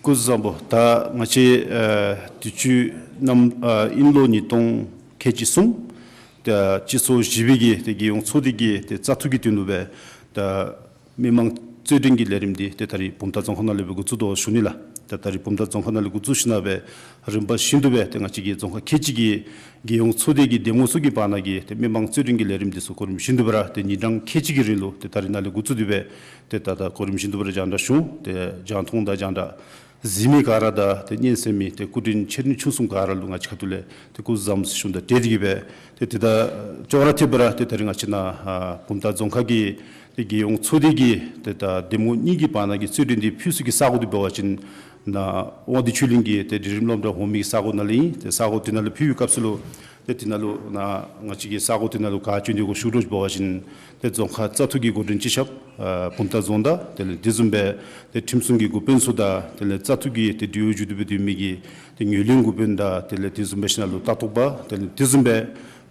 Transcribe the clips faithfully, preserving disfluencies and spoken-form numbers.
སྐུ་གཟུགས་བཟང་པོ། ད་ང་བཅས་ཨ་དུས་ཅི་ནམ་ཨ་དབྱིན་ལོ་ཉིས་སྟོང་ཁལ་གཅིག་གསུམ་ད་སྤྱི་ཚོགས་བཞི་པའི་གི་ཏེ་རྒྱལ་ཡོངས་ཚོགས་སྡེ་གི་ཏེ་བཙག་འཐུ་གི་དོན་ལུ་སྦེ་ད་མི་མང་རྩོད་འགྲན་གྱི་ལས་རིམ་འདི་ཏེ་ད་རིས་བུམ་ཐང་རྫོང་ཁག་ནང་ལས་སྦེ་འགོ་བཙུགས་དོ་ཞུ་ནི་ལགས། ད་ད་རིས་བུམ་ཐང་རྫོང་ཁག་ནང་ལས་འགོ་བཙུགས་ཞིནམ་ལས་རིམ་པ་བཞིན་དུ་སྦེ་ཏེ་ང་བཅས་ཀྱི་རྫོང་ཁག་ཁལ་གཅིག་གི་རྒྱལ་ཡོངས་ཚོགས་སྡེ་གི་འདེམས་ངོ་ཚུ་གི་བར་ན་གི་ཏེ་མི་མང་རྩོད་འགྲན་གྱི་ལས་རིམ་འདི་ཚུ་གོ་རིམ་བཞིན་དུ་སྦེ་ར་ཏེ་ཉིན་གྲངས་ཁལ་གཅིག་གི་རིང་ལུ་ཏེ་ད་རིས་ནཱ་ལས་འགོ་བཙུགས་ཏེ་སྦེ་ཏེ་ད་ད་གོ་རིམ་བཞིན་དུ་སྦེ་ར་རྒྱང་བསྒྲགས་ཞུ། ཏེ་རྒྱང་མཐོང་དང་རྒྱང་བསྒྲགས་གཟིགས་མི་ག་ར་དང་ཏེ་སྙན་གསན་མི་ཏེ་སྐུ་མགྲོན་ཆེ་འབྲིང་ཆུང་གསུམ་ག་ར་ལུ་ང་བཅས་ཁ་ཐུག་ལས་ཏེ་སྐུ་གཟུགས་བཟང་པོ་ཟེར་ཞུཝ་དང་འབྲེལ་ཏེ་གིས་སྦེ་ཏེ་ཏེ་ད་ཅོག་ར་འཐདཔ་སྦེ་ར་ཏེ་ད་རིས་ང་བཅས་ནཱ་ཨ་བུམ་ཐང་རྫོང་ཁག་གི་ཏེ་རྒྱལ་ཡོངས་ཚོགས་སྡེ་གི་ཏེ་ད་འདེམས་ངོ་གཉིས་ཀྱི་བར་ན་གི་རྩོད་འགྲན་འདི་ཕུལ་ས་གི་ས་གོ་འདི་འབད་བ་ཅིན་ནཱ་དབང་འདུས་ཆོས་གླིང་གི་ཏེ་སྒྲིག་རིམ་སློབ་གྲྭ་འོག་མའི་ས་གོ་ནང་ལས་ཨིན། ཏེ་ས་གོ་འདི་ནང་ལུ་ཕུལ་བའི་སྐབས་སུ་ལུ་ཏེ་འདི་ནང་ལུ་ནཱ་ང་བཅས་ཀྱི་ས་གོ་འདི་ནང་ལུ་ག་བྱོན་ཏེ་གོ་ཞུ་དོ་ཅིག་འབད་བ་ཅིན་ཏེ་རྫོང་ཁག་བཙག་འཐུ་གི་འགོ་འདྲེན་སྤྱི་ཁྱབ་ཨ་བུམ་ཐང་རྫོང་བདག་དེ་ལས་དེ་བཟུམ་སྦེ་ཏེ་ཁྲིམས་སྲུང་གི་འགོ་དཔོན་ཚུ་དང་དེ་ལས་བཙག་འཐུ་གི་ཏེ་འབྲེལ་ཡོད་མཇུག་བསྡུ་སྦེ་སྡོད་མི་གི་ཏེ་ངོས་ལེན་འགོ་དཔོན་དང་དེ་ལས་དེ་བཟུམ་སྦེ་ཞིནམ་ལས་ལྟ་རྟོག་པ་དེ་ལས་དེ་བཟུམ་སྦེ་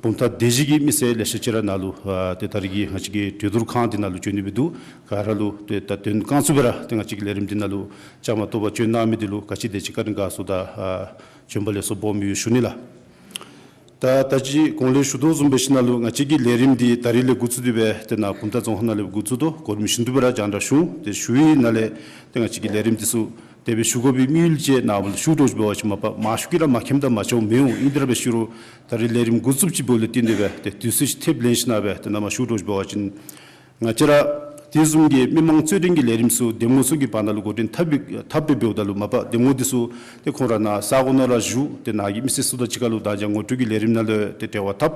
བུམ་ཐང་སྡེ་བཞི་གི་མི་སེར་ལེ་ཤ་ཅིག་ར་ནཱ་ལུ་ཨ་ཏེ་ད་རིས་ཀྱི་ང་བཅས་ཀྱི་གྲོས་བསྡུར་ཁང་འདི་ནང་ལུ་བྱོན་ཏེ་སྦེ་འདུག། ག་ར་ལུ་ཏེ་ད་དོན་དགོངས་སུ་སྦེ་ར་ཏེ་ང་བཅས་ཀྱི་ལས་རིམ་འདི་ནང་ལུ་བཅའ་མར་གཏོགས་པར་བྱོན་གནང་མི་འདི་ལུ་ག་ཅི་དེ་ཅིག་བཀའ་དྲིན་དགའ་ཚོར་དང་ཨ་བྱོན་པ་ལེགས་སོ་སྦོམ་ཡོད་ཞུ་ནི་ལགས། ད་ད་ཅི་གོང་ལས་ཞུ་དོ་བཟུམ་སྦེ་ཞིནམ་ལས་ང་བཅས་ཀྱི་ལས་རིམ་འདི་ད་རིས་ལས་འགོ་བཙུགས་ཏེ་སྦེ་ཏེ་ནཱ་བུམ་ཐང་རྫོང་ཁག་ནང་ལས་འགོ་བཙུགས་དོ། གོ་རིམ་བཞིན་དུ་སྦེ་ར་རྒྱང་བསྒྲགས་ཞུ། ཏེ་ཞུ་བའི་ནང་ལས་ཏེ་ང་བཅས་ཀྱི་ལས་རིམ་འདི་ཚུ་དེ་སྦེ་ཞུ་དགོ་པའི་དམིགས་ཡུལ་ཅིག་ནཱ་ལུ་ཞུ་དོ་ཅིག་འབད་བ་ཅིན་མ་པ་མང་ཤོས་ཀྱིས་ར་མ་མཁྱེནམ་དང་མ་ཤེསཔ་མི་འོང་། ཨིན་དེ་ར་འབད་ཞུ་རུང་ད་རིས་ལས་རིམ་འགོ་བཙུགསཔ་ཅིག་འབདཝ་ལས་བརྟེན་ཏེ་སྦེ་ཏེ་དུས་ཚོད་ཅིག་ཐེབས་ལེན་ཞིནམ་ལས་སྦེ་ཏེ་ནཱ་མར་ཞུ་དོ་ཅིག་འབད་བ་ཅིན་ང་བཅས་ར་དེ་བཟུམ་གྱི་མི་མང་རྩོད་འགྲན་གྱི་ལས་རིམ་ཚུ་འདེམས་ངོ་ཚུ་གི་བར་ན་ལུ་འགོ་འདྲེན་འཐབ་པའི་འཐབ་སྦེ་འབདཝ་ད་ལུ་མ་པ་འདེམས་ངོ་འདི་ཚུ་ཏེ་ཁོང་ར་ནཱ་ས་གོ་ནང་ར་བཞུགས་ཏེ་ནཱ་གི་མི་སེར་ཚུ་དང་གཅིག་ཁར་ལུ་ད་ཅི་ངོ་སྤྲོད་ཀྱི་ལས་རིམ་ནང་ལུ་ཏེ་འབྲེལ་བ་འཐབ།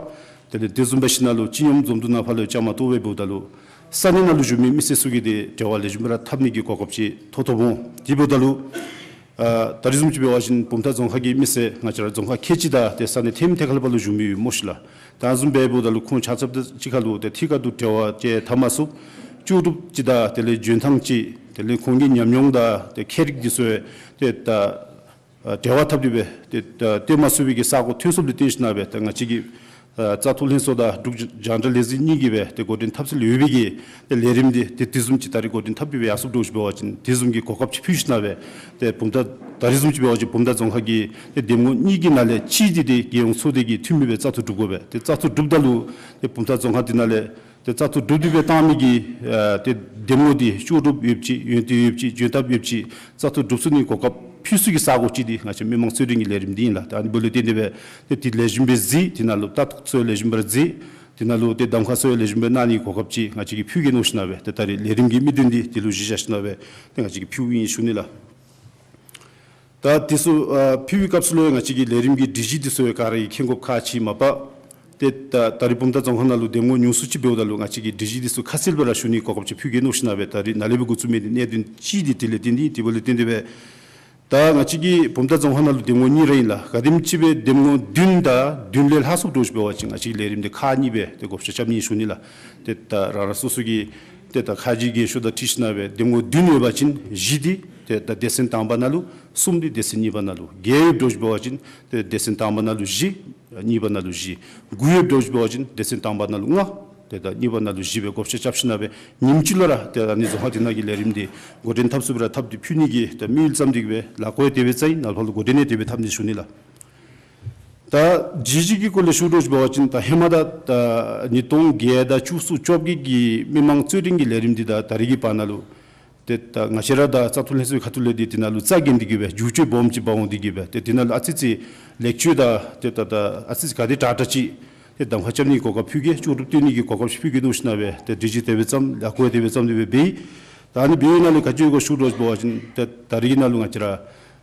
དེ་ལས་དེ་བཟུམ་སྦེ་ཞིནམ་ལས་སྤྱི་སྙོམས་འཛོམས་འདུ་ནང་ཕར་ལུ་བཅའ་མར་གཏོགས་སྦེ་འབདཝ་ད་ལུ་ས་གནས་ནང་ལུ་བཞུགས་མི་མི་སེར་ཚུ་གིས་ཏེ་འབྲེལ་བ་ལེགས་ཤོམ་སྦེ་ར་འཐབ་ནི་གི་གོ་སྐབས་ཅིག་ཐོབ་ཐོབ་འོང་། དེ་འབདཝ་ད་ལུ་ཨ་ད་རིས་བཟུམ་ཅིག་འབད་བ་ཅིན་བུམ་ཐང་རྫོང་ཁག་གི་མི་སེར་ང་བཅས་ར་རྫོང་ཁག་ཁལ་གཅིག་དང་ཏེ་ས་གནས་ཐེམ་ཐེ་ཁ་ལས་ཕར་ལུ་བཞུགས་མི་ཡོད་སྨོ་ཤིག་ལགས། ད་བཟུམ་སྦེ་འབདཝ་ད་ལུ་ཁོང་ཆ་ཁྱབ་དང་གཅིག་ཁར་ལུ་ཏེ་ཐད་ཀར་དུ་འབྲེལ་བ་ཅིག་འཐབ་མ་ཚུགས། ལྕོགས་གྲུབ་ཅིག་དང་དེ་ལས་འཇོན་ཐང་ཅིག་དེ་ལས་ཁོང་གི་ཉམས་མྱོང་དང་ཏེ་ཁྱད་རིག་འདི་ཚུ་ཏེ་ད་ཨ་འབྲེལ་བ་འཐབ་སྟེ་སྦེ་ཏེ་ད་སྟོན་མ་ཚུགས་པའི་གི་ས་གོ་ཐོན་སོངམ་ལས་བརྟེན་ཞིནམ་ལས་སྦེ་ཏེ་ང་བཅས་ཀྱི་ཨ་བཙག་འཐུ་ལྷན་ཚོགས་དང་འབྲུག་རྒྱང་བསྒྲགས་ལས་འཛིན་གཉིས་ཀྱིས་སྦེ་ཏེ་འགོ་འདྲེན་འཐབ་སྲོལ་ཡོད་པའི་གི་ཏེ་ལས་རིམ་འདི་ཏེ་དེ་བཟུམ་ཅིག་ད་རིས་འགོ་འདྲེན་འཐབ་སྟེ་སྦེ་ཡར་སོངམ་འདྲཝ་ཅིག་འབད་བ་ཅིན་དེ་བཟུམ་གྱི་གོ་སྐབས་ཅིག་ཕུལ་ཞིནམ་ལས་སྦེ་ཏེ་བུམ་ཐང་ད་རིས་བཟུམ་ཅིག་འབད་བ་ཅིན་བུམ་ཐང་རྫོང་ཁག་གི་ཏེ་འདེམས་ངོ་གཉིས་ཀྱི་ནང་ལས་གཅིག་འདི་ཏེ་རྒྱལ་ཡོངས་ཚོགས་སྡེ་གི་འཐུས་མི་སྦེ་བཙག་འཐུ་གྲུབ་དགོ་པས། ཏེ་བཙག་འཐུ་གྲུབ་ད་ལུ་ཏེ་བུམ་ཐང་རྫོང་ཁག་འདི་ནང་ལས་ཏེ་བཙག་འཐུ་གྲུབ་སྟེ་སྦེ་བཏང་མི་གི་ཨ་ཏེ་འདེམས་ངོ་འདི་ལྕོགས་གྲུབ་ཡོདཔ་ཅིག་ཡོན་ཏན་ཡོདཔ་ཅིག་འཇོན་ཐང་ཡོདཔ་ཅིག་བཙག་འཐུ་གྲུབ་ཚུགས་ནི་གོ་སྐབས་ཕུལ་ས་གི་ས་གོ་ཅིག་འདི་ང་བཅས་མི་མང་རྩོད་འགྲན་གྱི་ལས་རིམ་འདི་ཨིན་ལགས། ད་ཨ་ནི་འབདཝ་ལས་བརྟེན་ཏེ་སྦེ་ཏེ་འདི་ལེགས་ཤོམ་སྦེ་གཟིགས། དེ་ནང་ལུ་ལྟ་རྟོག་ཚུ་ཡང་ལེགས་ཤོམ་སྦེ་གཟིགས། དེ་ནང་ལུ་ཏེ་གདམ་ཁ་ཚུ་ཡང་ལེགས་ཤོམ་སྦེ་གནང་ནི་གོ་སྐབས་ཅིག་ང་བཅས་ཀྱིས་ཕུལ་གེ་མནོ་ཞིནམ་ལས་སྦེ་ཏེ་ད་རིས་ལས་རིམ་གྱི་དམིགས་དོན་འདི་དེ་ལུ་གཞི་བཞག་ཞིནམ་ལས་སྦེ་ཏེ་ང་བཅས་ཀྱིས་ཕུལཝ་ཨིན་ཞུ་ནི་ལགས། ད་དེ་ཚུ་ཨ་ཕུལ་བའི་སྐབས་སུ་ལུ་ང་བཅས་ཀྱི་ལས་རིམ་གྱི་སྒྲིག་གཞི་འདི་ཚུ་ག་ར་གིས་མཁྱེན་དགོཔ་ཁག་ཆེ་མས་པ། ཏེ་ད་ད་རིས་བུམ་ཐང་རྫོང་ཁག་ནང་ལུ་འདེམས་ངོ་ཉུང་སུ་ཅིག་འབདཝ་ད་ལུ་ང་བཅས་ཀྱིས་སྒྲིག་གཞི་འདི་ཚུ་ཁ་གསལ་སྦེ་ར་ཞུ་ནི་གོ་སྐབས་ཅིག་ཕུལ་གེ་མནོ་ཞིནམ་ལས་སྦེ་ད་རིས་ནཱ་ལས་སྦེ་འགོ་བཙུགས་མི་འདི་གནད་དོན་ཅིག་འདི་དེ་ལས་བརྟེན་ཏེ་དེ་འབདཝ་ལས་བརྟེན་ཏེ་སྦེ་ད་ང་བཅས་ཀྱི་བུམ་ཐང་རྫོང་ཁག་ནང་ལུ་འདེམས་ངོ་གཉིས་ར་ཨིན་ལགས། ག་དེམ་ཅིག་སྦེ་འདེམས་ངོ་བདུན་དང་བདུན་ལས་ལྷག་སོངམ་འདྲཝ་ཅིག་འབད་བ་ཅིན་ང་བཅས་ཀྱི་ལས་རིམ་འདི་ཁག་གཉིས་སྦེ་ཏེ་བགོ་བཤའ་རྐྱབ་ནི་ཞུ་ནི་ལགས། ཏེ་ད་རང་རང་སོ་སོ་གི་ཏེ་ད་ཁ་རྗེ་རྒས་ཤོས་དང་འཁྲིལ་ཞིནམ་ལས་སྦེ་འདེམས་ངོ་བདུན་ཡོད་པ་ཅིན་བཞི་འདི་ཏེ་ད་སྡེ་ཚན་དང་པ་ནང་ལུ། གསུམ་འདི་སྡེ་ཚན་གཉིས་པ་ནང་ལུ། བརྒྱད་ཡོདཔ་འདྲཝ་ཅིག་འབད་བ་ཅིན་ཏེ་སྡེ་ཚན་དང་པ་ནང་ལུ་བཞི། གཉིས་པ་ནང་ལུ་བཞི། དགུ་ཡོདཔ་འདྲཝ་ཅིག་འབད་བ་ཅིན་སྡེ་ཚན་དང་པ་ནང་ལུ་ལྔ། ཏེ་ད་གཉིས་པ་ནང་ལུ་བཞི་སྦེ་བགོ་བཤའ་རྐྱབ་ཞིནམ་ལས་སྦེ་ཉིནམ་གཅིག་ལུ་ར་ཏེ་ཨ་ནི་རྫོང་ཁག་འདི་ནང་གི་ལས་རིམ་འདི་འགོ་འདྲེན་འཐབ་ཚུགསཔ་ར་འཐབ་སྟེ་ཕུལ་ནི་གི་ཏེ་དམིགས་ཡུལ་བརྩམས་ཏེ་གིས་སྦེ་ལཱ་བཀོད་དེ་སྦེ་བརྩམས་ཡི། ནཱ་ལས་ཕར་ལུ་འགོ་འདྲེན་ཡང་དེ་སྦེ་འཐབ་ནི་ཞུ་ནི་ལགས། ད་སྒྲིག་གཞི་གི་སྐོར་ལས་ཞུ་དོ་ཅིག་འབད་བ་ཅིན་ད་ཧེ་མ་ད་ད་ཉིས་སྟོང་བརྒྱད་དང་བཅུ་གསུམ་བཅོ་བརྒྱད་ཀྱི་མི་མང་རྩོད་འགྲན་གྱི་ལས་རིམ་འདི་དང་ད་རིས་ཀྱི་བར་ན་ལུ་ཏེ་ད་ང་བཅས་ར་དང་བཙག་འཐུ་ལྷན་ཚོགས་ཁ་ཐུག་ལས་འདི་དེ་ནང་ལུ་རྩ་འགེངས་ཏེ་གིས་སྦེ་བསྒྱུར་བཅོས་སྦོམ་ཅིག་འབག་འོང་སྟེ་གིས་སྦེ་ཏེ་དེ་ནང་ལུ་ཨ་ཙི་ཙི་ལེགས་བཅོས་དང་ཏེ་ད་ད་ཨ་ཙི་ཙི་ག་དེ་དྲག་དྲག་ཅིག་ཏེ་གདམ་ཁ་རྐྱབ་ནི་གི་གོ་སྐབས་ཕུལ་གེ། ལྕོགས་གྲུབ་སྟོན་ནི་གི་གོ་སྐབས་ཅིག་ཕུལ་གེ་མནོ་ཞིནམ་ལས་སྦེ་ཏེ་སྒྲིག་གཞི་དེ་སྦེ་བརྩམས། ལཱ་བཀོད་དེ་སྦེ་བརྩམས་ཏེ་སྦེ་འབད་ཡི། ད་ཨ་ནི་འབད་བའི་ནང་ལས་ག་ཅི་ཡོད་ག་ཞུ་དོ་ཅིག་འབད་བ་ཅིན་ཏེ་ད་རིས་ཀྱི་ནང་ལུ་ང་བཅས་ར་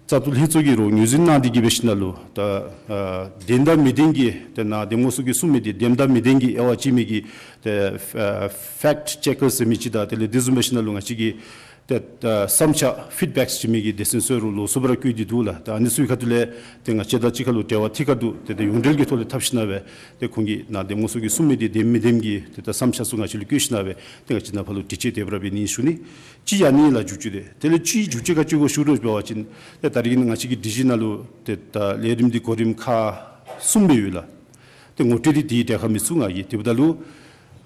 བཙག་འཐུ་ལྷན་ཚོགས་ཀྱིས་རོགས་ངོས་འཛིན་གནང་སྟེ་གིས་སྦེ་ཞིནམ་ལས་ད་ཨ་བདེན་དང་མི་བདེན་གྱི་ཏེ་ནཱ་འདེམས་ངོ་ཚུ་གིས་གསུང་མི་འདི་བདེན་དང་མི་བདེན་གྱི་དབྱེ་བ་ཕྱེ་མི་གི་ཏེ་ཨ་ཕེཀཊ་ཅེ་ཀར་ཟེར་མི་ཅིག་དང་དེ་ལས་དེ་བཟུམ་སྦེ་ཞིནམ་ལས་ང་བཅས་ཀྱི་ཏེ་ཨ་བསམ་འཆར་ཕིཌ་བེཀ་ཟེར་མི་གི་སྡེ་ཚན་ཚུ་ཡང་རོགས་ལོགས་སུ་སྦེ་ར་བཀོད་དེ་འདུག་ལགས། ད་ཨ་ནི་ཚུ་གི་ཁ་ཐུག་ལས་ཏེ་ང་བཅས་དང་གཅིག་ཁར་ལུ་འབྲེལ་བ་ཐད་ཀར་དུ་ཏེ་ཏེ་ཡོངས་འབྲེལ་གྱི་ཐོག་ལས་འཐབ་ཞིནམ་ལས་སྦེ་ཏེ་ཁོང་གིས་ནཱ་འདེམས་ངོ་ཚུ་གིས་གསུང་མི་འདི་བདེན་མི་བདེན་གྱི་ཏེ་ད་བསམ་འཆར་ཚུ་ང་བཅས་ལུ་བཀོད་ཞིནམ་ལས་སྦེ་ཏེ་ང་བཅས་ནཱ་ཕར་ལུ་དྲི་དཔྱད་དེ་སྦེ་ར་འབད་ནི་ཞུ་ནི། གཅིག་ཨ་ནི་ལགས་བསྒྱུར་བཅོས་འདི། དེ་ལས་གཅིག་བསྒྱུར་བཅོས་ག་ཅི་ཡོད་ག་ཞུ་དོ་ཅིག་འབད་བ་ཅིན་ཏེ་ད་རིས་ཀྱི་ནང་ང་བཅས་ཀྱི་སྒྲིག་གཞི་ནང་ལུ་ཏེ་ད་ལས་རིམ་འདི་གོ་རིམ་ཁག་གསུམ་སྦེ་ཡོད་ལགས། ཏེ་ངོ་སྤྲོད་འདི་དེའི་གྲལ་ཁར་མི་ཚུད་ང་གིས། དེ་འབདཝ་ད་ལུ་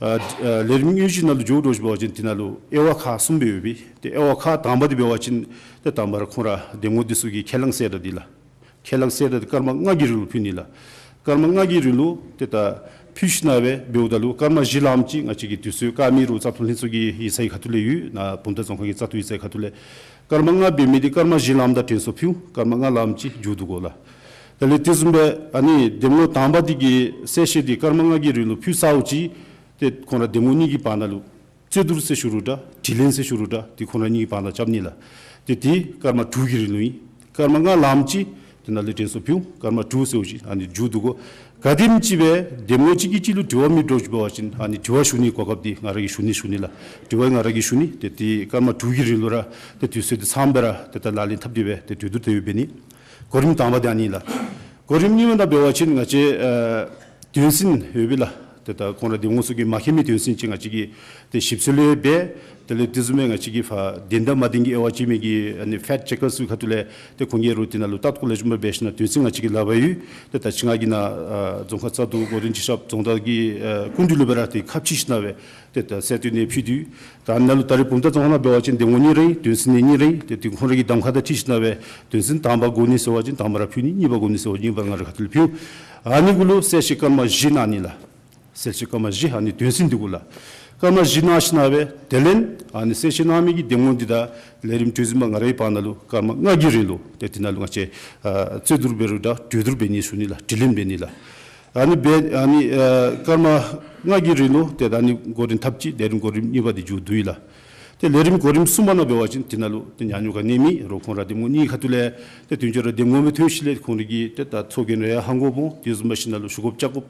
ཨ་ཨ་ལས་རིམ་དངོས་གཞི་ནང་ལུ་འགྱོ་འགྱོ་ཞིནམ་འབད་བ་ཅིན་དེ་ནང་ལུ་དབྱེ་བ་ཁག་གསུམ་སྦེ་ཡོད་པས། ཏེ་དབྱེ་བ་ཁག་དང་པ་འདི་འབད་བ་ཅིན་ཏེ་དང་པ་ར་ཁོང་ར་འདེམས་ངོ་འདི་ཚུ་གི་ཁས་བླངས་ཟེར་ར་འདི་ལགས། ཁས་བླངས་ཟེར་ར་འདི་སྐར་མ་ལྔ་གི་རིང་ལུ་ཕུལ་ནི་ལགས། སྐར་མ་ལྔ་གི་རིང་ལུ་ཏེ་ད་ཕུལ་ཞིནམ་སྦེ་འབདཝ་ད་ལུ་སྐར་མ་བཞི་ལངམ་ཅིག་ང་བཅས་ཀྱི་དུས་ཚོད་བཀག་མི་རུང་བཙག་འཐུ་ལྷན་ཚོགས་ཀྱི་ཡིག་ཚང་གི་ཁ་ཐུག་ལས་ཡོད། ནཱ་བུམ་ཐང་རྫོང་ཁག་གི་བཙག་འཐུ་ཡིག་ཚང་གི་ཁ་ཐུག་ལས་སྐར་མ་ལྔ་འབད་མི་འདི་སྐར་མ་བཞི་ལངམ་ད་དྲན་གསོ་ཕུལ། སྐར་མ་ལྔ་ལངམ་ཅིག་མཇུག་བསྡུ་དགོ་ལགས། དེ་ལས་དེ་བཟུམ་སྦེ་ཨ་ནི་འདེམས་ངོ་དང་པ་འདི་གི་གསལ་བཤད་འདི་སྐར་མ་ལྔ་གི་རིང་ལུ་ཕུལ་ཚརཝ་ཅིག་ཏེ་ཁོང་ར་འདེམས་ངོ་གཉིས་ཀྱི་བར་ན་ལུ་རྩོད་བསྡུར་ཟེར་ཞུ་རུང་འདྲ་དྲི་ལན་ཟེར་ཞུ་རུང་འདྲ་ཏེ་ཁོང་ར་གཉིས་ཀྱི་བར་ན་རྐྱབ་ནི་ལགས། ཏེ་དེ་སྐར་མ་དྲུག་གི་རིང་ལུ་ཨིན། སྐར་མ་ལྔ་ལངམ་ཅིག་དེ་ནང་ལས་དྲན་གསོ་ཕུལ། སྐར་མ་དྲུག་ཟེརཝ་ཅིག་ཨ་ནི་མཇུག་བསྡུ་དགོ། ག་དེམ་ཅིག་སྦེ་འདེམས་ངོ་གཅིག་གིས་གཅིག་ལུ་དྲི་བ་མི་འདྲཝ་ཅིག་འབད་བ་ཅིན་ཨ་ནི་དྲི་བ་ཞུ་ནིའི་གོ་སྐབས་འདི་ང་ར་གིས་ཞུ་ནི་ཞུ་ནི་ལགས། དྲི་བ་ང་ར་གིས་ཞུ་ནི། ཏེ་དེ་སྐར་མ་དྲུག་གི་རིང་ལུ་ར་ཏེ་དུས་ཚོད་འདི་ཚངམ་སྦེ་ར་ཏེ་ད་ལག་ལེན་འཐབ་སྟེ་སྦེ་ཏེ་གྲོས་བསྡུར་འབད་ཡོདཔ་འབད་ནི། གོ་རིམ་དང་པ་འདི་ཨ་ནི་ལགས། གོ་རིམ་གཉིས་པ་ནང་འབད་བ་ཅིན་ང་བཅས་ཨ་དོན་ཚན་ཡོད་པས་ལགས། ཏེ་ད་ཁོང་ར་འདེམས་ངོ་ཚུ་གིས་མ་མཁྱེན་མི་དོན་ཚན་ཅིག་ང་བཅས་ཀྱིས་ཏེ་ཞིབ་འཚོལ་ཡང་འབད། དེ་ལས་དེ་བཟུམ་སྦེ་ང་བཅས་ཀྱིས་ཕར་བདེན་དང་མ་བདེན་གྱི་དབྱེ་བ་དཔྱད་མི་གི་ཨ་ནི་ཕེཀཊ་ཅེ་ཀར་ཚུ་གི་ཁ་ཐུག་ལས་ཏེ་ཁོང་གིས་ར་དེ་ནང་ལུ་ལྟ་རྟོག་ལེགས་ཤོམ་སྦེ་འབད་ཞིནམ་དོན་ཚན་ང་བཅས་ཀྱིས་ལག་པར་ཡོད། ཏེ་ད་ཅི་ང་གིས་ནཱ་ཨ་རྫོང་ཁག་བཙག་འཐུ་འགོ་འདྲེན་ཅིག་རྐྱབ་རྫོང་བདག་གི་ཨ་སྐུ་མདུན་ལུ་སྦེ་ར་ཏེ་ཁ་ཕྱེ་ཞིནམ་སྦེ་ཏེ་ད་གསལ་སྟོན་ནང་ཕུལ་ཏེ་ཡོད། ད་ཨ་ནཱ་ལུ་ད་རེས་བུམ་ཐང་རྫོང་ཁག་ནང་འབད་བ་ཅིན་འདེམས་ངོ་གཉིས་ར་ཨིན། དོན་ཚན་ནང་གཉིས་ར་ཨིན། ཏེ་དེ་ཁོང་ར་གི་གདམ་ཁ་དང་འཁྲིལ་ཞིནམ་སྦེ་དོན་ཚན་དང་པ་དགོ་ནི་ཟེར་བ་ཅིན་དང་པ་ར་ཕུལ་ནི། གཉིས་པ་དགོ་ནི་ཟེར་བ་ཅིན་གཉིས་པ་ར་ང་རའི་ཁ་ཐུག་ལས་ཕུལ། ཨ་ནི་གུ་ལུ་གསལ་བཤད་སྐར་མ་བཞི་གནང་ནི་ལགས། གསལ་བཤད་སྐར་མ་བཞི་ཨ་ནི་དོན་ཚན་འདི་གུ་ལགས། སྐར་མ་བཞི་གནང་ཞིནམ་སྦེ་དེ་ལས་ཨ་ནི་གསལ་བཤད་གནང་མི་གི་འདེམས་ངོ་འདི་དང་ལས་རིམ་གྲོས་འཛིན་པ་ང་རའི་བར་ན་ལུ་སྐར་མ་ལྔ་གི་རིང་ལུ་ཏེ་དེ་ནང་ལུ་ང་བཅས་ཨ་རྩོད་བསྡུར་འབད་རུང་འདྲ་གྲོས་བསྡུར་འབད་ནི་ཞུ་ནི་ལགས། དྲི་ལན་འབད་ནི་ལགས། ཨ་ནི་འབད་ཨ་ནི་ཨ་སྐར་མ་ལྔ་གི་རིང་ལུ་ཏེ་ད་ཨ་ནི་འགོ་འདྲེན་འཐབ་ཅི། ལས་རིམ་གོ་རིམ་གཉིས་པ་འདི་མཇུག་བསྡུ་ཡི་ལགས། ཏེ་ལས་རིམ་གོ་རིམ་གསུམ་པ་ནང་འབད་བ་ཅིན་དེ་ནང་ལུ་ཏེ་ཉན་ཉོ་ག་ནི་མེད་རུང་ཁོང་ར་འདེམས་ངོ་གཉིས་ཁ་ཐུག་ལས་ཏེ་དོན་གཅོད་ར་འདེམས་ངོ་མི་ཐོན་ཞིནམ་ལས་ཁོང་ར་གིས་ཏེ་ད་ཚོགས་རྒྱན་ར་ཡང་ཧང་གོ་སྦོམ་དེ་བཟུམ་མ་ཞིནམ་ལས་ཞུ་དགོཔ་བཅར་དགོཔ་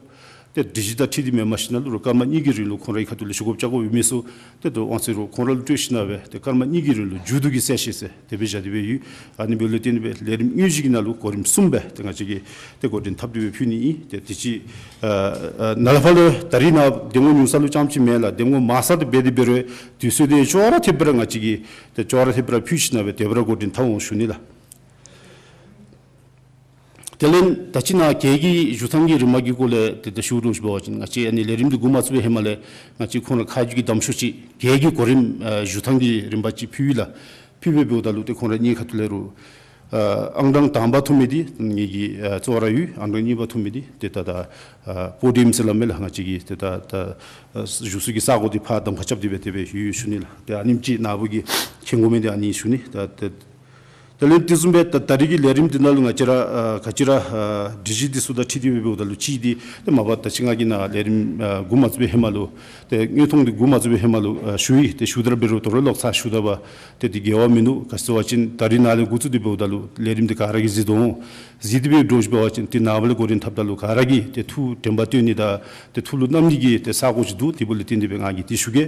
ཏེ་སྒྲིག་གཞི་དང་འཁྲིལ་ཏེ་མེན། མ་ཞིནམ་ལས་རུང་སྐར་མ་གཉིས་ཀྱི་རིང་ལུ་ཁོང་རའི་ཁ་ཐུག་ལས་ཞུ་དགོཔ་བཅར་དགོཔ་ཡོད་མི་ཚུ་ཏེ་དོ་དབང་ཚད་རུང་ཁོང་ར་ལུ་སྤྲོད་ཞིནམ་སྦེ་ཏེ་སྐར་མ་གཉིས་ཀྱི་རིང་ལུ་མཇུག་བསྡུ་གི་གསལ་བཤད་ཟེར་དེ་སྦེ་བཞག་སྟེ་སྦེ་ཡོད། ཨ་ནི་འབདཝ་ལས་བརྟེན་སྦེ་ལས་རིམ་དངོས་གཞི་གི་ནང་ལུ་གོ་རིམ་གསུམ་སྦེ་ཏེ་ང་བཅས་ཀྱིས་ཏེ་འགོ་འདྲེན་འཐབ་སྟེ་སྦེ་ཕུལ་ནི་ཨིན། ཏེ་དེ་ཅིག་ཨ་ཨ་ནཱ་ལས་ཕར་ལུ་ད་རིས་ནཱ་འདེམས་ངོ་ཉུང་ས་ལུ་རྐྱངམ་ཅིག་མེན་ལགས། འདེམས་ངོ་མང་ས་དེ་འབད་དེ་འབད་རུང་དུས་ཚོད་དེ་ཅོག་ར་འཐདཔ་སྦེ་ར་ང་བཅས་ཀྱིས་ཏེ་ཅོག་ར་འཐདཔ་སྦེ་ར་ཕུལ་ཞིནམ་སྦེ་དེ་སྦེ་ར་འགོ་འདྲེན་འཐབ་འོང་ཞུ་ནི་ལགས། དེ་ལས་ད་ཅི་ནཱ་གེགས་ཀྱི་ཞུ་ཐངས་ཀྱི་རིམ་པ་གི་སྐོར་ལས་ཏེ་ད་ཞུ་དོ་ཞུ་བ་ཅིན་ང་བཅས་ཨ་ནི་ལས་རིམ་འདི་འགོ་མ་བཙུགས་པའི་ཧེ་མ་ལས་ང་བཅས་ཁོང་ར་ཁ་རྗེ་གི་གདམ་ཤོག་ཅིག་གེགས་ཀྱི་གོ་རིམ་ཨ་ཞུ་ཐངས་ཀྱི་རིམ་པ་ཅིག་ཕུལ་ཡི་ལགས། ཕུལ་སྦེ་འབདཝ་ད་ལུ་ཏེ་ཁོང་ར་གཉིས་ཁ་ཐུག་ལས་རུང་ཨ་ཨང་གྲངས་དང་པ་ཐོབ་མི་འདི་ངེ་གི་ཨ་གཙོ་བོ་ར་ཡོད། ཨང་གྲངས་གཉིས་པ་ཐོབ་མི་འདི་ཏེ་ད་ད་ཨ་པོ་ཌི་ཡམ་ཟེར་སླབ་མས་ལགས། ང་བཅས་ཀྱི་ཏེ་ད་ད་ཨ་བཞུགས་ས་གི་ས་གོ་འདི་ཕར་གདམ་ཁ་རྐྱབ་སྟེ་སྦེ་དེ་སྦེ་ཡོད་ཡོད་ཞུ་ནི་ལགས། ཏེ་ཨ་ནེམ་ཅིག་ནཱ་བུ་གིས་མཁྱེན་དགོ་མི་འདི་ཨ་ནི་ཞུ་ནི། ད་ཏེ་དེ་ལས་དེ་བཟུམ་སྦེ་ད་ད་རིས་ཀྱི་ལས་རིམ་འདི་ནང་ལུ་ང་བཅས་ར་ཨ་ག་ཅི་ར་ཨ་སྒྲིག་གཞི་འདི་ཚུ་དང་འཁྲིལ་ཏེ་སྦེ་འབདཝ་ད་ལུ་གཅིག་འདི་ཏེ་མ་པ་ད་ཅི་ང་གིས་ནཱ་ལས་རིམ་ཨ་འགོ་མ་བཙུགས་པའི་ཧེ་མ་ལུ་ཏེ་དངོས་མཐོང་འདི་འགོ་མ་བཙུགས་པའི་ཧེ་མ་ལུ་ཨ་ཞུ་ཡི། ཏེ་ཞུ་དར་འབད་རུང་དོ་རུང་ལོག་ཚར་ཞུ་དར་བ་ཏེ་འདི་འགལ་བ་མིན་འདུག། ག་ཅི་ཟེར་བ་ཅིན་ད་རིས་ནཱ་ལས་འགོ་བཙུགས་ཏེ་འབདཝ་ད་ལུ་ལས་རིམ་འདི་ག་ར་གིས་གཟིགས་དོ་འོང་། གཟིགས་ཏེ་སྦེ་འགྱོ་ཞིནམ་འབད་བ་ཅིན་ཏེ་ནཱ་བུ་ལས་འགོ་འདྲེན་འཐབ་ད་ལུ་ག་ར་གིས་ཏེ་ཐུགས་དྲན་པ་བཏོན་ནི་དང་ཏེ་ཐུགས་ལུ་བསྣམ་ནི་གི་ཏེ་ས་གོ་ཅིག་འདུག། དེ་འབདཝ་ལས་བརྟེན་ཏེ་སྦེ་ང་གིས་འདི་ཞུ་གེ།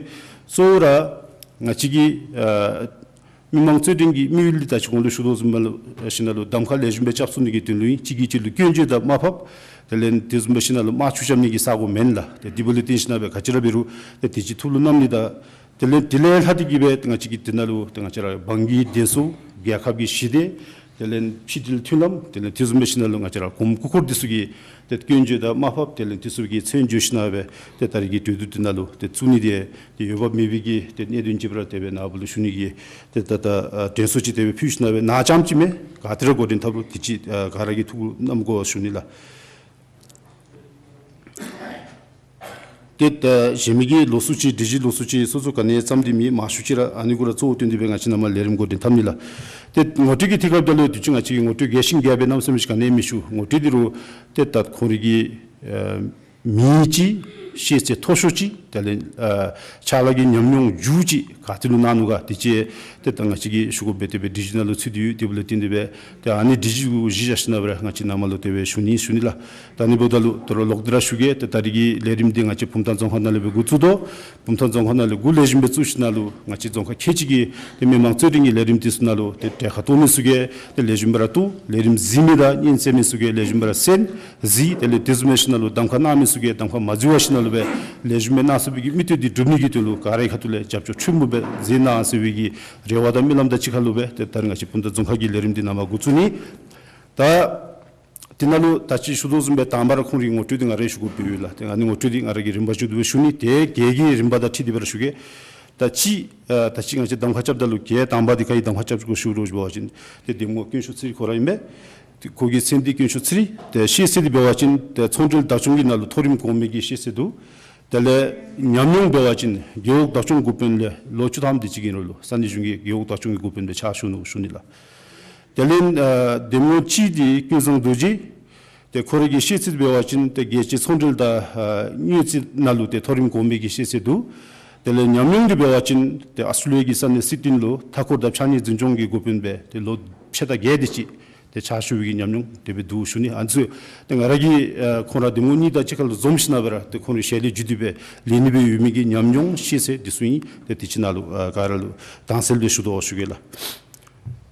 གཙོ་བོ་ར་ང་བཅས་ཀྱི་ཨ་མི་མང་རྩོད་འགྲན་གྱི་དམིགས་ཡུལ་འདི་ད་ཅི་གོང་ལུ་ཞུ་དོ་བཟུམ་སྦེ་ཞིནམ་ལས་གདམ་ཁ་ལེགས་ཤོམ་སྦེ་རྐྱབ་ཚུགས་ནི་གི་དོན་ལུ་ཨིན། གཅིག་གིས་གཅིག་ལུ་སྐྱོན་བརྗོད་དང་དམའ་ཕབ་དེ་ལས་དེ་བཟུམ་སྦེ་ཞིནམ་ལས་དམག་འཁྲུག་རྐྱབ་ནི་གི་ས་གོ་མེན་ལགས། ཏེ་དེ་འབདཝ་ལས་བརྟེན་ཞིནམ་སྦེ་ག་ཅི་ར་འབད་རུང་ཏེ་དེ་ཅིག་ཐུགས་ལུ་བསྣམ་ནི་དང་དེ་ལས་དེ་ལས་ལྷག་སྟེ་གིས་སྦེ་ང་བཅས་ཀྱི་དེ་ནང་ལུ་ཏེ་ང་བཅས་ར་འབངས་ཀྱི་བདེ་སྲུང་རྒྱལ་ཁབ་ཀྱི་ཞི་བདེ་དེ་ལས་ཕྱི་འབྲེལ་མཐུན་ལམ་དེ་ལས་དེ་བཟུམ་སྦེ་ཞིནམ་ལས་ང་བཅས་ར་གོང་བཀུར་འཁོར་འདི་ཚུ་གི་ཏེ་སྐྱོན་བརྗོད་དང་དམའ་ཕབ་དེ་ལས་དེ་ཚུ་གི་མཚན་བརྗོད་ཞིནམ་སྦེ་ཏེ་ད་རིས་ཀྱི་གྲོས་བསྡུར་དེ་ནང་ལུ་ཏེ་བཙུགས་ནི་དེ་ཏེ་འོས་འབབ་མེད་པའི་གི་ཏེ་གནད་དོན་ཅིག་སྦེ་ར་དེ་སྦེ་ནཱ་བུ་ལུ་ཞུ་ནི་གི་ཏེ་ད་ད་ཨ་དྲན་གསོ་ཅིག་དེ་སྦེ་ཕུལ་ཞིནམ་སྦེ་ནཱ་རྐྱངམ་ཅིག་མེན། ག་ཏེ་ར་འགོ་འདྲེན་འཐབ་རུང་དེ་ཅིག་ཨ་ག་ར་གིས་ཐུགས་བསྣམ་དགོ་ཞུ་ནི་ལགས། ཏེ་ད་གཞན་མི་གི་ལོགས་སུ་ཅིག་སྒྲིག་གཞི་ལོགས་སུ་ཅིག་སོ་སོ་ག་ནི་བརྩམས་ཏེ་མེད། མང་ཤོས་ཅིག་ར་ཨ་ནི་གུ་ར་གཙོ་བོ་བཏོན་ཏེ་སྦེ་ང་བཅས་ནཱ་མར་ལས་རིམ་འགོ་འདྲེན་འཐབ་ནི་ལགས། ཏེ་ངོ་སྤྲོད་ཀྱི་ཐད་ཁར་འབདཝ་ད་ལུ་དུས་ཅི་ང་བཅས་ཀྱིས་ངོ་སྤྲོད་རྒྱས་ཤིང་རྒྱས་པའི་རྣམ་གསལ་མི་ཅིག་ག་ནི་མི་ཞུ། ངོ་སྤྲོད་འདི་རུང་ཏེ་ད་ཁོང་རའི་གི་ཨ་མིང་ཅིག་ཤེས་ཚད་མཐོ་ཤོས་ཅིག་དེ་ལས་ཨ་ཕྱག་ལཱ་གི་ཉམས་མྱོང་མཇུག་ཅིག་ག་ཏེ་ལུ་གནང་ནུག་ག་དེ་ཅིག་ཏེ་ད་ང་བཅས་ཀྱིས་ཞུ་དགོཔ་སྦེ་དེ་སྦེ་སྒྲིག་གཞི་ནང་ལུ་ཚུད་དེ་ཡོད། དེ་འབདཝ་ལས་བརྟེན་ཏེ་སྦེ་ཏེ་ཨ་ནི་སྒྲིག་གཞི་གུ་གཞི་བཞག་ཞིནམ་སྦེ་ར་ང་བཅས་ནཱ་མར་ལུ་དེ་སྦེ་ཞུ་ནི་ཞུ་ནི་ལགས། ད་ཨ་ནི་འབདཝ་ད་ལུ་དོ་རུང་ལོག་སྟེ་ར་ཞུ་གེ། ཏེ་ད་རིས་ཀྱི་ལས་རིམ་འདི་ང་བཅས་བུམ་ཐང་རྫོང་ཁག་ནང་ལས་སྦེ་འགོ་བཙུགས་དོ། བུམ་ཐང་རྫོང་ཁག་ནང་ལས་འགོ་ལེགས་ཤོམ་སྦེ་བཙུགས་ཞིནམ་ལས་ང་བཅས་རྫོང་ཁག་ཁལ་གཅིག་གི་ཏེ་མི་མང་རྩོད་འགྲན་གྱི་ལས་རིམ་འདི་ཚུ་ནང་ལུ་ཏེ་གྲལ་ཁར་གཏོགས་མི་ཚུ་གིས་ཏེ་ལེགས་ཤོམ་སྦེ་ར་གཏོགས། ལས་རིམ་གཟིགས་མི་དང་སྙན་གསན་མི་ཚུ་གིས་ལེགས་ཤོམ་སྦེ་ར་གསན་གཟིགས། དེ་ལས་དེ་བཟུམ་སྦེ་ཞིནམ་ལས་གདམ་ཁ་གནང་མི་ཚུ་གིས་གདམ་ཁ་མ་འཛོལ་བར་ཞིནམ་ལས་སྦེ་ལེགས་ཤོམ་སྦེ་གནང་ཚུགས་པའི་གི་དམིགས་གཏད་འདི་འགྲུབ་ནི་གི་དོན་ལུ་ག་རའི་ཁ་ཐུག་ལས་རྒྱབ་སྐྱོར་ཆེན་པོ་སྦེ་མཛད་གནང་ཟེར་བའི་གི་རེ་བ་དང་སྨོན་ལམ་དང་གཅིག་ཁར་ལུ་སྦེ་ཏེ་ད་རིས་ང་བཅས་བུམ་ཐང་རྫོང་ཁག་གི་ལས་རིམ་འདི་ནཱ་མར་འགོ་བཙུགས་ནི། ད་ དེ་ནང་ལུ་ད་ཅི་ཞུ་དོ་བཟུམ་སྦེ་དང་པ་ར་ཁོང་རའི་ངོ་སྤྲོད་འདི་ང་ར་ཞུ་དགོཔ་འབདཝ་ཨིན་ལགས། ཏེ་ཨ་ནི་ངོ་སྤྲོད་འདི་ང་ར་གིས་རིམ་པ་བཞིན་དུ་སྦེ་ཞུ་ནི། ཏེ་གི་གི་རིམ་པ་དང་འཁྲིལ་ཏེ་སྦེ་ར་ཞུ་གེ། ད་ཅི་ཨ་ད་ཅི་ང་བཅས་གདམ་ཁ་རྐྱབ་ད་ལུ་གི་དང་པ་འདི་ག་གི་གདམ་ཁ་རྐྱབ་དགོཔ་ཞུ་རུང་ཞུ་བ་ཅིན་ཏེ་གདམ་ངོ་དཀོན་མཆོག་ཚེ་རིང་ཁོ་ར་ཨིན་པས། ཏེ་ཁོ་གི་མཚན་འདི་དཀོན་མཆོག་ཚེ་རིང་། ཏེ་ཤེས་ཚད་འདི་འབད་བ་ཅིན་ཏེ་ཚོང་འབྲེལ་བདག་སྐྱོང་གི་ནང་ལུ་མཐོ་རིམ་གོང་མའི་གི་ཤེས་ཚད་འདུག། དེ་ལས་ཉམས་མྱོང་འབད་བ་ཅིན་རྒེད་འོག་བདག་སྐྱོང་འགོ་དཔོན་ལས་ལོ་བཅུ་ཐམ་དེ་ཅིག་ཨིན་རུང་ལུ་ས་གནས་གཞུང་གི་རྒེད་འོག་བདག་སྐྱོང་གི་འགོ་དཔོན་སྦེ་ཕྱག་ཞུ་ནུག་ཞུ་ནི་ལགས། དེ་ལས་ཨ་གདམ་ངོ་གཅིག་འདི་ཀུན་བཟང་རྡོ་རྗེ། ཏེ་ཁོ་རའི་གི་ཤེས་ཚད་འབད་བ་ཅིན་ཏེ་རྒྱལ་སྤྱིའི་ཚོང་འབྲེལ་དང་ཨ་དངུལ་རྩིས་ནང་ལུ་ཏེ་མཐོ་རིམ་གོང་མའི་གི་ཤེས་ཚད་འདུག། དེ་ལས་ཉམས་མྱོང་འདི་འབད་བ་ཅིན་ཏེ་ཨཱོས་ཊྲེ་ལི་ཡ་གི་ས་གནས་སིཌ་ནི་ལུ་མཐའ་འཁོར་དང་ཕྱགས་སྙིགས་འཛིན་སྐྱོང་གི་འགོ་དཔོན་སྦེ་ཏེ་ལོ་ཕྱེད་དང་བརྒྱད་དེ་ཅིག་ཏེ་ཕྱག་ཞུ་བའི་གི་ཉམས་མྱོང་དེ་སྦེ་འདུག་ཞུ་ནི། ཨ་ནི་ཚུ་ཏེ་ང་ར་གིས་ཨ་ཁོང་ར་གདམ་ངོ་གཉིས་དང་གཅིག་ཁར་ལུ་འཛོམས་ཞིནམ་ལས་ར་ཏེ་ཁོང་རའི་ཞལ་ལས་བརྒྱུད་དེ་སྦེ་ལེན་ནི་སྦེ་ཡོད་མི་གི་ཉམས་མྱོང་ཤེས་ཚད་འདི་ཚུ་ཨིན། ཏེ་དེ་ཅིག་ནང་ལུ་ཨ་ག་ར་ལུ་དྭངས་གསལ་སྦེ་ཞུ་དོ་ཞུ་གེ་ལགས།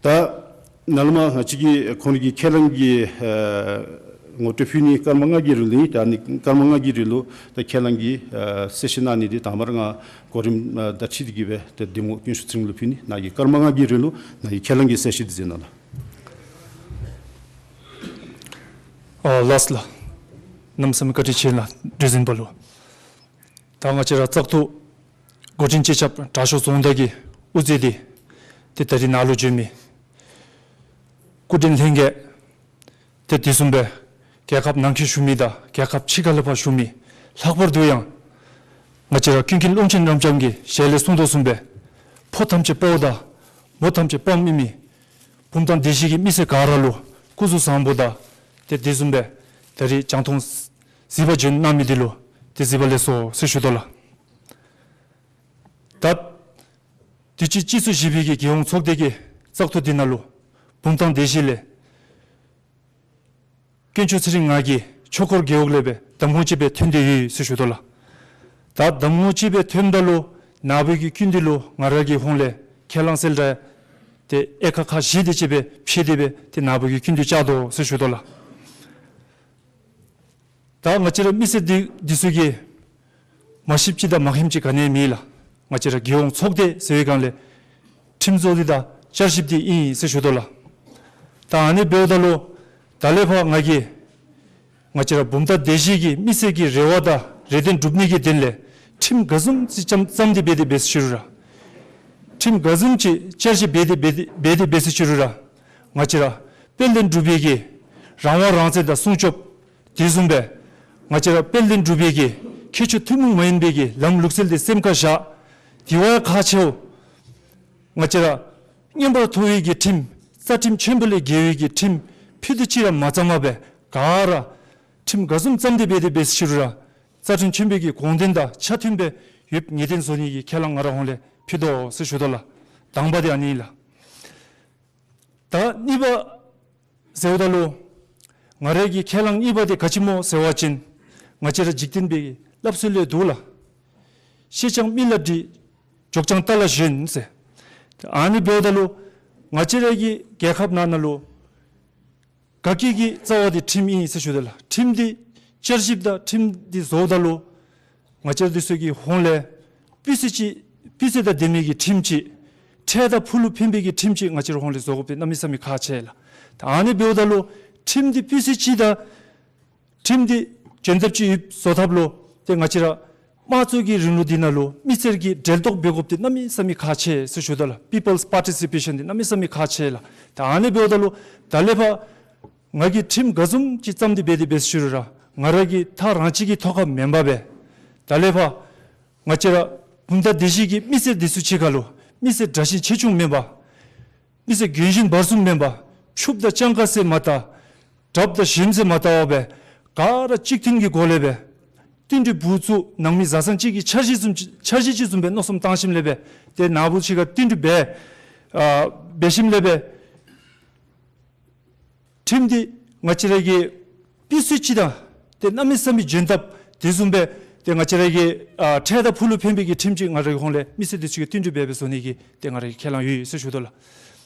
ད་ནཱ་ལས་མར་ང་བཅས་ཀྱིས་ཁོང་རའི་གི་ཁས་བླངས་ཀྱི་ཨ་ངོ་སྤྲོད་ཕུལ་ནི་སྐར་མ་ལྔ་གི་རིང་ལུ་ཨིན། ད་ཨ་ནི་སྐར་མ་ལྔ་གི་རིང་ལུ་ད་ཁས་བླངས་ཀྱི་ཨ་གསལ་བཤད་གནང་ནི་འདི་དང་པ་ར་ང་གོ་རིམ་ཨ་དང་འཁྲིལ་ཏེ་གི་སྦེ་ཏེ་གདམ་ངོ་དཀོན་མཆོག་ཚེ་རིང་ལུ་ཕུལ་ནི། ནཱ་གིས་སྐར་མ་ལྔ་གི་རིང་ལུ་ནཱ་གི་ཁས་བླངས་ཀྱི་གསལ་བཤད་འདི་མཛད་གནང་ལགས། ཨ་ལགས་ལགས། གནམ་མེད་ས་མེད་བཀའ་དྲིན་ཆེ་ལགས་གྲོས་འཛིན་པ་ལུ། ད་ང་བཅས་ར་བཙག་འཐུ་འགོ་འདྲེན་སྤྱི་ཁྱབ་དྲག་ཤོས་རྫོང་བདག་གི་དབུ་མཛད་འདི་ཏེ་ད་རིས་ནཱ་ལུ་བྱོན་མི་སྐུ་མགྲོན་ལྷན་རྒྱས་ཏེ་དེ་བཟུམ་སྦེ་རྒྱལ་ཁབ་ནང་འཁོད་བཞུགས་མི་དང་རྒྱལ་ཁབ་ཕྱི་ཁ་ལས་ཕར་བཞུགས་མི། ལྷག་པར་དུ་ཡང་ང་བཅས་ར་ཀུན་མཁྱེན་ཀློང་ཆེན་རབ་འབྱམས་ཀྱིས་ཞལ་ལས་གསུངས་དོ་བཟུམ་སྦེ་ཕོ་ཐམས་ཅད་དཔའ་བོ་དང་མོ་ཐམས་ཅད་དཔའམོ་ཨིན་མི་བུམ་ཐང་སྡེ་བཞི་གི་མི་སེར་ག་ར་ལུ་སྐུ་གཟུགས་བཟང་པོ་དང་ཏེ་དེ་བཟུམ་སྦེ་ད་རིས་རྒྱང་མཐོང་གཟིགས་པར་བྱོན་གནང་མི་འདི་ལུ་ཏེ་གཟིགས་པ་ལེགས་སོ་ཟེར་ཞུ་དོ་ལགས། ད་དུས་ཅི་སྤྱི་ཚོགས་བཞི་པའི་གི་རྒྱལ་ཡོངས་ཚོགས་སྡེ་གི་བཙག་འཐུ་འདི་ནང་ལུ་བུམ་ཐང་སྡེ་བཞི་ལས་དཀོན་མཆོག་ཚེ་རིང་ང་གིས་ཆོས་འཁོར་རྒེད་འོག་ལས་སྦེ་གདམ་ངོ་ཅིག་སྦེ་ཐོན་ཏེ་ཡོད་ཟེར་ཞུ་དོ་ལགས། ད་གདམ་ངོ་ཅིག་སྦེ་ཐོནམ་ད་ལུ་ནཱ་བུ་གི་སྐུ་མདུན་ལུ་ང་ར་གི་ཧོངས་ལས་ཁས་བླངས་གསལ་བསྒྲགས་ཏེ་དབྱེ་ཁག་ཁག་བཞི་དེ་ཅིག་སྦེ་ཕྱེ་སྟེ་སྦེ་ཏེ་ནཱ་བུ་གི་སྐུ་མདུན་བཅར་དོ་ཟེར་ཞུ་དོ་ལགས། ད་ང་བཅས་ར་མི་སེར་འདི་འདི་ཚུ་གིས་མ་ཤེསཔ་ཅིག་དང་མ་མཁྱེནམ་ཅིག་ག་ནི་ཡང་མེད་ལགས། ང་བཅས་ར་རྒྱལ་ཡོངས་ཚོགས་སྡེ་ཟེར་བའི་སྒང་ལས་ཁྲིམས་བཟོ་འདི་དང་བསྐྱར་ཞིབ་འདི་ཨིན་ཟེར་ཞུ་དོ་ལགས། ད་ཨ་ནི་འབདཝ་ད་ལུ་ད་ལས་ཕར་ང་གིས་ང་བཅས་ར་བུམ་ཐང་སྡེ་བཞི་གི་མི་སེར་གྱི་རེ་བ་དང་རེ་འདུན་སྒྲུབ་ནི་གི་དོན་ལས་ཁྲིམས་ག་བཟུམ་ཅིག་བརྩམ་བརྩམས་ཏེ་འབད་དེ་འབད་ཟེར་ཞུ་རུང་ར་ཁྲིམས་ག་བཟུམ་ཅིག་བསྐྱར་ཞིབ་འབད་དེ་འབད་དེ་འབད་དེ་འབད་ཟེར་ཞུ་རུང་ར་ང་བཅས་ར་དཔལ་ལྡན་འབྲུག་པའི་གི་རང་དབང་རང་བཙན་དང་སྲུང་སྐྱོབ། དེ་བཟུམ་སྦེ་ང་བཅས་ར་དཔལ་ལྡན་འབྲུག་པའི་གི་ཁྱད་ཆོས་ཐུན་མོང་མ་ཡིན་པའི་གི་ལམ་ལུགས་སྲོལ་འདི་སེམས་ཁར་བཞག། དེ་བ་ཁག་ཆེཝ་ང་བཅས་ར་མངོན་པར་མཐོ་བའི་གི་ཁྲིམས་རྩ་ཁྲིམས་ཆེན་པོ་ལས་བརྒལ་བའི་གི་ཁྲིམས་ཕུད་རྡོག་གཅིག་ར་མ་བརྩམས་པར་སྦེ་ག་ར་ཁྲིམས་ག་བཟུམ་བརྩམས་ཏེ་འབད་དེ་འབད་ཟེར་ཞུ་རུང་ར་རྩ་ཁྲིམས་ཆེན་པོའི་གི་དགོངས་དོན་དང་ཆ་མཐུན་སྦེ་ཡོདཔ་ངེས་གཏན་བཟོ་ནི་གི་ཁས་བླངས་ང་ར་ཧོངས་ལས་ཕུལ་དོ་ཟེར་ཞུ་དོ་ལགས། དང་པ་འདི་ཨ་ནི་ཨིན་ལགས། ད་གཉིས་པ་ཟེརཝ་ད་ལུ་ང་རའི་གི་ཁས་བླངས་གཉིས་པ་འདི་ག་ཅི་སྨོ་ཟེར་བ་ཅིན་ང་བཅས་ར་འཇིག་རྟེན་པའི་གི་སླབ་སྲོལ་ལས་འདུག་ལགས། བཤད་ཀྱང་མི་ལ་འདྲི། འཇོག་ཀྱང་རྟ་ལ་ཞོན་ཟེར། ཨ་ནི་འབདཝ་ད་ལུ་ང་བཅས་རའི་གི་རྒྱལ་ཁབ་ནང་ན་ལུ་དགའ་སྐྱིད་ཀྱི་རྩ་བ་འདི་ཁྲིམས་ཨིན་ཟེར་ཞུ་དོ་ལགས། ཁྲིམས་འདི་བསྐྱར་ཞིབ་དང་ཁྲིམས་འདི་བཟོཝ་ད་ལུ་ང་བཅས་ར་འདི་ཚུ་གི་ཧོངས་ལས་སྤུས་ཚད་ཅིག་སྤུས་ཚད་དང་ལྡན་མི་གི་ཁྲིམས་ཅིག་ཁྲལ་དང་ཕུགས་ལུ་ཕན་པའི་གི་ཁྲིམས་ཅིག་ང་བཅས་ར་ཧོངས་ལས་བཟོ་དགོཔ་འདི་གནམ་མེད་ས་མེད་ཁག་ཆེ་ལགས། ད་ཨ་ནི་འབདཝ་ད་ལུ་ཁྲིམས་འདི་སྤུས་ཚད་ཅིག་དང་ཁྲིམས་འདི་འཇོན་ཐབས་ཅིག་ཡོདཔ་བཟོ་ཐབས་ལུ་ཏེ་ང་བཅས་ར་དམངས་གཙོ་གི་རིང་ལུགས་འདི་ནང་ལུ་མི་སེར་གྱི་འབྲེལ་གཏོགས་འབད་དགོཔ་འདི་གནམ་མེད་ས་མེད་ཁག་ཆེ་ཟེར་ཞུ་དོ་ལགས། People's participation འདི་གནམ་མེད་ས་མེད་ཁག་ཆེ་ལགས། ད་ཨ་ནི་འབདཝ་ད་ལུ་ད་ལས་ཕར་ང་གིས་ཁྲིམས་ག་བཟུམ་ཅིག་བརྩམས་ཏེ་འབད་དེ་འབད་ཟེར་ཞུ་རུང་ར་ང་ར་གི་ཐག་རང་གཅིག་གི་ཐོག་ཁར་མེན་པར་སྦེ་ད་ལས་ཕར་ང་བཅས་ར་བུམ་ཐང་སྡེ་བཞི་གི་མི་སེར་འདི་ཚུ་གཅིག་ཁར་ལུ་མི་སེར་དྲག་ཞན་ཆེ་ཆུང་མེན་པར་མི་སེར་རྒན་གཞོན་བར་གསུམ་མེན་པར་ཕྱུགཔོ་དང་སྤྱང་ཀ་ཟེར་མ་བལྟ། དྲགཔ་དང་ཞནམ་ཟེར་མ་བལྟ་བར་སྦེ་ག་ར་གཅིག་མཐུན་གྱི་སྒོ་ལས་སྦེ་བསྟུན་གྲོས་འབད་ཚུགས། ནང་མི་བཟའ་ཚང་གཅིག་གི་འཆར་གཞི་བཟུམ་འཆར་གཞི་གཅིག་བཟུམ་སྦེ་མནོ་བསམ་བཏང་ཞིནམ་ལས་སྦེ་ཏེ་ནཱ་བུ་གཅིག་ཁར་བསྟུན་གྲོས་འབད་ཨ་འབད་ཞིནམ་ལས་སྦེ་ཁྲིམས་འདི་ང་བཅས་ར་གི་སྤུས་ཚད་ཅིག་དང་ཏེ་གནམ་མེད་ས་མེད་འཇོན་ཐབས་དེ་བཟུམ་སྦེ་ཏེ་ང་བཅས་ར་གི་ཨ་ཁྲལ་དང་ཕུགས་ལུ་ཕན་པའི་གི་ཁྲིམས་ཅིག་ང་ར་གི་ཧོངས་ལས་མི་སེར་འདི་ཚུ་གིས་བསྟུན་གྲོས་འབད་འབད་བཟོ་ནི་གི་ཏེ་ང་ར་གི་ཁས་བླངས་ཡོད་ཟེར་ཞུ་དོ་ལགས།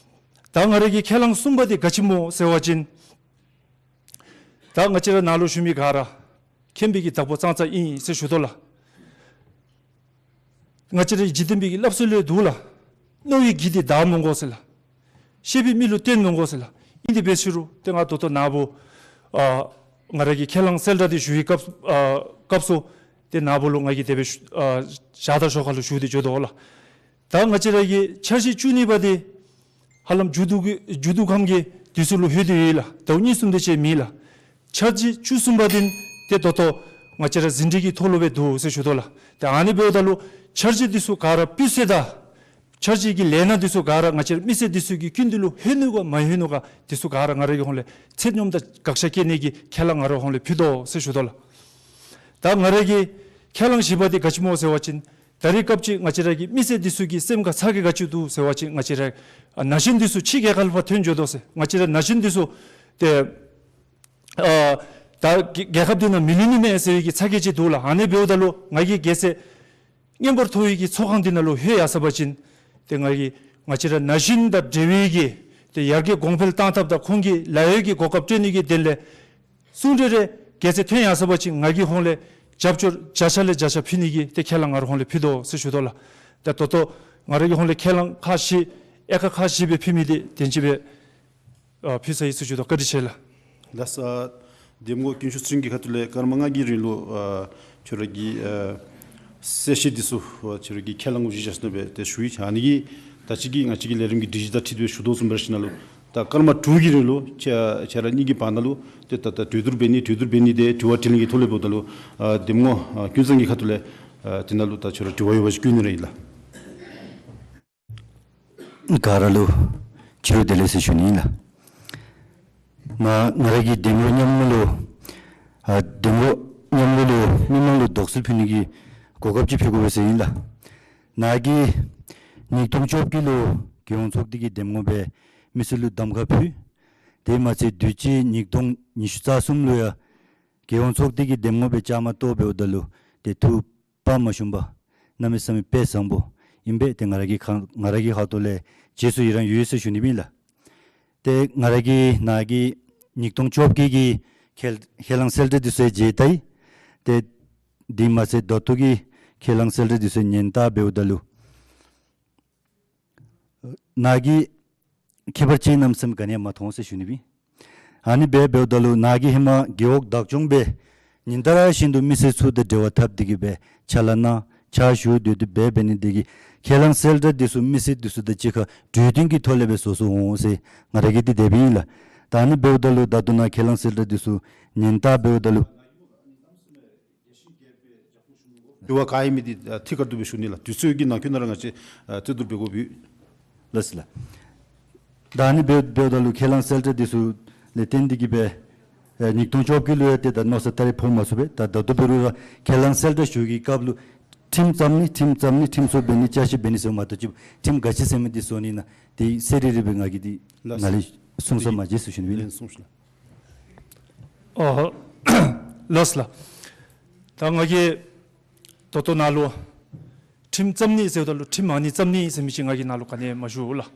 ད་ང་ར་གི་ཁས་བླངས་གསུམ་པ་འདི་ག་ཅི་སྨོ་ཟེར་བ་ཅིན་ད་ང་བཅས་ར་ནཱ་ལུ་བཞུགས་མི་ག་ར་མཁྱེན་པའི་གི་བདག་པོ་ཙང་ཙ་ཨིན་ཟེར་ཞུ་དོ་ལགས། ང་བཅས་རའི་འཇིག་རྟེན་པའི་གི་སླབ་སྲོལ་ལས་འདུག་ལགས། མནོ་བའི་གི་འདི་དག་མི་དགོ་ཟེར་ལགས། ཤེས་པའི་མི་ལུ་བསྟན་མི་དགོ་ཟེར་ལགས། ཨིན་དེ་འབད་ཟེར་རུང་ཏེ་ང་ད་ལྟོ་ནཱ་བུ་ ཨ་ང་ར་གིས་ཁས་བླངས་གསལ་བསྒྲགས་འདི་ཞུ་བའི་སྐབས་ཨ་སྐབས་སུ་ཏེ་ནཱ་བུ་ལུ་ང་གིས་དེ་སྦེ་ཞུ་ཨ་ཞག་དང་ཞོ་ཁ་ལུ་ཞུ་སྟེ་འགྱོ་དོ་ལགས། ད་ང་བཅས་ར་གི་འཆར་གཞི་བཅུ་གཉིས་པ་འདི་ཧ་ལམ་མཇུག་བསྡུ་གི་མཇུག་བསྡུ་ཁམས་ཀྱི་དུས་ཚོད་ལུ་ལྷོད་དེ་ཡོད་ལགས། ཟླཝ་གཉིས་གསུམ་དེ་ཅིག་མེད་ལགས། འཆར་གཞི་བཅུ་གསུམ་པ་འདི་ཏེ་ད་ལྟོ་ང་བཅས་ར་ཟིན་བྲིས་ཀྱི་ཐོག་ལུ་སྦེ་འདུག་ཟེར་ཞུ་དོ་ལགས། ཏེ་ཨ་ནི་འབདཝ་ད་ལུ་འཆར་གཞི་འདི་ཚུ་ག་ར་སྤུས་ཚད་དང་འཆར་གཞི་གི་ལས་སྣ་འདི་ཚུ་ག་ར་ང་བཅས་ར་མི་སེར་འདི་ཚུ་གི་སྐུ་མདུན་ལུ་ལྷོད་ནུག་ག་མ་ལྷོད་ནུག་ག་འདི་ཚུ་ག་ར་ང་ར་གི་ཧོངས་ལས་ཚད་སྙོམས་དང་དགག་བཞག་བཀལ་ནི་གི་ཁས་བླངས་ང་ར་ཧོངས་ལས་ཕུལ་དོ་ཟེར་ཞུ་དོ་ལགས། ད་ང་ར་གི་ཁས་བླངས་བཞི་པ་འདི་ག་ཅི་སྨོ་ཟེར་བ་ཅིན་ད་རེས་སྐབས་ཅིག་ང་བཅས་ར་གི་མི་སེར་འདི་ཚུ་གི་སེམས་ཁར་ཚ་གྱང་ག་ཅི་འདུག་ཟེར་བ་ཅིན་ང་བཅས་ར་ཨ་ན་གཞོན་འདི་ཚུ་ཕྱི་རྒྱལ་ཁབ་ལས་ཕར་ཐོན་འགྱོ་དོ་ཟེར། ང་བཅས་ར་ན་གཞོན་འདི་ཚུ་ཏེ་ཨ་ད་རྒྱལ་ཁབ་འདི་ནང་མི་ལུས་ནི་མས་ཟེར་བའི་གི་ཚ་གྱང་ཅིག་འདུག་ལགས། ཨ་ནི་འབདཝ་ད་ལུ་ང་གིས་རྒྱལ་སྲས་མངོན་པར་མཐོ་བའི་གི་ཚོགས་ཁང་འདི་ནང་ལུ་ལྷོད་ཡར་སོང་པ་ཅིན་ཏེ་ང་གིས་ང་བཅས་ར་ན་གཞོན་དང་འབྲེལ་བའི་གི་ཏེ་ཡར་རྒྱས་གོང་འཕེལ་བཏང་ཐབས་དང་ཁོང་གི་ལཱ་གཡོག་གི་གོ་སྐབས་སྤྲོད་ནི་གི་དོན་ལས་གསུང་གྲོས་རེ་རྒྱལ་སྲས་ཐོན་ཡར་སོང་པ་ཅིན་ང་གི་ཧོངས་ལས་རྒྱབ་སྐྱོར་བརྒྱ་ཆ་ལས་བརྒྱ་ཆ་ཕུལ་ནི་གི་ཏེ་ཁས་བླངས་ང་ར་ཧོངས་ལས་ཕུལ་དོ་ཟེར་ཞུ་དོ་ལགས། ད་ད་ལྟོ་ང་ར་གི་ཧོངས་ལས་ཁས་བླངས་ཁག་བཞི་དབྱེ་ཁག་ཁག་བཞི་སྦེ་ཕུལ་མི་འདི་དེམ་ཅིག་སྦེ་ཨ་ཕུལ་ཚར་ཡི་ཟེར་ཞུ་དོ། བཀའ་དྲིན་ཆེ་ལགས། ལགས་སོ། འདེམས་ངོ་ཀུན་ཤུགས་ཚེ་རིང་གི་ཁ་ཐུག་ལས་སྐར་མ་ལྔ་གི་རིང་ལུ་ཨ་ཁྱོད་ར་གི་ཨ་གསལ་བཤད་འདི་ཚུ་ཨ་ཁྱོད་ར་གིས་ཁས་བླངས་གུ་གཞི་བཞག་ནི་སྦེ་ཏེ་ཞུ་ཡི། ཨ་ནི་གི་ད་ཅི་གི་ང་བཅས་ཀྱི་ལས་རིམ་གྱི་སྒྲིག་གཞི་དང་འཁྲིལ་ཏེ་ཞུ་དོ་བཟུམ་འབད་ཞིནམ་ལས་ད་སྐར་མ་དྲུག་གི་རིང་ལུ་ཁྱེད་ཁྱེད་ར་གཉིས་ཀྱི་བར་ན་ལུ་ཏེ་ད་གྲོས་བསྡུར་འབད་ནི་གྲོས་བསྡུར་འབད་ནི་དེ་དྲི་བ་དྲིས་ལན་གྱི་ཐོག་ལས་འབདཝ་ད་ལུ་ཨ་འདེམས་ངོ་ཨ་ཀུན་བཟང་གི་ཁ་ཐུག་ལས་ཨ་དེ་ནང་ལུ་ད་ཁྱོད་ར་དྲི་བ་ཡོད་པ་ཅིན་བཀོད་ནི་ར་ཨིན་ལགས། ག་ར་ལུ་ཕྱི་རུ་བདེ་ལེགས་ཟེར་ཞུ་ནི་ཨིན་ལགས། ང་ང་ར་གིས་འདེམས་ངོ་མཉམ་ལུ་ཨ་འདེམས་ངོ་མཉམ་ལུ་མི་མང་ལུ་དོགས་སེལ་ཕུལ་ནི་གི་གོ་སྐབས་ཅིག་ཕུལ་དགོ་པས་ཟེར་ཨིན་ལགས། ནཱ་གིས་ཉིས་སྟོང་བཅོ་བརྒྱད་ལུ་རྒྱལ་ཡོངས་ཚོགས་སྡེ་གི་འདེམས་ངོ་སྦེ་མི་སེར་ལུ་གདམ་ཁ་ཕུལ། དེ་མ་ཚད་དུས་ཅི་ཉིས་སྟོང་ཉི་ཤུ་རྩ་གསུམ་ལུ་ཡང་རྒྱལ་ཡོངས་ཚོགས་སྡེ་གི་འདེམས་ངོ་སྦེ་བཅའ་མར་གཏོགས་འབདཝ་ད་ལུ་ཏེ་ཐུགས་དཔའ་མ་ཞུམ་པར་གནམ་མེད་ས་མེད་དཔེ་བཟང་པོ་ཨིན་པས། ཏེ་ང་ར་གི་ཁ་ང་ར་གི་ཁ་ཐུག་ལས་རྗེས་སུ་ཡི་རང་ཡོད་ཟེར་ཞུ་ནི་ཨིན་ལགས། ཏེ་ང་ར་གིས་ནཱ་གི་ཉིས་སྟོང་བཅོ་བརྒྱད་ཀྱི་ཁས་ཁས་བླངས་གསལ་བསྒྲགས་འདི་ཚུ་མཇལ་ད་ཡི། ཏེ་དེ་མ་ཚད་ད་ལྟོ་གི་ཁས་བླངས་གསལ་བསྒྲགས་འདི་ཚུ་ཉན་ལྟ་འབདཝ་ད་ལུ་ནཱ་གི་ཁྱད་པར་ཅན་གནམ་མེད་ས་མེད་ག་ནི་ཡང་མ་མཐོང་ཟེར་ཞུ་ནི་ཨིན། ཨ་ནི་སྦེ་འབདཝ་ད་ལུ་ནཱ་གིས་ཧེ་མ་རྒེད་འོག་བདག་སྐྱོང་སྦེ་ཉིན་ལྟར་བཞིན་དུ་མི་སེར་ཚུ་དང་འབྲེལ་བ་འཐབ་སྟེ་གི་སྦེ་ཕྱག་ལཱ་གནང་ཕྱག་ཞུ་སྡོད་དེ་སྦེ་འབད་ནི་དེ་གིས་ཁས་བླངས་གསལ་བསྒྲགས་འདི་ཚུ་མི་སེར་འདི་ཚུ་དང་གཅིག་ཁར་གྲོས་བསྟུན་གྱི་ཐོག་ལས་སྦེ་བཟོ་བཟོཝ་འོང་ཟེར་ང་ར་གིས་འདི་དེ་སྦེ་ཨིན་ལགས། ད་ཨ་ནི་འབདཝ་ད་ལུ་ད་ལྟོ་ནཱ་ཁས་བླངས་གསལ་བསྒྲགས་འདི་ཚུ་ཉན་ལྟ་འབདཝ་ད་ལུ་དྲི་བ་ག་ཨིན་མི་འདི་ཨ་ཐད་ཀར་དུ་སྦེ་ཞུ་ནི་ལགས། དུས་ཚོད་ཀྱི་ནང་འཁོད་ནང་ར་ང་བཅས་ཨ་རྩོད་བསྡུར་འབད་དགོཔ་ཡོད། ལགས་སོ་ལགས། ད་ཨ་ནི་འབདཝ་འབདཝ་ད་ལུ་ཁས་བླངས་གསལ་བསྒྲགས་འདི་ཚུ་ལས་བརྟེན་ཏེ་གི་སྦེ་ཨ་ཉིས་སྟོང་བཅོ་བརྒྱད་ལུ་ཡང་ཏེ་ད་མནོ་བསམ་ད་རེས་འཕོ་མ་ཚུགས་པས། ད་ད་ལྟོ་འབད་རུང་ར་ཁས་བླངས་གསལ་བསྒྲགས་ཞུ་གི་སྐབས་ལུ་ཁྲིམས་བརྩམ་ནི་ཁྲིམས་བརྩམ་ནི་ཁྲིམས་བཟོ་འབད་ནི་བསྐྱར་ཞིབ་འབད་ནི་ཟེར་མ་གཏོགས་ཅིག་ཁྲིམས་ག་ཅི་ཟེར་མི་འདི་བཟོ་ནི་ཨིན་ན་དེ་གསལ་རི་རི་སྦེ་ང་གིས་འདི་ལགས་སོ། ནཱ་ལས་གསུང་ས་མ་མཇལ་ཟེར་ཞུ་ནི་ཨིན། ལན་གསུངས་ཤིག་ལགས། ཨོ་ལགས་སོ་ལགས། ད་ང་གིས་ད་ལྟོ་ནཱ་ལུ་ཁྲིམས་བརྩམ་ནི་ཟེརཝ་ད་ལུ་ཁྲིམས་ཨ་ནི་བརྩམ་ནི་ཟེར་མི་ཅིག་ང་གིས་ནཱ་ལུ་ག་ནི་ཡང་མ་ཞུ་ལགས།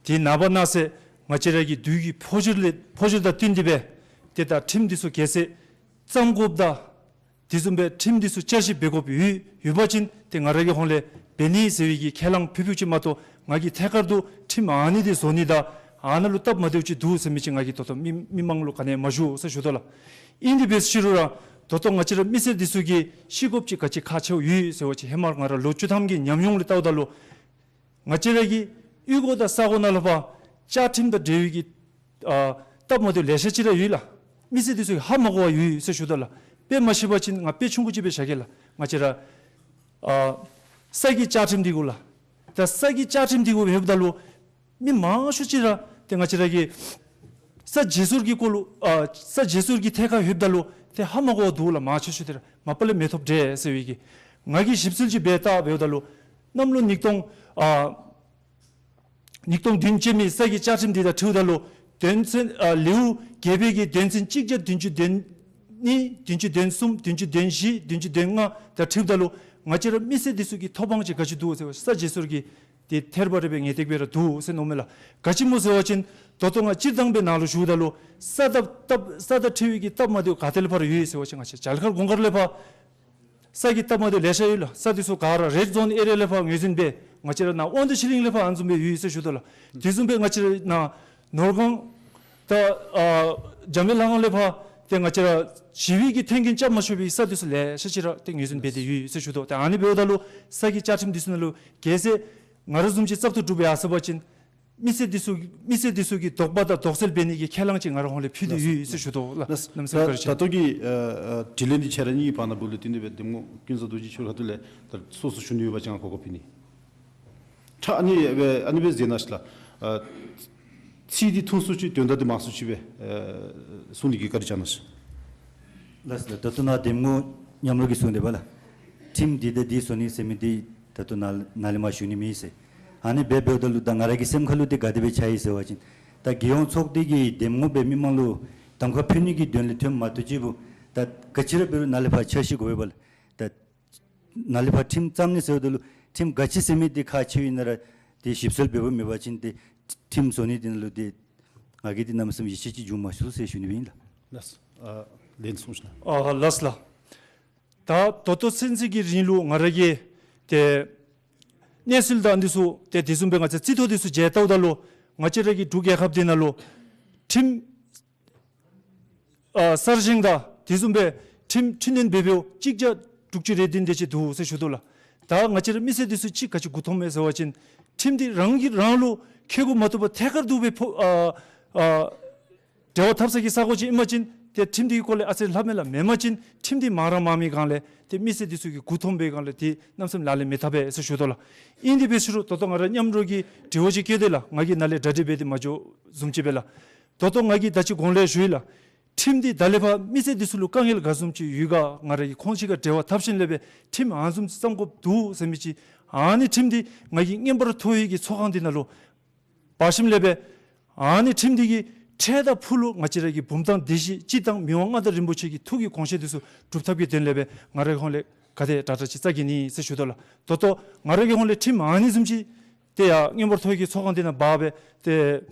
དེ་ནངས་པ་གནངས་ཚེ་ང་བཅས་ར་གི་དུས་ཀྱི་འཕོ་འགྱུར་ལས་འཕོ་འགྱུར་དང་བསྟུན་ཏེ་སྦེ་ཏེ་ད་ཁྲིམས་འདི་ཚུ་གལ་སྲིད་བརྩམ་དགོཔ་དང་དེ་བཟུམ་སྦེ་ཁྲིམས་འདི་ཚུ་བསྐྱར་ཞིབ་འབད་དགོཔ་ཡོད་ཡོད་པ་ཅིན་ཏེ་ང་ར་གི་ཧོངས་ལས་འབད་ནི་ཟེར་བའི་གི་ཁས་བླངས་ཕུལ་ཕུལཝ་ཅིག་མ་གཏོགས་ང་གིས་ཐད་ཀར་དུ་ཁྲིམས་ཨ་ནི་འདི་བཟོ་ནི་དང་ཨ་ནཱ་ལུ་སྟབས་མ་བདེཝ་ཅིག་འདུག་ཟེར་མི་ཅིག་ང་གིས་ད་ལྟོ་མི་མི་མང་ལུ་ག་ནི་ཡང་མ་ཞུ་ཟེར་ཞུ་དོ་ལགས། ཨིན་དེ་འབད་ཟེར་རུང་ར་ད་ལྟོ་ང་བཅས་ར་མི་སེར་འདི་ཚུ་གིས་ཤེས་དགོཔ་ཅིག་ག་ཅི་ཁག་ཆེཝ་ཡོད་ཟེར་བ་ཅིན་ཧེ་མ་ང་ར་ལོ་བཅུ་ཐམ་གྱི་ཉམས་མྱོང་ལས་བལྟཝ་ད་ལུ་ང་བཅས་ར་གི་གཡུས་སྒོ་དང་ས་སྒོ་ནང་ལུ་ཕར་བཅའ་ཁྲིམས་དང་འབྲེལ་བའི་གི་ཨ་སྟབས་མ་བདེཝ་ལེ་ཤ་ཅིག་ར་ཡོད་ལགས། མི་སེར་འདི་ཚུ་གིས་ཧ་མ་གོ་བར་ཡོད་ཟེར་ཞུ་དོ་ལགས། དཔེ་མ་ཤེས་པ་ཅིན་ང་དཔེ་ཆུང་ཀུ་ཅིག་སྦེ་བཞག་གེ་ལགས། ང་བཅས་ར་ཨ་ས་གི་བཅའ་ཁྲིམས་འདི་གུ་ལགས། ད་ས་གི་བཅའ་ཁྲིམས་འདི་གུ་ལྷོདཔ་ད་ལུ་མི་མང་ཤོས་ཅིག་ར་ཏེ་ང་བཅས་ར་གི་ས་བརྗེ་སོར་གྱི་སྐོར་ལུ་ཨ་ས་བརྗེ་སོར་གྱི་ཐད་ཁར་ལྷོདཔ་ད་ལུ་ཏེ་ཧ་མ་གོ་བར་འདུག་ལགས། མང་ཤོས་ཤོས་ཏེ་ར་མ་པ་ལས་མི་ཐོབ་འདྲས་ཟེར་བའི་གི་ང་གིས་ཞིབ་འཚོལ་ཅིག་འབད་བལྟ་འབདཝ་ད་ལུ་གནམ་ལོ་ཉིས་སྟོང་ཨ་ཉིས་སྟོང་བདུན་ཅན་མའི་ས་གི་བཅའ་ཁྲིམས་འདི་དང་འཁྲིལཝ་ད་ལུ་དོན་ཚན་ཨ་ལེའུ་བརྒྱད་པའི་གི་དོན་ཚན་གཅིག་བརྒྱ་བདུན་ཅུ་དོན་གཉིས་བདུན་ཅུ་དོན་གསུམ་བདུན་ཅུ་དོན་བཞི་བདུན་ཅུ་དོན་ལྔ་དང་འཁྲིལཝ་ད་ལུ་ང་བཅས་ར་མི་སེར་འདི་ཚུ་གི་ཐོབ་དབང་ཅིག་ག་ཅི་འདུག་ཟེར་བ་ས་བརྗེ་སོར་གྱི་ཏེ་ཐེར་པ་རེ་སྦེ་ངེས་ཏིག་སྦེ་ར་འདུག་ཟེར་མནོཝ་མས་ལགས། ག་ཅི་སྨོ་ཟེར་བ་ཅིན་ད་ལྟོ་ང་སྤྱིར་བཏང་སྦེ་ནཱ་ལུ་ཞུཝ་ད་ལུ་ས་དང་སྟབས་ས་དང་འཁྲིལ་བའི་གི་སྟབས་མ་བདེཝ་ག་ཏེ་ལས་ཕར་ཡོད་ཟེར་བ་ཅིན་ང་བཅས་བྱ་ལ་མཁར་གུང་དཀར་ལས་ཕར་ས་གི་སྟབས་མ་བདེཝ་ལེ་ཤ་ཡོད་ལགས། ས་འདི་ཚུ་ག་ར་རེཌ་ཛོན་ཨེ་རི་ཡ་ལས་ཕར་ངོས་འཛིན་འབད། ང་བཅས་ར་ནཱ་དབང་འདུས་ཆོས་གླིང་ལས་ཕར་ཨ་ནི་བཟུམ་སྦེ་ཡོད་ཟེར་ཞུ་དོ་ལགས། དེ་བཟུམ་སྦེ་ང་བཅས་ར་ནཱ་ནོར་སྒང་དང་ཨ་འཇམ་དབྱངས་ལྷ་ཁང་ལས་ཕར་ ཏེ་ང་བཅས་ར་ཞི་བའི་གི་ཐོན་སྐྱེད་རྐྱབ་མ་ཆོག་པའི་ས་འདི་ཚུ་ལེ་ཤ་ཅིག་ར་ཏེ་ངོས་འཛིན་འབད་དེ་ཡོད་ཟེར་ཞུ་དོ། ཏེ་ཨ་ནི་འབདཝ་ད་ལུ་ས་གི་བཅའ་ཁྲིམས་འདི་ཚུ་ནང་ལུ་གལ་སྲིད་ང་ར་བཟུམ་ཅིག་བཙག་འཐུ་གྲུབ་ཡར་སོང་པ་ཅིན་མི་སེར་འདི་ཚུ་མི་སེར་འདི་ཚུ་གི་དོགས་པ་དང་དོགས་སེལ་འབད་ནི་གི་ཁས་བླངས་ཅིག་ང་ར་ཧོང་ལས་ཕུལ་ཏེ་ཡོད་ཟེར་ཞུ་དོ་ལགས། ལགས། གནམ་མེད་ས་མེད་བཀའ་དྲིན་ཆེ། ད་ལྟོ་གི་ཨ་ཨ་དྲི་ལན་འདི་ཁྱེད་ར་གཉིས་ཀྱི་བར་ན་འབུལ་ལོ། དེ་འདི་སྦེ་གདམ་ངོ་ཀུན་བཟང་རྡོ་རྗེ་ཁྱོད་ཁ་ཐུག་ལས་ད་སོ་སོ་ཞུ་ནི་ཡོད་པ་ཅིན་གོ་སྐབས་ཕུལ་ནི། ཁྲ་ཨ་ནི་སྦེ་ཨ་ནི་སྦེ་མཛད་གནང་ཤིག་ལགས། ཨ་ཚིག་འདི་ཐུང་སུ་ཅིག་དོན་དག་འདི་མང་སུ་ཅིག་སྦེ་ཨ་གསུང་ནི་གི་བཀའ་དྲིན་བསྐྱང་གནང་ཤིག། ལགས་སོ། ད་ལྟོ་ནཱ་གདམ་ངོ་མཉམ་རོགས་ཀྱིས་གསུངས་ཏེ་འབདཝ་ལགས། ཁྲིམས་འདི་དང་འདི་བཟོ་ནི་ཟེར་མི་འདི་ད་ལྟོ་ནཱ་ནཱ་ལས་མར་ཞུ་ནི་མེད་ཟེར། ཨ་ནི་སྦེ་འབདཝ་ད་ལུ་ད་ང་ར་གི་སེམས་ཁ་ལུ་འདི་ག་དེ་སྦེ་ཆགས་ཡི་ཟེར་བ་ཅིན་ད་རྒྱལ་ཡོངས་ཚོགས་སྡེ་གི་གདམ་ངོ་སྦེ་མི་མང་ལུ་གདམ་ཁ་ཕུལ་ནི་གི་དོན་ལས་ཐོནམ་མ་གཏོགས་ཅིག་འབདཝ་ད་ག་ཅི་ར་འབད་རུང་ནཱ་ལས་ཕར་འཆར་གཞི་དགོ་པས་ལགས། ད་ནཱ་ལས་ཕར་ཁྲིམས་བརྩམ་ནི་ཟེརཝ་ད་ལུ་ཁྲིམས་ག་ཅི་ཟེར་མི་འདི་ཁག་ཆེཝ་ཨིན་ན་ར་ཏེ་ཞིབ་འཚོལ་འབད་འབདཝ་མེད་པ་ཅིན་ཏེ་ཁྲིམས་བཟོ་ནི་འདི་ནང་ལུ་ཏེ་ང་གིས་འདི་གནམ་མེད་ས་མེད་ཡིད་ཆེས་ཅིག་འབྱུང་མ་ཚུགས་ཟེར་ཞུ་ནི་སྦེ་ཨིན་ལགས། ལགས་སོ། ཨ་ལན་གསུངས་ཤིག་ལགས། ཨ་ལགས་ལགས། ད་ད་ལྟོ་ཚུན་ཚོད་ཀྱི་རིང་ལུ་ང་ར་གིས་ཏེ་གནས་ཚུལ་དང་འདི་ཚུ་ཏེ་དེ་བཟུམ་སྦེ་ང་བཅས་རྩིས་ཐོ་འདི་ཚུ་མཇལ་བལྟཝ་ད་ལུ་ང་བཅས་ར་གི་འབྲུག་རྒྱལ་ཁབ་འདི་ནང་ལུ་ཁྲིམས་ཨ་གསར་བཞེངས་དང་དེ་བཟུམ་སྦེ་ཁྲིམས་འཕྲི་སྣོན་འབད་འབདཝ་གཅིག་བརྒྱ་དྲུག་ཅུ་རེ་བདུན་དེ་ཅིག་འདུག་ཟེར་ཞུ་དོ་ལགས། ད་ང་བཅས་ར་མི་སེར་འདི་ཚུ་གཅིག་ག་ཅི་མགུ་འཐོམ་མས་ཟེར་བ་ཅིན་ཁྲིམས་འདི་རང་གིས་རང་ལུ་ཁེ་པོ་མ་ཐོབ་པར་ཐད་ཀར་དུ་སྦེ་ཕོག་ཨ་ཨ་འབྲེལ་བ་འཐབ་ས་གི་ས་གོ་ཅིག་ཨིན་པ་ཅིན་ཏེ་ཁྲིམས་འདི་གི་སྐོར་ལས་ཨ་ཙི་ལྷབ་མས་ལགས། མེན་པ་ཅིན་ཁྲིམས་འདི་མང་ར་མང་མི་སྒང་ལས་ཏེ་མི་སེར་འདི་ཚུ་གི་མགུ་འཐོམ་པའི་སྒང་ལས་ཏེ་གནམ་མེད་ས་མེད་ལག་ལེན་མི་འཐབ་པས་ཟེར་ཞུ་དོ་ལགས། ཨིན་དེ་སྦེ་ཞུ་རུང་ད་ལྟོ་ང་ར་མཉམ་རོགས་ཀྱིས་དྲི་བ་ཅིག་བཀོད་དེ་ལགས། ང་གིས་ནཱ་ལས་གྲ་སྒྲིག་འབད་དེ་མ་འགྱོ་བཟུམ་ཅིག་སྦེ་ལགས། ད་ལྟོ་ང་གིས་ད་ཅི་གོང་ལས་ཞུ་ཡི་ལགས། ཁྲིམས་འདི་ད་ལས་ཕར་མི་སེར་འདི་ཚུ་ལུ་དཀའ་ངལ་ག་བཟུམ་ཅིག་ཡོད་ག་ང་ར་གིས་ཁོང་ཅིག་ཁར་འབྲེལ་བ་འཐབ་ཞིནམ་ལས་སྦེ་ཁྲིམས་ཨ་བཟུམ་ཅིག་བརྩམ་དགོཔ་འདུག་ཟེར་མི་ཅིག་ཨ་ནི་ཁྲིམས་འདི་ང་གིས་མངོན་པར་མཐོ་བའི་གི་ཚོགས་ཁང་འདི་ནང་ལུ་འབག་ཞིནམ་ལས་སྦེ་ཨ་ནི་ཁྲིམས་འདི་གི་ཁྲལ་དང་ཕུལ་ལུ་ང་བཅས་ར་གི་བུམ་ཐང་སྡེ་བཞི་སྤྱི་དང་མི་དབང་མངའ་བདག་རིན་པོ་ཆེ་གི་ཐུགས་ཀྱི་དགོངས་བཞེད་འདི་ཚུ་སྒྲུབ་ཐབས་ཀྱི་དོན་ལས་སྦེ་ང་རའི་ཧོང་ལས་ག་དེ་དྲག་དྲག་ཅིག་བཙག་གེ་ནི་ཟེར་ཞུ་དོ་ལགས། ད་ལྟོ་ང་ར་གི་ཧོང་ལས་ཁྲིམས་ཨ་ནི་བཟུམ་ཅིག་ཏེ་ཡར་མངོན་པར་མཐོ་བའི་གི་ཚོགས་ཁང་འདི་ནང་འབག་སྦེ་ཏེ་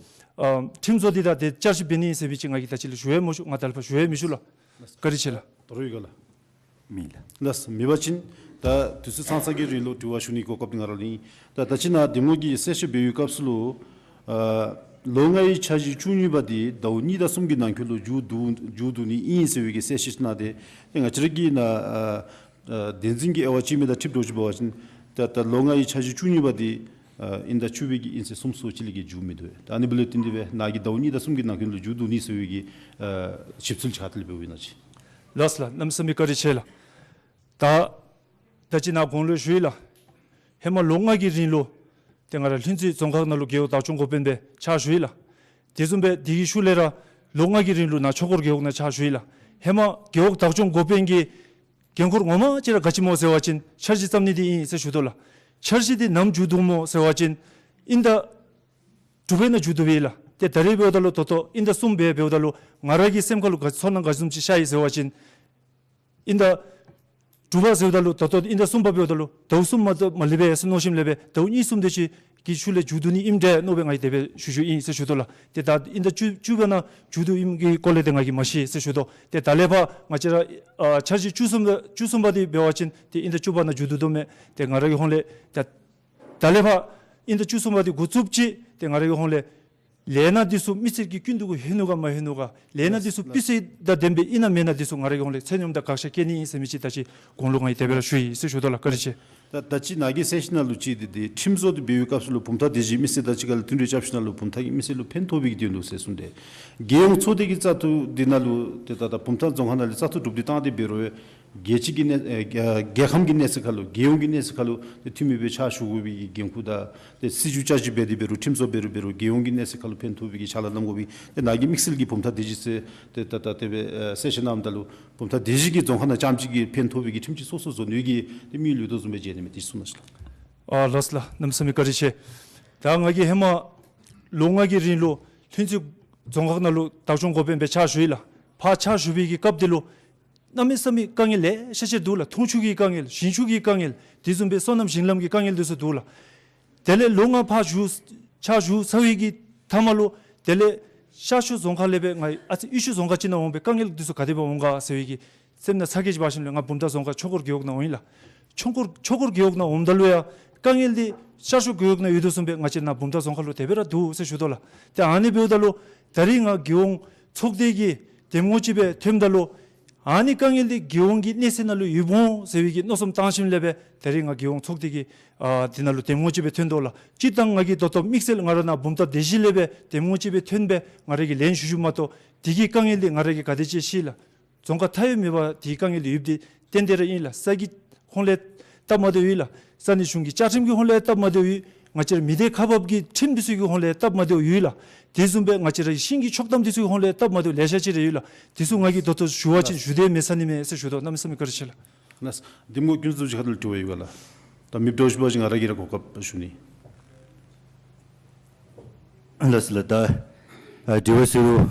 ཨ་ཁྲིམས་བཟོ་འདི་དང་ཏེ་བསྐྱར་ཞིབ་འབད་ནི་ཟེར་མི་ཅིག་ང་གིས་ད་ཅི་ལས་ཞུ་ཡང་མི་ཞུ། ང་ད་ལས་ཕར་ཞུ་ཡང་མི་ཞུ་ལགས། བཀའ་དྲིན་ཆེ་ལགས། ད་རུང་ཡོད་ག་ལགས། མེད་ལགས། ལགས། མེད་པ་ཅིན་ད་དུས་ཚོད་ཙང་ཙང་གི་རིང་ལུ་དྲི་བ་ཞུ་ནི་གོ་སྐབས་འདི་ང་ར་ལུ་ཨིན། ད་ད་ཅི་ནཱ་གདམ་ངོ་གིས་གསལ་བཤད་འབད་བའི་སྐབས་སུ་ལུ་ཨ་ལོ་ལྔའི་འཆར་གཞི་བཅུ་གཉིས་པ་འདི་ཟླཝ་གཉིས་དང་གསུམ་གྱི་ནང་འཁོད་ལུ་མཇུག་བསྡུ་མཇུག་བསྡུ་ནི་ཨིན་ཟེར་བའི་གི་གསལ་བཤད་གནང་སྟེ། ཏེ་ང་བཅས་ར་གི་ནཱ་ཨ་ཨ་བདེན་འཛིན་གྱི་དབྱེ་བ་དཔྱད་མི་དང་འཁྲིལ་འགྱོ་ཅི་འབད་བ་ཅིན་ད་ད་ལོ་ལྔའི་འཆར་གཞི་བཅུ་གཉིས་པ་འདི་ཨ་དབྱིན་ཟླ་བཅུ་པའི་གི་དབྱིན་ཚེས་སུམ་ཅུ་སོ་གཅིག་ལས་གི་མཇུག་མི་བསྡུ་བས། ད་ཨ་ནི་འབདཝ་ལས་བརྟེན་ཏེ་སྦེ་ནཱ་གིས་ཟླཝ་གཉིས་དང་གསུམ་གྱི་ནང་འཁོད་ལུ་མཇུག་བསྡུ་ནི་ཟེར་བའི་གི་ཨ་ཞིབ་འཚོལ་ཅིག་ཧ་ཏེ་ལས་འབད་བའི་ན་ཅིག། ལགས་ལགས། གནམ་མེད་ས་མེད་བཀའ་དྲིན་ཆེ་ལགས། ད་ད་ཅི་ནཱ་གོང་ལུ་ཞུ་ཡི་ལགས། ཧེ་མ་ལོ་ལྔ་གི་རིང་ལུ་ཏེ་ང་ར་ལྷུན་རྩེ་རྫོང་ཁག་ནང་ལུ་རྒེད་འོག་བདག་སྐྱོང་འགོ་དཔོན་སྦེ་ཕྱག་ཞུ་ཡི་ལགས། དེ་བཟུམ་སྦེ་དེ་གི་ཤུལ་ལས་ར་ལོ་ལྔ་གི་རིང་ལུ་ནཱ་ཆོས་འཁོར་རྒེད་འོག་ནང་ཕྱག་ཞུ་ཡི་ལགས། ཧེ་མ་རྒེད་འོག་བདག་སྐྱོང་འགོ་དཔོན་གྱི་འགན་ཁུར་ངོ་མ་ཅིག་ར་ག་ཅི་སྨོ་ཟེར་བ་ཅིན་འཆར་གཞི་བརྩམ་ནི་འདི་ཨིན་ཟེར་ཞུ་དོ་ལགས། འཆར་གཞི་འདི་ནམ་མཇུག་བསྡུཝ་སྨོ་ཟེར་བ་ཅིན་དབྱིན་ཟླ་དྲུག་པའི་ནང་མཇུག་བསྡུ་བས་ལགས། ཏེ་ད་རེས་འབདཝ་ད་ལུ་ད་ལྟོ་དབྱིན་ཟླ་གསུམ་པ་འབདཝ་ད་ལུ་ང་ར་གི་སེམས་ཁ་ལུ་ག་ཚོར་སྣང་ག་བཟུམ་ཅིག་ཤར་ཡི་ཟེར་བ་ཅིན་དབྱིན་ཟླ་དྲུག་པ་ཟེརཝ་ད་ལུ་ད་ལྟོ་དབྱིན་ཟླ་གསུམ་པ་འབདཝ་ད་ལུ་ཟླཝ་གསུམ་མ་གཏོགས་མ་ལུས་པས་ཟེར་མནོ་ཞིནམ་ལས་སྦེ་ཟླཝ་གཉིས་གསུམ་དེ་ཅིག་གི་ཤུལ་ལས་མཇུག་བསྡུ་ནི་ཨིནམ་འདྲས་མནོ་སྦེ་ང་གིས་དེ་སྦེ་ཞུ་ཞུཝ་ཨིན་ཟེར་ཞུ་དོ་ལགས། ཏེ་ད་དབྱིན་ཟླ་བཅུ་བཅུ་པ་ནང་མཇུག་བསྡུ་ཨིནམ་གྱི་སྐོར་ལས་ཏེ་ང་གིས་མ་ཤེས་ཟེར་ཞུ་དོ། ཏེ་ད་ལས་ཕར་ང་བཅས་ར་ཨ་འཆར་གཞི་བཅུ་གསུམ་པ་བཅུ་གསུམ་པ་འདི་འབད་བ་ཅིན་ཏེ་དབྱིན་ཟླ་བཅུ་པ་ནང་མཇུག་བསྡུ་དོ་མས། ཏེ་ང་ར་གི་ཧོང་ལས་ད་ད་ལས་ཕར་དབྱིན་ཟླ་བཅུ་གསུམ་པ་འདི་འགོ་བཙུགསཔ་ཅིག་ཏེ་ང་ར་གི་ཧོང་ལས་ལས་སྣ་འདི་ཚུ་མི་སེར་གྱི་སྐྱིད་སྡུག་གུ་ལྷོད་ནུག་ག་མ་ལྷོད་ནུག་ག། ལས་སྣ་འདི་ཚུ་སྤུས་ཚད་དང་ལྡནམ་སྦེ་ཨིན་ན་མེན་ན་འདི་ཚུ་ང་ར་གི་ཧོང་ལས་ཚད་སྙོམས་དང་དགག་བཞག་བཀལ་ནི་ཨིན་ཟེར་མི་ཅིག་ད་ཅི་གོང་ལུ་ང་གིས་དེ་སྦེ་ར་ཞུ་ཡི་ཟེར་ཞུ་དོ་ལགས། བཀའ་དྲིན་ཆེ། ད་ད་ཅི་ནཱ་གི་གསལ་བཤད་ནང་ལུ་ཅིག་འདི་འདི་ཁྲིམས་བཟོ་འདི་འབད་བའི་སྐབས་སུ་ལུ་བུམ་ཐང་སྡེ་བཞི་མི་སེར་དང་གཅིག་ཁར་ལུ་མཐུན་གྲོས་རྐྱབ་ཞིནམ་ལས་བུམ་ཐང་གི་མི་སེར་ལུ་ཕན་ཐོགས་པའི་གི་དོན་ལུ་ཟེར་གསུངས་ཏེ། རྒྱལ་ཡོངས་ཚོགས་སྡེ་གི་བཙག་འཐུ་འདི་ནང་ལུ་ཏེ་ད་ད་བུམ་ཐང་རྫོང་ཁག་ནང་ལས་བཙག་འཐུ་གྲུབ་སྟེ་བཏང་སྟེ་འབད་རུང་རྒྱལ་སྤྱི་གི་གནས་ཨེ་རྒྱལ་རྒྱལ་ཁམས་ཀྱི་གནས་ཚད་ཁར་ལུ་རྒྱལ་ཡོངས་ཀྱི་གནས་ཚད་ཁར་ལུ་ཏེ་འཐུས་མི་སྦེ་ཕྱག་ཞུ་དགོ་པའི་གི་འགན་ཁུར་དང་ཏེ་སྲིད་བྱུས་བསྐྱར་ཞིབ་འབད་དེ་འབད་རུང་ཁྲིམས་བཟོ་འབད་རུང་འབད་རུང་རྒྱལ་ཡོངས་ཀྱི་གནས་ཚད་ཁར་ལུ་ཕན་ཐོགས་པའི་གི་ཕྱག་ལཱ་གནང་དགོ་པའི་ཏེ་ནཱ་གི་དམིགས་བསལ་གྱི་བུམ་ཐང་སྡེ་བཞི་ཟེར་ཏེ་ད་ད་དེ་སྦེ་ཨེ་གསལ་བཤད་གནངམ་ད་ལུ་བུམ་ཐང་སྡེ་བཞི་གི་རྫོང་ཁག་ནང་རྐྱངམ་ཅིག་གིས་ཕན་ཐོགས་པའི་གི་ཁྲིམས་ཅིག་སོ་སོ་བཟོ་ནི་གི་ཏེ་དམིགས་ཡུལ་ཡོད་དོ་བཟུམ་སྦེ་མཇལ་ནི་མས། དེ་གསུང་གནང་ཤིག་ལགས། ཨ་ལགས་ལགས། གནམ་མེད་ས་མེད་བཀའ་དྲིན་ཆེ། ད་ང་གིས་ཧེ་མ་ལོ་ལྔ་གི་རིང་ལུ་ལྷུན་རྩེ་རྫོང་ཁག་ནང་ལུ་བདག་སྐྱོང་འགོ་དཔོན་སྦེ་ཕྱག་ཞུ་ཡི་ལགས། ཕར་ཕྱག་ཞུ་བའི་གི་སྐབས་དེ་ལུ་གནམ་མེད་ས་མེད་དཀའ་ངལ་ལེ་ཤ་ཅིག་འདུག་ལགས། འཐུང་ཆུ་གི་དཀའ་ངལ་ཞིང་ཆུ་གི་དཀའ་ངལ་དེ་བཟུམ་སྦེ་སོ་ནམ་ཞིང་ལམ་གྱི་དཀའ་ངལ་དེ་ཚུ་འདུག་ལགས། དེ་ལས་ལོ་ལྔ་ཕར་བཞུགས་ཕྱག་ཞུ་ཚར་བའི་གི་མཐའ་མ་ལུ་དེ་ལས་ཤར་ཕྱོགས་རྫོང་ཁག་ལས་སྦེ་ང་ཨ་ཙི་དབུས་ཕྱོགས་རྫོང་ཁག་ཅིག་ནང་འོང་སྦེ་དཀའ་ངལ་དེ་ཚུ་ག་དེ་སྦེ་འོང་ག་ཟེར་བའི་གི་སེམས་ནང་ཚ་གྱང་ཅིག་འབག་ཞིནམ་ལས་ང་བུམ་ཐང་རྫོང་ཁག་ཆོས་འཁོར་རྒེད་འོག་ནང་འོང་ཡི་ལགས། ཆོས་འཁོར་ཆོས་འཁོར་རྒེད་འོག་ནང་འོངམ་ད་ལུ་ཡང་དཀའ་ངལ་འདི་ཤར་ཕྱོགས་རྒེད་འོག་ནང་ཡོད་དོ་བཟུམ་སྦེ་ང་བཅས་ནཱ་བུམ་ཐང་རྫོང་ཁག་ལུ་དེ་སྦེ་ར་འདུག་ཟེར་ཞུ་དོ་ལགས། ཏེ་ཨ་ནི་འབདཝ་ད་ལུ་ད་རིས་ང་རྒྱལ་ཡོངས་ཚོགས་སྡེ་གི་ འདེམས་ངོ་ཅིག་སྦེ་ཐོནམ་ད་ལུ་ཨ་ནི་དཀའ་ངལ་འདི་རྒྱལ་ཡོངས་ཀྱི་གནས་ཚད་ནང་ལུ་ཡོདཔ་འོང་ཟེར་བའི་གི་མནོ་བསམ་བཏང་ཞིནམ་ལས་སྦེ་ད་རིས་ང་རྒྱལ་ཡོངས་ཚོགས་སྡེ་གི་ཨ་འདི་ནང་ལུ་འདེམས་ངོ་ཅིག་སྦེ་ཐོན་དོ་ལགས། སྤྱིར་བཏང་ང་གིས་ད་ལྟོ་དམིགས་བསལ་ང་ར་ནཱ་བུམ་ཐང་སྡེ་བཞི་ལས་སྦེ་འདེམས་ངོ་ཅིག་སྦེ་ཐོན་སྦེ་ང་ར་གིས་ལན་ཞུ་ཞུཝ་མ་གཏོགས་དེ་གི་དཀའ་ངལ་འདི་ང་ར་གིས་ག་དེ་ཅིག་ཤེས་ལགས། རྫོང་ཁག་མཐའ་དབུས་མེད་པར་དེའི་དཀའ་ངལ་ཡོདཔ་འདི་ཏན་ཏན་ར་ཨིན་ལགས། ས་གི་ཧོང་ལས་སྟབས་མ་བདེཝ་ཡོད་ལགས། ས་གནས་གཞུང་གི་བཅའ་ཁྲིམས་ཀྱི་ཧོང་ལས་སྟབས་མ་བདེཝ་ཡོད། ང་བཅས་ར་མི་སྡེ་ཁག་འབག་གི་ཁྲིམས་འདི་ཚུ་གི་ཧོང་ལས་སྟབས་མ་བདེཝ་ཡོད་ལགས། དེ་བཟུམ་སྦེ་ང་བཅས་ར་ཤིང་གི་ཆོག་ཐམ་འདི་ཚུ་གི་ཧོང་ལས་སྟབས་མ་བདེཝ་ལེ་ཤ་ཅིག་ར་ཡོད་ལགས། དེ་ཚུ་ང་གིས་ད་ལྟོ་ཞུ་བ་ཅིན་ཞུ་དེས་མེད་ས་ནི་མས་ཟེར་ཞུ་དོ། གནམ་མེད་ས་མེད་བཀའ་དྲིན་ཆེ་ལགས། ལགས། འདེམས་ངོ་ཀུན་བཟང་ཅིག་ཁ་ཐུག་ལས་དྲི་བ་ཡོད་ག་ལགས། ད་མེདཔ་འདྲཝ་ཅིག་འབད་བ་ཅིན་ང་ར་གིས་ར་གོ་སྐབས་ཞུ་ནི། ལགས་སོ་ལགས། ད་ཨ་དྲི་བ་ཟེར་རུང་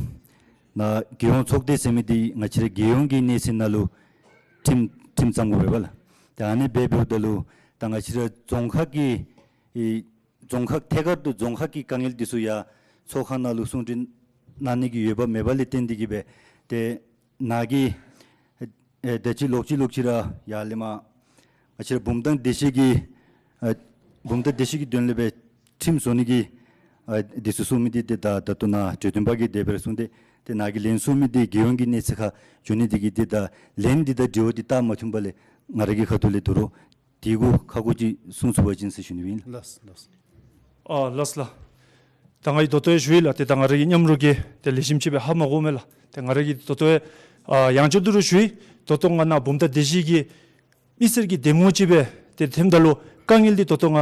ནཱ་རྒྱལ་ཡོངས་ཚོགས་སྡེ་ཟེར་མི་འདི་ང་བཅས་ར་རྒྱལ་ཡོངས་ཀྱི་གནས་ཚད་ནང་ལུ་ཁྲིམས་ཁྲིམས་བརྩམ་དགོ་པས་ལགས། ཏེ་ཨ་ནི་སྦེ་འབདཝ་ད་ལུ་ད་ང་བཅས་ར་རྫོང་ཁག་གི་ཨེ་རྫོང་ཁག་ཐད་ཀར་དུ་རྫོང་ཁག་གི་དཀའ་ངལ་འདི་ཚུ་ཡང་ཚོགས་ཁང་ནང་ལུ་གསུང་གྲོས་གནང་ནི་གི་ཡོདཔ་མེདཔ་ལས་བརྟེན་ཏེ་གིས་སྦེ་ཏེ་ནཱ་གིས་ཨེ་ད་ཅི་ལོག་ཅི་ལོག་ཅི་ར་ཡར་ལས་མར་ང་བཅས་ར་བུམ་ཐང་སྡེ་བཞི་གི་ཨེ་བུམ་ཐང་སྡེ་བཞི་གི་དོན་ལས་སྦེ་ཁྲིམས་བཟོ་ནི་གི་ཨེ་འདི་ཚུ་གསུང་མི་འདི་ཏེ་ད་ད་ལྟོ་ནཱ་གྲོས་སྟོན་པ་གིས་དེ་སྦེ་ར་གསུངས་ཏེ་ཏེ་ནཱ་གིས་ལན་གསུང་མི་འདི་རྒྱལ་ཡོངས་ཀྱི་གནས་ཚད་ཁར་འགྱོ་ནི་འདི་གིས་ཏེ་ད་ལན་འདི་དང་དྲི་བ་འདི་ད་མ་མཐུནམ་ལས་ང་ར་གི་ཁ་ཐུག་ལས་ད་རུང་དེ་གུ་ཁ་སྐོང་ཅིག་གསུང་ཚུགས་པ་ཅིན་ཟེར་ཞུ་ནི་ཨིན་ལགས། ལགས་ལགས། ཨ་ལགས་ལགས། ད་ང་གིས་ད་ལྟོ་ཡང་ཞུ་ཡི་ལགས། ཏེ་ད་ང་ར་གི་མཉམ་རོགས་ཀྱིས་ཏེ་ལེགས་ཤོམ་ཅིག་སྦེ་ཧ་མ་གོཝ་མས་ལགས། ཏེ་ང་ར་གིས་ད་ལྟོ་ཡང་ཨ་ཡང་བསྐྱར་དུ་ར་ཞུ་ཡི། ད་ལྟོ་ང་ནཱ་བུམ་ཐང་སྡེ་བཞི་གི་མི་སེར་གྱི་འདེམས་ངོ་ཅིག་སྦེ་ཏེ་ཐོནམ་ད་ལུ་དཀའ་ངལ་འདི་ད་ལྟོ་ང་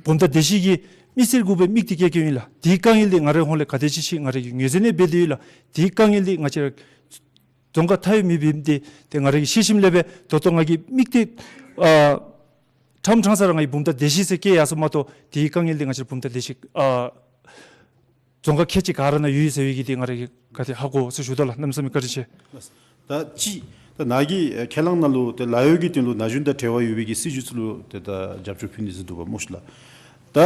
བུམ་ཐང་སྡེ་བཞི་གི་མི་སེར་གུ་སྦེ་དམིགས་ཏེ་བཀོད་བཀོདཔ་ཨིན་ལགས། དེའི་དཀའ་ངལ་འདི་ང་རའི་ཧོང་ལས་ག་དེ་ཅིག་ཅིག་ང་ར་གིས་ངོས་འཛིན་ནི་འབད་དེ་ཡོད་ལགས། དེའི་དཀའ་ངལ་འདི་ང་བཅས་ར་རྫོང་ཁག་མཐའ་དབུས་མེད་པའི་འདི་ཏེ་ང་ར་གིས་ཤེས་ཞིནམ་ལས་སྦེ་ད་ལྟོ་ང་གིས་དམིགས་ཏེ་ཨ་ཁྲམ་ཁྲང་ས་ར་ང་གིས་བུམ་ཐང་སྡེ་བཞི་ཟེར་བཀོད་ཡར་སོངམ་མ་གཏོགས་དེའི་དཀའ་ངལ་འདི་ང་བཅས་ར་བུམ་ཐང་སྡེ་བཞི་ཨ་རྫོང་ཁག་ཁལ་གཅིག་ག་ར་ནང་ཡོད་ཟེར་བའི་གི་འདི་ང་ར་གིས་ག་དེ་ཧ་གོ་ཟེར་ཞུ་དོ་ལགས། གནམ་མེད་ས་མེད་བཀའ་དྲིན་ཆེ། ད་ཅི་ད་ནཱ་གིས་ཨེ་ཁས་བླངས་ནང་ལུ་ཏེ་ལཱ་གཡོག་གི་དོན་ལུ་ན་གཞོན་དང་འབྲེལ་བ་ཡོད་པའི་གི་སྲིད་བྱུས་ཚུ་ལུ་ཏེ་ད་རྒྱབ་སྐྱོར་ཕུལ་ནི་ཟེར་འདུག་པ་སྨོ་ཤི་ལགས། ད་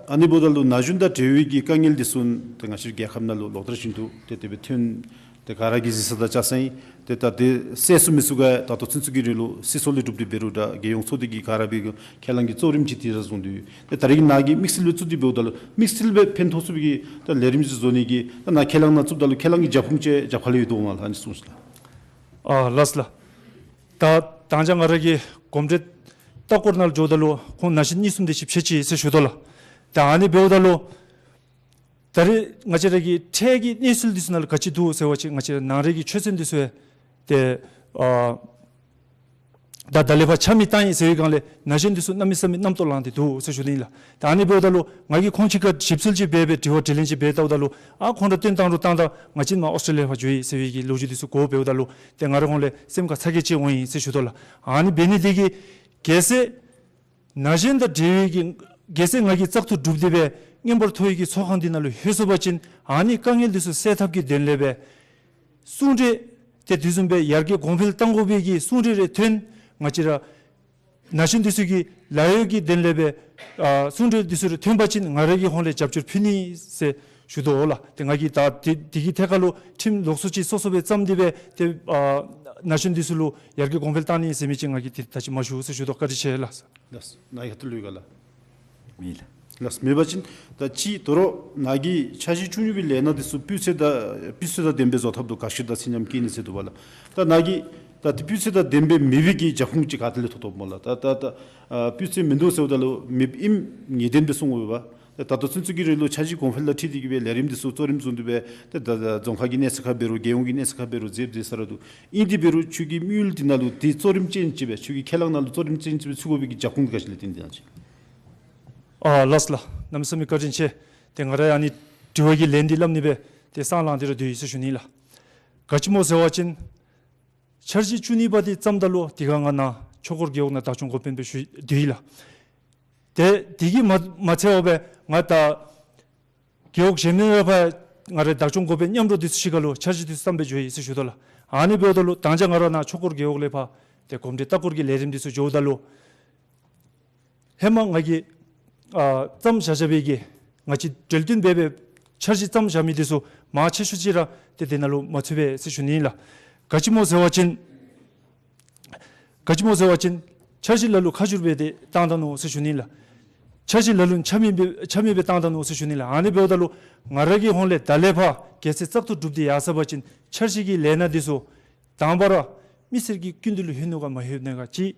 ཨ་ནི་འབདཝ་ད་ལུ་ན་གཞོན་དང་འབྲེལ་བའི་གི་དཀའ་ངལ་འདི་ཚུ་ཏེ་ང་བཅས་རྒྱལ་ཁབ་ནང་ལུ་ལོག་ལྟ་བཞིན་དུ་ཏེ་དེ་སྦེ་ཐོན། ཏེ་ག་ར་གིས་གཟིགས་ས་དང་བཅར་ས་ཨིན། ཏེ་ད་དེ་སེལ་ཚུགས་མི་ཚུགས་ག་ད་ལྟོ་ཚུན་ཚོད་ཀྱི་རིང་ལུ་སྲིད་ཚོགས་ལས་གྲུབ་སྟེ་འབད་རུང་འདྲ་རྒྱལ་ཡོངས་ཚོགས་སྡེ་གིས་ག་ར་འབད་གི་ཁས་བླངས་ཀྱི་གཙོ་རིམ་ཅིག་དེ་ར་བཟུང་སྟེ་ཡོད། ཏེ་ད་རེས་ཀྱི་ནཱ་གིས་དམིགས་བསལ་སྦེ་བཙུགས་ཏེ་འབདཝ་ད་ལུ་དམིགས་བསལ་སྦེ་ཕན་ཐོགས་ཚུགས་པའི་གི་ད་ལས་རིམ་ཅིག་བཟོ་ནི་གི་ད་ནཱ་ཁས་བླངས་ནང་བཙུགསཔ་ད་ལུ་ཁས་བླངས་ཀྱི་རྒྱབ་ཁུངས་ཅིག་རྒྱབ་ཁ་ལུ་ཡོད་དོ་ང་ལགས། ཨ་ནི་གསུངས་ཤིག་ལགས། ཨ་ལགས་ལགས། ད་ད་ཅི་ང་ར་གི་གོམས་འདྲིས་ལྟ་སྐོར་ནང་ལུ་འགྱོཝ་ད་ལུ་ཁོང་ན་གཞོན་གཉིས་གསུམ་དེ་ཅིག་ཕྱད་ཅི་ཟེར་ཞུ་དོ་ལགས། ད་ཨ་ནི་འབདཝ་ད་ལུ་ད་རེས་ང་བཅས་ར་གི་འཕྲལ་གྱི་གནས་ཚུལ་འདི་ཚུ་ནང་ལུ་ག་ཅི་འདུག་ཟེར་བ་ཅིན་ང་བཅས་ར་ནང་རའི་གི་ཆོས་ཚན་འདི་ཚུ་ཡང་ཏེ་ཨ་ད་ད་ལས་ཕར་ཆ་མེད་བཏང་ཡི་ཟེར་བའི་སྒང་ལས་ན་གཞོན་འདི་ཚུ་གནམ་མེད་ས་མེད་རྣམ་རྟོག་ལངས་ཏེ་འདུག་ཟེར་ཞུ་ནི་ཨིན་ལགས། ད་ཨ་ནི་འབདཝ་ད་ལུ་ང་གིས་ཁོང་གཅིག་ཁར་ཞིབ་འཚོལ་ཅིག་འབད་འབད་དྲི་བ་དྲིས་ལན་ཅིག་འབད་བལྟཝ་ད་ལུ་ཨ་ཁོང་ར་བཏོན་བཏང་རུང་བཏང་ད་ང་བཅས་མར་ཨོསི་ཊྲེ་ལི་ཡ་ཕར་འགྱོ་ཡི་ཟེར་བའི་གི་ལོ་རྒྱུས་འདི་ཚུ་གོ་བལྟཝ་ད་ལུ་ཏེ་ང་རའི་ཧོང་ལས་སེམས་ཁར་ཚ་གྱང་ཅིག་འོང་ཡི་ཟེར་ཞུ་དོ་ལགས། ཨ་ནི་འབད་ནི་དེ་གིས་གལ་སྲིད་ན་གཞོན་དང་འབྲེལ་བའི་གི་གལ་སྲིད་ང་གིས་བཙག་འཐུ་གྲུབ་སྟེ་སྦེ་མངོན་པར་མཐོ་བའི་གི་ཚོགས་ཁང་འདི་ནང་ལུ་ལྷོད་སོང་པ་ཅིན་ཨ་ནི་དཀའ་ངལ་འདི་ཚུ་སེལ་ཐབས་ཀྱི་དོན་ལས་སྦེ་གསུང་གྲོས་ཏེ་དེ་བཟུམ་སྦེ་ཡར་རྒྱས་གོང་འཕེལ་གཏང་དགོ་པའི་གི་གསུང་གྲོས་རེ་ཐོན། ང་བཅས་ར་ན་གཞོན་འདི་ཚུ་གི་ལཱ་གཡོག་གི་དོན་ལས་སྦེ་ཨ་གསུང་གྲོས་འདི་ཚུ་རེ་ཐོན་པ་ཅིན་ང་རའི་གི་ཧོང་ལས་རྒྱབ་སྐྱོར་ཕུལ་ནི་ཟེར་ཞུ་དོ་ལགས། ཏེ་ང་གིས་ད་དེ་དེ་གི་ཐད་ཁར་ལུ་ཁྲིམས་ལོགས་སུ་ཅིག་སོ་སོ་སྦེ་བརྩམས་ཏེ་སྦེ་ཏེ་ཨ་ན་གཞོན་འདི་ཚུ་ལུ་ཡར་རྒྱས་གོང་འཕེལ་གཏང་ནི་ཟེར་མི་ཅིག་ང་གིས་ཏེ་ད་ཅི་མ་ཞུ་ཟེར་ཞུ་དོ། བཀའ་དྲིན་ཆེ་ལགས། ལགས། ནཱ་གི་ཁ་ཐུག་ལུ་ཡོད་ག་ལགས། མེད་ལགས། ལགས། མེད་པ་ཅིན་ད་ཅི་དོ་རུང་ནཱ་གིས་འཆར་གཞི་བཅུ་གཉིས་པའི་ལས་སྣ་འདི་ཚུ་སྤུས་ཚད་དང་སྤུས་ཚད་དང་ལྡནམ་སྦེ་བཟོ་ཐབས་ལུ་དགག་བཞག་དང་ཚིག་ཉམས་བཀལ་ནི་ཟེར་འདུག་པ་ལགས། ད་ནཱ་གིས་ད་དེ་སྤུས་ཚད་དང་ལྡནམ་སྦེ་མེད་པའི་གི་རྒྱབ་ཁུངས་ཅིག་ག་ཏེ་ལས་ཐོབ་ཐོབཔ་སྨོ་ལགས། ད་ད་ད་ཨ་སྤུས་ཚད་མིན་འདུག་ཟེརཝ་ད་ལུ་མེདཔ་ཨིནམ་ངེས་གཏན་སྦེ་གསུང་དགོ་པས། ད་ད་ལྟོ་ཚུན་ཚོད་ཀྱི་རིང་ལུ་འཆར་གཞི་གོང་འཕེལ་དང་འཁྲིལ་ཏེ་གི་སྦེ་ལས་རིམ་འདི་ཚུ་གཙོ་རིམ་བཟུང་སྟེ་སྦེ་ད་ད་ད་རྫོང་ཁག་གི་གནས་ཚད་ཁར་འབད་རུང་རྒྱལ་ཡོངས་ཀྱི་གནས་ཚད་ཁར་འབད་རུང་མཛདཔ་མཛད་ས་ར་འདུག། ཨིན་དེ་འབད་རུང་ཁྱོད་ཀྱི་དམིགས་ཡུལ་འདི་ནང་ལུ་དེ་གཙོ་རིམ་ཅན་ཅིག་སྦེ་ཁྱོད་ཀྱི་ཁས་བླངས་ནང་ལུ་གཙོ་རིམ་ཅན་ཅིག་སྦེ་ཚུད་དགོ་པའི་གི་རྒྱབ་ཁུངས་འདི་ག་ཅི་ལས་བརྟེན་ཏེ་ཨིན་ན་ཅིག། ཨ་ལགས་ལགས། གནམ་མེད་ས་མེད་བཀའ་དྲིན་ཆེ། ཏེ་ང་ར་ཡང་ཨ་ནི་དྲི་བ་གི་ལན་འདི་སླབ་ནི་སྦེ་ཏེ་སང་ལངས་ཏེ་ར་སྡོད་ཡི་ཟེར་ཞུ་ནི་ལགས། ག་ཅི་སྨོ་ཟེར་བ་ཅིན་འཆར་གཞི་བཅུ་གཉིས་པ་འདི་བརྩམ་ད་ལུ་དེ་ཁར་ང་ནཱ་ཆོས་འཁོར་རྒེད་འོག་ནང་བདག་སྐྱོང་འགོ་དཔོན་སྦེ་ཞུ་སྡོད་ཡི་ལགས། ཏེ་དེ་གིས་མ་མ་ཚད་པར་སྦེ་ང་ད་རྒེད་འོག་གཞན་མི་ར་ཕར་ང་རའི་བདག་སྐྱོང་འགོ་དཔོན་མཉམ་རོགས་འདི་ཚུ་ཅིག་ཁར་ལུ་འཆར་གཞི་འདི་ཚུ་བརྩམས་སྦེ་འགྱོ་ཡི་ཟེར་ཞུ་དོ་ལགས། ཨ་ནི་འབདཝ་ད་ལུ་ད་ཅི་ང་ར་ནཱ་ཆོས་འཁོར་རྒེད་འོག་ལས་ཕར་ཏེ་གོམས་འདྲིས་ལྟ་སྐོར་གྱི་ལས་རིམ་འདི་ཚུ་འགྱོཝ་ད་ལུ་ཧེ་མ་ང་གིས་ཨ་བརྩམས་བཞག་བཞག་པའི་གི་ང་བཅས་གྲོས་བསྟུན་འབད་འབད་འཆར་གཞི་བརྩམས་བཞག་མི་འདི་ཚུ་མང་ཆེ་ཤོས་ཅིག་ར་ཏེ་དེ་ནང་ལུ་མ་ཚུད་པས་ཟེར་ཞུ་ནི་ཨིན་ལགས། ག་ཅི་སྨོ་ཟེར་བ་ཅིན་ག་ཅི་སྨོ་ཟེར་བ་ཅིན་འཆར་གཞི་ལ་ལུ་ཁ་བསྒྱུར་འབད་དེ་བཏང་ད་ནུག་ཟེར་ཞུ་ནི་ཨིན་ལགས། འཆར་གཞི་ལ་ལུ་འཆར་མེད་སྦེ་འཆར་མེད་སྦེ་བཏང་ད་ནུག་ཟེར་ཞུ་ནི་ལགས། ཨ་ནི་འབདཝ་ད་ལུ་ང་ར་གི་ཧོངས་ལས་ད་ལས་ཕར་རྒྱལ་སྲས་བཙག་འཐུ་གྲུབ་སྟེ་ཡར་སོང་པ་ཅིན་འཆར་གཞི་གི་ལས་སྣ་འདི་ཚུ་དང་པ་ར་མི་སེར་གྱི་སྐུ་མདུན་ལུ་ལྷོད་ནུག་ག་མ་ལྷོད་ནུག་ག་ཅིག།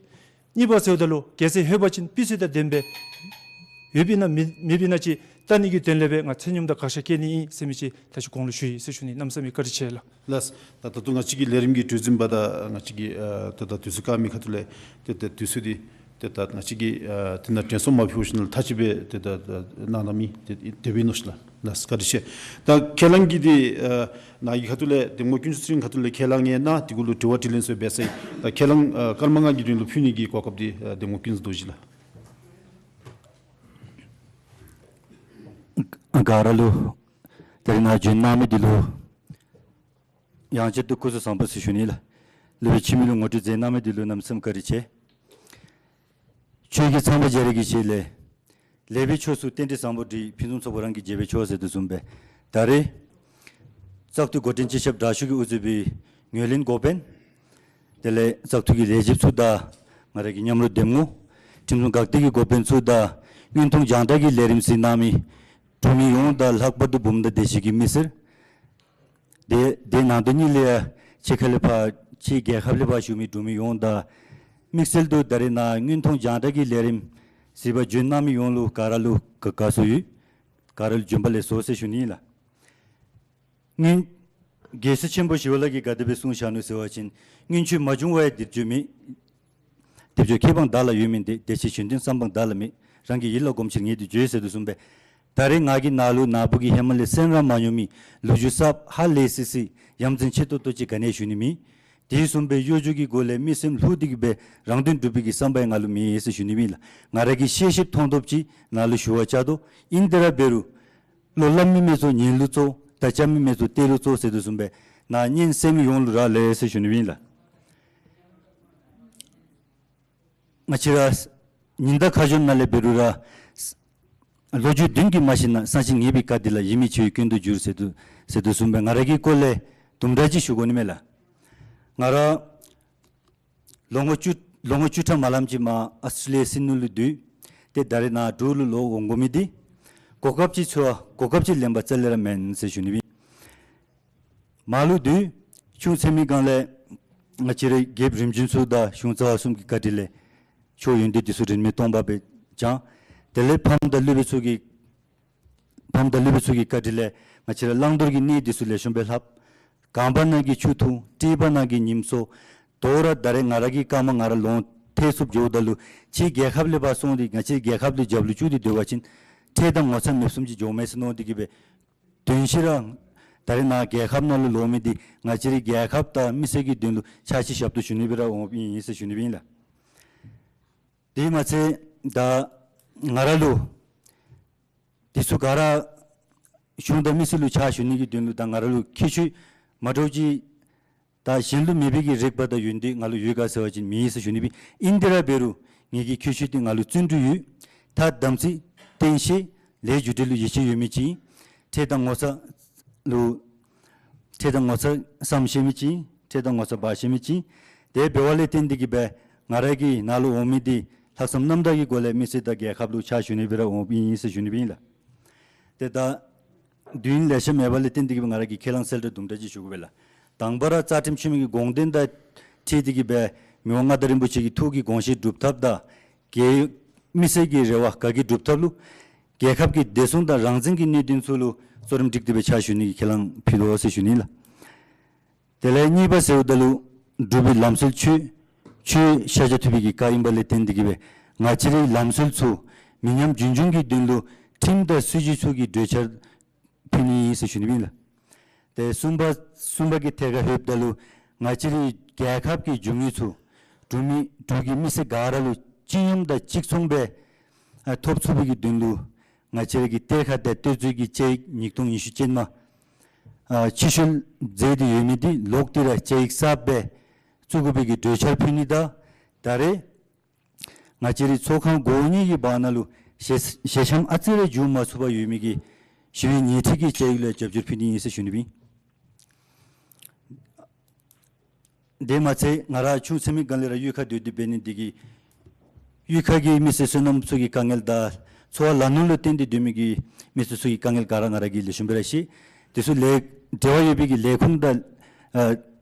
གཉིས་པ་ཟེརཝ་ད་ལུ་རྒྱལ་སྲས་ལྷོད་པ་ཅིན་སྤུས་ཚད་དང་ལྡནམ་སྦེ་ཡོདཔ་ཨིན་ན་མེད་མེདཔ་ཨིན་ན་ཅིག་བལྟ་ནི་གི་དོན་ལས་སྦེ་ང་ཚེ་སྙོམས་དང་དགག་བཞག་བཀལ་ནི་ཨིན་ཟེར་མི་ཅིག་ད་ཅི་དགོངས་ལུ་ཞུ་ཡི་ཟེར་ཞུ་ནི། གནམ་མེད་ས་མེད་བཀའ་དྲིན་ཆེ་ལགས། ལགས། ད་ད་ལྟོ་ང་བཅས་ཀྱི་ལས་རིམ་གྱི་གྲོས་འཛིན་པ་དང་ང་བཅས་ཀྱི་ཨ་ད་ད་དུས་ཚོད་བཀག་མི་ཁ་ཐུག་ལས་ཏེ་ད་དུས་ཚོད་འདི་ཏེ་ད་ང་བཅས་ཀྱིས་ཨ་དེ་ནང་དྲན་གསོ་མ་ཕུལ་ཞིནམ་ལས་ཐག་ཆོད་སྦེ་ཏེ་ད་ད་གནང་གནང་མི་དེ་དེ་སྦེ་ཨིན་ནོ་ཤིག་ལགས། ལགས་བཀའ་དྲིན་ཆེ། ད་ཁས་བླངས་ཀྱི་འདི་ཨ་ནཱ་གི་ཁ་ཐུག་ལས་གདམ་ངོ་ཀུན་སྤྱོད་ཚེ་རིང་ཁ་ཐུག་ལས་ཁས་བླངས་ཡང་ན་དེ་གུ་ལུ་དྲི་བ་དྲིས་ལན་ཚུ་འབད་ས་ཡི། ད་ཁས་བླངས་ཨ་སྐར་མ་ལྔ་གི་དོན་ལུ་ཕུལ་ནི་གི་གོ་སྐབས་འདི་ཨ་གདམ་ངོ་ཀུན་སྤྱོད་རྡོ་རྗེ་ལགས། ག་ར་ལུ་ད་རིས་ནཱ་བྱོན་གནང་མི་འདི་ལུ་ཡང་བསྐྱར་དུ་སྐུ་གཟུགས་བཟང་པོ་ཟེར་ཞུ་ནི་ལགས། སློབ་དཔོན་འཆི་མེད་ལུ་ངོ་སྤྲོད་མཛད་གནང་མི་འདི་ལུ་གནམ་མེད་ས་མེད་བཀའ་དྲིན་ཆེ། ཆོས་ཀྱི་ཚངས་པ་འཇའ་རིས་ཀྱི་ཞལ་ལས། ལེགས་པའི་ཕྱོགས་སུ་རྟེན་འབྲེལ་བཟང་པོ་སྒྲིག། ཕུན་སུམ་ཚོགས་པ་རང་གི་རྒྱལ་པོའི་མཆོག་ཟེར་དོ་བཟུམ་སྦེ། ད་རེས་བཙག་འཐུ་འགོ་འདྲེན་སྤྱི་ཁྱབ་དྲག་ཤོས་ཀྱིས་དབུ་གཙོས་པའི་ངོས་ལེན་འགོ་དཔོན། དེ་ལས་བཙག་འཐུ་གི་ལས་བྱེདཔ་ཚུ་དང་ང་ར་གི་མཉམ་རོགས་གདམ་ངོ། ཁྲིམས་སྲུང་འགག་སྡེ་གི་འགོ་དཔོན་ཚུ་དང་དངོས་མཐོང་རྒྱང་བསྒྲགས་ཀྱི་ལས་རིམ་གཟིགས་གནང་མི་འབྲུག་མི་ཡོངས་དང་ལྷག་པར་དུ་བུམོ་དང་བདེ་སྐྱིད་ཀྱི་མི་སེར། དེ་དེ་ནང་དོན་གཉིས་ལས་ཡང་ཕྱི་ཁ་ལས་ཕར་ཕྱི་རྒྱལ་ཁབ་ལས་ཕར་བཞུགས་མི་འབྲུག་མི་ཡོངས་དང་དམིགས་བསལ་དུ་ད་རེས་ནཱ་དངོས་མཐོང་རྒྱང་བསྒྲགས་ཀྱི་ལས་རིམ་གཟིགས་པར་བྱོན་གནང་མི་ཡོངས་ལུ་ག་ར་ལུ་དགའ་དགའ་བསུ་ཡོད། ག་ར་ལུ་བྱོན་པ་ལེགས་སོ་ཟེར་ཞུ་ནི་ཨིན་ལགས། སྔོན་རྒྱལ་སྲས་ཆེན་པོ་ཞི་བ་ལྷ་གིས་ག་དེ་སྦེ་གསུངས་བཞག་ནུག་ཟེར་བ་ཅིན་སྔོན་ཆད་མ་བྱུང་བ་ཡང་འདིར་བྱོན་མེད། དེ་བྱོན་ཁེ་འབང་བདག་ལ་ཡོད་མིན་ཏེ། དེ་ཕྱིར་བྱོན་དོན་བསམ་པའང་བདག་ལ་མེད། རང་གི་ཡིད་ལ་གོམས་ཕྱིར་ངས་འདིར་བྱོན་ཟེར་དོ་བཟུམ་སྦེ། ད་རེས་ང་གིས་ནཱ་ལུ་ནཱ་བུ་གིས་ཧེ་མ་ལས་གསན་ར་མ་མྱོང་མི་ལོ་རྒྱུས་གསརཔ་ཧ་ལས་སི་སི་ཡ་མཚན་ཆེ་ཏོག་ཏོ་ཅིག་ག་ནི་ཡང་ཞུ་ནི་མེད། དེ་བཟུམ་སྦེ་གཡོ་སྒྱུ་གི་སྒོ་ལས་མི་སེམས་བསླུ་སྟེ་གི་སྦེ་རང་དོན་སྒྲུབ་པའི་གི་བསམ་པ་ཡང་ང་ལུ་མེད་ཟེར་ཞུ་ནི་ཨིན་ལགས། ང་ར་གིས་ཤེས་ཤེསཔ་མཐོང་ཐོབ་ཅིག་ནཱ་ལུ་ཞུ་བར་བཅར་དོ། ཨིན་དེ་ར་འབད་རུང་བློ་སླབ་མི་མི་ཚུ་ཉན་ལུ་གཙོ། ད་རྐྱབ་མི་མི་ཚུ་ཏེ་ལུ་གཙོ་ཟེར་དོ་བཟུམ་སྦེ་ནཱ་སྙན་གསན་མི་ཡོངས་ལུ་རག་ལས་ཟེར་ཞུ་ནི་ཨིན་ལགས། ང་བཅས་ར་ཉི་ཟླ་ཁ་སྦྱོར་ནང་ལས་འབད་རུང་ར་ལོ་རྒྱུས་བདུན་གྱིས་མ་ཤེས་ན། སང་ཞིག་ངེས་པའི་བཀའ་འདི་ལ། ཡིད་མི་ཆེས་པའི་སྐྱོན་དུ་འགྱུར་ཟེར་དོ་ཟེར་དོ་བཟུམ་སྦེ་ང་ར་གི་སྐོར་ལས་དུམ་གྲ་ཅིག་ཞུ་དགོ་ནི་མས་ལགས། ང་ར་ལོ་ངོ་བཅུ་ལོ་ངོ་བཅུ་ཕྲག་མ་ལངམ་ཅིག་མར་ཨཱོས་ཊྲེ་ལི་ཡ་སིཌ་ནི་ལུ་སྡོད། ཏེ་ད་རེས་ནཱ་འབྲུག་ལུ་ལོག་འོང་དགོ་མི་འདི་གོ་སྐབས་ཅིག་འཚོལ་བར་གོ་སྐབས་ཅིག་ལེན་པར་རྩ་ལས་ར་མེན་ཟེར་ཞུ་ནི་ཨིན། མར་ལུ་སྡོད། ཆུང་ཚེ་མི་སྒང་ལས་ང་བཅས་རའི་རྒྱལཔོ་རིམ་བྱོན་ཚུ་དང་གཞུང་རྩ་བ་གསུམ་གྱི་བཀའ་དྲིན་ལས་ཆོས་ཡོན་ཏན་འདི་ཚུ་རིན་མེད་སྟོང་པ་སྦེ་སྦྱངས། དེ་ལས་ཕམ་དང་སློབ་དཔོན་ཚུ་གི་ཕམ་དང་སློབ་དཔོན་ཚུ་གི་བཀའ་དྲིན་ལས་ང་བཅས་ར་བླང་དོར་གྱི་གནས་འདི་ཚུ་ལེགས་ཤོམ་སྦེ་ལྷབ། གོམ་པ་ནང་གི་ཆུ་འཐུང་། སྤྲེལ་པ་ནང་གི་ཉིམ་སྲོ། དོ་རུང་ད་རེས་ང་ར་གི་སྐར་མ་ང་ར་ལོངས་ཐེབས་ཚུགསཔ་འགྱོཝ་ད་ལུ་ཕྱི་རྒྱལ་ཁབ་ལས་ཕར་སོང་སྟེ་ང་བཅས་རྒྱལ་ཁབ་ལུ་རྒྱབ་ལུ་བཅུག་སྟེ་སྡོད་པ་ཅིན་འཕྲལ་དང་ངོ་ཚ་མེདཔ་བཟུམ་ཅིག་འགྱོཝ་མས་ཟེར་མནོ་སྟེ་གི་སྦེ་དོན་ཤེས་ར་ད་རེས་ནཱ་རྒྱལ་ཁབ་ནང་ལུ་ལོག་མི་འདི་ང་བཅས་རའི་རྒྱལ་ཁབ་དང་མི་སེར་གྱི་དོན་ལུ་ཕྱག་ཕྱི་ཞབས་ཏོག་ཞུ་ནི་སྦེ་ར་འོངམ་ཨིན་ཟེར་ཞུ་ནི་ཨིན་ལགས། དེ་མ་ཚད་ད་ང་ར་ལུ་འདི་ཚུ་ག་ར་གཞུང་དང་མི་སེར་ལུ་ཕྱག་ཞུ་ནི་གི་དོན་ལུ་ད་ང་ར་ལུ་ཁྱད་ཆོས་མ་འདྲཝ་ཅིག་ད་གཞན་ལུ་མེད་པའི་གི་རིག་པ་དང་ཡོན་ཏན་ང་ལུ་ཡོད་ག་ཟེར་བ་ཅིན་མེད་ཟེར་ཞུ་ནི་ཨིན། ཨིན་དེ་ར་འབད་རུང་ངེ་གི་ཁྱད་ཆོས་འདི་ང་ལུ་བརྩོན་འགྲུས་ཡོད། ཐ་དམ་ཚིག་བསྟེན་ཤེས་ལས་རྒྱུ་འབྲས་ལུ་ཡིད་ཆེས་ཡོད་མི་ཅིག་ཨིན། འཕྲལ་དང་ངོ་ཚ་ལུ་འཕྲལ་དང་ངོ་ཚ་བསམ་ཤེས་མི་ཅིག་ཨིན། འཕྲལ་དང་ངོ་ཚ་འབག་ཤེས་མི་ཅིག་ཨིན། དེ་འབདཝ་ལས་བརྟེན་ཏེ་གི་སྦེ་ང་ར་གིས་ནཱ་ལུ་འོང་མི་འདི་ལྷག་བསམ་རྣམ་དག་གི་སྒོ་ལས་མི་སེར་དང་རྒྱལ་ཁབ་ལུ་ཕྱག་ཞུ་ནི་སྦེ་ར་འོངམ་ཨིན་ཟེར་ཞུ་ནི་སྦེ་ཨིན་ལགས། ཏེ་ད་དུས་ཡུན་ལེ་ཤ་མེད་པ་ལས་བརྟེན་ཏེ་གི་སྦེ་ང་ར་གིས་ཁས་བླངས་གསལ་བསྒྲགས་དུམ་གྲ་ཅིག་ཞུ་དགོ་པས་ལགས། དང་པ་ར་རྩ་ཁྲིམས་ཆེན་མོ་གི་དགོངས་དོན་དང་འཁྲིལ་ཏེ་གི་སྦེ་མི་དབང་མངའ་བདག་རིན་པོ་ཆེ་གི་ཐུགས་ཀྱི་དགོངས་བཞེད་སྒྲུབ་ཐབས་དང་རྒྱལ་མི་སེར་གྱི་རེ་བ་ག་གི་སྒྲུབ་ཐབས་ལུ་རྒྱལ་ཁབ་ཀྱི་བདེ་སྲུང་དང་རང་བཙན་གྱི་གནད་དོན་ཚུ་ལུ་གཙོ་རིམ་སྒྲིག་སྟེ་སྦེ་ཕྱག་ཞུ་ནི་གི་ཁས་བླངས་ཕུལ་དོ་ཟེར་ཞུ་ནི་ལགས། དེ་ལས་གཉིས་པ་ཟེརཝ་ད་ལུ་འབྲུག་པའི་ལམ་སྲོལ་ཆོས་ཆོས་ཤཱཀྱ་ཐུབ་པའི་གི་བཀའ་ཨིན་པ་ལས་བརྟེན་ཏེ་གི་སྦེ་ང་བཅས་རའི་ལམ་སྲོལ་ཚུ་མི་ཉམས་རྒྱུན་འཁྱོངས་ཀྱི་དོན་ལུ་ཁྲིམས་དང་སྲིད་བྱུས་ཚུ་གི་གྲོས་འཆར་ཕུལ་ནི་ཨིན་ཟེར་ཞུ་ནི་ཨིན་ལགས། ཏེ་གསུམ་པ་གསུམ་པ་གི་ཐད་ཁར་ལྷོདཔ་ད་ལུ་ང་བཅས་རའི་རྒྱལ་ཁབ་ཀྱི་རྒྱུ་དངོས་ཚུ་འབྲུག་མི་འབྲུག་གི་མི་སེར་ག་ར་ལུ་སྤྱི་སྙོམས་དང་གཅིག་མཚུངས་སྦེ་ཨ་ཐོབ་ཚུགས་པའི་གི་དོན་ལུ་ང་བཅས་ར་གི་གཏེར་ཁ་དང་གཏེར་མཛོད་ཀྱི་བཅའ་ཡིག་ཉིས་སྟོང་ཉི་ཤུ་ཅན་མ་ཨ་ཕྱིར་བཤོལ་མཛད་དེ་ཡོད་མི་འདི་ལོག་སྟེ་ར་བཅའ་ཡིག་གསརཔ་སྦེ་བཙུགས་དགོ་པའི་གི་གྲོས་འཆར་ཕུལ་ནི་དང་ད་རེས་ང་བཅས་རའི་ཚོགས་ཁང་གོ་གཉིས་ཀྱི་བར་ན་ལུ་ཞལ་ཞལ་འཆམ་ཨ་ཙི་རེ་མཇུག་མ་ཚུགས་པར་ཡོད་མི་གི་ཞི་བའི་ཉེས་ཁྲི་གི་བཅའ་ཡིག་ལུ་རྒྱབ་སྐྱོར་ཕུལ་ནི་ཨིན་ཟེར་ཞུ་ནི་ཨིན། དེ་མ་ཚད་ང་ར་ཆུང་ཚེ་མི་སྒང་ལས་ར་གཡུས་ཁར་སྡོད་དེ་འབད་ནི་འདི་གིས་གཡུས་ཁ་གི་མི་སེར་བསོད་ནམས་ཚུ་གི་དཀའ་ངལ་དང་ འཚོ་བ་ལམ་ལྷོངམ་ལུ་བརྟེན་ཏེ་སྡོད་མི་གི་མི་སེར་ཚུ་གི་དཀའ་ངལ་ག་ར་ང་ར་གིས་ལེགས་ཤོམ་སྦེ་ར་ཤེས། དེ་ཚུ་ལས་འབྲེལ་བ་ཡོད་པའི་གི་ལས་ཁུངས་དང་ཨ་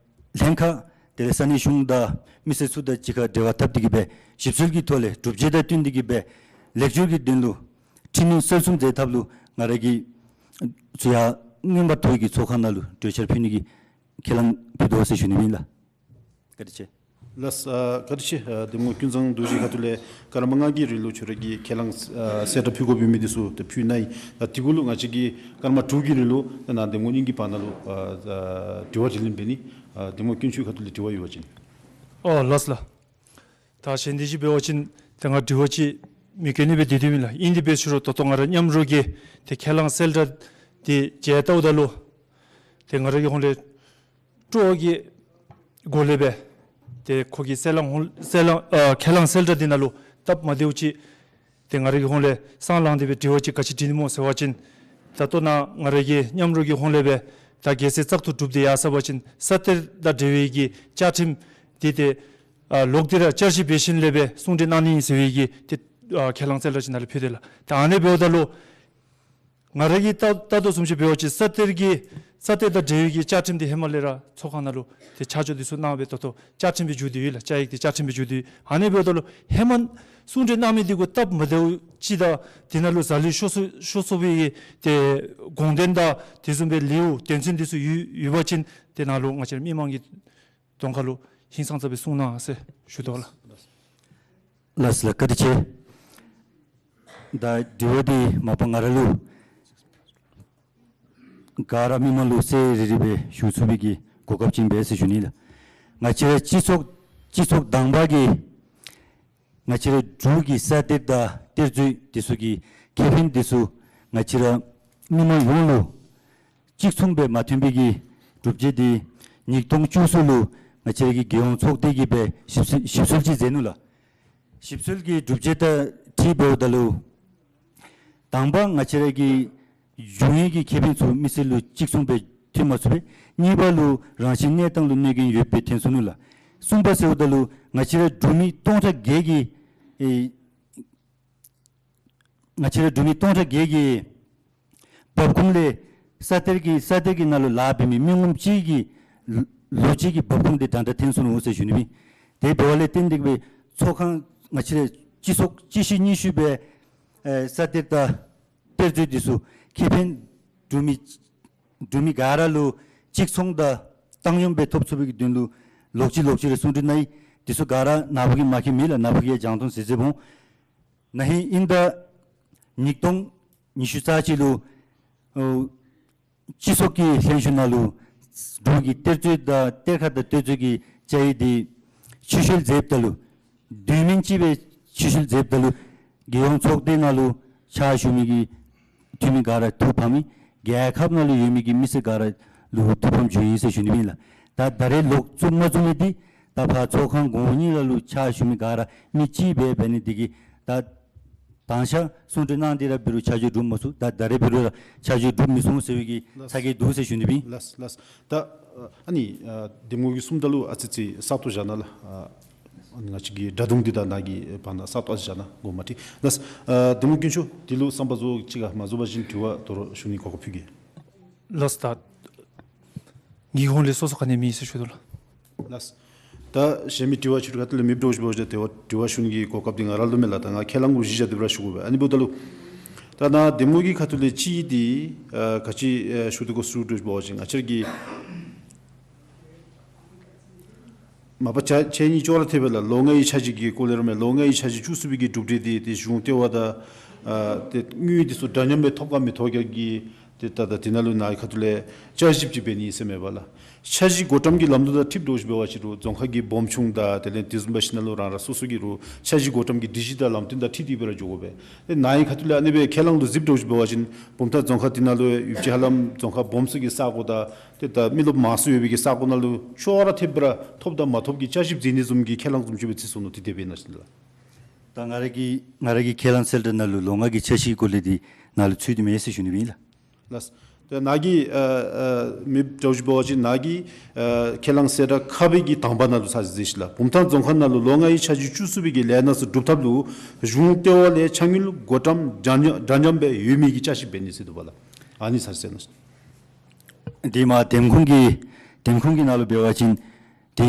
ལྷན་ཁག་དེ་ལས་ས་གནས་གཞུང་དང་མི་སེར་ཚུ་དང་གཅིག་ཁར་འབྲེལ་བ་འཐབ་སྟེ་གི་སྦེ་ཞིབ་འཚོལ་གྱི་ཐོག་ལས་གྲུབ་འབྲས་དང་བསྟུན་ཏེ་གི་སྦེ་ལེགས་བཅོས་ཀྱི་དོན་ལུ་འཕྲི་སྣོན་གསར་གསུམ་མཛད་ཐབས་ལུ་ང་ར་གིས་ཚུ་ཡང་མངོན་པར་མཐོ་གི་ཚོགས་ཁང་ནང་ལུ་གྲོས་འཆར་ཕུལ་ནི་གི་ཁས་བླངས་ཕུལ་དོ་ཟེར་ཞུ་ནི་ཨིན་ལགས། བཀའ་དྲིན་ཆེ། ལགས། ཨ་བཀའ་དྲིན་ཆེ། ཨ་གདམ་ངོ་ཀུན་བཟང་རྡོ་རྗེ་ཁ་ཐུག་ལས་སྐར་མ་ལྔ་གི་རིང་ལུ་ཁྱོད་ར་གིས་ཁས་བླངས་ཨ་གསལ་བསྒྲགས་ཕུལ་དགོཔ་ཡོད་མི་འདི་ཚུ་ཏེ་ཕུལ་གནང་ཡི། ད་དེ་གུ་ལུ་ང་བཅས་ཀྱིས་སྐར་མ་དྲུག་གི་རིང་ལུ་ད་ནཱ་གདམ་ངོ་གཉིས་ཀྱི་བར་ན་ལུ་ཨ་ཨ་དྲི་བ་དྲིས་ལན་འབད་ནི། ཨ་གདམ་ངོ་དཀོན་མཆོག་ཁ་ཐུག་ལས་དྲི་བ་ཡོད་པ་ཅིན། ཨོ་ལགས་ལགས། ད་གཞན་དེ་ཅིག་འབད་བ་ཅིན་ཏེ་ང་དྲི་བ་ཅིག་མི་བཀོད་ནི་སྦེ་དེ་དེ་མེན་ལགས། ཨིན་དེ་འབད་ཚུ་རུང་ད་ལྟོ་ང་ར་མཉམ་རོགས་ཀྱིས་ཏེ་ཁས་བླངས་གསལ་བསྒྲགས་དེ་མཇལ་བལྟཝ་ད་ལུ་ཏེ་ང་ར་གི་ཧོང་ལས་སྤྲོ་བ་གི་སྒོ་ལས་སྦེ་ཏེ་ཁོ་གི་གསལ་བསྒྲགས་ཧོང་གསལ་བསྒྲགས་ཨ་ཁས་བླངས་གསལ་བསྒྲགས་དེ་ནང་ལུ་སྟབས་མ་བདེཝ་ཅིག་ཏེ་ང་ར་གི་ཧོང་ལས་སང་ལངས་ཏེ་སྦེ་དྲི་བ་ཅིག་ག་ཅི་དྲི་ནི་སྨོ་ཟེར་བ་ཅིན་ད་ལྟོ་ནཱ་ང་ར་གི་མཉམ་རོགས་ཀྱི་ཧོང་ལས་སྦེ་ད་གལ་སྲིད་བཙག་འཐུ་གྲུབ་སྟེ་ཡར་སོང་པ་ཅིན་ས་གཏེར་དང་འབྲེལ་བའི་གི་བཅའ་ཁྲིམས་དེ་ཏེ་ཨ་ལོག་སྟེ་ར་བསྐྱར་ཞིབ་འབད་ཞིནམ་ལས་སྦེ་གསུང་གྲོས་གནང་ནི་ཨིན་ཟེར་བའི་གི་ཏེ་ཨ་ཁས་བླངས་གསལ་བསྒྲགས་ཅིག་ནང་ལས་ཕུལ་དེས་ལགས། ད་ཨ་ནི་འབདཝ་ད་ལུ་ང་ར་གིས་ལྟ་ལྟ་དོ་བཟུམ་ཅིག་འབད་བ་ཅིན་ས་གཏེར་གྱི་ས་གཏེར་དང་འབྲེལ་བའི་གི་བཅའ་ཁྲིམས་དེ་ཧེ་མ་ལས་ར་ཚོགས་ཁང་ནང་ལུ་ཏེ་ཆ་འཇོག་དེ་ཚུ་གནང་སྦེ་ད་ལྟོ་བཅའ་ཁྲིམས་སྦེ་འགྱུར་ཏེ་ཡོད་ལགས། བཅའ་ཡིག་དེ་བཅའ་ཁྲིམས་སྦེ་འགྱུར་ཏེ་ཡོད། ཨ་ནི་འབདཝ་ད་ལུ་ཧེ་མ་གསུང་གྲོས་གནང་མི་དེ་གུ་སྟབས་མ་བདེཝ་ཅིག་དང་དེ་ནང་ལུ་ཟ་ལུགས་ཤོར་སོ་ཤོར་སོང་པའི་གི་ཏེ་དགོངས་དོན་དང་དེ་བཟུམ་སྦེ་ལེའུ་དོན་ཚན་དེ་ཚུ་ཡོད་ཡོད་པ་ཅིན་ཏེ་ནཱ་ལུ་ང་བཅས་ར་མི་མང་གི་གདོང་ཁ་ལུ་ཧིང་སངས་ས་སྦེ་གསུང་གནང་ཟེར་ཞུ་དོ་ལགས། ལགས་ལགས། བཀའ་དྲིན་ཆེ། ད་དྲི་བ་འདི་མ་པ་ང་ར་ལུ་ག་ར་མི་མང་ལུ་གསལ་རི་རི་སྦེ་ཞུ་ཚུགས་པའི་གི་གོ་སྐབས་ཅིག་ཨིན་པས་ཟེར་ཞུ་ནི་ལགས། ང་བཅས་ར་སྤྱི་ཚོགས་སྤྱི་ཚོགས་དང་པ་གི་ང་བཅས་ར་འབྲུག་གི་ས་གཏེར་དང་གཏེར་མཛོད་དེ་ཚུ་གི་ཁེ་ཕན་དེ་ཚུ་ང་བཅས་ར་མི་མང་ཡོངས་ལུ་གཅིག་མཚུངས་སྦེ་མ་ཐོན་པའི་གི་གྲུབ་འབྲས་དེ་ཉིས་སྟོང་བཅུ་གསུམ་ལུ་ང་བཅས་ར་གི་རྒྱལ་ཡོངས་ཚོགས་སྡེ་གིས་སྦེ་ཞིབ་འཚོལ་ཞིབ་འཚོལ་ཅིག་མཛད་ནུག་ལགས། ཞིབ་འཚོལ་གྱི་གྲུབ་འབྲས་དང་འཁྲིལ་འབདཝ་ད་ལུ་དང་པ་ང་བཅས་ར་གི་འབྱུང་ཡོན་གྱི་ཁེ་ཕན་ཚུ་མི་སེར་ལུ་གཅིག་མཚུངས་སྦེ་ཐོན་མ་ཚུགས་པས། གཉིས་པ་ལུ་རང་བཞིན་གནས་སྟངས་ལུ་གནོད་སྐྱོན་ཡོདཔ་སྦེ་ཐོན་སོང་ནུག་ལགས། གསུམ་པ་ཟེརཝ་ད་ལུ་ང་བཅས་ར་འབྲུག་མི་སྟོང་ཕྲག་བརྒྱད་ཀྱི་ཨེ་ང་བཅས་ར་འབྲུག་མི་སྟོང་ཕྲག་བརྒྱད་ཀྱི་འབབ་ཁུངས་ལས་ས་གཏེར་གྱི་ས་གཏེར་གྱི་ནང་ལུ་ལཱ་འབད་མི་མི་ངོམ་གཅིག་གི་ལོ་གཅིག་གི་འབབ་ཁུངས་དེ་དྲང་དྲང་ཐོན་སོང་ནུག་ཟེར་ཞུ་ནི་ཨིན། དེ་འབདཝ་ལས་བརྟེན་ཏེ་གི་སྦེ་ཚོགས་ཁང་ང་བཅས་ར་སྤྱི་ཚོགས་སྤྱི་བཤད་ཉི་ཤུ་སྦེ་ཨེ་ས་གཏེར་དང་གཏེར་མཛོད་དེ་ཚུ་ཁེ་ཕན་འབྲུག་མི་འབྲུག་མི་ག་ར་ལུ་གཅིག་མཚུངས་དང་བཏང་སྙོམས་སྦེ་ཐོབ་ཚུགས་པའི་གི་དོན་ལུ་ལོག་ཅི་ལོག་ཅི་རེ་གསུང་གྲོས་གནང་ཡི། དེ་ཚུ་ག་ར་ནཱ་བུ་གིས་མ་མཁྱེན་མེད་ལགས། ནཱ་བུ་གིས་ཡང་སྦྱང་སྟོན་མཛད་མཛདཔ་འོང་། ན་ཧིང་ཨིན་ཟླ་ཉིས་སྟོང་ཉི་ཤུ་རྩ་གཅིག་ལུ་ཨོ་སྤྱི་ཚོགས་ཀྱི་ལྷན་བཞུགས་ནང་ལུ་འབྲུག་གི་གཏེར་མཛོད་དང་གཏེར་ཁ་དང་གཏེར་མཛོད་ཀྱི་བཅའ་ཡིག་དེ་ཕྱིར་བཤོལ་མཛདཔ་ད་ལུ་དུས་མིན་ཅིག་སྦེ་ཕྱིར་བཤོལ་མཛདཔ་ད་ལུ་རྒྱལ་ཡོངས་ཚོགས་སྡེ་ནང་ལུ་ཕྱག་ཞུ་མི་གི་འཐུས་མི་ག་ར་ཐུགས་ཕམ་ཡི། རྒྱལ་ཁབ་ནང་ལུ་ཡོད་མི་གི་མི་སེར་ག་ར་ལུ་ཐུགས་ཕམ་བྱུང་ཡི་ཟེར་ཞུ་ནི་ཨིན་ལགས། ད་ད་རེས་ལོག་བཙུགས་མ་བཙུགས་མི་འདི་ད་ཕར་ཚོགས་ཁང་གོང་འོག་གཉིས་ལ་ལུ་ཕྱག་ཞུ་མི་ག་ར་མི་གཅིག་སྦེ་འབད་ནི་དེ་གིས་ད་དང་ཤ་གསུང་གྲོས་གནང་སྟེ་ར་འབད་རུང་ཆ་འཇོག་གྲུབ་མ་ཚུགས། ད་ད་རེས་འབད་རུང་ར་ཆ་འཇོག་གྲུབ་མི་སོང་ཟེར་བའི་གི་ལགས། ཚ་གྱང་འདུག་ཟེར་ཞུ་ནི་ཨིན། ལགས་ལགས། ད་ཨ་ནི་ཨ་གདམ་ངོ་གིས་གསུངམ་ད་ལུ་ཨ་ཙི་ཙི་གསར་གཏོད་བཞག་གནང་ལགས། ཨ་ཨ་ནི་ང་བཅས་ཀྱི་སྒྲ་རྡུང་འདི་དང་ནཱ་གི་བར་ན་གསར་གཏོད་བཞག་གནང་དགོ་མ་ཏི། ལགས། ཨ་གདམ་ངོ་དཀོན་མཆོག་དེ་ལུ་བསམ་པ་རྫོགས་ཅི་ག་མ་རྫོགས་པ་ཅིན་དྲི་བ་དོ་རུང་ཞུ་ནི་གོ་སྐབས་ཕུལ་གེ། ལགས་ད་ངེའི་ཧོང་ལས་སོ་སོ་ག་ནི་མེད་ཟེར་ཞུ་དོ་ལགས། ལགས། ད་གཞན་མི་དྲི་བ་ཅིག་ག་ཏེ་ལས་མེདཔ་འདྲཝ་ཅིག་འབད་བ་ཅིན་དྲི་བ་དྲི་བ་ཞུ་ནི་གི་གོ་སྐབས་འདི་ང་ར་ལུ་མེད་ལགས། ད་ང་ཁས་བླངས་གུ་གཞི་བཞག་སྟེ་སྦེ་ར་ཞུ་དགོ་པས། ཨ་ནི་འབདཝ་ད་ལུ་ད་ནཱ་གདམ་ངོ་གི་ཁ་ཐུག་ལས་ཅིག་འདི་ཨ་ག་ཅི་ཨ་ཞུ་དགོ་ཟེར་འདྲཝ་ཅིག་འབད་བ་ཅིན་ང་བཅས་ཀྱི་མ་པ་ཆ་ཆ་གཉིས་ཅོག་ར་འཐདཔ་སྦེ་ལགས། ལོ་ལྔའི་འཆར་གཞི་གི་སྐོར་ལས་ར་མས། ལོ་ལྔའི་འཆར་གཞི་བཅུ་གསུམ་པའི་གི་གྲུབ་འབྲས་འདི་ཏེ་གཞུང་ལྟེ་བ་དང་ཨ་ཏེ་དངུལ་འདི་ཚུ་འདྲ་མཉམ་སྦེ་ཐོབ་ག་མི་ཐོབ་ག་གི་ཏེ་ད་ད་དེ་ནང་ལུ་ནཱ་གི་ཁ་ཐུག་ལས་བསྐྱར་ཞིབ་ཅིག་འབད་ནི་ཟེར་མས་པ་ལགས། འཆར་གཞི་བགོ་བཀྲམ་གྱི་ལམ་ལུགས་དང་འཁྲིལཝ་འདྲཝ་ཅིག་འབད་བ་ཅིན་རུང་རྫོང་ཁག་གི་སྦོམ་ཆུང་དང་དེ་ལས་དེ་བཟུམ་འབད་ཞིནམ་ལས་རང་རང་སོ་སོ་གི་རུང་འཆར་གཞི་བགོ་བཀྲམ་གྱི་སྒྲིག་གཞི་དང་ལམ་སྟོན་དང་འཁྲིལ་ཏེ་སྦེ་ར་འགྱོ་དགོ་པས། ཏེ་ནཱ་གི་ཁ་ཐུག་ལས་ཨ་ནི་སྦེ་ཁས་བླངས་ལུ་གཟིགསཔ་འདྲཝ་ཅིག་འབད་བ་ཅིན་བུམ་ཐང་རྫོང་ཁག་དེ་ནང་ལུ་ཡོད་ཅི་ཧ་ལམ་རྫོང་ཁག་སྦོམ་ས་གི་ས་གོ་དང་ཏེ་ད་མི་རློབས་མང་སུ་ཡོད་པའི་གི་ས་གོ་ནང་ལུ་ཅོག་ར་འཐདཔ་སྦེ་ར་ཐོབ་དང་མ་ཐོབ་ཀྱི་བསྐྱར་ཞིབ་མཛད་ནི་བཟུམ་གྱི་ཁས་བླངས་བཟུམ་ཅིག་སྦེ་བརྩི་སོང་ནུག། དེ་དེ་སྦེ་ཨིན་ན་ཅིག་ལགས། ད་ང་ར་གི་ང་ར་གི་ཁས་བླངས་གསལ་བསྒྲགས་ནང་ལུ་ལོ་ལྔ་གི་འཆར་གཞིའི་སྐོར་ལས་འདི་ནང་ལུ་ཚུད་དེ་མེད་ཟེར་ཞུ་ནི་ཨིན་ལགས། ལགས། ཏེ་ནཱ་གི་ཨ་ཨ་མི་འདྲཝ་ཅིག་འབད་བ་ཅིན་ནཱ་གི་ཨ་ཁས་བླངས་གསལ་བསྒྲགས་ཁ་སྦེ་གི་དང་པ་ནང་ལུ་ཚར་ཅིག་གཟིགས་ཤིག་ལགས། བུམ་ཐང་རྫོང་ཁག་ནང་ལུ་ལོ་ལྔའི་འཆར་གཞི་བཅུ་གསུམ་པའི་གི་ལས་སྣ་ཚུ་སྒྲུབ་ཐབས་ལུ་གཞུང་ལྟེ་བ་ལས་ཕྱག་དངུལ་བགོ་བཀྲམ་འདྲ་མཉམ་འདྲ་མཉམ་སྦེ་ཡོད་མི་གི་བསྐྱར་ཞིབ་འབད་ནི་ཟེར་འདུག་པ་ལགས། ཨ་ནི་ཚར་གསལ་གནང་ཤིག། འདི་མ་འདེམས་ཁོངས་ཀྱི་འདེམས་ཁོངས་ཀྱི་ནང་ལུ་འབད་བ་ཅིན་འདི་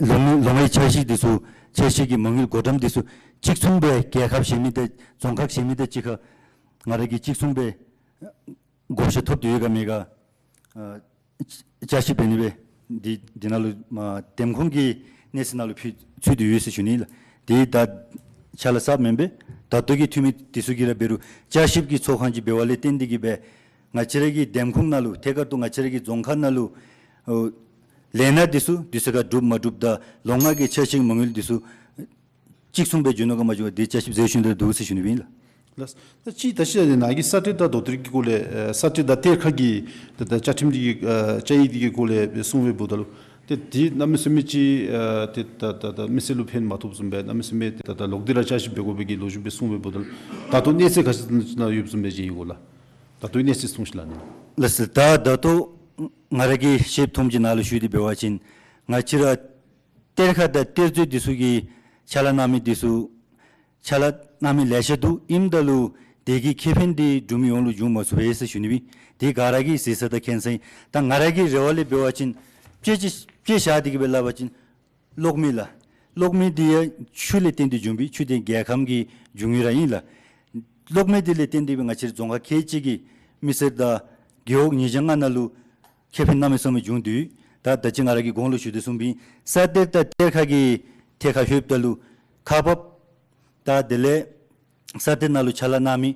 ལོ་ལྔའི་ལོ་ལྔའི་འཆར་གཞི་འདི་ཚུ་འཆར་གཞི་གི་མ་དངུལ་བགོ་བཀྲམ་འདི་ཚུ་གཅིག་མཚུངས་སྦེ་རྒྱལ་ཁབ་གཞན་མི་དང་རྫོང་ཁག་གཞན་མི་དང་གཅིག་ཁར་ང་ར་གིས་གཅིག་མཚུངས་སྦེ་བགོ་བཤའ་ཐོབ་སྟེ་ཡོད་ག་མེད་ག་ཨ་བསྐྱར་ཞིབ་འབད་ནི་སྦེ་འདི་འདི་ནང་ལུ་མ་འདེམས་ཁོངས་ཀྱི་གནས་ཚད་ནང་ལུ་ཕུལ་ཚུད་དེ་ཡོད་ཟེར་ཞུ་ནི་ལགས། འདི་ད་ཕྱག་ལཱ་གསརཔ་མེན་པས། ད་ལྟོ་གི་འཐུས་མི་འདི་ཚུ་གིས་ར་འབད་རུང་བསྐྱར་ཞིབ་ཀྱི་ཚོགས་ཁང་ཅིག་འབད་བ་ལས་བརྟེན་ཏེ་གིས་སྦེ་ང་བཅས་ར་གི་འདེམས་ཁོངས་ནང་ལུ་ཐད་ཀར་དུ་ང་བཅས་ར་གི་རྫོང་ཁག་ནང་ལུ་ཨོ་ལས་སྣ་འདི་ཚུ་དུས་ཚོད་ཁར་འགྲུབ་མ་འགྲུབ་དང་ལོ་ལྔ་གི་འཆར་གཞི་མ་དངུལ་འདི་ཚུ་གཅིག་མཚུངས་སྦེ་འགྱོ་ནུག་ག་མ་འགྱོ་ག་འདི་བསྐྱར་ཞིབ་མཛད་ཞུ་ནི་འདུག་ཟེར་ཞུ་ནི་ཨིན་ལགས། ལགས། ད་ཅི་ད་ཅི་ནཱ་གི་ས་སྟེང་དང་དོ་ཁུར་གྱི་སྐོར་ལས་ཨ་ས་སྟེང་དང་གཏེར་ཁ་གི་ད་ད་བཅའ་ཁྲིམས་འདི་གི་ཨ་བཅའ་ཡིག་འདི་གི་སྐོར་ལས་གསུངས་པའི་འབདཝ་ད་ལུ་ཏེ་འདི་གནམ་མེད་ས་མེད་ཅིག་ཨ་ཏེ་ད་ད་ད་མི་སེར་ལུ་ཕན་མ་ཐོགསཔ་བཟུམ་སྦེ་གནམ་མེད་ས་མེད་ཏེ་ད་ད་ལོག་སྟེ་ར་བསྐྱར་ཞིབ་འབད་དགོ་པའི་གི་ལོ་རྒྱུས་སྦེ་གསུངས་པའི་འབདཝ་ད་ལུ་ད་ལྟོ་གནས་ཚད་ག་ཅི་ནང་ཡོདཔ་བཟུམ་སྦེ་ཅིག་ཨིན་གོ་ལགས། ད་ལྟོའི་གནས་ཚད་གསུངས་ཤིག་ལགས་ནི། ལགས་སོ། ད་ད་ལྟོ་ང་ར་གིས་ཤེསཔ་ཐོནམ་ཅིག་ནང་ལུ་ཞུ་སྟེ་འབད་བ་ཅིན་ང་བཅས་ར་གཏེར་ཁ་དང་གཏེར་མཛོད་འདི་ཚུ་གིས་ཕྱག་ལཱ་གནང་མི་འདི་ཚུ་ཕྱག་ལཱ་གནང་མི་ལེ་ཤ་འདུག། ཨིནམ་ད་ལུ་དེ་གི་ཁེ་ཕན་འདི་འབྲུག་མི་ཡོངས་ལུ་འབྱུང་མ་ཚུགས་པས་ཟེར་ཞུ་ནི་ཨིན། དེ་ག་ར་གིས་གཟིགས་ས་དང་མཁྱེན་ས་ཨིན། ད་ང་ར་གི་རེ་བ་ལས་འབད་བ་ཅིན་དཔེ་ཅིག་དཔེ་བཞག་སྟེ་གིས་སྦེ་སླབ་པ་ཅིན་གློག་མེ་ལགས། གློག་མེ་འདི་ཡང་ཆུ་ལས་བརྟེན་ཏེ་འབྱུང་པས། ཆུ་དེ་རྒྱལ་ཁམས་ཀྱི་འབྱུང་ཡུལ་ར་ཨིན་ལགས། གློག་མེ་འདི་ལས་བརྟེན་ཏེ་སྦེ་ང་བཅས་རྫོང་ཁག་ཁལ་གཅིག་གི་མི་སེར་དང་རྒེད་འོག་ཉིས་བརྒྱ་ལྔ་ནང་ལུ་ཁེ་ཕན་གནམ་མེད་ས་མེད་བྱུང་སྟེ་ཡོད། ད་ད་ཅི་ང་ར་གིས་གོང་ལུ་ཞུ་དོ་བཟུམ་སྦེ་ས་གཏེར་དང་གཏེར་ཁ་གི་ཐད་ཁར་ལྷོདཔ་ད་ལུ་ཁག་འབགཔ་དང་དེ་ལས་ས་གཏེར་ནང་ལུ་ཕྱག་ལཱ་གནང་མི་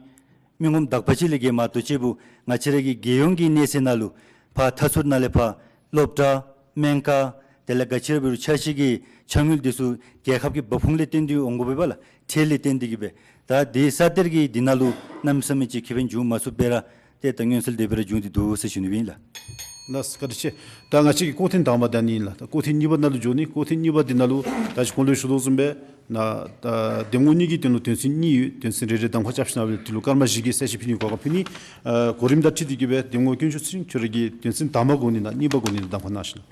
མི་ངོམ་དག་པ་ཅིག་ལས་བརྒལ་མ་གཏོགས་ཅིག་པོ་ང་བཅས་ར་གི་རྒྱལ་ཡོངས་ཀྱི་གནས་ཚད་ནང་ལུ་ཕར་མཐའ་ཟུར་ནང་ལས་ཕར་སློབ་གྲྭ་སྨན་ཁང་དེ་ལས་ག་ཅི་ར་འབད་རུང་འཆར་གཞི་གི་ཕྱག་དངུལ་འདི་ཚུ་རྒྱལ་ཁབ་ཀྱི་འབབ་ཁུངས་ལས་བརྟེན་ཏེ་འོང་དགོ་པས་ལགས། ཁྲལ་ལས་བརྟེན་ཏེ་གིས་སྦེ་ད་འདི་ས་གཏེར་གྱི་འདི་ནང་ལུ་གནམ་མེད་ས་མེད་ཅིག་ཁེ་ཕན་བྱུང་མ་ཚུགས་པས་ར་ཏེ་ད་མངོན་གསལ་དོད་པའི་ར་བྱུང་སྟེ་འདུག་ཟེར་ཞུ་ནི་ཨིན་ལགས། ལགས་སོ། བཀའ་དྲིན་ཆེ། ད་ང་བཅས་ཀྱི་སྐོར་ཐེངས་དང་པ་ད་ནི་ཨིན་ལགས། ད་སྐོར་ཐེངས་གཉིས་པ་ནང་ལུ་འགྱོ་ནི། སྐོར་ཐེངས་གཉིས་པ་འདི་ནང་ལུ་ད་ཅི་གོང་ལུ་ཞུ་དོ་བཟུམ་སྦེ་ནཱ་ད་འདེམས་ངོ་གཉིས་ཀྱི་དོན་ལུ་དོན་ཚན་གཉིས་ཡོད། དོན་ཚན་རེ་རེ་གདམ་ཁ་རྐྱབ་ཞིནམ་ལས་འདི་ལུ་སྐར་མ་བཞི་གི་གསལ་བཤད་ཕུལ་ནིའི་གོ་སྐབས་ཕུལ་ནི། ཨ་གོ་རིམ་དང་འཁྲིལ་ཏེ་གིས་སྦེ་འདེམས་ངོ་དཀོན་མཆོག་ཚེ་རིང་ཁྱོད་ར་གིས་དོན་ཚན་དང་པ་གོ་ནི་ན་གཉིས་པ་གོ་ནི་ན་གདམ་ཁ་གནང་ཞིག་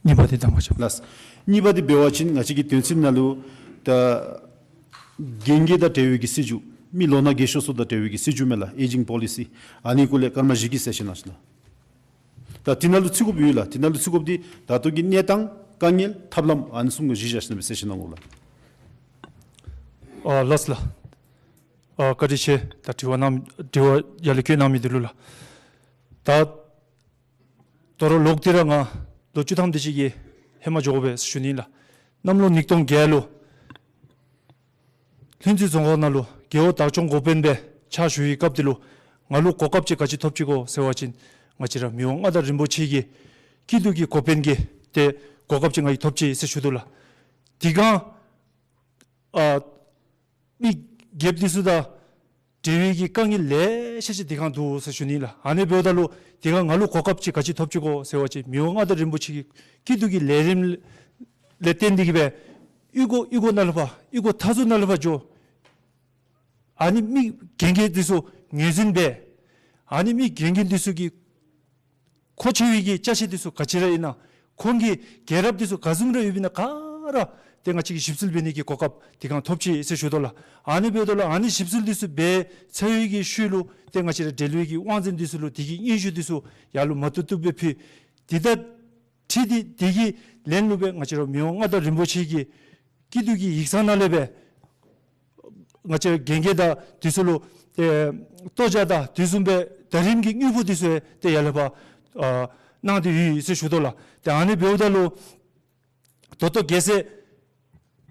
ལགས། གཉིས་པ་འདི་གདམ་ཁ་རྐྱབ། ལགས། གཉིས་པ་འདི་འབད་བ་ཅིན་ང་བཅས་ཀྱི་དོན་ཚན་ནང་ལུ་ད་རྒན་རྒས་དང་འབྲེལ་བའི་གི་སྲིད་བྱུས། མི་ལོ་ན་རྒས་ཤོས་ཚུ་དང་འབྲེལ་བའི་གི་སྲིད་བྱུས་མས་ལགས། ཨེ་ཇིང་པོ་ལི་སི། ཨ་ནི་སྐོར་ལས་སྐར་མ་བཞི་གི་གསལ་བཤད་གནང་ཞིག་ལགས། ད་འདི་ནང་ལུ་ཚུད་དགོཔ་ཡོད་ལགས། འདི་ནང་ལུ་ཚུད་དགོཔ་འདི་ད་ལྟོ་གི་གནས་སྟངས་དཀའ་ངལ་ཐབས་ལམ་ཨ་ནི་གསུམ་གྱི་གཞི་བཞག་ཞིནམ་ལས་གསལ་བཤད་གནང་དགོ་ལགས། ཨ་ལགས་ལགས། ཨ་བཀའ་དྲིན་ཆེ། ད་དྲི་བ་གནང་དྲི་བ་ཡར་ལས་བཀོད་གནང་མི་འདི་ལུ་ལགས། ད་དོ་རུང་ལོག་སྟེ་ར་ང་ལོ་བཅུ་ཐམ་དེ་ཅིག་གི་ཧེ་མ་འགྱོ་དགོ་པས་ཟེར་ཞུ་ནི་ལགས། གནམ་ལོ་ཉིས་སྟོང་བརྒྱད་ལུ་ལྷུན་རྩེ་རྫོང་ཁག་ནང་ལུ་རྒེད་འོག་བདག་སྐྱོང་འགོ་དཔོན་སྦེ་ཕྱག་ཞུ་བའི་སྐབས་དེ་ལུ་ང་ལུ་གོ་སྐབས་ཅིག་ག་ཅི་ཐོབ་ཅི་གོ་ཟེར་བ་ཅིན་ང་བཅས་ར་མི་དབང་མངའ་བདག་རིན་པོ་ཆེ་གི་སྐྱིད་སྡུག་གི་འགོ་དཔོན་གྱི་ཏེ་གོ་སྐབས་ཅིག་ང་གིས་ཐོབ་ཅི་ཟེར་ཞུ་དོ་ལགས། དེ་སྒང་ཨ་མི་རྒསཔ་འདི་ཚུ་དང་འབྲེལ་བའི་གི་དཀའ་ངལ་ལེ་ཤ་ཅིག་དེ་སྒང་འདུག་ཟེར་ཞུ་ནི་ལགས། ཨ་ནི་འབདཝ་ད་ལུ་དེ་སྒང་ང་ལུ་གོ་སྐབས་ཅིག་ག་ཅི་ཐོབ་ཅི་གོ་ཟེར་བ་ཅིན་མི་དབང་མངའ་བདག་རིན་པོ་ཆེ་གི་སྐྱིད་སྡུག་གི་ལས་རིམ་ལས་བརྟེན་ཏེ་གིས་སྦེ་གཡུས་སྒོ་གཡུས་སྒོ་ནང་ལུ་ཕར་གཡུས་སྒོ་མཐའ་ཟུར་ནང་ལུ་ཕར་འགྱོ། ཨ་ནི་མི་རྒན་རྒས་འདི་ཚུ་ངོས་འཛིན་འབད། ཨ་ནི་མི་རྒན་རྒས་འདི་ཚུ་གི་མཁོ་ཆེ་བའི་གི་ཅ་ཆས་འདི་ཚུ་ག་ཅི་ར་ཨིན་ན། ཁོང་གི་རྒྱལ་རབས་འདི་ཚུ་ག་བཟུམ་ར་ཡོདཔ་ཨིན་ན་ག་ར་ཏེ་ང་བཅས་ཀྱིས་ཞིབ་འཚོལ་འབད་ནི་གི་གོ་སྐབས་དེ་སྒང་ཐོབ་ཅི་ཟེར་ཞུ་དོ་ལགས། ཨ་ནི་འབདཝ་ད་ལུ་ཨ་ནི་ཞིབ་འཚོལ་འདི་ཚུ་འབད་ཚར་བའི་གི་ཤུལ་ལུ་ཏེ་ང་བཅས་ར་འབྲེལ་ཡོད་ཀྱི་དབང་འཛིན་འདི་ཚུ་ལུ་དེ་གི་སྙན་ཞུ་འདི་ཚུ་ཡར་ལུ་མ་བཏུབ་བཏུབ་སྦེ་ཕུལ། དེ་དང་འཁྲིལ་ཏེ་དེ་གི་ལན་ལུ་སྦེ་ང་བཅས་ར་མི་དབང་མངའ་བདག་རིན་པོ་ཆེ་གི་སྐྱིད་སྡུག་གི་ཡིག་ཚང་ནང་ལས་སྦེ་ང་བཅས་རྒན་རྒས་དང་འདི་ཚུ་ལུ་ཏེ་ལྟོ་ཆས་དང་དེ་བཟུམ་སྦེ་ཟླ་རིམ་གྱི་དངུལ་ཕོགས་འདི་ཚུ་ཏེ་ཡར་ལས་ཕར་ཨ་གནང་སྟེ་ཡོད་ཟེར་ཞུ་དོ་ལགས། ཏེ་ཨ་ནི་འབདཝ་ད་ལུ་ད་ལྟོ་གལ་སྲིད་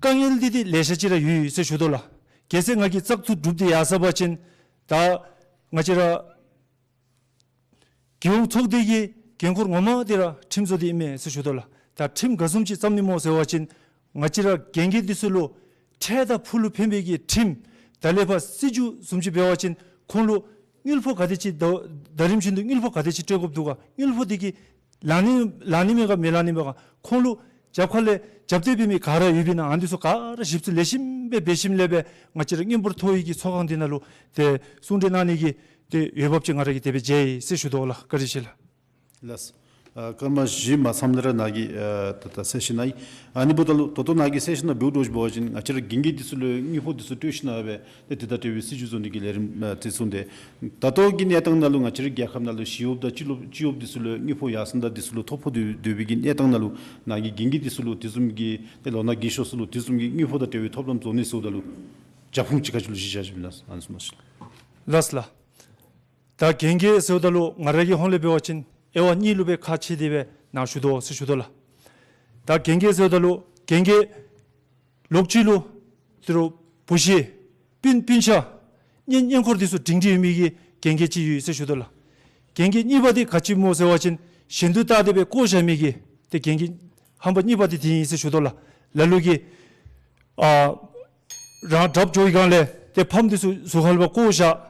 དཀའ་ངལ་འདི་འདི་ལེ་ཤ་ཅིག་ར་ཡོད་ཟེར་ཞུ་དོ་ལགས། གལ་སྲིད་ང་གིས་བཙག་འཐུ་གྲུབ་སྟེ་ཡར་སོང་པ་ཅིན་ད་ང་བཅས་ར་རྒྱལ་ཡོངས་ཚོགས་སྡེ་གི་འགན་ཁུར་ངོ་མ་འདི་ར་ཁྲིམས་བཟོ་སྟེ་ཨིན་མས་ཟེར་ཞུ་དོ་ལགས། ད་ཁྲིམས་ག་བཟུམ་ཅིག་བརྩམ་ནི་སྨོ་ཟེར་བ་ཅིན་ང་བཅས་ར་རྒན་རྒས་འདི་ཚུ་ལུ་ཁྲལ་དང་ཕུགས་ལུ་ཕན་པའི་གི་ཁྲིམས་ད་ལས་ཕར་སྲིད་བྱུས་བཟུམ་ཅིག་འབད་བ་ཅིན་ཁོང་ལུ་དངུལ་ཕོགས་ག་དེ་ཅིག་ད་ཟླ་རིམ་བཞིན་དུ་དངུལ་ཕོགས་ག་དེ་ཅིག་སྤྲོད་དགོཔ་འདུག་ག། དངུལ་ཕོགས་འདི་གིས་ལང་ནི་ལང་ནི་མས་ག་མི་ལང་ནི་མས་ག། ཁོང་ལུ་རྒྱབ་ཁ་ལས་རྒྱབ་གཏད་འབད་མི་ག་ར་ཡོདཔ་ཨིན་ན་ཨ་ནི་ཚུ་ག་ར་ཞིབ་འཚོལ་ལེགས་ཤོམ་སྦེ་འབད་ཞིནམ་ལས་སྦེ་ང་བཅས་ར་མངོན་པར་མཐོ་བའི་གི་ཚོགས་ཁང་འདི་ནང་ལུ་ཏེ་གསུང་གྲོས་གནང་ནི་གི་ ཏེ་འོས་འབབ་ཅིག་ང་ར་གིས་དེ་སྦེ་མཇལ་ཡི་ཟེར་ཞུ་དོ་ལགས། བཀའ་དྲིན་ཆེ་ལགས། ལགས། ཨ་སྐར་མ་བཞི་མ་ཚངམ་ལས་ར་ནཱ་གིས་ཨ་ད་ད་གསལ་བཤད་གནང་ཡི། ཨ་ནི་འབདཝ་ད་ལུ་ད་ལྟོ་ནཱ་གིས་གསལ་བཤད་གནང་བའི་འགྱོ་བ་ཅིན་ང་བཅས་ར་རྒན་རྒས་འདི་ཚུ་ལུ་དངུལ་ཕོགས་འདི་ཚུ་སྤྲོད་ཞིནམ་སྦེ་ཏེ་དེ་དང་འབྲེལ་བའི་སྲིད་བྱུས་བཟོ་ནི་གི་ལས་རིམ་ཨ་དེ་ཚུ་འདི་ད་ལྟོ་གི་གནས་སྟངས་ནང་ལུ་ང་བཅས་ར་རྒྱལ་ཁབ་ནང་ལུ་ཞི་གཡོགཔ་དང་སྤྱི་ལོ་སྤྱི་གཡོགཔ་འདི་ཚུ་ལུ་དངུལ་ཕོགས་ཡར་སེང་དང་འདི་ཚུ་ལུ་ཐོ་ཕོག་སྟེ་སྡོད་པའི་གི་གནས་སྟངས་ནང་ལུ་ནཱ་གིས་རྒན་རྒས་འདི་ཚུ་ལུ་དེ་བཟུམ་གྱི་ཏེ་ལོ་ན་རྒས་ཤོས་ཚུ་ལུ་དེ་བཟུམ་གྱི་དངུལ་ཕོགས་དང་འབྲེལ་བའི་ཐོབ་ཐངས་བཟོ་ནི་ཟེརཝ་ད་ལུ་རྒྱབ་ཁུངས་ཅིག་ག་ཅི་ལུ་གཞི་བཞག་ཅི་ཨིན་ན་ཨ་ནི་གསུངས་གནང་ཤིག། ལགས་སོ་ལགས། ད་རྒན་རྒས་ཟེརཝ་ད་ལུ་ང་ར་གི་ཧོངས་ལས་འབད་བ་ཅིན་དབྱེ་བ་གཉིས་ལུ་སྦེ་ཁག་ཕྱེ་སྟེ་སྦེ་ནཱ་ཞུ་དོ་ཟེར་ཞུ་དོ་ལགས། ད་རྒན་རྒས་ཟེརཝ་ད་ལུ་རྒན་རྒས་ལོ་རྒྱུས་ལུ་དེ་རུ་བུ་གཞི་སྤུན་སྤུན་ཆ་གཉེན་གཉེན་འཁོར་འདི་ཚུ་སྒྲིང་སྒྲིང་ཡོད་མི་གི་རྒན་རྒས་ཅིག་ཡོད་ཟེར་ཞུ་དོ་ལགས། རྒན་རྒས་གཉིས་པ་འདི་ག་ཅི་སྨོ་ཟེར་བ་ཅིན་གཞན་དུ་བལྟ་སྟེ་སྦེ་བཀོ་བཞག་མི་གི་ཏེ་རྒན་རྒས་ཧམ་པ་གཉིས་པ་འདི་དེ་ཨིན་ཟེར་ཞུ་དོ་ལགས། ལ་ལུ་གིས་ཨ་རང་དྲགཔ་འགྱོ་བའི་སྒང་ལས་ཏེ་ཕམ་འདི་ཚུ་ཟུར་ཁ་ལུ་སྦེ་བཀོ་བཞག།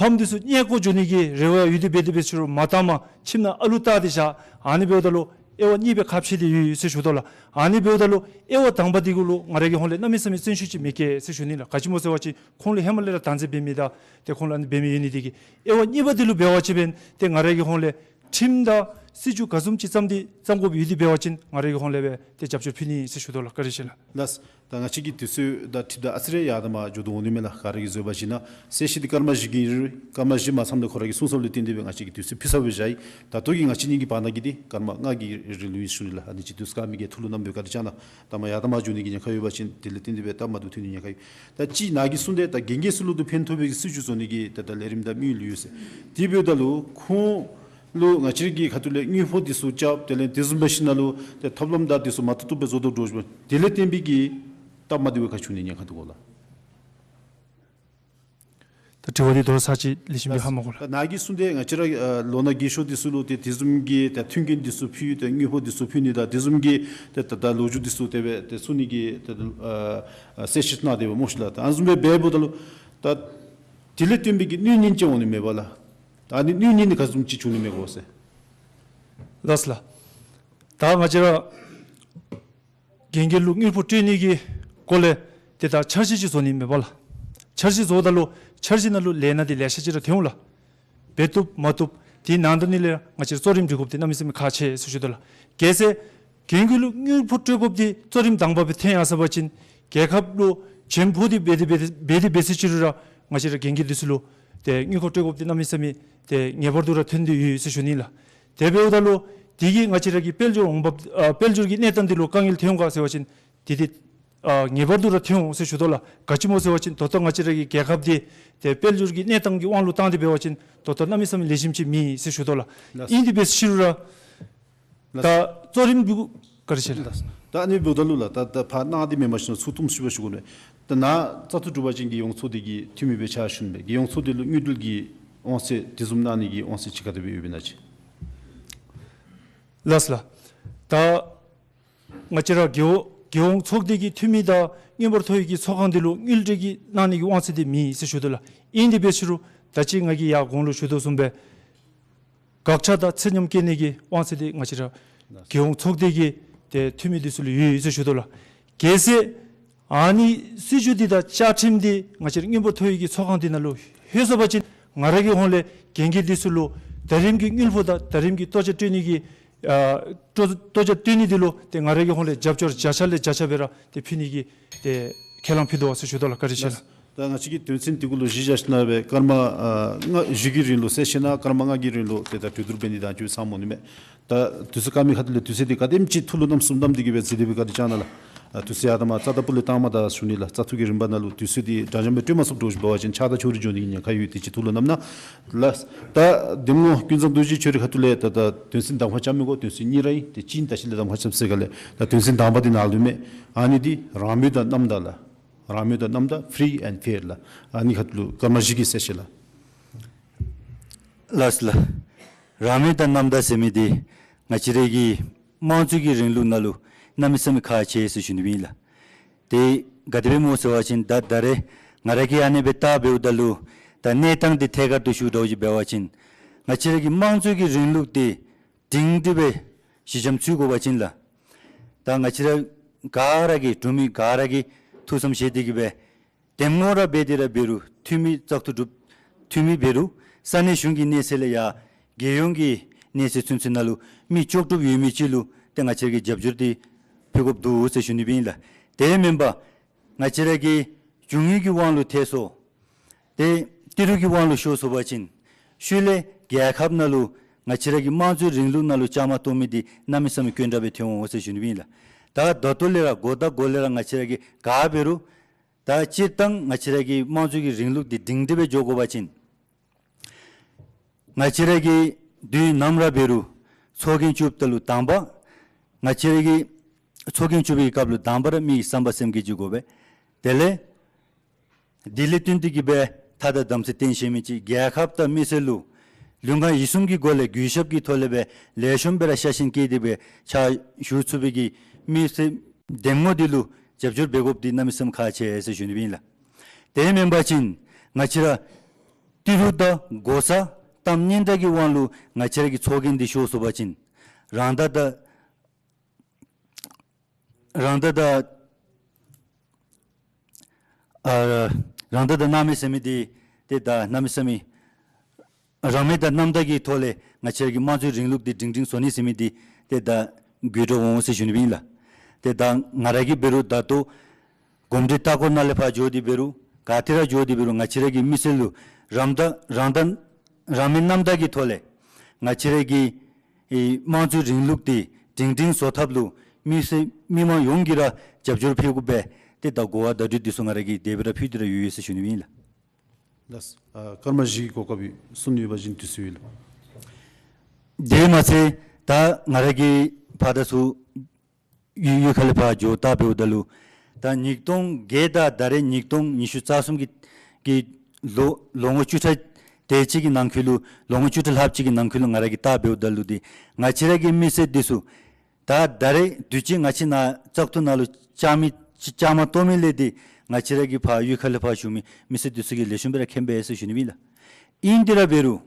ཕམ་འདི་ཚུ་རྙེད་བཀོ་འགྱོ་ནི་གི་རེ་བ་ཡོད་དེ་འབད་དེ་འབད་ཞུ་རུང་མ་བཏངམ་ཁྱིམ་ནང་ཨ་ལུ་བལྟ་སྟེ་བཞག། ཨ་ནི་འབདཝ་ད་ལུ་དབྱེ་བ་གཉིས་སྦེ་ཁག་ཕྱེ་སྟེ་ཡོད་ཟེར་ཞུ་དོ་ལགས། ཨ་ནི་འབདཝ་ད་ལུ་དབྱེ་བ་དང་པ་འདི་གུ་ལུ་ང་ར་གི་ཧོངས་ལས་གནམ་མེད་ས་མེད་བརྩོན་ཤུགས་ཅིག་མི་བསྐྱེད་ཟེར་ཞུ་ནི་ལགས། ག་ཅི་སྨོ་ཟེར་བ་ཅིན་ཁོང་ལུ་ཧེ་མ་ལས་ར་བདག་འཛིན་འབད་མི་དང་ཏེ་ཁོང་ལུ་ཨ་ནི་འབད་མི་ཡོད་ནི་འདི་གིས། དབྱེ་བ་གཉིས་པ་འདི་ལུ་འབད་བ་ཅིན་འབདན་ཏེ་ང་ར་གི་ཧོངས་ལས་ཁྲིམས་དང་སྲིད་བྱུས་ག་བཟུམ་ཅིག་བརྩམས་ཏེ་བརྩམ་དགོཔ་ཡོད་དེ་འབད་བ་ཅིན་ང་ར་གི་ཧོངས་ལས་སྦེ་ཏེ་རྒྱབ་སྐྱོར་ཕུལ་ནི་ཟེར་ཞུ་དོ་ལགས། བཀའ་དྲིན་ཆེ་ལགས། ལགས། ད་ང་བཅས་ཀྱི་དུས་ཚོད་དང་འཁྲིལཝ་ད་ཨ་ཙི་རེ་ཡར་དང་མར་འགྱོ་དོ་འོང་ནི་མས་ལགས། ག་ར་གིས་བཟོད་པ་བཞེས་གནང་། གསལ་བཤད་འདི་སྐར་མ་བཞི་གི་ཨིན་རུང་སྐར་མ་བཞི་མ་ཚངམ་ལས་ཁོ་ར་གིས་གསུངས་སོཔ་ལས་བརྟེན་ཏེ་སྦེ་ང་བཅས་ཀྱིས་དུས་ཚོད་ཕུལ་ཚར་བའི་བཞག་ཡི། ད་ལྟོ་གི་ང་བཅས་གཉིས་ཀྱི་བར་ན་གི་འདི་སྐར་མ་ལྔ་གི་རིང་ལུ་ཨིན་ཞུ་ནི་ལགས། ཨ་ནི་ཅིག་དུས་སྐར་མ་གི་ཐུགས་ལུ་བསྣམ་སྦེ་བཀའ་དྲིན་བསྐྱང་གནང་། ད་མར་ཡར་དང་མར་འགྱོ་ནི་གི་ཉེན་ཁ་ཡོད་པ་ཅིན་དེ་ལས་བརྟེན་ཏེ་སྦེ་སྟབས་མ་བདེཝ་ཐོན་ནི་ཉེན་ཁ་ཡོད། ད་ཅི་ནཱ་གིས་གསུངས་ཏེ་ད་རྒན་རྒས་ཚུ་ལུ་དུ་ཕན་ཐོགས་པའི་གི་སྲིད་བྱུས་བཟོ་ནི་གི་ད་ད་ལས་རིམ་དང་དམིགས་ཡུལ་ཡོད་ཟེར། དེ་འབདཝ་ད་ལུ་ཁོང་ལུ་ང་བཅས་ར་གི་ཁ་ཐུག་ལས་དངུལ་ཕོགས་འདི་ཚུ་རྐྱབ། དེ་ལས་དེ་བཟུམ་འབད་ཞིནམ་ལས་ཏེ་ཐབས་ལམ་དང་འདི་ཚུ་མ་བཏུབ་བཏུབ་སྦེ་བཟོ་དོ་འགྱོ་ཞིནམ་དེ་ལས་བརྟེན་པའི་གི་སྟབས་མ་བདེཝ་ག་ཅི་འབྱུང་ནི་ཉེན་ཁ་འདུག་གོ་ལགས། ད་དྲི་བ་འདི་དོ་རུང་ཚར་གཅིག་ལེགས་ཤོམ་སྦེ་ཧ་མ་གོ་ལགས། ད་ནཱ་གིས་གསུངས་ཏེ་ང་བཅས་ར་ཨ་ལོ་ན་རྒས་ཤོས་འདི་ཚུ་ལུ་ཏེ་དེ་བཟུམ་གྱི་ད་མཐུན་རྐྱེན་འདི་ཚུ་ཕུལ་ཏེ་དངུལ་ཕོགས་འདི་ཚུ་ཕུལ་ནི་དང་དེ་བཟུམ་གྱི་ཏེ་ད་ད་ལོ་རྒྱུས་འདི་ཚུ་དེ་སྦེ་ཏེ་ཚུ་ནི་གི་ཏེ་ཨ་ཨ་གསལ་བཤད་གནང་སྟེ་སྦེ་སྨོ་ཤིག་ལགས། ད་ཨ་ནི་བཟུམ་སྦེ་འབདཝ་ད་ལུ་ད་དེ་ལས་བརྟེན་པའི་གི་གནོད་ཉེན་ཅིག་འོང་ནི་མས་པ་ལགས། ད་ཨ་ནི་གནོད་ཉེན་འདི་ག་བཟུམ་ཅིག་འབྱུང་ནི་མས་གོ་ཟེར། ལགས་ལགས། ད་ང་བཅས་ར་རྒན་རྒས་ལུ་དངུལ་ཕོགས་སྤྲོད་ནི་གི་སྐོར་ལས་ཏེ་ད་འཆར་གཞི་ཅིག་བཟོ་ནི་མས་པ་ལགས། འཆར་གཞི་བཟོཝ་ད་ལུ་འཆར་གཞི་ནང་ལུ་ལས་སྣ་འདི་ལེ་ཤ་ཅིག་ར་ཐོན་འོང་ལགས། འབད་བཏུབ་མ་བཏུབ་དེ་ནང་དོན་ནི་ལས་ང་བཅས་ར་གཙོ་རིམ་སྒྲིག་དགོཔ་འདི་གནམ་མེད་ས་མེད་ཁག་ཆེ་ཟེར་ཞུ་དོ་ལགས། གལ་སྲིད་རྒན་རྒས་ལུ་དངུལ་ཕོགས་སྤྲོད་དགོཔ་འདི་གཙོ་རིམ་དང་པ་སྦེ་ཐོན་ཡར་སོང་པ་ཅིན་རྒྱལ་ཁབ་ལུ་བྱེམ་ཕོག་སྟེ་འབད་དེ་འབད་དེ་འབད་དེ་འབད་ཟེར་ཅི་རུང་ར་ང་བཅས་ར་རྒན་རྒས་འདི་ཚུ་ལུ་ཏེ་དངུལ་ཕོགས་སྤྲོད་དགོཔ་འདི་གནམ་མེད་ས་མེད་ཏེ་ངེས་པར་དུ་ར་ཐོན་ཏེ་ཡོད་ཟེར་ཞུ་ནི་ལགས། དེ་འབདཝ་ད་ལུ་དེ་གིས་ང་བཅས་ར་གི་དཔལ་འབྱོར་འོང་འབབ་ཨ་དཔལ་འབྱོར་གྱི་གནས་སྟངས་འདི་ལུ་དཀའ་ངལ་ཐོན་འོང་ག་ཟེར་བ་ཅིན་དེ་འདི་ཨ་ངེས་པར་དུ་ར་ཐོན་འོང་ཟེར་ཞུ་དོ་ལགས། ག་ཅི་སྨོ་ཟེར་བ་ཅིན་ད་ལྟོ་ང་བཅས་ར་གི་རྒྱལ་ཁབ་འདི་ཏེ་དཔལ་འབྱོར་གྱི་གནས་སྟངས་ཀྱི་དབང་ལུ་བཏང་སྟེ་འབད་བ་ཅིན་ད་ལྟོ་གནམ་མེད་ས་མེད་ལེགས་ཤོམ་ཅིག་མེད་ཟེར་ཞུ་དོ་ལགས། ལགས། ཨིན་དེ་འབད་ཟེར་ཅི་རུང་ར་ལགས། ད་གཙོ་རིམ་འདི་གུ་བཀའ་དྲིན་ཆེ་ལགས། ལགས། ད་ཨ་ནི་འབདཝ་ད་ལུ་ལགས་ད་ད་ཕར་གནང་སྟེ་མེན་པ་ཅིན་ཚུར་གཏུམ་ཞུ་བ་ཞུ་དགོ་ནི། ད་ནཱ་བཙག་འཐུ་གྲུབ་པ་ཅིན་རྒྱལ་ཡོངས་ཚོགས་སྡེ་གི་འཐུས་མི་སྦེ་ཕྱག་ཞུ་ནི་མས། རྒྱལ་ཡོངས་ཚོགས་སྡེ་ལུ་དངུལ་འབྲེལ་གྱི་དབང་ཚད་དེ་བཟུམ་གནང་ནི་གི་དབང་ཚད་ཅིག་ག་དེ་སྦེ་ཡོདཔ་ཨིན་ན་ཅིག། ལགས་ལགས། ད་ང་བཅས་ར་རྒྱལ་ཡོངས་རྒྱལ་ཡོངས་ཚོགས་སྡེ་གི་འཐུས་མི་དང་མངོན་པར་མཐོ་བའི་གི་ཚོགས་ཁང་འདི་ལུ་དངུལ་འབྲེལ་གྱི་གནང་ནི་གི་དབང་ཚད་འདི་མེད་ཟེར་ཞུ་དོ་ལགས། ཨིན་དེ་འབད་ཟེར་རུང་ད་ཅི་ང་གིས་ཡར་གོང་ལུ་ཞུ་དོ་བཟུམ་སྦེ་དགག་བྱ་དང་ཚད་སྙོམས་བཀལ་ནི་གི་དབང་ཚད་འདི་ང་བཅས་ར་རྒྱལ་ཡོངས་ཚོགས་སྡེ་གི་ཏེ་འཐུས་མི་འདི་ཚུ་ལུ་ཡོད་ཡོད་ཟེར་ཞུ་དོ་ལགས། གལ་སྲིད་ཨ་ནི་སྲིད་བྱུས་འདི་དང་བཅའ་ཁྲིམས་འདི་ང་བཅས་ར་མངོན་པར་མཐོ་བའི་གི་ཚོགས་ཁང་འདི་ནང་ལུ་ལྷོད་སོང་པ་ཅིན་ང་ར་གི་ཧོངས་ལས་རྒན་རྒས་འདི་ཚུ་ལུ་ད་རིམ་གྱི་དངུལ་ཕོགས་དང་ད་རིམ་གྱི་ལྟོ་ཆས་སྤྲོད་ནི་གི་ཨ་ལྟོ་ལྟོ་ཆས་སྤྲོད་ནི་འདི་ལུ་ཏེ་ང་ར་གི་ཧོངས་ལས་རྒྱབ་སྐྱོར་བརྒྱ་ཆ་ལས་བརྒྱ་ཆ་སྦེ་ར་ཏེ་ཕུལ་ནི་གི་ཏེ་ཁས་བླངས་ཕུལ་དོ་ཟེར་ཞུ་དོ་ལགས། བཀའ་དྲིན་ཆེ་ལགས། ད་ང་བཅས་ཀྱི་དོན་ཚན་འདི་གུ་ལུ་གཞི་བཞག་ཞིནམ་ལས་སྦེ་སྐར་མ་ཨ་ལྔ་བཞི་གི་རིང་ལུ་གསལ་བཤད་གནང་། སྐར་མ་ལྔ་གི་རིང་ལུ་ཏེ་ད་གྲོས་བསྡུར་འབད་ནི་དང་ཅིག་ཚང་མོ་ནི་མས། ད་དུས་ཚོད་དཀའ་མི་ཁ་ཐུག་ལས་དུས་ཚོད་འདི་ག་དེམ་ཅིག་ཐུགས་ལུ་བསྣམས་གསུམ་བསྣམས་ཏེ་གི་སྦེ་གཟིགས་ཏེ་སྦེ་བཀའ་དྲིན་བསྐྱང་གནང་ལགས། ཨ་དུས་ཚོད་ཡར་དང་མར་རྩ་དང་སྤུ་ལས་བཏངམ་ད་ཞུ་ནི་ལགས། བཙག་འཐུ་གི་རིམ་པ་ནང་ལུ་དུས་ཚོད་འདི་འདྲ་འདྲ་མི་སྤྲོད་མ་ཚུགསཔ་འདྲཝ་ཅིག་འབད་བ་ཅིན་ཆགས་སྡང་ཕྱོགས་རིས་འགྱོ་ནི་གི་ཉེན་ཁ་ཡོད། དེ་ཅིག་ཐུགས་ལུ་བསྣམས་གནང་ལགས། ད་གདམ་ངོ་ཀུན་བཟང་རྡོ་རྗེ་ཁྱོད་རའི་ཁ་ཐུག་ལས་ད་ད་དོན་ཚན་གདམ་ཁ་རྐྱབ་མི་གོ། དོན་ཚན་གཉིས་ར་ཨིན། ཏེ་གཅིག་ད་ཅི་ལས་གདམ་ཁ་རྐྱབ་ཟེར་ག་ལས་ད་དོན་ཚན་དང་པ་འདི་ནང་ལུ་མས། ཨ་ནི་འདི་རང་མོས་དང་རྣམ་དག་ལགས། རང་མོས་དང་རྣམ་དག་free and fair ལགས། ཨ་ནི་ཁ་ཐུག་ལུ་སྐར་མ་བཞི་གི་གསལ་བཤད་ལགས། ལགས་སོ་ལགས། རང་མོས་དང་རྣམ་དག་ཟེར་མི་འདི་ང་བཅས་རའི་གི་དམངས་གཙོའི་གི་རིང་ལུགས་ནང་ལུ་གནམ་མེད་ས་མེད་ཁག་ཆེ་ཟེར་ཞུ་ནི་ཨིན་ལགས། དེ་ག་དེ་སྦེ་སྨོ་ཟེར་བ་ཅིན་ད་ད་རེས་ང་ར་གིས་ཨ་ནི་སྦེ་བལྟ་འབདཝ་ད་ལུ་ད་གནས་སྟངས་འདི་ཐད་ཀར་དུ་ཞུ་འདྲཝ་ཅིག་འབད་བ་ཅིན་ང་བཅས་རའི་གི་དམངས་གཙོའི་གི་རིང་ལུགས་འདི་སྒྲིང་སྒྲི་སྦེ་གཞི་འགྱམ་ཚུད་དགོ་པ་ཅིན་ལགས། ད་ང་བཅས་ར་ག་ར་གིས་འབྲུག་མི་ག་ར་གིས་ཐུགས་བསམ་བཞེས་ཏེ་གི་སྦེ་གདམ་ངོ་ར་འབད་དེ་ར་འབད་རུང་འཐུས་མི་བཙག་འཐུ་གྲུབ་འཐུས་མི་འབད་རུང་ ས་གནས་གཞུང་གི་གནས་ཚད་ལས་ཡར་རྒྱལ་ཡོངས་ཀྱི་གནས་ཚད་ཚུན་ཚོད་ནང་ལུ་མི་ལྕོགས་གྲུབ་ཡོད་མི་ཅིག་ལུ་ཏེ་ང་བཅས་ར་གིས་རྒྱབ་སྐྱོར་འདི་ཕུལ་དགོཔ་འདུག་ཟེར་ཞུ་ནི་སྦེ་ཨིན་ལགས། དེ་མེན་པར་ང་བཅས་ར་གི་རྒྱུ་དངོས་ཀྱི་དབང་ལུ་ཐལ་སོང་། ཏེ་ཏི་རུ་གི་དབང་ལུ་ཤོར་སོང་པ་ཅིན་ཤུལ་ལས་རྒྱལ་ཁབ་ནང་ལུ་ང་བཅས་ར་གི་དམངས་གཙོའི་རིང་ལུགས་ནང་ལུ་བཅའ་མར་གཏོགས་མི་འདི་གནམ་མེད་ས་མེད་དཀོན་དྲགས་སྦེ་ཐོན་འོང་ཟེར་ཞུ་ནི་སྦེ་ཨིན་ལགས། ད་ད་ལྟོ་ལས་ར་འགོ་དང་འགོ་ལས་ར་ང་བཅས་ར་གིས་ག་འབད་རུང་ད་སྤྱིར་བཏང་ང་བཅས་ར་གི་དམངས་གཙོའི་གི་རིང་ལུགས་འདི་སྒྲིང་སྒྲི་སྦེ་འགྱོ་དགོ་པ་ཅིན་ང་བཅས་ར་གིས་དུས་ནམ་ར་འབད་རུང་ཚོགས་རྒྱན་བཙུགསཔ་ད་ལུ་དང་པ་ང་བཅས་ར་གིས་ཚོགས་རྒྱན་བཙུགས་པའི་སྐབས་ལུ་དང་པ་ར་མི་གི་བསམ་པ་སེམས་བསྐྱེད་ཅིག་དགོ་པས། དེ་ལས་དེ་ལས་བརྟེན་ཏེ་གིས་སྦེ་ཐ་དང་དམ་ཚིག་བརྟན་ཤེས་མི་ཅིག་རྒྱལ་ཁབ་དང་མི་སེར་ལུ་ལུས་ངག་ཡིད་གསུམ་གྱི་སྒོ་ལས་གུས་ཞབས་ཀྱི་ཐོག་ལས་སྦེ་ལེགས་ཤོམ་སྦེ་ར་ཤ་ཞེན་བསྐྱེད་དེ་སྦེ་ཕྱག་ཞུ་ཚུགས་པའི་གི་མི་སེར་འདེམས་ངོ་འདི་ལུ་རྒྱབ་སྐྱོར་འབད་དགོཔ་འདི་གནམ་མེད་ས་མེད་ཁག་ཆེ་ཟེར་ཞུ་ནི་སྦེ་ཨིན་ལགས། དེ་མེན་པ་ཅིན་ང་བཅས་ར་ཏི་རུ་དང་འགོག་རྩ་གཏམ་སྙན་གྲགས་ཀྱི་དབང་ལུ་ང་བཅས་ར་གི་ཚོགས་རྒྱན་འདི་ཤོར་སོང་པ་ཅིན་རང་ད་ད་རང་ད་ད་ཨ་རང་ད་ད་གནམ་མེད་ས་མེད་འདི་ཏེ་ད་གནམ་མེད་ས་མེད་རང་མོས་དང་རྣམ་དག་གི་ཐོག་ལས་ང་བཅས་ར་གི་དམངས་གཙོའི་རིང་ལུགས་འདི་སྒྲིང་སྒྲིང་བཟོ་ནི་ཟེར་མི་འདི་ཏེ་ད་དགོད་བྲོ་འོང་ཟེར་ཞུ་ནི་སྦེ་ཨིན་ལགས། ཏེ་ད་ང་ར་གིས་འབད་རུང་ད་ལྟོ་གོམས་འདྲིས་ལྟ་སྐོར་ནང་ལས་ཕར་འགྱོ་སྟེ་འབད་རུང་ག་ཏེ་ར་འགྱོ་སྟེ་འབད་རུང་ང་བཅས་ར་གི་མི་སེར་ལུ་རང་ད་རང་ད་རང་མོས་རྣམ་དག་གི་ཐོག་ལས་ང་བཅས་ར་གི་ཨེ་དམངས་གཙོའི་རིང་ལུགས་འདི་སྒྲིང་སྒྲིང་བཟོ་ཐབས་ལུ་མི་སེར་མི་མང་ཡོངས་ཀྱིས་ར་རྒྱབ་སྐྱོར་ཕུལ་དགོ་པས། ཏེ་ད་གོ་བ་བརྡ་སྤྲོད་འདི་ཚུ་ང་ར་གིས་དེ་སྦེ་ར་ཕུལ་ཏེ་ར་ཡོད་ཡོད་ཟེར་ཞུ་ནི་སྦེ་ཨིན་ལགས། ལགས། ཨ་ཀརྨ་བཞི་གི་གོ་སྐབས་ཡོད། གསུང་ནི་ཡོད་པ་ཅིན་དུས་ཚོད་ཡོད་ལགས། དེ་མ་ཚད་ད་ང་ར་གིས་ཕར་ད་ཚུར་གཡུས་གཡུས་ཁ་ལས་ཕར་འགྱོ་བལྟ་འབདཝ་ད་ལུ་ད་ཉིས་སྟོང་བརྒྱད་དང་ད་རེས་ཉིས་སྟོང་ཉི་ཤུ་རྩ་གསུམ་གྱི་གི་ལོ་ལོ་ངོ་བཅུ་ཕྲག་དེ་ཅིག་གི་ནང་འཁོད་ལུ་ལོ་ངོ་བཅུ་ཕྲག་ལྷགཔ་ཅིག་གི་ནང་འཁོད་ལུ་ང་ར་གིས་བལྟ་འབདཝ་ད་ལུ་འདི་ང་བཅས་ར་གི་མི་སེར་འདི་ཚུ་ད་ད་རེས་དུས་ཅི་ང་བཅས་ནཱ་བཙག་འཐུ་ནང་ལུ་བཅའ་མི་བཅའ་མར་གཏོགས་མི་ལས་འདི་ང་བཅས་ར་གི་ཕར་གཡུས་ཁ་ལས་ཕར་བཞུགས་མི་མི་སེར་འདི་ཚུ་གིས་ལེགས་ཤོམ་སྦེ་ར་མཁྱེན་པས་ཟེར་ཞུ་ནི་སྦེ་ཨིན་ལགས། ཨིན་ཏེ་ར་འབད་རུང་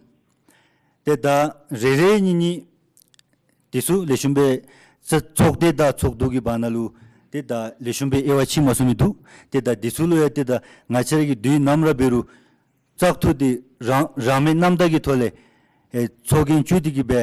ཏེ་ད་རེ་རེ་གཉིས་གཉིས་འདི་ཚུ་ལེགས་ཤོམ་སྦེ་ཚོགས་སྡེ་དང་ཚོགས་འདུ་གི་བར་ན་ལུ་ཏེ་ད་ལེགས་ཤོམ་སྦེ་དབྱེ་བ་ཕྱེ་མ་ཚུགས་མི་འདུག། ཏེ་ད་འདི་ཚུ་ལུ་ཡང་ཏེ་ད་ང་བཅས་ར་གིས་དུས་ནམ་ར་འབད་རུང་བཙག་འཐུ་འདི་རང་རང་མོས་རྣམ་དག་གི་ཐོག་ལས་ཨེ་ཚོགས་རྒྱན་བཙུགས་ཏེ་གིས་སྦེ་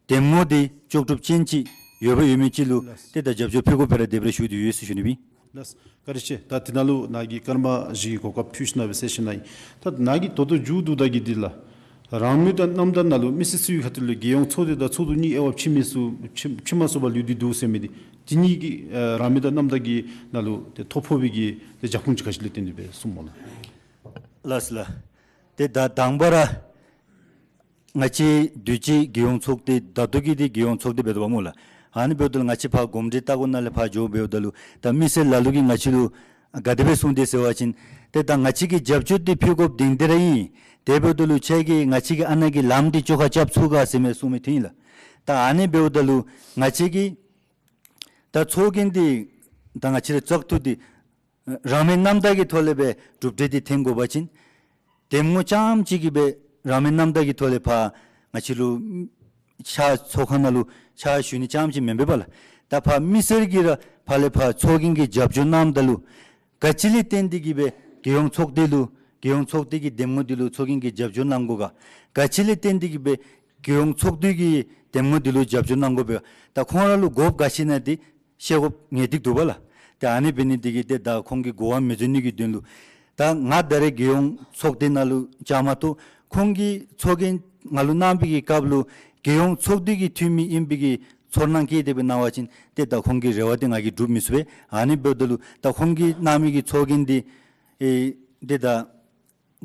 འདེམས་ངོ་འདི་ལྕོགས་གྲུབ་ཅན་ཅིག་ཡོད་པ་ཡོད་མི་ཅིག་ལུ་ལགས། ཏེ་ད་རྒྱབ་སྐྱོར་ཕུལ་དགོ་པས་ར་དེ་སྦེ་ར་ཞུ་སྟེ་ཡོད་ཟེར་ཞུ་ནི་སྦེ། ལགས། བཀའ་དྲིན་ཆེ། ད་དེ་ནང་ལུ་ནཱ་གིས་ཀརྨ་བཞི་གི་གོ་སྐབས་ཕུལ་ཞིནམ་ལས་སྦེ་གསལ་ཞུ་ནི་ཨིན། ད་ནཱ་གིས་ད་ལྟོ་མཇུག་བསྡུཝ་ད་གི་འདི་ལགས། རང་མོས་དང་རྣམ་དག་ནང་ལུ་མི་སེར་ཚུའི་ཁ་ཐུག་ལས་རྒྱལ་ཡོངས་ཚོགས་སྡེ་དང་ཚོགས་འདུ་གཉིས་དབྱེ་བ་ཕྱེ་མི་ཚུ་ཕྱེ་ཕྱེ་མ་ཚུགས་པར་ལུས་ཏེ་འདུག་ཟེར་མི་འདི་དེ་གཉིས་ཀྱི་ཨ་རང་མོས་དང་རྣམ་དག་གི་ནང་ལུ་ཏེ་ཐོ་ཕོག་པའི་གི་ཏེ་རྒྱབ་ཁུངས་ཅིག་ག་ཅི་ལས་བརྟེན་ཏེ་སྦེ་གསུངམ་སྨོ་ལགས། ལགས་སོ་ལགས། ཏེ་ད་དང་པ་ར་ང་བཅས་དུས་ཅི་རྒྱལ་ཡོངས་ཚོགས་སྡེ་ད་ལྟོ་གི་འདི་རྒྱལ་ཡོངས་ཚོགས་སྡེ་འབད་དོ་བ་སྨོ་ལགས། ཨ་ནི་འབདཝ་ད་ལུ་ང་བཅས་ཕར་གོམས་འདྲིས་ལྟ་སྐོར་ནང་ལས་ཕར་འགྱོ་འབདཝ་ད་ལུ་ད་མི་སེར་ལ་ལུ་གིས་ང་བཅས་ལུ་ག་དེ་སྦེ་གསུངས་ཏེ་ཟེར་བ་ཅིན་ཏེ་ད་ང་བཅས་ཀྱིས་རྒྱབ་སྐྱོར་འདི་ཕུལ་དགོཔ་དེ་འདི་ར་ཨིན། དེ་འབདཝ་ད་ལུ་ཁྱེད་ཀྱིས་ང་བཅས་ཀྱི་ཨ་ནཱ་གི་ལམ་འདི་བཅོ་ཁ་རྐྱབ་ཚུགས་ག་ཟེར་མི་གསུངས་མི་འདི་ཨིན་ལགས། ད་ཨ་ནི་འབདཝ་ད་ལུ་ང་བཅས་ཀྱིས་ད་ཚོགས་རྒྱན་འདི་ད་ང་བཅས་ར་བཙག་འཐུ་འདི་རང་མོས་རྣམ་དག་གི་ཐོག་ལས་སྦེ་གྲུབ་འབྲས་འདི་འཐོན་དགོ་པ་ཅིན་འདེམས་ངོ་རྐྱངམ་ཅིག་གིས་སྦེ་རང་མོས་རྣམ་དག་གི་ཐོག་ལས་ཕར་ང་བཅས་ལུ་ཕྱག་ཚོགས་ཁང་ནང་ལུ་ཕྱག་ཞུ་ནི་རྐྱངམ་ཅིག་མེན་པས་པ་ལགས། ད་ཕར་མི་སེར་གྱིས་ར་ཕར་ལས་ཕར་ཚོགས་རྒྱན་གྱི་རྒྱབ་སྐྱོར་གནངམ་ད་ལུ་ག་ཅི་ལས་བརྟེན་ཏེ་གིས་སྦེ་རྒྱལ་ཡོངས་ཚོགས་སྡེ་ལུ་རྒྱལ་ཡོངས་ཚོགས་སྡེ་གི་འདེམས་ངོ་འདི་ལུ་ཚོགས་རྒྱན་གྱི་རྒྱབ་སྐྱོར་གནང་དགོ་ག། ག་ཅི་ལས་བརྟེན་ཏེ་གིས་སྦེ་རྒྱལ་ཡོངས་ཚོགས་འདུ་གི་འདེམས་ངོ་འདི་ལུ་རྒྱབ་སྐྱོར་གནང་དགོ་པས། ད་ཁོང་ར་ལུ་དགོཔ་ག་ཅི་ཨིན་ན་འདི་ཤེས་དགོཔ་ངེས་ཏིག་འདུག་པ་ལགས། ཏེ་ཨ་ནི་འབད་ནི་འདི་གིས་ཏེ་ད་ཁོང་གི་གོ་བ་མི་འཛོལ་ནི་གི་དོན་ལུ་ད་ང་ད་རེས་རྒྱལ་ཡོངས་ཚོགས་སྡེ་ནང་ལུ་བཅའ་མར་གཏོགས་ཁོང་གིས་ཚོགས་རྒྱན་ང་ལུ་གནང་བའི་གི་སྐབས་ལུ་རྒྱལ་ཡོངས་ཚོགས་སྡེ་གི་འཐུས་མི་ཨིན་པའི་གི་ཚོར་སྣང་བསྐྱེད་དེ་སྦེ་གནང་བ་ཅིན་ཏེ་ད་ཁོང་གི་རེ་བ་འདི་ང་གིས་སྒྲུབ་མི་ཚུགས་པས། ཨ་ནི་འབདཝ་ད་ལུ་ད་ཁོང་གིས་གནང་མི་གི་ཚོགས་རྒྱན་འདི་ཨེ་ཏེ་ད་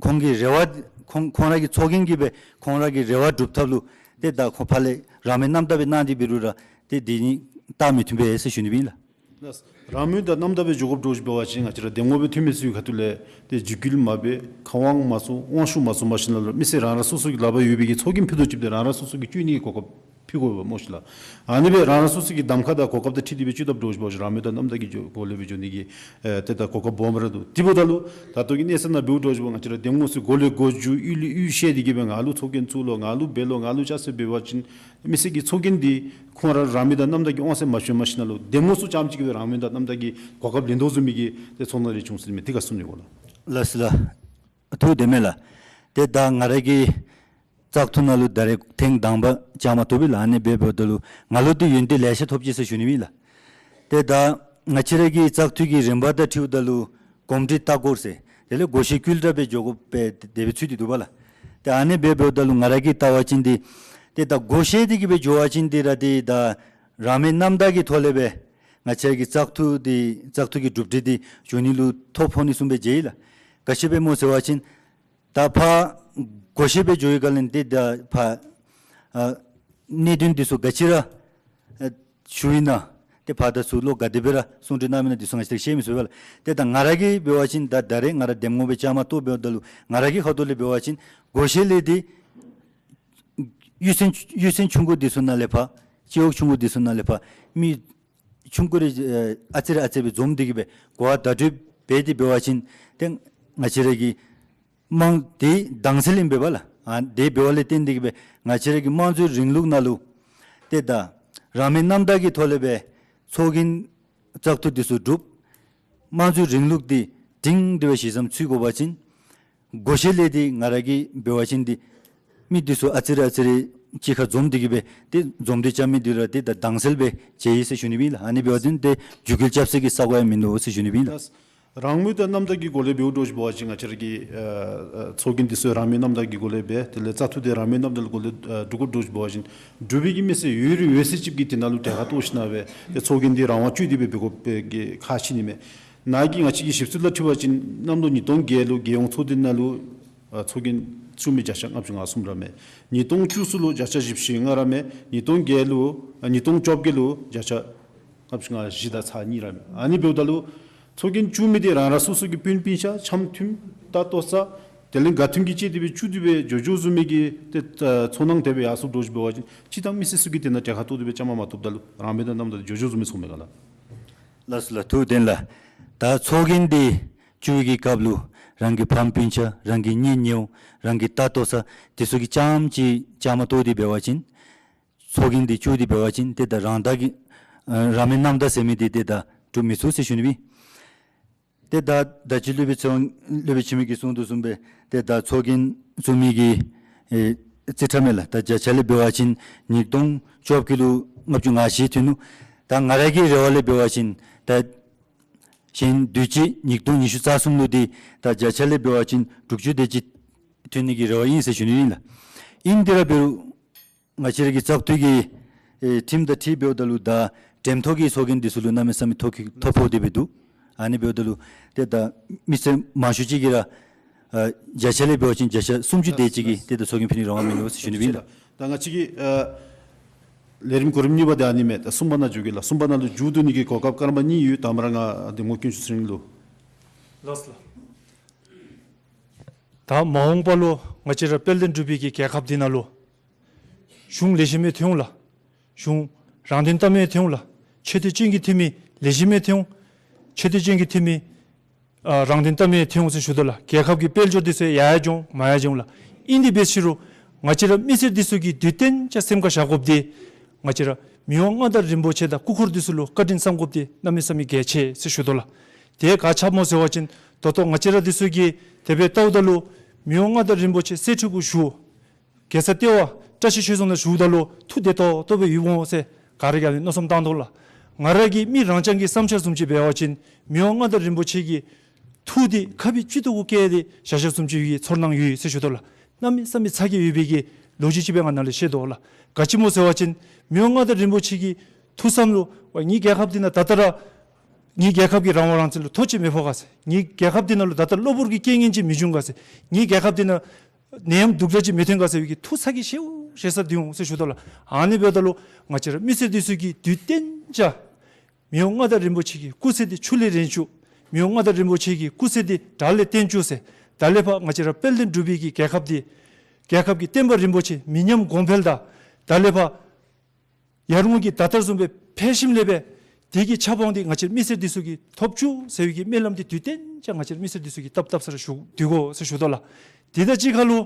ཁོང་གི་རེ་བ་ཁོང་ཁོང་ར་གི་ཚོགས་རྒྱན་གྱིས་སྦེ་ཁོང་ར་གི་རེ་བ་སྒྲུབ་ཐབས་ལུ་ཏེ་ད་ཁོང་ཕར་ལས་རང་མོས་རྣམ་དག་སྦེ་གནང་སྟེ་འབད་རུང་ར་ཏེ་འདི་གཉིས་སྟབས་མི་མཐུན་པས་ཟེར་ཞུ་ནི་ཨིན་ལགས། ལགས། རང་མོས་དང་རྣམ་དག་སྦེ་འགྱོ་དགོཔ་འདྲཝ་ཅིག་འབད་བ་ཅིན་ང་བཅས་ར་འདེམས་ངོ་སྦེ་འཐོན་མི་ཚུའི་ཁ་ཐུག་ལས་ཏེ་འཇིགས་སྐུལ་མ་འབད་ཁ་དབང་མ་བཟུང་དབང་ཤུགས་མ་བཟུང་མ་ཤེས་ན་ལུ་མི་སེར་རང་རང་སོ་སོ་གི་ལག་པར་ཡོད་པའི་གི་ཚོགས་རྒྱན་ཕུད་རྡོག་ཅིག་འདི་རང་རང་སོ་སོ་གིས་སྤྱོད་ནི་གི་གོ་སྐབས་ཕུལ་དགོ་པས་སྨོ་ཤིག་ལགས། ཨ་ནི་སྦེ་རང་རང་སོ་སོ་གི་གདམ་ཁ་དང་གོ་སྐབས་དང་འཁྲིལ་ཏེ་སྦེ་སྤྱོད་དཔ་འདྲཝ་ཅིག་འབད་བ་ཅིན་རང་མོས་དང་རྣམ་དག་གི་སྒོ་ལས་སྦེ་འགྱོ་ནི་གི་ཨེ་ཏེ་ད་གོ་སྐབས་སྦོམ་ར་འདུག། དེ་འབདཝ་ད་ལུ་ད་ལྟོ་གི་གནས་ཚད་ནང་འབདཝ་འདྲཝ་ཅིག་འབད་བ་ང་བཅས་ར་འདེམས་ངོ་ཚུ་སྒོ་ལས་སྒོ་བརྒྱུད་གཡུས་ལས་གཡུས་བཤལ་ཏེ་གིས་སྦེ་ང་ལུ་ཚོགས་རྒྱན་བཙུགས་ལོ་ང་ལུ་འབད་ལོ་ང་ལུ་ཅིག་ཟེར་འབད་བ་ཅིན་མི་སེར་གྱི་ཚོགས་རྒྱན་འདི་ཁོང་ར་རང་མོས་དང་རྣམ་དག་གི་དབང་ཚད་མ་བྱུང་མ་ཤེས་ན་ལུ་འདེམས་ངོ་ཚུ་རྐྱངམ་ཅིག་གིས་སྦེ་རང་མོས་དང་རྣམ་དག་གི་གོ་སྐབས་ལེན་དོ་བཟུམ་མའི་གི་ཏེ་ཚོར་སྣང་རེ་བྱུང་ཟེར་མི་འདི་ག་གསུང་ནི་གོ་ལགས། ལགས་སོ་ལགས། ཐུགས་བདེན་མས་ལགས། ཏེ་ད་ང་ར་གིས་ བཙག་འཐུ་ནང་ལུ་ད་རེས་ཐེངས་དང་པ་བཅའ་མར་གཏོགསཔ་ཨིན་ལགས། ཨ་ནི་འབདཝ་ད་ལུ་ང་ལུ་འདི་ཡོན་ཏན་ལེ་ཤ་ཐོབ་ཅི་ཟེར་ཞུ་ནི་ཨིན་ལགས། ཏེ་ད་ང་བཅས་ར་གི་བཙག་འཐུ་གི་རིམ་པ་དང་འཁྲིལཝ་ད་ལུ་གོམས་འདྲིས་ལྟ་སྐོར་ཟེར་དེ་ལས་བགོ་བཤའ་བསྐུལ་བསྒྲགས་སྦེ་འགྱོ་དགོཔ་སྦེ་དེ་སྦེ་ཚུད་དེ་འདུག་པ་ལགས། ཏེ་ཨ་ནི་འབདཝ་ད་ལུ་ང་ར་གིས་བལྟ་བ་ཅིན་འདི་ཏེ་ད་བགོ་བཤའ་འདི་གིས་སྦེ་འགྱོ་བ་ཅིན་འདི་ར་ཏེ་ད་རང་མོས་རྣམ་དག་གི་ཐོག་ལས་སྦེ་ང་བཅས་ར་གི་བཙག་འཐུ་འདི་བཙག་འཐུ་གི་གྲུབ་འབྲས་འདི་འགྱོ་ནི་ལུ་ཐོ་ཕོག་ནི་བཟུམ་སྦེ་མཇལ་ཡི་ལགས། ག་ཅི་སྦེ་སྨོ་ཟེར་བ་ཅིན་ད་ཕར་བགོ་བཤའ་སྦེ་འགྱོ་བའི་སྒང་ལས་ཏེ་ད་ཕར་ཨ་གནད་དོན་འདི་ཚུ་ག་ཅི་ར་ཨ་ཞུ་ཡི་ན་ཏེ་ཕར་དང་ཚུར་ལོག་ག་དེ་སྦེ་ར་གསུང་གྲོས་གནངམ་ཨིན་ན་འདི་ཚུ་ང་བཅས་ཀྱིས་ཤེས་མི་ཚུགས་པས་ལགས། ཏེ་ད་ང་ར་གིས་འབད་བ་ཅིན་ད་ད་རེས་ང་ར་འདེམས་ངོ་སྦེ་བཅའ་མར་གཏོགསཔ་འབདཝ་ད་ལུ་ང་ར་གི་ཁ་ཐུག་ལས་འབད་བ་ཅིན་བགོ་བཤའ་ལས་འདི་གཡུས་ཚན་གཡུས་ཚན་ཆུང་ཀུ་འདི་ཚུ་ནང་ལས་ཕར་སྤྱི་འོག་ཆུང་ཀུ་འདི་ཚུ་ནང་ལས་ཕར་མི་ཆུང་ཀུ་རེ་ཨ་ཙི་རེ་ཨ་ཙི་རེ་སྦེ་འཛོམས་ཏེ་གིས་སྦེ་གོ་བ་བརྡ་སྤྲོད་འབད་དེ་འབད་བ་ཅིན་ཏེ་ང་བཅས་ར་གི་དམངས་འདི་དྭངས་གསལ་ཨིན་པས་ལགས། ཨ་དེ་འབདཝ་ལས་བརྟེན་ཏེ་གིས་སྦེ་ང་བཅས་ར་གི་དམངས་གཙོའི་རིང་ལུགས་ནང་ལུ་ཏེ་ད་རང་མོས་རྣམ་དག་གི་ཐོག་ལས་སྦེ་ཚོགས་རྒྱན་བཙག་འཐུ་འདི་ཚུ་གྲུབ། དམངས་གཙོའི་རིང་ལུགས་འདི་སྒྲིང་སྒྲི་སྦེ་གཞི་བཟུང་ཚུགས་དགོ་པ་ཅིན་བགོ་བཤའ་ལས་འདི་ང་ར་གིས་འབད་བ་ཅིན་འདི་མི་འདི་ཚུ་ཨ་ཙི་རེ་ཨ་ཙི་རེ་གཅིག་ཁར་འཛོམས་ཏེ་གིས་སྦེ་ཏེ་འཛོམས་ཏེ་བཅའ་མི་འདི་ར་ཏེ་ད་དྭངས་གསལ་སྦེ་མཇལ་ཡི་ཟེར་ཞུ་ནི་ཨིན་ལགས། ཨ་ནི་འབདཝ་ད་ཏེ་འགྱུར་བསྐྱལ་རྐྱབ་སའི་གི་ས་གོ་ཡང་མིན་འདུག་ཟེར་ཞུ་ནི་ཨིན་ལགས། རང་མོས་དང་རྣམ་དག་གི་སྒོ་ལས་འབདཝ་འདྲཝ་ཅིག་འབད་བ་ཅིན་ང་བཅས་ར་གི་ཨ་ཚོགས་རྒྱན་འདི་ཚུ་རང་མོས་རྣམ་དག་གི་སྒོ་ལས་འབད། དེ་ལས་བཙག་འཐུ་འདི་རང་མོས་རྣམ་དག་གི་སྒོ་ལས་ཨ་གྲུབ་དགོཔ་འདྲཝ་ཅིག་འབད་བ་ཅིན་འབྲུག་པའི་གི་མི་སེར་ཡོད་རིགས་ཡོད་ཚད་ཅིག་གིས་དེ་ནང་ལུ་གྲལ་ཁར་གཏོགས་ཞིནམ་ལས་ཏེ་ཚོགས་རྒྱན་འདི་རང་དབང་བསྐྱེད་དེ་སྦེ་འབད་དགོཔ་སྦེ་གི་ཁག་ཆེ་ནི་མས། ནཱ་གི་ང་བཅས་ཀྱི་ཞིབ་འཚོལ་ལུ་འཁྲིལ་བ་ཅིན་གནམ་ལོ་ཉིས་སྟོང་བརྒྱད་ལུ་རྒྱལ་ཡོངས་ཚོགས་སྡེ་ནང་ལུ་ཨ་ཚོགས་རྒྱན་བཙུགས་མི་བརྒྱ་ཆ་ལྔ་བཅུ་ང་གསུམ་ར་མས། ཉིས་སྟོང་བཅུ་གསུམ་ལུ་བརྒྱ་ཆ་བཞི་བཅུ་ཞེ་ལྔ་ར་མས། ཉིས་སྟོང་བརྒྱད་ལུ་ཨ་ཉིས་སྟོང་བཅོ་བརྒྱད་ལུ་བརྒྱ་ཆ་ལྔ་བཅུ་ང་བཞི་དང་ཚག་གཉིས་ར་མས། ཨ་ནི་འབདཝ་ད་ལུ་ཚོགས་རྒྱན་བཙུགས་མི་འདི་རང་རང་སོ་སོ་གི་སྤུན་སྤུན་ཆ་འཆམ་མཐུན་ལྟ་ལྟོ་ཚང་དེ་ལས་དགའ་མཐུན་གྱིས་བཅས་ཏེ་སྦེ་བཙུགས་ཏེ་སྦེ་འགྱོ་འགྱོ་བཟུམ་མའི་གི་ཏེ་ཚོར་སྣང་དེ་སྦེ་ཡར་སོངམ་འདྲཝ་ཅིག་འབད་བ་ཅིན་སྤྱིར་བཏང་མི་སེར་ཚུ་གིས་དེ་ནང་གྲལ་ཁར་གཏོགས་ཏེ་སྦེ་བཅའ་མར་མ་གཏོགསཔ་ད་ལུ་རང་མོས་དང་རྣམ་དག་འགྱོ་འགྱོ་བཟུམ་མའི་ཚོར་མས་ག་ལགས། ལགས་སོ་ལགས། ཐུགས་བདེན་ལགས། ད་ཚོགས་རྒྱན་འདི་བཙུགས་པའི་གི་སྐབས་ལུ་རང་གི་ཕམ་སྤུན་ཆ་རང་གི་གཉེན་ཉེཝ་རང་གི་ལྟ་ལྟོ་ཚང་འདི་ཚུ་གིས་རྐྱངམ་ཅིག་བཅའ་མར་གཏོགས་ཏེ་འབད་བ་ཅིན་ཚོགས་རྒྱན་འདི་བཙུགས་ཏེ་འབད་བ་ཅིན་ཏེ་ད་རང་དག་གི་ཨ་རང་མོས་རྣམ་དག་ཟེར་མི་འདི་ཏེ་ད་གྲུབ་མི་ཚུགས་ཟེར་ཞུ་ནི་ཨིན། ཏེ་ད་ད་ཅི་སློབ་དཔོན་ཚེ་དབང་སློབ་དཔོན་འཆི་མེད་ཀྱིས་གསུངས་དོ་བཟུམ་སྦེ་ཏེ་ད་ཚོགས་རྒྱན་བཙུགས་མི་གི་ཨེ་རྩིས་ཁྲ་མས་ལགས། ད་བརྒྱ་ཆ་ལས་འབད་བ་ཅིན་ཉིས་སྟོང་བཅོ་བརྒྱད་ལུ་ལྔ་བཅུ་ང་བཞི་ཐོན་ནུག། ད་ང་ར་གི་རེ་བ་ལས་འབད་བ་ཅིན་ད་གཞེས་དུས་ཅི་ཉིས་སྟོང་ཉི་ཤུ་རྩ་གསུམ་ལུ་འདི་ད་བརྒྱ་ཆ་ལས་འབད་བ་ཅིན་དྲུག་ཅུ་དེ་ཅིག་ཐོན་ནི་གི་རེ་བ་ཨིན་ཟེར་ཞུ་ནི་ཨིན་ལགས། ཨིན་དེ་ར་འབད་རུང་ང་བཅས་ར་གི་བཙག་འཐུ་གི་ཨེ་ཁྲིམས་དང་འཁྲིལ་འབདཝ་ད་ལུ་ད་འགྲེམས་ཐོག་གི་ཚོགས་རྒྱན་འདི་ཚུ་ལུ་གནམ་མེད་ས་མེད་ཐོ་ཁེ་ཐོ་ཕོག་སྟེ་སྦེ་འདུག། ཨ་ནི་འབདཝ་ད་ལུ་ཏེ་ད་མི་སེར་མང་ཤོས་ཅིག་གིས་ར་ཨ་བརྒྱ་ཆ་ལས་འབད་བ་ཅིན་བརྒྱ་ཆ་སུམ་ཅུ་དེ་ཅིག་གིས་ཏེ་ད་ཚོགས་རྒྱན་ཕུལ་ནི་རང་དབང་མིན་འདུག་ཟེར་ཞུ་ནི་ཨིན་ལགས། ད་ང་བཅས་ཀྱི་ཨ་ལས་རིམ་གོ་རིམ་གཉིས་པ་འདི་ཨ་ནི་མས། ད་གསུམ་པ་ནང་འགྱོ་གེ་ལགས། གསུམ་པ་ནང་ལུ་མཇུག་བསྡུ་ནི་གི་གོ་སྐབས་སྐར་མ་གཉིས་ཡོད། དང་པ་ར་ང་འདེམས་ངོ་དཀོན་མཆོག་ཚེ་རིང་ལུ། ལགས་སོ་ལགས། ད་མ་འོངས་པ་ལུ་ང་བཅས་ར་དཔལ་ལྡན་འབྲུག་པའི་གི་རྒྱལ་ཁབ་འདི་ནང་ལུ་གཞུང་ལེགས་ཤོམ་སྦེ་ཐོན་འོང་ལགས། གཞུང་རང་དོན་ལྟ་མི་ཐོན་འོང་ལགས། ཆེ་བསྟོད་ཅན་གྱི་འཐུས་མི་ལེགས་ཤོམ་སྦེ་ཐོན་འོང་། ཆེ་བསྟོད་ཅན་གྱི་འཐུས་མི་ཨ་རང་དོན་ལྟ་མི་ཐོན་འོང་ཟེར་ཞུ་དོ་ལགས། རྒྱལ་ཁབ་ཀྱི་དཔལ་འབྱོར་འདི་ཚུ་ཡར་ཡར་འགྱོ་འོང་མར་ཡར་འགྱོ་འོང་ལགས། ཨིན་དེ་འབད་ཟེར་རུང་ང་བཅས་ར་མི་སེར་འདི་ཚུ་གིས་དུས་གཏན་ཅ་སེམས་ཁར་བཞག་དགོཔ་འདི་ང་བཅས་ར་མི་དབང་མངའ་བདག་རིན་པོ་ཆེ་དང་སྐུ་འཁོར་འདི་ཚུ་ལུ་བཀའ་དྲིན་བསམ་དགོཔ་འདི་གནམ་མེད་ས་མེད་གལ་ཆེ་ཟེར་ཞུ་དོ་ལགས། དེ་ག་ཅི་སྨོ་ཟེར་བ་ཅིན་ད་ལྟོ་ང་བཅས་ར་འདི་ཚུ་གིས་དེ་སྦེ་བལྟཝ་ད་ལུ་མི་དབང་མངའ་བདག་རིན་པོ་ཆེ་གསེར་ཁྲི་གུ་བཞུགས། རྒྱལ་ས་ལྟེ་བ་བཀྲ་ཤིས་ཆོས་རྫོང་ནང་བཞུགསཔ་ད་ལུ་ཐུགས་བདེ་ཏོག་ཏོ་སྦེ་ཡོདཔ་འོང་ཟེར་ག་ར་གིས་ཨ་ནི་མནོ་བསམ་བཏང་དོ་ལགས། ང་ར་གི་མི་རང་རྐྱང་གི་བསམ་འཆར་བཟུམ་ཅིག་འབད་བ་ཅིན་མི་དབང་མངའ་བདག་རིན་པོ་ཆེ་གི་ཐུགས་འདི་ཁ་བའི་སྤྱི་ཏོག་གུ་བཀལ་ཏེ་བཞག་བཞགཔ་བཟུམ་ཅིག་ཡོད་པའི་ཚོར་སྣང་ཡོད་ཟེར་ཞུ་དོ་ལགས། གནམ་མེད་ས་མེད་ཚ་གྱང་ཡོད་པའི་གི་ལོ་རྒྱུས་ཅིག་སྦེ་ང་ནཱ་ལུ་བཤད་དོ་ལགས། ག་ཅི་སྨོ་ཟེར་བ་ཅིན་མི་དབང་མངའ་བདག་རིན་པོ་ཆེ་གི་ཐུགས་བསམ་ལུ་ཝའི་ངེའི་རྒྱལ་ཁབ་འདི་ནང་ད་ལྟོ་ར་ངེའི་རྒྱལ་ཁབ་ཀྱི་རང་དབང་རང་བཙན་ལུ་ཐོ་ཅིག་མི་ཕོག་ག་ཟེར། ངེའི་རྒྱལ་ཁབ་འདི་ནང་ལུ་ད་ལྟོ་གློ་བུར་གྱི་རྐྱེན་ངན་ཅིག་མི་འབྱུང་ག་ཟེར། ངེའི་རྒྱལ་ཁབ་འདི་ནང་ནད་ཡམས་སྡུག་ཅག་ཅིག་མི་ཐོན་ག་ཟེར་བའི་གི་ཐུགས་ཚ་གྱང་ཞེ་པོ་ཞེ་ས་སྡོད་འོང་ཟེར་ཞུ་དོ་ལགས། ཨ་ནི་འབདཝ་ད་ལུ་ང་བཅས་ར་མི་སེར་འདི་ཚུ་གིས་དུས་གཏན་ཅ་མི་དབང་མངའ་བདག་རིན་པོ་ཆེ་གི་སྐུ་ཚེ་འདི་ཕྱུག་ལས་རིང་བཅུག། མི་དབང་མངའ་བདག་རིན་པོ་ཆེ་གི་སྐུ་ཚེ་འདི་དྲག་ལས་བརྟན་བཅུག་ཟེར། ད་ལས་ཕར་ང་བཅས་ར་དཔལ་ལྡན་འབྲུག་པའི་གི་རྒྱལ་ཁབ་འདི་རྒྱལ་ཁབ་ཀྱི་བསྟན་པ་རིན་པོ་ཆེ་མི་ཉམས་གོང་འཕེལ་དང་ད་ལས་ཕར་ཡར་ངོ་གི་ཟླ་ལྟར་བཟུམ་སྦེ་འཕེལ་ཞིནམ་ལས་སྦེ་དེ་གི་ཆབ་འབངས་འདི་ང་བཅས་མི་སེར་འདི་ཚུ་གིས་ཐོབ་བཅུག་ཟེར་བའི་གི་སྨོན་ལམ་འདི་དུས་གཏན་ཅ་ང་བཅས་མི་སེར་འདི་ཚུ་གིས་བཏབ་བཏབ་ས་ར་བཞུགས་སྡོད་དགོ་ཟེར་ཞུ་དོ་ལགས། དེ་དང་གཅིག་ཁར་ལུ་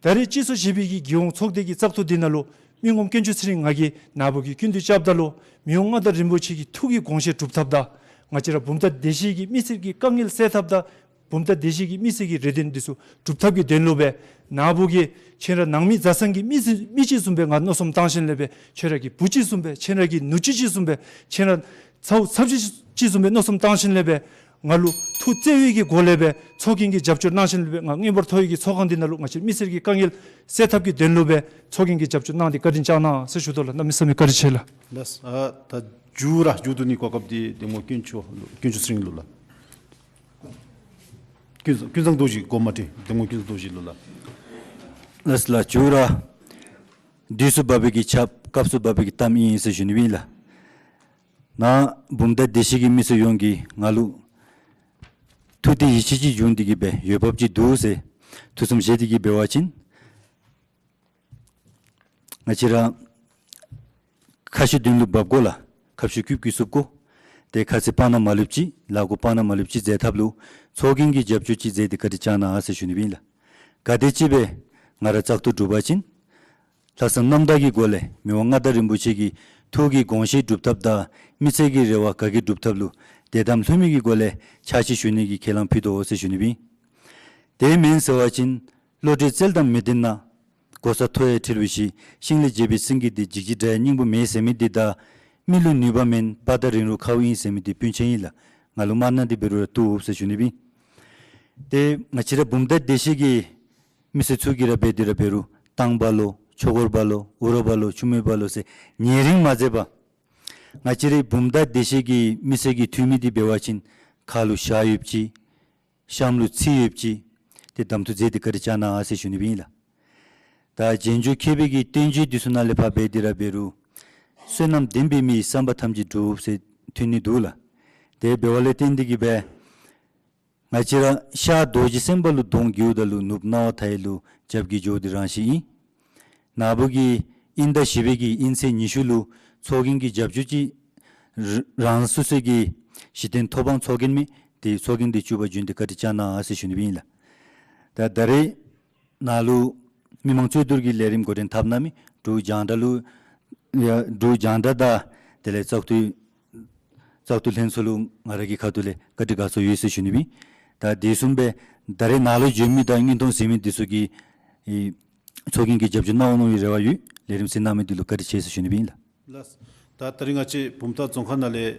ད་རེས་སྤྱི་ཚོགས་བཞི་པའི་གི་རྒྱལ་ཡོངས་ཚོགས་སྡེ་གི་བཙག་འཐུ་འདི་ནང་ལུ་མི་ངོམ་དཀོན་མཆོག་ཚེ་རིང་ང་གིས་ནཱ་བུ་གི་སྐུ་མདུན་རྐྱབ་ད་ལུ་མི་དབང་མངའ་བདག་རིན་པོ་ཆེ་གི་ཐུགས་ཀྱི་དགོངས་བཞེད་སྒྲུབ་ཐབས་དང་ང་བཅས་ར་བུམ་ཐང་སྡེ་བཞི་གི་མི་སེར་གྱི་དཀའ་ངལ་སེལ་ཐབས་དང་ བུམ་ཐང་སྡེ་བཞི་གི་མི་སེར་གྱི་རེ་འདུན་འདི་ཚུ་སྒྲུབ་ཐབས་ཀྱི་དོན་ལུ་སྦེ་ནཱ་བུ་གིས་ཁྱེད་ར་ནང་མི་བཟའ་ཚང་གི་མི་ཚུ་མི་ཅིག་བཟུམ་སྦེ་ང་མནོ་བསམ་བཏང་ཞིནམ་ལས་སྦེ་ཁྱེད་ར་གི་བུ་ཅིག་བཟུམ་སྦེ་ཁྱེད་ར་གི་ནུ་གཅུང་ཅིག་བཟུམ་སྦེ་ཁྱེད་ར་ཚཝ་ཚབ་ཅིག་ཅིག་བཟུམ་སྦེ་མནོ་བསམ་བཏང་ཞིནམ་ལས་སྦེ་ང་ལུ་ཐུགས་བརྩེ་བའི་གི་སྒོ་ལས་སྦེ་ཚོགས་རྒྱན་གྱི་རྒྱབ་སྐྱོར་གནང་ཞིནམ་ལས་སྦེ་ང་མངོན་པར་མཐོ་བའི་གི་ཚོགས་ཁང་འདི་ནང་ལུ་ང་བཅས་མི་སེར་གྱི་དཀའ་ངལ་སེལ་ཐབས་ཀྱི་དོན་ལུ་སྦེ་ཚོགས་རྒྱན་གྱི་རྒྱབ་སྐྱོར་གནང་སྟེ་བཀའ་དྲིན་བསྐྱང་གནང་ཟེར་ཞུ་དོ་ལགས། གནམ་མེད་ས་མེད་བཀའ་དྲིན་ཆེ་ལགས། ལགས། ཨ་ད་མཇུག་ར་མཇུག་བསྡུ་ནི་གོ་སྐབས་འདི་གདམ་ངོ་དཀོན་མཆོག་ལུ་དཀོན་མཆོག་ཚེ་རིང་ལུ་ལགས། ཀུན་ཀུན་བཟང་རྡོ་རྗེ་དགོངསམ་མ་ཁྲེལ། གདམ་ངོ་ཀུན་བཟང་རྡོ་རྗེ་ལུ་ལགས། ལགས་ལགས། མཇུག་ར་དུས་སུ་བབ་པའི་གི་ཆབ་སྐབས་སུ་བབ་པའི་གི་གཏམ་ཨིན་ཟེར་ཞུ་ནི་ཨིན་ལགས། ནཱ་བུམ་ཐང་སྡེ་བཞི་གི་མི་སེར་ཡོངས་ཀྱིས་ང་ལུ་ཐུགས་བདེ་ཡིད་ཆེས་ཅིག་བྱུང་སྟེ་གི་སྦེ་འོས་འབབ་ཅིག་འདུག་ཟེར་ཐུགས་བསམ་བཞེས་ཏེ་གི་འབད་བ་ཅིན་ང་བཅས་ར་ཁ་ཤོ་དོན་ལུ་འབབ་དགོ་ལགས། ཁ་ཤོ་ཀུ་ཀུ་སུབ་དགོ། ཏེ་ཁ་ཚིག་སྤང་ན་མ་ལུསཔ་ཅིག་ལག་མགོ་སྤང་ན་མ་ལུསཔ་ཅིག་མཛད་ཐབས་ལུ་ཚོགས་རྒྱན་གྱི་རྒྱབ་སྐྱོར་ཅིག་མཛད་དེ་བཀའ་དྲིན་བསྐྱང་གནང་ཟེར་ཞུ་ནི་ཨིན་ལགས། ག་དེམ་ཅིག་སྦེ་ང་ར་བཙག་འཐུ་གྲུབ་པ་ཅིན་ལྷག་བསམ་རྣམ་དག་གི་སྒོ་ལས་མི་དབང་མངའ་བདག་རིན་པོ་ཆེ་གི་ཐུགས་ཀྱི་དགོངས་བཞེད་སྒྲུབ་ཐབས་དང་མི་སེར་གྱི་རེ་བ་ག་གི་སྒྲུབ་ཐབས་ལུ་དད་དམ་ལྷོད་མེད་ཀྱི་སྒོ་ལས་ཕྱག་ཕྱི་ཞུ་ནི་གི་ཁས་བླངས་ཕུལ་དོ་ཟེར་ཞུ་ནི་ཨིན། དེ་མེན་ཟེར་བ་ཅིན་བློ་གྲོས་རྩལ་དང་མི་ལྡན་ན། གོ་ས་མཐོ་ཡང་ཁྲེལ་བའི་གཞི། ཤིང་ལས་བྱས་པའི་སེང་གེ་འདི། འཇིགས་བྱེད་དགྲ་ཡང་སྙིང་པོ་མེད་ཟེར་མི་འདི་དང་། མི་ལུས་ནུས་པ་མེད་པ་དང་རིང་རུང་ཁཝ་ཨིན་ཟེར་མི་འདི་སྤུན་ཆ་ཨིན་ལགས། ང་ལུ་དམར་ནག་འདི་འབད་རུང་ར་བཏུབ་ཟེར་ཞུ་ནི་ཨིན། ཏེ་ང་བཅས་ར་བུམ་ཐང་སྡེ་བཞི་གི་མི་སེར་ཚུ་གིས་ར་འབད་དེ་ར་འབད་རུང་ཏང་པ་ལོ་ཆོས་འཁོར་པ་ལོ་ཨུ་ར་པ་ལོ་ཆུ་སྨད་པ་ལོ་ཟེར་ཉེ་རིང་མ་མཛད་པར་ང་བཅས་རའི་བུམ་ཐང་སྡེ་བཞི་གི་མི་སེར་གྱི་འཐུས་མི་འདི་འབད་བ་ཅིན་ཁ་ལུ་ཞྭ་ཡོདཔ་ཅིག་ཤམ་ལུ་ཚིགས་ཡོདཔ་ཅིག་ཏེ་གདམ་འཐུ་མཛད་དེ་བཀའ་དྲིན་བསྐྱང་གནང་ཟེར་ཞུ་ནི་ཨིན་ལགས། ད་རྗེས་འཇུག་མཁས་པའི་གི་བསྟན་བཅོས་འདི་ཚུ་ནང་ལས་ཕར་འབད་དེ་ར་འབད་རུང་བསོད་ནམས་ལྡན་པའི་མི་ཡི་བསམ་པ་ཐམས་ཅད་འགྲུབ་ཟེར་ཐོན་ནི་འདུག་ལགས། དེ་འབདཝ་ལས་བརྟེན་ཏེ་གི་སྦེ་ང་བཅས་ར་ཤར་རྡོ་རྗེ་སེམས་དཔའ་ལུ་གདོང་བསྒྱིརཝ་ད་ལུ་ནུབ་སྣང་བ་མཐའ་ཡས་ལུ་རྒྱབ་ཀྱིས་འགྱོ་དེ་རང་བཞིན་ཨིན། ནཱ་བུ་གིས་དབྱིན་ཟླ་བཞི་པའི་གི་དབྱིན་ཚེས་ཉི་ཤུ་ལུ་ཚོགས་རྒྱན་གྱི་རྒྱབ་སྐྱོར་ཅིག་ར་རང་སོ་སོའི་གི་གཞི་རྟེན་ཐོབ་དབང་ཚོགས་རྒྱན་མས། ཏེ་ཚོགས་རྒྱན་འདི་བཙུགས་པར་བྱོན་ཏེ་བཀའ་དྲིན་བསྐྱང་གནང་ཟེར་ཞུ་ནི་ཨིན་ལགས། ད་ད་རེས་ནཱ་ལུ་མི་མང་རྩོད་བསྡུར་གྱི་ལས་རིམ་འགོ་འདྲེན་འཐབ་གནང་མི་འབྲུག་རྒྱང་བསྒྲགས་ལུ་ཡ་འབྲུག་རྒྱང་བསྒྲགས་དང་དེ་ལས་བཙག་འཐུའི་བཙག་འཐུ་ལྷན་ཚོགས་ལུ་ང་ར་གི་ཁ་ཐུག་ལས་བཀའ་དྲིན་དགའ་ཚོར་ཡོད་ཟེར་ཞུ་ནི་ཨིན། ད་དེ་བཟུམ་སྦེ་ད་རེས་ནཱ་ལུ་བྱོན་མི་དང་བརྙན་ཐུང་གཟིགས་མི་འདི་ཚུ་གིས་ཨེ་ཚོགས་རྒྱན་གྱི་རྒྱབ་སྐྱོར་གནང་འོང་མནོ་བའི་རེ་བ་ཡོད། ལས་རིམ་གཟིགས་གནང་མི་འདི་ལུ་བཀའ་དྲིན་ཆེ་ཟེར་ཞུ་ནི་ཨིན་ལགས། ལགས། ད་ད་རིས་ང་བཅས་བུམ་ཐང་རྫོང་ཁག་ནང་ལས་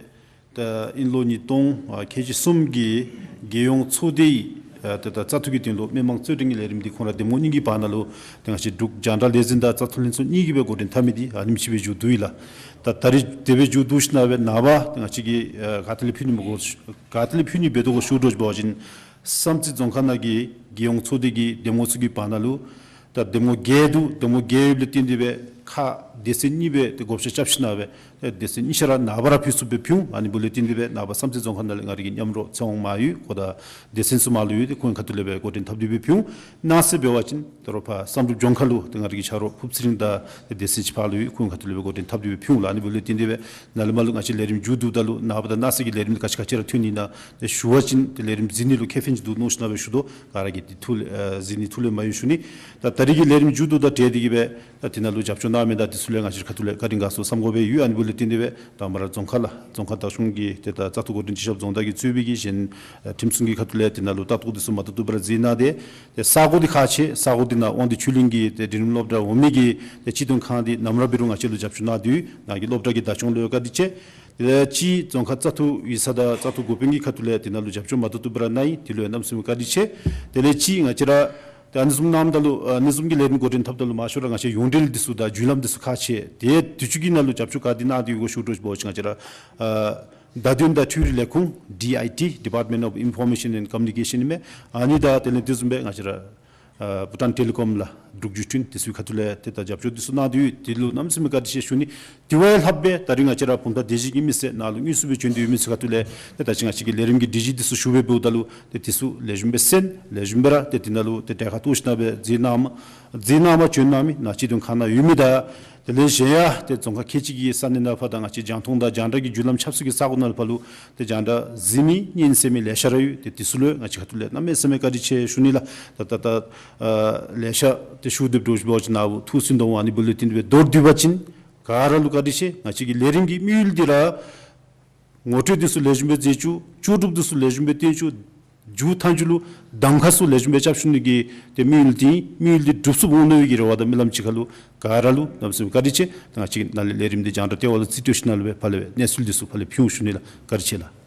ད་དབྱིན་ལོ་ཉིས་སྟོང་ཨ་ཁལ་གཅིག་གསུམ་གྱི་རྒྱལ་ཡོངས་ཚོགས་སྡེའི་ཨ་ད་ད་བཙག་འཐུ་གི་དོན་ལུ་མི་མང་རྩོད་འགྲན་གྱི་ལས་རིམ་འདི་ཁོང་ར་གདམ་ངོ་གཉིས་ཀྱི་བར་ན་ལུ་ད་ང་བཅས་འབྲུག་རྒྱང་བསྒྲགས་ལས་འཛིན་དང་བཙག་འཐུ་ལྷན་ཚོགས་གཉིས་ཀྱིས་སྦེ་འགོ་འདྲེན་འཐབ་མི་འདི་ཨ་ནེམ་ཅིག་སྦེ་མཇུག་བསྡུ་ཡི་ལགས། ད་ད་རིས་དེ་སྦེ་མཇུག་བསྡུ་ཞིནམ་ལས་ནངས་པ་ད་ང་བཅས་ཀྱིས་ཨ་ག་ཏེ་ལས་ཕུལ་ནི་སྨོ་གོ་ག་ཏེ་ལས་ཕུལ་ནི་འབད་དོ་གོ་ཞུ་དོ་ཅིག་འབད་བ་ཅིན་བསམ་རྩེ་རྫོང་ཁག་ནང་གི་རྒྱལ་ཡོངས་ཚོགས་སྡེ་གི་གདམ་ངོ་ཚུ་གི་བར་ན་ལུ་ད་གདམ་ངོ་བརྒྱད་འདུག། གདམ་ངོ་བརྒྱད་ཡོདཔ་ལས་བརྟེན་ཏེ་སྦེ་ཁག་སྡེ་ཚན་གཉིས་སྦེ་ཏེ་བགོ་བཤའ་རྐྱབ་ཞིནམ་ལས་སྦེ་ཏེ་སྡེ་ཚན་གཉིས་ཆ་ར་ནངས་པ་ར་ཕུལ་ཚུགསཔ་སྦེ་ཕུལ་འོང་། ཨ་ནི་འབདཝ་ལས་བརྟེན་ཏེ་སྦེ་ནངས་པ་བསམ་རྩེ་རྫོང་ཁག་ནང་ལས་ང་རའི་གི་མཉམ་རོགས་ཚེ་དབང་མ་ཡུས་ཁོ་དང་སྡེ་ཚན་ཚུ་མར་ལུ་ཡོད། ཏེ་ཁོང་གི་ཁ་ཐུག་ལས་སྦེ་འགོ་འདྲེན་འཐབ་སྟེ་སྦེ་ཕུལ་འོང་། གནངས་ཚེ་འབད་བ་ཅིན་ད་རུང་ཕར་བསམ་གྲུབ་ལྗོངས་མཁར་ལུ་ཏེ་ང་རའི་གི་ཆ་རོགས་ཕུབ་ཚེ་རིང་དང་ཏེ་སྡེ་ཚན་ཅིག་ཕར་ལུ་ཡོད། ཁོང་གི་ཁ་ཐུག་ལས་སྦེ་འགོ་འདྲེན་འཐབ་སྟེ་སྦེ་ཕུལ་འོང་ལགས། ཨ་ནི་འབདཝ་ལས་བརྟེན་ཏེ་སྦེ་ནཱ་ལས་མར་ལུ་ང་བཅས་ལས་རིམ་མཇུག་བསྡུཝ་ད་ལུ་ནངས་པ་དང་གནངས་ཚེ་གི་ལས་རིམ་འདི་ག་ཅི་ག་ཅི་ར་ཐོན་ནི་ཨིན་ན་ཏེ་ཞུ་བ་ཅིན་ཏེ་ལས་རིམ་གཟིགས་ནི་ལུ་ཁེ་ཕན་ཅིག་འདུག་མནོ་ཞིནམ་ལས་སྦེ་ཞུ་དོ། ག་ར་གིས་ཏེ་ཐུགས་ལས་ཨ་གཟིགས་ནི་ཐུགས་ལས་མ་གཡོས་ཞུ་ནི། ད་ད་རིས་ཀྱི་ལས་རིམ་མཇུག་བསྡུཝ་དང་འབྲེལ་ཏེ་གི་སྦེ་ད་དེ་ནང་ལུ་རྒྱབ་སྐྱོར་གནང་མི་དང་དེ་ཚུ་ལུ་ང་བཅས་ཁ་ཐུག་ལས་བཀའ་དྲིན་དགའ་ཚོར་བསམ་དགོ་པས་ཡོད། ཨ་ནི་འབདཝ་ལས་བརྟེན་ཏེ་སྦེ་ད་མ་ར་རྫོང་ཁག་ལགས་རྫོང་ཁག་བདག་སྐྱོང་གི་ཏེ་ད་བཙག་འཐུ་འགོ་འདྲེན་སྤྱི་ཁྱབ་རྫོང་བདག་གིས་གཙོས་པའི་གི་གཞན་ཨ་ཁྲིམས་སྲུང་གི་ཁ་ཐུག་ལས་དེ་ནང་ལུ་ལྟ་རྟོག་འདི་ཚུ་མ་ཏོག་ཏོ་སྦེ་ར་མཛད་གནང་སྟེ་ཏེ་ས་གོ་འདི་ཁག་ཆེ། ས་གོ་འདི་ནང་དབང་འདུས་ཆོས་གླིང་གི་ཏེ་འབྲིང་རིམ་སློབ་གྲྭ་འོག་མའི་གི་ཏེ་སྤྱི་དོན་ཁང་འདི་ནམ་ར་འབད་རུང་ང་བཅས་ལུ་རྒྱབ་སྐྱོར་གནང་སྟེ་ཡོད། ནཱ་གི་སློབ་གྲྭ་གི་བདག་སྐྱོང་ལུ་ཡང་བཀའ་དྲིན་ཆེ། དེ་ལས་ཅིག་རྫོང་ཁག་བཙག་འཐུ་ཡིག་ཚང་དང་བཙག་འཐུ་འགོ་དཔོན་གྱི་ཁ་ཐུག་ལས་དེ་ནང་ལུ་རྒྱབ་སྐྱོར་མ་ཏོག་ཏོ་སྦེ་ར་གནང་ཡི། དེ་ལུ་ཡང་གནམ་མེད་ས་མེད་བཀའ་དྲིན་ཆེ། དེ་ལས་ཅིག་ང་བཅས་ར་ད་ཨ་ནི་བཟུམ་གནངམ་ད་ལུ་ཨ་ཨ་ནི་བཟུམ་གྱི་ལས་རིམ་འགོ་འདྲེན་འཐབ་ད་ལུ་མང་ཤོས་ར་ང་བཅས་ཡོངས་འབྲེལ་འདི་ཚུ་དང་བརྒྱུད་ལམ་འདི་ཚུ་ཁག་ཆེ། ཏེ་དུས་ཅི་གི་ནང་ལུ་རྒྱབ་སྐྱོར་ག་དེ་གནང་སྟེ་ཡོད་གོ་ཞུ་དོ་ཅིག་འབད་བ་ཅིན་ང་བཅས་ར་ཨ་བརྡ་དོན་དང་འཕྲུལ་རིག་ལས་ཁུངས་ཌི་ཨའི་ཊི་Department of Information and Communication ཨིན་མས། ཨ་ནི་དང་དེ་ལས་དེ་བཟུམ་སྦེ་ང་བཅས་ར་ཨ་བྷུ་ཊཱན་ཊེ་ལི་ཀོམ་ལགས་འབྲུག་བརྒྱུད་འཕྲིན་དེ་ཚུའི་ཁ་ཐུག་ལས་ཏེ་ད་རྒྱབ་སྐྱོར་འདི་ཚུ་གནང་སྟེ་ཡོད། དེ་ལུ་གནམ་མེད་ས་མེད་བཀའ་དྲིན་ཆེ་ཞུ་ནི། དེ་བ་ཡང་ལྷགཔ་སྦེ་ད་རིས་ང་བཅས་ར་བུམ་ཐང་སྡེ་བཞི་གི་མི་སེར་ནཱ་ལུ་དངོས་སུ་སྦེ་བྱོན་ཏེ་ཡོད་མི་ཚུ་ཁ་ཐུག་ལས་ཏེ་ད་ཅི་ང་བཅས་ཀྱིས་ལས་རིམ་གྱི་སྒྲིག་གཞི་འདི་ཚུ་ཞུ་སྦེ་འབདཝ་ད་ལུ་ཏེ་དེ་ཚུ་ལེགས་ཤོམ་སྦེ་གསན། ལེགས་ཤོམ་སྦེ་ར་ཏེ་དེ་ནང་ལུ་ཏེ་གྲལ་ཁར་གཏོགས་ཞིནམ་ལས་སྦེ་གཟིགས་གནང་མ་གཟིགས་གནང་མ་བྱོན་གནང་མི་ནཱ་སྤྱི་དོན་ཁང་ནང་ཡོད་མི་དང་དེ་ལས་གཞན་ཡང་ཏེ་རྫོང་ཁག་ཁལ་གཅིག་གི་ས་གནས་ནང་ཕར་ད་ང་བཅས་རྒྱང་མཐོང་དང་རྒྱང་བསྒྲགས་ཀྱི་བརྒྱུད་ལམ་ཆབ་སྲིད་ཀྱི་ས་གོ་ནང་ཕར་ལུ་ཏེ་རྒྱང་བསྒྲགས་གཟིགས་མི་ཉན་གསན་མི་ལེ་ཤ་ར་ཡོད། ཏེ་དེ་ཚུ་ལུ་ཡང་ང་བཅས་ཁ་ཐུག་ལས་གནམ་མེད་ས་མེད་བཀའ་དྲིན་ཆེ་ཞུ་ནི་ལགས། ད་ད་ད་ཨ་ལེ་ཤ་ཏེ་ཞུ་སྟེ་འགྱོ་ཞིནམ་ལས་ཅིག་ནཱ་བུ་ཐུགས་སུན་དོ་འོང་། ཨ་ནི་འབདཝ་ལས་བརྟེན་ཏེ་སྦེ་མདོར་བསྡུ་བ་ཅིན་ག་ར་ལུ་བཀའ་དྲིན་ཆེ། ང་བཅས་ཀྱི་ལས་རིམ་གྱི་དམིགས་ཡུལ་འདི་ར་ངོ་སྤྲོད་འདི་ཚུ་ལེགས་ཤོམ་སྦེ་མཛད་བཅུག། ལྕོགས་གྲུབ་འདི་ཚུ་ལེགས་ཤོམ་སྦེ་བཏོན་བཅུག། མཇུག་མཐའ་མཇུག་ལུ་གདམ་ཁ་ཚུ་ལེགས་ཤོམ་སྦེ་རྐྱབ་ཚུགས་ནི་གི་ཏེ་དམིགས་ཡུལ་འདི་དམིགས་ཡུལ་འདི་འགྲུབ་ཚུགསཔ་འོང་ནི་གི་རེ་བ་དང་སྨོན་ལམ་ཅིག་ཁར་ལུ་ག་ར་ལུ་གནམ་མེད་ས་མེད་བཀའ་དྲིན་ཆེ། ད་ང་བཅས་ཀྱི་ནཱ་ལས་ལས་རིམ་འདི་རྒྱང་བསྒྲགས་ལྟེ་བ་ལུ་རྩིས་སྤྲོད་ཞུ་ནི་ལུ་སྦེ་ཕར་ལས་སྦེ་གནས་ཚུལ་འདི་ཚུ་ཕར་ལས་ཕུལ་འོང་ཞུ་ནི་ལགས། བཀའ་དྲིན་ཆེ་ལགས།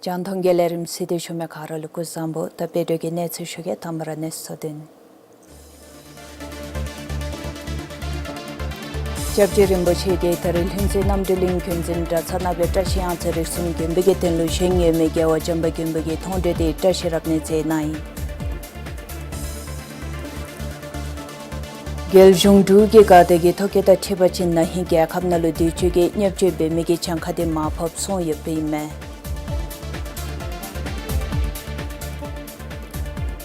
རྒྱང་མཐོང་གི་ལས་རིམ་གཟིགས་ཏེ་བཞུགས་མི་ག་ར་ལུ་སྐུ་གཟུགས་བཟང་པོ། ད་དཔལ་འབྱོར་གྱི་གནས་ཚུལ་ཞུ་གེ། དང་པ་ར་གནས་ཚུལ་དོན། སྐྱབས་རྗེ་རིན་པོ་ཆེ་གིས་ད་རིས་ལྷུན་རྩེ་རྣམ་གྲོལ་གླིང་འཁོན་འཛིན་གྲྭ་ཚང་ནང་སྦེ་བཀྲ་ཤིས་གཡང་རྩེ་རིགས་གསུམ་དགོན་པའི་གི་དོན་ལུ་བཞེངས་ཡོད་མི་རྒྱལ་བ་བྱམས་པ་མགོན་པོ་གི་མཐོང་གྲོལ་འདི་བཀྲ་ཤིས་རབ་གནས་མཛད་གནང་ཡི། རྒྱལ་གཞུང་འབྲུག་གི་ག་དེ་གི་ཐོ་བཀོད་དང་འཁྲིལ་བ་ཅིན་ན་ཧིང་རྒྱལ་ཁབ་ནང་ལུ་དུས་ཅི་གི་བརྙས་བཅོས་འབད་མི་གི་གྱངས་ཁ་འདི་མར་ཕབ་སོང་ཡོདཔ་ཨིན་མས།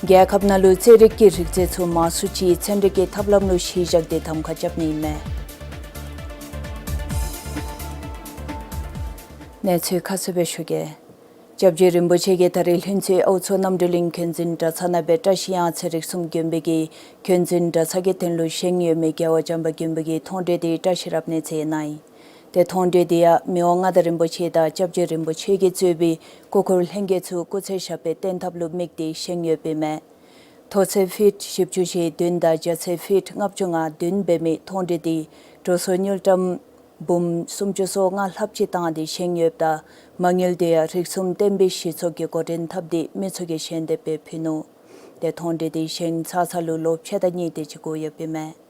རྒྱལ་ཁབ་ནང་ལུ་རྩེད་རིགས་ཀྱི་རིག་རྩལ་ཚུ་མང་སུ་ཅིག་ཚན་རིག་གི་ཐབས་ལམ་ལུ་གཞི་བཞག་སྟེ་གདམ་ཁ་རྐྱབ་ནི་ཨིན་མས། གནས་ཚུལ་ཁ་གསལ་སྦེ་ཞུ་གེ། སྐྱབས་རྗེ་རིན་པོ་ཆེ་གིས་ད་རིས་ལྷུན་རྩེ་ཨའུ་མཚོ་རྣམ་གྲོལ་གླིང་འཁོན་འཛིན་གྲྭ་ཚང་ནང་སྦེ་བཀྲ་ཤིས་གཡང་རྩེ་རིགས་གསུམ་དགོན་པའི་གི་འཁོན་འཛིན་གྲྭ་ཚང་གི་དོན་ལུ་བཞེངས་ཡོད་མི་རྒྱལ་བ་བྱམས་པ་མགོན་པོ་གི་མཐོང་གྲོལ་འདི་བཀྲ་ཤིས་རབ་གནས་མཛད་གནང་ཡི། ཏེ་མཐོང་གྲོལ་འདི་ཡང་མི་དབང་མངའ་བདག་རིན་པོ་ཆེ་དང་སྐྱབས་རྗེ་རིན་པོ་ཆེ་གིས་གཙོས་པའི་སྐུ་འཁོར་ལྷན་རྒྱས་ཚུ་སྐུ་ཚེ་ཞབས་པད་བརྟན་ཐབས་ལུ་དམིགས་ཏེ་བཞེངས་ཡོདཔ་ཨིན་མས། མཐོ་ཚད་ཕིཊ་བཞི་བཅུ་ཞེ་བདུན་དང་རྒྱ་ཚད་ཕིཊ་ལྔ་བཅུ་ང་བདུན་འབད་མི་མཐོང་གྲོལ་འདི་དྲོ་སོང་དངུལ་ཀྲམ་འབུམ་སུམ་ཅུ་སོ་ལྔ་ལྷགཔ་ཅིག་བཏང་སྟེ་བཞེངས་ཡོདཔ་ད་མ་དངུལ་འདི་ཡང་རིགས་གསུམ་བསྟན་པའི་གཞི་ཚོགས་ཀྱིས་འགོ་འདྲེན་འཐབ་སྟེ་མི་ཚུ་གིས་ཞལ་འདེབས་སྦེ་ཕུལ་ནུག། ཏེ་མཐོང་གྲོལ་འདི་བཞེངས་ཚར་ཚར་ལུ་ལོ་ཕྱེད་དང་གཉིས་དེ་ཅིག་འགོར་ཡོདཔ་ཨིན་མས།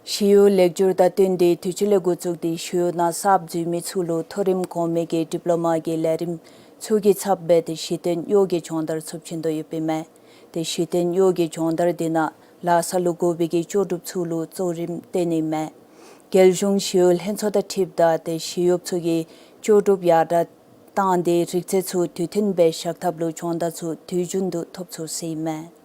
ཞི་གཡོག་ལེགས་བསྒྱུར་དང་བསྟུན་ཏེ་དུས་ཅི་ལས་འགོ་བཙུགས་ཏེ་ཞི་གཡོག་ནང་གསརཔ་འཛུལ་མི་ཚུ་ལུ་མཐོ་རིམ་གོང་མའི་གི་ཌིབ་ལོ་མ་གི་ལས་རིམ་ཚུ་གི་ཚབ་འབད་དེ་གཞི་རྟེན་གཡོག་གི་སྦྱོང་བརྡར་ཚུ་བྱིན་དོ་ཡོདཔ་ཨིན་མས། ཏེ་གཞི་རྟེན་གཡོག་གི་སྦྱོང་བརྡར་འདི་ནང་ལཱ་ས་ལུ་དགོ་པའི་གི་ལྕོགས་གྲུབ་ཚུ་ལུ་གཙོ་རིམ་བསྟེན་ནི་ཨིན་མས། རྒྱལ་གཞུང་ཞི་གཡོག་ལྷན་ཚོགས་དང་འཁྲིལཝ་ད་ཏེ་ཞི་གཡོགཔ་ཚུ་གིས་ལྕོགས་གྲུབ་ཡར་དྲག་བཏང་སྟེ་རིག་རྩལ་ཚུ་དུས་མཐུན་སྦེ་བཞག་ཐབས་ལུ་སྦྱོང་བརྡར་ཚུ་དུས་རྒྱུན་དུ་ཐོབ་ཚུགས་ཟེར་ཨིན་མས།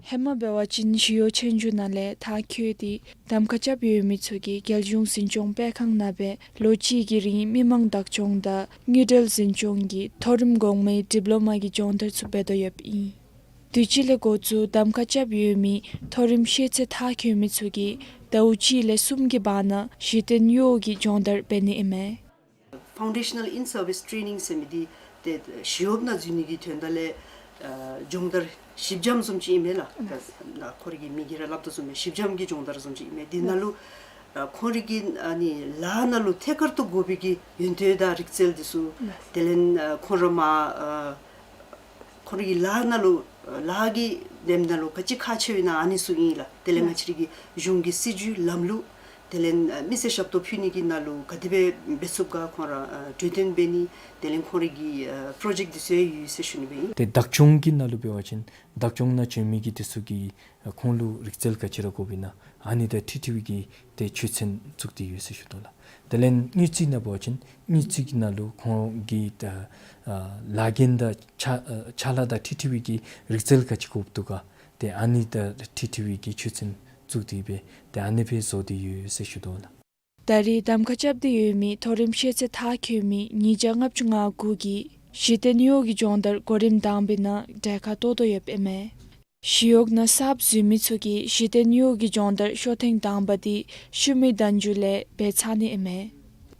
ཧེ་མ་འབད་བ་ཅིན་ཞི་གཡོག་ཆོས་རྒྱུགས་ནང་ལས་མཐར་འཁྱོལ་ཏེ་གདམ་ཁ་རྐྱབ་ཡོད་མི་ཚུ་གིས་རྒྱལ་གཞུང་འཛིན་སྐྱོང་སྤེལ་ཁང་ནང་སྦེ་ལོ་གཅིག་གི་རིང་མི་མང་བདག་སྐྱོང་དང་དངུལ་འབྲེལ་འཛིན་སྐྱོང་གི་མཐོ་རིམ་གོང་མའི་ཌིབ་ལོ་མ་གི་སྦྱོང་བརྡར་ཚུ་འབད་དོ་ཡོདཔ་ཨིན། དུས་ཅི་ལས་འགོ་བཙུགས་གདམ་ཁ་རྐྱབ་ཡོད་མི་མཐོ་རིམ་ཤེས་ཚད་མཐར་འཁྱོལ་མི་ཚུ་གིས་ཟླཝ་གཅིག་ལས་གསུམ་གྱི་བར་ན་གཞི་རྟེན་གཡོག་གི་སྦྱོང་བརྡར་འབད་ནི་ཨིན་མས། Foundational in-service training ཟེར་མི་འདི་ཏེ་ཞི་གཡོགཔ་ནང་འཛུལ་ནི་གི་དོན་དག་ལས་ཨ་སྦྱོང་བརྡར་ཞིབ་འཇམ་བཟུམ་ཅིག་ཨིན་མས་ལགས། ད་ཁོ་རའི་གི་མི་སྒེར་ར་སླབ་དོ་བཟུམ་སྦེ་ཞིབ་འཇམ་གྱི་སྦྱོང་བརྡར་བཟུམ་ཅིག་ཨིན་མས། འདི་ནང་ལུ་ཨ་ཁོང་རའི་གི་ཨ་ནི་ལཱ་ནང་ལུ་ཐད་ཀར་དུ་དགོ་པའི་གི་ཡོན་ཏན་དང་རིག་རྩལ་འདི་ཚུ་དེ་ལས་ཨ་ཁོང་ར་མ་ཨ་ཁོང་རའི་གི་ལཱ་ནང་ལུ་ལཱ་གི་ལས་རིམ་ནང་ལུ་ག་ཅི་ཁག་ཆེཝ་ཨིན་ན་ཨ་ནི་ཚུ་ཨིན་ལགས། དེ་ལས་ང་བཅས་རའི་གི་གཞུང་གི་སྲིད་བྱུས་ལམ་ལུགས་དེ་ལས་ཨ་མི་སེར་ཞབས་ཏོག་ཕུལ་ནི་གི་ནང་ལུ་ག་དེ་སྦེ་འབད་ཚུགསཔ་ག་ཁོང་ར་ཨ་གྲོས་བསྟུན་འབད་ནི་དེ་ལས་ཁོང་རའི་གི་ཨ་པྲོ་ཇེཀཊ་འདི་ཚུ་ཡང་ཡོད་ཟེར་ཞུ་ནི་སྦེ་ཨིན། ཏེ་བདག་སྐྱོང་གི་ནང་ལུ་འབད་བ་ཅིན་བདག་སྐྱོང་ནང་བྱོན་མི་གི་འདི་ཚུ་གིས་ཨ་ཁོང་ལུ་རིག་རྩལ་ག་ཅི་ར་དགོཔ་ཨིན་ན་ཨ་ནི་དང་འཁྲིལ་འཁྲིལ་བའི་གི་ཏེ་ཆོས་ཚན་བཙུགས་ཏེ་ཡོད་ཟེར་ཞུ་དོ་ལགས། དེ་ལས་དངུལ་རྩིས་ནང་འབད་བ་ཅིན་དངུལ་རྩིས་ཀྱི་ནང་ལུ་ཁོང་གི་ད་ཨ་ལཱ་འགན་དང་ཕྱག་ཨ་ཕྱག་ལཱ་དང་འཁྲིལ་འཁྲིལ་བའི་གི་རིག་རྩལ་ག་ཅི་དགོཔ་འདུག་ག་ཏེ་ཨ་ནི་དང་འཁྲིལ་འཁྲིལ་བའི་གི་ཆོས་ཚན་བཙུགས་ཏེ་སྦེ་ཏེ་ཨ་ནི་སྦེ་བཟོ་སྟེ་ཡོད་ཟེར་ཞུ་དོ་ལགས། ད་རེས་གདམ་ཁ་རྐྱབ་སྟེ་ཡོད་མི་མཐོ་རིམ་ཤེས་ཚད་མཐར་འཁྱོལ་མི་ཉིས་བརྒྱ་ལྔ་བཅུ་ང་དགུ་གིས་གཞི་རྟེན་གཡོག་གི་སྦྱོང་བརྡར་གོ་རིམ་དང་པའི་ནང་གྲལ་ཁར་གཏོགས་དོ་ཡོདཔ་ཨིན་མས། ཞི་གཡོག་ནང་གསརཔ་འཛུལ་མི་ཚུ་གིས་གཞི་རྟེན་གཡོག་གི་སྦྱོང་བརྡར་ཤོག་ཐེངས་དང་པ་འདི་ཤུལ་མའི་ཟླཝ་མཇུག་ལས་འབད་ཚར་ནི་ཨིན་མས།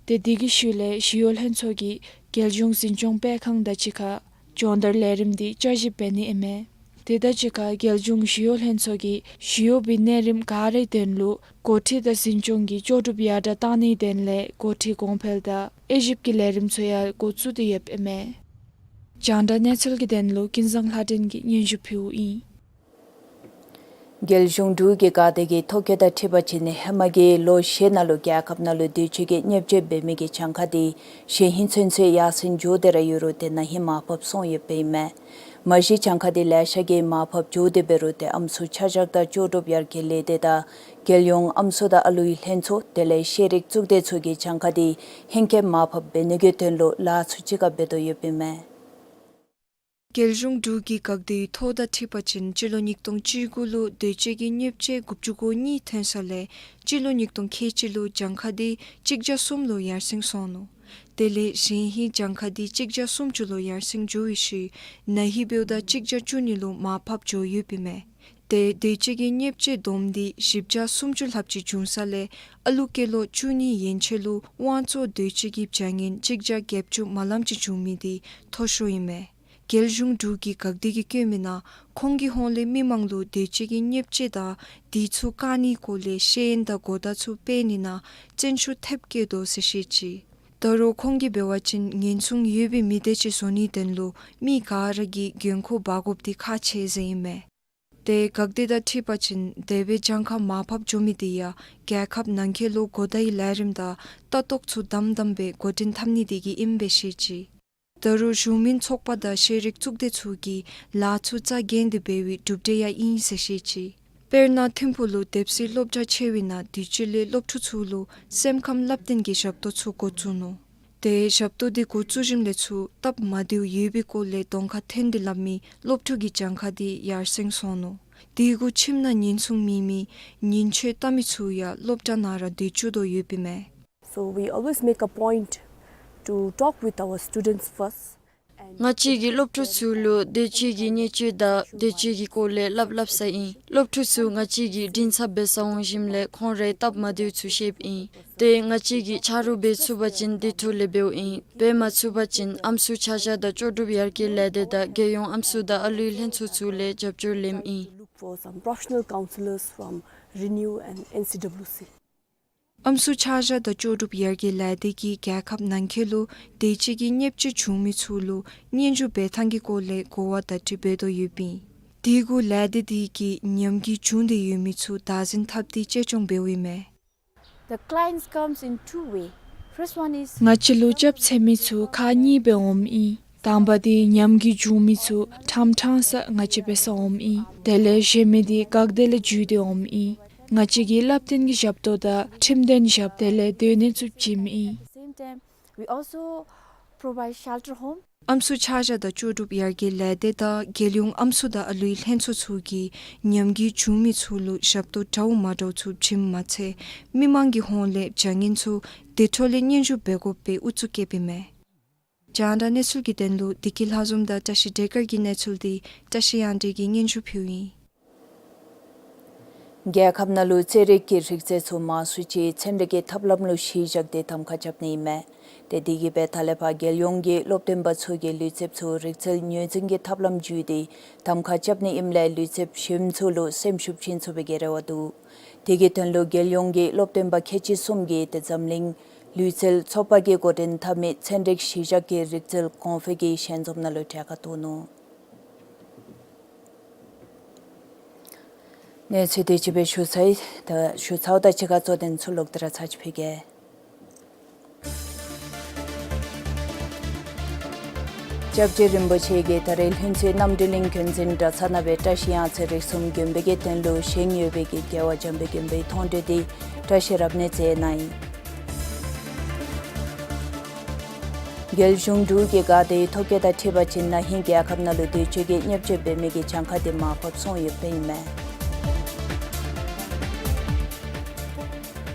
ཏེ་དེ་གི་ཤུལ་ལས་ཞི་གཡོག་ལྷན་ཚོགས་ཀྱིས་རྒྱལ་གཞུང་འཛིན་སྐྱོང་སྤེལ་ཁང་དང་གཅིག་ཁར་སྦྱོང་བརྡར་ལས་རིམ་འདི་བསྐྱར་ཞིབ་འབད་ནི་ཨིན་མས། དེ་དང་གཅིག་ཁར་རྒྱལ་གཞུང་ཞི་གཡོག་ལྷན་ཚོགས་ཀྱིས་ཞི་གཡོག་པའི་གནས་རིམ་ག་རའི་དོན་ལུ་འགོ་ཁྲིད་དང་འཛིན་སྐྱོང་གི་ལྕོགས་གྲུབ་ཡར་དྲག་བཏང་ནིའི་དོན་ལས་འགོ་ཁྲིད་གོང་འཕེལ་དང་དབྱེ་ཞིབ་ཀྱི་ལས་རིམ་ཚུ་ཡང་འགོ་བཙུགས་ཏེ་ཡོདཔ་ཨིན་མས། རྒྱང་བསྒྲགས་གནས་ཚུལ་གྱི་དོན་ལུ་ཀུན་བཟང་ལྷ་སྒྲོན་གྱིས་སྙན་ཞུ་ཕུལཝ་ཨིན། རྒྱལ་གཞུང་འབྲུག་གི་འགག་སྡེ་གི་ཐོ་བཀོད་དང་འཁྲིལ་བ་ཅིན་ཧེ་མ་གི་ལོ་བཞི་ནང་ལུ་རྒྱལ་ཁབ་ནང་ལུ་དུས་ཅི་གི་བརྙས་བཅོས་འབད་མི་གི་གྱངས་ཁ་དེ་གཞེས་ཧིང་ཚུན་ཚོད་ཡར་སེང་འགྱོ་སྟེ་ར་ཡོད་རུང་ཏེ་ན་ཧིང་མར་ཕབ་སོང་ཡོདཔ་ཨིན་མས། མ་གཞི་གྱངས་ཁ་དེ་ལེ་ཤ་གིས་མར་ཕབ་འགྱོ་སྟེ་འབད་རུང་ཏེ་ཨམ་སྲུ་ཆ་བཞག་དང་ལྕོགས་གྲུབ་ཡར་རྒྱས་ལས་སྡེ་དང་རྒྱལ་ཡོངས་ཨམ་སྲུ་དང་ཨ་ལུའི་ལྷན་ཚོགས་དེ་ལས་ཤེས་རིག་གཙུག་སྡེ་ཚུ་གིས་གྱངས་ཁ་དེ་ཧེང་སྐལ་མར་ཕབ་འབད་ནི་གི་དོན་ལུ་ལཱ་ཚུ་གཅིག་ཁར་འབད་དོ་ཡོདཔ་ཨིན་མས། རྒྱལ་གཞུང་འབྲུག་གི་འགག་སྡེའི་ཐོ་དང་འཁྲིལ་བ་ཅིན་སྤྱི་ལོ་ཉིས་སྟོང་བཅུ་དགུ་ལུ་དུས་ཅི་གི་བརྙས་བཅོས་དགུ་བཅུ་གོ་གཉིས་ཐོན་ས་ལས་སྤྱི་ལོ་ཉིས་སྟོང་ཁལ་གཅིག་ལུ་གྱངས་ཁ་དེ་གཅིག་བརྒྱ་གསུམ་ལུ་ཡར་སེང་སོང་ནུག། དེ་ལས་གཞེས་ཧིང་གྱངས་ཁ་དེ་གཅིག་བརྒྱ་སུམ་ཅུ་ལུ་ཡར་སེང་འགྱོ་བའི་ཤུལ་ན་ཧིང་འབདཝ་ད་གཅིག་བརྒྱ་བཅུ་གཉིས་ལུ་མར་ཕབ་འགྱོ་ཡོདཔ་ཨིན་མས། ཏེ་དུས་ཅི་གི་བརྙས་བཅོས་བསྡོམས་ཏེ་བཞི་བརྒྱ་སུམ་ཅུ་ལྷགཔ་ཅིག་བྱུང་ས་ལས་ཨ་ལུ་སྐྱེས་ལོ་བཅུ་གཉིས་ཡན་ཆད་ལུ་དབང་གཙོ་དུས་ཅི་གི་བྱ་ངན་གཅིག་བརྒྱ་བརྒྱད་ཅུ་མ་ལངམ་ཅིག་བྱུང་མི་དེ་མཐོ་ཤོས་ཨིན་མས། རྒྱལ་གཞུང་འབྲུག་གི་འགག་སྡེ་གིས་བཀོད་མི་ནང་ཁོང་གི་ཧོངས་ལས་མི་མང་ལུ་དུས་ཅི་གི་བརྙས་བཅོས་དང་དེ་ཚུ་བཀག་ནིའི་སྐོར་ལས་ཤེས་ཡོན་དང་གོ་བརྡ་ཚུ་སྤེལ་ནི་ནང་བརྩོན་ཤུགས་ཐེབས་བསྐྱེད་དོ་ཟེར་བཤད་ཅི། ད་རུང་ཁོང་གིས་འབད་བ་ཅིན་ཉེན་སྲུང་ཡོད་པའི་མི་སྡེ་ཅིག་བཟོ་ནིའི་དོན་ལུ་མི་ག་ར་གིས་འགན་ཁུར་འབག་དགོཔ་དེ་ཁག་ཆེ་ཟེར་ཨིན་མས། ཏེ་འགག་སྡེ་དང་འཁྲིལ་བ་ཅིན་དེ་སྦེ་གྱངས་ཁ་མར་ཕབ་འགྱོ་མི་དེ་ཡང་རྒྱལ་ཁབ་ནང་འཁོད་ལུ་གོ་བརྡའི་ལས་རིམ་དང་ལྟ་རྟོག་ཚུ་དམ་དམ་སྦེ་འགོ་འདྲེན་འཐབ་ནི་དེ་གིས་ཨིནམ་སྦེ་བཤད་ཅི། ད་རུང་གཞུང་མིན་ཚོགས་པ་དང་ཤེས་རིག་གཙུག་སྡེ་ཚུ་གིས་ལཱ་ཚུ་རྩ་འགེངས་ཏེ་འབད་བའི་གྲུབ་འབྲས་ཡང་ཨིན་ཟེར་བཤད་ཅི། དཔེར་ན་ཐིམ་ཕུག་ལུ་དེབ་སི་སློབ་གྲྭ་ཕྱེ་བའི་ནང་དུས་ཅི་ལས་སློབ་ཕྲུག་ཚུ་ལུ་སེམས་ཁམས་བསླབ་སྟོན་གྱི་ཞབས་ཏོག་ཚུ་འགོ་བཙུགས་ནུག། ཏེ་ཞབས་ཏོག་དེ་འགོ་བཙུགས་ཞིནམ་ལས་ཚུར་སྟབས་མ་བདེཝ་ཡོད་པའི་སྐོར་ལས་གདོང་ཁར་ཐོན་ཏེ་སླབ་མི་སློབ་ཕྲུག་གི་གྱངས་ཁ་དེ་ཡར་སེང་སོང་ནུག། དེ་གུ་ཁྱིམ་ནང་ཉེན་སྲུང་མེད་མི་ཉེན་བཅོལ་བཏང་མི་ཚུ་ཡང་སློབ་གྲྭ་ནང་ར་སྡོད་བཅུག་དོ་ཡོདཔ་ཨིན་མས། So we always make a point to talk with our students first. ང་བཅས་ཀྱིས་སློབ་ཕྲུག་ཚུ་ལུ་དུས་ཅི་གི་བརྙས་བཅོས་དང་དུས་ཅི་གི་སྐོར་ལས་སླབ་སླབ་ས་ཨིན། སློབ་ཕྲུག་ཚུ་ང་བཅས་ཀྱི་མགྲིན་ཚབ་འབད་སར་འོང་ཞིནམ་ལས་ཁོང་རའི་སྟབས་མ་བདེཝ་ཚུ་བཤདཔ་ཨིན། ཏེ་ང་བཅས་ཀྱིས་ཆ་རོགས་འབད་ཚུགས་པ་ཅིན་དེ་ཐོག་ལས་འབདཝ་ཨིན། འབད་མ་ཚུགས་པ་ཅིན་ཨམ་སྲུ་ཆ་བཞག་དང་ལྕོགས་གྲུབ་ཡར་རྒྱས་ལས་སྡེ་དང་རྒྱལ་ཡོངས་ཨམ་སྲུ་དང་ཨ་ལུའི་ལྷན་ཚོགས་ཚུ་ལས་རྒྱབ་སྐྱོར་ལེནམ་ཨིན། Look for some professional counselors from RENEW and N C W C. ཨམ་སྲུ་ཆ་བཞག་དང་ལྕོགས་གྲུབ་ཡར་རྒྱས་ལས་སྡེ་གིས་རྒྱལ་ཁབ་ནང་འཁོད་ལུ་དུས་ཅི་གི་བརྙས་བཅོས་བྱུང་མི་ཚུ་ལུ་སྙན་ཞུ་འབད་ཐངས་ཀྱི་སྐོར་ལས་གོ་བ་བརྡ་སྤྲོད་འབད་དོ་ཡོདཔ་ཨིན། དེ་གུ་ལས་སྡེ་དེ་གིས་ཉམས་རྒུད་བྱུང་སྟེ་ཡོད་མི་ཚུ་བདག་འཛིན་འཐབ་སྟེ་གཅེས་སྐྱོང་འབདཝ་ཨིན་མས། The clients comes in two way. First one is ང་བཅས་ལུ་སྐྱབས་འཚོལ་མི་ཚུ་ཁག་གཉིས་སྦེ་འོངམ་ཨིན། དང་པ་དེ་ཉམས་རྒུད་བྱུང་མི་ཚུ་ཕྲང་ཕྲང་ས་ང་བཅས་འབད་སར་འོངམ་ཨིན། དེ་ལས་གཞན་མི་དེ་འགག་སྡེ་ལས་འཇུས་ཏེ་འོངམ་ཨིན། ང་བཅས་ཀྱིས་བསླབ་སྟོན་གྱི་ཞབས་ཏོག་དང་ཁྲིམས་དོན་ཞབས་དེ་ལས་སྡོད་གནས་ཚུ་བྱིནམ་ཨིན། At the same time, we also provide shelter home. ཨམ་སྲུ་ཆ་བཞག་དང་ལྕོགས་གྲུབ་ཡར་རྒྱས་ལས་སྡེ་དང་རྒྱལ་ཡོངས་ཨམ་སྲུ་དང་ཨ་ལུའི་ལྷན་ཚོགས་ཚུ་གིས་ཉམས་རྒུད་བྱུང་མི་ཚུ་ལུ་ཞབས་ཏོག་འདྲཝ་མ་འདྲཝ་ཚུ་བྱིནམ་མ་ཚད་མི་མང་གི་ཧོངས་ལས་བྱ་ངན་ཚུ་དེ་འཕྲོ་ལས་སྙན་ཞུ་འབད་དགོ་པའི་ཨུ་ཚུགས་བསྐྱེདཔ་ཨིན་མས། རྒྱང་བསྒྲགས་གནས་ཚུལ་གྱི་དོན་ལུ་བདེ་སྐྱིད་ལྷ་འཛོམས་དང་བཀྲ་ཤིས་བདེ་སྐར་གྱི་གནས་ཚུལ་དེ་བཀྲ་ཤིས་གཡང་སྒྲོན་གྱིས་སྙན་ཞུ་ཕུལཝ་ཨིན། རྒྱལ་ཁབ་ནང་ལུ་རྩེད་རིགས་ཀྱི་རིག་རྩལ་ཚུ་མང་སུ་ཅིག་ཚན་རིག་གི་ཐབས་ལམ་ལུ་གཞི་བཞག་སྟེ་གདམ་ཁ་རྐྱབ་ནི་ཨིན་མས། ཏེ་དེ་གིས་འབད་ད་ལས་ཕར་རྒྱལ་ཡོངས་ཀྱི་སློབ་སྟོན་པ་ཚུ་གིས་ལུས་རྩལཔ་ཚུ་རིག་རྩལ་ངོས་འཛིན་གྱི་ཐབས་ལམ་བརྒྱུད་དེ་གདམ་ཁ་རྐྱབ་ནི་ཨིནམ་ལས་ལུས་རྩལཔ་གཞན་ཚུ་ལུ་སེམས་ཤུགས་བྱིན་ཚུགས་པའི་གི་རེ་བ་འདུག། དེ་གི་དོན་ལུ་རྒྱལ་ཡོངས་ཀྱི་སློབ་སྟོན་པ་ཁལ་གཅིག་གསུམ་གྱིས་ཏེ་འཛམ་གླིང་ལུས་རྩལ་ཚོགས་པ་གིས་འགོ་འདྲེན་འཐབ་མི་ཚན་རིག་གཞི་བཞག་གི་རིག་རྩལ་གོང་འཕེལ་གྱི་ཞལ་འཛོམས་ནང་ལུ་གྲལ་ཁར་གཏོགས་ནུག། གནས་ཚུལ་དེ་ཅིག་སྦེ་ཞུ་ཚར་ཡི། ད་ཞུ་ཚརཝ་དང་གཅིག་ཁར་གཙོ་དོན་ཚུ་ལོག་སྟེ་ར་ཚར་ཅིག་ཕུལ་གེ། སྐྱབས་རྗེ་རིན་པོ་ཆེ་གིས་ད་རེས་ལྷུན་རྩེ་རྣམ་གྲོལ་གླིང་འཁོན་འཛིན་གྲྭ་ཚང་ནང་སྦེ་བཀྲ་ཤིས་གཡང་རྩེ་རིགས་གསུམ་དགོན་པའི་གི་དོན་ལུ་བཞེངས་ཡོད་པའི་གི་རྒྱལ་བ་འཇམ་དཔལ་མགོན་པོའི་མཐོང་གྲོལ་དེ་བཀྲ་ཤིས་རབ་གནས་མཛད་གནང་ཡི། རྒྱལ་གཞུང་འབྲུག་གི་འགག་སྡེའི་ཐོ་བཀོད་དང་འཁྲིལ་བ་ཅིན་ན་ཧིང་རྒྱལ་ཁབ་ནང་ལུ་དུས་ཅི་གི་བརྙས་བཅོས་འབད་མི་གི་གྱངས་ཁ་དེ་མར་ཕབ་སོང་ཡོདཔ་ཨིན་མས།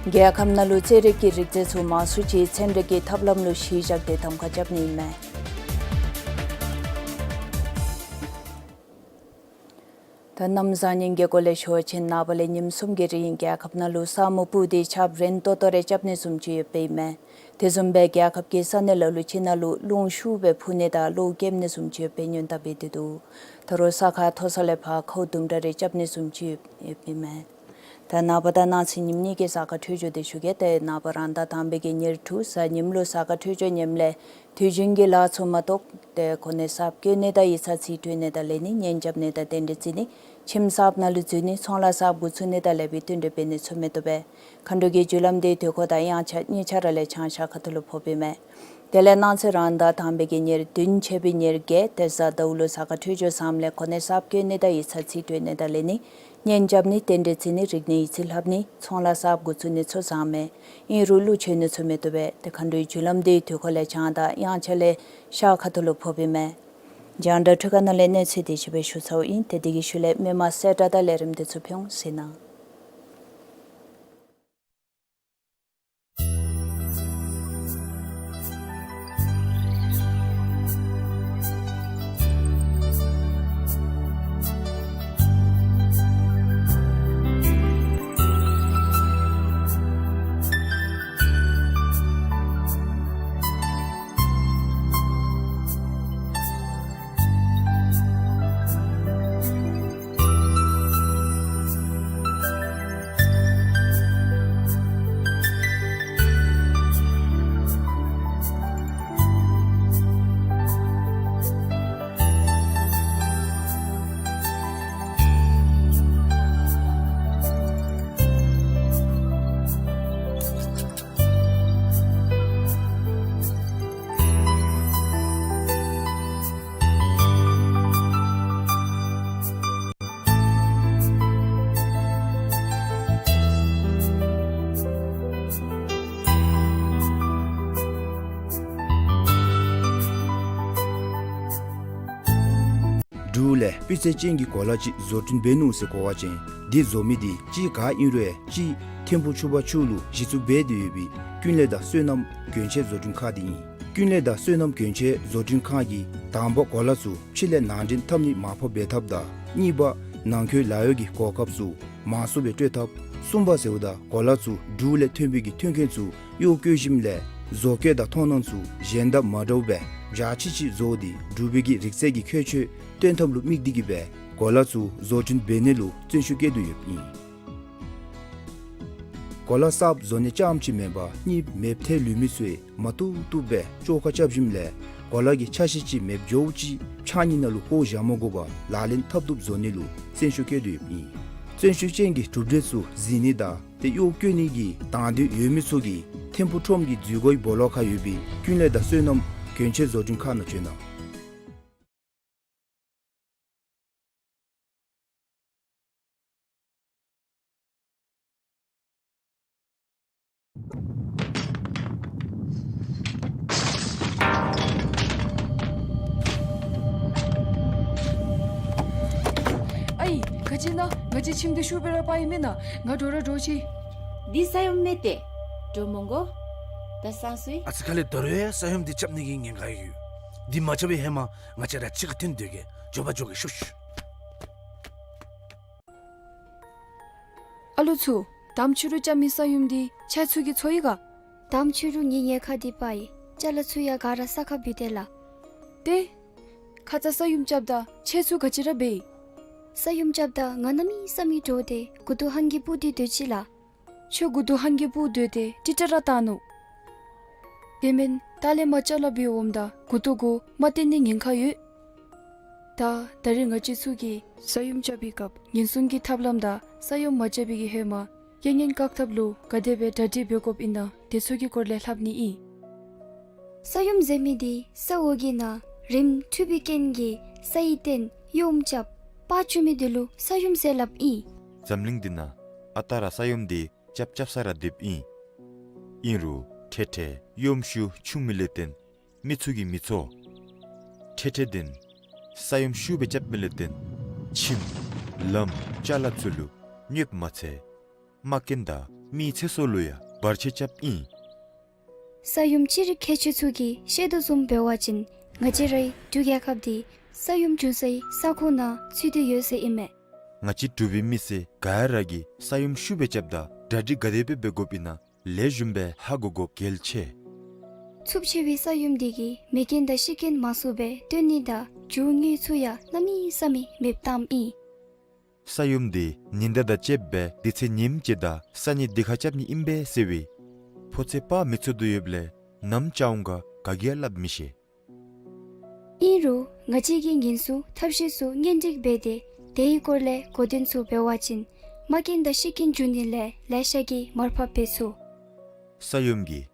རྒྱལ་ཁབ་ནང་ལུ་རྩེད་རིགས་ཀྱི་རིག་རྩལ་ཚུ་མང་སུ་ཅིག་ཚན་རིག་གི་ཐབས་ལམ་ལུ་གཞི་བཞག་སྟེ་གདམ་ཁ་རྐྱབ་ནི་ཨིན་མས། ད་གནམ་བཟང་ངན་གྱི་སྐོར་ལས་ཞུ་བ་ཅིན་ནངས་པ་ལས་ཉིནམ་གསུམ་གྱི་རིང་རྒྱལ་ཁབ་ནང་ལུ་ས་སྨུག་སྤུབས་ཏེ་ཆརཔ་རན་ཏོག་ཏོ་རེ་རྐྱབ་ནི་བཟུམ་ཅིག་ཡོདཔ་ཨིན་མས། དེ་བཟུམ་སྦེ་རྒྱལ་ཁབ་ཀྱི་ས་གནས་ལ་ལུ་ཅིག་ནང་ལུ་རླུང་ཤུགས་སྦེ་འཕུ་ནི་དང་གློག་འཁྱུག་ནི་བཟུམ་ཅིག་ཡོདཔ་སྦེ་སྔོན་བརྡ་འབད་དེ་འདུག། ད་རུང་ས་ཁ་མཐོ་ས་ལས་ཕར་ཁཝ་དུམ་གྲ་རེ་རྐྱབ་ནི་བཟུམ་ཅིག་ཡོདཔ་ཨིན་མས། ད་ནངས་པ་དང་གནངས་ཚེ་ཉིནམ་གཉིས་ཀྱི་གཟའ་སྐར་འཕྲོད་སྦྱོར་དེ་ཞུ་གེ། ཏེ་ནངས་པ་རང་ཟླ་དང་པའི་གི་ཉེར་དྲུག་གཟའ་ཉིམ་ལུ་གཟའ་སྐར་འཕྲོད་སྦྱོར་ངནམ་ལས་ དུས་རྒྱུན་གྱི་ལཱ་ཚུ་མ་གཏོགས་ཏེ་གོ་གནས་གསརཔ་བསྐོ་ནི་དང་ཡིག་ཚང་རྩིས་སྤྲོད་ནི་དང་ལེན་ནི་གཉེན་རྐྱབ་ནི་དང་རྟེན་འབྲེལ་བརྩི་ནི་ཁྱིམ་གསརཔ་ནང་ལུ་འཛུལ་ནི་ཚོང་ལཱ་གསརཔ་འགོ་བཙུགས་ནི་དང་ལེགས་པའི་བསྟུན་གྲོས་འབད་ནི་ཚུ་མི་བཏུབ་པས། མཁའ་འགྲོ་གི་རྒྱུ་ལམ་འདི་དུས་འཁོར་དང་དབྱངས་འཆར་གཉིས་ཆ་ར་ལས་བྱང་ཤར་ཁ་ཐུག་ལུ་ཕོགཔ་ཨིན་མས། དེ་ལས་གནངས་ཚེ་རང་ཟླ་དང་པའི་གི་ཉེར་བདུན་ཆད་པའི་ཉེར་བརྒྱད་ཏེ་གཟའ་ཟླཝ་ལུ་གཟའ་སྐར་འཕྲོད་སྦྱོར་བཟངམ་ལས་གོ་གནས་གསརཔ་བསྐོ་ནི་དང་ཡིག་ཚང་རྩིས་སྤྲོད་ནི་དང་ལེན་ནི་གཉེན་རྐྱབ་ནི་རྟེན་འབྲེལ་བརྩི་ནི་རིག་གནས་ཡིག་རྩིས་ལྷབ་ནི་ཚོང་ལཱ་གསརཔ་འགོ་བཙུགས་ནི་ཚུ་བཟང་མས། ཨིན་རུང་ཀླུ་མཆོད་ནི་ཚུ་མི་བཏུབ་པས། ཏེ་མཁའ་འགྲོའི་རྒྱུ་ལམ་འདི་དུས་འཁོར་ལས་བྱང་དང་དབྱངས་འཆར་ལས་ཤར་ཁ་ཐུག་ལུ་ཕོགཔ་ཨིན་མས། རྒྱང་བསྒྲགས་འཕྲུལ་ཁང་ནང་ལས་གནས་ཚུལ་དེ་ཅིག་སྦེ་ཞུ་ཚརཝ་ཨིན། ཏེ་དེ་གི་ཤུལ་ལས་མི་མང་གསལ་བསྒྲགས་དང་ལས་རིམ་དེ་ཚུ་ཕུལ་འོང་ཟེར་ན། འབྲུག་ལས་སྤུས་ཚད་ཅན་གྱི་གོ་ལ་ཅིག་བཟོ་སྐྲུན་འབད་ནུག་ཟེར་གོ་བ་ཅིན་འདི་བཟོ་མི་འདི་གཅིག་ག་ཨིན་རུང་ཡང་གཅིག་ཐིམ་ཕུག་ཆུ་བར་ཆུ་ལུ་གཞི་བཙུགས་འབད་དེ་ཡོད་པའི་ཀུན་ལེགས་དང་བསོད་ནམས་གྱོན་ཆས་བཟོ་སྐྲུན་ཁང་འདི་ཨིན། ཀུན་ལེགས་དང་བསོད་ནམས་གྱོན་ཆས་བཟོ་སྐྲུན་ཁང་གིས་དང་པ་གོ་ལ་ཚུ་ཕྱི་ལས་ནང་འདྲེན་འཐབ་ནི་མར་ཕབ་འབད་ཐབས་དང་གཉིས་པ་ནང་འཁོད་ལཱ་གཡོག་གི་གོ་སྐབས་ཚུ་མང་སུ་སྦེ་སྤྲོད་ཐབས། གསུམ་པ་ཟེརཝ་ད་གོ་ལ་ཚུ་འབྲུག་ལས་ཐོན་པའི་གི་ཐོན་ཁུངས་ཚུ་གཡོག་བཀོལ་ཞིནམ་ལས་བཟོ་བཀོད་དང་མཐོང་སྣང་ཚུ་གཞན་དང་མ་འདྲཝ་སྦེ་འཇའ་ཆི་ཆི་བཟོ་སྟེ་འབྲུག་པའི་གི་རིག་རྩལ་གྱི་ཁྱད་ཆོས་སྟོན་ཐབས་ལུ་དམིགས་ཏེ་གིས་སྦེ་གོ་ལ་ཚུ་བཟོ་སྐྲུན་འབད་ནི་ལུ་བརྩོན་ཤུགས་བསྐྱེད་དེ་ཡོདཔ་ཨིན། གོ་ལ་གསརཔ་བཟོ་ནི་རྐྱངམ་ཅིག་མེན་པར་གཉིས་མེདཔ་ཐལ་ལུས་མི་ཚུ་ཡང་མ་བཏུབ་བཏུབ་སྦེ་བཅོས་ཁ་རྐྱབ་ཞིནམ་ལས་གོ་ལ་གི་ཆ་ཤས་ཅིག་མེདཔ་འགྱོཝ་ཅིག་ཕྱགས་སྙིགས་ནང་ལུ་བཀོ་བཞག་མ་དགོ་པར་ལག་ལེན་འཐབ་བཏུབ་བཟོ་ནི་ལུ་བརྩོན་ཤུགས་བསྐྱེད་དེ་ཡོདཔ་ཨིན། བརྩོན་ཤུགས་ཅན་གྱི་གྲུབ་འབྲས་ཚུ་གཟིགས་ནི་དང་ཏེ་གཡོག་བཀོལ་ནི་གི་དང་འདོད་ཡོད་མི་ཚུ་གིས་ཐིམ་ཕུག་ཁྲོམ་གྱི་འཛུལ་སྒོའི་སྦོ་ལོགས་ཁར་ཡོད་པའི་ཀུན་ལེགས་དང་བསོད་ནམས་གྱོན་ཆས་བཟོ་སྐྲུན་ཁང་ནང་བྱོན་གནང་། ཨའི་ག་ཅི་ཨིན་ན། ང་བཅས་ཁྱིམ་འདི་ཤུགས་སྦེ་ར་སྤར་ཡི་མེན་ན། ང་འགྲོ་ར་འགྲོ་ཅི། འདི་ས་ཡོམ་མས་ཏེ། འགྲོ་མི་དགོ། ད་སང་སུ་ཡི། ཨ་ཙི་ཁ་ལས་ད་རུང་ཡང་ས་ཡོམ་འདི་རྐྱབ་ནི་གི་ཉེན་ཁ་ཡོད། འདི་མ་རྐྱབ་པའི་ཧེ་མ་ང་བཅས་ར་གཅིག་ཁར་འཐོན་སྡོད་གེ། མགྱོགས་པ་འགྱོ་གེ་ཤུགས་ཤུགས། ཨ་ལོ་ཚུ། དམ་ཆོས་རུ་རྐྱབ་མི་ས་ཡོམ་འདི་ཁྱེད་ཚུ་གིས་ཚོར་ཡི་ག། དམ་ཆོས་རུ་ངེའི་ཉེན་ཁ་འདི་སྤར་ཡི། ཅ་ལ་ཚུ་ཡང་ག་ར་ས་ཁར་བུད་དེ་ལགས། ཏེ། ཁ་ཙ་ས་ཡོམ་རྐྱབ་ད་ཁྱེད་ཚུ་ག་ཅི་ར་འབད་ཡི། ས་ཡོམ་རྐྱབ་ད་ང་གནམ་མེད་ས་མེད་འདྲོག་སྟེ་མགུ་ཏོ་ཧང་གིས་སྤུབ་སྟེ་སྡོད་ཅི་ལགས། ཁྱོད་མགུ་ཏོ་ཧང་གིས་སྤུབ་སྡོད་དེ་ཏི་ཏ་ར་བཏང་ནུག། དེ་མེན་ད་ལས་མར་ཅ་ལ་འབད་འོངམ་ད་མགུ་ཏོ་གུ་རྨ་བཏོན་ནི་ཉེན་ཁ་ཡོད། ད་ད་རེས་ང་བཅས་ཚུ་གིས་ས་ཡོམ་རྐྱབ་པའི་སྐབས་ཉེན་སྲུང་གི་ཐབས་ལམ་དང་ས་ཡོམ་མ་རྐྱབ་པའི་གི་ཧེ་མ་རྐྱེན་ངན་བཀག་ཐབས་ལུ་ག་དེ་སྦེ་གྲ་སྒྲིག་འབད་དགོཔ་ཨིན་ན་དེ་ཚུ་གི་སྐོར་ལས་ལྷབ་ནི་ཨིན། ས་ཡོམ་ཟེར་མི་འདི་ས་འོག་གི་ནང་རིམས་འཁྲུགས་པའི་རྐྱེན་གྱིས་ས་ཡིག་བཏོན་ཡོམ་རྐྱབ་པར་བཅུག་མི་འདི་ལུ་ས་ཡོམ་ཟེར་སླབ་ཨིན། འཛམ་གླིང་འདི་ནང་ཨ་རྟག་ར་ས་ཡོམ་འདི་རྐྱབ་རྐྱབ་ས་ར་སྡོདཔ་ཨིན། ཨིན་རུང་འཕྲལ་འཕྲལ་ཡོམ་ཤུགས་ཆུང་མི་ལས་བརྟེན་མི་ཚུ་གིས་མི་ཚོར། འཕྲལ་འཕྲལ་འདི་ས་ཡོམ་ཤུགས་སྦེ་རྐྱབ་མི་ལས་བརྟེན་ཁྱིམ་ལམ་ཅ་ལ་ཚུ་ལུ་གནོདཔ་མ་ཚད་རྨ་སྐྱོན་དང་མིའི་ཚེ་སྲོག་ལུ་ཡང་བར་ཆད་རྐྱབ་ཨིན། ས་ཡོམ་ཅི་རིགས་ཁྱད་ཆོས་ཚུ་གིས་ཤེས་དོ་བཟུམ་འབད་བ་ཅིན་ང་བཅས་རའི་འབྲུག་རྒྱལ་ཁབ་འདི་ས་ཡོམ་བྱུང་སའི་ས་ཁོངས་ནང་ཚུད་དེ་ཡོད་ཟེར་ཨིན་མས། ང་བཅས་འབྲུག་པའི་མི་སེར་ག་ར་གིས་ས་ཡོམ་ཤུགས་སྦེ་རྐྱབ་ད་གྲ་སྒྲིག་ག་དེ་སྦེ་འབད་དགོཔ་ཨིན་ན་ལེགས་ཤོམ་སྦེ་ཧ་གོ་དགོཔ་གལ་ཆེ། ཚབས་ཆེ་བའི་ས་ཡོམ་འདི་གིས་མེ་རྐྱེན་དང་ཤི་རྐྱེན་མང་སུ་སྦེ་བཏོན་ནི་དང་རྒྱུ་དངོས་ཚུ་ཡང་གནམ་མེད་ས་མེད་མེདཔ་བཏངམ་ཨིན། ས་ཡོམ་འདི་ཉི་ཟླ་དང་བཅསཔ་སྦེ་དུས་ཚོད་ཉིནམ་གཅིག་དང་ས་གཉིས་དེ་ཁར་རྐྱབ་ནི་ཨིན་པས་ཟེར་བའི་ཕོ་ཚོད་དཔག་མི་ཚུགས་དོ་ཡོདཔ་ལས་ནམ་ཅ་འོང་ག་ ག་གིས་ཡང་སླབ་མི་ཤེས། ཨིན་རུང་ང་བཅས་ཀྱིས་ངན་སོང་ཐབས་ཤེས་ཚུ་གཉེན་སྒྲིག་འབད་དེ་དེའི་སྐོར་ལས་གོ་དོན་ཚུ་འབད་བ་ཅིན་མ་རྐྱེན་དང་ཤི་རྐྱེན་འབྱུང་ནི་ལས་ལེ་ཤ་གིས་མར་ཕབ་འབད་ཚུགས། ས་ཡོམ་གྱིས་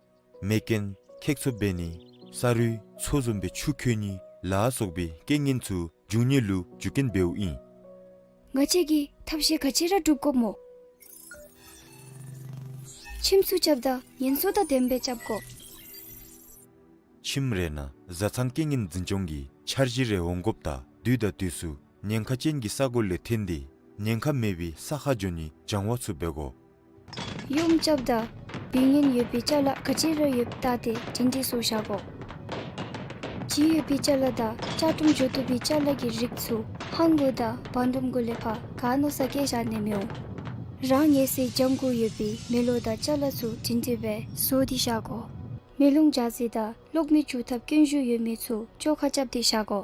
མེ་རྐྱེན་ཁེགས་ཚུབ་འབད་ནི་ས་རུད་མཚོ་བཟུམ་སྦེ་ཆུ་ཁོལ་ནི་ལ་སོགས་པའི་རྐྱེན་ངན་ཚུ་འབྱུང་ནི་ལུ་རྒྱུ་རྐྱེན་འབདཝ་ཨིན། ང་བཅས་ཀྱིས་ཐབས་ཤེས་ག་ཅི་ར་སྒྲུབ་དགོཔ་སྨོ། ཁྱིམ་ཚུ་རྐྱབ་ད་ངན་སོང་དང་ལྡནམ་སྦེ་རྐྱབ་དགོ། ཁྱིམ་རེ་ནང་བཟའ་ཚང་རྐྱེན་ངན་འཛིན་སྐྱོང་གི་འཆར་གཞི་རེ་འོང་དགོཔ་ད་དུས་དང་དུས་སུ་ཉེན་ཁ་ཅན་གྱི་ས་གོ་ལས་འཐོན་ཏེ་ཉེན་ཁ་མེད་པའི་ས་ཁར་འགྱོ་ནི་སྦྱང་བ་ཚུ་འབད་དགོ། ཡོམ་རྐྱབ་ད་འབུད་ཉེན་ཡོད་པའི་ཅ་ལ་ག་ཅི་ར་ཡོདཔ་བལྟ་སྟེ་སྒྲིང་སྒྲི་བཟོ་བཞག་དགོ། ལྗིད་ཡོད་པའི་ཅ་ལ་དང་ལྕགས་ཀྲུམ་འགྱོ་བཏུབ་པའི་ཅ་ལ་གི་རིགས་ཚུ་ཧང་གུ་དང་བང་ཀྲུམ་གུ་ལས་ཕར་ག་ནོ་ས་བཀལ་བཞག་ནི་མི་འོང་། རང་ཉལ་སའི་གྱང་གུ་ཡོད་པའི་མེ་ལོང་དང་ཅ་ལ་ཚུ་སྒྲིང་སྒྲི་སྦེ་བཟོ་སྟེ་བཞག་དགོ། མེ་ལོང་རྒྱགས་ས་དང་གློག་མེ་འཇུག་ཐབས་རྐྱེན་ཞུགས་ཡོད་མི་ཚུ་བཅོ་ཁ་རྐྱབ་སྟེ་བཞག་དགོ།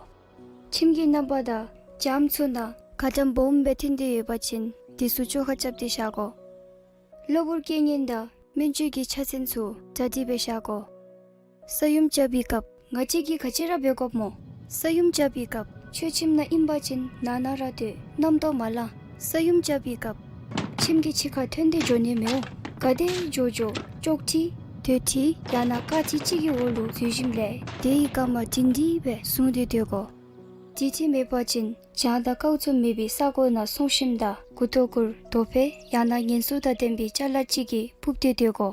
ཁྱིམ་གྱི་རྣམ་པ་དང་རྒྱབ་མཚོ་ནང་ག་དམ་སྦོམ་སྦེ་འཐོན་ཏེ་ཡོད་པ་ཅིན་དེ་ཚུ་བཅོ་ཁ་རྐྱབ་སྟེ་བཞག་དགོ། གློ་བུར་རྐྱེན་ངན་དང་སྨན་བཅོས་ཀྱི་ཆ་ཚང་ཚུ་གྲ་སྒྲིག་སྦེ་བཞག་དགོ། ས་ཡོམ་རྐྱབ་པའི་སྐབས་ང་བཅས་ཀྱིས་ག་ཅི་ར་འབད་དགོཔ་སྨོ། ས་ཡོམ་རྐྱབ་པའི་སྐབས་ཁྱོད་ཁྱིམ་ནང་ཨིན་པ་ཅིན་ནང་ན་ར་སྡོད། རྣམ་རྟོག་མ་ལང་། ས་ཡོམ་རྐྱབ་པའི་སྐབས་ཁྱིམ་གྱི་ཕྱི་ཁར་ཐོན་ཏེ་འགྱོ་ནི་མི་འོང་། ག་དེ་འགྱོ་འགྱོ་ཅོག་ཁྲི་དོས་ཁྲི་ཡང་ན་ཀ་ཁྲི་ཅིག་གི་འོག་ལུ་འཛུལ་ཞིནམ་ལས་དེའི་རྐངམ་སྒྲིང་སྒྲི་སྦེ་བཟུང་སྟེ་སྡོད་དགོ། འདི་འདྲ་མེད་པ་ཅིན་གྱང་དང་ཀཝ་ཚུ་མེད་པའི་ས་གོ་ནང་སོང་ཞིནམ་ད་མགུ་ཏོ་གུར་དོ་ཕད་ཡང་ན་ངན་སོང་དང་ལྡན་པའི་ཅ་ལ་ཅིག་གིས་སྤུབས་ཏེ་སྡོད་དགོ།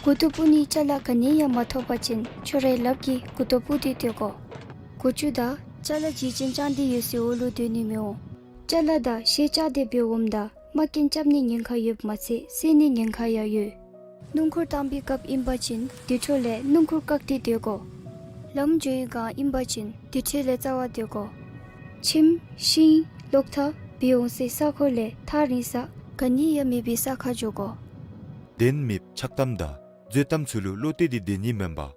མགུ་ཏོ་སྤུབས་ནིའི་ཅ་ལ་ག་ནི་ཡང་མ་ཐོབ་པ་ཅིན་ཁྱོད་རའི་ལགཔ་གིས་མགུ་ཏོ་སྤུབས་ཏེ་སྡོད་དགོ། མགུ་མཇུག་དང་ཅ་ལ་བརྗིད་ཅན་དྲང་སྟེ་ཡོད་སའི་འོག་ལུ་སྡོད་ནི་མི་འོང་། ཅ་ལ་དང་ཤེལ་ལྕགས་དེ་འབད་འོངམ་ད་མ་རྐྱེན་རྐྱབ་ནིའི་ཉེན་ཁ་ཡོདཔ་མ་ཚད་བསད་ནིའི་ཉེན་ཁ་ཡང་ཡོད། སྣུམ་འཁོར་བཏང་པའི་སྐབས་ཨིན་པ་ཅིན་དེ་འཕྲོ་ལས་སྣུམ་འཁོར་བཀག་སྟེ་སྡོད་དགོ། ལམ་འགྱོ་བའི་སྒང་ཨིན་པ་ཅིན་དེ་འཕྲོ་ལས་རྩ་བར་སྡོད་དགོ། ཁྱིམ་ཤིང་གློག་ཐག་འབད་འོང་སའི་ས་གོ་ལས་ཐག་རིང་ས་ག་ནི་ཡང་མེད་པའི་ས་ཁར་འགྱོ་དགོ། གདོན་མེདཔ་ཆགས་གཏམ་དང་རྫུན་གཏམ་ཚུ་ལུ་བློ་གཏད་དེ་སྡོད་ནི་མེན་པར་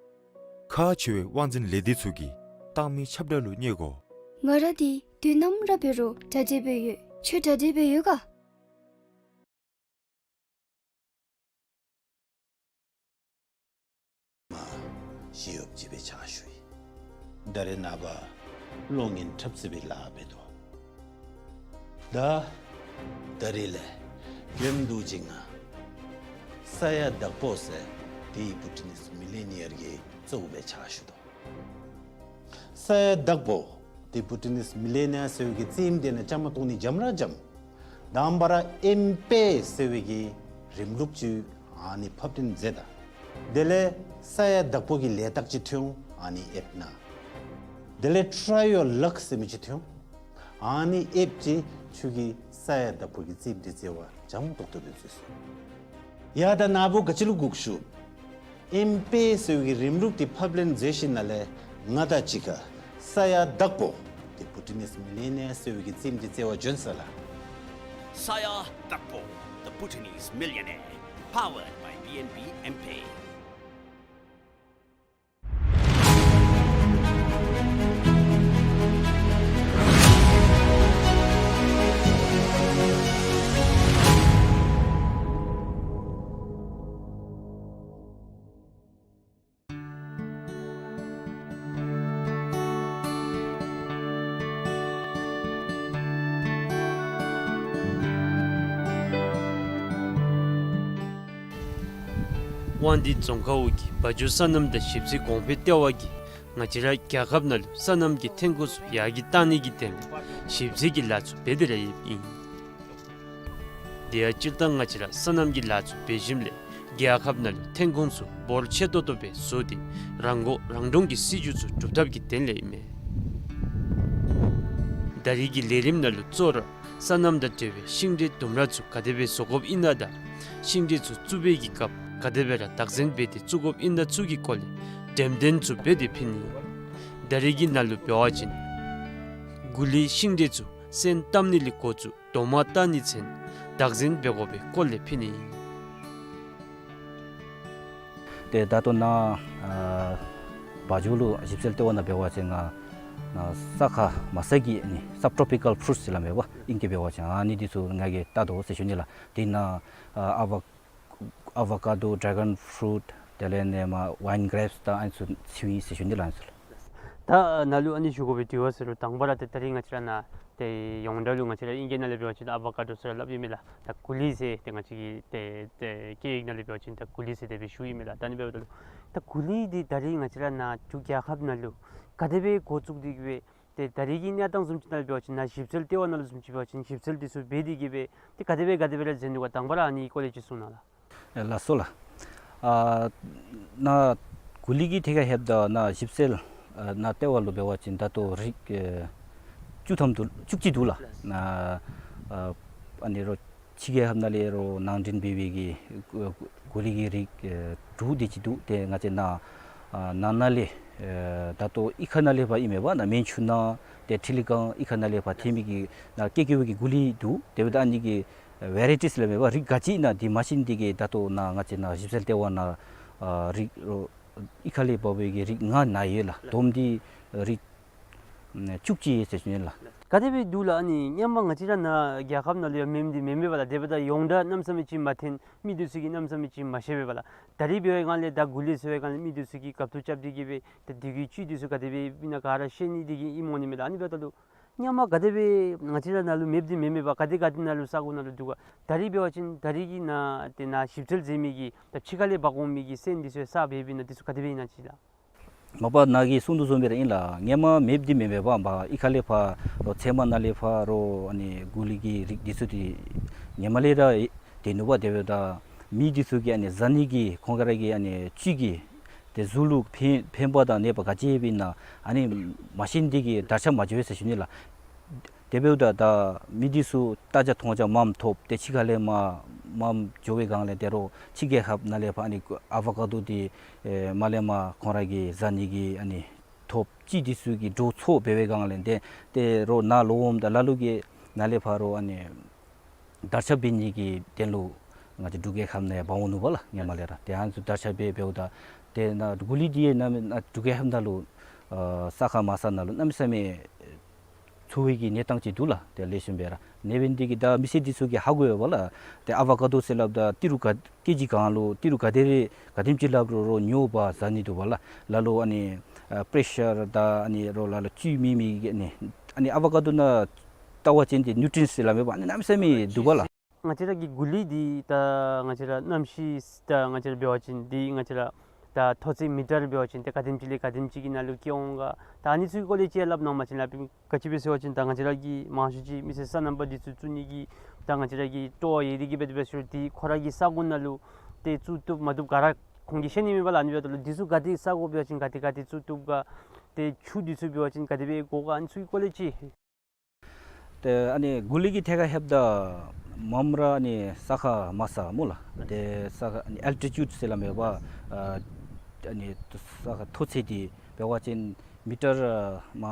ཁག་ཆེ་བའི་དབང་འཛིན་ལས་སྡེ་ཚུ་གིས་བཏང་མི་ཁྱབ་བསྒྲགས་ལུ་བརྙས་དགོ། ང་ར་འདི་དུས་ནམ་ར་འབད་རུང་གྲ་སྒྲིག་སྦེ་ཡོད། ཁྱོད་གྲ་སྒྲིག་སྦེ་ཡོད་ག། མ་ཞི་གཡོགཔ་ཅིག་སྦེ་ཕྱག་ཞུ་ཡི། ད་རེས་ནངས་པ་བློ་ངན་འཁྲབ་རྩེད་པའི་ལཱ་འབད་དོ། ད་ད་རེས་ལས་རྒྱུན་དུ་ཅིག་ང་ས་ཡ་བདག་པོ་ཟེར་དེའི་བུ་ཊི་ནིས་མི་ལི་ནི་ཡར་གྱི་གཙོ་བོ་སྦེ་ཕྱག་ཞུ་དོ། ས་ཡ་བདག་པོ་དེ་བུ་ཊི་ནིས་མི་ལི་ནི་ཡར་ཟེར་བའི་གི་རྩིསམ་དེ་ནང་བཅའ་མར་གཏོགས་ནི་འཇམ་ར་འཇམ། དང་པ་ར་ཨེམ་པེ་ཟེར་བའི་གི་རིམ་ལུགས་ཅིག་ཨ་ནི་ཕབ་སྟོན་མཛད་ད། དེ་ལས་ས་ཡ་བདག་པོ་གི་ལས་རྟགས་ཅིག་ཐོན་འོང་། ཨ་ནི་ཨེབ་ན། དེ་ལས་Try Your Luck ཟེར་མི་ཅིག་ཐོན་འོང་། ཨ་ནི་ཨེབ་ཀྱིས་ཁྱོད་ཀྱི་ས་ཡ་བདག་པོ་གི་རྩིསམ་དེ་བརྩི་བ་འཇམ་ཏོག་ཏོ་སྦེ་མཛད་སོང་། ཡ་ད་ན་བུ་ག་ཅི་ལུ་སྒུག་ཞུ། ཨེམ་པེ་ཟེར་བའི་གི་རིམ་ལུགས་དེ་ཕབ་ལེན་མཛད་ཞིནམ་ལས་ང་དང་གཅིག་ཁར་ས་ཡ་བདག་པོ་དེ་བུ་ཊི་ནིས་མི་ལི་ནི་ཡར་ཟེར་བའི་གི་རྩིསམ་དེ་བརྩི་བར་བྱོན་ས་ལགས། Saya Dakpo, the Bhutanese millionaire, powered by B N B M-Pay. དབང་འདུས་རྫོང་ཁག་འོག་གི་བ་འཇོ་སོ་ནམ་དང་ཞིབ་འཚོལ་གོང་འཕེལ་ལྟེ་བ་གིས་ང་བཅས་ར་རྒྱལ་ཁབ་ནང་ལུ་སོ་ནམ་གྱི་ཐོན་ཁུངས་ཚུ་ཡར་རྒྱས་གཏང་ནི་གི་དོན་ལས་ཞིབ་འཚོལ་གྱི་ལཱ་ཚུ་འབད་དེ་ར་ཡོདཔ་ཨིན། དེ་ཡང་སྤྱིར་བཏང་ང་བཅས་ར་སོ་ནམ་གྱི་ལཱ་ཚུ་འབད་ཞིནམ་ལས་རྒྱལ་ཁབ་ནང་ལུ་ཐོན་ཁུངས་ཚུ་འབོར་ཆེ་ཏོག་ཏོ་སྦེ་བཟོ་སྟེ་རང་མགོ་རང་འདྲོངས་ཀྱི་སྲིད་བྱུས་ཚུ་སྒྲུབ་ཐབས་ཀྱི་དོན་ལས་ཨིན་མས། ད་རེས་ཀྱི་ལས་རིམ་ནང་ལུ་གཙོ་བོ་ར་སོ་ནམ་དང་འབྲེལ་བའི་ཤིང་འབྲས་ལྡུམ་ར་ཚུ་ག་དེ་སྦེ་བཟོ་དགོཔ་ཨིན་ན་དང་ཤིང་འབྲས་ཚུ་བཙུགས་པའི་གི་སྐབས་ག་དེ་སྦེ་ར་བདག་འཛིན་འབད་དེ་བཙུགས་དགོཔ་ཨིན་ན་ཚུ་གི་སྐོར་ལས་འགྲེམས་སྟོན་ཚུ་འབད་དེ་ཕུལ་ནི་ཨིན། ད་རེས་ཀྱི་ནང་ལུ་འབད་བ་ཅིན་མགུ་ལིའི་ཤིང་འབྲས་ཚུ་སོན་བཏབ་ནི་ལས་འགོ་བཙུགས་རྡོག་མ་བཏགས་ནི་ཚུན་བདག་འཛིན་འབད་དགོ་པའི་སྐོར་ལས་ཕུལ་ནི་ཨིན། ཏེ་ད་ལྟོ་ནཱ་ཨ་བ་འཇོ་ལུ་ཞིབ་འཚོལ་ལྟེ་བ་ནང་འབད་བ་ཅིན་ང་ནཱ་ས་ཁ་མ་ས་གི་ཨ་ནི་subtropical fruits ཟེར་སླབ་མས་པ་ཨིང་སྐད་འབད་བ་ཅིན། ཨ་ནི་འདི་ཚུ་ང་གིས་བལྟ་དོ་ཟེར་ཞུ་ནི་ལགས། དེ་ནང་ཨ་ཨ་བ་ཨ་བ་ཀ་ཌོ་ཌེ་གཱོན་ཕུ་རུཊ་ དེ་ལས་ནས་མར་ཝའིན་གྲེབསི་དང་ཨ་ནི་ཚུ་འཚོལ་ཡི་ཟེར་ཞུ་ནི་ལགས། ཨ་ནི་ཚུ་ལགས། ད་ནཱ་ལུ་ཨ་ནི་ཞུ་དགོ་པའི་དྲི་བ་ཟེར་རུང་དང་པ་ར་ཏེ་ད་རིས་ང་བཅས་ར་ནཱ་ཏེ་ཡོངས་གྲགས་ལུ་ང་བཅས་ར་ཨིང་སྐད་ནང་ལས་འབད་བ་ཅིན་ཨ་བ་ཀ་ཌོ་ཟེར་སླབ་ཨིན་མས་ལགས། ད་གུ་ལི་ཟེར་ཏེ་ང་བཅས་ཀྱི་ཏེ་ཏེ་སྐད་ཡིག་ནང་ལས་འབད་བ་ཅིན་ད་གུ་ལི་ཟེར་དེ་སྦེ་ཞུ་ཨིན་མས་ལགས། ད་ཨ་ནི་འབདཝ་ད་ལུ་ད་གུ་ལི་འདི་ད་རིས་ང་བཅས་ར་ནཱ་འབྲུག་རྒྱལ་ཁབ་ནང་ལུ་ག་དེ་སྦེ་འགོ་བཙུགས་ཏེ་གི་སྦེ་ཏེ་ད་རིས་ཀྱི་གནས་སྟངས་བཟུམ་ཅིག་ནང་འབད་བ་ཅིན་ནཱ་ཞིབ་འཚོལ་ལྟེ་བ་ནང་ལུ་བཟུམ་ཅིག་འབད་བ་ཅིན་ཞིབ་འཚོལ་འདི་ཚུ་འབད་དེ་གི་སྦེ་ཏེ་ག་དེ་སྦེ་ག་དེ་སྦེ་ར་མཛད་ནུག་ག། དང་པ་ར་ཨ་ནི་སྐོར་ལས་ཅིག་གསུང་གནང་ལགས། ཨེ་ལགས་སོ་ལགས། ཨ་ནཱ་གུ་ལི་གི་ཐད་ཁར་ལྷོདཔ་ད་ནཱ་ཞིབ་འཚོལ་ཨ་ནཱ་ལྟེ་བ་ལུ་འབད་བ་ཅིན་ད་ལྟོ་རིགས་ཨེ་བཅུ་ཐམ་འདུག། བཅུ་གཅིག་འདུག་ལགས། ནཱ་ཨ་ཨ་ནི་རོགས་ཕྱི་རྒྱལ་ཁབ་ནང་ལས་རོགས་ནང་འདྲེན་འབད་བའི་གི་གུ་ལི་གི་རིགས་ཨེ་དྲུག་དེ་ཅིག་འདུག། ཏེ་ང་བཅས་ནཱ་ཨ་ནང་ན་ལས་ཨེ་ད་ལྟོ་གཡུས་ཁ་ནང་ལས་ཕར་ཨིན་མས་པ། ནཱ་སྨན་ཆུ་ནང་ཏེ་འཕྲུལ་ཁང་གཡུས་ཁ་ནང་ལས་ཕར་ཐོན་མི་གི་ནཱ་ཀེ་ཀེ་ཝི་གི་གུ་ལི་འདུག། དེ་འབདཝ་ད་ཨ་ནི་གི་ཝེ་རའི་ཊིས་ལས་མས་པ། རིགས་ག་ཅི་ཨིན་ན་འདི་མ་ཤེས་ནི་དེ་གིས་ད་ལྟོ་ནཱ་ང་བཅས་ནཱ་ཞིབ་འཚོལ་ལྟེ་བ་ནང་ཨ་རིགས་རོགས་གཡུས་ཁ་ལས་འབག་པའི་གི་རིགས་ལྔ་ནཱ་ཡོད་ལགས། བསྡོམས་འདི་རིགས་བཅུ་གཅིག་ཡོད་ཟེར་ཞུ་ནི་ལགས། ག་དེ་སྦེ་འདུག་ལགས། ཨ་ནི་སྔོན་མ་ང་བཅས་ར་ནཱ་རྒྱལ་ཁབ་ནང་ལུ་ཡང་མེདཔ་འདི་མེན་མས་པ་ལགས། དེ་འབདཝ་ད་ཡོངས་གྲགས་གནམ་མེད་ས་མེད་ཅིག་མ་ཐོན། མི་འདི་ཚུ་གིས་གནམ་མེད་ས་མེད་ཅིག་མ་ཤེས་པས་པ་ལགས། ད་རིས་འབད་བའི་སྒང་ལས་ད་གུ་ལི་ཟེར་བའི་སྒང་ལས་མི་འདི་ཚུ་གིས་དགའ་སྤྲོ་རྐྱབ་སྟེ་གི་སྦེ་ད་དེ་གི་བཅུད་འདི་ཚུ་ག་དེ་སྦེ་ཨིན་ན་ག་ར་ཤེས་ནི་དེ་གིས་ཨིནམ་འོང་ནི་མས་ལགས། ཨ་ནི་འབདཝ་ད་ལུ་སྔོན་མ་ག་དེ་སྦེ་ང་བཅས་ར་ནཱ་ལུ་མེདཔ་འདི་མེན་མས་པ། ག་དེ་ག་དེ་ནང་ལུ་ས་གོ་ནང་ལུ་འདུག་ག། ད་རིས་འབད་བ་ཅིན་ད་རིས་ཀྱི་ནཱ་ཏེ་ནཱ་ཞིབ་འཚོལ་མཛད་མི་གི་ད་ཕྱི་ཁ་ལས་འབག་འོང་མི་གི་སོན་འདི་ཚུ་གསརཔ་འབད་བའི་ནང་འདི་ཚུ་ག་དེ་སྦེ་ཨིན་ན་ཅིག་ལགས། མ་པ་ནཱ་གིས་གསུངས་དོ་བཟུམ་སྦེ་ར་ཨིན་ལགས། སྔོན་མ་མེདཔ་འདི་མེན་མས་པ། མ་གཡུས་ཁ་ལས་ཕར་རོགས་ཚལ་མ་ནང་ལས་ཕར་རོགས་ཨ་ནི་གུ་ལི་གི་རིགས་འདི་ཚུ་འདི་སྔོན་མ་ལས་ར་ཐོན་ནུག་པ། དེ་འབདཝ་ད་མི་འདི་ཚུ་གིས་ཨ་ནི་བཟའ་ནི་གི་ཁོང་ར་གི་ཨ་ནི་བཅུད་ཀྱི་ཏེ་གཟུགས་ལུ་ཕན་ཕན་པ་དང་ནད་པ་ག་ཅི་ཡོདཔ་ཨིན་ན་ཨ་ནི་མ་ཤེས་ནི་དེ་གིས་དར་ཁྱབ་མ་འགྱོ་བས་ཟེར་ཞུ་ནི་ལགས། དེ་འབདཝ་ད་ད་མི་འདི་ཚུ་ལྟ་རྒྱ་མཐོང་རྒྱ་མངམ་ཐོབ། ཏེ་ཕྱི་ཁ་ལས་མར་མངམ་འགྱོ་བའི་སྒང་ལས་ཏེ་རོགས་ཕྱི་རྒྱལ་ཁབ་ནང་ལས་ཕར་ཨ་ནི་ཨ་བ་ཀ་ཌོ་འདི་ཨེ་མར་ལས་མར་ཁོང་ར་གིས་བཟའ་ནི་གི་ཨ་ནི་ཐོབ་ཅི་འདི་ཚུ་གི་འགྲོ་ཚུགས་འབད་བའི་སྒང་ལས་ཏེ་ཏེ་རོགས་ནཱ་ལོག་འོངམ་ད་ལ་ལུ་གིས་ནཱ་ལས་ཕར་རོགས་ཨ་ནི་དར་ཁྱབ་འབད་ནི་གི་དོན་ལུ་ང་བཅས་འབྲུག་རྒྱལ་ཁབ་ནང་ཡང་འབག་འོང་ནུག་པ་ལགས། སྔོན་མ་ལས་ར་ཏེ་ཨ་ནི་ཚུ་དར་ཁྱབ་འབད་འབདཝ་ད་ཏེ་ནཱ་གུ་ལི་འདི་ཡང་ནཱ་ནཱ་འབྲུག་རྒྱལ་ཁབ་ནང་ལུ་ཨ་ས་ཁ་མ་ས་ནང་ལུ་གནམ་མེད་ས་མེད་འཚོ་བའི་གི་གནས་སྟངས་ཅིག་འདུག་ལགས། ཏེ་ལེགས་ཤོམ་སྦེ་ར་ནེ་བེན་འདི་གིས་ད་མི་སེར་འདི་ཚུ་གིས་ཧ་གོ་ཡོད་པ་ལགས། ཏེ་ཨ་བ་ཀ་ཌོ་ཟེར་སླབ་ད་ཏི་རུ་ག་ཀེ་ཇི་གང་ལུ་ཏི་རུ་ག་དེ་རེ་ག་དེམ་ཅིག་སླབ་རུང་རོགས་ཉོ་བ་བཟའ་ནི་འདུག་པ་ལགས། ལ་ལུ་ཨ་ནི་ཨ་པེ་རེ་ཤར་དང་ཨ་ནི་རོགས་ལ་ལུ་བཅུད་མེད་མི་གི་ཨ་ནི་ཨ་ནི་ཨ་བ་ཀ་ཌོ་ནང་ལྟ་བ་ཅིན་ཏེ་ནིའུ་ཊི་རེནཊསི་ཟེར་སླབ་མས་པ། ཨ་ནི་གནམ་མེད་ས་མེད་འདུག་པ་ལགས། ང་བཅས་ར་གི་གུ་ལི་འདི་ད་ང་བཅས་ར་གནམ་གཤིས་ད་ང་བཅས་ར་འབད་བ་ཅིན་འདི་ང་བཅས་ར་ད་མཐོ་ཚད་མི་ཊར་འབད་བ་ཅིན་ཏེ་ག་དེམ་ཅིག་ལས་ག་དེམ་ཅིག་གི་ནང་ལུ་སྐྱེ་འོང་ག། ད་ཨ་ནི་ཚུ་གི་སྐོར་ལས་ཅིག་སླབ་གནང་བ་ཅིན་ལགས། ག་ཅི་སྦེ་ཟེར་བ་ཅིན་ད་ང་བཅས་ར་གི་མང་ཤོས་ཅིག་མི་སེར་སོ་ནམ་པ་འདི་ཚུ་བཙུགས་ནི་གི་ད་ང་བཅས་ར་གི་སྤྲོ་བ་ཡོད་དེ་གི་སྦེ་དེ་སྦེ་ཞུ་སྟེ་ཁོ་ར་གི་ས་གོ་ནང་ལུ་ཏེ་བཙུགས་བཏུབ་མ་བཏུབ་ག་ར་ཁོང་གིས་ཤེས་ནི་མེད་པ་ལགས། ཨ་ནི་འབདཝ་ད་ལུ་འདི་ཚུ་ག་དེ་ས་གོ་འབད་བ་ཅིན་ག་དེ་ག་དེ་བཙུགས་བཏུབ་ག། ཏེ་ཆུ་འདི་ཚུ་འབད་བ་ཅིན་ག་དེ་སྦེ་དགོ་ག། ཨ་ནི་ཚུ་གི་སྐོར་ལས་ཅིག། ཏེ་ཨ་ནི་གུ་ལི་གི་ཐད་ཁར་ལྷོདཔ་ད་མངམ་ར་ཨ་ནི་ས་ཁ་མ་ས་སྨོ་ལགས། ཏེ་ས་ཁ་ཨ་ནི་ཨལ་ཊི་ཊིའུཌ་ཟེར་སླབ་མས་པ། ཨ་ཨ་ནི་ས་ཁ་མཐོ་ཚད་འདི་འབད་བ་ཅིན་མི་ཊར་ཨ་མ་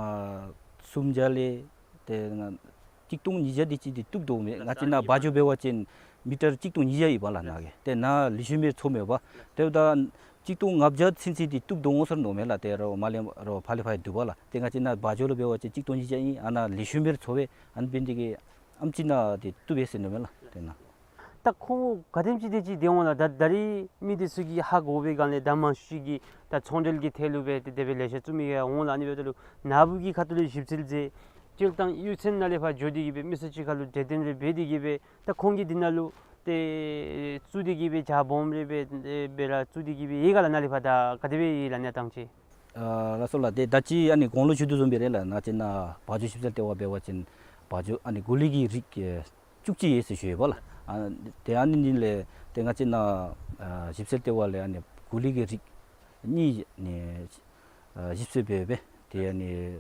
སུམ་བརྒྱ་ལས་ཏེ་ང་གཅིག་སྟོང་ཉིས་བརྒྱ་དེ་ཅིག་འདི་བཏུབ་དོ་མས། ང་བཅས་ནཱ་བ་ཇོ་འབད་བ་ཅིན་མི་ཊར་གཅིག་སྟོང་ཉིས་བརྒྱ་ཨིན་པ་ལགས་ནཱ་གི། ཏེ་ནཱ་ལེགས་ཤོམ་སྦེ་ཚོརཝ་མས་པ། དེ་འབདཝ་ད་གཅིག་སྟོང་ལྔ་བརྒྱ་ཚུན་ཚོད་འདི་བཏུབ་དོ་འོང་ཟེར་མནོཝ་མས་ལགས། ཏེ་རོགས་མར་ལས་རོགས་ཕར་ལས་ཕར་འདུག་པ་ལགས། ཏེ་ང་བཅས་ནཱ་བ་ཇོ་ལུ་འབད་བ་ཅིན་གཅིག་སྟོང་ཉིས་བརྒྱ་ཨིན། ཨ་ནཱ་ལེགས་ཤོམ་སྦེ་ཚོར་བས། ཨ་ནི་འབད་ནི་དེ་གིས་ཨེམ་ཅིག་ནཱ་འདི་བཏུབ་པས་ཟེར་མནོཝ་མས་ལགས། ཏེ་ནཱ་ད་ཁོང་ག་དེམ་ཅིག་དེ་ཅིག་འདི་འོང་ལགས། ད་ད་རིས་མི་འདི་ཚུ་གིས་ཧ་གོ་བའི་སྒང་ལས་ད་མང་ཤོས་ཅིག་གིས་ད་ཚོང་འབྲེལ་གྱི་ཐད་ལུ་སྦེ་ཏེ་དེ་སྦེ་ལེ་ཤ་བཙུགས་མི་ཡང་འོང་ལགས། ཨ་ནི་འབདཝ་ད་ལུ་ནཱ་བུ་གི་ཁ་ཐུག་ལས་ཞིབ་འཚོལ་མཛད་སྤྱིར་བཏང་གཡུས་ཚན་ནང་ལས་ཕར་འགྱོ་སྟེ་གི་སྦེ་མི་སེར་གཅིག་ཁར་ལུ་གྲོས་བསྟུན་རེ་འབད་དེ་གི་སྦེ་ད་ཁོང་གིས་འདི་ནང་ལུ་ཏེ་བཙུགས་ཏེ་གི་སྦེ་ཇ་སྦོམ་རེ་སྦེ་སྦེ་ར་བཙུགས་ཏེ་གི་སྦེ་ཡོད་ག་ལགས། ནཱ་ལས་ཕར་ད་ག་དེ་སྦེ་ཡོད་ལགས་གནས་སྟངས་ཅིག། ཨ་ལགས་སོ་ལགས། ཏེ་ད་ཅི་ཨ་ནི་གོང་ལུ་ཞུ་དོ་བཟུམ་སྦེ་ར་ལགས། ང་བཅས་ནཱ་བ་ཇོ་ཞིབ་འཚོལ་ལྟེ་བ་འབད་བ་ཅིན་བ་ཇོ་ཨ་ནི་གུ་ལི་གི་རིགས་ཨེ་བཅུ་གཅིག་ཡོད་ཟེར་ཞུ་ཡོད་པ་ལགས། ཨ་ཏེ་ཨ་ནི་ནི་ལས་ཏེ་ང་བཅས་ནཱ་ཨ་ཞིབ་འཚོལ་ལྟེ་བ་ལས་ཨ་ནི་གུ་ལི་གི་རིགས་གཉིས་ནི་ཨ་ཞིབ་འཚོལ་འབད་འབད་ཏེ་ཨ་ནི་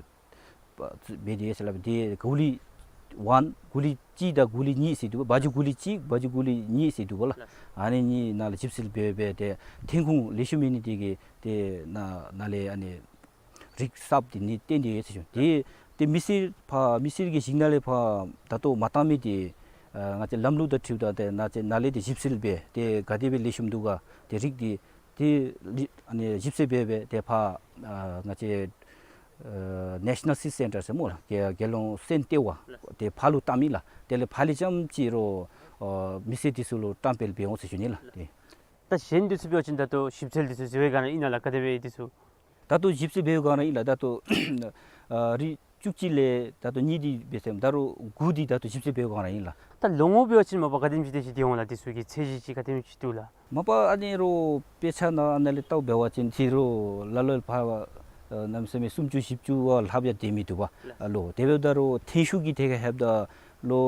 འབད་དེ་ཡོད་ཟེར་སླབ་པས། ཏེ་གུ་ལི་ཝན་གུ་ལི་གཅིག་དང་གུ་ལི་གཉིས་ཟེར་འདུག་པ། བ་ཇོ་གུ་ལི་གཅིག་བ་ཇོ་གུ་ལི་གཉིས་ཟེར་འདུག་པ་ལགས། ཨ་ནི་གཉིས་ནང་ལས་ཞིབ་འཚོལ་འབད་འབད་ཏེ་ཐོན་ཁུངས་ལེགས་ཤོམ་མེད་ནི་དེ་གིས་ཏེ་ནཱ་ནཱ་ལས་ཨ་ནི་རིགས་གསརཔ་འདི་ནི་བཏོན་ཏེ་ཡོད་ཟེར་ཞུ། ཏེ་ཏེ་མི་སེར་ཕར་མི་སེར་གྱི་ཞིང་ནང་ལས་ཕར་ད་ལྟོ་མ་བཏང་མི་འདི་ཨ་ང་བཅས་ལམ་ལུགས་དང་འཁྲིལཝ་ད་ཏེ་ནཱ་ཅིག་ནཱ་ལས་ཏེ་ཞིབ་འཚོལ་འབད་ཏེ་ག་དེ་སྦེ་ལེགས་ཤོམ་འདུག་ག། ཏེ་རིགས་འདི་ཏེ་ལི་ཨ་ནི་ཞིབ་འཚོལ་འབད་འབད་ཏེ་ཕར་ཨ་ང་བཅས་ཨ་National Seed Centre ཟེར་སྨོ་ལགས། རྒྱལ་རྒྱལ་ཡོངས་སོན་ལྟེ་བ་ཏེ་ཕར་ལུ་བཏང་མི་ལགས། དེ་ལས་ཕར་ལས་རྐྱངམ་ཅིག་རོགས་ཨ་མི་སེར་འདི་ཚུ་ལུ་བཀྲམ་སྤེལ་འབད་འོང་ཟེར་ཞུ་ནི་ལགས། ཏེ་ ད་གཞན་འདི་ཚུ་འབད་བ་ཅིན་ད་ལྟོ་ཞིབ་འཚོལ་འདི་ཚུ་ཟེར་བའི་སྒང་ཨིན་ན་ལགས། ག་དེ་སྦེ་འདི་ཚུ། ད་ལྟོ་ཞིབ་འཚོལ་འབད་བའི་སྒང་ཨིན་ལགས། ད་ལྟོ་ཨ་རིགས་བཅུ་གཅིག་ལས་ད་ལྟོ་གཉིས་འདི་འབད་ཟེར་ད་རུང་དགུ་འདི་ད་ལྟོ་ཞིབ་འཚོལ་འབད་བའི་སྒང་ཨིན་ལགས། ད་ལོ་ངོ་འབད་བ་ཅིན་མ་པ་ག་དེམ་ཅིག་དེ་ཅིག་འདི་འོང་ལགས། འདི་ཚུ་གི་ཚད་གཞི་ཅིག་ག་དེམ་ཅིག་འདུག་ལགས། མ་པ་ཨ་ནི་རོགས་དཔེ་ཆ་ནང་ཨ་ནཱ་ལས་བལྟཝ་འབད་བ་ཅིན་ཅིག་རོགས་ལ་ལོ་ཕར་ཨ་གནམ་མེད་ས་མེད་སུམ་ཅུ་བཞི་བཅུ་བ་ལྷགཔ་ཡང་སྡོད་མི་འདུག་པ། ལོ་དེ་འབདཝ་ད་རོགས་ཐོན་ཤུགས་ཀྱི་ཐད་ཁར་ལྷོདཔ་ད་ལོ་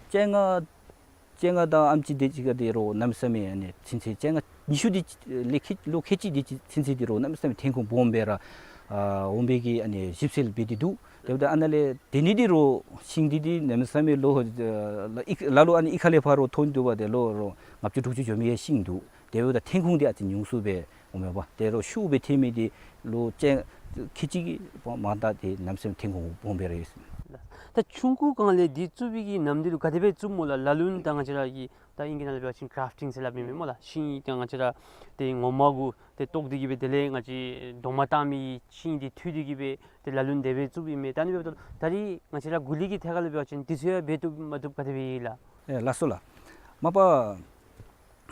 བཅོ་ལྔ་བཅོ་ལྔ་དང་ཨེམ་ཅིག་དེ་ཅིག་ཁར་དེ་རོགས་གནམ་མེད་ས་མེད་ཨ་ནི་ཚུན་ཚོད་བཅོ་ལྔ་ཉི་ཤུ་དེ་ཅིག་ལས་ཁལ་ལོ་ཁལ་གཅིག་དེ་ཅིག་ཚུན་ཚོད་དེ་རོགས་གནམ་མེད་ས་མེད་ཐོན་ཁུངས་སྦོམ་སྦེ་ར་ཨ་འོང་པའི་གི་ཨ་ནི་ཞིབ་འཚོལ་འབད་དེ་འདུག། དེ་འབདཝ་ད་ཨ་ནཱ་ལས་དེ་ནི་དེ་རོགས་ཤིང་འདི་དེ་གནམ་མེད་ས་མེད་ལོ་ཨ་ལ་ལོ་ཨ་ནི་གཡུས་ཁ་ལས་ཕར་རོགས་ཐོན་འདུག་པ། དེ་ལོ་རོགས་ལྔ་བཅུ་དྲུག་ཅུ་འགྱོ་མི་གི་ཤིང་འདུག། དེ་འབདཝ་ད་ཐོན་ཁུངས་དེ་ཨ་ཙི་ཉུང་སུ་སྦེ་འོང་མས་པ། དེ་རོགས་ཤུགས་སྦེ་ཐོན་མི་དེ་ལོ་བཅོ་ཁལ་གཅིག་གི་མ་མཐའ་དེ་གནམ་མེད་ས་མེད་ཐོན་ཁུངས་སྦོམ་སྦེ་ར་ཡོད་ཟེར། ད་ཆུང་ཀུའི་སྒང་ལས་འདི་བཙུགས་པའི་གི་ནམ་འདི་ལུ་ག་དེ་སྦེ་བཙུགསཔ་སྨོ་ལགས། ལ་ལུ་ད་ང་བཅས་ར་གི་ད་ཨིང་སྐད་ནང་ལས་འབད་བ་ཅིན་གརཕ་ཊིང་ཟེར་སླབ་ཨིན་མས་སྨོ་ལགས། ཤིང་ད་ང་བཅས་ར་དེ་ངོ་མ་གུ་དེ་བཏོག་སྟེ་གི་སྦེ་དེ་ལས་ང་བཅས་རྡོག་མ་བཏགས་མི་ཤིང་དེ་འཐུ་སྟེ་གི་སྦེ་དེ་ལ་ལུ་དེ་སྦེ་བཙུགསཔ་ཨིན་མས། ད་ཨ་ནི་འབདཝ་ད་ད་རིས་ང་བཅས་ར་གུ་ལི་གི་ཐད་ཁར་ལས་འབད་བ་ཅིན་འདི་ཚུ་ཡང་འབད་བཏུབ་མ་བཏུབ་ག་དེ་སྦེ་ཨིན་ལགས། ཨེ་ལགས་སོ་ལགས། མ་པ་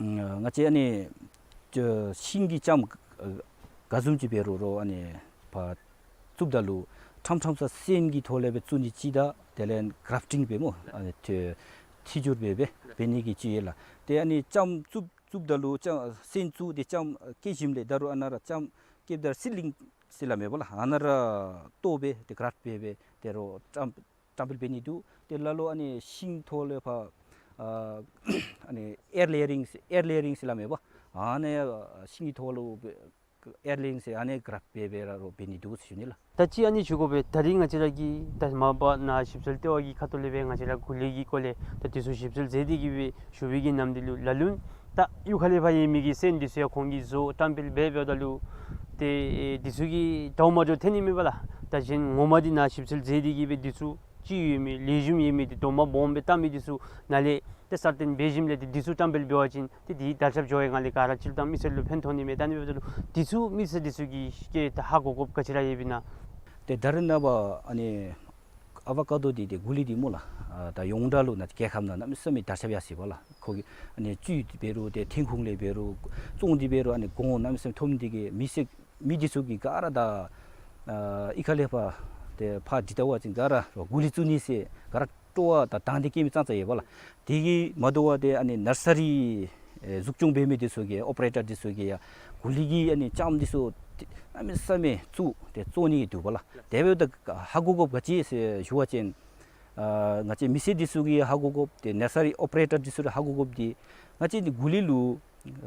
ང་བཅས་ཨ་ནི་ཅ་ཤིང་གི་ལྕངམ་ག་བཟུམ་ཅིག་འབད་རུང་རོགས་ཨ་ནི་ཕར་བཙུགསཔ་ད་ལུ་ཕྲངམ་ཕྲངམ་ས་སོན་གྱི་ཐོག་ལས་སྦེ་བཙུགས་ནི་ཅིག་དང་དེ་ལས་གརཕ་ཊིང་འབད་སྨོ། ཨ་ནི་ཐི་ཐི་སྦྱོར་འབད་སྦེ་འབད་ནི་གི་ཅིག་ཡོད་ལགས། དེ་ཨ་ནི་ལྕངམ་བཙུགས་བཙུགསཔ་ད་ལུ་ལྕངམ་སོན་བཙུགས་ཏེ་ལྕངམ་སྐྱེ་ཞིནམ་ལས་ད་རུང་ཨ་ནཱ་ར་ལྕངམ་སྐྱེཝ་ད་ར་སིཌ་ལིང་ཟེར་སླབ་མས་པ་ལགས། ཨ་ནཱ་ར་བཏོག་སྦེ་དེ་གརཕ་ཊི་འབད་སྦེ་དེ་རོགས་བཀྲམ་བཀྲམ་སྤེལ་འབད་ནི་འདུག། དེ་ལ་ལུ་ཨ་ནི་ཤིང་ཐོག་ལས་ཕར་ཨ་ཨ་ནི་ཨེར་ལེ་ཡ་རིང་ཨེར་ལེ་ཡ་རིང་ཟེར་སླབ་མས་པ། ཨ་ནི་ཤིང་གི་ཐོག་ལུ་ཨེར་ལེ་ཡ་རིང་ཟེར་ཨ་ནི་གརཕ་ཊི་འབད་སྦེ་ར་རོགས་འབད་ནི་འདུག་ཟེར་ཞུ་ནི་ལགས། ད་ཅི་ཨ་ནི་ཞུ་དགོ་པས། ད་རིས་ང་བཅས་ར་གི་ད་མ་པ་ནཱ་ཞིབ་འཚོལ་ལྟེ་བ་གི་ཁ་ཐུག་ལས་སྦེ་ང་བཅས་ར་གུ་ལི་གི་སྐོར་ལས་ད་འདི་ཚུ་ཞིབ་འཚོལ་མཛད་དེ་གི་སྦེ་ཞུ་བའི་གི་ནམ་འདི་ལུ་ལ་ལུ་ད་གཡུས་ཁ་ལས་ཕར་ཡོད་མི་གི་སོན་འདི་ཚུ་ཡང་ཁོང་གིས་བཟོ་བཀྲམ་སྤེལ་འབད་འབདཝ་ད་ལུ་ཏེ་འདི་ཚུ་གི་འདྲཝ་མ་འདྲཝ་ཐོན་ནི་མས་པ་ལགས། ད་གཞན་ངོ་མ་འདི་ནཱ་ཞིབ་འཚོལ་མཛད་དེ་གི་སྦེ་འདི་ཚུ་ཅིག་ཡོད་མི་ལེགས་ཤོམ་ཡོད་མི་འདི་རྡོག་མ་སྦོམ་སྦེ་བཏགས་མི་འདི་ཚུ་ནཱ་ལས་ཏེ་གསར་བཏོན་འབད་ཞིནམ་ལས་ཏེ་འདི་ཚུ་བཀྲམ་སྤེལ་འབད་བ་ཅིན་ཏེ་འདི་དར་ཁྱབ་འགྱོ་བའི་སྒང་ལས་ག་ར་སྤྱིར་བཏང་མི་སེར་ལུ་ཕན་ཐོགས་ནི་མས། ད་ཨ་ནི་འབདཝ་ད་ལུ་འདི་ཚུ་མི་སེར་འདི་ཚུ་གིས་ཀྱེ་ད་ཧ་གོ་དགོཔ་ག་ཅི་ར་ཡོདཔ་ཨིན་ན། ཏེ་ད་རེས་ནངས་པ་ཨ་ནི་ཨ་ཝ་ཀ་ཌོ་འདི་ཏེ་གུ་ལི་འདི་སྨོ་ལགས། ཨ་ད་ཡོངས་གྲགས་ལུ་ནཱ་རྒྱལ་ཁབ་ནང་གནམ་མེད་ས་མེད་དར་ཁྱབ་ཡར་སོ་ཡི་པ་ལགས། ཁོ་གི་ཨ་ནི་བཅུད་འབད་རུང་ཏེ་ཐོན་ཁུངས་ལས་འབད་རུང་བཙོང་སྟེ་འབད་རུང་ཨ་ནི་གོང་གནམ་མེད་ས་མེད་མཐོ་མི་འདི་གིས་མི་སེར་མི་འདི་ཚུ་གིས་ག་ར་ད་ཨ་གཡུས་ཁ་ལས་ཕར་ཏེ་ཕར་འདི་ལྟ་བ་ཅིན་ག་ར་རོགས་གུ་ལི་བཙུགས་ནི་ཟེར་ག་ར་སྤྲོ་བ་དང་དང་འདོད་བསྐྱེད་མི་ཙང་ཙང་ཡོད་པ་ལགས། དེ་གིས་མ་དོ་བར་ཏེ་ཨ་ནི་ནར་སི་རི་ཨེ་འཛུགས་སྐྱོང་འབད་མི་འདི་ཚུ་གིས་ཨོ་པ་རེ་ཊར་འདི་ཚུ་གིས་ཡང་གུ་ལི་གི་ཨ་ནི་ལྕངམ་འདི་ཚུ་ཏེ་གནམ་མེད་ས་མེད་བཙུགས་ཏེ་བཙོང་ནི་འདུག་པ་ལགས། དེ་འབདཝ་ད་ཧ་གོ་དགོཔ་ག་ཅི་ཟེར་ཞུ་བ་ཅིན་ཨ་ང་བཅས་མི་སེར་འདི་ཚུ་གིས་ཧ་གོ་དགོཔ་ཏེ་ནར་སི་རི་ཨོ་པ་རེ་ཊར་འདི་ཚུ་ཧ་གོ་དགོཔ་འདི་ང་བཅས་འདི་གུ་ལི་ལུ་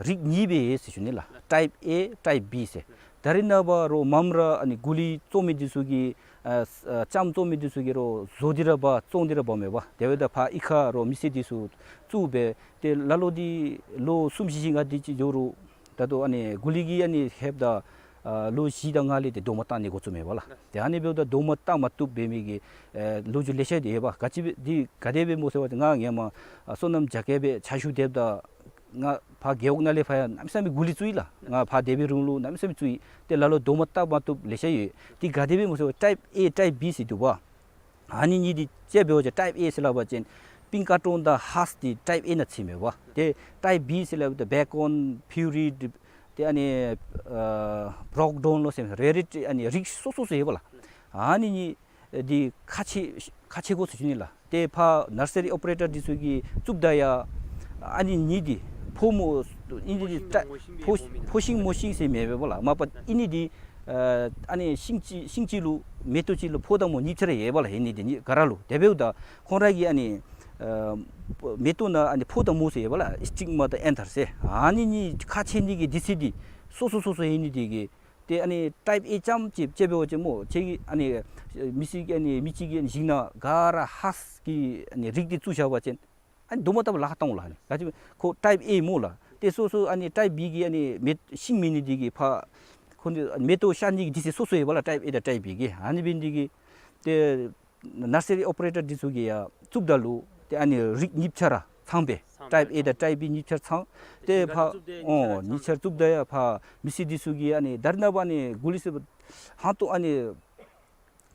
རིགས་གཉིས་སྦེ་ཡོད་ཟེར་ཞུ་ནི་ལགས། ཊའིཔ་ཨེ་ཊའིཔ་བི་ཟེར། ད་རེས་ནངས་པ་རོགས་མངམ་ར་ཨ་ནི་གུ་ལི་བཙོང་མི་འདི་ཚུ་གིས་ཨ་ཨ་ལྕངམ་བཙོང་མི་འདི་ཚུ་གིས་རོགས་བཟོ་སྟེ་ར་འབག་བཙོང་སྟེ་ར་འབག་མས་པ། དེ་འབདཝ་ད་ཕར་གཡུས་ཁར་རོགས་མི་སེར་འདི་ཚུ་བཙུགས་སྦེ་ཏེ་ལ་ལུ་འདི་ལོ་གསུམ་བཞི་བཞི་ལྔ་འདི་ཅིག་འགྱོ་རུང་ད་ལྟོ་ཨ་ནི་གུ་ལི་གིས་ཨ་ནི་ལྷོདཔ་ད་ཨ་ལོ་བཞི་དང་ལྔ་ལས་ཏེ་རྡོག་མ་བཏགས་ནི་འགོ་བཙུགས་མས་པ་ལགས། ཏེ་ཨ་ནི་འབདཝ་ད་རྡོག་མ་བཏགས་མ་བཏུབ་འབད་མི་གི་ཨེ་ལོ་རྒྱུས་ལེ་ཤ་འདི་ཡོད་པ། ག་ཅི་འདི་ག་དེ་སྦེ་སྨོ་ཟེར་བ་ཅིན་ང་སྔོན་མ་ཨ་སོ་ནམ་རྒྱ་སྐྱེད་སྦེ་ཕྱག་ཞུ་སྡོདཔ་ད་ང་ཕར་རྒེད་འོག་ནང་ལས་ཕར་ཡང་གནམ་མེད་ས་མེད་གུ་ལི་བཙུགས་ཡི་ལགས། ང་ཕར་སྡོད་པའི་རིང་ལུ་གནམ་མེད་ས་མེད་བཙུགས་ཡི། ཏེ་ལ་ལུ་རྡོག་མ་བཏགས་མ་བཏུབ་ལེ་ཤ་ཡོད། འདི་ག་དེ་སྦེ་སྨོ་ཟེར་བ་ཊའིཔ་ཨེ་ཊའིཔ་བི་ཟེར་འདུག་པ། ཨ་ནི་གཉིས་འདི་དཔྱེ་འབད་བ་ཅིན་ཊའིཔ་ཨེ་ཟེར་སླབ་པ་ཅིན་པིང་ཀ་ཊོན་དང་ཧཱསཊ་འདི་ཊའིཔ་ཨེ་ནང་ཚུད་མས་པ། ཏེ་ཊའིཔ་བི་ཟེར་སླབ་ད་བེ་ཀོན་ཕིའུ་རི་ཏེ་ཨ་ནི་ཨ་བྲོག་ཌོན་ལོ་ཟེར་རེ་རེ་ཨ་ནི་རིགས་སོ་སོ་སོ་ཡོད་པ་ལགས། ཨ་ནི་གཉིས་འདི་ཁག་ཆེ་ཁག་ཆེ་དགོ་ཟེར་ཞུ་ནི་ལགས། ཏེ་ཕར་ནར་སི་རི་ཨོ་པ་རེ་ཊར་འདི་ཚུ་གིས་བཙུགསཔ་ད་ཡང་ཨ་ནི་གཉིས་འདི་ཕོ་མོ་ཨ་ནི་འདི་ཕོ་ཕོ་ཤིང་མོ་ཤིང་ཟེར་མེད་པས་པ་ལགས། མ་པ་ཨ་ནི་འདི་ཨ་ནི་ཤིང་གཅིག་ཤིང་གཅིག་ལུ་མེ་ཏོག་གཅིག་ལུ་ཕོ་དང་མོ་གཉིས་ཆ་ར་ཡོད་པ་ལགས། ཨ་ནི་འདི་གཉིས་ག་ར་ལུ། དེ་འབདཝ་ད་ཁོང་ར་གི་ཨ་ནི་ཨ་མེ་ཏོག་ནང་ཨ་ནི་ཕོ་དང་མོ་ཟེར་ཡོད་པ་ལགས། སི་ཊིག་མ་དང་ཨེན་ཐར་ཟེར། ཨ་ནི་གཉིས་ཁག་ཆེ་ནི་གི་འདི་ཚུ་འདི་སོ་སོ་སོ་སོ་ཨ་ནི་འདི་གིས་ཏེ་ཨ་ནི་ཊའིཔ་ཨེ་ཙམ་ཅིག་དཔྱེ་འབད་བ་ཅིན་སྨོ་ཁྱེད་ཀྱིས་ཨ་ནི་མི་སེར་གྱིས་ཨ་ནི་མི་གཅིག་གིས་ཨ་ནི་ཞིང་ནང་ག་ར་ཧཱསཊ་གི་ཨ་ནི་རིགས་འདི་བཙུགས་བཞག་པ་ཅིན་ཨ་ནི་རྡོག་མ་བཏགས་པར་ལཱ་ཁག་བཏང་འོང་ལགས། ཨ་ནི་ག་ཅི་ཁོ་ཊའིཔ་ཨེ་སྨོ་ལགས། ཏེ་སོ་སོ་ཨ་ནི་ཊའིཔ་བི་གི་ཨ་ནི་མེ་ཤིང་མེད་ནི་འདི་གིས་ཕར་ཁོ་འདི་མེ་ཏོག་ཤར་ནི་གི་འདི་ཚུ་སོ་སོ་ཡོད་པ་ལགས། ཊའིཔ་ཨེ་དང་ཊའིཔ་བི་གི། ཨ་ནི་འབད་ནི་འདི་གིས་ཏེ་ནར་སི་རི་ཨོ་པ་རེ་ཊར་འདི་ཚུ་གིས་ཡང་བཙུགསཔ་ད་ལུ་ཏེ་ཨ་ནི་རིགས་གཉིས་ཆ་ར་ཚང་པས། ཊའིཔ་ཨེ་དང་ཊའིཔ་བི་གཉིས་ཆ་ར་ཚང་། ཏེ་ཕར་ཨོ་གཉིས་ཆ་ར་བཙུགསཔ་ད་ཡང་ཕར་མི་སེར་འདི་ཚུ་གིས་ཨ་ནི་ད་རེས་ནངས་པ་ཨ་ནི་གུ་ལི་ཟེར་བ་ཧང་ཏོ་ཨ་ནི་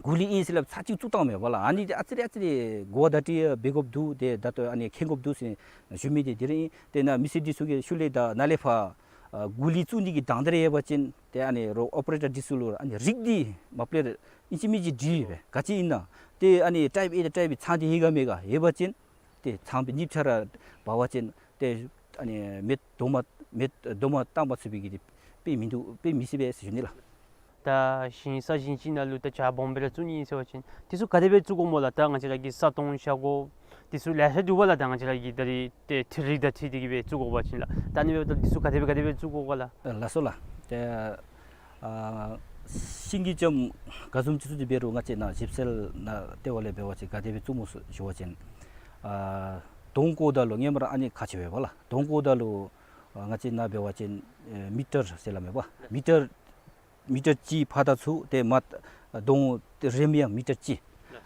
གུ་ལི་ཨིན་ཟེར་སླབ་ཚར་གཅིག་བཙུགས་བཏང་མས་པ་ལགས། ཨ་ནི་འདི་ཨ་ཙི་རེ་ཨ་ཙི་རེ་གོ་བ་བརྡ་སྤྲོད་འབད་དགོཔ་འདུག། ཏེ་ད་ལྟོ་ཨ་ནི་མཁྱེན་དགོཔ་འདུག་ཟེར་ཞུ་མི་འདི་འདི་ར་ཨིན། ཏེ་ནཱ་མི་སེར་འདི་ཚུ་གིས་ཤུལ་ལས་ད་ནཱ་ལས་ཕར་ཨ་གུ་ལི་བཙུགས་ནི་གི་དང་འདོད་ར་ཡོད་པ་ཅིན་ཏེ་ཨ་ནི་རོགས་ཨོ་པ་རེ་ཊར་འདི་ཚུ་ལུ་ཨ་ནི་རིགས་འདི་མ་པ་ལས་ཨིན་ཅི་མིན་ཅི་དྲི་སྦེ་ག་ཅི་ཨིན་ན། ཏེ་ཨ་ནི་ཊའིཔ་ཨེ་དང་ཊའིཔ་བི་ཚང་སྟེ་ཡོད་ག་མེད་ག་ཡོད་པ་ཅིན་ཏེ་ཚང་སྦེ་གཉིས་ཆ་ར་འབག་པ་ཅིན་ཏེ་ཨ་ནི་མེ་རྡོག་མ་མེ་རྡོག་མ་བཏང་པ་ཚུགས་པའི་གི་དེ་དཔེ་མིན་འདུག། དཔེ་མི་སྲིད་པས་ཟེར་ཞུ་ནི་ལགས། ད་ཞིང་ས་ཞིང་ཅིག་ནང་ལུ་ད་བྱག་སྦོམ་སྦེ་ར་བཙུགས་ནི་ཨིན་ཟེར་བ་ཅིན་འདི་ཚུ་ག་དེ་སྦེ་བཙུགས་དགོཔ་སྨོ་ལགས། ད་ང་བཅས་ར་གི་ས་སྟོང་ཤ་སྒོ་འདི་ཚུ་ལེ་ཤ་འདུག་པ་ལགས། ད་ང་བཅས་ར་གི་ད་རེས་ཏེ་འཕྲུལ་རིག་དང་འཁྲིལ་ཏེ་གི་སྦེ་བཙུགས་དགོ་པ་ཅིན་ལགས། ད་ཨ་ནི་འབདཝ་ད་འདི་ཚུ་ག་དེ་སྦེ་ག་དེ་སྦེ་བཙུགས་དགོ་ག་ལགས། ལགས་སོ་ལགས། ཏེ་ཨ་ཤིང་གི་ལྕངམ་ག་བཟུམ་ཅིག་བཙུགས་ཏེ་འབད་རུང་ང་བཅས་ནཱ་ཞིབ་འཚོལ་ནང་ལྟེ་བ་ལས་འབད་བ་ཅིན་ག་དེ་སྦེ་བཙུགས་སྨོ་ཟེར་ཞུ་བ་ཅིན་ཨ་སྡོང་བརྐོ་ད་ལུ་སྔོན་མ་ར་ཨ་ནི་ཁག་ཆེ་བས་པ་ལགས། སྡོང་བརྐོ་ད་ལུ་ཨ་ང་བཅས་ནཱ་འབད་བ་ཅིན་ཨེ་མི་ཊར་ཟེར་སླབ་མས་པ། མི་ཊར་མི་ཊར་གཅིག་ཕར་དང་ཚུར་ཏེ་མར་སྡོང་རེམ་ཡང་མི་ཊར་གཅིག།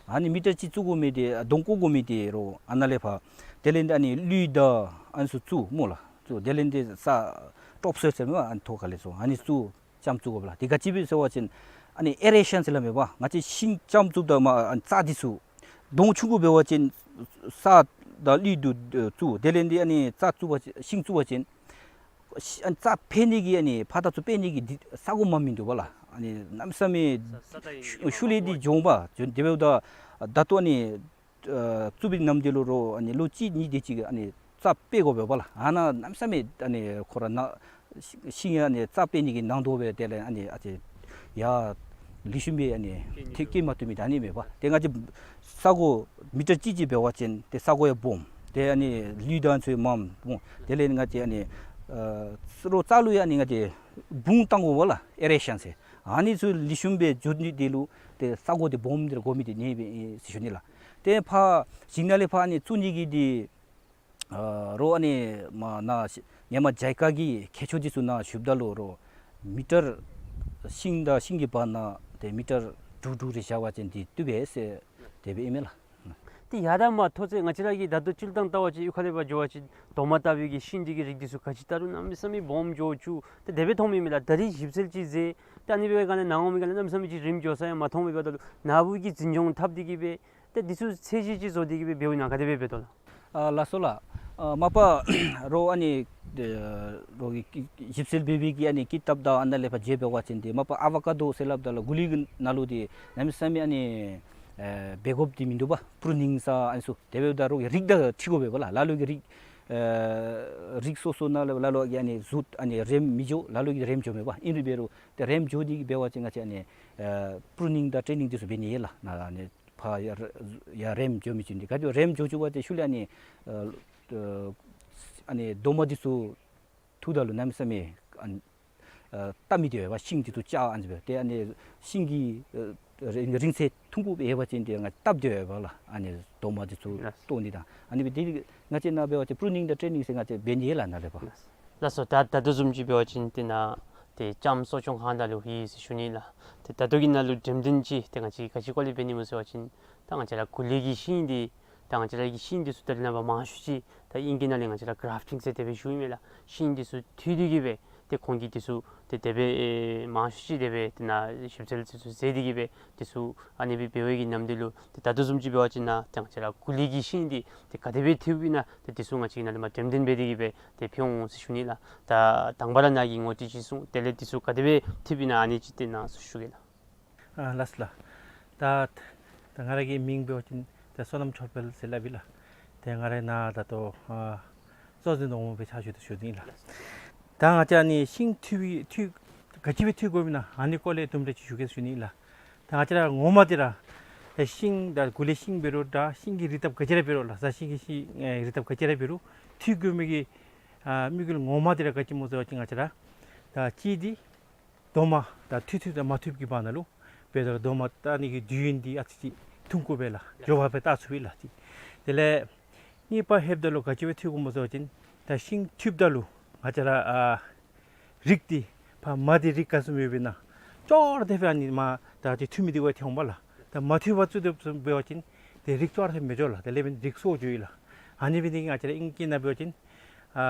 ཨ་ནི་མི་ཊར་གཅིག་བཙུགས་དགོ་མི་འདི་སྡོང་བརྐོ་དགོ་མི་འདི་རོགས་ཨ་ནཱ་ལས་ཕར་དེ་ལས་འདི་ཨ་ནི་ལུད་དང་ཨ་ནི་ཚུ་བཙུགས་སྨོ་ལགས། བཙུགས་དེ་ལས་འདི་ས་ཊོབ་སོའིལ་ཟེར་མས་པ། ཨ་ནི་ཐོག་ཁ་ལས་ཚུར་ཨ་ནི་བཙུགས་ལྕངམ་བཙུགས་དགོ་པ་ལགས། དེ་ག་ཅི་སྦེ་ཟེར་བ་ཅིན་ཨ་ནི་ཨེ་རེ་ཤཱན་ཟེར་སླབ་མས་པ། ང་བཅས་ཤིང་ལྕངམ་བཙུགསཔ་ད་མར་ཨ་ནི་རྩྭ་འདི་ཚུ་སྡོང་ཆུང་ཀུ་འབད་བ་ཅིན་ས་དང་ལུད་འདི་ཚུ་བཙུགས་དེ་ལས་འདི་ཨ་ནི་རྩྭ་བཙུགས་པ་ཅིན་ཤིང་བཙུགས་པ་ཅིན་ཤི་ཨ་ནི་རྩྭ་འཕེལ་ནི་གི་ཨ་ནི་ཕར་དང་ཚུར་འཕེལ་ནི་གི་འདི་ས་གོ་མ་མིན་འདུག་པ་ལགས། ཨ་ནི་གནམ་མེད་ས་མེད་ས་ས་ད་ཡི་ཤུ་ཤུལ་ལས་འདི་འགྱོ་འོང་པ། འགྱོ་དེ་འབདཝ་ད་ད་ལྟོ་ཨ་ནི་ཨ་བཙུགས་པའི་ནམ་དུས་ལུ་རོགས་ཨ་ནི་ལོ་གཅིག་གཉིས་དེ་ཅིག་ཨ་ནི་རྩྭ་འཕེལ་དགོ་པས་པ་ལགས། ཨ་ནཱ་གནམ་མེད་ས་མེད་ཨ་ནི་ཁོ་ར་ནཱ་ཤིང་ཨ་ནི་རྩྭ་འཕེལ་ནི་གི་ནང་དོག་སྦེ་དེ་ལས་ཨ་ནི་ཨ་ཙི་ཡར་ལེགས་ཤོམ་སྦེ་ཨ་ནི་ཐེབས་སྐྱེལ་མ་བཏུབ་མི་ད་ཨ་ནི་མས་པ། ཏེ་ང་བཅས་ས་གོ་མི་ཊར་གཅིག་གཅིག་འབད་བ་ཅིན་ཏེ་ས་གོ་ཡང་སྦོམ། ཏེ་ཨ་ནི་ལུད་དང་ཚུ་མངམ་སྦོམ། དེ་ལས་ང་བཅས་ཨ་ནི་ཨ་རོགས་རྩྭ་ལུ་ཡང་ཨ་ནི་ང་བཅས་སྦུངས་བཏང་དགོ་པ་ལགས། ཨེ་རེ་ཤཱན་ཟེར། ཨ་ནི་ཚུ་ལེགས་ཤོམ་སྦེ་འགྱོ་ནི་དེ་ལུ་ཏེ་ས་གོ་འདི་སྦོམ་འདི་ར་དགོ་མི་འདི་ཨ་ནི་སྦེ་ཨིན་ཟེར་ཞུ་ནི་ལགས། ཏེ་ཕར་ཞིང་ནང་ལས་ཕར་ཨ་ནི་བཙུགས་ནི་གི་འདི་ཨ་རོགས་ཨ་ནི་མར་ནཱ་ཧེ་མ་ཇཱི་ཀ་གི་མཁས་མཆོག་འདི་ཚུ་ནཱ་ཞུཝ་ད་ལུ་རོགས་མི་ཊར་ཤིང་དང་ཤིང་གི་བར་ན་ཏེ་མི་ཊར་དྲུག་དྲུག་རེ་བཞག་པ་ཅིན་འདི་བཏུབ་པས་ཟེར་དེ་སྦེ་ཨིན་མས་ལགས། ཏེ་ཡ་ད་མ་མཐོ་ཚད་ང་བཅས་ར་གི་ད་ལྟོ་སྤྱིར་བཏང་བལྟ་བ་ཅིན་གཡུས་ཁ་ལས་ཕར་འགྱོ་བ་ཅིན་རྡོག་མ་བཏགས་པའི་གི་ཤིང་འདི་གི་རིགས་འདི་ཚུ་ག་ཅི་བལྟ་རུང་གནམ་མེད་ས་མེད་སྦོམ་འགྱོ་བཅུག། ཏེ་དེ་སྦེ་མཐོང་མི་མས་ལགས། ད་རེས་ཞིབ་འཚོལ་ཅིག་མཛད། ཏེ་ཨ་ནི་འབད་བའི་སྒང་ལས་ནང་འོང་མི་ག་ལས་གནམ་མེད་ས་མེད་ཅིག་རིངམ་འགྱོ་ས་ཡང་མ་མཐོང་མི་འབདཝ་ད་ལུ་ནཱ་བུ་གིས་འཛིན་སྐྱོང་འཐབ་སྟེ་གི་སྦེ་ཏེ་འདི་ཚུ་ཚད་གཞི་ཅིག་བཟོ་སྟེ་གི་སྦེ་འབདཝ་ཨིན་ན་ག་དེ་སྦེ་འབད་དོ་ལགས། ཨ་ལགས་སོ་ལགས། ཨ་མ་པ་རོགས་ཨ་ནི་ཨ་རོགས་ཀྱིས་ཞིབ་འཚོལ་འབད་བའི་གི་ཨ་ནི་ཀི་དེབ་དང་ཨ་ནཱ་ལས་ཕར་མཇལ་འབད་བ་ཅིན་ཏེ་མ་པ་ཨ་བ་ཀ་དོ་ཟེར་སླབ་ད་ལུ་གུ་ལི་གི་ནང་ལུ་འདི་གནམ་མེད་ས་མེད་ཨ་ནི་ཨེ་འབད་དགོཔ་འདི་མིན་འདུག་པ། པྲུ་ནིང་ས་ཨ་ནི་ཚུ་དེ་འབདཝ་ད་རོགས་ཀྱིས་རིགས་དང་འཁྲིལ་དགོ་པས་པ་ལགས། ལ་ལུ་གིས་རིགས་ཨེ་རིགས་སོ་སོ་ནང་ལུ་ལ་ལུ་གིས་ཨ་ནི་གཟུགས་ཨ་ནི་རེམ་མི་འགྱོ། ལ་ལུ་གིས་རེམ་འགྱོ་མས་པ། ཨིན་རུང་འབད་རུང་ཏེ་རེམ་འགྱོ་སྟེ་གི་འབད་བ་ཅིན་ང་བཅས་ཨ་ནི་ཨེ་པྲུ་ནིང་དང་ཊེ་ནིང་འདི་ཚུ་འབད་ནི་ཡོད་ལགས། ནཱ་ཨ་ནི་ཕར་ཡར་ཡར་རེམ་འགྱོ་མི་ཅིག་འདི་ག་ཅི་རེམ་འགྱོ་བཅུག་པ་ཏེ་ཤུལ་ལས་ཨ་ནི་ཨ་ཨ་ཨ་ནི་རྡོག་མ་འདི་ཚུ་འཐུ་ད་ལུ་གནམ་མེད་ས་མེད་ཨ་ཨ་བཏབ་མི་འདི་ཡོདཔ། ཤིང་འདི་ཚུ་ལྕགས་ཨ་ནི་སྦེ་ཏེ་ཨ་ནི་ཤིང་གི་ཨ་རིང་རིང་ཚད་ཐུང་ཀུ་སྦེ་ཡོད་པ་ཅིན་ཏེ་ང་བཏབ་སྟེ་ཡོདཔ་ལགས། ཨ་ནི་རྡོག་མ་འདི་ཚུ་ལགས། བཏོག་ནི་དང་ཨ་ནི་སྦེ་འདི་ང་བཅས་ནཱ་འབད་བ་ཅིན་པྲུ་ནིང་དང་ཊེ་ནིང་ཟེར་ང་བཅས་འབད་ནི་ཡོད་ལགས་ནཱ་ལས་ཕར། ལགས་སོ། ད་ད་ལྟོ་བཟུམ་ཅིག་འབད་བ་ཅིན་ཏེ་ནཱ་ཏེ་ལྕངམ་གསོ་སྐྱོང་ཁང་ད་ལུ་ཡོད་ཟེར་ཞུ་ནི་ལགས། ཏེ་ད་ལྟོ་གི་ནང་ལུ་འགྲེམས་སྟོན་ཅིག་ཏེ་ང་བཅས་ག་ཅི་སྐོར་ལས་འབད་ནི་སྨོ་ཟེར་བ་ཅིན་ད་ང་བཅས་ར་གུ་ལི་གི་ཤིང་འདི་ད་ང་བཅས་ར་གི་ཤིང་འདི་ཚུ་ད་རེས་ནངས་པ་མང་ཤོས་ཅིག་ད་ཨིང་སྐད་ནང་ལས་ང་བཅས་ར་གརཕ་ཊིང་ཟེར་དེ་སྦེ་ཞུཝ་མས་ལགས། ཤིང་འདི་ཚུ་འཐུ་སྟེ་གི་སྦེ་ཏེ་ཁོང་གིས་འདི་ཚུ་ཏེ་དེ་སྦེ་ཨེ་མང་ཤོས་ཅིག་དེ་སྦེ་ཏེ་ནཱ་ཞིབ་འཚོལ་འདི་ཚུ་མཛད་དེ་གི་སྦེ་འདི་ཚུ་ཨ་ནི་སྦེ་འབད་བའི་གི་ནམ་དུས་ལུ་ཏེ་ད་ལྟོ་བཟུམ་ཅིག་འབད་བ་ཅིན་ནཱ་ཏེ་ང་བཅས་ར་གུ་ལི་གི་ཤིང་འདི་ཏེ་ག་དེ་སྦེ་འཐུཝ་ཨིན་ན་ཏེ་འདི་ཚུ་ང་བཅས་ཀྱིས་ནཱ་ལས་མར་འགྲེམས་སྟོན་འབད་དེ་གི་སྦེ་ཏེ་ཕུལ་འོང་ཟེར་ཞུ་ནི་ལགས། ད་དང་པ་ར་ནཱ་གིས་ངོ་སྤྲོད་ཅིག་གསུངས། དེ་ལས་འདི་ཚུ་ག་དེ་སྦེ་འཐུཝ་ཨིན་ན་ཨ་ནི་ཅིག་ཏེ་ནཱ་ཞུ་གེ་ལགས། ཨ་ལགས་སོ་ལགས། ད་ད་ང་ར་གི་མིང་འབད་བ་ཅིན་ད་བསོད་ནམས་མཆོག་དཔལ་ཟེར་སླབ་ཨིན་ལགས། ཏེ་ང་ར་ནཱ་ད་ལྟོ་ཨ་གཙོ་འཛིན་ནོར་བུ་སྦེ་ཕྱག་ཞུ་དོ་ཞུ་ནི་ཨིན་ལགས། ད་ང་བཅས་ཨ་ནི་ཤིང་འཐུ་བའི་འཐུ་ག་ཅི་སྦེ་འཐུ་དགོཔ་ཨིན་ན་ཨ་ནི་སྐོར་ལས་དུམ་གྲ་ཅིག་ཞུ་གེ་ཞུ་ནི་ཨིན་ལགས། ད་ང་བཅས་ར་ངོ་མ་འདི་ར་ཤིང་ད་གུ་ལི་ཤིང་འབད་རུང་ད་ཤིང་གི་རིགས་ཐབས་ག་ཅི་ར་འབད་རུང་ལགས། ས་ཤིང་གི་ཤིང་ཨེ་རིགས་ཐབས་ག་ཅི་ར་འབད་རུང་འཐུ་དགོ་མི་གི་ཨ་དམིགས་ཡུལ་ངོ་མ་འདི་ར་ག་ཅི་སྨོ་ཟེར་བ་ཅིན་ང་བཅས་ར་ད་གཅིག་འདི་རྡོག་མ་ད་འཐུ་འཐུཝ་དང་མ་འཐུཝ་གི་བར་ན་ལུ་འབདཝ་ད་རྡོག་མ་བཏགས་ནི་གི་དུས་ཡུན་འདི་ཨ་ཙི་ཅིག་ཐུང་ཀུ་སྦེ་ལགས། མགྱོགས་པ་སྦེ་བཏགས་ཚུགས་པས་ལགས། དེ་ལས་གཉིས་པ་ལྷོདཔ་ད་ལུ་ག་ཅི་སྦེ་འཐུ་དགོཔ་སྨོ་ཟེར་བ་ཅིན་ད་ཤིང་འཐུཝ་ད་ལུ་ང་བཅས་ར་ཨ་རིགས་འདི་ཕར་མ་འདི་རིགས་ག་བཟུམ་ཡོདཔ་ཨིན་ན་ཅོག་ར་འཐདཔ་ཨ་ནི་མ་ད་ཅིག་འཐུ་མི་འདི་གུ་ཐོན་འོང་པ་ལགས། ད་མ་འཐུ་བར་བཙུགས་ཏེ་འབད་བ་ཅིན་ཏེ་རིགས་ཅོག་ར་འཐདཔ་མི་འགྱོ་ལགས། དེ་ལས་འབདན་རིགས་སོར་འགྱོཝ་ཨིན་ལགས། ཨ་ནི་འབད་ནི་འདི་གིས་ང་བཅས་ར་ཨིང་སྐད་ནང་འབད་བ་ཅིན་ཨ་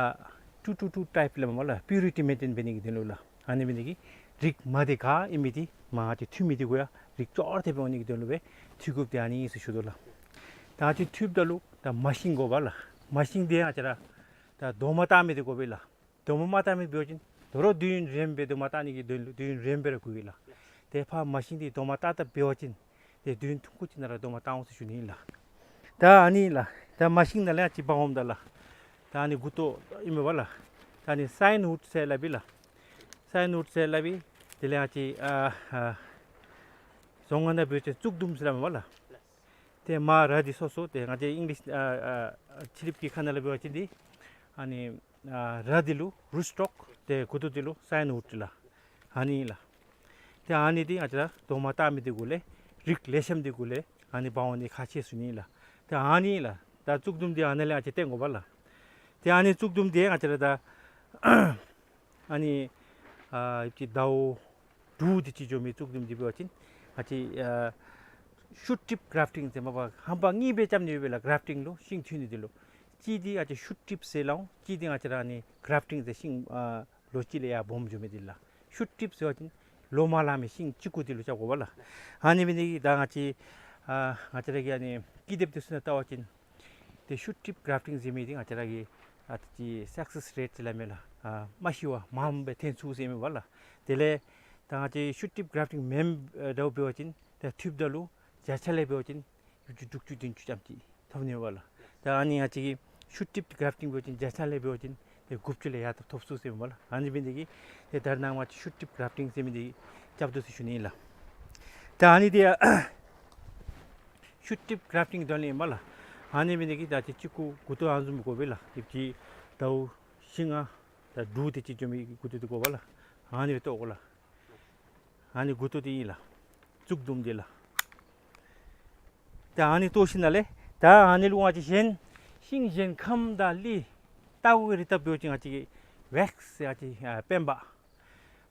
ཊུ་ཊུ་ཊུ་ཊའིཔ་སླབ་མས་ལགས། པིའུ་རི་ཊི་མེན་ཊེན་འབད་ནི་གི་དོན་ལུ་ལགས། ཨ་ནི་འབད་ནི་འདི་གིས་ རིགས་མ་དེ་ག་ཨིན་མི་དེ་མར་ང་བཅས་འཐུ་མི་དེ་གུ་ཡང་རིགས་ཅོག་ར་འཐདཔ་འབད་འོང་ནི་གི་དོན་ལུ་སྦེ་འཐུ་དགོཔ་དེ་ཨ་ནི་ཨིན་ཟེར་ཞུ་དོ་ལགས། ད་ང་བཅས་འཐུཝ་ད་ལུ་ད་མ་ཤིང་དགོ་པས་ལགས། མ་ཤིང་དེ་ང་བཅས་ར་ད་རྡོག་མ་བཏགས་མི་དེ་དགོ་པས་ལགས། རྡོག་མ་མ་བཏགས་མི་འབད་བ་ཅིན་དོ་རུང་དུས་ཡུན་རིངམོ་སྦེ་རྡོག་མ་བཏགས་ནི་གི་དོན་ལུ་དུས་ཡུན་རིངམོ་སྦེ་ར་འགོར་གེ་ལགས། དེ་ཕར་མ་ཤིང་དེ་རྡོག་མ་བཏགས་བཏགསཔ་འབད་བ་ཅིན་དེ་དུས་ཡུན་ཐུང་ཀུ་ཅིག་ནང་ར་རྡོག་མ་བཏགས་འོང་ཟེར་ཞུ་ནི་ཨིན་ལགས། ད་ཨ་ནི་ལགས། ད་མ་ཤིང་ནང་ལས་ཡང་ཅིག་འབག་འོངམ་ད་ལགས། ད་ཨ་ནི་མགུ་ཏོ་ཨིན་མས་པ་ལགས། ད་ཨ་ནི་སའིན་ཝུཌ་ཟེར་སླབ་ཨིན་ལགས། སའིན་ཝུཌ་ཟེར་སླབ་ཨིན། དེ་ལས་ཡང་ཅིག་ཨ་ཨ་རྫོང་ཁ་ནང་འབད་བ་ཅིན་གཙུག་དུམ་ཟེར་སླབ་མས་པ་ལགས། དེ་མར་ར་དེ་སོ་སོ་དེ་ང་བཅས་ཨིང་ལིཤ་ཨ་ཨ་ཕྱི་གླིངཔ་གི་ཁ་ནང་ལས་འབད་བ་ཅིན་དེ་ཨ་ནི་ཨ་ར་དེ་ལུ་རུཊ་སི་ཊོཀ། དེ་མགུ་ཏོ་དེ་ལུ་སའིན་ཝུཌ་ལགས། ཨ་ནི་ལགས། ཏེ་ཨ་ནི་འདི་ང་བཅས་ར་རྡོག་མ་བཏགས་མི་འདི་གུ་ལས་རིགས་ལེགས་ཤོམ་འདི་གུ་ལས་ཨ་ནི་འབག་འོང་ནི་ཁག་ཆེ་ཟེར་ཞུ་ནི་ལགས། ཏེ་ཨ་ནི་ལགས། ད་གཙུག་དུམ་འདི་ཨ་ནི་ལས་ང་བཅས་བཏོན་དགོ་པས་ལགས། ཏེ་ཨ་ནི་གཙུག་དུམ་འདི་ང་བཅས་ར་ད་ཨ་ནི་ཨ་ཅིག་ཟླཝ་དྲུག་དེ་ཅིག་འགྱོ་མི་གཙུག་དུམ་འདི་འབད་བ་ཅིན་ང་བཅས་ཨ་ཤུཊ་ཊིཔ་གརབ་ཊིང་ཟེར་མ་པ་ཧམ་པ་གཉིས་སྦེ་རྐྱབ་ནི་ཡོད་པས་ལགས། གརབ་ཊིང་ལུ་ཤིང་འཐུ་ནི་འདི་ལུ་གཅིག་འདི་ང་བཅས་ཤུཊ་ཊིཔ་ཟེར་སླབ་འོང་། གཅིག་འདི་ང་བཅས་ར་ཨ་ནི་གརབ་ཊིང་ཟེར་ཤིང་ཨ་ལོ་གཅིག་ལས་ཡར་སྦོམ་འགྱོ་མི་འདི་ལགས། ཤུཊ་ཊིཔ་ཟེར་བ་ཅིན་ལོ་མ་ལང་མི་ཤིང་གཅིག་གུ་འདི་ལུ་རྐྱབ་དགོ་པས་ལགས། ཨ་ནི་འབད་ནི་འདི་གིས་ད་ང་བཅས་ཨ་ང་བཅས་ར་གི་ཨ་ནི་ཀི་དེབ་འདི་ཚུ་ནང་བལྟ་བ་ཅིན་ཏེ་ཤུཊ་ཊིཔ་གརབ་ཊིང་ཟེར་མི་འདི་ང་བཅས་ར་གི་ཨ་ཏེ་སག་སེསི་རེཊ་ཟེར་སླབ་མས་ལགས། ཨ་མ་ཤི་བར་མངམ་སྦེ་ཐོན་ཚུགས་ཟེར་མས་པ་ལགས། དེ་ལས་ད་ང་བཅས་ཤུཊ་ཊིཔ་གརབ་ཊིང་མེན་པར་འབད་བ་ཅིན་ཏེ་འཐུཝ་ད་ལུ་བརྒྱ་ཆ་ལས་འབད་བ་ཅིན་ཡོ་ཅུ་དྲུག་ཅུ་བདུན་ཅུ་ཙམ་ཅིག་ཐོབ་ནི་ཡོད་པས་ལགས། ད་ཨ་ནི་ང་བཅས་ཀྱི་ཤུཊ་ཊིཔ་གརབ་ཊིང་འབད་བ་ཅིན་བརྒྱ་ཆ་ལས་འབད་བ་ཅིན་ཏེ་དགུ་བཅུ་ལས་ཡར་ཐོབ་ཚུགས་ཟེར་མས་ལགས། ཨ་ནི་འབད་ནི་འདི་གིས་ཏེ་ད་རེས་ནངས་པ་ང་བཅས་ཤུཊ་ཊིཔ་གརབ་ཊིང་ཟེར་མི་འདི་རྐྱབ་དོ་ཟེར་ཞུ་ནི་ཨིན་ལགས། ད་ཨ་ནི་འདི་ཡང་ཤུཊ་ཊིཔ་གརབ་ཊིང་དོན་ལས་ཨིན་པས་ལགས། ཨ་ནི་འབད་ནི་འདི་གིས་ད་ཅི་གཅིག་གུ་མགུ་ཏོ་ཨ་ནི་བཟུམ་དགོ་པས་ལགས། ཨེབ་ཅིག་ཟླཝ་བཞི་ལྔ་དང་དྲུག་དེ་ཅིག་འགྱོ་མི་མགུ་ཏོ་འདི་དགོ་པས་ལགས། ཨ་ནི་སྦེ་བཏོག་དགོ་ལགས། ཨ་ནི་མགུ་ཏོ་འདི་ཨིན་ལགས། གཙུག་དུམ་འདི་ལགས། ད་ཨ་ནི་བཏོག་ཞིནམ་ལས་ད་ཨ་ནི་ལུ་ང་བཅས་གཞན་ཤིང་གཞན་ཁམ་དང་ལི་ལྟག་ཀོ་གི་རིགས་བཏབ་འབད་བ་ཅིན་ང་བཅས་ཀྱི་ཝེགསི་ཟེར་ང་བཅས་ཨ་སྤེན་པ་ཨ་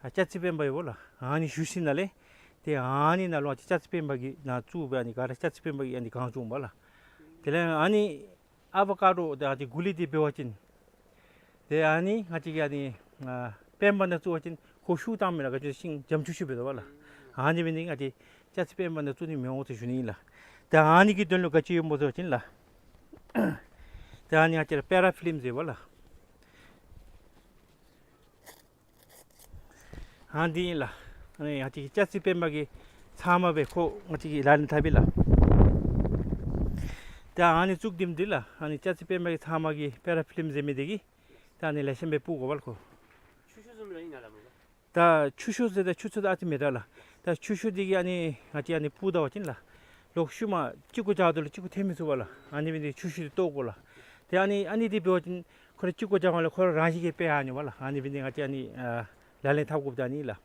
ལྕགས་རྩི་སྤེན་པ་ཡོད་པས་ལགས། ཨ་ནི་བཞུ་ཞིནམ་ལས་ཏེ་ཨ་ནི་ནང་ལུ་ང་བཅས་ལྕགས་རྩི་སྤེན་པ་གི་ནང་བཙུགས་སྦེ་ཨ་ནི་ག་ར་ལྕགས་རྩི་སྤེན་པ་གི་ཨ་ནི་གང་བྱུང་པས་ལགས། དེ་ལས་ཨ་ནི་ཨ་བ་ཀ་ཌོ་དང་ཨ་ཙི་གུ་ལི་འདི་འབད་བ་ཅིན་ཏེ་ཨ་ནི་ང་བཅས་ཀྱི་ཨ་ནི་ཨ་སྤེན་པ་ནང་བཙུགས་པ་ཅིན་ཁོ་ཤུགས་བཏང་མི་ལགས། ག་ཅི་ཤིང་འཇམ་ཅུག་ཅུ་འབད་དོ་པས་ལགས། ཨ་ནི་འབད་ནི་འདི་གིས་ང་བཅས་ལྕགས་རྩི་སྤེན་པ་ནང་བཙུགས་ནི་མི་འོང་ཟེར་ཞུ་ནི་ཨིན་ལགས། ཏེ་ཨ་ནི་གི་དོན་ལུ་ག་ཅི་ཡོདཔ་སྨོ་ཟེར་བ་ཅིན་ལགས། ཏེ་ཨ་ནི་ང་བཅས་ར་པེ་ར་ཕི་ལིམ་ཟེར་བ་ལགས། ཨ་འདི་ཨིན་ལགས། ཨ་ནི་ང་བཅས་ཀྱི་ལྕགས་རྩི་སྤེན་པ་གི་ཚབ་མ་སྦེ་ཁོ་ང་བཅས་ཀྱིས་ལག་ལེན་འཐབ་ཨིན་ལགས། ད་ཨ་ནི་གཙུག་དུམ་འདི་ལགས། ཨ་ནི་ལྕགས་རྩི་སྤེན་པ་གི་ཚབ་མ་གི་པེ་ར་ཕི་ལིམ་ཟེར་མི་འདི་གིས་ད་ཨ་ནི་ལེགས་ཤོམ་སྦེ་སྤུབ་དགོ་པས་ལགས་ཁོ། ཆུ་ཤོག་བཟུམ་ར་ཨིན་ན་ལགས་སྨོ། ད་ཆུ་ཤོག་ཟེར་ད་ཆུ་ཚོད་ཨ་ཙི་མེད་ད་ལགས། ད་ཆུ་ཤོག་འདི་གིས་ཨ་ནི་ང་བཅས་ཨ་ནི་སྤུབ་ད་པ་ཅིན་ལགས། ལོག་ཤུལ་མ་གཅིག་གུ་བཞག་ད་ལུ་གཅིག་གུ་ཐོན་མི་ཚུགས་པས་ལགས། ཨ་ནི་འབད་ནི་འདི་གིས་ཆུ་ཤོག་འདི་བཏོག་དགོ་ལགས། ཏེ་ཨ་ནི་ཨ་ནི་འདི་འབད་བ་ཅིན་ཁོ་ར་གཅིག་གུ་བཞགཔ་ལས་ཁོ་ར་རང་བཞིན་གྱིས་འཕེལ་འགྱོཝ་མས་ལགས། ཨ་ནི་འབད་ནི་འདི་གིས་ང་བཅས་ཨ་ནི་ཨ་ལག་ལེན་འཐབ་དགོཔ་ད་ཨ་ནི་ལགས།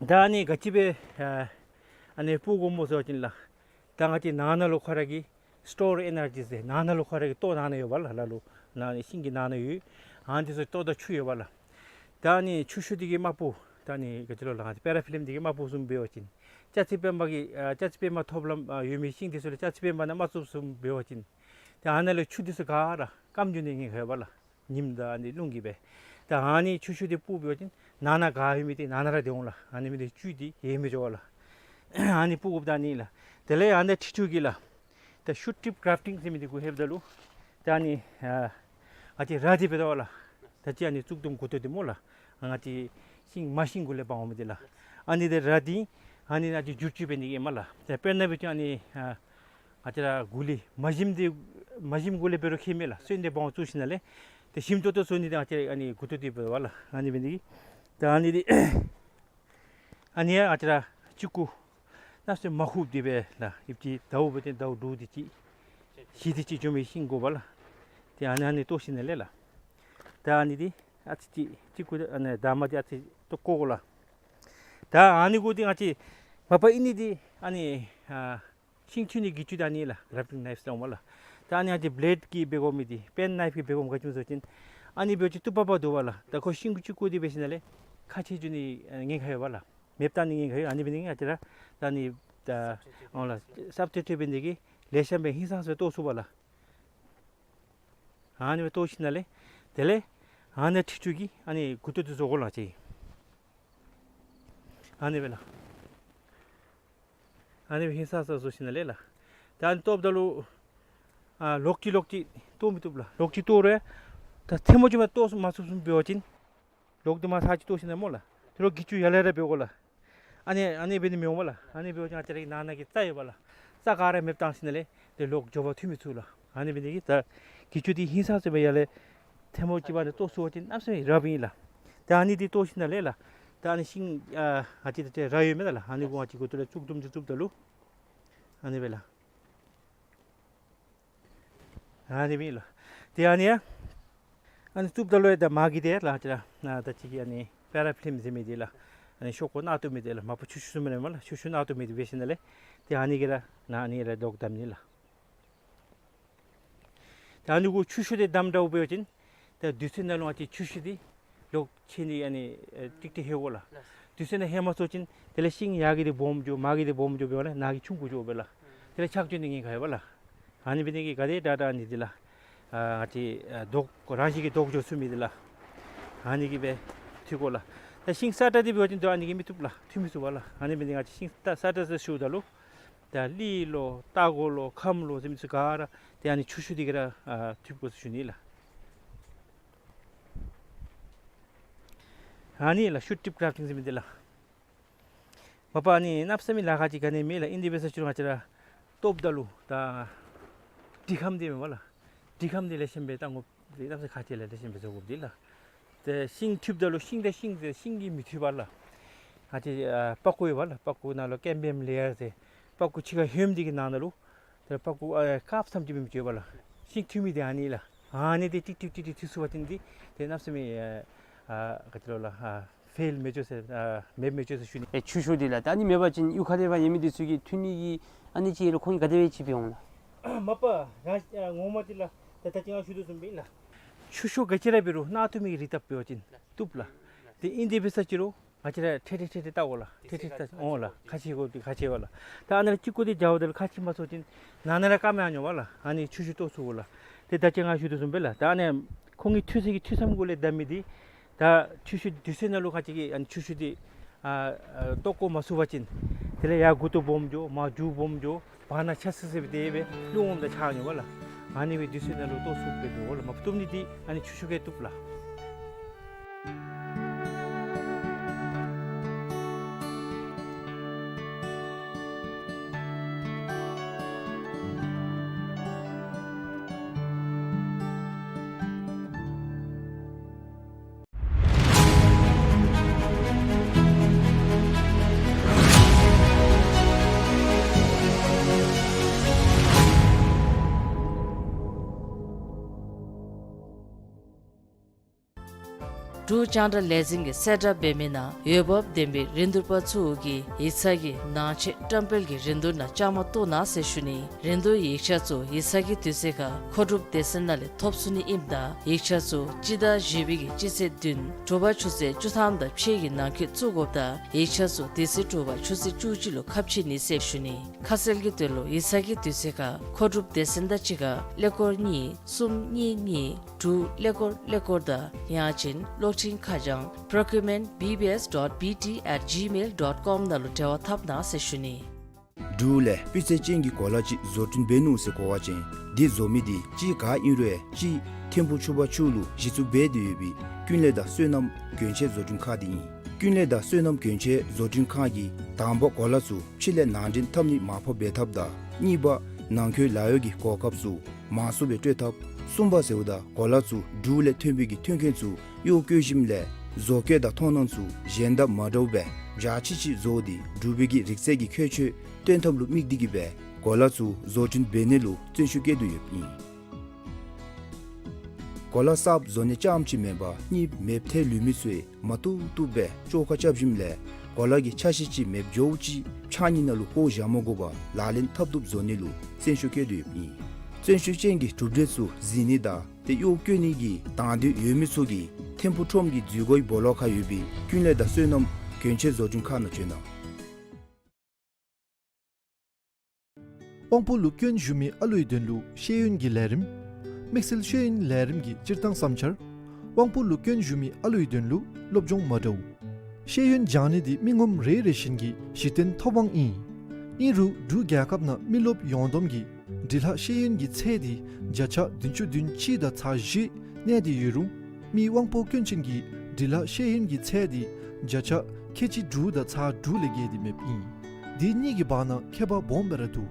ད་ཨ་ནི་ག་ཅི་སྦེ་ཨ་ཨ་ནི་སྤུབ་དགོཔ་སྨོ་ཟེར་བ་ཅིན་ལགས། ད་ང་བཅས་ནང་ན་ལུ་ཁོ་ར་གི་སི་ཊོར་ཨེ་ནར་ཇི་ཟེར་ནང་ན་ལུ་ཁོ་ར་གི་ལྟོ་ནང་ན་ཡོད་པས་ལགས། ལ་ལུ་ནང་ན་ཤིང་གི་ནང་ན་ཡོད། ཨ་ནི་འདི་ཚུ་ལྟོ་དང་ཆུ་ཡོད་པས་ལགས། ད་ཨ་ནི་ཆུ་ཤོག་འདི་གིས་མ་སྤུབ། ད་ཨ་ནི་ག་ཅི་ལོ་ལགས། ང་བཅས་པེ་ར་ཕི་ལིམ་འདི་གིས་མ་སྤུབ་བཟུམ་འབད་བ་ཅིན་ལྕགས་རྩི་སྤེན་པ་གི་ཨ་ལྕགས་རྩི་སྤེན་པ་ཐོབ་ལམ་ཨ་ཡོད་མི་ཤིང་འདི་ཚུ་ལུ་ལྕགས་རྩི་སྤེན་པ་ནང་མ་བཙུགསཔ་བཟུམ་འབད་བ་ཅིན་ཏེ་ཨ་ནཱ་ལུ་ཆུ་འདི་ཚུ་ག་ར་སྐམ་འགྱོ་ནི་ཉེན་ཁ་ཡོད་པས་ལགས། ཉིམ་དང་ཨ་ནི་རླུང་གིས་སྦེ། ད་ཨ་ནི་ཆུ་ཤོག་འདི་སྤུབ་འབད་བ་ཅིན་ནང་ན་ག་ཡོད་མི་འདི་ནང་ན་ར་སྡོད་འོང་ལགས། ཨ་ནི་འབད་ནི་འདི་གིས་བཅུད་འདི་ཡལ་མི་འགྱོ་བས་ལགས། ཨ་ནི་སྤུབ་དགོཔ་ད་ཨ་ནི་ལགས། དེ་ལས་ཨ་ནི་འཁྲིལ་འཁྲིལཝ་གིས་ལགས། ད་ཤུཊ་ཊིཔ་གརབ་ཊིང་ཟེར་མི་འདི་གུ་ལྷོདཔ་ད་ལུ་ད་ཨ་ནི་ཨ་ང་བཅས་ར་འདི་འབད་དོ་ལགས། ད་ཅི་ཨ་ནི་གཙུག་དུམ་མགུ་ཏོ་འདི་སྨོ་ལགས། ང་བཅས་ཤིང་མ་ཤིང་གུ་ལས་འབག་འོང་མི་འདི་ལགས། ཨ་ནི་འདི་ར་འདི་ཨ་ནི་ང་བཅས་འགྱུར་བཅོས་འབད་ནི་གི་ཨིན་མས་ལགས། ད་དཔེར་ན་འབད་བ་ཅིན་ཨ་ནི་ཨ་ང་བཅས་ར་གུ་ལི་མ་ཞིམ་འདི་མ་ཞིམ་གུ་ལས་འབད་རུང་ཁྱད་མེད་ལགས། སོན་འདི་འབག་འོང་བཙུགས་ཞིནམ་ལས་ཏེ་ཞིམ་ཏོང་ཏོ་བཟོ་ནི་འདི་ང་བཅས་ཨ་ནི་མགུ་ཏོ་འདི་འབདཝ་ལགས། ཨ་ནི་འབད་ནི་འདི་གིས་ད་ཨ་ནི་འདི་ཨ་ནི་ཡང་ང་བཅས་ར་གཅིག་གུ་ནང་སོ་མ་ཧུབ་སྟེ་སྦེ་ལགས། ཨེབ་ཅིག་ཟླཝ་འབད་དེ་ཟླཝ་དྲུག་དེ་ཅིག་བཞི་དེ་ཅིག་འགྱོ་མི་ཤིང་དགོ་པས་ལགས། ཏེ་ཨ་ནི་ཨ་ནི་བཏོག་ཞིནམ་ལས་ལགས། ད་ཨ་ནི་འདི་ཨ་ཙི་ཅིག་གཅིག་གུ་ཨ་ནི་འདབ་མ་འདི་ཨ་ཙི་བཏོག་བཀོ་དགོ་ལགས། ད་ཨ་ནི་གུ་འདི་ང་བཅས་མ་པ་ཨིན་ནི་འདི་ཨ་ནི་ཨ་ཤིང་འཐུ་ནི་གི་ཇུ་འདི་ཨ་ནི་ལགས། གརབ་ཊིང་ནའིཕ་ཟེར་འོང་མས་ལགས། ད་ཨ་ནི་ང་བཅས་བི་ལེཌ་གིས་འབད་དགོ་མི་འདི་པེན་ནའིཕ་གིས་འབད་དགོ་མི་ག་ཅི་སྨོ་ཟེར་བ་ཅིན་ཨ་ནི་འབད་བ་ཅིན་བཏུབ་པ་འབད་དོ་པས་ལགས། ད་ཁོ་ཤིང་གཅིག་གུ་འདི་འབད་ཞིནམ་ལས་ཁ་ཕྱེ་འགྱོ་ནི་ཉེན་ཁ་ཡོད་པས་ལགས། མེདཔ་བཏང་ནི་ཉེན་ཁ་ཡོད། ཨ་ནི་འབད་ནི་འདི་གིས་ང་བཅས་ར་ད་ཨ་ནི་ད་འོང་ལགས། སབ་སི་ཊི་ཊུཊ་འབད་ནི་འདི་གིས་ལེགས་ཤོམ་སྦེ་ཧིང་སངས་སྦེ་བཏོག་ཚུགས་པས་ལགས། ཨ་ནི་སྦེ་བཏོག་ཞིནམ་ལས་དེ་ལས་ཨ་ནི་འཁྲིལ་འཁྲིལཝ་གིས་ཨ་ནི་མགུ་ཏོ་འདི་བཟོ་དགོ་ལགས། ཅིག་ ཨ་ནི་སྦེ་ལགས། ཨ་ནི་སྦེ་ཧིང་སངས་ས་བཟོ་ཞིནམ་ལས་ལགས། ད་ཨ་ནི་བཏོགཔ་ད་ལུ་ཨ་ལོག་ཅི་ལོག་ཅི་བཏོག་མི་བཏུབ་ལགས། ལོག་ཅི་བཏོག་རུང་ད་ཐལ་མོ་ཅིག་མ་བཏོག་མ་ཚུགསཔ་བཟུམ་འབད་བ་ཅིན་ལོག་འདི་མར་ཚར་ཅིག་བཏོག་ཞིནམ་ལས་སྨོ་ལགས། དེ་ལོག་གི་ཅུང་ཡར་ལས་ར་འབད་དགོ་ལགས། ཨ་ནི་ཨ་ནི་འབད་ནི་མི་འོང་བ་ལགས། ཨ་ནི་འབད་བ་ཅིན་ང་བཅས་རའི་ནང་ན་གི་རྩྭ་ཡོད་པ་ལགས། རྩྭ་ག་ར་མེདཔ་བཏང་ཞིནམ་ལས་དེ་ལོག་མགྱོགས་པར་འཐུ་མི་ཚུགས་ལགས། ཨ་ནི་འབད་ནི་དེ་གིས་ད་གི་ཅུང་འདི་ཧིང་སངས་ས་སྦེ་ཡར་ལས་ཐལ་མོ་ཅིག་མ་ནི་བཏོག་ཚུགས་པ་ཅིན་གནམ་མེད་ས་མེད་རབ་ཨིན་ལགས། ད་ཨ་ནི་འདི་བཏོག་ཞིནམ་ལས་ལགས། ད་ཨ་ནི་ཤིང་ཨ་ཨ་ཙི་ད་ཏེ་ར་ཡོད་མེན་ན་ལགས། ཨ་ནི་གུ་ཨ་ཙི་གུ་ཏོ་ལས་བཙུགས་དུམ་ཅིག་བཙུགསཔ་ད་ལུ་ཨ་ནི་སྦེ་ལགས། ཨ་ནི་སྦེ་ལགས། ཏེ་ཨ་ནི་ཡང་ཨ་ནི་བཙུགསཔ་ད་ལུ་ཡང་ད་མར་གྱི་དེ་ལགས་ཏེ་ར་ཨ་ད་ཅི་གི་ཨ་ནི་པེ་ར་ཕིལམ་ཟེར་མི་དེ་ལགས། ཨ་ནི་ཤོག་ཀུ་ནག་ཏོག་མི་དེ་ལགས། མ་པ་ཆུ་ཤུ་ཟེར་མི་ནི་མས་ལགས། ཆུ་ཤུ་ནག་ཏོག་མི་དེ་འབད་ཞིནམ་ལས་ཏེ་ཨ་ནི་གིས་ར་ནང་ཨ་ནི་ར་ལོག་བསྡམ་ནི་ལགས། ད་ཨ་ནི་གུ་ཆུ་ཤུ་དེ་བསྡམ་འདྲཝ་འབད་བ་ཅིན་ད་དུས་ཚོད་ནང་ལུ་ཨ་ཙི་ཆུ་ཤུ་དེ་ལོག་ཆད་ནི་ཨ་ནི་ཨེ་ཏིག་ཏིག་ལྷོད་དགོ་ལགས། དུས་ཚོད་ནང་ལྷོད་མ་ཚུགས་པ་ཅིན་དེ་ལས་ཤིང་ཡར་གྱི་དེ་སྦོམ་འགྱོ་མར་གྱི་དེ་སྦོམ་འགྱོ་འབད་བ་ལས་ནང་གི་ཆུང་ཀུ་འགྱོཝ་མས་ལགས། དེ་ལས་ཆག་འགྱོ་ནི་ཉེན་ཁ་ཡོད་པ་ལགས། ཨ་ནི་འབད་ནི་དེ་གིས་ག་དེ་དྲག་དྲག་ཨ་ནི་འདི་ལགས། ཨ་ཨ་ཙི་ཨ་ལྡོག་རང་བཞིན་གྱིས་ལྡོག་འགྱོ་ཚུགས་མི་དེ་ལགས། ཨ་ནི་གིས་སྦེ་འཐུ་དགོ་ལགས། ད་ཤིང་སྲ་ཀྲག་འདི་འབད་བ་ཅིན་ད་ཨ་ནི་གིས་མི་བཏུབ་ལགས། འཐུ་མི་ཚུགས་པས་ལགས། ཨ་ནི་འབད་ནི་ང་བཅས་ཤིང་སྲ་ཀྲག་ཟེར་ཞུཝ་ད་ལུ་ད་གླི་ལོ་རྟ་མགོ་ལོ་ཁམས་ལོ་ཟེར་མི་ཚུ་ག་ར་ཏེ་ཨ་ནི་ཆུ་ཤུ་འདི་གིས་ར་ཨ་འཐུ་དགོ་ཟེར་ཞུ་ནི་ལགས། ཨ་ནི་ལགས་ཤུ་ཊིབ་ཀྲབ་ཊིང་ཟེར་མི་འདི་ལགས། མ་པ་ཨ་ནི་གནམ་མེད་ས་མེད་ལཱ་ཁག་ཅིག་ག་ནི་མེད་ལགས། ཨིན་དེ་འབད་ས་ཅིག་རུང་ང་བཅས་ར་བཏོགཔ་ད་ལུ་ད་དྲི་ཁམ་འདི་མས་པ་ལགས། དྲི་ཁམ་འདི་ལེགས་ཤོམ་སྦེ་བཏང་དགོཔ་འདི་གནམ་མེད་ས་མེད་ཁག་ཆེ་ལགས། ལེགས་ཤོམ་སྦེ་བཟོ་དགོཔ་འདི་ལགས། ཏེ་ཤིང་འཐུཝ་ད་ལུ་ཤིང་དང་ཤིང་ཟེར་ཤིང་གིས་མི་འཐུས་པས་ལགས། ང་བཅས་ཨ་པགས་ཀོ་ཡོད་པ་ལགས། པགས་ཀོ་ནང་ལུ་ཀེམ་བིའམ་ལེ་ཡར་ཟེར་པགས་ཀོ་ཕྱི་ཁར་ཧོནམ་འདི་གི་ནང་ན་ལུ་ཏེ་པགས་ཀོ་ཨ་དཀརཔོ་ཙམ་ཅིག་མེན་མི་ཅིག་ཡོད་པ་ལགས། ཤིང་འཐུ་མི་འདི་ཨ་ནི་ལགས། ཨ་ནི་འདི་ཏིག་ཏིག་ཏིག་ཏིག་འཐུ་ཚུགས་པ་ཅིན་འདི་ཏེ་གནམ་མེད་ས་མེད་ཨ་ཨ་ག་ཅི་ལོ་ལགས། ཨ་ཕེལ་མི་འགྱོ་ཟེར་ཨ་མེདཔ་མི་འགྱོ་ཟེར་ཞུ་ནི། ཨེ་ཆུ་ཤུ་འདི་ལགས། ད་ཨ་ནི་མེད་པ་ཅིན་གཡུས་ཁ་ཐུག་ལས་ཕར་ཡོད་མི་འདི་ཚུ་གིས་འཐུ་ནི་གི་ཨ་ནི་ཅིག་ལུ་ཁོང་གིས་ག་དེ་སྦེ་ཅིག་འབད་འོང་ལགས། མ་པ་ང་ཨ་ངོ་མ་འདི་ལགས། ད་ད་ཅི་ང་ཞུ་དོ་བཟུམ་སྦེ་ལགས། ཆུ་ཤུ་ག་ཅི་ར་འབད་རུང་ནག་ཏོག་མི་གི་རིགས་བཏབ་འབད་བ་ཅིན་བཏུབ་ལགས། ཏེ་ཨིན་དེ་འབད་ས་ཅིག་རུང་ང་བཅས་ར་ཐེ་ཐེ་ཐེ་ཐེ་བལྟ་དགོ་ལགས། ཐེ་ཐེ་བལྟ་འོང་ལགས། ཁ་ཕྱེ་དགོཔ་འདི་ཁ་ཕྱེ་བ་ལགས། ད་ཨ་ནཱ་ལུ་ཅིག་ཀོ་འདི་རྒྱབ་ད་ལུ་ཁ་ཕྱེ་མ་ཚུགས་པ་ཅིན་ནང་ན་ར་སྐམ་ཡར་འགྱོཝ་ལགས། ཨ་ནི་ཆུ་ཤུ་བཏོག་ཚུགས་དགོ་ལགས། ཏེ་ད་ཅི་ང་ཞུ་དོ་བཟུམ་སྦེ་ལགས། ད་ཨ་ནི་ཁོང་གིས་འཐུ་ས་གི་འཐུ་མཚམས་གུ་ལས་བསྡམ་མི་འདི་ད་ཆུ་ཤུ་དུས་ཚོད་ནང་ལུ་ཁ་ཅིག་གིས་ཨ་ནི་ཆུ་ཤུ་འདི་ཨ་ཨ་བཏོག་བཀོ་མ་ཚུགས་པ་ཅིན་དེ་ལས་ཡར་མགུ་ཏོ་སྦོམ་འགྱོ་མར་མཇུག་སྦོམ་འགྱོ་བར་ན་ཆ་སི་སི་སྦེ་དེ་སྦེ་རླུང་འོངམ་ད་ཆག་འགྱོཝ་ལགས། ཨ་ནི་སྦེ་དུས་ཚོད་ནང་ལུ་བཏོག་ཚུགསཔ་སྦེ་འབད་དགོ་ལགས། མ་བཏུབ་ནི་འདི་ཨ་ནི་ཆུ་ཤུ་གིས་བཏུབ་ལགས། འབྲུག་རྒྱང་བསྒྲགས་ལས་འཛིན་གྱིས་གསལ་བསྒྲགས་འབད་མི་ནང་འོས་འབབ་ལྡན་པའི་རིན་བསྡུར་པ་ཚུ་གིས་ཡིག་ཚང་གི་ནང་ཆས་བཀྲམ་སྤེལ་གྱི་རིན་བསྡུར་ནང་བཅའ་མར་གཏོགས་གནང་ཟེར་ཞུ་ནི། རིན་བསྡུར་ཡིག་ཆ་ཚུ་ཡིག་ཚང་གི་དུས་ཚོད་ཁར་མཁོ་སྒྲུབ་སྡེ་ཚན་ནང་ལས་ཐོབ་ཚུགས་ནི་ཨིནམ་ད་ཡིག་ཆ་ཚུ་སྤྱི་ཟླ་བཞི་པའི་གི་སྤྱི་ཚེས་བདུན་དྲོ་པ་ཆུ་ཚོད་བཅུ་ཐམ་དང་ཕྱེད་ཀྱི་ནང་འཁོད་བཙུགས་དགོཔ་དང་ཡིག་ཆ་ཚུ་དེ་ཚེ་དྲོ་པ་ཆུ་ཚོད་བཅུ་གཅིག་ལུ་ཁ་ཕྱེ་ནི་ཟེར་ཞུ་ནི། ཁ་གསལ་གྱི་དོན་ལུ་ཡིག་ཚང་གི་དུས་ཚོད་ཁར་མཁོ་སྒྲུབ་སྡེ་ཚན་དང་གཅིག་ཁར་ཀླད་ཀོར་གཉིས་གསུམ་གཉིས་གཉིས་དྲུག་ཀླད་ཀོར་ཀླད་ཀོར་དང་ཡང་ཅིན་གློག་འཕྲིན་ཁ་བྱང་procurement B B S dot B T at gmail dot com ནང་ལུ་འབྲེལ་བ་འཐབ་གནང་ཟེར་ཞུ་ནི། འབྲུག་ལས་སྤུས་ཚད་ཅན་གྱི་གོ་ལ་ཅིག་བཟོ་སྐྲུན་འབད་ནུག་ཟེར་གོ་བ་ཅིན་འདི་བཟོ་མི་འདི་གཅིག་ག་ཨིན་རུང་གཅིག་ཐིམ་ཕུག་ཆུ་བར་ཆུ་ལུ་གཞི་བཙུགས་འབད་དེ་ཡོད་པའི་ཀུན་ལེགས་དང་བསོད་ནམས་གྱོན་ཆས་བཟོ་སྐྲུན་ཁང་འདི་ཨིན། ཀུན་ལེགས་དང་བསོད་ནམས་གྱོན་ཆས་བཟོ་སྐྲུན་ཁང་གིས་དང་པ་གོ་ལ་ཚུ་ཕྱི་ལས་ནང་འདྲེན་འཐབ་ནི་མར་ཕབ་འབད་ཐབས་དང་གཉིས་པ་ནང་འཁོད་ལཱ་གཡོག་གི་གོ་སྐབས་ཚུ་མང་སུ་སྦེ་སྤྲོད་ཐབས། གསུམ་པ་ཟེརཝ་ད་གོ་ལ་ཚུ་འབྲུག་ལས་ཐོན་པའི་གི་ཐོན་ཁུངས་ཚུ་གཡོག་བཀོལ་ཞིནམ་ལས་བཟོ་བཀོད་དང་མཐོང་སྣང་ཚུ་གཞན་དང་མ་འདྲཝ་སྦེ་འཇའ་ཆི་ཆི་བཟོ་སྟེ་འབྲུག་པའི་གི་རིག་རྩལ་གྱི་ཁྱད་ཆོས་སྟོན་ཐབས་ལུ་དམིགས་ཏེ་གིས་སྦེ་གོ་ལ་ཚུ་བཟོ་སྐྲུན་འབད་ནི་ལུ་བརྩོན་ཤུགས་བསྐྱེད་དེ་ཡོདཔ་ཨིན། གོ་ལ་གསརཔ་བཟོ་ནི་རྐྱངམ་ཅིག་མེན་པར་གཉིས་མེདཔ་ཐལ་ལུས་མི་ཚུ་མ་བཏུབ་བཏུབ་སྦེ་བཅོས་ཁ་རྐྱབ་ཞིནམ་ལས་གོ་ལ་གི་ཆ་ཤས་ཅིག་མེདཔ་འགྱོཝ་ཅིག་ཕྱགས་སྙིགས་ནང་ལུ་བཀོ་བཞག་མ་དགོ་པར་ལག་ལེན་འཐབ་བཏུབ་བཟོ་ནི་ལུ་བརྩོན་ཤུགས་བསྐྱེད་དེ་ཡོདཔ་ཨིན། བརྩོན་ཤུགས་ཅན་གྱི་གྲུབ་འབྲས་ཚུ་གཟིགས་ནི་དང་ཏེ་གཡོག་བཀོལ་ནི་གི་དང་འདོད་ཡོད་མི་ཚུ་གིས་ཐིམ་ཕུག་ཁྲོམ་གྱི་འཛུལ་སྒོའི་སྦོ་ལོགས་ཁར་ཡོད་པའི་ཀུན་ལེགས་དང་བསོད་ནམས་གྱོན་ཆས་བཟོ་སྐྲུན་ཁང་ནང་བྱོན་གནང་། དབང་པོ་ལུ་སྐྱོན་ཞུགས་མི་ཨ་ལུའི་དོན་ལུ་ཤེས་ཡོན་གྱི་ལས་རིམ། དམིགས་བསལ་ཤེས་ཡོན་ལས་རིམ་གྱི་སྤྱིར་བཏང་བསམ་འཆར། དབང་པོ་ལུ་སྐྱོན་ཞུགས་མི་ཨ་ལུའི་དོན་ལུ་སློབ་སྦྱོང་མ་འདྲཝ། ཤེས་ཡོན་སྦྱང་ནི་འདི་མི་ངོམ་རེ་རེ་བཞིན་གྱི་གཞི་རྟེན་ཐོབ་དབང་ཨིན། ཨིན་རུང་འབྲུག་རྒྱལ་ཁབ་ནང་མི་རློབས་ཡོངས་བསྡོམས་ཀྱི་འབྲི་ལྷག་ཤེས་ཡོན་གྱི་ཚད་འདི་བརྒྱ་ཆ་བདུན་ཅུ་དོན་གཅིག་དང་ཚག་བཞི་གནས་ཏེ་ཡོད་རུང་མི་དབང་པོ་སྐྱོན་ཅན་གྱི་འབྲི་ལྷག་ཤེས་ཡོན་གྱི་ཚད་འདི་བརྒྱ་ཆ་ཁལ་གཅིག་དྲུག་དང་ཚག་དྲུག་ལས་བརྒལ་ཏེ་མེདཔ་ཨིན། འདི་གཉིས་ཀྱི་བར་ན་ཁྱད་པར་སྦོམ་སྦེ་ར་འདུག།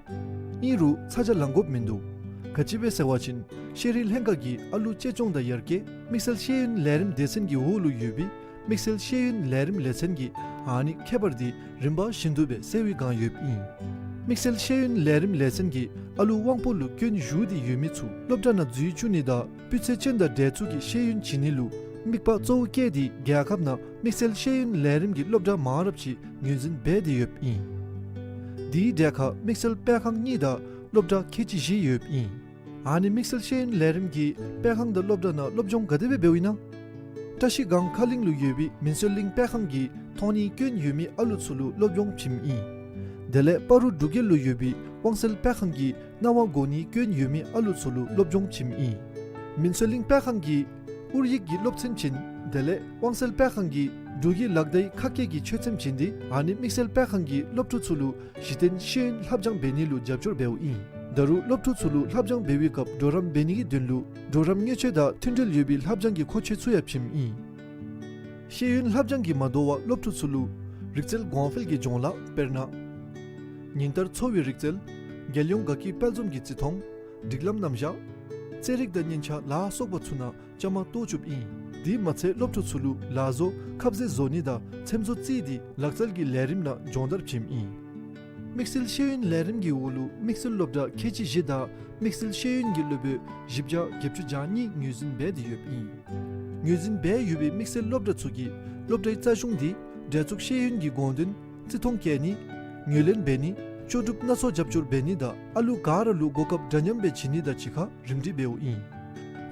ཨིན་རུང་ཚ་གྱང་ལང་དགོཔ་མིན་འདུག། ག་ཅི་སྦེ་ཟེར་བ་ཅིན་ཤེས་རིག་ལྷན་ཁག་གིས་ཨ་ལུ་གཅེས་སྐྱོང་དང་ཡར་རྒྱས་དམིགས་བསལ་ཤེས་ཡོན་ལས་རིམ་སྡེ་ཚན་གྱི་འོག་ལུ་ཡོད་པའི་དམིགས་བསལ་ཤེས་ཡོན་ལས་རིམ་ལས་ཚན་གྱིས་ཨ་ནི་ཁྱད་པར་འདི་རིམ་པ་བཞིན་དུ་སྦེ་སེལ་བའི་བསྒང་ཡོདཔ་ཨིན། དམིགས་བསལ་ཤེས་ཡོན་ལས་རིམ་ལས་ཚན་གྱིས་ཨ་ལུ་དབང་པོ་ལུ་སྐྱོན་ཞུགས་ཏེ་ཡོད་མི་ཚུ་སློབ་གྲྭ་ནང་འཛུལ་བཅུག་ནི་དང་སྤུས་ཚད་ཅན་དང་འདྲ་ཚུགས་ཀྱི་ཤེས་ཡོན་བྱིན་ནི་ལུ་དམིགས་པ་གཙོ་བོ་བསྐྱེད་དེ་རྒྱལ་ཁབ་ནང་དམིགས་བསལ་ཤེས་ཡོན་ལས་རིམ་གྱི་སློབ་གྲྭ་མང་རབས་ཅིག་ངོས་འཛིན་འབད་དེ་ཡོདཔ་ཨིན། དེའི་གྲས་ཁར་དམིགས་བསལ་སྤེལ་ཁང་གཉིས་དང་སློབ་གྲྭ་ཁལ་གཅིག་བཞི་ཡོདཔ་ཨིན། ཨ་ནི་དམིགས་བསལ་ཤེས་ཡོན་ལས་རིམ་གྱི་སྤེལ་ཁང་དང་སློབ་གྲྭ་ནང་སློབ་སྦྱོང་ག་དེ་སྦེ་འབདཝ་ཨིན་ན། བཀྲ་ཤིས་སྒང་ཁ་གླིང་ལུ་ཡོད་པའི་མིན་སྲོལ་གླིང་སྤེལ་ཁང་གིས་མཐོང་ནི་སྐྱོན་ཡོད་མི་ཨ་ལུ་ཚུ་ལུ་སློབ་སྦྱོང་བྱིནམ་ཨིན། དེ་ལས་སྤ་རོ་འབྲུག་རྒྱལ་ལུ་ཡོད་པའི་དབང་གསལ་སྤེལ་ཁང་གིས་རྣ་བ་གོ་ནི་སྐྱོན་ཡོད་མི་ཨ་ལུ་ཚུ་ལུ་སློབ་སྦྱོང་བྱིནམ་ཨིན། མིན་སྲོལ་གླིང་སྤེལ་ཁང་གིས་ཨོ་རྒྱན་གྱི་སློབ་ཚན་བྱིན། དེ་ལས་དབང་གསལ་སྤེལ་ཁང་གིས་འབྲུག་གི་ལག་བརྡའི་ཁ་སྐད་ཀྱི་ཆོས་ཚན་བྱིན་ཏེ་ཨ་ནི་དམིགས་བསལ་སྤེལ་ཁང་གིས་སློབ་ཕྲུག་ཚུ་ལུ་གཞི་རྟེན་ཤེས་ཡོན་ལྷབ་སྦྱང་འབད་ནི་ལུ་རྒྱབ་སྐྱོར་འབདཝ་ཨིན། ད་རུང་སློབ་ཕྲུག་ཚུ་ལུ་ལྷབ་སྦྱང་འབད་བའི་སྐབས་གྲོགས་རམ་འབད་ནི་གི་དོན་ལུ་གྲོགས་རམ་དངུལ་ཆས་དང་མཐུན་འབྲེལ་ཡོད་པའི་ལྷབ་སྦྱང་གི་མཁོ་ཆས་ཚུ་ཡང་བྱིནམ་ཨིན། ཤེས་ཡོན་ལྷབ་སྦྱང་གིས་མ་དོ་བར་སློབ་ཕྲུག་ཚུ་ལུ་རིག་རྩལ་གོང་འཕེལ་གྱི་སྦྱོང་ལཱ་དཔེར་ན་ཉིན་ལྟར་འཚོ་བའི་རིག་རྩལ། རྒྱལ་ཡོངས་དགའ་སྐྱིད་དཔལ་འཛོམས་ཀྱི་བརྩི་མཐོང་། སྒྲིག་ལམ་རྣམ་གཞག། རྩེད་རིགས་དང་སྙན་ཆ་ལ་སོགས་པ་ཚུ་ནང་བཅའ་མར་གཏོགས་བཅུགཔ་ཨིན། དེ་མ་ཚད་སློབ་ཕྲུག་ཚུ་ལུ་ལག་བཟོ་ཁབ་རྩེ་བཟོ་ནི་དང་ཚེམ་བཟོ་རྩེད་དེ་ལག་རྩལ་གྱི་ལས་རིམ་ནང་སྦྱོང་བརྡར་བྱིནམ་ཨིན། དམིགས་བསལ་ཤེས་ཡོན་ལས་རིམ་གྱི་འོག་ལུ་དམིགས་བསལ་སློབ་གྲྭ་ཁལ་གཅིག་བཞི་དང་དམིགས་བསལ་ཤེས་ཡོན་གྱི་སློབ་དཔོན་བཞི་བརྒྱ་བརྒྱད་ཅུ་གྱ་གཉིས་ངོས་འཛིན་འབད་དེ་ཡོདཔ་ཨིན། ངོས་འཛིན་འབད་ཡོད་པའི་དམིགས་བསལ་སློབ་གྲྭ་ཚུ་གིས་སློབ་གྲྭའི་རྩ་གཞུང་དེ་འདྲ་ཚུགས་ཤེས་ཡོན་གྱི་དགོངས་དོན་བརྩི་མཐོང་བསྐྱེད་ནི། ངོས་ལེན་འབད་ནི། ལྕོགས་གྲུབ་སྣ་ཚོགས་རྒྱབ་སྐྱོར་འབད་ནི་དང་ཨ་ལུ་ག་ར་ལུ་གོ་སྐབས་འདྲ་མཉམ་སྦེ་བྱིན་ནི་དང་གཅིག་ཁར་རིམ་སྒྲིག་འབདཝ་ཨིན།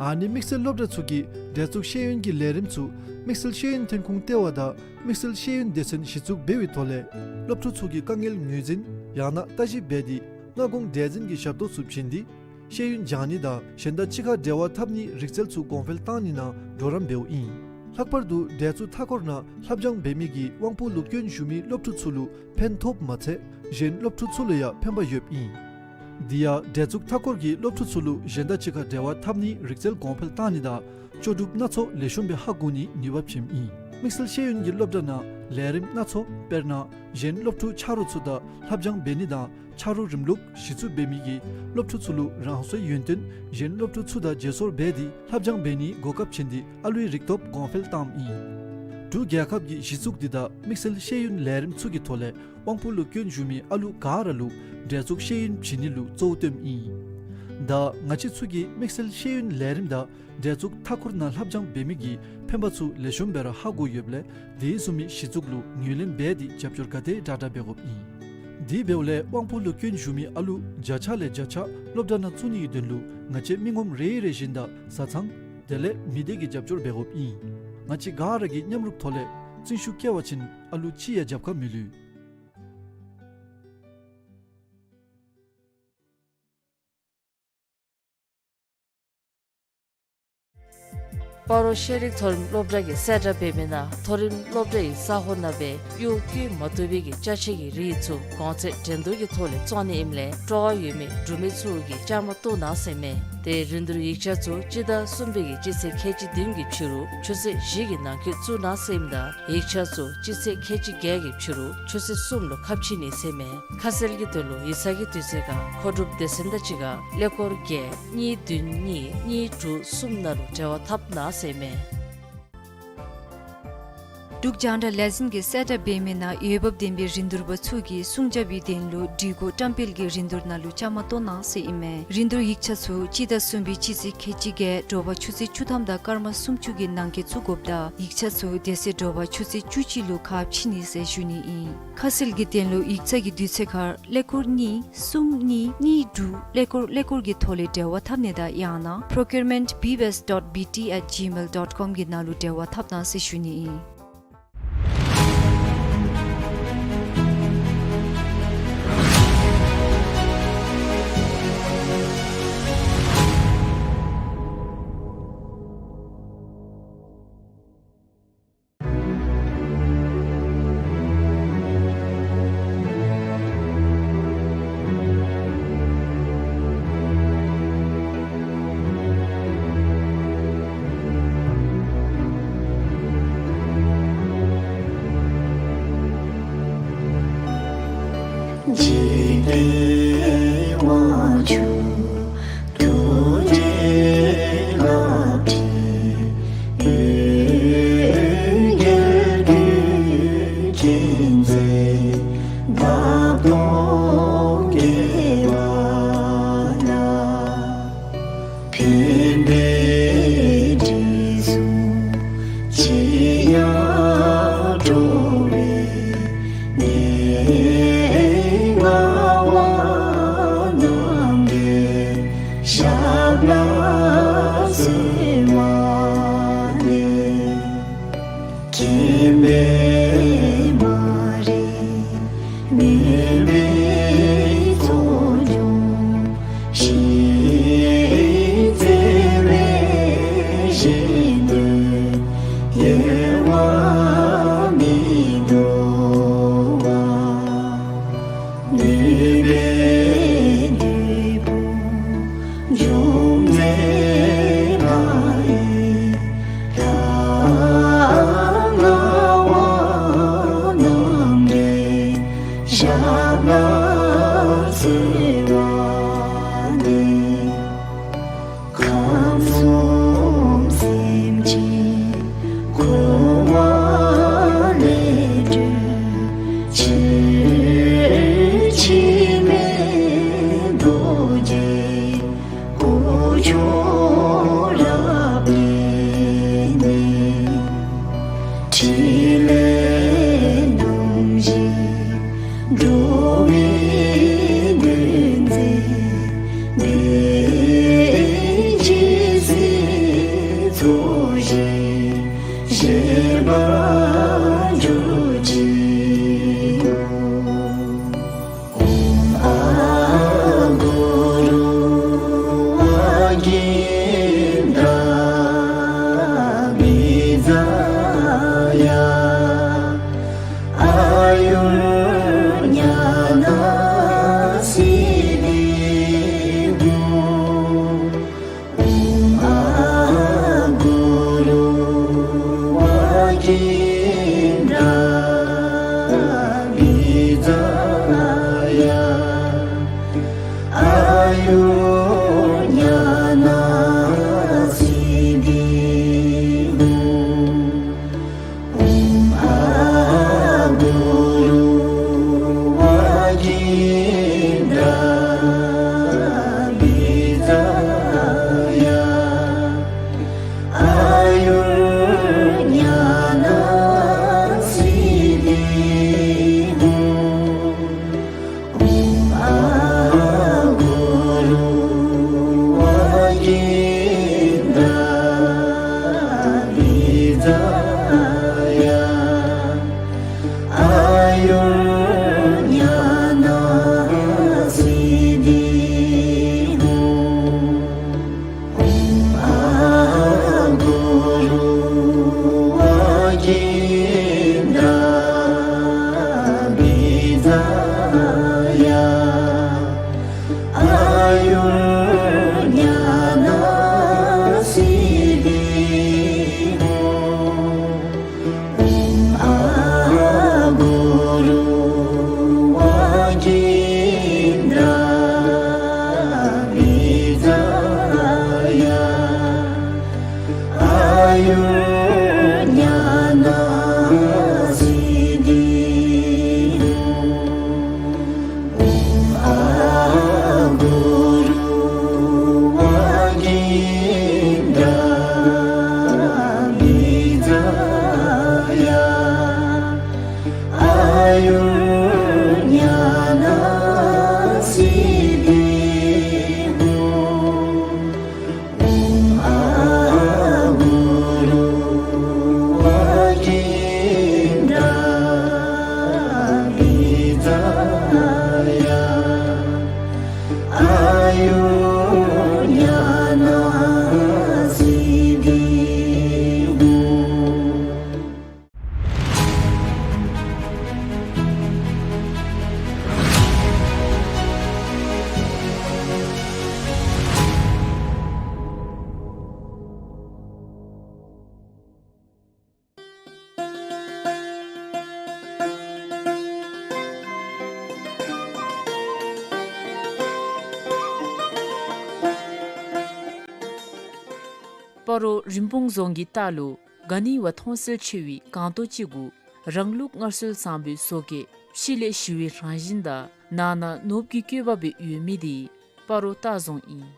ཨ་ནི་དམིགས་བསལ་སློབ་གྲྭ་ཚུ་གིས་འདྲ་ཚུགས་ཤེས་ཡོན་གྱི་ལས་རིམ་ཚུ་དམིགས་བསལ་ཤེས་ཡོན་ཐོན་ཁུངས་ལྟེ་བ་དང་དམིགས་བསལ་ཤེས་ཡོན་སྡེ་ཚན་གཞི་བཙུགས་འབད་བའི་ཐོག་ལས་སློབ་ཕྲུག་ཚུ་གི་དཀའ་ངལ་ངོས་འཛིན་ཡང་ན་ལྟ་ཞིབ་འབད་དེ་སྔ་གོང་འདྲ་འཛིན་གྱི་ཞབས་ཏོག་ཚུ་བྱིན་ཏེ་ཤེས་ཡོན་སྦྱང་ནི་དང་གཞན་དང་གཅིག་ཁར་འབྲེལ་བ་འཐབ་ནིའི་རིག་རྩལ་ཚུ་གོང་འཕེལ་བཏང་ནི་ནང་གྲོགས་རམ་འབདཝ་ཨིན། ལྷག་པར་དུ་འདྲ་ཚུགས་མཐའ་འཁོར་ནང་ལྷབ་སྦྱང་འབད་མི་གིས་དབང་པོ་ལུ་སྐྱོན་ཞུགས་མི་སློབ་ཕྲུག་ཚུ་ལུ་ཕན་ཐོགསཔ་མ་ཚད་གཞན་སློབ་ཕྲུག་ཚུ་ལུ་ཡང་ཕན་པ་ཡོདཔ་ཨིན། དེ་ཡང་འདྲ་ཚུགས་མཐའ་འཁོར་གྱིས་སློབ་ཕྲུག་ཚུ་ལུ་གཞན་དང་གཅིག་ཁར་འབྲེལ་བ་འཐབ་ནིའི་རིག་རྩལ་གོང་འཕེལ་བཏང་ནི་དང་ལྕོགས་གྲུབ་སྣ་ཚོགས་ལེགས་ཤོམ་སྦེ་ཧ་གོ་ནིའི་ནུས་པ་བྱིནམ་ཨིན། དམིགས་བསལ་ཤེས་ཡོན་གྱི་སློབ་གྲྭ་ནང་ལས་རིམ་སྣ་ཚོགས་དཔེར་ན་གཞན་སློབ་ཕྲུག་ཆ་རོགས་ཚུ་དང་ལྷབ་སྦྱང་འབད་ནི་དང་ཆ་རོགས་རིམ་ལུགས་གཞི་བཙུགས་འབད་མི་གིས་སློབ་ཕྲུག་ཚུ་ལུ་རང་སོའི་ཡོན་ཏན་གཞན་སློབ་ཕྲུག་ཚུ་དང་བརྗེ་སོར་འབད་དེ་ལྷབ་སྦྱང་འབད་ནིའི་གོ་སྐབས་བྱིན་ཏེ་ཨ་ལུའི་རིག་སྟོབས་གོང་འཕེལ་བཏངམ་ཨིན། འབྲུག་རྒྱལ་ཁབ་ཀྱི་གཞི་བཙུགས་འདི་དང་དམིགས་བསལ་ཤེས་ཡོན་ལས་རིམ་ཚུ་གི་ཐོག་ལས་དབང་པོ་ལུ་སྐྱོན་ཞུགས་མི་ཨ་ལུ་ག་ར་ལུ་འདྲ་ཚུགས་ཤེས་ཡོན་བྱིན་ནི་ལུ་གཙོ་བོ་བཏོནམ་ཨིན། ད་ང་བཅས་ཚུ་གིས་དམིགས་བསལ་ཤེས་ཡོན་ལས་རིམ་དང་འདྲ་ཚུགས་མཐའ་འཁོར་ནང་ལྷབ་སྦྱང་འབད་མི་གི་ཕན་པ་ཚུ་ལེགས་ཤོམ་སྦེ་ར་ཧ་གོ་ཡོདཔ་ལས་དེ་བཟུམ་མའི་གཞི་བཙུགས་ལུ་ངོས་ལེན་འབད་དེ་རྒྱབ་སྐྱོར་ག་དེ་དྲག་དྲག་འབད་དགོཔ་ཨིན། དེ་འབདཝ་ལས་དབང་པོ་ལུ་སྐྱོན་ཞུགས་མི་ཨ་ལུ་བརྒྱ་ཆ་ལས་བརྒྱ་ཆ་སློབ་གྲྭ་ནང་བཙུགས་ནི་གི་དོན་ལུ་ང་བཅས་མི་ངོམ་རེ་རེ་བཞིན་དང་བཟའ་ཚང་དེ་ལས་མི་སྡེ་གིས་རྒྱབ་སྐྱོར་འབད་དགོཔ་ཨིན། ང་བཅས་ག་ར་གིས་མཉམ་རུབ་ཐོག་ལས་བརྩོན་ཤུགས་བསྐྱེད་པ་ཅིན་ཨ་ལུ་ཅིག་ཡང་རྒྱབ་ཁར་མི་ལུས། སྤ་རོ་ཤེས་རིག་མཐོ་རིམ་སློབ་གྲྭ་གིས་གསལ་བསྒྲགས་འབད་མི་ནང་མཐོ་རིམ་སློབ་གྲྭའི་ས་གོ་ནང་སྦེ་གཡོག་བཀོལ་མ་བཏུབ་པའི་གི་ཅ་ཆས་ཀྱི་རིགས་ཚུ་གོང་ཚད་འགྲན་བསྡུར་གྱི་ཐོག་ལས་བཙོང་ནི་ཨིནམ་ལས་སྤྲོ་བ་ཡོད་མི་འབྲུག་མི་ཚུ་གིས་བཅའ་མར་གཏོགས་གནང་ཟེར་མས། ཏེ་རིན་བསྡུར་ཡིག་ཆ་ཚུ་སྤྱི་ཟླ་གསུམ་པའི་གི་སྤྱི་ཚེས་ཁལ་གཅིག་བདུན་གྱི་ཕྱི་རུ་ཆུ་ཚོད་བཞི་གི་ནང་འཁོད་བཙུགས་གནང་ཟེར་ཨིནམ་ད་ཡིག་ཆ་ཚུ་སྤྱི་ཚེས་ཁལ་གཅིག་བརྒྱད་ཀྱི་ཕྱི་རུ་ཆུ་ཚོད་གསུམ་ལུ་ཁ་ཕྱེ་ནི་ཟེར་མས། ཁ་གསལ་གྱི་དོན་ལུ་ཡིག་ཚང་གི་དུས་ཚོད་ཁར་མཁོ་སྒྲུབ་སྡེ་ཚན་དང་གཅིག་ཁར་ཀླད་ཀོར་བརྒྱད་གཉིས་བདུན་གཉིས་གཉིས་དྲུག་གསུམ་ནང་ལུ་འབྲེལ་བ་འཐབ་གནང་ཟེར་མས། འབྲུག་རྒྱང་བསྒྲགས་ལས་འཛིན་གྱིས་གསལ་བསྒྲགས་འབད་མི་ནང་འོས་འབབ་ལྡན་པའི་རིན་བསྡུར་པ་ཚུ་གིས་སྲུང་སྐྱོབ་པའི་དོན་ལུ་སྒྲིག་གོ་བཀྲམ་སྤེལ་གྱི་རིན་བསྡུར་ནང་ལུ་བཅའ་མར་གཏོགས་གནང་ཟེར་ཨིན་མས། རིན་བསྡུར་ཡིག་ཆ་ཚུ་སྤྱི་ཟླ་གསུམ་པའི་སྤྱི་ཚེས་ཁལ་གཅིག་བརྒྱད་དྲོ་པ་ཆུ་ཚོད་བཅུ་ཐམ་དང་སྐར་མ་སུམ་ཅུ་གི་ནང་འཁོད་བཙུགས་དགོཔ་དང་ཡིག་ཆ་ཚུ་དེ་ཚེ་དྲོ་པ་ཆུ་ཚོད་བཅུ་གཅིག་ལུ་ཁ་ཕྱེ་ནི་ཟེར་ཞུ་ནི་ཨིན། ཁ་གསལ་གྱི་དོན་ལུ་ཡིག་ཚང་གི་དུས་ཚོད་ཁར་ཀླད་ཀོར་གཉིས་གསུམ་གཉིས་གཉིས་དྲུག་ཀླད་ཀོར་ཀླད་ཀོར་གྱི་ཐོག་ལས་འབྲེལ་བ་འཐབ་ནི་དང་ཡང་ན་procurement B B S dot B T at gmail dot com གི་ནང་ལུ་འབྲེལ་བ་འཐབ་གནང་ཟེར་ཞུ་ནི་ཨིན། འཇིག་རྟེན་དབང་ཕྱུག་ཐུགས་རྗེའི་རླབས་ཀྱིས། འོད་གྱུར་ཀུན་མཁྱེན་མཛད་འདབ་སྟོང་རྒྱས་པ་ལ། ཕན་པའི་དྲི་བསུང་ཅི་ཡང་སྤྲོ་བའི་གནས་ལྔ་པ་རྣམ་འདྲེན་ཞབས་ལ་གསོལ་བ་འདེབས། མཁྱེན་པའི་མ་རིག་མུན་པའི་ཚོགས་འཇོམས་ཤིང་། བརྩེ་བའི་ཞལ་དུ་གཡེང་བ་མི་འདོར་བ། ནུས་པའི་བདུད་དཔུང་འཇོམས་མཛད་ལྷ་ཡི་ལྷ་ལྔ་པ་རྣམ་འདྲེན་ཞབས་ལ་གསོལ་བ་འདེབས། ཁམས་གསུམ་སེམས་ཅན་འཁོར་བ་ལས་སྒྲོལ་ཕྱིར། འཆི་མེད་རྡོ་རྗེ་སྐུ་མཆོག་རབ་བརྙེས་ནས། ཕྲིན་ལས་རྣམ་བཞི་འགྲོ་བའི་དོན་མཛད་པའི། ཇི་སྲིད་ཚོགས་ཞིང་གཞེས་པར་གྱུར་ཅིག། ཨོཾ་ཨཱཿུ་རུ་ཝཱ་ཀྱིནྡྲ་བི་ཛ་ཡ། ཨཱ་ཡུར་ཉ་ན་སིདྡྷི་ཧཱུྃ། ཨོཾ་ཨཱཿུ་རུ་ཝཱ་ཀྱིནྡྲ་བི་ཛ་ཡ། ཨཱ་ཡུར་ཉ་ན་སིདྡྷི་ཧཱུྃ། ཨོཾ་ཨཱཿུ་རུ་ཝཱ་ཀྱིནྡྲ་བི་ཛ་ཡ། ཨཱ་ཡུར་ཉ་ན་སིདྡྷི་ཧཱུྃ། ཨོཾ་ཨཱཿུ་རུ་ཝཱ་ཀྱིནྡྲ་བི་ཛ་ཡ། ཨཱ་ཡུར་ཉ་ན་སིདྡྷི་ཧཱུྃ། ཨོཾ་ཨཱཿུ་རུ་ཝཱ་ཀྱིནྡྲ་བི་ཛ་ཡ། ཨཱ་ཡུར་ཉ་ན་སིདྡྷི་ཧཱུྃ། ཨོཾ་ཨཱཿུ་རུ་ཝཱ་ཀྱིནྡྲ་བི་ཛ་ཡ། ཨཱ་ཡུར་ཉ་ན་སིདྡྷི་ཧཱུྃ། ཨོཾ་ཨཱཿུ་རུ་ཝཱ་ཀྱིནྡྲ་བི་ཛ་ཡ། ཨཱ་ཡུར་ཉ་ན་ སྤ་རོ་རིན་སྤུངས་རྫོང་གི་ལྟག་ལུ་ག་ནི་བ་མཐོང་གསལ་ཆེ་བའི་སྒང་ཏོག་ཅིག་གུ་རང་ལུགས་སྔར་སྲོལ་བཟང་པོའི་བཟོ་བཀོད་ཕྱི་ལས་ཞི་བའི་རང་བཞིན་དང་ནང་ན་ནོར་བུ་གི་བཀོད་པ་སྦེ་ཡོད་མི་དེ་སྤ་རོ་ལྟ་རྫོང་ཨིན།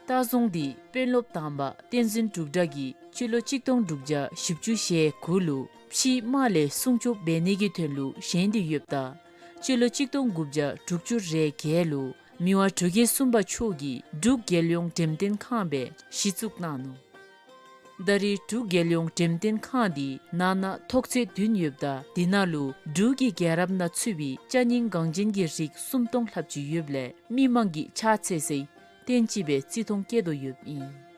ལྟ་རྫོང་འདི་དཔོན་སློབ་དང་པ་བསྟན་འཛིན་འབྲུག་སྒྲ་གིས་སྤྱི་ལོ་གཅིག་སྟོང་དྲུག་བརྒྱ་བཞི་བཅུ་ཞེ་དགུ་ལུ་ཕྱིའི་དམག་ལས་སྲུང་སྐྱོབ་འབད་ནི་གི་དོན་ལུ་བཞེངས་ཏེ་ཡོདཔ་ད་སྤྱི་ལོ་གཅིག་སྟོང་དགུ་བརྒྱ་དྲུག་ཅུ་རེ་བརྒྱད་ལུ་མི་དབང་འབྲུག་རྒྱལ་གསུམ་པ་མཆོག་གིས་འབྲུག་རྒྱལ་ཡོངས་འགྲེམས་སྟོན་ཁང་སྦེ་གཞི་བཙུགས་གནང་ནུག། ད་རེས་འབྲུག་རྒྱལ་ཡོངས་འགྲེམས་སྟོན་ཁང་འདི་ནང་ན་ཐོག་ཚད་བདུན་ཡོདཔ་ད་དེ་ནང་ལུ་འབྲུག་གི་རྒྱལ་རབས་ནང་ཚུད་པའི་ཅ་རྙིང་འགངས་ཅན་གྱི་རིགས་སུམ་སྟོང་ལྷགཔ་ཅིག་ཡོདཔ་ལས་མི་མང་གིས་ཕྱག་འཚལ་སའི་རྟེན་ཅིག་སྦེ་བརྩི་མཐོང་བསྐྱེད་དོ་ཡོདཔ་ཨིན།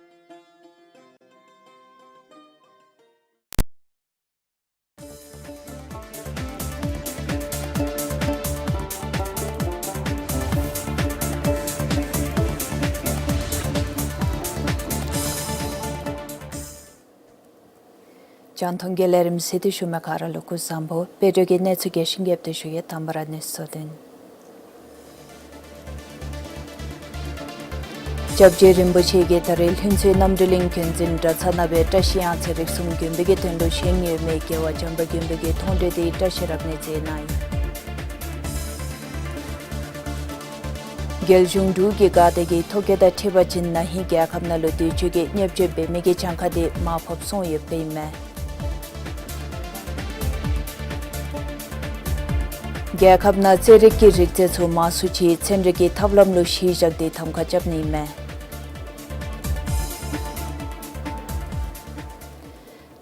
རྒྱང་མཐོང་གི་ལས་རིམ་གཟིགས་ཏེ་བཞུགས་མི་ག་ར་ལུ་སྐུ་གཟུགས་བཟང་པོ། དཔལ་འབྱོར་གྱི་གནས་ཚུལ་རྒྱས་ཤིང་རྒྱསཔ་སྦེ་ཞུ་ཡི། དང་པ་ར་གནས་ཚུལ་བདུན། སྐྱབས་རྗེ་རིན་པོ་ཆེ་གིས་ད་རེས་ལྷུན་རྩེ་རྣམ་གྲོལ་གླིང་དགོན་འཛིན་གྲྭ་ཚང་ནང་སྦེ་བཀྲ་ཤིས་གཡང་རྩེ་རིགས་གསུམ་དགོན་པའི་གི་དོན་ལུ་བཞེངས་ཡོད་མི་རྒྱལ་བ་བྱམས་པ་མགོན་པོའི་གི་མཐོང་གྲོལ་འདི་བཀྲ་ཤིས་རབ་གནས་མཛད་གནང་ཡི། རྒྱལ་གཞུང་འབྲུག་གི་ག་དེ་གིས་ཐོ་བཀོད་དང་འཁྲིལ་བ་ཅིན་ན་ཧིང་རྒྱལ་ཁབ་ནང་ལུ་དུས་ཅི་གི་བརྙས་བཅོས་འབད་མི་གི་གྱངས་ཁ་འདི་མར་ཕབ་སོང་ཡོདཔ་ཨིན་མས། རྒྱལ་ཁབ་ནང་རྩེད་རིགས་ཀྱི་རིགས་རྫས་ཚུ་མང་སུ་ཅིག་ཚན་རིག་གི་ཐབས་ལམ་ལུ་གཞི་བཞག་སྟེ་གདམ་ཁ་རྐྱབ་ནི་ཨིན་མས།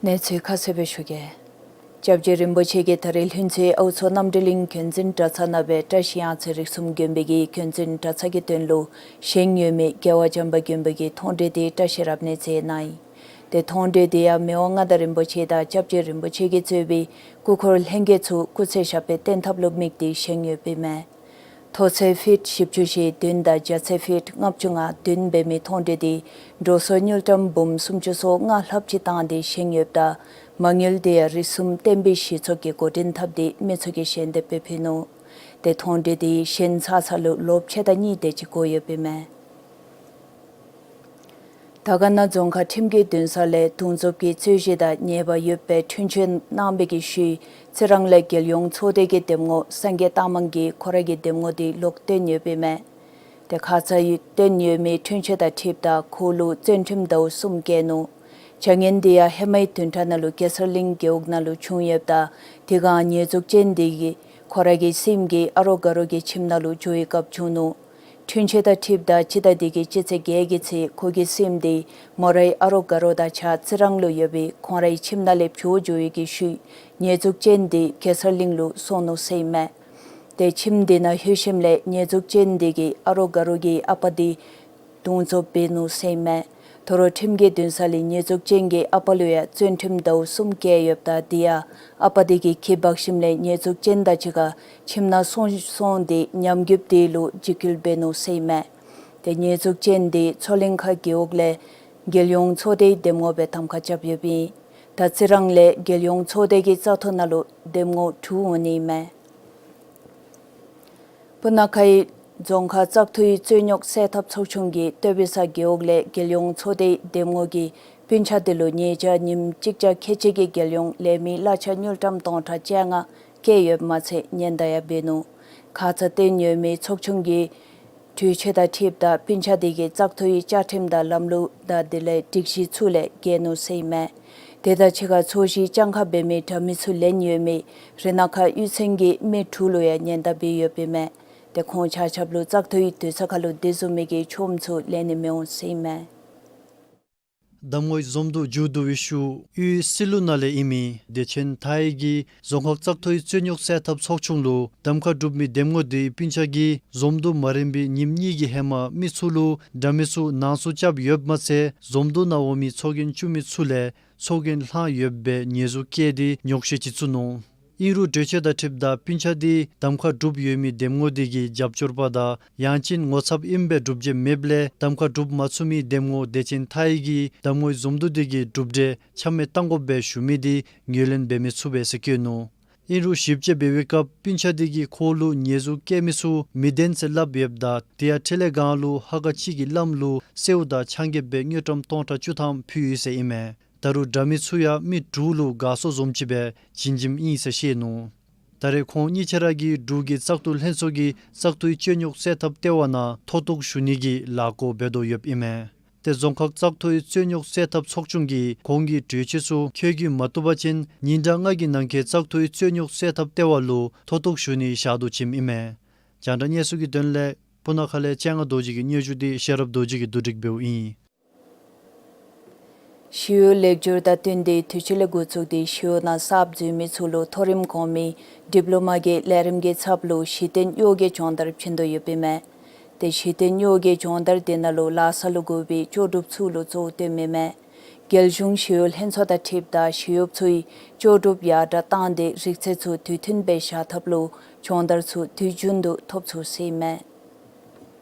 གནས་ཚུལ་ཁ་གསལ་སྦེ་ཞུ་གེ། སྐྱབས་རྗེ་རིན་པོ་ཆེ་གིས་ད་རེས་ལྷུན་རྩེ་ཨའུ་མཚོ་རྣམ་གྲོལ་གླིང་དགོན་འཛིན་གྲྭ་ཚང་ནང་སྦེ་བཀྲ་ཤིས་གཡང་རྩེ་རིགས་གསུམ་དགོན་པའི་གི་དགོན་འཛིན་གྲྭ་ཚང་གི་དོན་ལུ་བཞེངས་ཡོད་མི་རྒྱལ་བ་བྱམས་པ་མགོན་པོའི་གི་མཐོང་གྲོལ་འདི་བཀྲ་ཤིས་རབ་གནས་མཛད་གནང་ཡི། ཏེ་མཐོང་གྲོལ་འདི་ཡང་མི་དབང་མངའ་བདག་རིན་པོ་ཆེ་དང་སྐྱབས་རྗེ་རིན་པོ་ཆེ་གིས་གཙོས་པའི་སྐུ་འཁོར་ལྷན་རྒྱས་ཚུ་སྐུ་ཚེ་ཞབས་པད་བརྟན་ཐབས་ལུ་དམིགས་ཏེ་བཞེངས་ཡོདཔ་ཨིན་མས། མཐོ་ཚད་ཕིཊ་བཞི་བཅུ་ཞེ་བདུན་དང་རྒྱ་ཚད་ཕིཊ་ལྔ་བཅུ་ང་བདུན་འབད་མི་མཐོང་གྲོལ་འདི་འགྲོ་སོང་དངུལ་ཀྲམ་འབུམ་སུམ་ཅུ་སོ་ལྔ་ལྷགཔ་ཅིག་བཏང་སྟེ་བཞེངས་ཡོདཔ་ད་མ་དངུལ་འདི་ཡང་རིགས་གསུམ་བསྟན་པའི་གཞི་ཚོགས་ཀྱིས་འགོ་འདྲེན་འཐབ་སྟེ་མི་ཚུ་གིས་ཞལ་འདེབས་སྦེ་ཕུལ་ནུག། ཏེ་མཐོང་གྲོལ་འདི་བཞེངས་ཚར་ཚར་ལུ་ལོ་ཕྱེད་དང་གཉིས་དེ་ཅིག་འགོར་ཡོདཔ་ཨིན་མས། དར་དཀར་ན་རྫོང་ཁག་ཁྲིམས་ཀྱི་འདུན་ས་ལས་དུང་རྩོབ་ཀྱི་རྩོད་གཞི་དང་ཉེས་པ་ཡོད་པའི་འཁྲུན་ཆོད་གནང་བའི་གི་ཤུལ་རྩི་རང་ལས་རྒྱལ་ཡོངས་ཚོགས་སྡེ་གི་འདེམས་ངོ་སངས་རྒྱས་རྟགས་མང་གིས་ཁོ་རའི་གི་འདེམས་ངོ་འདི་ལོག་བཏོན་ཡོདཔ་ཨིན་མས། ཏེ་ཁ་ཙ་བཏོན་ཡོད་མི་འཁྲུན་ཆོད་དང་འཁྲིལཝ་ད་ཁོ་ལུ་བཙོན་ཁྲིམས་ཟླཝ་གསུམ་བཀལ་ནུག། བྱ་ངན་འདི་ཡང་ཧེ་མའི་བདུན་ཕྲག་ནང་ལུ་གེ་སར་གླིང་རྒེད་འོག་ནང་ལུ་བྱུང་ཡོདཔ་ད་དེ་སྒང་ཉེས་འཛུགས་ཅན་འདི་གིས་ཁོ་རའི་གི་སྲིངམོ་གི་ཨ་རོགས་དགའ་རོགས་ཀྱི་ཁྱིམ་ནང་ལུ་འགྱོ་བའི་སྐབས་བྱུང་ནུག། འཁྲུན་ཆོད་དང་འཁྲིལཝ་ད་སྤྱི་ཟླ་འདི་གི་སྤྱི་ཚེས་བརྒྱད་ཀྱི་ཚེ་ཁོ་གི་སྲིངམོ་འདི་མོ་རའི་ཨ་རོགས་དགའ་རོགས་དང་གཅིག་ཁར་རྩི་རང་ལུ་ཡོད་པའི་ཁོང་རའི་ཁྱིམ་ནང་ལས་བྱོག་འགྱོ་བའི་གི་ཤུལ་ཉེས་འཛུགས་ཅན་འདི་གེ་སར་གླིང་ལུ་སོང་ནུག་ཟེར་ཨིན་མས། ཏེ་ཁྱིམ་འདི་ནང་ལྷོད་ཞིནམ་ལས་ཉེས་འཛུགས་ཅན་འདི་གི་ཨ་རོགས་དགའ་རོགས་ཀྱི་ཨ་པ་འདི་དུང་རྩོབ་འབད་ནུག་ཟེར་ཨིན་མས། དོ་རུང་ཁྲིམས་ཀྱི་འདུན་ས་ལས་ཉེས་འཛུགས་ཅན་གྱི་ཨ་པ་ལུ་ཡང་བཙོན་ཁྲིམས་ཟླཝ་གསུམ་བཀལ་ཡོདཔ་ད་དེ་ཡང་ཨ་པ་འདི་གིས་གུ་འབག་ཞིནམ་ལས་ཉེས་འཛུགས་ཅན་དང་གཅིག་ཁར་ཁྱིམ་ནང་སོང་སོང་སྟེ་ཉམས་རྒུདཔ་འདི་ལུ་འཇིགས་སྐུལ་འབད་ནུག་ཟེར་ཨིན་མས། ཏེ་ཉེས་འཛུགས་ཅན་འདི་མཚོ་གླིང་ཁ་རྒེད་འོག་ལས་རྒྱལ་ཡོངས་ཚོགས་སྡེའི་འདེམས་ངོ་སྦེ་གདམ་ཁ་རྐྱབ་ཡོདཔ་ཨིན། ད་རྩི་རང་ལས་རྒྱལ་ཡོངས་ཚོགས་སྡེ་གི་བཙག་འཐུ་ནང་ལུ་འདེམས་ངོ་དྲུག་འོང་ནི་ཨིན་མས། སྤུ་ན་ཁའི་རྫོང་ཁག་བཙག་འཐུའི་རྩོད་རྙོག་སེལ་ཐབས་ཚོགས་ཆུང་གིས་སྟོད་པ་ས་རྒེད་འོག་ལས་རྒྱལ་ཡོངས་ཚོགས་སྡེའི་འདེམས་ངོ་གི་སྤུན་ཆ་འདི་ལུ་ཉེ་ཆར་ཉིནམ་གཅིག་བརྒྱ་ཁལ་གཅིག་གི་རྒྱལ་ཡོངས་ལས་མི་གླ་ཆ་དངུལ་ཀྲམ་སྟོང་ཕྲག་བཅོ་ལྔ་བཀལ་ཡོདཔ་མ་ཚད་ཉེན་བརྡ་ཡང་འབད་ནུག། ཁ་ཙ་བཏོན་ཡོད་མི་ཚོགས་ཆུང་གི་གྲོས་ཆོད་དང་འཁྲིལཝ་ད་སྤུན་ཆ་འདི་གིས་བཙག་འཐུའི་བཅའ་ཁྲིམས་དང་ལམ་ལུགས་དང་དེ་ལས་སྒྲིག་གཞི་ཚུ་ལས་འགལ་ནུག་ཟེར་ཨིན་མས། དེ་དང་གཅིག་ཁར་ཚོས་གཞི་བཅང་ཁ་འབད་མི་དྲ་མི་ཚུ་ལེན་ཡོད་མི་རི་ན་ཁ་གཡུས་ཚན་གྱི་མི་དྲུག་ལུ་ཡང་ཉེན་བརྡ་འབད་ཡོདཔ་ཨིན་མས། ཏེ་ཁོང་ཆ་ཁྱབ་ལུ་བཙག་འཐུའི་དུས་ཚོད་ཁར་ལུ་དེ་བཟུམ་མའི་གི་ཆོག་རིམ་ཚུ་ལེན་ནི་མི་འོང་ཟེར་ཨིན་མས། གདམ་ངོའི་འཛོམས་འདུ་མཇུག་བསྡུ་བའི་ཤུལ་དབུས་སི་ལུ་ནང་ལས་ཨིན་མི་བདེ་ཆེན་མཐའ་ཡས་ཀྱིས་རྫོང་ཁག་བཙག་འཐུའི་རྩོད་རྙོག་སེལ་ཐབས་ཚོགས་ཆུང་ལུ་གདམ་ཁ་གྲུབ་མི་འདེམས་ངོ་འདི་སྤུན་ཆ་གིས་འཛོམས་འདུ་མ་རན་པའི་ཉིནམ་གཉིས་ཀྱི་ཧེ་མ་མི་ཚུ་ལུ་དྲ་མིག་ཚུ་ནང་བཙུགས་རྐྱབ་ཡོདཔ་མ་ཚད་འཛོམས་འདུ་ནང་འོང་མི་ཚོགས་རྒྱན་བཙུགས་མི་ཚུ་ལས་ཚོགས་རྒྱན་བསླངས་ཡོདཔ་སྦེ་ཉེས་འཛུགས་བཀལ་ཏེ་ཉོགས་བཤད་ཅིག་བཙུགས་ནུག། ཨིན་རུང་གྲོས་ཆོད་དང་འཁྲིལཝ་ད་སྤུན་ཆ་འདི་གདམ་ཁ་གྲུབ་ཡོད་མི་འདེམས་ངོ་འདི་གི་རྒྱབ་སྐྱོར་པ་དང་ཡང་ཅིན་ངོ་ཚབ་ཨིནམ་སྦེ་གྲུབ་འབྲས་མེདཔ་ལས་གདམ་ཁ་གྲུབ་མ་ཚུགས་མི་འདེམས་ངོ་བདེ་ཆེན་མཐའ་ཡས་ཀྱིས་གདམ་ངོའི་འཛོམས་འདུ་འདི་གི་གྲུབ་འབྲས་ཆ་མེད་བཏང་དགོཔ་སྦེ་ཞུ་མི་འདི་ངོས་ལེན་འབད་མི་ཚུགས་པས་ཟེར་བཀོད་ནུག། ཨིན་རུང་ཞིབ་དཔྱད་འབད་བའི་སྐབས་སྤུན་ཆ་དེ་གིས་ཁོ་ལུ་ཉེས་འཛུགས་བཀལ་མི་ཚུ་མི་བདེན་ཟེར་སླབ་ཡོདཔ་ད་དེ་ཡང་འཕྲལ་ལས་སྒང་ལུ་ཧ་ག་གཅིག་གི་བླམ་ལུ་གསོལཝ་དང་ཆང་རྐྱབ་སྦེ་དངུལ་ཀྲམ་སྟོང་ཕྲག་བཅུ་ཐམ་ཕུལ་ཡོད་ཟེར་ཨིན་མས། ད་རུང་འདྲ་མི་ཚུ་ཡང་མི་དྲུག་ལུ་དགའ་ཚོར་བཟུམ་ཅིག་སྦེ་བྱིན་བྱིནམ་ཨིན་ཟེར་བཤད་ནུག། ད་རེས་ཁོང་གཉིས་ཆ་ར་གིས་འབྲུག་གི་བཙག་འཐུ་ལྷན་ཚོགས་ཀྱིས་བཙག་འཐུའི་རྩོད་རྙོགས་སེལ་ཐབས་ལྟེ་བ་ནང་མཐོ་གཏུགས་ཞུ་ནི་གི་ལས་འགུལ་འབད་དོ་ཡོདཔ་ཨིན་མས། ཏེ་རྫོང་ཁག་བཙག་འཐུའི་རྩོད་རྙོགས་སེལ་ཐབས་ཚོགས་ཆུང་གིས་ཁོང་གི་གྲོས་ཆོད་ཚུ་འཁོད་འགྱུར་མ་བཏུབ་པ་ཅིན་ཉིན་གྲངས་ལྔ་གི་ནང་འཁོད་བཙག་འཐུའི་རྩོད་རྙོགས་སེལ་ཐབས་ལྟེ་བ་ལུ་མཐོ་གཏུགས་ཞུ་ནི་བཞག་དོ་བྱིནམ་ཨིན་མས། རྒྱང་བསྒྲགས་གནས་ཚུལ་གྱི་དོན་ལས་སྤུ་ན་ཁ་ལས་སྤྱན་སྔ་རྡོ་རྗེ་གི་སྙན་ཞུ་འདི་ཤེས་རབ་རྡོ་རྗེ་གིས་བསྡུ་སྒྲིག་འབདཝ་ཨིན། ཞི་གཡོག་ལེགས་བསྒྱུར་དང་བསྟུན་ཏེ་དུས་ཅི་ལས་འགོ་བཙུགས་ཏེ་ཞི་གཡོག་ནང་གསརཔ་འཛུལ་མི་ཚུ་ལུ་མཐོ་རིམ་གོང་མའི་ཌིབ་ལོ་མ་གི་ལས་རིམ་གྱི་ཚབ་ལུ་གཞི་རྟེན་གཡོག་གི་སྦྱོང་བརྡར་བྱིན་དོ་ཡོདཔ་ཨིན་མས། ཏེ་གཞི་རྟེན་གཡོག་གི་སྦྱོང་བརྡར་དེ་ནང་ལུ་ལགས་ལུ་དགོ་པའི་ལྕོགས་གྲུབ་ཚུ་ལུ་གཙོ་བོ་བཏོནམ་ཨིན་མས། རྒྱལ་གཞུང་ཞི་གཡོག་ལྷན་ཚོགས་དང་འཁྲིལཝ་ད་ཞི་གཡོགཔ་ཚུ་གིས་ལྕོགས་གྲུབ་ཡར་དྲགས་བཏང་སྟེ་རིག་རྩལ་ཚུ་དུས་མཐུན་སྦེ་བཞག་ཐབས་ལུ་སྦྱོང་བརྡར་ཚུ་དུས་རྒྱུན་དུ་ཐོབ་ཚུགས་ཟེར་ཨིན་མས།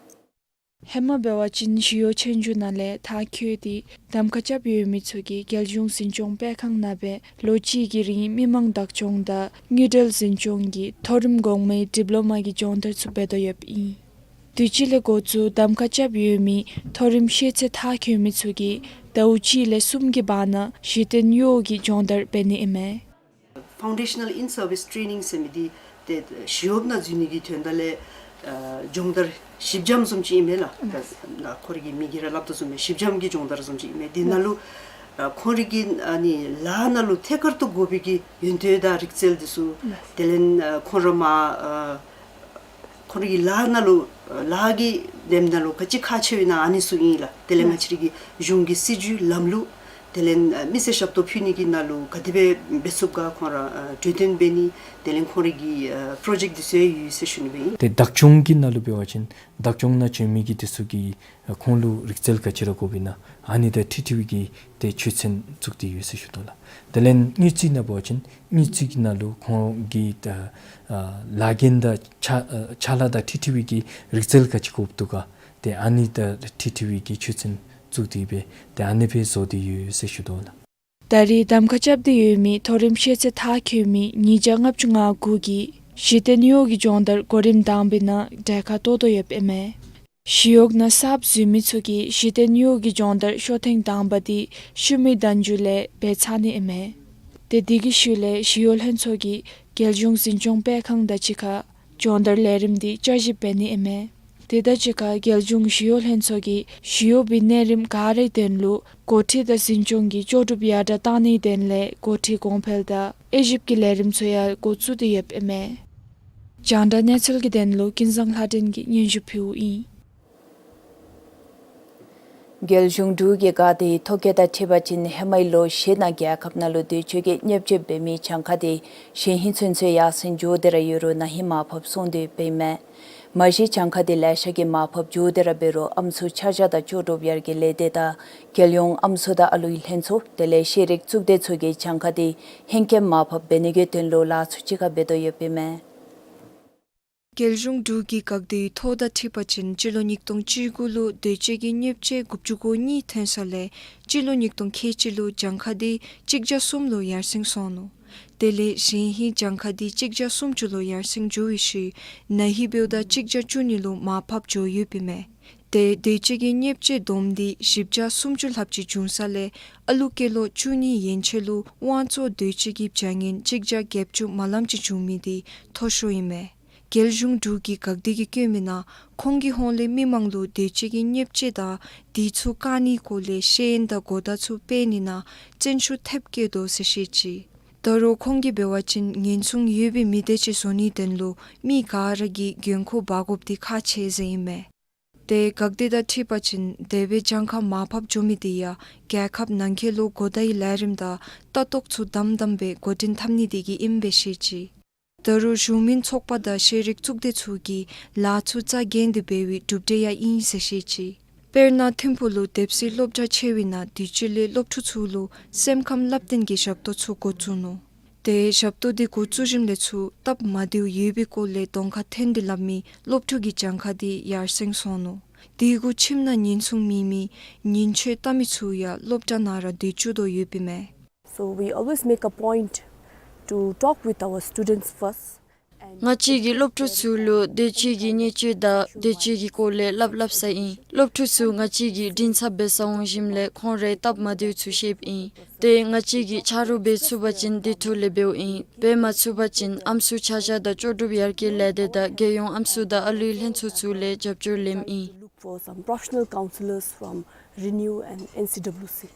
ཧེ་མ་འབད་བ་ཅིན་ཞི་གཡོག་ཆོས་རྒྱུགས་ནང་ལས་མཐར་འཁྱོལ་ཏེ་གདམ་ཁ་རྐྱབ་ཡོད་མི་ཚུ་གིས་རྒྱལ་གཞུང་འཛིན་སྐྱོང་སྤེལ་ཁང་ནང་སྦེ་ལོ་གཅིག་གི་རིང་མི་མང་བདག་སྐྱོང་དང་དངུལ་འབྲེལ་འཛིན་སྐྱོང་གི་མཐོ་རིམ་གོང་མའི་ཌིབ་ལོ་མ་གི་སྦྱོང་བརྡར་ཚུ་འབད་དོ་ཡོདཔ་ཨིན། དུས་ཅི་ལས་འགོ་བཙུགས་གདམ་ཁ་རྐྱབ་ཡོད་མི་མཐོ་རིམ་ཤེས་ཚད་མཐར་འཁྱོལ་མི་ཚུ་གིས་ཟླཝ་གཅིག་ལས་གསུམ་གྱི་བར་ན་གཞི་རྟེན་གཡོག་གི་སྦྱོང་བརྡར་འབད་ནི་ཨིན་མས། Foundational in-service training ཟེར་མི་འདི་ཏེ་ཞི་གཡོགཔ་ནང་འཛུལ་ནི་གི་དོན་དག་ལས་ཨ་སྦྱོང་བརྡར་ཞིབ་འཇམ་བཟུམ་ཅིག་ཨིན་མས་ལགས། ད་ཁོ་རའི་གི་མི་གིས་ར་སླབ་དོ་བཟུམ་སྦེ་ཞིབ་འཇམ་གྱི་སྦྱོང་བརྡར་བཟུམ་ཅིག་ཨིན་མས། དེ་ནང་ལུ་ཨ་ཁོ་རའི་གི་ཨ་ནི་ལཱ་ནང་ལུ་ཐད་ཀར་དུ་དགོ་པའི་གི་ཡོན་ཏན་དང་རིག་རྩལ་འདི་ཚུ་དེ་ལས་ཨ་ཁོ་ར་མ་ཨ་ཁོ་རའི་གི་ལཱ་ནང་ལུ་ཨ་ལཱ་གི་དེ་ནང་ལུ་ག་ཅི་ཁག་ཆེཝ་ཨིན་ན་ཨ་ནི་ཚུ་ཨིན་ལགས། དེ་ལས་ང་བཅས་རའི་གི་གཞུང་གི་སྲིད་བྱུས་ལམ་ལུགས་དེ་ལས་ཨ་མི་སེར་ཞབས་ཏོག་ཕུལ་ནི་གི་ནང་ལུ་ག་དེ་སྦེ་འབད་ཚུགསཔ་ག་ཁོང་ར་ཨ་གྲོས་བསྟུན་འབད་ནི་དེ་ལས་ཁོང་རའི་གི་ཨ་པྲོ་ཇེཀཊ་འདི་ཚུ་ཡང་ཡོད་ཟེར་ཞུ་ནི་སྦེ་ཨིན། ཏེ་བདག་སྐྱོང་གི་ནང་ལུ་འབད་བ་ཅིན་བདག་སྐྱོང་ནང་འཛུལ་མི་གི་འདི་ཚུ་གིས་ཁོང་ལུ་རིག་རྩལ་ག་ཅི་ར་དགོཔ་ཨིན་ན་ཨ་ནི་དང་འཁྲིལ་འཁྲིལ་བའི་གི་ཏེ་ཆོས་ཚན་བཙུགས་ཏེ་ཡོད་ཟེར་ཞུ་དོ་ལགས། དེ་ལས་དངུལ་རྩིས་ནང་འབད་བ་ཅིན་དངུལ་རྩིས་ཀྱི་ནང་ལུ་ཁོང་གི་ད་ཨ་ལཱ་འགན་དང་ཕྱག་ཨ་ཕྱག་ལཱ་དང་འཁྲིལ་འཁྲིལ་བའི་གི་རིག་རྩལ་ག་ཅི་དགོཔ་འདུག་ག་ཏེ་ཨ་ནི་དང་འཁྲིལ་འཁྲིལ་བའི་གི་ཆོས་ཚན་བཙུགས་ཏེ་སྦེ་ཏེ་ཨ་ནི་སྦེ་བཟོ་སྟེ་ཡོད་ཟེར་ཞུ་དོ་ལགས། ད་རེས་གདམ་ཁ་རྐྱབ་སྟེ་ཡོད་མི་མཐོ་རིམ་ཤེས་ཚད་མཐར་འཁྱོལ་མི་ཉིས་བརྒྱ་ལྔ་བཅུ་ང་དགུ་གིས་གཞི་རྟེན་གཡོག་གི་སྦྱོང་བརྡར་གོ་རིམ་དང་པའི་ནང་གྲལ་ཁར་གཏོགས་དོ་ཡོདཔ་ཨིན་མས། ཞི་གཡོག་ནང་གསརཔ་འཛུལ་མི་ཚུ་གིས་གཞི་རྟེན་གཡོག་གི་སྦྱོང་བརྡར་ཤོ་ཐེངས་དང་པ་འདི་ཤུལ་མའི་ཟླཝ་མཇུག་ལས་འབད་ཚར་ནི་ཨིན་མས། ཏེ་དེ་གི་ཤུལ་ལས་ཞི་གཡོག་ལྷན་ཚོགས་ཀྱིས་རྒྱལ་གཞུང་འཛིན་སྐྱོང་སྤེལ་ཁང་དང་གཅིག་ཁར་སྦྱོང་བརྡར་ལས་རིམ་འདི་བསྐྱར་ཞིབ་འབད་ནི་ཨིན་མས། དེ་དང་གཅིག་ཁར་རྒྱལ་གཞུང་ཞི་གཡོག་ལྷན་ཚོགས་ཀྱིས་ཞི་གཡོག་པའི་གནས་རིམ་ག་རའི་དོན་ལུ་འགོ་ཁྲིད་དང་འཛིན་སྐྱོང་གི་ལྕོགས་གྲུབ་ཡར་དྲགས་བཏང་ནིའི་དོན་ལས་འགོ་ཁྲིད་གོང་འཕེལ་དང་དབྱེ་ཞིབ་ཀྱི་ལས་རིམ་ཚུ་ཡང་འགོ་བཙུགས་ཏེ་ཡོདཔ་ཨིན་མས། རྒྱང་བསྒྲགས་གནས་ཚུལ་གྱི་དོན་ལུ་ཀུན་བཟང་ལྷ་སྒྲོན་གྱིས་སྙན་ཞུ་ཕུལཝ་ཨིན། རྒྱལ་གཞུང་འབྲུག་གི་འགག་སྡེའི་ཐོ་བཀོད་དང་འཁྲིལ་བ་ཅིན་ཧེ་མའི་ལོ་བཞི་ནང་རྒྱལ་ཁབ་ནང་ལུ་འདོད་སྤྱོད་ཀྱི་བརྙས་བཅོས་འབད་མི་གྱངས་ཁ་འདི་གཞེས་ཧིང་ཚུན་ཚོད་ཡར་སེང་འགྱོ་སྟེ་ར་ཡོད་རུང་ན་ཧིང་མར་ཕབ་སོང་དོ་ཡོདཔ་ཨིན་མས། མ་གཞི་གྱངས་ཁ་འདི་ལེ་ཤ་གིས་མར་ཕབ་འགྱོ་སྟེ་ར་འབད་རུང་ཨམ་སྲུ་ཆ་བཞག་དང་ལྕོགས་གྲུབ་ཡར་རྒྱས་ལས་སྡེ་དང་རྒྱལ་ཡོངས་ཨམ་སྲུ་དང་ཨ་ལུའི་ལྷན་ཚོགས་དེ་ལས་ཤེས་རིག་གཙུག་སྡེ་ཚུ་གིས་གྱངས་ཁ་འདི་ཧེང་སྐལ་མར་ཕབ་འབད་ནི་གི་དོན་ལུ་ལཱ་ཚུ་གཅིག་ཁར་འབད་དོ་ཡོདཔ་ཨིན་མས། རྒྱལ་གཞུང་འབྲུག་གི་འགག་སྡེའི་ཐོ་དང་འཁྲིལ་བ་ཅིན་སྤྱི་ལོ་ཉིས་སྟོང་བཅུ་དགུ་ལུ་འདོད་སྤྱོད་ཀྱི་བརྙས་བཅོས་དགུ་བཅུ་གོ་གཉིས་ཐོན་ས་ལས་སྤྱི་ལོ་ཉིས་སྟོང་ཁལ་གཅིག་ལུ་གྱངས་ཁ་འདི་གཅིག་བརྒྱ་གསུམ་ལུ་ཡར་སེང་སོང་ནུག། དེ་ལས་གཞེས་ཧིང་གྱངས་ཁ་འདི་གཅིག་བརྒྱ་སུམ་ཅུ་ལུ་ཡར་སེང་འགྱོ་བའི་ཤུལ་ན་ཧིང་འབདཝ་ད་གཅིག་བརྒྱ་བཅུ་གཉིས་ལུ་མར་ཕབ་འགྱོ་ཡོདཔ་ཨིན་མས། ཏེ་འདོད་སྤྱོད་ཀྱི་བརྙས་བཅོས་བསྡོམས་འདི་བཞི་བརྒྱ་སུམ་ཅུ་ལྷགཔ་ཅིག་བྱུང་ས་ལས་ཨ་ལུ་སྐྱེས་ལོ་བཅུ་གཉིས་ཡན་ཆད་ལུ་དབང་བཙོང་འདོད་སྤྱོད་ཀྱི་བྱ་ངན་གཅིག་བརྒྱ་བརྒྱད་ཅུ་མ་ལངམ་ཅིག་བྱུང་མི་འདི་མཐོ་ཤོས་ཨིན་མས། རྒྱལ་གཞུང་འབྲུག་གི་འགག་སྡེ་གིས་བཀོད་མི་ནང་ཁོང་གི་ཧོངས་ལས་མི་མང་ལུ་འདོད་སྤྱོད་ཀྱི་བརྙས་བཅོས་དང་དེ་ཚུ་བཀག་ནིའི་སྐོར་ལས་ཤེས་ཡོན་དང་གོ་བརྡ་ཚུ་སྤེལ་ནི་ནང་བརྩོན་ཤུགས་ཐེབས་བསྐྱེད་དོ་ཟེར་བཤད་ཅི། ད་རུང་ཁོང་གིས་འབད་བ་ཅིན་ཉེན་སྲུང་ཡོད་པའི་མི་སྡེ་ཅིག་བཟོ་ནིའི་དོན་ལུ་མི་ག་ར་གིས་འགན་ཁུར་འབག་དགོཔ་འདི་ཁག་ཆེ་ཟེར་ཨིན་མས། ཏེ་འགག་སྡེ་དང་འཁྲིལ་བ་ཅིན་དེ་སྦེ་གྱངས་ཁ་མར་ཕབ་འགྱོ་མི་འདི་ཡང་རྒྱལ་ཁབ་ནང་འཁོད་ལུ་གོ་བརྡའི་ལས་རིམ་དང་ལྟ་རྟོག་ཚུ་དམ་དམ་སྦེ་འགོ་འདྲེན་འཐབ་ནི་དེ་གིས་ཨིནམ་སྦེ་བཤད་ཅི། ད་རུང་གཞུང་མིན་ཚོགས་པ་དང་ཤེས་རིག་གཙུག་སྡེ་ཚུ་གིས་ལཱ་ཚུ་རྩ་འགེངས་ཏེ་འབད་བའི་གྲུབ་འབྲས་ཡང་ཨིན་ཟེར་བཤད་ཅི། དཔེར་ན་ཐིམ་ཕུག་ལུ་དེབ་སི་སློབ་གྲྭ་ཕྱེ་བའི་ནང་དུས་ཅི་ལས་སློབ་ཕྲུག་ཚུ་ལུ་སེམས་ཁམས་བསླབ་སྟོན་གྱི་ཞབས་ཏོག་ཚུ་འགོ་བཙུགས་ནུག། ཏེ་ཞབས་ཏོག་འདི་འགོ་བཙུགས་ཞིནམ་ལས་ཚུར་སྟབས་མ་བདེཝ་ཡོད་པའི་སྐོར་ལས་གདོང་ཁར་ཐོན་ཏེ་སླབ་མི་སློབ་ཕྲུག་གི་གྱངས་ཁ་འདི་ཡར་སེང་སོང་ནུག། དེ་གུ་ཁྱིམ་ནང་ཉེན་སྲུང་མེད་མི་ཉེན་བཅོལ་བལྟ་མི་ཚུ་ཡང་སློབ་གྲྭ་ནང་ར་སྡོད་བཅུག་དོ་ཡོདཔ་ཨིན་མས། So we always make a point to talk with our students first. ང་བཅས་ཀྱིས་སློབ་ཕྲུག་ཚུ་ལུ་འདི་ཅིག་གི་བརྙས་བཅོས་དང་འདི་ཅིག་གི་སྐོར་ལས་སླབ་སླབ་ས་ཨིན། སློབ་ཕྲུག་ཚུ་ང་བཅས་ཀྱིས་མགྲིན་ཚབ་འབད་སར་འོང་ཞིནམ་ལས་ཁོང་རའི་སྟབས་མ་བདེཝ་ཚུ་བཤདཔ་ཨིན། ཏེ་ང་བཅས་ཀྱིས་ཆ་རོགས་འབད་ཚུགས་པ་ཅིན་དེ་འཕྲོ་ལས་འབདཝ་ཨིན། འབད་མ་ཚུགས་པ་ཅིན་ཨམ་སྲུ་ཆ་བཞག་དང་ལྕོགས་གྲུབ་ཡར་རྒྱས་ལས་སྡེ་དང་རྒྱལ་ཡོངས་ཨམ་སྲུ་དང་ཨ་ལུའི་ལྷན་ཚོགས་ཚུ་ལས་རྒྱབ་སྐྱོར་ལེནམ་ཨིན། Look for some professional counselors from RENEW and N C W C.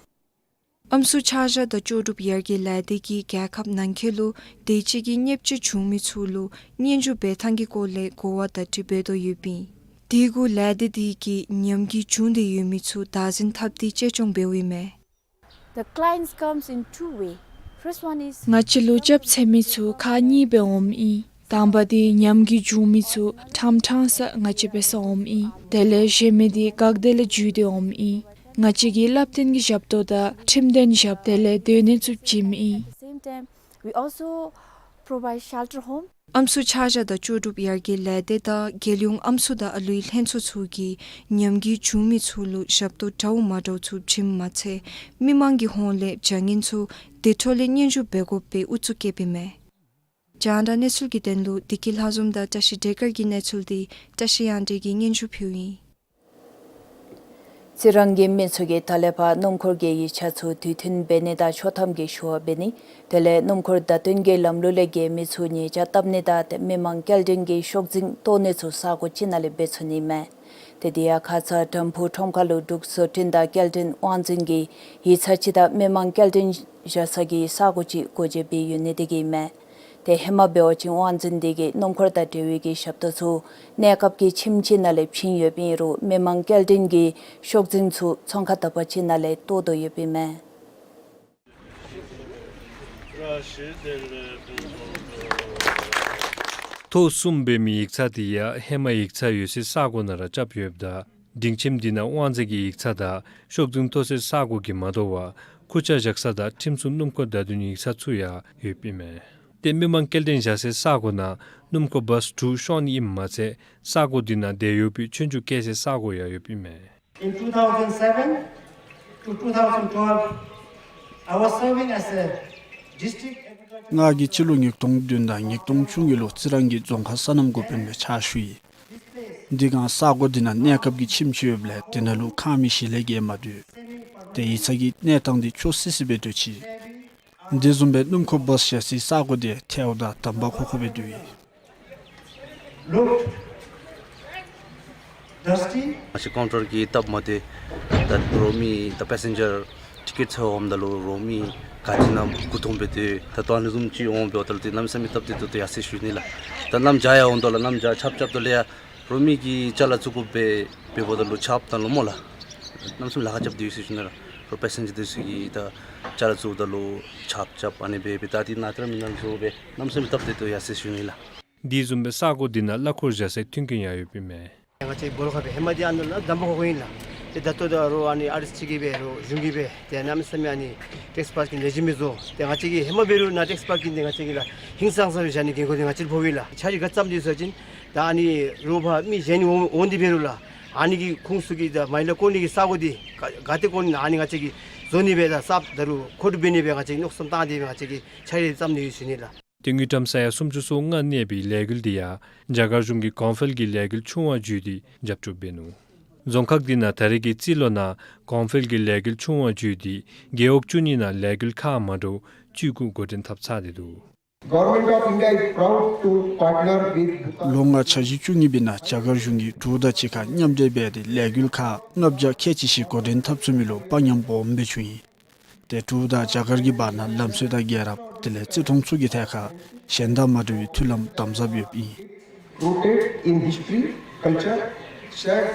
ཨམ་སྲུ་ཆ་བཞག་དང་ལྕོགས་གྲུབ་ཡར་རྒྱས་ལས་སྡེ་གིས་རྒྱལ་ཁབ་ནང་འཁོད་ལུ་དེ་ཅིག་གི་བརྙས་བཅོས་བྱུང་མི་ཚུ་ལུ་སྙན་ཞུ་འབད་ཐངས་ཀྱི་སྐོར་ལས་གོ་བ་བརྡ་སྤྲོད་འབད་དོ་ཡོདཔ་ཨིན། དེ་གུ་ལས་སྡེ་དེ་གིས་ཉམས་རྒུད་བྱུང་སྟེ་ཡོད་མི་ཚུ་བདག་འཛིན་འཐབ་སྟེ་གཅེས་སྐྱོང་འབདཝ་ཨིན་མས། The clients comes in two way. First one is ང་བཅས་ལུ་རྒྱབ་འཚོལ་མི་ཚུ་ཁག་གཉིས་སྦེ་འོངམ་ཨིན། དང་པ་དེ་ཉམས་རྒུད་བྱུང་མི་ཚུ་ཕྲང་ཕྲང་ས་ང་བཅས་འབད་སར་འོངམ་ཨིན། དེ་ལས་གཞན་མི་དེ་འགག་སྡེ་ལས་འཛུལ་ཏེ་འོངམ་ཨིན། ང་བཅས་ཀྱིས་བསླབ་སྟོན་གྱི་ཞབས་ཏོག་དང་ཁྲིམས་དོན་ཞབས་ཏོག་ལས་སྡོད་གནས་ཚུ་བྱིནམ་ཨིན། At the same time, we also provide shelter home. ཨམ་སྲུ་ཆ་བཞག་དང་ལྕོགས་གྲུབ་ཡར་རྒྱས་ལས་སྡེ་དང་རྒྱལ་ཡོངས་ཨམ་སྲུ་དང་ཨ་ལུའི་ལྷན་ཚོགས་ཚུ་གིས་ཉམས་རྒུད་བྱུང་མི་ཚུ་ལུ་ཞབས་ཏོག་འདྲཝ་མ་འདྲཝ་ཚུ་བྱིནམ་མ་ཚད་མི་མང་གི་ཧོངས་ལས་བྱ་ངན་ཚུ་དེ་འཕྲོ་ལས་སྙན་ཞུ་འབད་དགོཔ་སྦེ་ཨུ་ཚུགས་བསྐྱེདཔ་ཨིན་མས། རྒྱང་བསྒྲགས་གནས་ཚུལ་གྱི་དོན་ལུ་བདེ་སྐྱིད་ལྷ་འཛོམས་དང་བཀྲ་ཤིས་སྒྲོལ་དཀར་གྱི་གནས་ཚུལ་འདི་བཀྲ་ཤིས་གཡང་སྒྲོན་གྱིས་སྙན་ཞུ་ཕུལཝ་ཨིན། རྩི་རང་གི་མི་ཚུ་གིས་ད་ལས་ཕར་སྣུམ་འཁོར་གྱི་ཡིག་ཆ་ཚུ་དུས་མཐུན་འབད་ནི་དང་ཆོག་ཐམ་གྱི་ཞུ་བ་འབད་ནི། དེ་ལས་སྣུམ་འཁོར་བརྡ་སྟོན་གྱི་ལམ་ལུགས་ལས་འགལ་མི་ཚུ་ཉེས་བྱ་བཏབ་ནི་དང་ཏེ་མི་མང་སྐྱེལ་འདྲེན་གྱི་ཤོག་འཛིན་གཏོར་ནི་ཚུ་ས་གོ་ཅིག་ནང་ལས་འབད་ཚུགས་ནི་མས། ཏེ་དེ་ཡང་ཁ་ཙ་དམ་ཕུ་ཁྲོམ་ཁ་ལུ་འབྲུག་བཟོ་སྐྲུན་དང་སྐྱེལ་འདྲེན་དབང་འཛིན་གྱིས་ཡིག་ཚང་ཅིག་དང་མི་མང་སྐྱེལ་འདྲེན་བཞག་ས་གི་ས་གོ་ཅིག་སྒོ་འབྱེད་འབད་ཡོད་ནི་དེ་གིས་མས། ཏེ་ཧེ་མ་འབད་བ་ཅིན་དབང་འཛིན་དེ་གིས་སྣུམ་འཁོར་དང་འབྲེལ་བའི་གི་ཞབས་ཏོག་ཚུ་གནས་སྐབས་ཀྱི་ཁྱིམ་ཅིག་ནང་ལས་བྱིན་ཡོདཔ་ཨིན་རུང་མི་མང་སྐྱེལ་འདྲེན་གྱི་ཤོག་འཛིན་ཚུ་ཚོང་ཁང་དག་པ་ཅིག་ནང་ལས་གཏོར་དོ་ཡོདཔ་ཨིན་མས། ཐོག་གསུམ་འབད་མི་ཡིག་ཚང་དེ་ཡང་ཧེ་མ་ཡིག་ཚང་ཡོད་སའི་ས་གོ་ནང་ར་རྐྱབ་ཡོདཔ་ད་སྡིངས་ཁྱིམ་དེ་ནང་དབང་འཛིན་གྱི་ཡིག་ཚང་དང་ཤོག་འཛིན་གཏོར་སའི་ས་གོ་གིས་མ་དོ་བར་ཁུར་ཆ་བཞག་ས་དང་ཁྲིམས་སྲུང་སྣུམ་འཁོར་བརྡ་དོན་ཡིག་ཚང་ཚུ་ཡང་ཡོདཔ་ཨིན་མས། ཏེ་མི་མང་སྐྱེལ་འདྲེན་བཞག་སའི་ས་གོ་ནང་སྣུམ་འཁོར་བཱས་དྲུག་ཤོང་ནི་ཨིནམ་མ་ཚད་ས་གོ་དེ་ནང་སྡོད་ཡོད་པའི་ཆོས་རྒྱུགས་རྐྱབ་སའི་ས་གོ་ཡང་ཡོདཔ་ཨིན་མས། In two thousand seven to two thousand twelve, I was serving as a district agriculture. ང་གིས་སྤྱི་ལོ་ཉིས་སྟོང་བདུན་དང་ཉིས་སྟོང་བཅུ་གཉིས་ལུ་རྩི་རང་གི་རྫོང་ཁག་སོ་ནམ་འགོ་དཔོན་སྦེ་ཕྱག་ཞུ་ཡི། དེ་སྒང་ས་གོ་དེ་ནང་གནས་སྐབས་ཀྱི་ཁྱིམ་ཅིག་ཡོདཔ་ལས་དེ་ནང་ལུ་ཁང་མིག་བཞི་ལས་བརྒལ་མ་སྡོད། ཏེ་ཡིག་ཚང་གི་གནས་སྟངས་དེ་སྐྱོ་སི་སི་སྦེ་སྡོད་ཅི། དེ་བཟུམ་སྦེ་སྣུམ་འཁོར་བཱས་བཞག་སའི་ས་གོ་དེ་ཐལཝ་དང་དམ་པ་ཁོག་ཁོ་སྦེ་སྡོད་ཡི། Looked dusty. ང་བཅས་ཀའུན་ཊར་གྱི་སྟབས་མ་བདེ། ད་རོགས་མི་ད་པེ་སེན་ཇར་ཊི་ཀེཊ་འཚོལ་འོངམ་ད་ལུ་རོགས་མི་ག་ཅི་ཨིན་ན་མགུ་འཐོམས་སྦེ་སྡོད། ད་ལྟོ་ཨ་ནི་བཟུམ་ཅིག་འོང་འབདཝ་ད་ལུ་ཏེ་གནམ་མེད་ས་མེད་སྟབས་བདེ་ཏོག་ཏོ་ཡར་སོང་ཞུ་ནི་ལགས། ད་གནམ་བྱཱར་ཡར་འོང་དོ་ལགས། གནམ་བྱཱར་ཆརཔ་རྐྱབ་དོ་ལགས། ཡ་རོགས་མི་གིས་ཅ་ལ་བཙུགས་དགོ་པས་འབདཝ་ད་ལུ་ཆརཔ་དང་ལུ་སྨོ་ལགས། གནམ་མེད་ས་མེད་ལཱ་ཁག་རྐྱབ་སྟེ་ཡོད་ཟེར་ཞུ་ནི་ལགས། རོགས་པེ་སེན་ཇར་དེ་ཚུ་གིས་ད་ཅ་ལ་བཙུགསཔ་ད་ལུ་ཆརཔ་རྐྱབ་ཨ་ནི་སྦེ་སྦེ་ད་འདི་ནང་ཏེ་ར་མི་ནང་བཟོ་སྦེ་གནམ་མེད་ས་མེད་སྟབས་བདེ་ཏོག་ཡར་སོང་ཞུ་ནི་ལགས། དེ་བཟུམ་སྦེ་ས་གོ་དེ་ནང་གླ་འཁོར་བཞག་སའི་མཐུན་རྐྱེན་ཡང་ཡོདཔ་ཨིན་མས། ང་བཅས་སྦོ་ལོགས་ཁར་སྦེ་ཧེ་མ་འདི་ཨ་ནཱ་ལུ་དམ་པ་ཁོག་ཁོ་ཨིན་ལགས། ཏེ་ད་ལྟོ་ད་རོགས་ཨ་ནི་ཨ་རིསི་ཅིག་གིས་སྦེ་རོགས་གཞུང་གིས་སྦེ་ཏེ་གནམ་མེད་ས་མེད་ཨ་ནི་ཊེགསི་པཱསི་ཀྱི་ལེགས་ཤོམ་སྦེ་བཟོ། ཏེ་ང་བཅས་ཀྱིས་ཧེ་མ་འབད་རུང་ནཱ་ཊེགསི་པཱསི་ཀྱི་འདི་ང་བཅས་ཀྱིས་ལགས་ཧིང་སངས་ས་སྦེ་བཞག་ནི་འགན་ཁུར་འདི་ང་བཅས་ལུ་ཕོགཔ་ཨིན་ལགས། ཆ་རོགས་ག་བརྩམ་སྟེ་ཡོད་ཟེར་བ་ཅིན་ད་ཨ་ནི་རོགས་ཕར་མི་གཞན་འོང་འོང་སྟེ་འབད་རུང་ལགས་ཨ་ནི་གི་ཁོངས་སུ་གི་ད་མ་ཡར་ལས་བཀོ་ནི་གི་ས་གོ་འདི་ག་ག་ཏེ་བཀོ་ནི་ཨ་ནི་ང་བཅས་ཀྱིས་བཟོ་ནི་སྦེ་ད་གསརཔ་ད་རུང་མཁོ་སྒྲུབ་འབད་ནི་སྦེ་ང་བཅས་ཀྱིས་མནོ་བསམ་བཏང་སྟེ་སྦེ་ང་བཅས་ཀྱིས་ཆ་རོགས་བརྩམ་ནི་ཡོད་ཟེར་ཞུ་ནི་ལགས། ཏེ་དངུལ་ཀྲམ་ས་ཡ་སུམ་ཅུ་སོ་ལྔ་གནས་པའི་ལས་འགུལ་འདི་ཡང་རྒྱ་གར་གཞུང་གིས་གོང་འཕེལ་གྱི་ལས་འགུལ་ཆུང་བ་བརྒྱུད་དེ་རྒྱབ་སྐྱོར་འབད་ནུག། རྫོང་ཁག་འདི་ནང་ད་རེས་ཀྱི་རྩིས་ལོ་ནང་གོང་འཕེལ་གྱི་ལས་འགུལ་ཆུང་བ་བརྒྱུད་དེ་རྒེད་འོག་བཅུ་གཉིས་ནང་ལས་འགུལ་ཁག་མ་འདྲཝ་བཅུ་དགུ་འགོ་འདྲེན་འཐབ་ཚར་ཏེ་འདུག། Government of India is proud to partner with Bhutan. ལོ་ལྔ་འཆར་གཞི་བཅུ་གཉིས་པའི་ནང་རྒྱ་གར་གཞུང་གིས་འབྲུག་དང་གཅིག་ཁར་མཉམ་འབྲེལ་འབད་དེ་ལས་འགུལ་ཁག་ལྔ་བརྒྱ་ཁལ་གཅིག་ཤིག་འགོ་འདྲེན་འཐབ་ཚུགས་མི་ལུ་དཔའ་ཉམས་སྦོམ་སྦེ་བྱུང་ཡི། ཏེ་འབྲུག་དང་རྒྱ་གར་གྱི་བར་ན་ལམ་སྲོལ་དང་རྒྱལ་རབས་དེ་ལས་བརྩི་མཐོང་ཚུ་གི་ཐད་ཁར་གཞན་དང་མ་འདྲ་བའི་མཐུན་ལམ་དམ་ཟབ་ཡོདཔ་ཨིན། Rooted in history, culture, shared.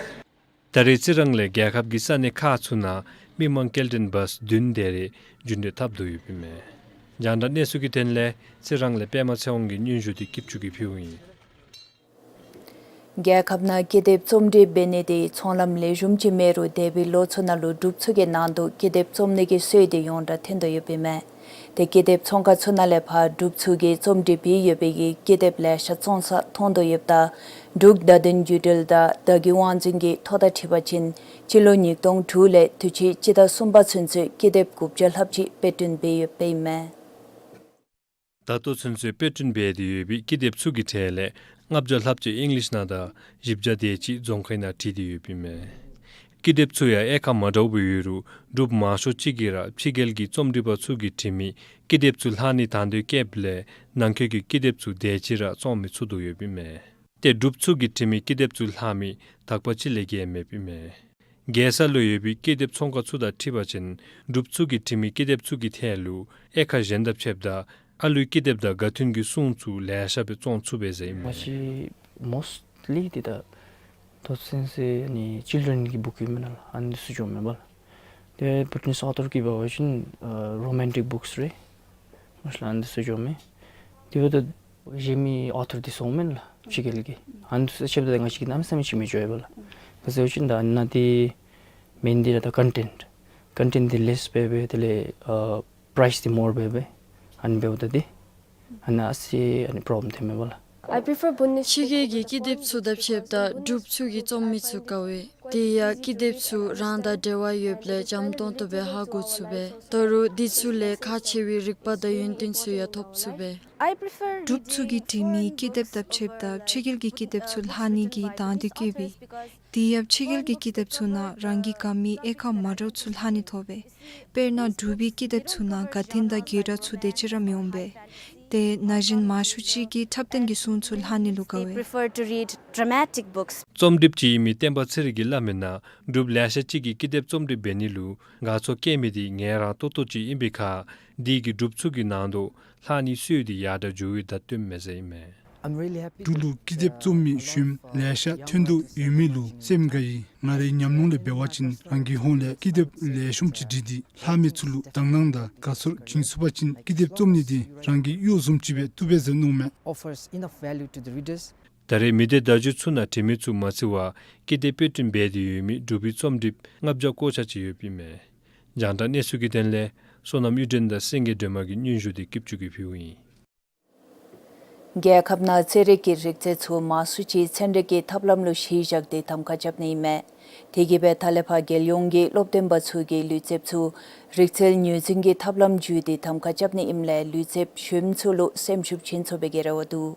ད་རེས་རྩི་རང་ལས་རྒྱལ་ཁབ་ཀྱི་ས་གནས་ཁག་ཚུ་ནང་མི་མང་སྐྱེལ་འདྲེན་བཱས་བདུན་དེ་རེ་རྒྱུན་སྡོད་འཐབ་དོ་ཡོདཔ་ཨིན་མས། རྒྱང་བསྒྲགས་གནས་ཚུལ་གྱི་དོན་ལས་རྩི་རང་ལས་པདྨ་ཚེ་དབང་གི་སྙན་ཞུ་འདི་སྐྱིད་ཆུ་གིས་ཕུལཝ་ཨིན། རྒྱལ་ཁབ་ནང་ཀི་དེབ་རྩོམ་སྒྲིག་འབད་ནི་དེ་ཚོང་ལམ་ལེགས་ཤོམ་ཅིག་མེད་རུང་འདས་པའི་ལོ་ཚུ་ནང་ལུ་འབྲུག་ཚུ་གི་ནང་དུ་ཀི་དེབ་རྩོམ་ནི་གི་སྲོལ་དེ་ཡོངས་གྲགས་ཐོན་དོ་ཡོདཔ་ཨིན་མས། ཏེ་ཀི་དེབ་ཚོང་ཁང་ཚུ་ནང་ལས་ཕར་འབྲུག་ཚུ་གིས་རྩོམ་སྒྲིག་འབད་ཡོད་པའི་གི་ཀི་དེབ་ལེ་ཤ་བཙོང་ས་མཐོང་དོ་ཡོདཔ་ད་འབྲུག་བརྡ་དོན་བརྒྱུད་འབྲེལ་དང་བརྡ་བརྒྱུད་དབང་འཛིན་གྱིས་ཐོ་དང་འཁྲིལ་བ་ཅིན་སྤྱི་ལོ་ཉིས་སྟོང་དྲུག་ལས་དུས་ཅི་སྤྱི་ཟླ་གསུམ་པ་ཚུན་ཚོད་ཀི་དེབ་དགུ་བརྒྱ་ལྷགཔ་ཅིག་དཔེ་སྐྲུན་འབད་ཡོདཔ་ཨིན་མས། ད་ལྟོ་ཚུན་ཚོད་དཔེ་སྐྲུན་འབད་དེ་ཡོད་པའི་ཀི་དེབ་ཚུ་གི་གྲས་ལས་ལྔ་བརྒྱ་ལྷགཔ་ཅིག་ཨིང་ལིཤ་ནང་དང་བཞི་བརྒྱ་དེ་ཅིག་རྫོང་ཁའི་ནང་བྲིས་ཏེ་ཡོདཔ་ཨིན་མས། ཀི་དེབ་ཚུ་ཡང་དབྱེ་ཁག་མ་འདྲཝ་སྦེ་ཡོད་རུང་འབྲུགཔ་མང་ཤོས་ཅིག་གིས་ར་ཕྱི་རྒྱལ་གྱི་རྩོམ་སྒྲིག་པ་ཚུ་གིས་བྲིས་མི་ཀི་དེབ་ཚུ་ལྷག་ནིའི་དང་འདོད་བསྐྱེདཔ་ལས་ནང་འཁོད་ཀྱི་ཀི་དེབ་ཚུ་དེ་ཅིག་ར་བཙོང་མི་ཚུགས་དོ་ཡོདཔ་ཨིན་མས། ཏེ་འབྲུགཔ་ཚུ་གིས་བྲིས་མི་ཀི་དེབ་ཚུ་ལྷག་མི་དག་པ་ཅིག་ལས་བརྒལ་མེདཔ་ཨིན་མས། རྒྱལ་ས་ལུ་ཡོད་པའི་ཀི་དེབ་ཚོང་ཁང་ཚུ་དང་འཁྲིལ་བ་ཅིན་འབྲུགཔ་ཚུ་གིས་བྲིས་མི་ཀི་དེབ་ཚུ་གི་ཐད་ལུ་དབྱེ་ཁག་གཞན་དང་ཕྱདཔ་ད་ཨ་ལུའི་ཀི་དེབ་དང་དགའ་སྟོན་གྱི་སྲུང་ཚུ་ལེ་ཤ་སྦེ་བཙོང་ཚུགས་པས་ཟེར་ཨིན་མས། ང་བཅས་མོསཊ་ལི་འདི་ད་ཏོ་སེན་སི་ཨ་ནི་ཅིལ་ཌེན་གི་བུཀ་ཨིན་མས་ལགས། ཨ་ནི་ཚུ་འགྱོཝ་མས་པ་ལགས། ཏེ་བུ་ཊི་ནིས་ཨོ་ཐར་གྱི་འབད་བ་ཅིན་ཨ་རོ་མཱན་ཊིཀ་བུཀསི་རེ། མ་གཞི་ལགས་ཨ་ནི་ཚུ་འགྱོཝ་མས། དེ་འབདཝ་ད་གཞན་མི་ཨོ་ཐར་འདི་ཚུ་འོངམ་མས་ལགས་ཕྱི་རྒྱལ་གྱི། ཨ་ནི་ཚུ་ཕྱདཔ་ད་ང་བཅས་ཀྱིས་གནམ་མེད་ས་མེད་ཅིག་མི་འགྱོ་བས་པ་ལགས། ག་ཅི་ཟེར་བ་ཅིན་ད་ཨ་ནཱ་འདི་མེན་འདི་ར་ད་ཀོན་ཊེནཊ་ཀོན་ཊེནཊ་འདི་ལེསི་སྦེ་སྦེ་དེ་ལས་ཨ་པ་རའིསི་འདི་མོར་སྦེ་སྦེ། ཨ་ནི་འབདཝ་ད་འདི་ཨ་ནཱ་ཨ་ཙི་ཨ་ནི་པོརོབ་ལེམ་ཐོནམ་མས་པ་ལགས། I prefer Bhutan. ཕྱི་རྒྱལ་གྱི་ཀི་དེབ་ཚུ་དང་ཕྱདཔ་ད་འབྲུགཔ་ཚུ་གིས་རྩོམ་མི་ཚུ་དགའ་བས། དེ་ཡང་ཀི་དེབ་ཚུ་རང་དང་འབྲེལ་བ་ཡོདཔ་ལས་འཇམ་ཏོང་ཏོ་སྦེ་ཧ་གོ་ཚུགས་པས། ད་རུང་འདི་ཚུ་ལས་ཁག་ཆེ་བའི་རིག་པ་དང་ཡོན་ཏན་ཚུ་ཡང་ཐོབ་ཚུགས་པས། འབྲུགཔ་ཚུ་གིས་བྲིས་མི་ཀི་དེབ་དང་ཕྱདཔ་ད་ཕྱི་རྒྱལ་གྱི་ཀི་དེབ་ཚུ་ལྷག་ནི་གི་དང་འདོད་བསྐྱེད་པས། དེ་ཡང་ཕྱི་རྒྱལ་གྱི་ཀི་དེབ་ཚུ་ནང་རང་གིས་དགའ་མི་དབྱེ་ཁག་མ་འདྲཝ་ཚུ་ལྷག་ནི་ཐོབ་པས། དཔེར་ན་འབྲུག་པའི་ཀི་དེབ་ཚུ་ནང་དགའ་སྟོན་དང་དགེ་སྦྱོར་ཚུ་དེ་ཅིག་ར་མི་འོང་པས། ཏེ་ན་གཞོན་མང་ཤོས་ཅིག་གིས་འཁྲབ་སྟོན་གྱི་སྲུང་ཚུ་ལྷག་ནི་ལུ་དགའ་བས། Prefer to read dramatic books. རྩོམ་སྒྲིགཔ་ཅིག་ཨིན་མི་བསྟན་པ་ཚེ་རིང་གིས་སླབ་མིའི་ནང་འབྲུགཔ་ལེ་ཤ་ཅིག་གིས་ཀི་དེབ་རྩོམ་སྒྲིག་འབད་ནི་ལུ་དགའ་ཚོར་བསྐྱེད་མི་འདི་ངལ་རངས་ཏོག་ཏོ་ཅིག་ཨིན་པའི་ཁར་དེ་གིས་འབྲུགཔ་ཚུ་གི་ནང་དུ་ལྷག་ནིའི་སྲོལ་འདི་ཡར་དྲག་འགྱོ་བའི་བརྡ་སྟོནམ་མས་ཟེར་ཨིན་མས། འབྲུག་ལུ་ཀི་དེབ་རྩོམ་མི་གཞོནམ་ལེ་ཤ་ཐོན་དོ་ཡོད་མི་ལུ་སེམས་དགའ་ཡི། ང་རའི་ཉམས་མྱོང་ལས་འབད་བ་ཅིན་རང་གི་ཧོངས་ལས་ཀི་དེབ་ལེགས་ཤོམ་ཅིག་བྲིས་ཏེ་ལྷག་མི་ཚུ་ལུ་དག་སྣང་དང་དགའ་ཚོར་བྱིན་ཚུགས་པ་ཅིན་ཀི་དེབ་རྩོམ་ནི་འདི་རང་གི་གཡོག་བཟུམ་ཅིག་སྦེ་བཏུབ་པས་ཟེར་མནོཝ་མས། Offers enough value to the readers. ད་རེས་མི་སྡེ་བརྡ་བརྒྱུད་ཚུ་ནང་བྲིས་མི་ཚུ་མ་ཚད་པར་ཀི་དེབ་དཔེ་སྐྲུན་འབད་དེ་ཡོད་མི་འབྲུག་པའི་རྩོམ་སྒྲིགཔ་ལྔ་བརྒྱ་སྐོར་ཆ་ཅིག་ཡོདཔ་ཨིན་མས། རྒྱང་བསྒྲགས་གནས་ཚུལ་གྱི་དོན་ལས་བསོད་ནམས་གཡུ་སྒྲོན་དང་སེང་གེ་སྒྲོལ་མ་གི་སྙན་ཞུ་འདི་སྐྱིདཔ་ཅུ་གིས་ཕུལཝ་ཨིན། རྒྱལ་ཁབ་ནང་ཚན་རིག་གི་རིག་རྩལ་ཚུ་མང་སུ་ཅིག་ཚན་རིག་གི་ཐབས་ལམ་ལུ་གཞི་བཞག་སྟེ་གདམ་ཁ་རྐྱབ་ནི་ཨིན་མས། དེ་གིས་སྦེ་ད་ལས་ཕར་རྒྱལ་ཡོངས་ཀྱི་སློབ་སྟོན་པ་ཚུ་གིས་ལུས་རྩལཔ་ཚུ་རིག་རྩལ་ངོས་འཛིན་གྱི་ཐབས་ལམ་བརྒྱུད་དེ་གདམ་ཁ་རྐྱབ་ནི་ཨིནམ་ལས་ལུས་རྩལཔ་གཞོནམ་ཚུ་ལུ་སེམས་ཤུགས་བྱིན་ཚུགས་པའི་གི་རེ་བ་འདུག།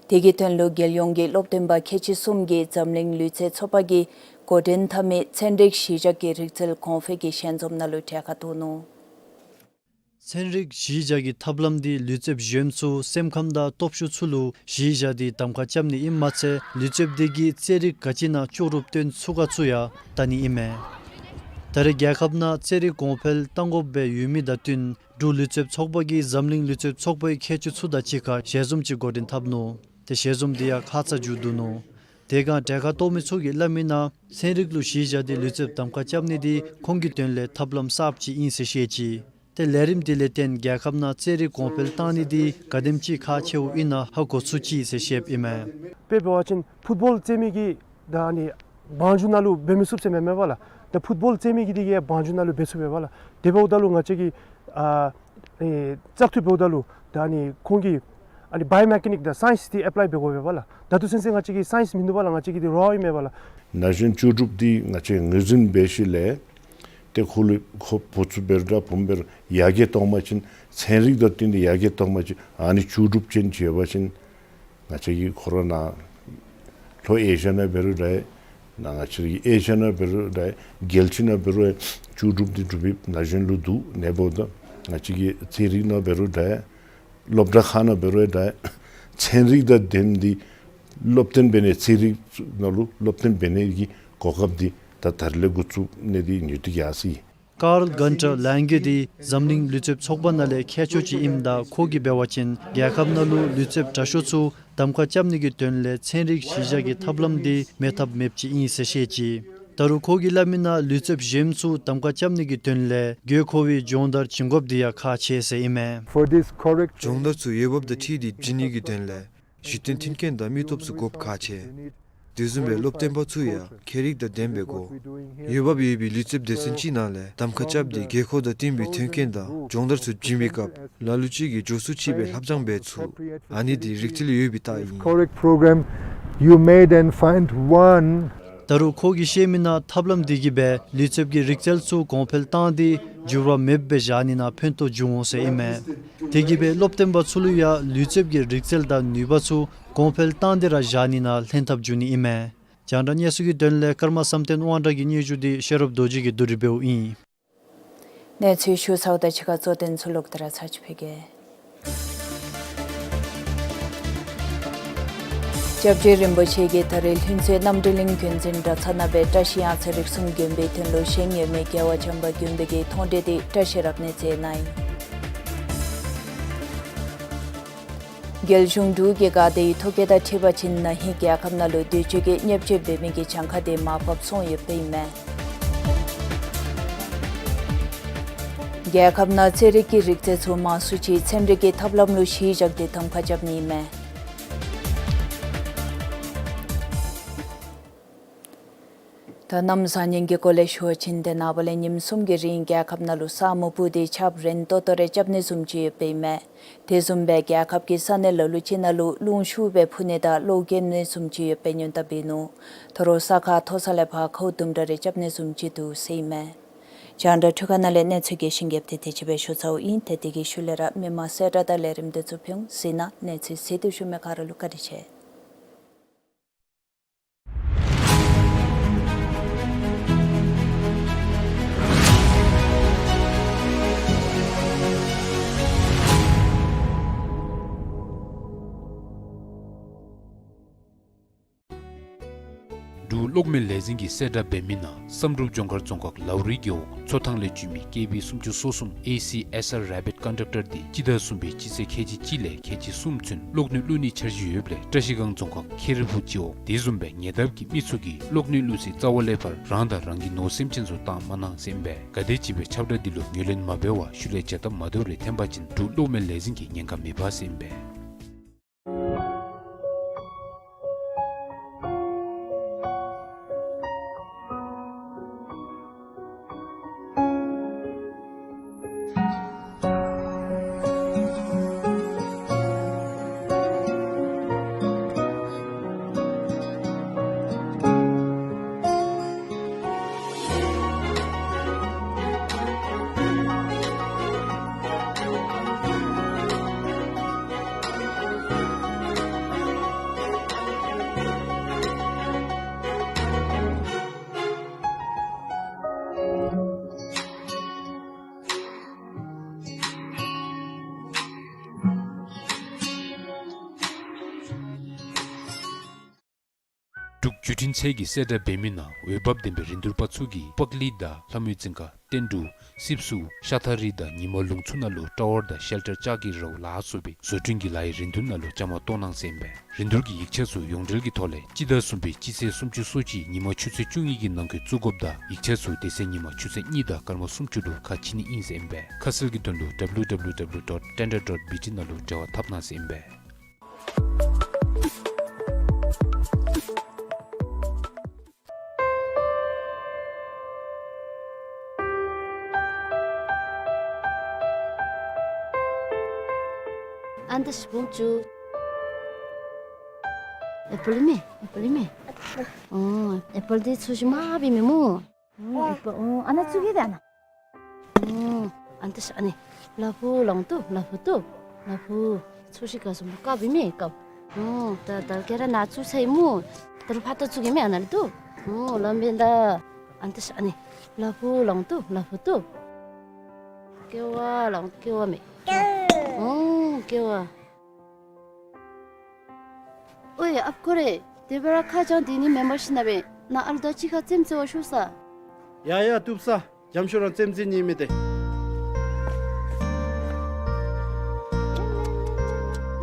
དེ་གི་དོན་ལུ་རྒྱལ་ཡོངས་ཀྱི་སློབ་སྟོན་པ་ཁལ་གཅིག་གསུམ་གྱིས་འཛམ་གླིང་ལུས་རྩལ་ཚོགས་པ་གིས་འགོ་འདྲེན་འཐབ་མི་ཚན་རིག་གཞི་བཞག་གི་རིག་རྩལ་གོང་འཕེལ་གྱི་ཞལ་འཛོམས་ནང་ལུ་གྲལ་ཁར་གཏོགས་ནུག། ཚན་རིག་གཞི་བཞག་གི་ཐབས་ལམ་འདི་ལུས་རྩལཔ་གཞོནམ་ཚུ་སེམས་ཁམས་དང་སྟོབས་ཤུགས་ཚུ་ལུ་གཞི་བཞག་སྟེ་གདམ་ཁ་རྐྱབ་ནི་ཨིནམ་མ་ཚད་ལུས་རྩལཔ་དེ་གིས་རྩེད་རིགས་ག་ཅི་ནང་ལྕོགས་གྲུབ་སྟོན་ཚུགས་ག་ཚུ་ཡང་བལྟ་ནི་ཨིན་མས། ད་རེས་རྒྱལ་ཁབ་ནང་རྩེད་རིགས་གོང་འཕེལ་གཏང་དགོཔ་སྦེ་ཡོད་མི་དང་བསྟུན་འབྲུག་ལུས་རྩལཔ་ཚོགས་པ་གིས་འཛམ་གླིང་ལུས་རྩལཔ་ཚོགས་པའི་མཁས་མཆོག་ཚུ་དང་གཅིག་ཁར་ཞལ་འཛོམས་ཅིག་འགོ་འདྲེན་འཐབ་ནུག། ཏེ་ཞལ་འཛོམས་འདི་ཡང་ཁ་ཙ་མཇུག་བསྡུ་ནུག། དེ་སྒང་གྲལ་ཁར་གཏོགས་མི་ཚུ་གིས་སླབ་མིའི་ནང་ཚན་རིག་ལུ་གཞི་བཞག་སྟེ་ལུས་རྩལཔ་གདམ་ཁ་རྐྱབ་ནི་འདི་ཁོང་གི་དོན་ལས་ཐབས་ལམ་གསརཔ་ཅིག་ཨིན་ཟེར་བཤད་ཅི། ཏེ་ལས་རིམ་འདི་ལས་བརྟེན་རྒྱལ་ཁབ་ནང་རྩེད་རིགས་གོང་འཕེལ་གཏང་ནི་འདི་ག་དེམ་ཅིག་ཁག་ཆེཝ་ཨིན་ན་ཧ་གོ་ཚུགས་ཅི་ཟེར་བཤདཔ་ཨིན་མས། དཔེ་འབད་བ་ཅིན་ཕུཊ་བཱོལ་རྩེད་མི་གིས་ད་ཨ་ནི་བང་རྒྱུག་ནང་ལུ་འབད་མི་ཚུགས་ཟེར་མེན་མས་པ་ལགས། ད་ཕུཊ་བཱོལ་རྩེད་མི་གིས་འདི་གིས་བང་རྒྱུག་ནང་ལུ་འབད་ཚུགས་པས་པ་ལགས། དེ་འབདཝ་ད་ལུ་ང་བཅས་ཀྱིས་ཨ་ཨེ་བཙག་འཐུ་འབདཝ་ད་ལུ་ད་ཨ་ནི་ཁོང་གིས་ཨ་ནི་བའི་ཡོ་མེ་ཀ་ནིཀ་དང་སའིནསི་འདི་ཨེཔ་ལའི་འབད་དགོ་པས་པ་ལགས། ད་ལྟོ་ཚུན་ཚོད་ང་བཅས་ཀྱི་སའིནསི་མིན་འདུག་པ་ལགས། ང་བཅས་ཀྱི་འདི་རོ་ཨིན་མས་པ་ལགས། ན་གཞོན་ལྕོགས་གྲུབ་འདི་ང་བཅས་ངོས་འཛིན་འབད་ཞིནམ་ལས་ཏེ་ཁོ་ལུ་ཁོ་བུ་ཚུ་འབད་རུང་འདྲ་བུམོ་འབད་རུང་ཡར་རྒྱས་གཏང་པ་ཅིན་ཚན་རིག་དང་བསྟུན་ཏེ་ཡར་རྒྱས་གཏང་པ་ཅིན་ཨ་ནི་ལྕོགས་གྲུབ་ཅན་ཅིག་ཡོད་པ་ཅིན་ང་བཅས་ཀྱི་ཁོ་ར་ནཱ་ལྷོ་ཨེ་ཤི་ཡ་ནང་འབད་རུང་འདྲ་ནཱ་ང་བཅས་ཀྱི་ཨེ་ཤི་ཡ་ནང་འབད་རུང་འདྲ་རྒྱལ་སྤྱི་ནང་འབད་རུང་ལྕོགས་གྲུབ་འདི་འབྲུག་པའི་ན་གཞོན་ལུ་འདུག། ཨ་ནི་འབདཝ་ད་ང་བཅས་ཀྱི་ཚན་རིག་ནང་འབད་རུང་འདྲ་སློབ་གྲྭ་ཁག་ནང་འབད་རུང་འདྲ་ཚན་རིག་དང་ལྡནམ་འདི་སློབ་སྟོན་འབད་ནི་ཚན་རིག་ནང་ལུ་སློབ་སྟོན་འབད་ནི་གི་གོ་སྐབས་འདི་ད་ད་རེས་ལས་འགོ་བཙུགས་ནི་འདི་ནུས་ཏིག་ཡར་སོ་ཡི། ཀཱརལ་གཱན་ཊར་ལཱན་གེ་འདི་འཛམ་གླིང་ལུས་རྩལཔ་ཚོགས་པ་ནང་ལས་མཁས་མཆོག་ཅིག་ཨིནམ་ད་ཁོ་གིས་འབད་བ་ཅིན་རྒྱལ་ཁབ་ནང་ལུ་ལུས་རྩལཔ་དྲག་ཤོས་ཚུ་གདམ་ཁ་རྐྱབ་ནི་གི་དོན་ལས་ཚན་རིག་གཞི་བཞག་གི་ཐབས་ལམ་འདི་མེད་ཐབས་མེདཔ་ཅིག་ཨིན་ཟེར་བཤད་ཅི། ད་རུང་ཁོ་གིས་སླབ་མིའི་ནང་ལུས་རྩལཔ་གཞོནམ་ཚུ་གདམ་ཁ་རྐྱབ་ནི་གི་དོན་ལས་དགོས་མཁོ་བའི་སྦྱོང་བརྡར་བྱིན་དགོཔ་འདི་ཡང་ཁག་ཆེ་ཟེར་ཨིན་མས། For this correct སྦྱོང་བརྡར་ཚུ་འོས་འབབ་དང་འཁྲིལ་ཏེ་བྱིན་ནི་གི་དོན་ལས་གཞི་རྟེན་མཐུན་རྐྱེན་དང་མི་སྟོབས་ཚུ་དགོཔ་ཁག་ཆེ། དེ་བཟུམ་སྦེ་སློབ་སྟོན་པ་ཚུ་ཡང་མཁས་རིག་དང་ལྡནམ་སྦེ་དགོ། འོས་འབབ་ཡོད་པའི་ལུས་རྩལཔ་སྡེ་ཚན་ཅིག་ནང་ལས་གདམ་ཁ་རྐྱབ་སྟེ་དགོས་མཁོ་དང་བསྟུན་པའི་མཐུན་རྐྱེན་དང་སྦྱོང་བརྡར་ཚུ་བྱིན་པའི་སྐབས་ལ་ལུ་ཅིག་གིས་མགྱོགས་སུ་ཅིག་སྦེ་ལྷབ་སྦྱང་འབད་ཚུགས། ཨ་ནི་འདི་རིགས་མཐུན་ཡོད་པའི་རྟགས་ཨིན། Correct program you made and find one. ད་རུང་ཁོ་གིས་བཤད་མི་ནང་ཐབས་ལམ་འདི་གིས་སྦེ་ལུས་རྩལ་གྱི་རིག་རྩལ་ཚུ་གོང་འཕེལ་བཏང་སྟེ་འགྱུར་བ་མེདཔ་སྦེ་བཞག་ནི་ནང་ཕན་ཐོགས་འབྱུང་འོང་ཟེར་ཨིན་མས། དེ་གིས་སྦེ་སློབ་སྟོན་པ་ཚུ་ལུ་ཡང་ལུས་རྩལ་གྱི་རིག་རྩལ་དང་ནུས་པ་ཚུ་གོང་འཕེལ་བཏང་སྟེ་ར་བཞག་ནི་ནང་ལྷན་ཐབས་འབྱུང་ནི་ཨིན་མས། རྒྱང་བསྒྲགས་གནས་ཚུལ་གྱི་དོན་ལས་ཀརྨ་བསམ་གཏན་དབང་གྲགས་ཀྱི་སྙན་ཞུ་འདི་ཤེས་རབ་རྡོ་རྗེ་གིས་བསྡུ་སྒྲིག་འབདཝ་ཨིན། གནས་ཚུལ་ཞུ་ཚརཝ་ད་ཕྱི་ཁ་གཙོ་དོན་ཚུ་ལོག་སྟེ་ར་ཚར་ཅིག་ཕུལ་གེ། སྐྱབས་རྗེ་རིན་པོ་ཆེ་གིས་ད་རེས་ལྷུན་རྩེ་རྣམ་གྲོལ་གླིང་དགོན་འཛིན་གྲྭ་ཚང་ནང་སྦེ་བཀྲ་ཤིས་གཡང་རྩེ་རིགས་གསུམ་དགོན་པའི་དོན་ལུ་ཞལ་མཉེས་མི་རྒྱལ་བ་བྱམས་པ་མགོན་པོ་གིས་མཐོང་གྲོལ་འདི་བཀྲ་ཤིས་རབ་གནས་མཛད་གནང་ཡི། རྒྱལ་གཞུང་འབྲུག་གི་ག་དེ་ཡི་ཐོ་བཀོད་དང་འཁྲིལ་བ་ཅིན་ན་ཧིང་རྒྱལ་ཁབ་ནང་ལུ་དུས་ཅི་གི་བརྙས་བཅོས་འབད་མི་གི་གྱངས་ཁ་དེ་མར་ཕབ་སོང་ཡོདཔ་ཨིན་མས། རྒྱལ་ཁབ་ནང་རྩེད་རིགས་ཀྱི་རིག་རྩལ་ཚུ་མང་སུ་ཅིག་ཚན་རིག་གི་ཐབས་ལམ་ལུ་གཞི་བཞག་སྟེ་གདམ་ཁ་རྐྱབ་ནི་ཨིན་མས། ད་གནམ་བཟང་ངན་གྱི་སྐོར་ལས་ཞུ་བ་ཅིན་ཏེ་ནངས་པ་ལས་ཉིནམ་གསུམ་གྱི་རིང་རྒྱལ་ཁབ་ནང་ལུ་ས་སྨུག་སྤུབས་ཏེ་ཆརཔ་རན་ཏོག་ཏོ་རེ་རྐྱབ་ནི་བཟུམ་ཅིག་ཡོདཔ་ཨིན་མས། དེ་བཟུམ་སྦེ་རྒྱལ་ཁབ་ཀྱི་ས་གནས་ལ་ལུ་ཅིག་ནང་ལུ་རླུང་ཤུགས་སྦེ་འཕུ་ནི་དང་གློག་འཁྱུག་ནི་བཟུམ་ཅིག་ཡོདཔ་སྦེ་ཉེན་བརྡ་འབད་ནུག། ད་རུང་ས་ཁ་མཐོ་ས་ལས་ཕར་ཁཝ་དུམ་གྲ་རེ་རྐྱབ་ནི་བཟུམ་ཅིག་འདུག་ཟེར་ཨིན་མས། རྒྱང་བསྒྲགས་འཕྲུལ་ཁང་ནང་ལས་གནས་ཚུལ་རྒྱས་ཤིང་རྒྱསཔ་དེ་དེ་ཅིག་སྦེ་ཞུ་ཚརཝ་ཨིན། ཏེ་དེ་གི་ཤུལ་ལས་ར་མི་མང་གསལ་བསྒྲགས་དང་ལས་རིམ་དེ་ཚུ་ཕུལ་འོང་། གཟིགས་གནང་། གནས་ཚུལ་གཟིགས་ཏེ་བཞུགས་མི་ག་ར་ལུ་བཀའ་དྲིན་ཆེ། འབྲུག་གློག་མེ་ལས་འཛིན་གྱིས་གསལ་བསྒྲགས་འབད་མི་ནང་བསམ་གྲུབ་ལྗོངས་མཁར་རྫོང་ཁག་ལའུ་རི་རྒེད་འོག་མཚོ་ཐང་ལས་བྱོན་མི་ཀེ་བི་སུམ་ཅུ་སོ་གསུམ་ཨེ་སི་ཨེསི་ཨར་རེ་བིཊ་ཀོན་ཊེག་ཊར་འདི་སྤྱི་ཟླ་གསུམ་པའི་སྤྱི་ཚེས་ཁལ་གཅིག་གཅིག་ལས་ཁལ་གཅིག་གསུམ་ཚུན་གློག་ནུས་བླུག་ནིའི་འཆར་གཞི་ཡོདཔ་ལས་བཀྲ་ཤིས་སྒང་རྫོང་ཁག་ཁེ་རི་ཕུག་སྤྱི་འོག་དེ་བཟུམ་སྦེ་ཉེ་འདབས་ཀྱི་མི་ཚུ་གིས་གློག་ནུས་བླུག་ས་རྩ་བ་ལས་ཕར་རང་དང་རང་གི་ནོར་སེམས་ཅན་ཚུ་བཏང་མ་གནང་ཟེར་ཨིན་པས། ག་དེམ་ཅིག་སྦེ་ཁྱབ་བསྒྲགས་འདི་ལུ་ངོས་ལེན་མ་འབད་བར་ཤུལ་ལས་བྱ་སྟབས་མ་བདེཝ་རེ་འཐོན་པ་ཅིན་འབྲུག་གློག་མེ་ལས་འཛིན་གྱིས་ཉེན་ཁ་མི་འབག་ཟེར་ཨིན་པས། འབྲུག་བརྒྱུད་འཕྲིན་ཚད་ཀྱིས་གསལ་བསྒྲགས་འབད་མི་ནང་འོས་འབབ་ལྡན་པའི་རིན་བསྡུར་པ་ཚུ་གིས་པག་ལི་དང་ལྷ་མོའི་རྫིང་ཁ་བསྟན་འབྲུག་སྲིབ་སུ་ཤ་ཐ་རི་དང་ཉི་མ་ལུང་ཚུ་ནང་ལུ་ཊ་ཝར་དང་ཤེལ་ཊར་ལྕགས་ཀྱི་རཝ་ལ་སོགས་པའི་བཟོ་སྐྲུན་གྱི་ལཱ་གཡོག་རིན་བསྡུར་ནང་ལུ་བཅའ་མར་གཏོགས་གནང་ཟེར་ཨིན་པས། རིན་བསྡུར་གྱི་ཡིག་ཆ་ཚུ་ཡོངས་འབྲེལ་གྱི་ཐོག་ལས་སྤྱི་ཟླ་གསུམ་པའི་སྤྱི་ཚེས་སུམ་ཅུ་སོ་གཅིག་ཉིན་མ་ཆུ་ཚོད་བཅུ་གཉིས་ཀྱི་ནང་འཁོད་བཙུགས་དགོཔ་དང་ཡིག་ཆ་ཚུ་དེ་ཚེ་ཉིན་མ་ཆུ་ཚོད་གཉིས་དང་སྐར་མ་སུམ་ཅུ་ལུ་ཁ་ཕྱེ་ནི་ཨིན་ཟེར་ཨིན་པས། ཁ་གསལ་གྱི་དོན་ལུ་ཌབ་ལུ་ཌབ་ལུ་ཌབ་ལུ་ཌོཊ་ཊེན་ཌར་ཌོཊ་བི་ཊི་ནང་ལུ་འབྲེལ་བ་འཐབ་གནང་ཟེར་ཨིན་པས། ཨན་ཏི་སི་བུམ་ཅུ། ཨེ་པཱལ་མེ། ཨེ་པཱལ་མེ། ཨོ་ཨེ་པཱལ་འདི་ཚོས་ཤིག་མ་འབད་མི་སྨོ། ཨོ་ཨེ་པཱལ། ཨོ་ཨ་ནཱ་བཙུགས་གེ་ད་ཨ་ནཱ། ཨོ་ཨན་ཏི་སི་ཨ་ནི་ལ་ཕུག་ལོང་ཏོ་ལ་ཕུག་ཏོ་ལ་ཕུག། ཚོས་ཤིག་ག་སོང་དཀརཔོ་ཨིན་མས་དཀརཔོ། ཨོ་ད་ད་ཁྱོད་ར་ནཱ་བཙུགས་ཚར་ཡི་སྨོ། ད་རུང་ཕར་ད་བཙུགས་གེ་མེན་ཨ་ནཱ་ལུ་ཏོ། ཨོ་ལམ་འབད་ད། ཨན་ཏི་སི་ཨ་ནི་ལ་ཕུག་ལོང་ཏོ་ལ་ཕུག་ཏོ། ཀེ་བ་ལོང་ཀེ་བ་མེ། ཨོ་ཀེ་བ། ཨོའི་ཨཔ་ཁོ་རེ། དེ་སྦེ་ར་ཁ་བྱང་དེ་ནི་མེན་པར་ཤེས་ན་སྦེ་ནཱ་ཨ་ལུ་དང་གཅིག་ཁར་རྩེདམོ་རྩེ་བར་ཤོག་ས། ཡ་ཡ་བཏུབ་ས། འཇམ་ཤོས་ར་རྩེདམོ་རྩེ་ནི་མེད་དེ།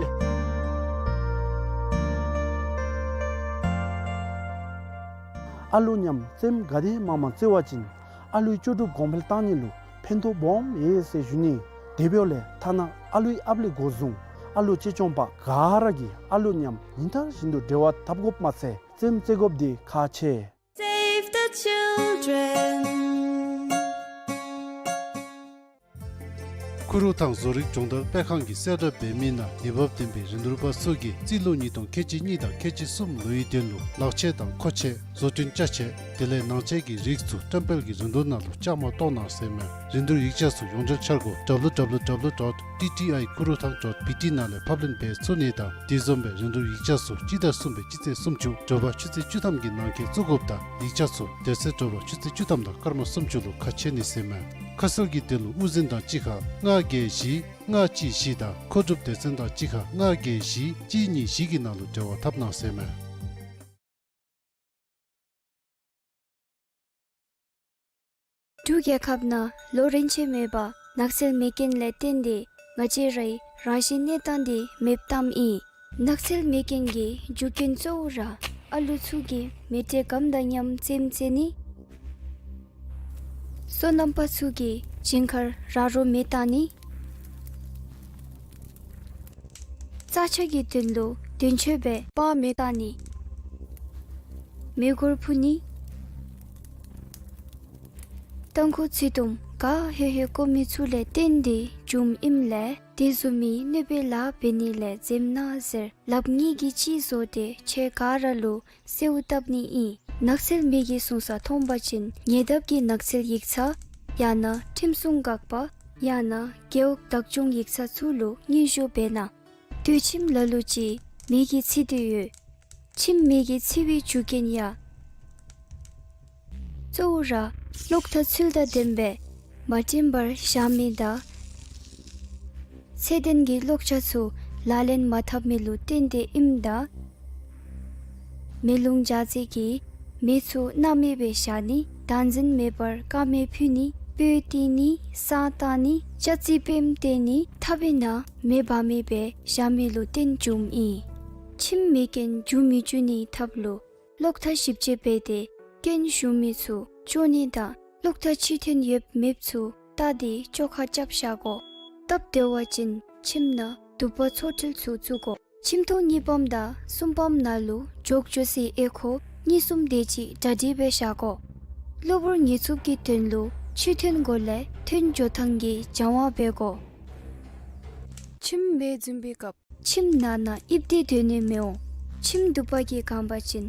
ཡ། ཨ་ལུ་མཉམ་རྩེདམོ་ག་དེ་མང་མང་རྩེ་བ་ཅིན་ཨ་ལུའི་ལྕོགས་གྲུབ་གོང་འཕེལ་གཏང་ནི་ལུ་ཕན་ཐོགས་སྦོམ་ཡོད་ཟེར་ཞུ་ནི། དེ་འབདཝ་ལས་ཐ་ན་ཨ་ལུའི་ཨཔ་ལས་འགོ་བཟུང་ཨ་ལུ་གཅེས་སྐྱོང་པ་ག་ར་གིས་ཨ་ལུ་མཉམ་ཉིན་ལྟར་བཞིན་དུ་འབྲེལ་བ་འཐབ་དགོཔ་མ་ཚད་རྩེདམོ་རྩེ་དགོཔ་འདི་ཁག་ཆེ། Save the children. ཁུ་རུ་ཐང་བཟོ་རིག་སྦྱོང་བརྡར་སྤེལ་ཁང་གིས་གསལ་བསྒྲགས་འབད་མི་ནང་འོས་འབབ་ལྡན་པའི་རིན་བསྡུར་པ་ཚུ་གིས་རྩིས་ལོ་ཉིས་སྟོང་ཁལ་གཅིག་གཉིས་དང་ཁལ་གཅིག་གསུམ་ལོའི་དོན་ལུ་ལག་ཆས་དང་མཁོ་ཆས་བཟོ་སྐྲུན་ཅ་ཆས་དེ་ལས་ནང་ཆས་ཀྱི་རིགས་ཚུ་བཀྲམ་སྤེལ་གྱི་རིན་བསྡུར་ནང་ལུ་བཅའ་མར་གཏོགས་གནང་ཟེར་མས། རིན་བསྡུར་ཡིག་ཆ་ཚུ་ཡོངས་འབྲེལ་འཆར་སྒོ་W W W dot T T I Kurutang dot B T ནང་ལས་ཕབ་ལེན་འབད་ཚུགས་ནི་དང་དེ་བཟུམ་སྦེ་རིན་བསྡུར་ཡིག་ཆ་ཚུ་སྤྱི་ཟླ་གསུམ་པའི་སྤྱི་ཚེས་སུམ་ཅུ་དྲོ་པ་ཆུ་ཚོད་བཅུ་ཐམ་གྱི་ནང་འཁོད་བཙུགས་དགོཔ་དང་ཡིག་ཆ་ཚུ་དེ་ཚེ་དྲོ་པ་ཆུ་ཚོད་བཅུ་ཐམ་དང་སྐར་མ་སུམ་ཅུ་ལུ་ཁ་ཕྱེ་ནི་ཟེར་མས། ཁ་གསལ་གྱི་དོན་ལུ་དབུ་འཛིན་དང་གཅིག་ཁར་ལྔ་བརྒྱད་བཞི་ལྔ་གཅིག་བཞི་དང་མཁོ་སྒྲུབ་སྡེ་ཚན་དང་གཅིག་ཁར་ལྔ་བརྒྱད་བཞི་གཅིག་གཉིས་བཞི་གི་ནང་ལུ་འབྲེལ་བ་འཐབ་གནང་ཟེར་མས། འབྲུག་རྒྱལ་ཁབ་ནང་ལོ་རིམ་ཆད་མེད་པར་ནགས་ཚལ་མེ་རྐྱེན་ལས་བརྟེན་ཏེ་ང་བཅས་རའི་རང་བཞིན་གནས་སྟངས་འདི་མེདཔ་བཏངམ་ཨིན། ནགས་ཚལ་མེ་རྐྱེན་གྱི་རྒྱུ་རྐྱེན་གཙོ་བོ་ར་ཨ་ལུ་ཚུ་གིས་མེ་དྲོད་སྐམ་དང་མཉམ་རྩེདམོ་རྩེ་ནི། སོ་ནམ་པ་ཚུ་གིས་བྱིངས་ཁར་ར་རོ་མེ་བཏང་ནི། རྩྭ་ཆག་གི་དོན་ལུ་དོན་གཅོད་སྦེ་སྤང་མེ་བཏང་ནི། མེ་འཁོར་འཕུ་ནི། རྟ་མགོ་ཚུ་དུམ་ག་ཧེ་ཧེ་རྐོ་མི་ཚུ་ལས་བརྟེན་ཏེ་འབྱུངམ་ཨིནམ་ལས་དེ་བཟུམ་མའི་གནོད་པའི་ལཱ་འབད་ནི་ལས་འཛེམ་གནང་ཟེར་ལགཔ་གཉིས་ཀྱིས་གཅིག་བཟོ་སྟེ་ཁྱེད་ག་ར་ལུ་གསོལཝ་བཏབ་ནི་ཨིན། ནགས་ཚལ་མེ་གིས་བཟུང་ས་མཐོང་པ་ཅིན་ཉེ་འདབས་ཀྱི་ནགས་ཚལ་ཡིག་ཚང་ཡང་ན་ཁྲིམས་སྲུང་འགག་པ་ཡང་ན་རྒེད་འོག་བདག་སྐྱོང་ཡིག་ཚང་ཚུ་ལུ་སྙན་ཞུ་འབད་གནང་། སྟོད་ཁྱིམ་ལ་ལུ་ཅིག་མེ་གིས་འཚིག་སྟེ་ཡོད། ཁྱིམ་མེ་གིས་འཚིག་པའི་རྒྱུ་རྐྱེན་ཡང་གཙོ་བོ་ར་གློག་དང་ཚུལ་དང་ལྡནམ་སྦེ་མ་བརྟེན་པར་བཞག་མི་དང་ཚད་ལྡན་གྱི་གློག་ཆ་ཚུ་ལག་ལེན་མ་འཐབ་མི་ལུ་བརྟེན་ཏེ་ཨིནམ་ད་མེ་རླུང་འཇགས་ཚད་ཀྱིས་མེ་ཚུ་སྣང་མེད་སྦེ་བཞག་ནི། བདག་འཛིན་མེད་པར་དཀར་མེ་ཕུ་ནི། སྤོས་བཏིང་ནི། བསང་བཏང་ནི། ལྕགས་རྩི་སྤེམ་བཏོན་ནི། ཐབ་པའི་ནང་མེ་འབར་མེད་སྦེ་བཞག་མི་ལུ་བརྟེན་འབྱུངམ་ཨིན། ཁྱིམ་མེ་རྐྱེན་འབྱུང་མི་འབྱུང་ནིའི་ཐབས་ལུ་གློག་ཐག་ཞིབ་དཔྱད་འབད་དེ་རྐྱེན་བྱུང་མི་ཚུ་འགྱོ་ནི་དང་གློག་ཐག་ཕྱིར་ཐོན་ཡོདཔ་མེདཔ་ཚུ་བལྟ་སྟེ་བཅོ་ཁ་རྐྱབ་བཞག་དགོ། སྟབས་བདེ་བ་ཅིན་ཁྱིམ་ནང་དུ་པ་ཚོ་ཁྲལ་ཚུ་བཙུགས་དགོ། ཁྱིམ་ཐོག་གཉིས་པམ་དང་གསུམ་པམ་ནང་ལུ་འགྱོ་འགྱོ་སའི་ཨེ་ཁོ་གཉིས་གསུམ་དེ་ཅིག་གྲ་སྒྲིག་འབད་བཞག་དགོ། གློ་བུར་ཉེན་སྐྱོབ་ཀྱི་དོན་ལུ་ཕྱིར་ཐོན་གོ་ལས་ཐོན་འགྱོ་ཐངས་ཀྱི་སྦྱང་བ་འབད་དགོ། ཁྱིམ་མེ་འཛིང་པའི་སྐབས་ཁྱིམ་ནང་ན་ཨིབ་སྟེ་སྡོད་ནི་མི་འོང་། ཁྱིམ་དུ་པ་གིས་གང་པ་ཅིན་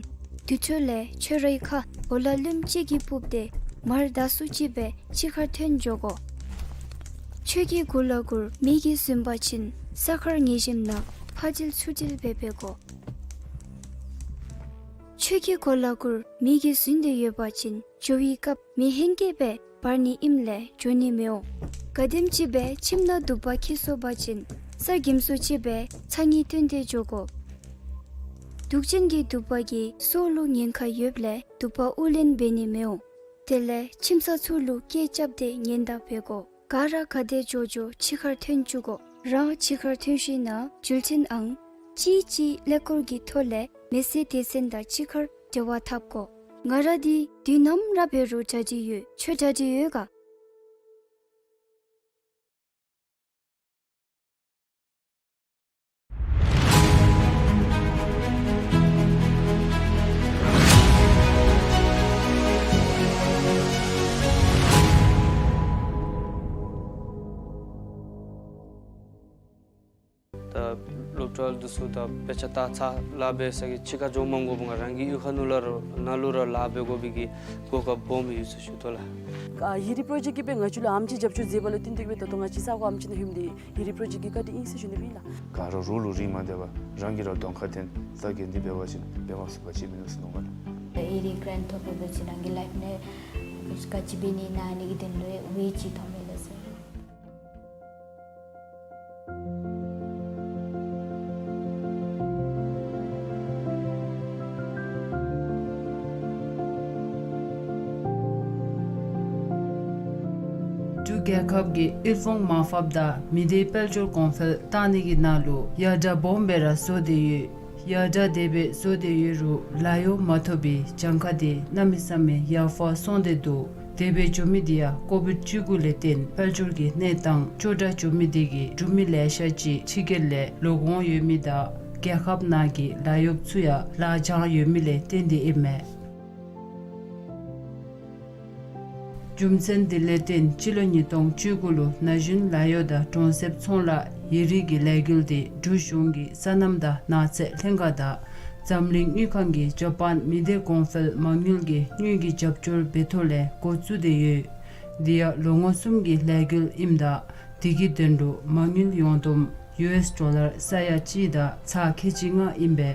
དུས་ཚོད་ལས་ཁྱོད་རའི་ཁ་གོ་ལ་ལུམ་ཅིག་གིས་སྤུབས་ཏེ་མར་བདའ་སུ་ཅིག་སྦེ་ཕྱི་ཁར་ཐོན་འགྱོ་དགོ། ཁྱོད་ཀྱི་གོ་ལ་གུར་མེ་གིས་ཟིན་པ་ཅིན་ས་ཁར་ཉལ་ཞིནམ་ན་ཕར་དྲིལ་ཚུར་དྲིལ་འབད་འབད་དགོ། ཁྱོད་ཀྱི་གོ་ལ་གུར་མེ་གིས་ཟིན་ཏེ་ཡོད་པ་ཅིན་འགྱོ་བའི་སྐབས་མེ་ཧེང་སྐལ་སྦེ་འབར་ནི་ཨིནམ་ལས་འགྱོ་ནི་མི་འོང་། ག་དེམ་ཅིག་སྦེ་ཁྱིམ་ནང་དུ་པ་འཁྱིད་སོ་པ་ཅིན་ས་གེམ་སུ་ཅིག་སྦེ་ཚ་ངེས་བཏོན་ཏེ་འགྱོ་དགོ། དུག་ཅན་གྱི་དུ་པ་གིས་སྲོག་ལུ་ཉེན་ཁ་ཡོདཔ་ལས་དུ་པ་དབུགས་ལེན་འབད་ནི་མི་འོང་། དེ་ལས་ཁྱིམ་ཚང་ཚུ་ལུ་སྐད་རྐྱབ་སྟེ་ཉེན་བརྡ་འབད་དགོ། ག་ར་ག་དེ་འགྱོ་འགྱོ་ཕྱི་ཁར་ཐོན་བཅུག་དགོ། རང་ཕྱི་ཁར་ཐོན་ཞིནམ་ན་འགྲུལ་འཕྲིན་ཨང་གཅིག་གཅིག་ཀླད་ཀོར་གྱི་ཐོག་ལས་མེ་སྲེག་སྡེ་ཚན་དང་གཅིག་ཁར་འབྲེལ་བ་འཐབ་དགོ། ང་ར་འདི་དུས་ནམ་ར་འབད་རུང་གྲ་སྒྲིག་ཡོད། ཁྱོད་གྲ་སྒྲིག་ཡོད་ག། ད་སློབ་གྲྭ་འདི་ཚུ་ད་དཔེ་ཆ་ལྟ་ཚར་ལཱ་འབད་ས་གི་ཕྱི་ཁར་འགྱོ་མ་དགོ་པར་རང་གི་གཡུས་ཁ་ནང་ལུ་ར་ནང་ལུ་ར་ལཱ་འབད་དགོ་པའི་གི་གོ་སྐབས་སྦོམ་ཡོད་ཟེར་ཞུ་དོ་ལགས། ཨ་ཧེ་རི་པྲོ་ཇེཀཊ་གིས་སྦེ་ང་བཅས་ལུ་ཨམ་ཅིག་རྒྱབ་སྐྱོར་མཛད་པ་ལུ་བརྟེན་ཏེ་གིས་སྦེ་ད་ལྟོ་ང་བཅས་ས་གོ་ཨམ་ཅིག་ནང་ལྷོདཔ་འདི་ཧེ་རི་པྲོ་ཇེཀཊ་གི་བཀའ་དྲིན་ཨིན་ཟེར་ཞུ་ནི་ཨིན་ལགས། ག་ར་རོགས་ལུ་རིན་མ་སྟེར་བར་རང་གིས་ར་གདོང་ཁར་བསྟེན་ས་གི་འདི་འབད་བ་ཅིན་འབད་མ་ཚུགས་པ་ཅིག་མིན་འདུག་ཟེར་མནོཝ་མས་ལགས། ཨེ་རི་གྲཱནཊ་ཐོབ་པའི་བར་ཅིག་རང་གི་ལའིཕ་ནང་ག་ཅི་འབད་ནི་ཨིན་ན་ཨ་ནི་གི་དོན་ལུ་ཝེ་ཅིག་མཐོངམ་མས་ལགས་ཟེར། འབྲུག་རྒྱལ་ཁབ་ཀྱི་དབུལ་ཕོངས་མར་ཕབ་དང་མི་སྡེ་དཔལ་འབྱོར་གོང་འཕེལ་བཏང་ནི་གི་ནང་ལུ་ཡར་དྲག་སྦོམ་སྦེ་ར་བཟོ་སྟེ་ཡོད། ཡར་དྲག་དེ་སྦེ་བཟོ་སྟེ་ཡོད་རུང་ལཱ་གཡོག་མ་ཐོབ་པའི་གྱངས་ཁ་དེ་གནམ་མེད་ས་མེད་ཡར་འཕར་སོང་སྟེ་འདུག། དེ་སྦེ་འགྱོ་མི་དེ་ཡང་ཀོ་བིཌ་བཅུ་དགུ་ལས་བརྟེན་དཔལ་འབྱོར་གྱི་གནས་སྟངས་སྐྱོ་དྲགས་འགྱོ་མི་དེ་གིས་འབྲུག་མི་ལེ་ཤ་ཅིག་ཕྱི་རྒྱལ་ལས་ལོག་འོང་ཡོད་མི་དང་རྒྱལ་ཁབ་ནང་གི་ལཱ་གཡོགཔ་ཚུ་ཡང་ལཱ་འགྱངས་ཡོད་མི་ལས་བརྟེན་ཏེ་ཨིན་མས། རྒྱུ་མཚན་དེ་ལས་བརྟེན་སྤྱི་ལོ་ཉིས་སྟོང་བཅུ་དགུ་ལུ་ན་གཞོན་ལཱ་གཡོག་དང་གྲོང་གསེབ་ཚོང་ལཱ་ཡི་རིགས་ཀྱི་ལས་འགུལ་དེ་འབྲུག་གཞུང་གི་སོ་ནམ་དང་ནགས་ཚལ་ལྷན་ཁག་དང་འཛམ་གླིང་དངུལ་ཁང་གིས་ཇ་པཱན་མི་སྡེ་གོང་འཕེལ་མ་དངུལ་གྱི་དངུལ་གྱི་རྒྱབ་སྐྱོར་འབད་ཐོག་ལས་འགོ་བཙུགས་ཏེ་ཡོད། དེ་ཡང་ལོ་ངོ་གསུམ་གྱི་ལས་འགུལ་ཨིནམ་ད་དེ་གི་དོན་ལུ་མ་དངུལ་ཡོངས་བསྡོམས་ཡུ་ཨེསི་ཌོ་ལར་ས་ཡ་གཅིག་དང་ཚག་ཁལ་གཅིག་ལྔ་ཨིན་པས།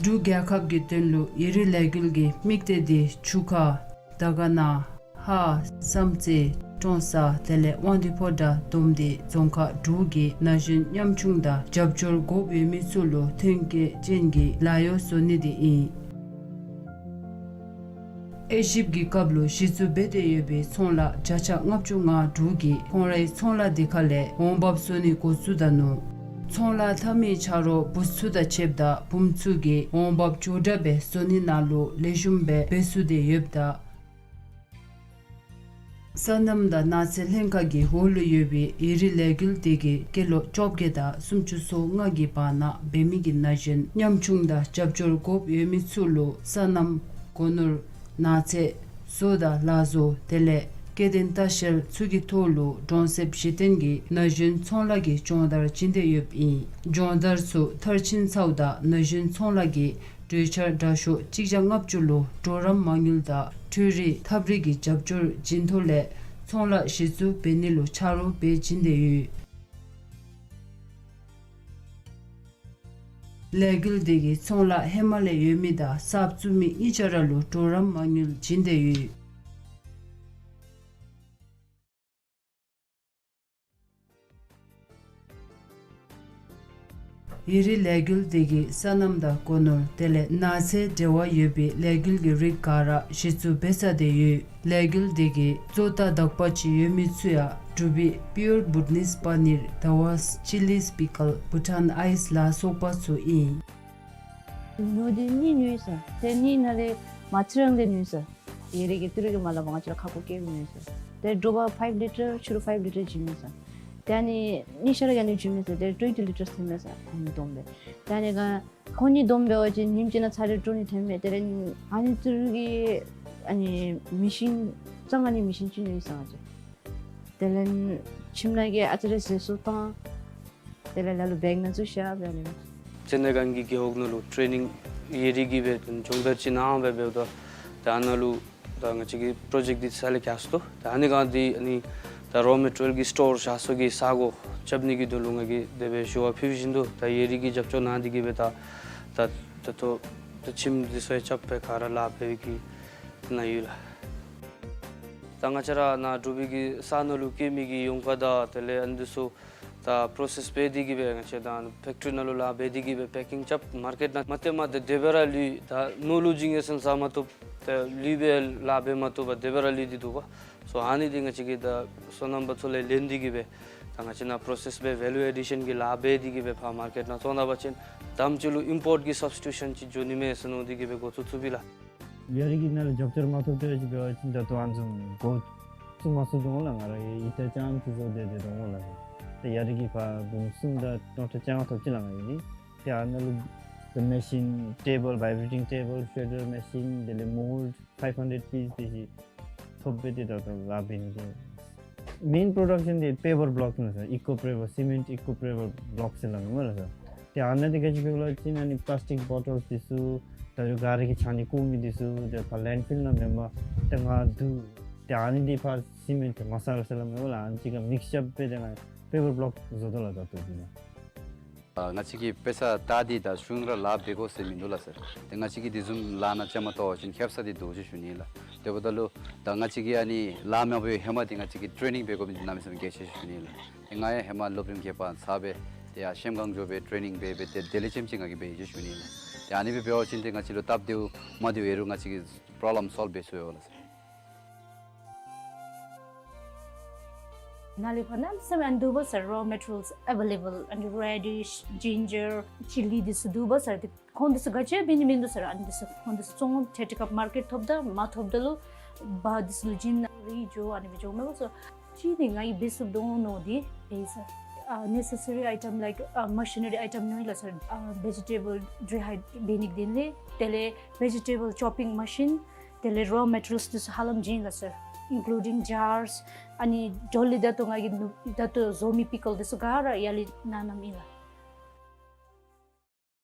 འབྲུག་རྒྱལ་ཁབ་ཀྱི་དོན་ལུ་ཡི་རིགས་ལས་འགུལ་གྱི་དམིགས་གཏད་དེ་ཆུ་ཁ་དར་དཀར་ན་ཧ་བསམ་རྩེ་ཀྲོང་གསར་དེ་ལས་དབང་འདུས་ཕོ་བྲང་བསྡོམས་ཏེ་རྫོང་ཁག་དྲུག་གི་ན་གཞོན་ཉམ་ཆུང་དང་རྒྱབ་སྐྱོར་དགོཔ་ཡོད་མི་ཚུ་ལུ་ཐོན་སྐྱེད་ཅན་གྱི་ལཱ་གཡོག་བཟོ་ནི་དེ་ཨིན། དབྱེ་ཞིབ་ཀྱི་སྐབས་ལུ་གཞི་བཙུགས་འབད་དེ་ཡོད་པའི་ཚོང་ལཱ་བརྒྱ་ཆ་ལྔ་བཅུ་ང་དྲུག་གིས་ཁོང་རའི་ཚོང་ལཱ་དེ་ཁ་ལས་འོང་འབབ་བཟོ་ནི་འགོ་བཙུགས་ད་ནུག། ཚོང་ལཱ་འཐབ་མི་ཆ་རོགས་བུཚ་ཚུ་དང་ཕྱདཔ་ད་བུམོ་ཚུ་གིས་འོང་འབབ་ལྕོགས་དྲགས་སྦེ་བཟོ་ནི་ནང་ལུ་ལེགས་ཤོམ་སྦེ་འབད་ཚུགས་ཏེ་ཡོདཔ་ད། སོ་ནམ་དང་ནགས་ཚལ་ལྷན་ཁག་གི་འོག་ལུ་ཡོད་པའི་ཡི་རིགས་ལས་འགུལ་དེ་གིས་སྐྱེས་ལོ་བཅོ་བརྒྱད་དང་སུམ་ཅུ་སོ་ལྔ་གི་བར་ན་འབད་མི་གི་ན་གཞོན་ཉམ་ཆུང་དང་རྒྱབ་སྐྱོར་དགོཔ་ཡོད་མི་ཚུ་ལུ་སོ་ནམ་སྒོ་ནོར་ནགས་ཚལ་བཟོ་དང་ལག་བཟོ་དེ་ལས་སྐྱེ་ལྡན་ལྟ་བཤལ་ཚུ་གི་ཐོག་ལུ་གྲོང་གསེབ་གཞི་རྟེན་གྱི་ན་གཞོན་ཚོང་ལཱ་གི་སྦྱོང་བརྡར་བྱིན་ཏེ་ཡོདཔ་ཨིན། སྦྱོང་བརྡར་ཚུ་མཐར་ཕྱིན་ཚརཝ་ད་ན་གཞོན་ཚོང་ལཱ་གི་གྲོས་འཆར་དྲག་ཤོས་གཅིག་བརྒྱ་ལྔ་བཅུ་ལུ་གྲོགས་རམ་མ་དངུལ་དང་འཕྲུལ་རིག་ཐབས་རིག་གི་རྒྱབ་སྐྱོར་བྱིན་ཐོག་ལས་ཚོང་ལཱ་གཞི་བཙུགས་འབད་ནི་ལུ་ཆ་རོགས་འབད་བྱིན་ཏེ་ཡོད། ལས་འགུལ་དེ་གིས་ཚོང་ལཱ་ཧེ་མ་ལས་ཡོད་མི་དང་གསརཔ་བཙུགས་མི་གཉིས་ཆ་ར་ལུ་གྲོགས་རམ་མ་དངུལ་བྱིན་ཏེ་ཡོད། ཡི་རིགས་ལས་འགུལ་དེ་གིས་སོ་ནམ་དང་སྒོ་ནོར་དེ་ལས་ནགས་ཚལ་འབྲེལ་བ་ཡོད་པའི་ལས་འགུལ་གྱི་རིགས་ག་ར་གཞི་བཙུགས་འབད་ཚར་ཏེ་ཡོད། ལས་འགུལ་དེ་གིས་བཙོ་ཐལ་དག་པ་ཅིག་ཡོད་མི་ཚུ་ཡང་འབྲུག་པའི་པིའུར་བུ་ཊ་ནིས་པ་ནིར་དཱ་ཝཱས་ཅི་ལིས་པི་ཀལ་བུ་ཊཱན་ཨའིས་ལ་སོགས་པ་ཚུ་ཨིན། ཉོ་དེ་གཉིས་ཉོས་ས། དེ་གཉིས་ནང་ལས་མ་ཚིག་རང་དེ་ཉོས་ས། ཡི་རིགས་ཀྱི་ཏི་རུ་གི་མ་ལ་བ་ང་བཅས་ལུ་ཁག་པོ་བཀལ་ཉོས་ས། དེ་དྲོ་པ་ཕའིབ་ལི་ཊར་ཕྱི་རུ་ཕའིབ་ལི་ཊར་བྱིན་ཉོས་ས། དེ་ཨ་ནི་གཉིས་ཆ་ར་གིས་ཨ་ནི་བྱིན་ཉོས་ས། དེ་ཊུ་ཝེན་ཊི་ལི་ཊར་ཐོན་ཉོས་ས། ཁོང་གཉིས་བསྡོམས་སྦེ། དེ་ཨ་ནི་ག་ཁོང་གཉིས་བསྡོམས་འབད་བ་ཅིན་ཉིནམ་གཅིག་ནང་ཚར་རེ་དྲོ་ནི་ཐོནམ་མས། དེ་ལས་ཨ་ནི་ཏི་རུ་གི་ཨ་ནི་མི་ཤིན་གཙང་ཨ་ནི་མི་ཤིན་ཅིག་ཉོས་ས་ང་བཅས། དེ་ལས་ཁྱིམ་ནང་གི་ཨ་ཙི་རེ་ཟས་སོ་བཏང་། དེ་ལས་ལ་ལུ་བེག་ནང་བཙུགས་བཞག་སྦེ་ཨ་ནི། ཅན་ནེ་གན་གྱི་རྒེད་འོག་ནང་ལུ་ཊེ་ནིང་ཡི་རིགས་ཀྱི་སྦེ་སྦྱོང་བརྡར་ཅིག་གནང་སྦེ་འབདཝ་ད་ད་ཨ་ནཱ་ལུ་ད་ང་བཅས་ཀྱི་པྲོ་ཇེཀཊ་འདི་རྩ་ལས་བཀག་སོ་ད། ཨ་ནི་ག་འདི་ཨ་ནི་ད་རོ་མེ་ཊི་རི་ཡལ་གྱི་སི་ཊོར་བཞག་ས་གི་ས་སྒོ་རྐྱབ་ནི་གི་དོན་ལུ་ང་གིས་དེ་སྦེ་ཞུ་བ་ཕུལ་བཞིན་དུ་ད་ཡི་རིགས་ཀྱིས་རྒྱབ་སྐྱོར་གནང་སྟེ་གི་སྦེ་ད་ད་ད་ལྟོ་ད་ཁྱིམ་འདི་ཚུ་ཡང་རྐྱབ་སྦེ་ག་ར་ལཱ་འབད་བའི་གི་ནང་ཡོད་ལགས། ད་ང་བཅས་ར་ནཱ་འབྲུག་པའི་གི་ས་ནང་ལུ་སྐྱེ་མི་གི་ཡོང་ཁ་དང་དེ་ལས་ཨ་ནི་འདི་ཚུ་ད་པྲོ་སེསི་འབད་དེ་གི་སྦེ་ང་བཅས་ད་ཕེཀ་ཊི་རི་ནང་ལུ་ལཱ་འབད་དེ་གི་སྦེ་པེ་ཀིང་རྐྱབ་མར་ཀེཊ་ནང་མ་སྟེར་མ་ད་དེ་སྦེ་ར་ལུས། ད་ནང་ལུ་བྱིན་ཡི་ཟེར་ས་མ་བཏུབ། ད་ལུས་སྦེ་ལཱ་འབད་མ་བཏུབ་པར་དེ་སྦེ་ར་ལུས་ཏེ་འདུག་པ། སོ་ཨ་ནི་འདི་ང་བཅས་ཀྱིས་ད་སོ་ནམ་པ་ཚུ་ལས་ལེན་ཏེ་གི་སྦེ་ད་ང་བཅས་ནཱ་པྲོ་སེསི་འབད་ཝེ་ལུ་ཨེ་ཌི་ཤན་གྱི་ལཱ་འབད་དེ་གི་སྦེ་ཕར་མར་ཀེཊ་ནང་བཙོང་ད་པ་ཅིན་དེམ་ཅིག་ལུ་ཨིམ་པོརཊ་གི་སབ་སི་ཊི་ཊུ་ཤན་ཅིག་འགྱོ་ནི་མས་ཟེར་མནོ་སྟེ་གི་སྦེ་འགོ་བཙུགས་བཙུགསཔ་ཨིན་ལགས། ཡ་རིགས་ཀྱི་ནང་ལུ་རྒྱབ་སྐྱོར་མ་ཐོབ་སྟེ་འབད་བ་ཅིན་ད་ལྟོ་ཨ་ནི་བཟུམ་འགོ་བཙུགས་མ་ཚུགས་དོ་འོང་ལགས། ང་ར་ཡི་ཡི་ཊར་རྐྱངམ་ཅིག་བཟོ་སྟེ་སྡོད་དོ་འོང་ལགས། ཏེ་ཡ་རིགས་ཀྱི་ཕར་འབུམ་གསུམ་དང་ཊོན་ཊ་རྐྱང་ཐོབ་ཅི་ལགས་ང་གིས་ནི། ཏེ་ཨ་ནཱ་ལུ་the machine, table, vibrating table, shredder machine, དེ་ལས་མོལཌ་ཕའིབ་ཧན་ཌེཌ་པིས་དེ་ཅིག་ཐོབ་སྦེ་ཏེ་ད་ལྟོ་ལཱ་འབད་ནི་དེ། མེན་པྲོ་ཌག་ཤན་འདི་པེ་བར་བློཀ་ཨིན་ལགས་སར། ཨི་ཀོ་པེ་བར་སི་མེནཊ་ཨི་ཀོ་པེ་བར་བློཀ་ཟེར་སླབ་མས་ལགས་སར། ཏེ་ཨ་ནཱ་འདི་ག་ཅི་སྦེ་ལགས་ཅིན་ཨ་ནི་པ་ལཱསི་ཊིཀ་བོ་ཊལ་འདི་ཚུ་ད་རུང་ག་ར་གིས་ཆ་ནི་ཀོ་མི་འདི་ཚུ་ཏེ་ཕར་ལེནཌ་ཕིལ་ནང་མེན་པར་ཏེ་ང་བསྡུ། ཏེ་ཨ་ནི་འདི་ཕར་སི་མེནཊ་མ་སལ་ཟེར་སླབ་མས་ལགས། ཨ་ནི་གཅིག་ཁར་མིགསི་ཅར་འབད་དེ་ང་པེ་བར་བློཀ་བཟོ་དོ་ལགས་ད་ལྟོ་འདི་ནང་། ཨ་ང་བཅས་ཀྱིས་དཔེ་ཆ་ལྟ་སྟེ་ད་གཞུང་ར་ལཱ་འབད་དགོ་ཟེར་མིན་འདུག་ལགས་སར། ཏེ་ང་བཅས་ཀྱིས་དེ་བཟུམ་ལཱ་ནང་བཅའ་མར་གཏོགས་པ་ཅིན་ཁེབ་ས་འདི་འདུག་ཅེས་ཞུ་ནི་ལགས། དེ་འབདཝ་ད་ལུ་ད་ང་བཅས་ཀྱིས་ཨ་ནི་ལཱ་མ་འབད་བའི་ཧེ་མ་འདི་ང་བཅས་ཀྱིས་ཊེ་ནིང་འབད་དགོཔ་འདི་གནམ་མེད་ས་མེད་གལ་ཆེ་ཞུ་ནི་ལགས། ཏེ་ང་ཡང་ཧེ་མ་སློབ་རིམ་བརྒྱད་པ་ཚར་སྦེ་ཏེ་ཡར་གཤེན་གངས་ལྗོངས་སྦེ་ཊེ་ནིང་འབད་སྦེ་ཏེ་དེ་ལས་ལྕེམ་ཅིག་ང་གིས་འབད་ཡི་ཅེས་ཞུ་ནི་ལགས། ཏེ་ཨ་ནི་སྦེ་འབད་བ་ཅིན་ཏེ་ང་བཅས་ལུ་སྟབས་བདེཝ་མ་བདེཝ་ཨིན་རུང་ང་བཅས་ཀྱིས་པྲོབ་ལེམ་སོལབ་འབད་ཚུགས་ཡོད་ལགས་སར། ནཱ་ལས་ཕར་གནམ་མེད་ས་མེད་ཨ་ནི་འདུག་པ་སར། རོ་མེ་ཊི་རི་ཡལསི་ཨེ་བེ་ལེ་བཱལ། ཨ་ནི་རེ་ཌིཤ་ཇིན་ཇར་ཅི་ལི་འདི་ཚུ་འདུག་པ་སར། ཏེ་ཁོང་འདི་ཚུ་ག་ཅི་འབད་ནི་མིན་འདུག་སར། ཨ་ནི་འདི་ཚུ་ཁོང་འདི་ཚུ་བཙོང་ཏེ་ཏེ་ཀ་མར་ཀེཊ་ཐོབ་ད་མ་ཐོབ་ད་ལུ་བ་འདི་ཚུ་ལུ་བྱིན་ནཱ་རེ་འགྱོ་ཨ་ནི་སྦེ་འགྱོཝ་མས་པ་སར། གཅིག་འདི་ང་གིས་འབད་ཚུགས་དོ་མནོ་སྟེ་འབད་ཡི་སར། ཨ་ནེ་སེ་སི་རི་ཨའི་ཊམ་ལའིཀ་ཨ་མ་ཤི་ནེ་རི་ཨའི་ཊམ་ཉོ་ཡི་ལགས་སར། ཨ་བེ་ཇི་ཊེ་བཱལ་ཌི་རི་ཧའིཌ་འབད་ནི་གི་དོན་ལས། དེ་ལས་བེ་ཇི་ཊེ་བཱལ་ཅོ་པིང་མ་ཤིན། དེ་ལས་རོ་མེ་ཊི་རི་ཡལསི་འདི་ཚུ་ཧ་ལམ་བྱིན་ཡི་ལགས་སར། including jars, ཨ་ནི་འགྱོ་ལས་ད་ལྟོ་ང་གིས་ནུ་ད་ལྟོ་བཟོ་མི་པི་ཀལ་འདི་ཚུ་ག་ར་ཡར་ལས་གནང་གནངམ་ཨིན་ལགས།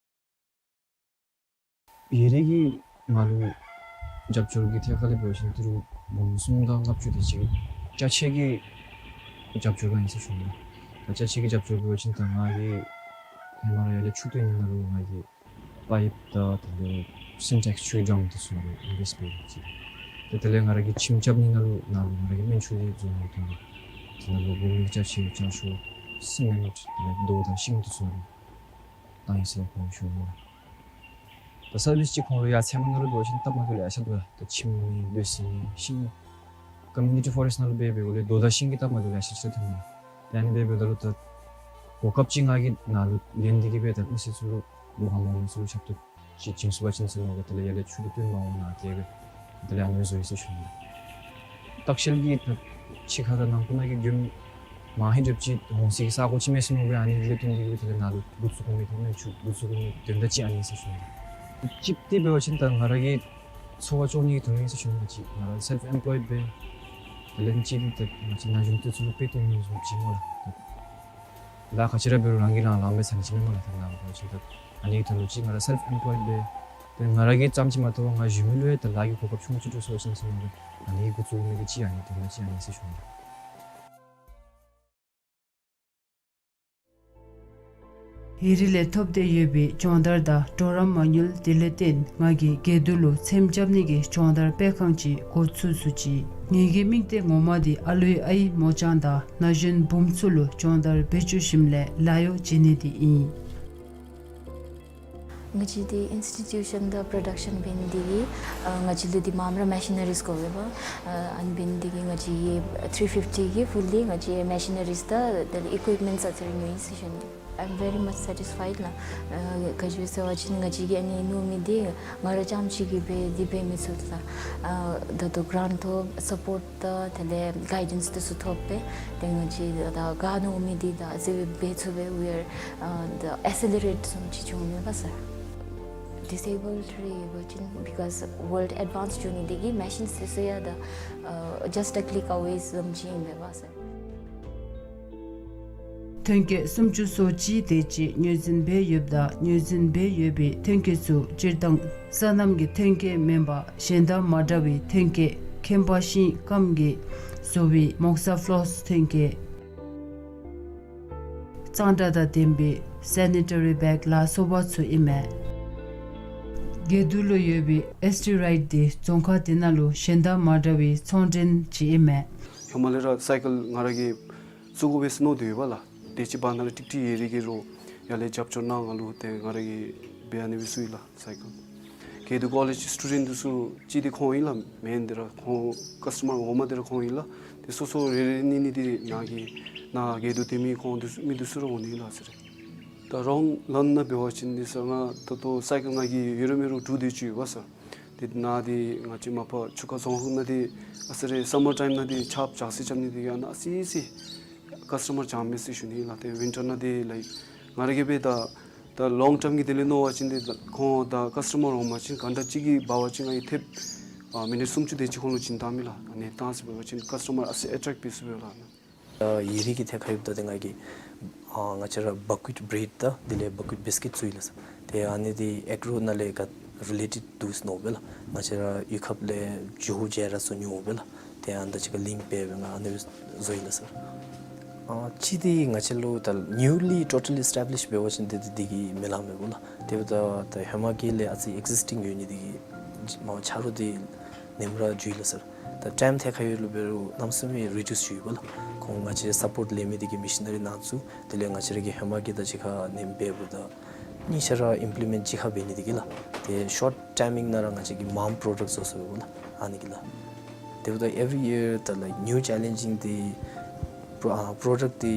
ཡུན་རིང་གི་ང་ལུ་རྒྱབ་སྐྱོར་གྱི་ཐད་ཁར་ལས་འབད་བ་ཅིན་ཏི་རུ་འབུམ་གསུམ་དང་ལྔ་བཅུ་དེ་ཅིག་ཅ་ཆས་ཀྱི་རྒྱབ་སྐྱོར་ག་ཨིན་ཟེར་ཞུ་ནི། ད་ཅ་ཆས་ཀྱི་རྒྱབ་སྐྱོར་འབད་བ་ཅིན་ད་ང་གིས་ཧེ་མ་ར་ཡར་ལས་ཆུ་བཏོན་ནི་ནང་ལུ་ང་གིས་པའིཔ་དང་དེ་ལས་སིན་ཊེགསི་ཆུའི་ཌམ་དེ་ཚུ་ནང་ལུ་ཨིན་བེསཊ་འབད་ཡི་ཅིག། ཏེ་དེ་ལས་ང་ར་གིས་ཁྱིམ་རྐྱབ་ནི་ནང་ལུ་ནང་ལུ་ང་ར་གིས་སྨན་ཆུ་ལས་བཟོ་ནི་ཐོན་ནི། དེ་ནང་ལུ་འབུམ་གྱི་ཅ་ཆས་ཅ་ཤོག་སི་མེནཊ་དེ་ལས་རྡོ་དང་ཤིང་དེ་ཚུ་ནང་ལུ་བཏང་ཡི་ཟེར་ཁོང་ཞུ་ནི། ད་སར་བིསི་ཅིག་ཁོང་ལུ་ཡར་ཚལ་མ་ནང་ལུ་འབད་བ་ཅིན་སྟབས་མ་བདེཝ་ལེ་ཤ་འདུག་ལགས། ད་ཁྱིམ་མེད་སྡོད་ས་མེད་ཤིང་ཀོ་མིའུ་ནི་ཊི་ཕོ་རེསཊ་ནང་ལུ་འབད་འབདཝ་ལས་རྡོ་དང་ཤིང་གི་སྟབས་མ་བདེཝ་ལེ་ཤ་ཅིག་ར་ཐོན་ནི། ད་ཨ་ནི་འབད་འབདཝ་ད་ལུ་ད་གོ་སྐབས་ཅིག་ང་གིས་ནཱ་ལུ་ལེན་ཏེ་གིས་སྦེ་ད་མི་སེར་ཚུ་ལུ་ལོ་ཧ་མ་ལོ་ཚུ་ལུ་ཆབ་ཏུ་ཅིག་བྱིན་ཚུགས་པ་ཅིན་ཟེར་མནོ་སྦེ་དེ་ལས་ཡར་ལས་ཆུ་དེ་བཏོན་མ་འོང་ན་དེ་སྦེ་དེ་ལས་ཨ་ནི་བཟོ་ཡི་ཟེར་ཞུ་ནི། ལྟ་བཤལ་གྱི་ཕྱི་ཁ་དང་ནང་ཁུལ་ནང་གི་མགྱོནམ་མ་ཧེ་འགྲེབ་ཅིག་འོང་སའི་ས་གོ་ཅིག་མས་ཟེར་མནོ་སྦེ་ཨ་ནི་ལས་བརྟེན་ཏེ་གིས་དེ་ལས་ནཱ་ལུ་འགོ་བཙུགས་དགོ་མི་དེ་སྨན་ཆུ་འགོ་བཙུགས་དགོ་མི་དོན་དག་ཅིག་ཨ་ནི་ཟེར་ཞུ་ནི། གཅིག་འདི་འབད་བ་ཅིན་ད་ང་ར་གི་འཚོ་བ་སྐྱོང་ནི་གི་དོན་ལུ་ཨིན་ཟེར་ཞུ་ནི། ང་བཅས་ང་ར་སེལཕ་ཨེམ་པོལོའིཌ་སྦེ་དེ་ལས་གཅིག་འདི་ད་ང་བཅས་ན་གཞོན་འདི་ཚུ་ལུ་དཔེ་སྟོན་ནི་བཟུམ་ཅིག་སྨོ་ལགས། ལཱ་ག་ཅི་ར་འབད་རུང་རང་གིས་རང་ལཱ་འབད་ཚར་ནི་ཅིག་མེན་སྨོ་ལགས། ད་ནཱ་འབད་བ་ཅིན་ད་ཨ་ནི་གི་དོན་ལུ་ཅིག་ང་ར་སེལཕ་ཨེམ་པོལོའིཌ་སྦེ་ཏེ་ང་ར་གིས་ཙམ་ཅིག་མ་གཏོགས་པར་ང་གཞན་མི་ལུ་ཡང་ད་ལཱ་གི་གོ་སྐབས་ཆུང་ཀུ་ཅིག་སྤྲོད་ཚུགས་པ་ཅིན་ཟེར་མནོ་སྦེ་ཨ་ནི་གི་འགོ་བཙུགས་མི་གི་ཅིག་ཨ་ནི་དོན་དག་ཅིག་ཨ་ནི་ཟེར་ཞུ་ནི། ཡུན་རིང་ལས་ཐོབ་སྟེ་ཡོད་པའི་སྦྱོང་བརྡར་དང་གྲོགས་རམ་མ་དངུལ་དེ་ལས་བརྟེན་ང་གིས་དགེ་འདུན་ལུ་ཚེམ་རྐྱབ་ནི་གི་སྦྱོང་བརྡར་སྤེལ་ཁང་ཅིག་འགོ་བཙུགས་ཚུགས་ཅི། ངེ་གི་དམིགས་གཏད་ངོ་མ་འདི་ཨ་ལུའི་ཨའི་མོ་གཅང་དང་ན་གཞོན་བུམོ་ཚུ་ལུ་སྦྱོང་བརྡར་འབད་བཅུག་ཞིནམ་ལས་ལཱ་གཡོག་བྱིན་ནི་འདི་ཨིན། ང་བཅས་འདི་ཨིནསི་ཊི་ཊུ་ཤཱན་དང་པྲོ་ཌག་ཤཱན་འབད་ནི་འདི་གིས་ཨ་ང་བཅས་ལུ་འདི་མངམ་ར་མེ་ཤི་ནི་རིསི་དགོ་པས་པ། ཨ་ཨ་ནི་འབད་ནི་འདི་གིས་ང་བཅས་ཀྱིས་ཐི་རི་ཕིཕ་ཊི་གི་ཕུལ་ལི་ང་བཅས་མེ་ཤི་ནི་རིསི་དང་དེ་ལས་ཨི་ཀུའིཔ་མེནཊསི་ཨ་ཙི་རེ་ཉོ་ཡི་ཟེར་ཞུ་ནི། I'm very much satisfied ལགས། ཨ་ག་ཅི་སྦེ་ཟེར་བ་ཅིན་ང་བཅས་ཀྱིས་ཨ་ནི་ཉོ་མི་འདི་ང་ར་རྐྱངམ་ཅིག་གིས་འབད་དེ་འབད་མི་ཚུགས་ལགས། ཨ་ད་ལྟོ་གྲཱནཊ་ཐོབ་སཔོརཊ་དང་དེ་ལས་གའི་ཌེནསི་དེ་ཚུ་ཐོབ་སྦེ་ཏེ་ང་བཅས་ད་ག་ཉོ་མི་འདི་ད་ཨ་ཙི་སྦེ་འབད་ཚུགས་པས། We are ཨ་ད་ཨེ་སི་ལི་རེཊ་བཟུམ་ཅིག་བྱུང་མས་པ་སར། ཌིས་ཨེ་བཱལཌ་རེ་འབད་བ་ཅིན་because world advance འགྱོ་ནི་འདི་གིས་མེ་ཤིནསི་དེ་ཚུ་ཡང་ད་ཨ་just a click away བཟུམ་ཅིག་ཨིན་པས་པ་སར། ཐོན་སྐྱེད་སུམ་ཅུ་སོ་གཅིག་དེ་ཅིག་ངོས་འཛིན་འབད་ཡོདཔ་ད་ངོས་འཛིན་འབད་ཡོད་པའི་ཐོན་སྐྱེད་ཚུ་སྤྱིར་བཏང་སོ་ནམ་གྱི་ཐོན་སྐྱེད་མེན་པར་གཞན་དང་མ་འདྲ་བའི་ཐོན་སྐྱེད་ཁེམ་པ་ཤིང་སྐམ་གྱིས་བཟོ་བའི་མོག་ས་ཕློསི་ཐོན་སྐྱེད། གཙང་སྦྲ་དང་ལྡན་པའི་སེ་ནི་ཊ་རི་བེག་ལ་སོགས་པ་ཚུ་ཨིན་མས། དགེ་འདུན་ལུ་ཡོད་པའི་ཨེསི་ཊི་རའིཊ་འདི་རྫོང་ཁག་འདི་ནང་ལུ་གཞན་དང་མ་འདྲ་བའི་ཚོང་འདྲེན་ཅིག་ཨིན་མས། ཧེ་མ་ལས་ར་སའི་ཀལ་ང་ར་གིས་བཙུགས་དགོ་པས་ཟེར་མནོ་སྟེ་ཡོད་པ་ལགས། དེ་ཅིག་བར་ན་ར་ཀྲིག་ཀྲི་ཡུན་རིང་གི་རོགས་ཡར་ལས་རྒྱབ་སྐྱོར་གནང་ང་ལུ་ཏེ་ང་ར་གིས་འབད་ཨ་ནི་སྦེ་བཙུགས་ཡི་ལགས་སའི་ཀལ། དགེ་འདུན་ཀོ་ལེཇ་སི་ཊུ་ཌེནཊ་འདི་ཚུ་གཅིག་འདི་ཁོང་ཨིན་ལགས། མེན་འདི་ར་ཁོང་ཀཱསི་ཊ་མར་ངོ་མ་འདི་ར་ཁོང་ཨིན་ལགས། ཏེ་སོ་སོ་རེ་རེ་གཉིས་གཉིས་འདི་ནཱ་གི་ནཱ་དགེ་འདུན་སྡེ་མི་ཁོང་འདི་ཚུ་མི་འདི་ཚུ་ར་འོང་ནི་ལགས་ཟེར། ད་རོང་ལཱན་ནང་འབད་བ་ཅིན་འདི་ཟེར་ང་ད་ལྟོ་སའི་ཀལ་ང་གིས་ཡོད་རུང་མེད་རུང་དྲུག་དེ་ཅིག་ཡོད་པ་ཟེར། ཏེ་ནཱ་འདི་ང་བཅས་མ་པ་ཆུ་ཁ་རྫོང་ཁག་ནང་འདི་ཨ་ཙི་རེ་སམ་མར་ཊའིམ་ནང་འདི་ཆརཔ་འཇགས་སི་རྐྱབ་ནི་འདི་གིས་ཨ་ནཱ་ཨ་ཙི་ཙི་ཀཱསི་ཊ་མར་འཇགས་མས་ཟེར་ཞུ་ནི་ལགས། ཏེ་ཝིན་ཊར་ནང་འདི་ལའིཀ་ང་ར་གིས་འབད་ད་ད་ལོང་ཊརམ་གྱི་དོན་ལས་མནོ་བ་ཅིན་འདི་ཁོང་ད་ཀཱསི་ཊ་མར་འོང་པ་ཅིན་གཱན་ཊ་གཅིག་གི་འབད་བ་ཅིན་ང་གིས་ཐེབས་ཨ་མི་ནིཊ་སུམ་ཅུ་དེ་ཅིག་ཁོང་ལུ་བྱིན་བཏང་མས་ལགས། ཨ་ནི་བཏང་ཟེར་འབད་བ་ཅིན་ཀཱསི་ཊ་མར་ཨ་ཙི་ཨེ་ཊེཀཊ་འབད་ཚུགས་པས་ལགས། ད་ཡུན་རིང་གི་ཐད་ཁར་ཡོདཔ་ད་ཏེ་ང་གིས་ཨ་ང་བཅས་ར་བ་ཀུ་ཝིཊ་བྲེཌ་དང་དེ་ལས་བ་ཀུ་ཝིཊ་བིསི་ཀིཊ་བཙུགས་ཡི་ལགས་སར། ཏེ་ཨ་ནི་འདི་ཨེག་རོ་ནང་ལས་ག་རི་ལེ་ཊེཌ་འདུག་ཟེར་མནོ་བས་ལགས། ང་བཅས་ར་གཡུས་ཁབ་ལས་ཇོ་བོ་རྗེ་ར་ཚུ་ཉོ་བས་ལགས། ཏེ་ཨ་ནི་དང་གཅིག་ཁར་ལིངཀ་འབད་སྦེ་ང་ཨ་ནི་སྦེ་བཟོ་ཡི་ལགས་སར། ཨ་གཅིག་འདི་ང་བཅས་ལུ་ད་ནིའུ་ལི་ཊོ་ཊལ་ཨེསི་ཊེབ་ལིཤ་འབད་བ་ཅིན་འདི་འདི་འདི་གིས་མི་ལང་མས་པ་ལགས། དེ་འབདཝ་ད་ད་ཧེ་མ་གི་ལས་ཨ་ཙི་ཨེག་ཟིསི་ཊིང་ཡོད་ནི་འདི་གིས་མ་པ་ཆ་རོགས་འདི་ནེམ་ར་འགྱོ་ཡི་ལགས་སར། ད་ཊའིམ་ཐད་ཁར་ཡོད་ལུ་འབད་རུང་གནམ་མེད་ས་མེད་རི་ཌིའུསི་འགྱོ་ཡི་པ་ལགས། ཁོང་ང་བཅས་སཔོརཊ་ལེན་མི་འདི་གིས་མེ་ཤི་ནི་རི་ནང་བཙུགས་དེ་ལས་ང་བཅས་ར་གིས་ཧེ་མ་གི་དང་གཅིག་ཁར་ནེམ་འབདཝ་ད་གཉིས་ཆ་ར་ཨིམ་པི་ལི་མེནཊ་གཅིག་ཁར་འབད་ནི་འདི་གིས་ལགས། ཏེ་ཤོརཊ་ཊའིམ་ནང་ར་ང་བཅས་ཀྱིས་མངམ་པྲོ་ཌཀཊ་བཟོ་ཚུགས་པས་ལགས། ཨ་ནི་གིས་ལགས། དེ་འབདཝ་ད་ཨེབ་རི་ཡར་ད་ལའིཀ་ནིའུ་ཅེ་ལེནཇིང་འདི་པྲོ་ཨ་པྲོ་ཌཀཊ་འདི་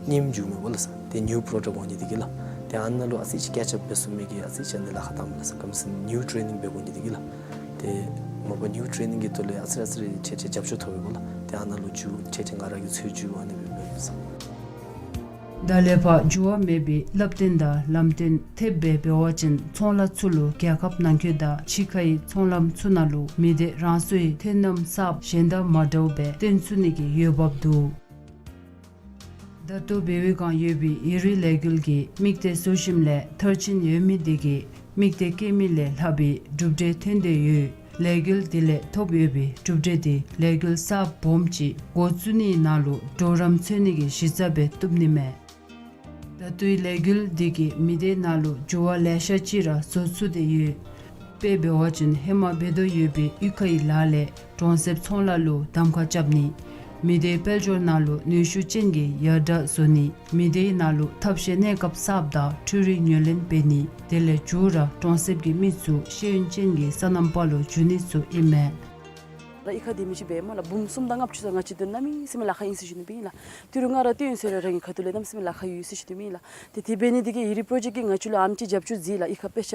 རྙིངམ་འགྱོཝ་མས་པ་ལགས་སར། ཏེ་ནིའུ་པྲོ་ཌཀཊ་འོང་ནི་འདི་གིས་ལགས། ཏེ་ཨ་ནཱ་ལུ་ཨ་ཙི་ཅིག་ཀེཆ་ཨཔ་འབད་ཚུགས་མི་གི་ཨ་ཙི་ཅིག་ཨ་ནི་ལཱ་ཁག་བཏངམ་མས་ལགས་སར། ག་ཅི་སྨོ་ཟེར་ན་ནིའུ་ཊེ་ནིང་འབད་དགོ་ནི་འདི་གིས་ལགས། ཏེ་མ་པ་ནིའུ་ཊེ་ནིང་གི་ཐོག་ལས་ཨ་ཙི་རེ་ཨ་ཙི་རེ་ཏེ་ཏེ་རྒྱབ་སྐྱོར་ཐོབ་པས་པ་ལགས། ཏེ་ཨ་ནཱ་ལུ་འགྱོ་ཏེ་ཏེ་ང་ར་གིས་འཚོལ་འགྱོ་ཨ་ནི་སྦེ་འབདཝ་མས་ལགས་སར། ད་ལས་ཕར་འགྱུར་བ་མེད་པའི་བསླབ་སྟོན་དང་ལམ་སྟོན་ཐེབས་སྦེ་འབད་བ་ཅིན་ཚོང་ལཱ་ཚུ་ལུ་རྒྱལ་ཁབ་ནང་འཁོད་དང་ཕྱི་ཁའི་ཚོང་ལམ་ཚུ་ནང་ལུ་མི་སྡེ་རང་སོའི་འཐོན་རྣམ་གསརཔ་གཞན་དང་མ་འདྲཝ་སྦེ་སྟོན་ཚུགས་ནི་གི་འོས་འབབ་འདུག། ད་ལྟོ་བལ་ཡུལ་སྒང་ཡོད་པའི་ཡུ་རི་ལས་འགུལ་གྱི་དམིགས་གཏད་བཟོ་ཞིནམ་ལས་མཐར་ཕྱིན་ཡོད་མི་དེ་གིས་དམིགས་གཏད་བསྐྱེད་མི་ལས་ལྷག་པའི་གྲུབ་འབྲས་ཐོན་ཏེ་ཡོད། ལས་འགུལ་དེ་ལས་ཐོབ་ཡོད་པའི་གྲུབ་འབྲས་དེ་ལས་འགུལ་གསརཔ་སྦོམ་ཅིག་འགོ་བཙུགས་ནིའི་ནང་ལུ་གྲོགས་རམ་འཚོལ་ནི་གི་གཞི་རྩ་སྦེ་བཏུབ་ནི་མས། ད་ལྟོའི་ལས་འགུལ་འདི་གིས་མི་སྡེའི་ནང་ལུ་འགྱུར་བ་ལེ་ཤ་ཅིག་ར་བཟོ་ཚུགས་ཏེ་ཡོད། དཔེ་འབད་བ་ཅིན་ཧེ་མ་འབད་དོ་ཡོད་པའི་གཡུས་ཁའི་ལཱ་ལས་གྲོང་གསེབ་ཚོང་ལཱ་ལུ་གདམ་ཁ་རྐྱབ་ནི། མི་སྡེའི་དཔལ་འབྱོར་ནང་ལུ་ནུས་ཤུགས་ཅན་གྱི་ཡར་དྲག་བཟོ་ནི། མི་སྡེའི་ནང་ལུ་ཐབས་ཤེས་གནས་སྐབས་གསརཔ་དང་འཕྲུལ་རིག་ཉོ་ལེན་འབད་ནི། དེ་ལས་མཇུག་ར་གྲོང་གསེབ་ཀྱི་མི་ཚུ་ཤེས་ཡོན་ཅན་གྱི་སོ་ནམ་པ་ལུ་འགྱུར་ནི་ཚུ་ཨིན་མས། ལགས་གཡུས་ཁར་སྡོད་མི་ཅིག་འབད་སྨོ་ལགས། འབུམ་གསུམ་དང་ལྔ་བཅུ་ཙམ་ང་བཅས་དོན་གནམ་མེད་ས་མེད་ལཱ་ཁག་ཨིན་ཟེར་ཞུ་ནི་སྦེ་ཨིན་ལགས། དེ་རུང་ང་ར་སྡོད་ཡོད་ས་ར་རང་གི་ཁ་ཐུག་ལས་གནམ་མེད་ས་མེད་ལཱ་ཁག་ཡོད་ཟེར་ཞུ་ནི་སྦེ་ཨིན་ལགས། ཏེ་དེ་འབད་ནི་དེ་གིས་ཡུ་རི་པྲོ་ཇེཀཊ་ཀྱིས་ང་བཅས་ལུ་ཨ་ནེམ་ཅིག་རྒྱབ་སྐྱོར་མཛད་ལགས། གཡུས་ཁར་དཔེ་ཆ་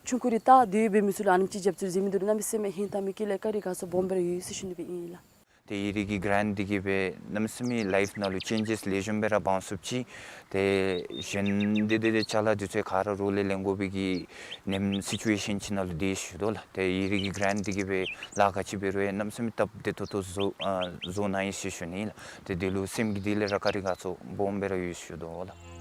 ཆུང་ཀུ་རེ་ལྟ་སྡོད་ཡོད་པའི་མི་ཚུ་ལུ་ཨ་ནེམ་ཅིག་རྒྱབ་སྐྱོར་མཛད་མི་འདི་ལུ་གནམ་མེད་ས་མེད་ཧིང་དྭངས་མི་དཀྱིལ་ལས་བཀའ་དྲིན་དགའ་ཚོར་སྦོམ་སྦེ་ར་ཡོད་ཟེར་ཞུ་ནི་སྦེ་ཨིན་ལགས། ཏེ་ཡུ་རི་གི་གི་རེནཊ་འདི་གིས་སྦེ་གནམ་མེད་ས་མེད་ལའིཕ་ནང་ལུ་ཅེན་ཇེསི་ལེགས་ཤོམ་སྦེ་ར་འབག་ཚུགསཔ་ཅིག། ཏེ་གཞན་འདི་འདི་འདི་ཅ་ལ་འདི་ཚུ་ག་ར་རོགས་ལས་ལེན་དགོ་པའི་གི་ནེམ་སི་ཅུ་ཨེ་ཤཱན་ཅིག་ནང་ལུ་སྡོད་ཡི་ཟེར་ཞུ་དོ་ལགས། ཏེ་ཡུ་རི་གི་གི་རེནཊ་འདི་གིས་སྦེ་ལཱ་ག་ཅི་འབད་རུང་ཡང་གནམ་མེད་ས་མེད་སྟབས་བདེ་ཏོག་ཏོ་བཟོ་ཨ་བཟོ་གནང་ཡི་ཟེར་ཞུ་ནི་ལགས། ཏེ་འདི་ལུ་སེམས་ཀྱི་གཏིང་ལས་ར་བཀའ་དྲིན་དགའ་ཚོར་སྦོམ་སྦེ་ར་ཡོད་ཟེར་ཞུ་དོ་ལགས།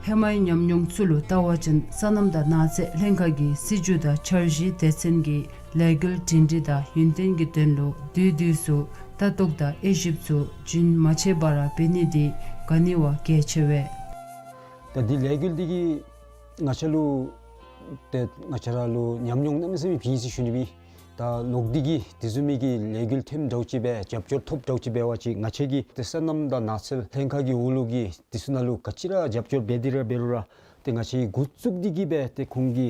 ཧེ་མའི་ཉམས་མྱོང་ཚུ་ལུ་བལྟ་བ་ཅིན་སོ་ནམ་དང་ནགས་ཚལ་ལྷན་ཁག་གིས་སྲིད་བྱུས་དང་འཆར་གཞི་སྡེ་ཚན་གྱི་ལས་འགུལ་སྒྲིང་སྒྲི་དང་ཡུན་བརྟན་གྱི་དོན་ལུ་དུས་དུས་སུ་ལྟ་རྟོག་དང་དབྱེ་ཞིབ་ཚུ་རྒྱུན་མ་ཆད་པར་འབད་ནི་འདི་ག་ནི་བ་གལ་ཆེ་བས། ད་འདི་ལས་འགུལ་འདི་གིས་ང་བཅས་ལུ་ཏེ་ང་བཅས་ར་ལུ་ཉམས་མྱོང་གནམ་མེད་ས་མེད་བྱིན་ཡི་ཟེར་ཞུ་ནི་སྦེ། ད་ལོག་སྟེ་གིས་དེ་བཟུམ་མའི་གི་ལས་འགུལ་ཐོནམ་འདྲཝ་ཅིག་སྦེ་རྒྱབ་སྐྱོར་ཐོབ་འདྲཝ་ཅིག་འབད་བ་ཅིན་ང་བཅས་ཀྱིས་ཏེ་སོ་ནམ་དང་ནགས་ཚལ་ལྷན་ཁག་གི་འོག་ལུ་གི་དེ་ཚུ་ནང་ལུ་ག་ཅི་ར་རྒྱབ་སྐྱོར་འབད་དེ་ར་འབད་རུང་ར་ཏེ་ང་བཅས་འགོ་བཙུགས་ཏེ་གིས་སྦེ་ཏེ་ཁོང་གི་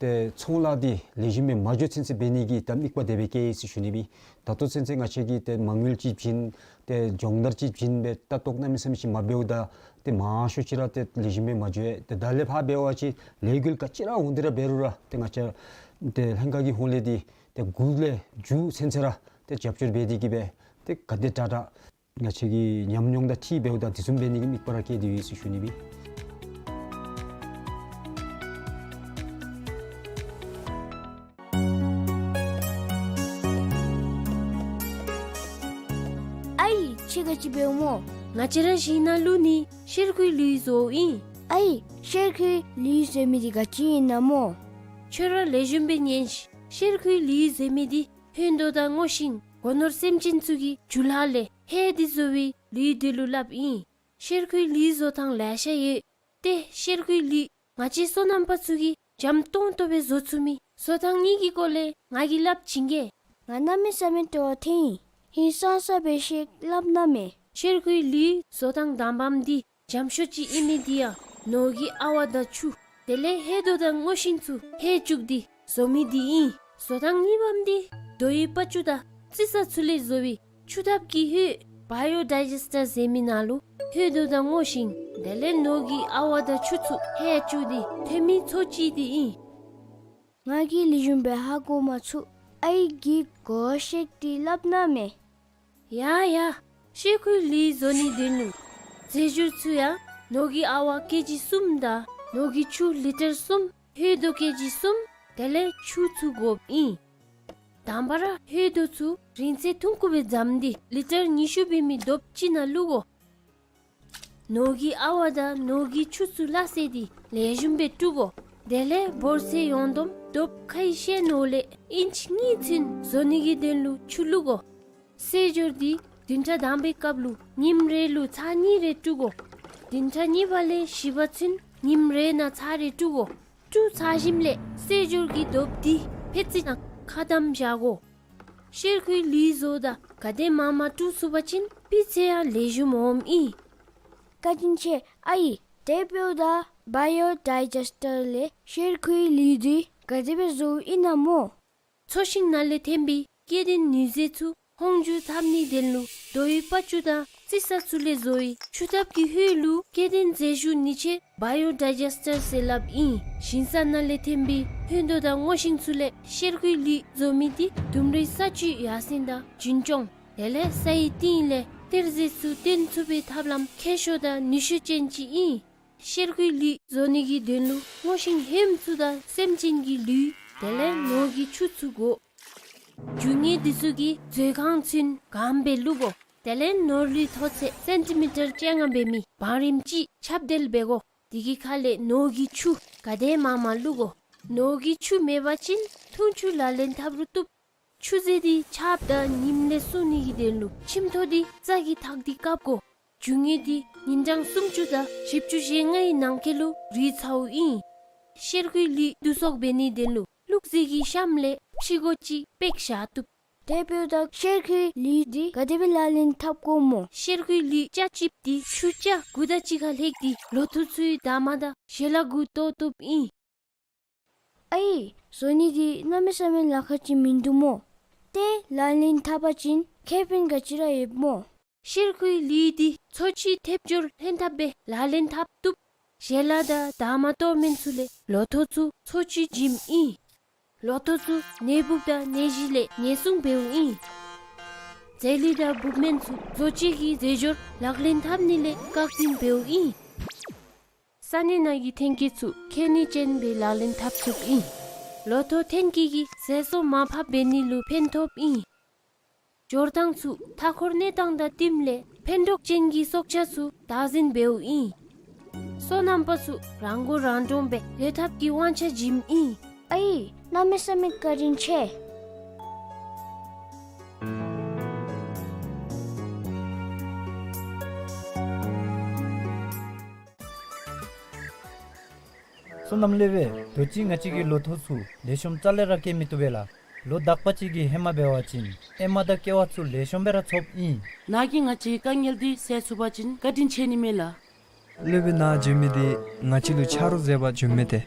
ཏེ་ཚོང་ལཱ་འདི་ལེགས་ཤོམ་སྦེ་མ་འགྱོ་ཚུན་ཚོད་འབད་ནི་གི་ད་དམིགས་པ་དེ་སྦེ་བསྐྱེད་ཡི་ཟེར་ཞུ་ནི་སྦེ། ད་ལྟོ་ཚུན་ཚོད་ང་བཅས་ཀྱིས་ཏེ་མ་དངུལ་ཅིག་བྱིན་ཏེ་སྦྱོང་བརྡར་ཅིག་བྱིན་སྦེ་ལྟ་རྟོག་གནམ་མེད་ས་མེད་ཅིག་མ་འབདཝ་ད་ཏེ་མང་ཤོས་ཅིག་ར་ཏེ་ལེགས་ཤོམ་སྦེ་མ་འགྱོ་བས། ཏེ་ད་ལས་ཕར་འབད་བ་ཅིན་ལས་འགུལ་ག་ཅི་ར་འོང་སྟེ་ར་འབད་རུང་ར་ཏེ་ང་བཅས་ཏེ་ལྷན་ཁག་གི་ཧོངས་ལས་འདི་ཏེ་འགོ་ལས་མཇུག་ཚུན་ཚོད་ར་ཏེ་རྒྱབ་སྐྱོར་འབད་དེ་གིས་སྦེ་ཏེ་ག་དེ་དྲག་དྲག་ང་བཅས་ཀྱི་ཉམས་མྱོང་དང་འཁྲིལ་འབདཝ་ད་དེ་བཟུམ་འབད་ནི་གི་དམིགས་པ་ར་བསྐྱེད་དེ་ཡོད་ཟེར་ཞུ་ནི་སྦེ། ཨའི་ཁྱོད་ག་ཅི་འབདཝ་སྨོ། ང་བཅས་ར་ཞིང་ནང་ལུ་ནི་གཤེར་ཁུའི་ལུད་བཟོཝ་ཨིན། ཨའི་གཤེར་ཁུའི་ལུད་བཟོ་མི་འདི་ག་ཅི་ཨིན་ན་སྨོ། ཁྱོད་ར་ལེགས་ཤོམ་སྦེ་ཉན་ཤིག། གཤེར་ཁུའི་ལུད་བཟོ་མི་འདི་ཧོད་དོ་དང་སྔོ་ཤིང་སྒོ་ནོར་སེམས་ཅན་ཚུ་གི་རྒྱུ་ལྷག་ལས་ཧེ་འདི་བཟོ་བའི་ལུད་འདི་ལུ་སླབ་ཨིན། གཤེར་ཁུའི་ལུད་བཟོ་ཐངས་ལེ་ཤ་ཡོད། ཏེ་གཤེར་ཁུའི་ལུད་ང་བཅས་སོ་ནམ་པ་ཚུ་གིས་འཇམ་ཏོང་ཏོ་སྦེ་བཟོ་ཚུགས་མི་བཟོ་ཐངས་གཉིས་ཀྱི་སྐོར་ལས་ང་གིས་སླབ་བྱིན་གེ། ང་གནམ་མེད་ས་མེད་སྤྲོ་བ་ཐོན་ཡི། ཧིང་སངས་ས་སྦེ་ཤེས་སླབ་གནང་མས། གཤེར་ཁུའི་ལུད་བཟོ་ཐངས་དང་པམ་འདི་འཇམ་ཤོས་ཅིག་ཨིན་མི་འདི་ཡང་ནོར་གྱི་ཨ་ཝ་དང་ཆུ་དེ་ལས་ཧོད་དོ་དང་སྔོ་ཤིང་ཚུ་ཧེ་བཅུག་སྟེ་བཟོ་མི་འདི་ཨིན། བཟོ་ཐངས་གཉིས་པམ་འདི་རྡོ་ཡི་པ་ཅུ་དང་རྩི་ས་ཚུ་ལས་བཟོ་བའི་ཆུ་ཐབ་ཀྱི་ཧོད་བཱ་ཡོ་ཌའི་ཇེསི་ཊར་ཟེར་མི་ནང་ལུ་ཧོད་དོ་དང་སྔོ་ཤིང་དེ་ལས་ནོར་གྱི་ཨ་ཝ་དང་ཆུ་ཚུ་ཧེ་བཅུག་སྟེ་ཐོན་མི་ཚོ་ཅིག་འདི་ཨིན། ང་གིས་ལེགས་ཤོམ་སྦེ་ཧ་གོ་མ་ཚུགས། ཨའི་གིས་གོ་བ་བཤད་དེ་སླབ་གནང་མས། ཡ་ཡ། གཤེར་ཁུའི་ལུད་བཟོ་ནིའི་དོན་ལུ་རྫས་སྦྱོར་ཚུ་ཡང་ནོར་གྱི་ཨ་ཝ་ཀེ་ཇི་གསུམ་དང་ནོར་གྱི་ཆུ་ལི་ཊར་གསུམ། ཧོད་དོ་ཀེ་ཇི་གསུམ། དེ་ལས་ཆུ་ཚུ་དགོཔ་ཨིན། དང་པ་ར་ཧོད་དོ་ཚུ་རིང་ཚད་ཐུང་ཀུ་སྦེ་བརྫམས་ཏེ་ལི་ཊར་ཉི་ཤུ་འབད་མི་རྡོབ་ཅིག་ནང་བླུག་དགོ། ནོར་གྱི་ཨ་ཝ་དང་ནོར་གྱི་ཆུ་ཚུ་སླ་བསྲེས་ཏེ་ལེགས་ཤོམ་སྦེ་བཀྲུ་དགོ། དེ་ལས་འབོར་ཚད་ཡོངས་བསྡོམས་རྡོབ་ཁའི་ཤེལ་ནང་ལས་ཨིནཅ་གཉིས་ཚུན་བཟོ་ནི་གི་དོན་ལུ་ཆུ་བླུག་དགོ། རྫས་སྦྱོར་འདི་བདུན་ཕྲག་དང་པའི་སྐབས་ལུ་ཉིནམ་རེ་ལུ་ཚར་གཉིས་རེ་བཀྲུ་དགོ། བདུན་ཕྲག་གཉིས་པ་ལས་བཞི་པ་ཚུན་ཉིནམ་རེ་ནང་ཚར་རེ་བཀྲུ་དགོ། བཀྲུ་ཚར་ཞིནམ་ལས་རྫས་སྦྱོར་གྱི་རྡོབ་འདི་ཕད་ཙི་ནང་ཁ་བསྡམ་བཞག་དགོ། གཤེར་ཁུའི་ལུད་བཟོཝ་ད་ག་དེ་མང་མང་བཀྲུ་ཚུགས་པ་ཅིན་སྤུས་ཚད་ཡང་ལེགས་ཤོམ་འོངམ་ཨིན། བཀའ་དྲིན་ཆེ་ཨའི། དེ་འབདཝ་ད་བཱ་ཡོ་ཌའི་ཇེསི་ཊར་ལས་གཤེར་ཁུའི་ལུད་འདི་ག་དེ་སྦེ་བཟོཝ་ཨིན་ན་སྨོ། ཚོས་ཤིང་ནང་ལས་ཐོན་པའི་སྐྱེ་ལྡན་ནུས་རྫས་ཚུ་ཧོང་འགྱུར་འཐབ་ནིའི་དོན་ལུ་རྡོ་ཡི་པ་ཅུ་དང་རྩི་ས་ཚུ་ལས་བཟོ་བའི་ཆུ་ཐབ་ཀྱི་ཧོད་ལུ་སྐྱེ་ལྡན་རྫས་ཞུ་ནི་ཆེད་བཱ་ཡོ་ཌའི་ཇེསི་ཊར་ཟེར་སླབ་ཨིན། ཞིང་ས་ནང་ལས་ཐོན་པའི་ཧོད་དོ་དང་སྔོ་ཤིང་ཚུ་ལས་གཤེར་ཁུའི་ལུད་བཟོ་མི་འདི་ལྡུམ་རའི་ས་བཅུད་ཡར་སེང་དང་རྒྱུན་སྐྱོང་དེ་ལས་སའི་གཏིང་ལས་ གཏེར་རྫས་ཚུ་བཏོན་ཚུགས་པའི་ཐབས་ལམ་མཁས་མཆོག་དང་ནུས་ཤུགས་ཅན་ཅིག་ཨིན། གཤེར་ཁུའི་ལུད་བཟོ་ནི་གི་དོན་ལུ་སྔོ་ཤིང་ཧོནམ་ཚུ་དང་སེམས་ཅན་གྱི་ལུད་དེ་ལས་ནོར་གྱི་ཆུ་ཚུ་དགོ། རྒྱུ་དངོས་འདི་ཚུ་གི་མཛོད་ཁང་ཚུན་གང་སྦེ་བླུག་དགོ། དེ་ལས་ནོར་ལུད་མཐོ་ཚད་སེན་ཊི་མི་ཊར་བཅོ་ལྔ་འབད་མི་བང་རིམ་ཅིག་ཁྱབ་གདལ་འབད་དགོ། དེ་གི་ཁ་ལས་ནོར་གྱི་ཆུ་ག་དེ་མང་མང་བླུག་དགོ། ནོར་གྱི་ཆུ་མེད་པ་ཅིན་འཐུང་ཆུ་ལག་ལེན་འཐབ་རུང་བཏུབ། ཆུ་རྫས་འདི་ཆརཔ་དང་ཉིམ་ལས་སྲུང་ནི་གི་དོན་ལུ་ཁྱིམ་ཐོག་འདི་རྩྭ་གིས་བཏགས་ཏེ་བཀབ་དགོ། རྒྱུ་དངོས་འདི་ཉིན་གྲངས་སུམ་ཅུ་དང་བཞི་བཅུ་ཞེ་ལྔའི་ནང་འཁོད་ལུ་རུལ་ཚརཝ་ཨིན། གཤེར་ཁུའི་ལུད་བསྡུ་གསོག་འབད་ནིའི་དོན་ལུ་བླུག་རྫས་ཀྱི་གཤམ་ལས་ཕྱི་སྒོ་ཅིག་པེག་བཞག་བཏུབ། དེ་འབདཝ་ད་གཤེར་ཁུའི་ལུད་འདི་ག་དེ་སྦེ་ལག་ལེན་འཐབ་དགོཔ་སྨོ། གཤེར་ཁུའི་ལུད་ཆ་གཅིགཔོ་འདི་ཆུ་རྐྱབ་དགུ་དང་གཅིག་ཁར་ལྷོད་དེ་ལོ་ཐོག་ཚུའི་འདབ་མ་དང་ཞལ་ལག་གུ་གཏོར་བཏུབ་ཨིན། ཨའི་བཟོ་ནི་འདི་གནམ་མེད་ས་མེད་ལཱ་ཁག་ཅིག་མིན་འདུག་སྨོ། ཏེ་ལག་ལེན་འཐབ་པ་ཅིན་ཁེ་ཕན་ག་ཅི་ར་ཡོདཔ་སྨོ། གཤེར་ཁུའི་ལུད་འདི་འཚོ་བཅུད་ཐེབས་སྦྱོར་ལྷན་ཐབས་སྦེ་ལག་ལེན་འཐབ་བཏུབ། ཞལ་ལག་དང་འདབ་མ་གཏོར་མི་ཚུ་ལས་ལོ་ཐོག་ཚུ་འཚོ་བཅུད་བྱིནམ་ཨིན། ལོ་ཐོག་ཚུ་ནད་འབུཔ་དང་ནད་གཞི་ལས་ཉེན་སྲུང་འབདཝ་ཨིན། རྫས་ལུད་དང་འབུཔ་སྨན་ཚུ་བཟོ་བཅོས་ཀྱི་རྫས་སྦྱོར་ལག་ལེན་འཐབ་ནི་ལས་བཀག་འཛིན་འབདཝ་ཨིན། ས་གནས་ནང་གི་ཐོན་སྐྱེད་ཚུ་ཁྱད་ནུས་ཅན་སྦེ་ལག་ལེན་འཐབ་ཚུགསཔ་ཨིན། ལོ་ཐོག་ཐོན་སྐྱེད་ཀྱིས་ཟས་གསོག་མར་ཕབ་འབད་ནི་ལུ་ཕན་ཐོགསཔ་ཨིན། སྦྱོར་སྟངས་ཚུ་མཐའ་འཁོར་གནས་སྟངས་དང་བསྟུནམ་ལས་ཕན་གྲོགས་ཅན་གྱི་སྲོག་ཆགས་ཚུ་བདག་འཛིན་འབདཝ་ཨིན། སོ་ནམ་པ་ཚུ་རང་མགོ་རང་འདྲོངས་སྦེ་སྡོད་ཐབས་ཀྱི་དབང་ཆ་བྱིནམ་ཨིན། ཨའི་གནམ་མེད་ས་མེད་བཀའ་དྲིན་ཆེ། སོ་ནམ་སློབ་དཔོན། དུས་ཅི་ང་བཅས་ཀྱི་ལོ་ཐོག་ཚུ་ལེགས་ཤོམ་རྩ་ལས་ར་སྐྱེ་མི་བཏུབ་པས་ལགས། ལོ་དག་པ་ཅིག་གི་ཧེ་མ་འབད་བ་ཅིན་ཨེ་མ་དང་ཀེ་བ་ཚུ་ལེགས་ཤོམ་སྦེ་ར་ཚོགསཔ་ཨིན། ནཱ་གིས་ང་བཅས་དཀའ་ངལ་འདི་སེལ་ཚུགས་པ་ཅིན་བཀའ་དྲིན་ཆེ་ནི་མས་ལགས། སློབ་དཔོན་ནཱ་བྱོན་མི་འདི་ང་བཅས་ལུ་ཆ་རོགས་མཛད་པར་བྱོན་མི་ཏེ།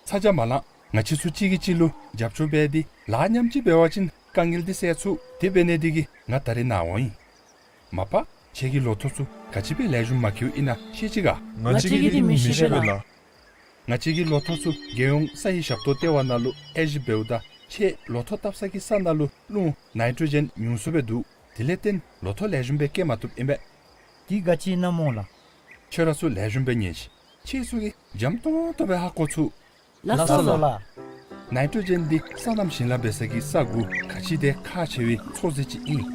ཚ་གྱང་མ་ལང་། ང་བཅས་ཚུ་གཅིག་གིས་གཅིག་ལུ་རྒྱབ་སྐྱོར་འབད་དེ་ལཱ་མཉམ་གཅིག་འབད་བ་ཅིན་དཀའ་ངལ་འདི་སེལ་ཚུགས། དེ་འབད་ནི་དེ་གིས་ང་ད་རིས་ནཱ་འོང་ཡི། མ་པ་ཁྱེད་ཀྱི་ལོ་ཐོག་ཚུ་ག་ཅི་སྦེ་ལེགས་ཤོམ་མ་སྐྱེཝ་ཨིན་ན་ཤེས་ཅི་ག། ང་བཅས་ཀྱིས་འདི་མི་ཤེས་པས་ལགས། ང་བཅས་ཀྱི་ལོ་ཐོག་ཚུ་རྒྱལ་ཡོངས་ས་ཡི་ཞབས་ཏོག་ལྟེ་བ་ནང་ལུ་དབྱེ་ཞིབ་འབདཝ་ད་ཁྱེད་ལོ་ཐོག་བཏབ་ས་གི་ས་ནང་ལུ་རླུང་ནའི་ཊྲོ་ཇེན་ཉུང་སུ་སྦེ་འདུག། དེ་ལས་བརྟེན་ལོ་ཐོག་ལེགས་ཤོམ་སྦེ་སྐྱེ་མ་བཏུབ་ཨིན་པས། འདི་ག་ཅི་ཨིན་ན་སྨོ་ལགས། ཁྱོད་ར་ཚུ་ལེགས་ཤོམ་སྦེ་ཉན་ཤིག། ཁྱེད་ཚུ་གིས་འཇམ་ཏོང་ཏོ་སྦེ་ཧ་གོ་ཚུགས། ལགས་སོ་ལགས། ནའི་ཊྲོ་ཇེན་འདི་སོ་ནམ་ཞིང་ལཱ་འབད་ས་གི་ས་གུ་ག་ཅི་དེ་ཁག་ཆེ་བའི་ཚོད་བསྲེ་ཅིག་ཨིན།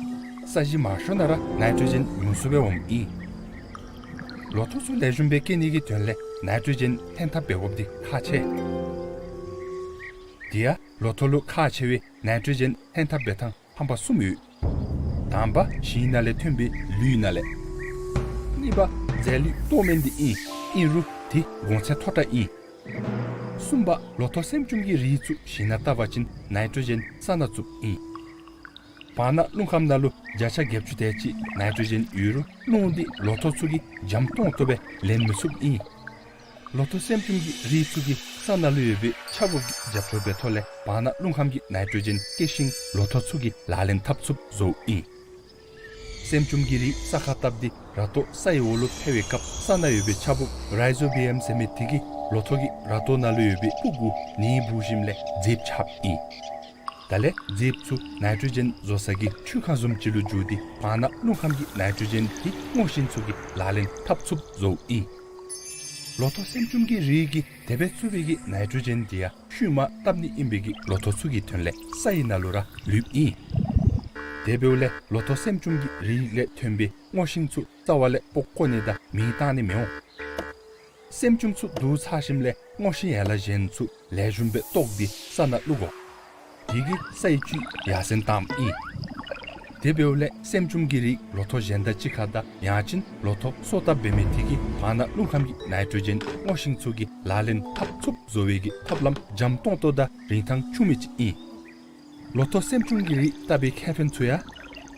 ས་གཞི་མང་ཤོས་ནང་ར་ནའི་ཊྲོ་ཇེན་ཉུང་སུ་སྦེ་འོངམ་ཨིན། ལོ་ཐོག་ཚུ་ལེགས་ཤོམ་སྦེ་སྐྱེ་ནི་གི་དོན་ལས་ནའི་ཊྲོ་ཇེན་ལྷན་ཐབས་འབད་དགོཔ་འདི་ཁག་ཆེ། དེ་ཡང་ལོ་ཐོག་ལུ་ཁག་ཆེ་བའི་ནའི་ཊྲོ་ཇེན་ལྷན་ཐབས་འབད་ཐངས་ཕམ་པ་གསུམ་ཡོད། དང་པ་ཞིང་ནང་ལས་ཐོན་པའི་ལུད་ནང་ལས། གཉིས་པ་རྫས་ལུད་གཏོར་མི་འདི་ཨིན། ཨིན་རུང་དེ་གོང་ཚད་མཐོ་དྲགས་ཨིན། གསུམ་པ་ལོ་ཐོག་སྲན་ལྕུམ་གྱི་རིགས་ཚུ་ཞིང་ནང་བཏབ་པ་ཅིན་ནའི་ཊྲོ་ཇེན་ས་ནང་བཙུགསཔ་ཨིན། བར་ན་རླུང་ཁམས་ནང་ལུ་བརྒྱ་ཆ་བརྒྱད་ཅུ་དེ་ཅིག་ནའི་ཊྲོ་ཇེན་ཡོད་རུང་རླུང་འདི་ལོ་ཐོག་ཚུ་གིས་འཇམ་ཏོང་ཏོ་སྦེ་ལེན་མི་ཚུགསཔ་ཨིན། ལོ་ཐོག་སྲན་ལྕུམ་གྱི་རིགས་ཚུ་གིས་ས་ནང་ལུ་ཡོད་པའི་ཆརཔ་གི་རྒྱབ་སྐྱོར་འབད་ཐོག་ལས་བར་ན་རླུང་ཁམས་ཀྱི་ནའི་ཊྲོ་ཇེན་སྐྱེད་ཤིང་ལོ་ཐོག་ཚུ་གིས་ལག་ལེན་འཐབ་ཚུགསཔ་བཟོཝ་ཨིན། སྲན་ལྕུམ་གྱི་རིགས་ས་ཁར་བཏབ་སྟེ་ར་ཏོག་ས་ཡི་འོག་ལུ་འཕེལ་བའི་སྐབས་ས་ནང་ཡོད་པའི་ཆརཔ་རའི་ཛོ་བི་ཡམ་ཟེར་མི་དེ་གིས་ལོ་ཐོག་གི་ར་ཏོག་ནང་ལུ་ཡོད་པའི་སྤུ་གུ་ནད་འབུ་ཞིནམ་ལས་མཛེསཔ་ཆགསཔ་ཨིན། དེ་ལས་མཛེསཔ་ཚུ་ནའི་ཊྲོ་ཇེན་བཟོ་ས་གི་ཆུ་ཁང་བཟུམ་ཅིག་ལུ་འགྱུར་ཏེ་བར་ན་རླུང་ཁམས་ཀྱི་ནའི་ཊྲོ་ཇེན་དེ་སྔོ་ཤིང་ཚུ་གིས་ལག་ལེན་འཐབ་ཚུགསཔ་བཟོཝ་ཨིན། ལོ་ཐོག་སྲན་ལྕུམ་གྱི་རིགས་ཀྱིས་དེ་སྦེ་བཙུགས་པའི་གི་ནའི་ཊྲོ་ཇེན་དེ་ཡང་ཤུལ་མ་བཏབ་ནི་ཨིན་པའི་གི་ལོ་ཐོག་ཚུ་གི་དོན་ལས་ས་ཡི་ནང་ལུ་ར་ལུསཔ་ཨིན། དེ་འབདཝ་ལས་ལོ་ཐོག་སྲན་ལྕུམ་གྱི་རིགས་ལས་ཐོན་པའི་སྔོ་ཤིང་ཚུ་རྩ་བ་ལས་སྤོ་བཀོ་ནི་དང་མེ་བཏང་ནི་མི་འོང་། སྲན་ལྕུམ་ཚུ་བསྡུ་ཚར་ཞིནམ་ལས་སྔོ་ཤིང་ཡན་ལག་གཞན་ཚུ་ལེགས་ཤོམ་སྦེ་བཏོགས་ཏེ་ས་ནང་བླུག་དགོ། དེ་གིས་ས་ཡི་བཅུད་ཡར་སེང་བཏངམ་ཨིན། དེ་འབདཝ་ལས་སྲན་ལྕུམ་གྱི་རིགས་ལོ་ཐོག་གཞན་དང་གཅིག་ཁར་དང་ཡང་ཅིན་ལོ་ཐོག་སོ་བཏབ་འབད་མི་དེ་གིས་བར་ན་རླུང་ཁམས་ཀྱི་ནའི་ཊྲོ་ཇེན་སྔོ་ཤིང་ཚུ་གིས་ལག་ལེན་འཐབ་ཚུགསཔ་བཟོ་བའི་གི་ཐབས་ལམ་འཇམ་ཏོང་ཏོ་དང་རིན་ཐང་ཆུང་མི་ཅིག་ཨིན། ལོ་ཐོག་སྲན་ལྕུམ་གྱི་རིགས་བཏབ་པའི་ཁེ་ཕན་ཚུ་ཡང་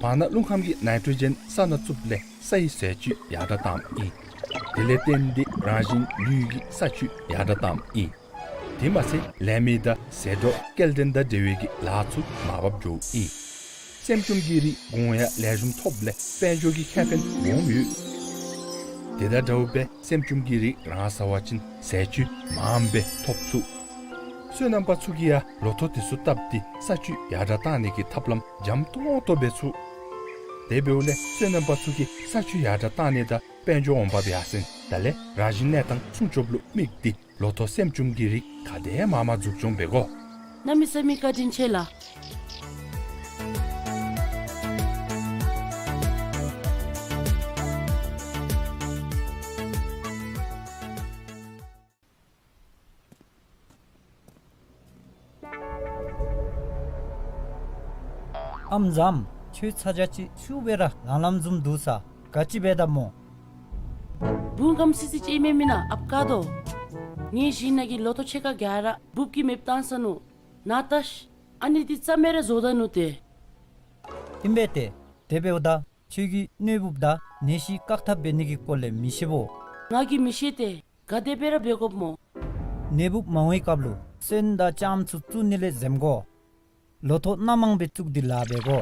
བར་ན་རླུང་ཁམས་ཀྱི་ནའི་ཊྲོ་ཇེན་ས་ནང་བཙུགསཔ་ལས་ས་ཡི་ཟས་བཅུད་ཡར་དྲགས་བཏངམ་ཨིན། དེ་ལས་བརྟེན་ཏེ་རང་བཞིན་ལུད་ཀྱི་ས་བཅུད་ཡར་དྲགས་བཏངམ་ཨིན། དེ་མ་ཚད་ལས་མི་དང་ཟས་གྲོགས་སྐྱེལ་འདྲེན་དང་འབྲེལ་བའི་གི་ལཱ་ཚུ་མར་བབས་འགྱོཝ་ཨིན། སྲན་ལྕུམ་གྱི་རིགས་གོང་ཡང་ལེགས་ཤོམ་ཐོབ་ལས་དཔལ་འབྱོར་གྱི་ཁེ་ཕན་སྦོམ་ཡོད། དེ་དང་འདྲཝ་སྦེ་སྲན་ལྕུམ་གྱི་རིགས་རང་ཟ་བ་ཅིན་ཟས་བཅུད་མངམ་སྦེ་ཐོབ་ཚུགས། སོ་ནམ་པ་ཚུ་གིས་ཡང་ལོ་ཐོག་དེ་ཚུ་བཏབ་སྟེ་ས་བཅུད་ཡར་དྲགས་བཏང་ནི་གི་ཐབས་ལམ་འཇམ་ཏོང་ཏོ་འབད་ཚུགས། དེ་འབདཝ་ལས་སོ་ནམ་པ་ཚུ་གིས་ས་ཆུ་ཡར་དྲག་བཏང་ནི་དང་དཔལ་འབྱོར་འོང་འབབ་ཡར་སེང་ད་ལས་རང་བཞིན་གནས་སྟངས་སྲུང་སྐྱོབ་ལུ་དམིགས་ཏེ་ལོ་ཐོག་སེམ་ཅུང་གི་རིགས་ག་དེ་མང་མང་འཛུགས་སྐྱོང་འབད་དགོ། གནམ་མེད་ས་མེད་བཀའ་དྲིན་ཆེ་ལགས། ཨམ་བཟངམ། ཁྱོད་ཚ་གྱང་ཅིག་ཤུགས་སྦེ་ར་ལང་ལངམ་བཟུམ་འདུག་ས། ག་ཅི་འབད་དཝ་སྨོ། བུམོ་སྐམ་སི་སི་ཅིག་ཨིན་མས་མེན་ན་ཨཔ་ཀ་དོ། ངེའི་ཞིང་ནང་གི་ལོ་ཐོག་ཕྱེད་ཀ་ག་ར་འབུཔ་གིས་མེདཔ་བཏང་སོ་ནུག། ན་ལྟ་ཤིག། ཨ་ནི་འདི་རྩ་མེད་ར་བཟོ་ད་ནུག་ཏེ། ཨིན་པས་ཏེ། དེ་འབདཝ་ད་ཁྱོད་ཀྱིས་གནས་འབུཔ་དང་ནད་གཞི་བཀག་ཐབས་འབད་ནི་གི་སྐོར་ལས་མི་ཤེས་བོ། ང་གིས་མི་ཤེས་ཏེ། ག་དེ་སྦེ་ར་འབད་དགོཔ་སྨོ། ནད་འབུཔ་མང་བའི་སྐབས་ལུ་སོན་དང་ལྕངམ་ཚུ་བཙུགས་ནི་ལས་འཛེམ་དགོ། ལོ་ཐོག་སྣ་མང་སྦེ་བཙུགས་ཏེ་ལཱ་འབད་དགོ།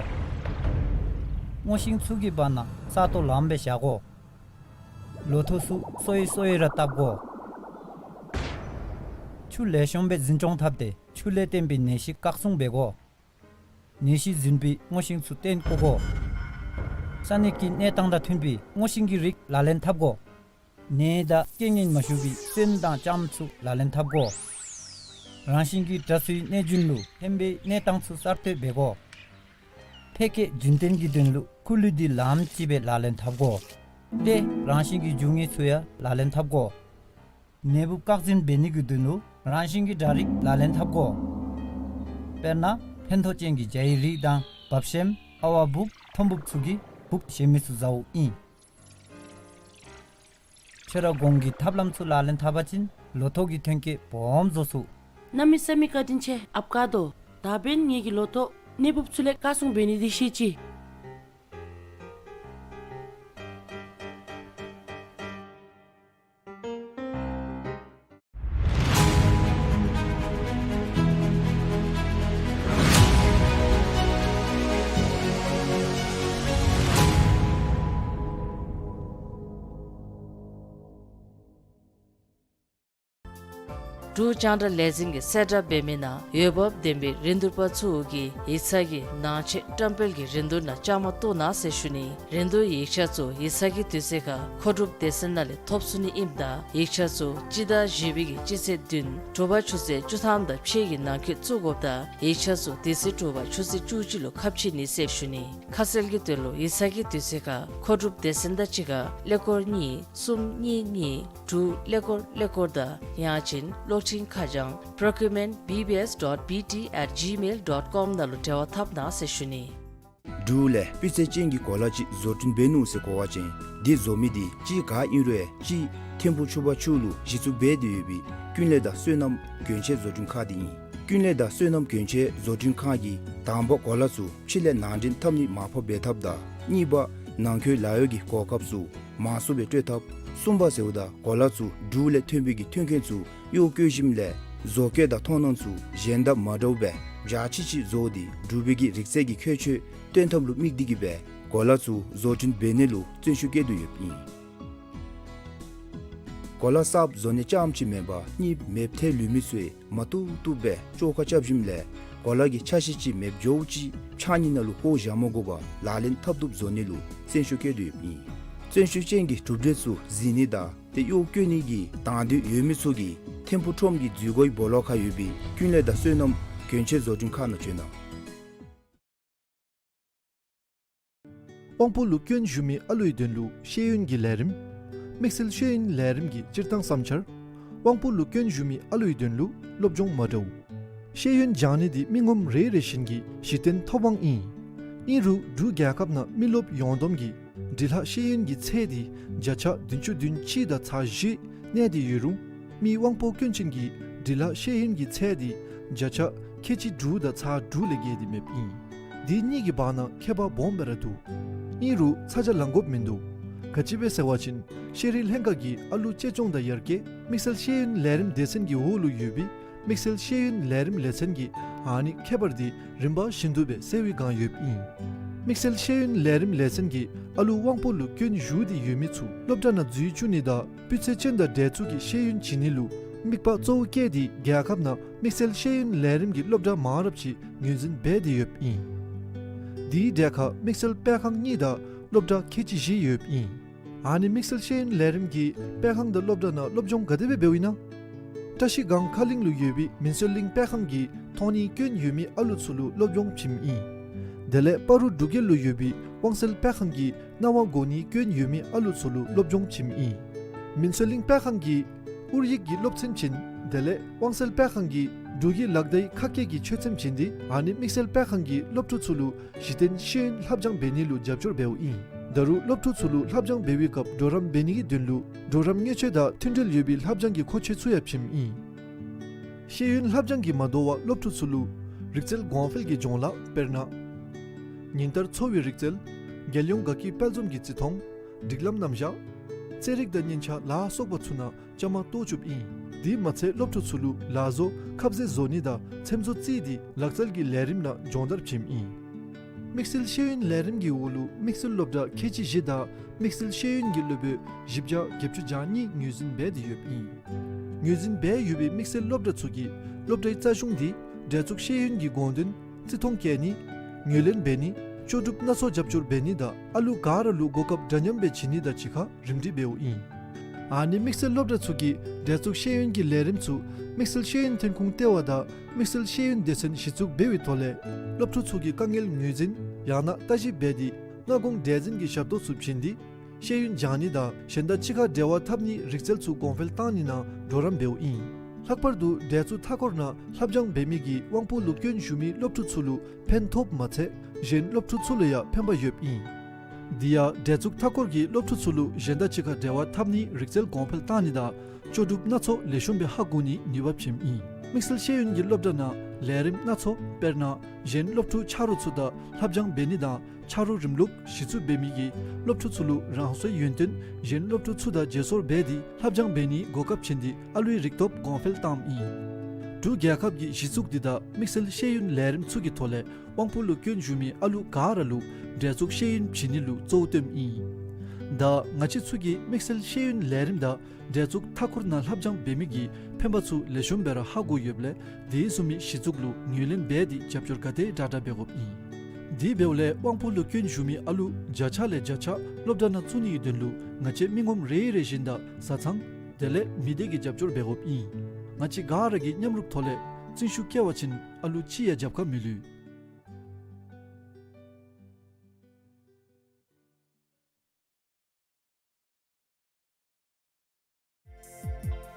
སྔོ་ཤིང་ཚུ་གི་བར་ན་ས་སྟོང་ལངམ་སྦེ་བཞག་དགོ། ལོ་ཐོག་ཚུ་སོ་ཡི་སོ་ཡི་ར་བཏབ་དགོ། ཆུ་ལེགས་ཤོམ་སྦེ་འཛིན་སྐྱོང་འཐབ་སྟེ་ཆུ་ལས་བརྟེན་པའི་ནད་གཞི་བཀག་སྲུང་འབད་དགོ། ནད་གཞི་འཛིན་པའི་སྔོ་ཤིང་ཚུ་བཏོན་བཀོ་དགོ། ས་གནས་ཀྱི་གནས་སྟངས་དང་མཐུན་པའི་སྔོ་ཤིང་གི་རིགས་ལག་ལེན་འཐབ་དགོ། ནད་དང་རྐྱེན་ངན་མ་ཞུགས་པའི་སོན་དང་ལྕངམ་ཚུ་ལག་ལེན་འཐབ་དགོ། རང་བཞིན་གྱིས་དྲག་སུའི་གནོད་སྦྱིན་ལུ་ཕན་པའི་གནས་སྟངས་ཚུ་གསར་གཏོད་འབད་དགོ། ཕལ་སྐད་རྒྱུན་བརྟན་གྱི་དོན་ལུ་ཁུ་ལུད་འདི་ལངམ་ཅིག་སྦེ་ལག་ལེན་འཐབ་དགོ། ཏེ་རང་བཞིན་གྱི་རྒྱུ་དངོས་ཚུ་ཡང་ལག་ལེན་འཐབ་དགོ། ནད་འབུཔ་བཀག་འཛིན་འབད་ནི་གི་དོན་ལུ་རང་བཞིན་གྱི་དྲག་རིགས་ལག་ལེན་འཐབ་དགོ། དཔེར་ན་ཕན་ཐོགས་ཅན་གྱི་བྱའི་རིགས་དང་བབ་ཤེམ་ཨ་ཝ་འབུཔ་ཐོམ་འབུཔ་ཚུ་གིས་འབུཔ་གཞན་མི་ཚུ་བཟའཝ་ཨིན། ཁྱོད་ར་གོང་གི་ཐབས་ལམ་ཚུ་ལག་ལེན་འཐབ་པ་ཅིན་ལོ་ཐོག་གི་ཐོན་སྐྱེད་སྦོམ་བཟོ་ཚུགས། གནམ་མེད་ས་མེད་བཀའ་དྲིན་ཆེ་ཨཔ་ཀ་དོ། ད་འབདན་ངེ་གི་ལོ་ཐོག་གནས་འབུཔ་ཚུ་ལས་བཀག་སྲུང་འབད་ནི་འདི་ཤེས་ཅི། འབྲུག་རྒྱང་བསྒྲགས་ལས་འཛིན་གྱིས་གསལ་བསྒྲགས་འབད་མི་ནང་འོས་འབབ་ལྡན་པའི་རིན་བསྡུར་པ་ཚུ་གིས་ཡིག་ཚང་གི་ནང་ཆེན་བཀྲམ་སྤེལ་གྱི་རིན་བསྡུར་ནང་བཅའ་མར་གཏོགས་གནང་ཟེར་ཞུ་ནི། རིན་བསྡུར་ཡིག་ཆ་ཚུ་ཡིག་ཚང་གི་དུས་ཚོད་ཁར་མཁོ་སྒྲུབ་སྡེ་ཚན་ནང་ལས་ཐོབ་ཚུགས་ནི་ཨིནམ་ད་ཡིག་ཆ་ཚུ་སྤྱི་ཟླ་བཞི་པའི་གི་སྤྱི་ཚེས་བདུན་དྲོ་པ་ཆུ་ཚོད་བཅུ་ཐམ་དང་ཕྱེད་ཀྱི་ནང་འཁོད་བཙུགས་དགོཔ་དང་ཡིག་ཆ་ཚུ་དེ་ཚེ་དྲོ་པ་ཆུ་ཚོད་བཅུ་གཅིག་ལུ་ཁ་ཕྱེ་ནི་ཟེར་ཞུ་ནི། ཁ་གསལ་གྱི་དོན་ལུ་ཡིག་ཚང་གི་དུས་ཚོད་ཁར་མཁོ་སྒྲུབ་སྡེ་ཚན་དང་གཅིག་ཁར་ཀླད་ཀོར་གཉིས་གསུམ་གཉིས་གཉིས་དྲུག་ཀླད་ཀོར་ཀླད་ཀོར་དང་ཡང་ཅིན་གློག་འཕྲིན་ཁ་བྱང་procurement B B S dot B T at gmail dot com ནང་ལུ་འབྲེལ་བ་འཐབ་གནང་ཟེར་ཞུ་ནི། འབྲུག་ལས་སྤུས་ཚད་ཅན་གྱི་གོ་ལ་ཅིག་བཟོ་སྐྲུན་འབད་ནུག་ཟེར་གོ་བ་ཅིན་འདི་བཟོ་མི་འདི་ཅིག་ག་ཨིན་རུང་ཅིག་ཐིམ་ཕུག་ཆུ་བར་ཆུ་ལུ་གཞི་བཙུགས་འབད་དེ་ཡོད་པའི་ཀུན་ལེགས་དང་བསོད་ནམས་གྱོན་ཆས་བཟོ་སྐྲུན་ཁང་འདི་ཨིན། ཀུན་ལེགས་དང་བསོད་ནམས་གྱོན་ཆས་བཟོ་སྐྲུན་ཁང་གིས་དང་པ་གོ་ལ་ཚུ་ཕྱི་ལས་ནང་འདྲེན་འཐབ་ནི་མར་ཕབ་འབད་ཐབས་དང་གཉིས་པ་ནང་འཁོད་ལཱ་གཡོག་གི་གོ་སྐབས་ཚུ་མང་སུ་སྦེ་སྤྲོད་ཐབས། གསུམ་པ་ཟེརཝ་ད་གོ་ལ་ཚུ་འབྲུག་ལས་ཐོན་པའི་གི་ཐོན་ཁུངས་ཚུ་གཡོག་བཀོལ་ཞིནམ་ལས་བཟོ་བཀོད་དང་མཐོང་སྣང་ཚུ་གཞན་དང་མ་འདྲཝ་སྦེ་འཇའ་ཆི་ཆི་བཟོ་སྟེ་འབྲུག་པའི་གི་རིག་རྩལ་གྱི་ཁྱད་ཆོས་སྟོན་ཐབས་ལུ་དམིགས་ཏེ་གིས་སྦེ་གོ་ལ་ཚུ་བཟོ་སྐྲུན་འབད་ནི་ལུ་བརྩོན་ཤུགས་བསྐྱེད་དེ་ཡོདཔ་ཨིན། གོ་ལ་གསརཔ་བཟོ་ནི་རྐྱངམ་ཅིག་མེན་པར་གཉིས་མེདཔ་ཐལ་ལུས་མི་ཚུ་མ་བཏུབ་བཏུབ་སྦེ་བཅོས་ཁ་རྐྱབ་ཞིནམ་ལས་གོ་ལ་གི་ཆ་ཤས་ཅིག་མེདཔ་འགྱོཝ་ཅིག་ཕྱགས་སྙིགས་ནང་ལུ་བཀོ་བཞག་མ་དགོ་པར་ལག་ལེན་འཐབ་བཏུབ་བཟོ་ནི་ལུ་བརྩོན་ཤུགས་བསྐྱེད་དེ་ཡོདཔ་ཨིན། བརྩོན་ཤུགས་ཅན་གྱི་གྲུབ་འབྲས་ཚུ་གཟིགས་ནི་དང་ཏེ་གཡོག་བཀོལ་ནི་གི་དང་འདོད་ཡོད་མི་ཚུ་གིས་ཐིམ་ཕུག་ཁྲོམ་གྱི་འཛུལ་སྒོའི་སྦོ་ལོགས་ཁར་ཡོད་པའི་ཀུན་ལེགས་དང་བསོད་ནམས་གྱོན་ཆས་བཟོ་སྐྲུན་ཁང་ནང་བྱོན་གནང་། དབང་པོ་ལུ་སྐྱོན་ཞུགས་མི་ཨ་ལུའི་དོན་ལུ་ཤེས་ཡོན་གྱི་ལས་རིམ། དམིགས་བསལ་ཤེས་ཡོན་ལས་རིམ་གྱི་སྤྱིར་བཏང་བསམ་འཆར། དབང་པོ་ལུ་སྐྱོན་ཞུགས་མི་ཨ་ལུའི་དོན་ལུ་སློབ་སྦྱོང་མ་འདྲཝ། ཤེས་ཡོན་སྦྱང་ནི་འདི་མི་ངོམ་རེ་རེ་བཞིན་གྱི་གཞི་རྟེན་ཐོབ་དབང་ཨིན། ཨིན་རུང་འབྲུག་རྒྱལ་ཁབ་ནང་མི་རློབས་ཡོངས་བསྡོམས་ཀྱི་འབྲི་ལྷག་ཤེས་ཡོན་གྱི་ཚད་འདི་བརྒྱ་ཆ་བདུན་ཅུ་དོན་གཅིག་དང་ཚག་བཞི་གནས་ཏེ་ཡོད་རུང་མི་དབང་པོ་སྐྱོན་ཅན་གྱི་འབྲི་ལྷག་ཤེས་ཡོན་གྱི་ཚད་འདི་བརྒྱ་ཆ་ཁལ་གཅིག་དྲུག་དང་ཚག་དྲུག་ལས་བརྒལ་ཏེ་མེདཔ་ཨིན། འདི་གཉིས་ཀྱི་བར་ན་ཁྱད་པར་སྦོམ་སྦེ་ར་འདུག། ཨིན་རུང་ཚ་གྱང་ལང་དགོཔ་མིན་འདུག། ག་ཅི་སྦེ་ཟེར་བ་ཅིན་ཤེས་རིག་ལྷན་ཁག་གིས་ཨ་ལུ་གཅེས་སྐྱོང་དང་ཡར་རྒྱས་དམིགས་བསལ་ཤེས་ཡོན་ལས་རིམ་སྡེ་ཚན་གྱི་འོག་ལུ་ཡོད་པའི་དམིགས་བསལ་ཤེས་ཡོན་ལས་རིམ་ལས་ཚན་གྱིས་ཨ་ནི་ཁྱད་པར་འདི་རིམ་པ་བཞིན་དུ་སྦེ་སེལ་བའི་བསྒང་ཡོདཔ་ཨིན། དམིགས་བསལ་ཤེས་ཡོན་ལས་རིམ་ལས་ཚན་གྱིས་ཨ་ལུ་དབང་པོ་ལུ་སྐྱོན་ཞུགས་ཏེ་ཡོད་མི་ཚུ་སློབ་གྲྭ་ནང་འཛུལ་བཅུག་ནི་དང་སྤུས་ཚད་ཅན་དང་འདྲ་ཚུགས་ཀྱི་ཤེས་ཡོན་བྱིན་ནི་ལུ་དམིགས་པ་གཙོ་བོ་བསྐྱེད་དེ་རྒྱལ་ཁབ་ནང་དམིགས་བསལ་ཤེས་ཡོན་ལས་རིམ་གྱི་སློབ་གྲྭ་མང་རབས་ཅིག་ངོས་འཛིན་འབད་དེ་ཡོདཔ་ཨིན། དེའི་གྲས་ཁར་དམིགས་བསལ་སྤེལ་ཁང་གཉིས་དང་སློབ་གྲྭ་ཁལ་གཅིག་བཞི་ཡོདཔ་ཨིན། ཨ་ནི་དམིགས་བསལ་ཤེས་ཡོན་ལས་རིམ་གྱིས་སྤེལ་ཁང་དང་སློབ་གྲྭ་ནང་སློབ་སྦྱོང་ག་དེ་སྦེ་འབདཝ་ཨིན་ན། བཀྲ་ཤིས་སྒང་མཁའ་གླིང་ལུ་ཡོད་པའི་མིན་སྲོལ་གླིང་སྤེལ་ཁང་གིས་མཐོང་སྣེ་སྐྱོན་ཡོད་མི་ཨ་ལུ་ཚུ་ལུ་སློབ་སྦྱོང་བྱིནམ་ཨིན། དེ་ལས་སྤ་རོ་འབྲུག་རྒྱལ་ལུ་ཡོད་པའི་དབང་གསལ་སྤེལ་ཁང་གིས་སྣང་བ་གོ་སྣེ་སྐྱོན་ཡོད་མི་ཨ་ལུ་ཚུ་ལུ་སློབ་སྦྱོང་བྱིནམ་ཨིན། མིན་སྲོལ་གླིང་སྤེལ་ཁང་གིས་ཨོ་རྒྱན་གྱི་སློབ་ཚན་བྱིན། དེ་ལས་དབང་གསལ་སྤེལ་ཁང་གིས་འབྲུག་གི་ལག་བརྡའི་ཁ་སྐད་ཀྱི་ཆོས་ཚན་བྱིན་ཏེ་ཨ་ནི་དམིགས་བསལ་སྤེལ་ཁང་གི་སློབ་ཕྲུག་ཚུ་ལུ་གཞི་རྟེན་ཤེས་ཡོན་ལྷབ་སྦྱང་འབད་ནི་ལུ་རྒྱབ་སྐྱོར་འབདཝ་ཨིན། ད་རུང་སློབ་ཕྲུག་ཚུ་ལུ་ལྷབ་སྦྱང་འབད་བའི་སྐབས་གྲོགས་རམ་འབད་ནི་གི་དོན་ལུ་གྲོགས་རམ་དངུལ་ཆས་དང་མཐུན་འབྲེལ་ཡོད་པའི་ལྷབ་སྦྱང་གི་མཁོ་ཆས་ཚུ་ཡང་བྱིནམ་ཨིན། ཤེས་ཡོན་ལྷབ་སྦྱང་གིས་མ་དོ་བར་སློབ་ཕྲུག་ཚུ་ལུ་རིག་རྩལ་གོང་འཕེལ་གྱི་སྦྱོང་བརྡར་དཔེར་ན་ཉིན་ལྟར་འཚོ་བའི་རིག་རྩལ། རྒྱལ་ཡོངས་དགའ་སྐྱིད་དཔལ་འཛོམས་ཀྱི་བརྩི་མཐོང་། སྒྲིག་ལམ་རྣམ་གཞག། རྩེད་རིགས་དང་སྙན་ཆ་ལ་སོགས་པ་ཚུ་ནང་བཅའ་མར་གཏོགས་བཅུགཔ་ཨིན། དེ་མ་ཚད་སློབ་ཕྲུག་ཚུ་ལུ་ལག་བཟོ་ཁ་ཟས་བཟོ་ནི་དང་ཚེམ་བཟོ་རྩེད་དེ་ལག་རྩལ་གྱི་ལས་རིམ་ནང་སྦྱོང་བརྡར་བྱིནམ་ཨིན། དམིགས་བསལ་ཤེས་ཡོན་ལས་རིམ་གྱི་འོག་ལུ་དམིགས་བསལ་སློབ་གྲྭ་ཁལ་གཅིག་བཞི་དང་དམིགས་བསལ་ཤེས་ཡོན་གྱི་སློབ་དཔོན་བཞི་བརྒྱ་བརྒྱད་ཅུ་གྱ་གཉིས་ངོས་འཛིན་འབད་དེ་ཡོདཔ་ཨིན། ངོས་འཛིན་འབད་ཡོད་པའི་དམིགས་བསལ་སློབ་གྲྭ་ཚུ་གིས་སློབ་གྲྭའི་རྩ་གཞུང་དེ་འབྲེལ་ཚུགས་ཤེས་ཡོན་གྱི་དགོངས་དོན་བརྩི་མཐོང་བསྐྱེད་ནི། ངོས་ལེན་འབད་ནི། ལྕོགས་གྲུབ་སྣ་ཚོགས་རྒྱབ་སྐྱོར་འབད་ནི་དང་ཨ་ལུ་ག་ར་ལུ་གོ་སྐབས་འདྲ་མཉམ་སྦེ་བྱིན་ནི་དང་གཅིག་ཁར་རིམ་སྒྲིག་འབདཝ་ཨིན། ཨ་ནི་དམིགས་བསལ་སློབ་གྲྭ་ཚུ་གིས་འབྲེལ་ཚུགས་ཤེས་ཡོན་གྱི་ལས་རིམ་ཚུ་དམིགས་བསལ་ཤེས་ཡོན་ཐོན་ཁུངས་ལྟེ་བ་དང་དམིགས་བསལ་ཤེས་ཡོན་སྡེ་ཚན་གཞི་བཙུགས་འབད་བའི་ཐོག་ལས་སློབ་ཕྲུག་ཚུ་གི་དཀའ་ངལ་ངོས་འཛིན་ཡང་ན་ལྟ་ཞིབ་འབད་དེ་སྔ་དགོང་འདྲེན་འཛིན་གྱི་ཞབས་ཏོག་ཚུ་བྱིན་ཏེ་ཤེས་ཡོན་སྦྱང་ནི་དང་གཞན་དང་གཅིག་ཁར་འབྲེལ་བ་འཐབ་ནིའི་རིག་རྩལ་ཚུ་གོང་འཕེལ་བཏང་ནི་ནང་གྲོགས་རམ་འབདཝ་ཨིན། ལྷག་པར་དུ་འབྲེལ་ཚུགས་མཐའ་འཁོར་ནང་ལྷབ་སྦྱང་འབད་མི་གིས་དབང་པོ་ལུ་སྐྱོན་ཞུགས་མི་སློབ་ཕྲུག་ཚུ་ལུ་ཕན་ཐོགསཔ་མ་ཚད་གཞན་སློབ་ཕྲུག་ཚུ་ལུ་ཡང་ཕན་པ་ཡོདཔ་ཨིན། དེ་ཡང་འབྲེལ་ཚུགས་མཐའ་འཁོར་གྱིས་སློབ་ཕྲུག་ཚུ་ལུ་གཞན་དང་གཅིག་ཁར་འབྲེལ་བ་འཐབ་ནིའི་རིག་རྩལ་གོང་འཕེལ་བཏང་ནི་དང་ལྕོགས་གྲུབ་སྣ་ཚོགས་ལེགས་ཤོམ་སྦེ་ཧ་གོ་ནིའི་ནུས་པ་བྱིནམ་ཨིན། དམིགས་བསལ་ཤེས་ཡོན་གྱི་སློབ་གྲྭ་ནང་ལས་རིམ་སྣ་ཚོགས་དཔེར་ན་གཞན་སློབ་ཕྲུག་ཆ་རོགས་ཚུ་དང་ལྷབ་སྦྱང་འབད་ནི་དང་ཆ་རོགས་རིམ་ལུགས་གཞི་བཙུགས་འབད་མི་གིས་སློབ་ཕྲུག་ཚུ་ལུ་རང་སོའི་ཡོན་ཏན་གཞན་སློབ་ཕྲུག་ཚུ་དང་བརྗེ་སོར་འབད་དེ་ལྷབ་སྦྱང་འབད་ནིའི་གོ་སྐབས་བྱིན་ཏེ་ཨ་ལུའི་རིག་སྟོབས་གོང་འཕེལ་བཏངམ་ཨིན། འབྲུག་རྒྱལ་ཁབ་ཀྱི་གཞི་བཙུགས་འདི་དང་དམིགས་བསལ་ཤེས་ཡོན་ལས་རིམ་ཚུ་གི་ཐོག་ལས་དབང་པོ་ལུ་སྐྱོན་ཞུགས་མི་ཨ་ལུ་ག་ར་ལུ་འབྲེལ་ཚུགས་ཤེས་ཡོན་བྱིན་ནི་ལུ་གཙོ་བོ་བཏོནམ་ཨིན། ད་ང་བཅས་ཚུ་གིས་དམིགས་བསལ་ཤེས་ཡོན་ལས་རིམ་དང་འབྲེལ་ཚུགས་མཐའ་འཁོར་ནང་ལྷབ་སྦྱང་འབད་མི་གི་ཕན་པ་ཚུ་ལེགས་ཤོམ་སྦེ་ར་ཧ་གོ་ཡོདཔ་ལས་དེ་བཟུམ་མའི་གཞི་བཙུགས་ལུ་ངོས་ལེན་འབད་དེ་རྒྱབ་སྐྱོར་ག་དེ་དྲག་དྲག་འབད་དགོཔ་ཨིན། དེ་འབདཝ་ལས་དབང་པོ་ལུ་སྐྱོན་ཞུགས་མི་ཨ་ལུ་བརྒྱ་ཆ་ལས་བརྒྱ་ཆ་སློབ་གྲྭ་ནང་བཙུགས་ནིའི་དོན་ལུ་ང་བཅས་མི་ངོམ་རེ་རེ་བཞིན་དང་བཟའ་ཚང་དེ་ལས་མི་སྡེ་གིས་རྒྱབ་སྐྱོར་འབད་དགོཔ་ཨིན། ང་བཅས་ག་ར་གིས་མཉམ་རུབ་ཐོག་ལས་བརྩོན་ཤུགས་བསྐྱེད་པ་ཅིན་ཨ་ལུ་ཅིག་ཡང་རྒྱབ་ཁར་མི་ལུས།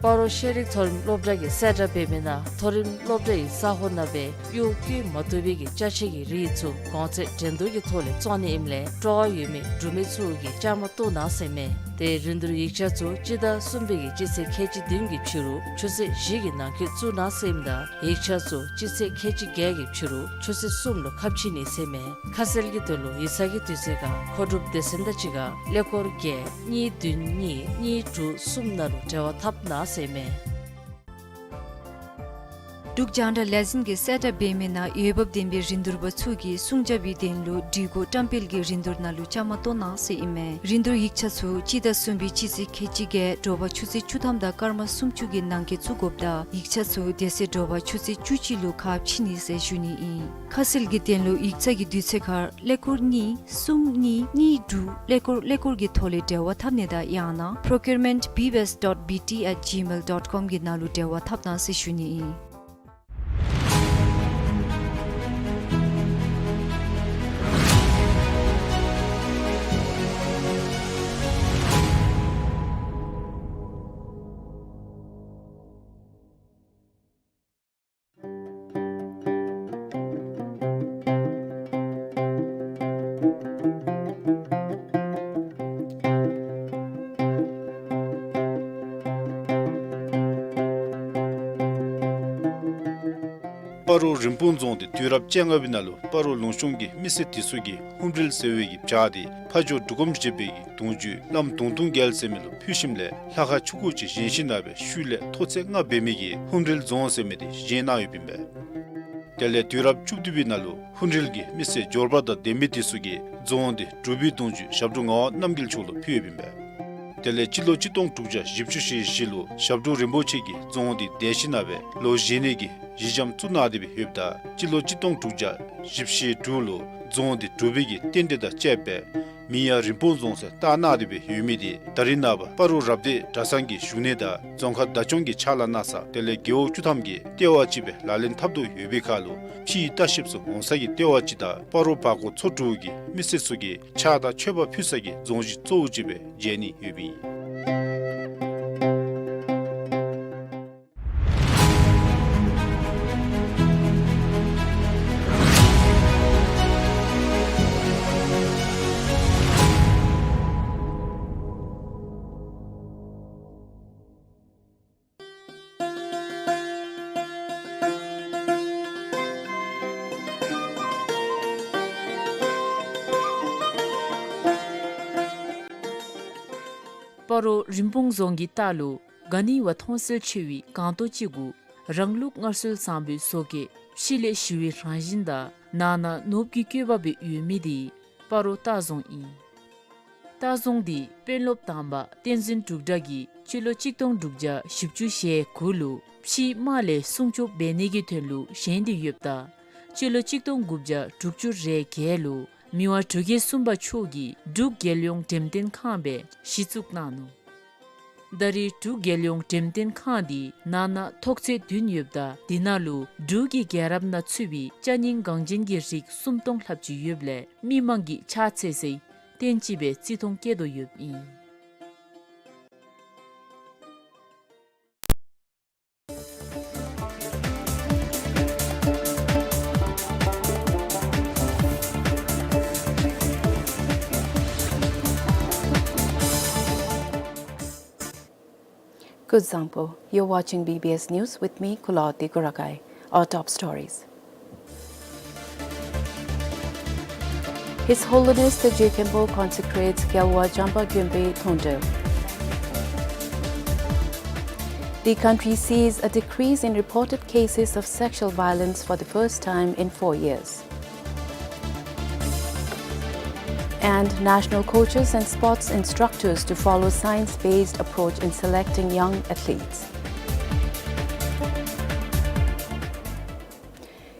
སྤ་རོ་ཤེས་རིག་མཐོ་རིམ་སློབ་གྲྭ་གིས་གསལ་བསྒྲགས་འབད་མི་ནང་མཐོ་རིམ་སློབ་གྲྭའི་ས་གོ་ནང་སྦེ་གཡོག་བཀོལ་མ་བཏུབ་པའི་གི་ཅ་ཆས་ཀྱི་རིགས་ཚུ་གོང་ཚད་འགྲན་བསྡུར་གྱི་ཐོག་ལས་བཙོང་ནི་ཨིནམ་ལས་སྤྲོ་བ་ཡོད་མི་འབྲུག་མི་ཚུ་གིས་བཅའ་མར་གཏོགས་གནང་ཟེར་ཨིན་མས། ཏེ་རིན་བསྡུར་ཡིག་ཆ་ཚུ་སྤྱི་ཟླ་གསུམ་པའི་གི་སྤྱི་ཚེས་ཁལ་གཅིག་བདུན་གྱི་ཕྱི་རུ་ཆུ་ཚོད་བཞི་གི་ནང་འཁོད་བཙུགས་གནང་ཟེར་ཨིནམ་ད་ཡིག་ཆ་ཚུ་སྤྱི་ཚེས་ཁལ་གཅིག་བརྒྱད་ཀྱི་ཕྱི་རུ་ཆུ་ཚོད་གསུམ་ལུ་ཁ་ཕྱེ་ནི་ཟེར་ཨིན་མས། ཁ་གསལ་གྱི་དོན་ལུ་ཡིག་ཚང་གི་དུས་ཚོད་ཁར་མཁོ་སྒྲུབ་སྡེ་ཚན་དང་གཅིག་ཁར་ཀླད་ཀོར་བརྒྱད་གཉིས་བདུན་གཉིས་གཉིས་དྲུག་གསུམ་ནང་ལུ་འབྲེལ་བ་འཐབ་གནང་ཟེར་ཨིན་མས། འབྲུག་རྒྱང་བསྒྲགས་ལས་འཛིན་གྱིས་གསལ་བསྒྲགས་འབད་མི་ནང་འོས་འབབ་ལྡན་པའི་རིན་བསྡུར་པ་ཚུ་གིས་སྲུང་སྐྱོབ་པའི་དོན་ལུ་སྒྲིག་གོ་བཀྲམ་སྤེལ་གྱི་རིན་བསྡུར་ནང་ལུ་བཅའ་མར་གཏོགས་གནང་ཟེར་ཨིན་མས། རིན་བསྡུར་ཡིག་ཆ་ཚུ་སྤྱི་ཟླ་གསུམ་པའི་སྤྱི་ཚེས་ཁལ་གཅིག་བརྒྱད་དྲོ་པ་ཆུ་ཚོད་བཅུ་ཐམ་དང་སྐར་མ་སུམ་ཅུ་གི་ནང་འཁོད་བཙུགས་དགོཔ་དང་ཡིག་ཆ་ཚུ་དེ་ཚེ་དྲོ་པ་ཆུ་ཚོད་བཅུ་གཅིག་ལུ་ཁ་ཕྱེ་ནི་ཟེར་ཞུ་ནི་ཨིན། ཁ་གསལ་གྱི་དོན་ལུ་ཡིག་ཚང་གི་དུས་ཚོད་ཁར་ཀླད་ཀོར་གཉིས་གསུམ་གཉིས་གཉིས་དྲུག་ཀླད་ཀོར་ཀླད་ཀོར་གྱི་ཐོག་ལས་འབྲེལ་བ་འཐབ་ནི་དང་ཡང་ན་procurement B B S dot B T at gmail dot com གི་ནང་ལུ་འབྲེལ་བ་འཐབ་གནང་ཟེར་ཞུ་ནི་ཨིན། སྤ་རོ་རིན་སྤུངས་རྫོང་འདི་དུས་རབས་བཅོ་ལྔ་པའི་ནང་ལུ་སྤ་རོ་ལུང་གཤོང་གི་མི་སེར་དེ་ཚུ་གིས་ཧཱུྃ་རལ་ཟེར་བའི་གི་བྱག་འདི་ཕ་ཇོ་འབྲུག་སྒོམ་ཞེས་པའི་གི་གདུང་བརྒྱུད་བླམ་དུང་སྟོང་རྒྱལ་ཟེར་མི་ལུ་ཕུལ་ཞིནམ་ལས་ལྷ་ཁང་ཆུང་ཀུ་ཅིག་བཞེངས་ཞིནམ་ལས་ཤུལ་ལས་མཐོ་ཚད་ལྔ་འབད་མི་གི་ཧཱུྃ་རལ་རྫོང་ཟེར་མི་འདི་བཞེངས་གནང་ཡོདཔ་ཨིན་པས། དེ་ལས་དུས་རབས་བཅུ་བདུན་པའི་ནང་ལུ་ཧཱུྃ་རལ་གྱི་མི་སེར་འབྱོར་པ་དང་ལྡན་མི་དེ་ཚུ་གིས་རྫོང་འདི་འབྲུག་པའི་གདུང་བརྒྱུད་ཞབས་དྲུང་ངག་དབང་རྣམ་རྒྱལ་མཆོག་ལུ་ཕུལ་ཡོདཔ་ཨིན་པས། དེ་ལས་སྤྱི་ལོ་གཅིག་སྟོང་དྲུག་བརྒྱ་བཞི་བཅུ་ཞེ་བཞི་ལུ་ཞབས་དྲུང་རིན་པོ་ཆེ་གིས་རྫོང་འདི་འདེབས་ཞིནམ་ལས་ལོ་བཞེས་ནི་གི་ གཞི་འགྱམ་བཙུགས་གནང་སྟེ་སྦེ་ཡོདཔ་ད་སྤྱི་ལོ་གཅིག་སྟོང་དྲུག་བརྒྱ་བཞི་བཅུ་ཞེ་དྲུག་ལུ་རྫོང་འདི་གྲུབ་པའི་གི་རྟེན་འབྲེལ་དང་བཅསཔ་སྦེ་མིང་ཡང་རིན་སྤུངས་རྫོང་ཟེར་བཏགས་གནང་སྟེ་སྦེ་ཡོད་མི་འདི་ད་རིས་ནངས་པ་སྤ་རོ་རབ་སྡེ་གྲྭ་ཚང་གི་བཞུགས་གནས་དང་རྫོང་ཁག་བདག་སྐྱོང་གི་ཕྱག་ལཱ་གནང་ས་དེ་ལས་རྒེད་འོག་བཅུ་ཐམ་གྱི་ལྟེ་བ་ཅིག་སྦེ་ལག་ལེན་འཐབ་དོ་ཡོད་པའི་ཁར་ལུ་ཕྱིའི་ལྟ་བཤལཔ་ཚུ་འོང་ས་གི་ལྟེ་བ་ཅིག་དང་སྤ་རོ་བར་སྐོར་ཚོ་དྲུག་གི་མི་སེར་ཚུ་གིས་ཕྱག་དང་མཆོད་པ་ཕུལ་ས་གི་རྫོང་གཞི་གཙོ་བོ་ཅིག་སྦེ་མཇལ་ནི་ཡོདཔ་ཨིན། སྤ་རོ་རིན་སྤུངས་རྫོང་གི་ལྟག་ལུ་ག་ནི་བ་མཐོང་གསལ་ཆེ་བའི་སྒང་ཏོག་ཅིག་གུ་རང་ལུགས་སྔར་སྲོལ་བཟང་པོའི་བཟོ་བཀོད་ཕྱི་ལས་ཞི་བའི་རང་བཞིན་དང་ནང་ན་ནོར་བུ་གི་བཀོད་པ་སྦེ་ཡོད་མི་འདི་སྤ་རོ་ལྟ་རྫོང་ཨིན། ལྟ་རྫོང་འདི་དཔོན་སློབ་དང་པ་བསྟན་འཛིན་འབྲུག་སྒྲ་གིས་སྤྱི་ལོ་གཅིག་སྟོང་དྲུག་བརྒྱ་བཞི་བཅུ་ཞེ་དགུ་ལུ་ཕྱིའི་དམག་ལས་སྲུང་སྐྱོབ་འབད་ནི་གི་དོན་ལུ་བཞེངས་ཏེ་ཡོདཔ་ད་སྤྱི་ལོ་གཅིག་སྟོང་དགུ་བརྒྱ་དྲུག་ཅུ་རེ་བརྒྱད་ལུ་མི་དབང་འབྲུག་རྒྱལ་གསུམ་པ་མཆོག་གིས་འབྲུག་རྒྱལ་ཡོངས་འགྲེམས་སྟོན་ཁང་སྦེ་གཞི་བཙུགས་གནང་ནུག། ད་རེས་འབྲུག་རྒྱལ་ཡོངས་འགྲེམས་སྟོན་ཁང་འདི་ནང་ན་ཐོག་ཚད་བདུན་ཡོདཔ་ད་འདི་ནང་ལུ་འབྲུག་གི་རྒྱལ་རབས་ནང་ཚུད་པའི་ཅ་རྙིང་འགངས་ཅན་གྱི་རིགས་སུམ་སྟོང་ལྷགཔ་ཅིག་ཡོདཔ་ལས་མི་མང་གིས་ཕྱག་འཚལ་སའི་རྟེན་ཅིག་སྦེ་བརྩི་མཐོང་བསྐྱེད་དོ་ཡོདཔ་ཨིན། Good zangpo. You're watching B B S News with me, Kulawati Kurakai. Our top stories. His Holiness the Je Khenpo consecrates Gyalwa Jampa Gyönpe Thongdel. The country sees a decrease in reported cases of sexual violence for the first time in four years. And national coaches and sports instructors to follow science-based approach in selecting young athletes.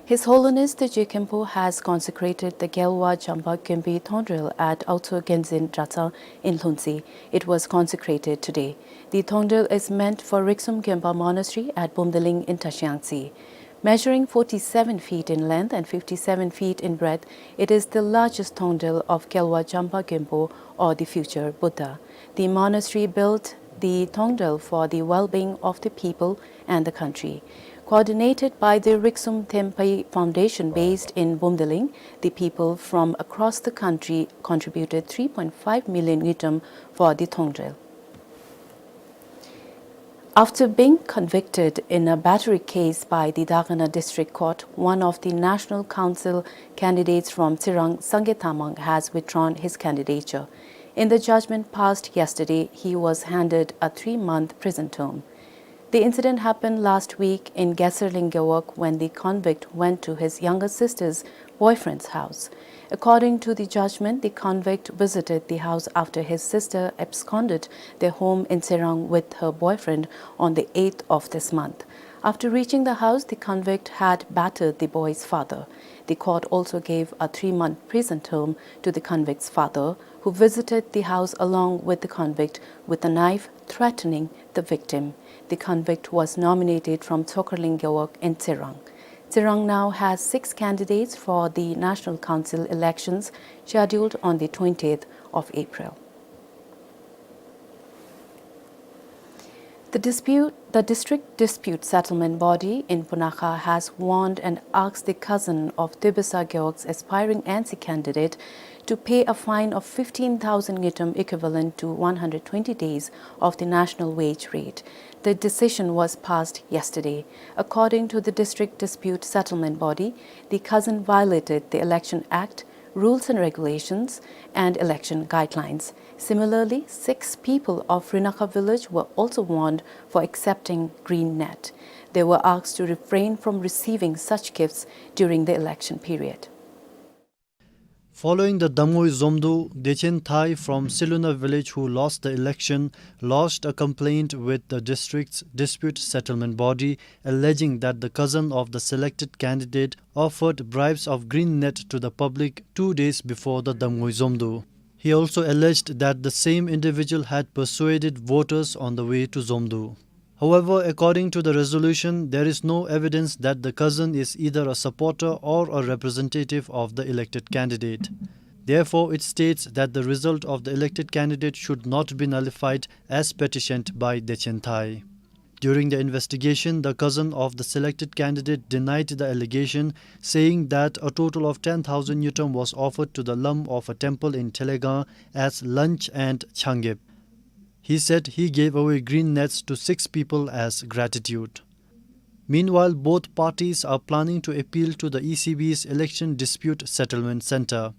His Holiness the Je Khenpo has consecrated the Gyalwa Jampa Gyönpe Thongdel at Aocho Genzin Dratsa in Lhuentse. It was consecrated today. The Thongdel is meant for Riksum Gyönpa Monastery at Bumdeling in Tashiyangtse. Measuring forty-seven feet in length and fifty-seven feet in breadth, it is the largest Thongdel of Gyalwa Jampa Gyönpo, or the future Buddha. The monastery built the Thongdel for the well-being of the people and the country. Coordinated by the Riksum Thempei Foundation based in Bumdeling, the people from across the country contributed three point five million ngultrum for the Thongdel. After being convicted in a battery case by the Dagana District Court, one of the National Council candidates from Tsirang, Sangay Tamang, has withdrawn his candidature. In the judgment passed yesterday, he was handed a three-month prison term. The incident happened last week in Geser Leng Gewog when the convict went to his younger sister's boyfriend's house. According to the judgment, the convict visited the house after his sister absconded their home in Tsirang with her boyfriend on the eighth of this month. After reaching the house, the convict had battered the boy's father. The court also gave a three-month prison term to the convict's father, who visited the house along with the convict with a knife, threatening the victim. The convict was nominated from Tsokhar Leng Gewog in Tsirang. Tsirang now has six candidates for the National Council elections scheduled on the twentieth of April. The dispute, the district dispute settlement body in Punakha has warned and asked the cousin of Tebesa Gewog's aspiring N C candidate to pay a fine of fifteen thousand ngultrum, equivalent to one hundred twenty days of the national wage rate. The decision was passed yesterday. According to the district dispute settlement body, the cousin violated the Election Act, rules and regulations, and election guidelines. Similarly, six people of Rinakha village were also warned for accepting green net. They were asked to refrain from receiving such gifts during the election period. Following the Damngui Zomdu, Dechen Thai from Siluna village, who lost the election, lodged a complaint with the district's dispute settlement body, alleging that the cousin of the selected candidate offered bribes of green net to the public two days before the Damngui Zomdu. He also alleged that the same individual had persuaded voters on the way to Zomdu. However, according to the resolution, there is no evidence that the cousin is either a supporter or a representative of the elected candidate. Therefore, it states that the result of the elected candidate should not be nullified as petitioned by Dechen Thai. During the investigation, the cousin of the selected candidate denied the allegation, saying that a total of ten thousand ngultrum was offered to the lam of a temple in Thelegang as lunch and changep. He said he gave away green nets to six people as gratitude. Meanwhile, both parties are planning to appeal to the E C B's Election Dispute Settlement Center.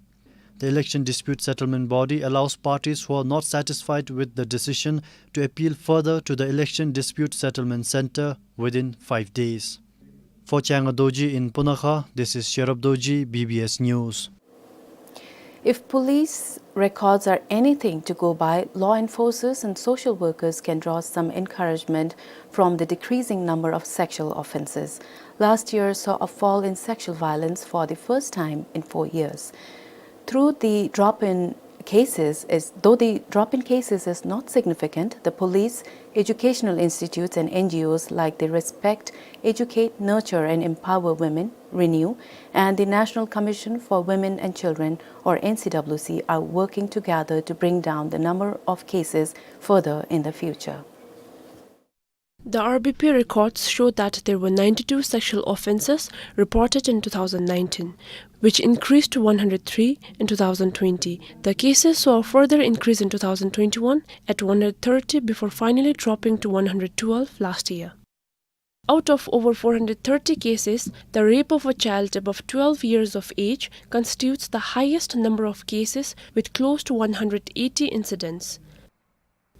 The Election Dispute Settlement Body allows parties who are not satisfied with the decision to appeal further to the Election Dispute Settlement Center within five days. For Changa Dorji in Punakha, this is Sherab Dorji, B B S News. If police records are anything to go by, law enforcers and social workers can draw some encouragement from the decreasing number of sexual offenses. Last year saw a fall in sexual violence for the first time in four years. Through the drop in cases is, though the drop in cases is not significant, the police, educational institutes and N G Os like the Respect, Educate, Nurture and Empower Women, Renew, and the National Commission for Women and Children, or N C W C, are working together to bring down the number of cases further in the future. The R B P records show that there were ninety-two sexual offenses reported in two thousand nineteen, which increased to one hundred three in two thousand twenty. The cases saw a further increase in two thousand twenty-one at one hundred thirty before finally dropping to one hundred twelve last year. Out of over four hundred thirty cases, the rape of a child above twelve years of age constitutes the highest number of cases, with close to one hundred eighty incidents.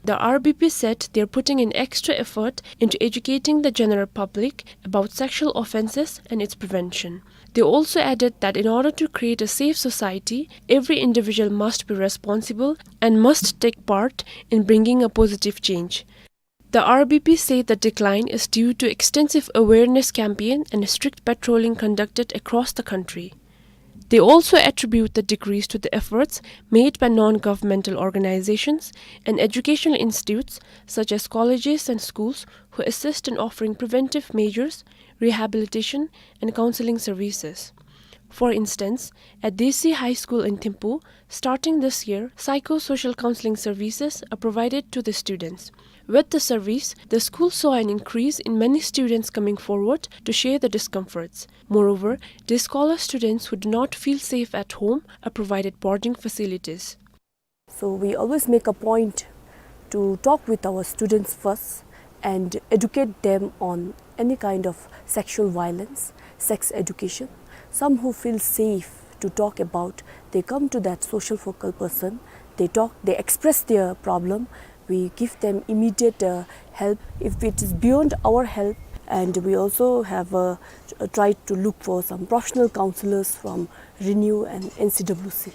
The R B P said they are putting in extra effort into educating the general public about sexual offenses and its prevention. They also added that in order to create a safe society, every individual must be responsible and must take part in bringing a positive change. The R B P say the decline is due to extensive awareness campaign and strict patrolling conducted across the country. They also attribute the decrease to the efforts made by non-governmental organizations and educational institutes such as colleges and schools who assist in offering preventive measures, rehabilitation, and counseling services. For instance, at Desi High School in Thimphu, starting this year, psychosocial counseling services are provided to the students. With the service, the school saw an increase in many students coming forward to share the discomforts. Moreover, day scholar students who do not feel safe at home are provided boarding facilities. So we always make a point to talk with our students first and educate them on any kind of sexual violence, sex education. Some who feel safe to talk about, they come to that social focal person, they talk, they express their problem, we give them immediate, uh, help if it is beyond our help, and we also have, uh, tried to look for some professional counselors from Renew and N C W C.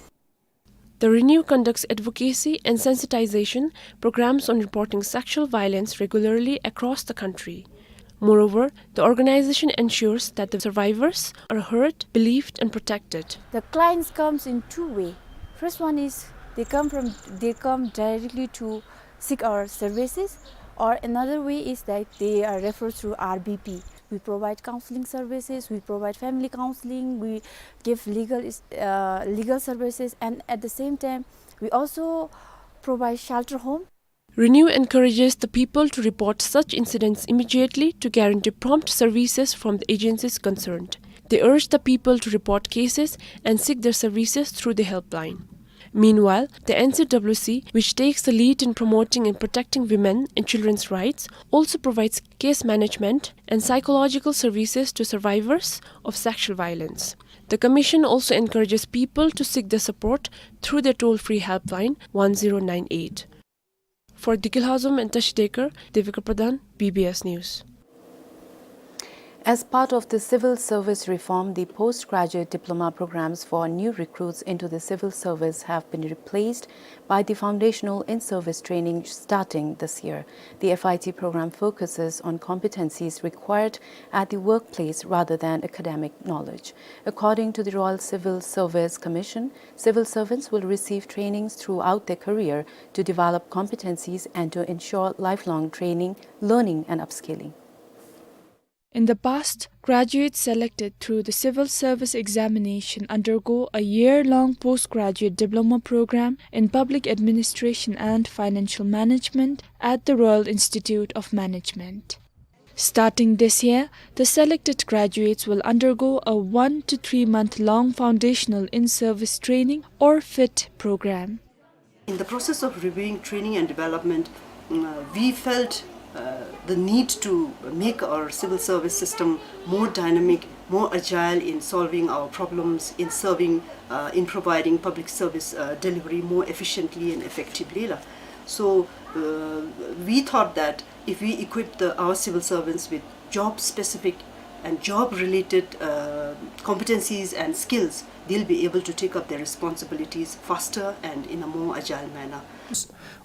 The Renew conducts advocacy and sensitization programs on reporting sexual violence regularly across the country. Moreover, the organization ensures that the survivors are heard, believed, and protected. The clients comes in two way. First one is they come from, they come directly to seek our services, or another way is that they are referred through R B P. We provide counseling services, we provide family counseling, we give legal is-, uh, legal services, and at the same time, we also provide shelter home. Renew encourages the people to report such incidents immediately to guarantee prompt services from the agencies concerned. They urge the people to report cases and seek their services through the helpline. Meanwhile, the N C W C, which takes the lead in promoting and protecting women and children's rights, also provides case management and psychological services to survivors of sexual violence. The commission also encourages people to seek the support through their toll-free helpline one zero nine eight. For Dikil Hazum and Tashi Dekar, Devika Pradhan, B B S News. As part of the civil service reform, the postgraduate diploma programs for new recruits into the civil service have been replaced by the foundational in-service training starting this year. The F I T program focuses on competencies required at the workplace rather than academic knowledge. According to the Royal Civil Service Commission, civil servants will receive trainings throughout their career to develop competencies and to ensure lifelong training, learning and upskilling. In the past, graduates selected through the civil service examination undergo a year-long postgraduate diploma program in public administration and financial management at the Royal Institute of Management. Starting this year, the selected graduates will undergo a one to three month long foundational in-service training or fit program. In the process of reviewing training and development, mm, uh, we felt, uh, the need to make our civil service system more dynamic, more agile in solving our problems, in serving, uh, in providing public service, uh, delivery more efficiently and effectively, la. So, uh, we thought that if we equip the, our civil servants with job-specific and job-related, uh, competencies and skills, they'll be able to take up their responsibilities faster and in a more agile manner.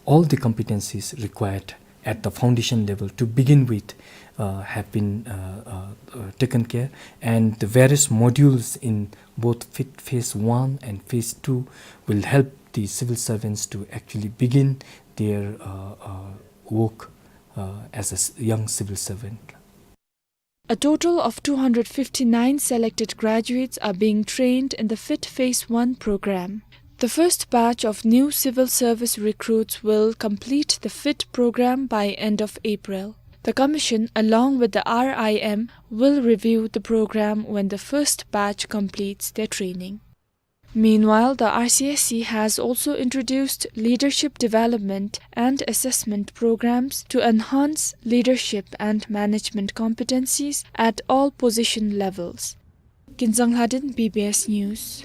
All the competencies required at the foundation level to begin with, uh, have been, uh, uh, uh, taken care, and the various modules in both fit phase one and phase two will help the civil servants to actually begin their, uh, uh, work, uh, as a s-, young civil servant. A total of two hundred fifty-nine selected graduates are being trained in the fit phase one program. The first batch of new civil service recruits will complete the fit program by end of April. The commission, along with the R I M, will review the program when the first batch completes their training. Meanwhile, the R C S C has also introduced leadership development and assessment programs to enhance leadership and management competencies at all position levels. Kinzang Lhaden, B B S News.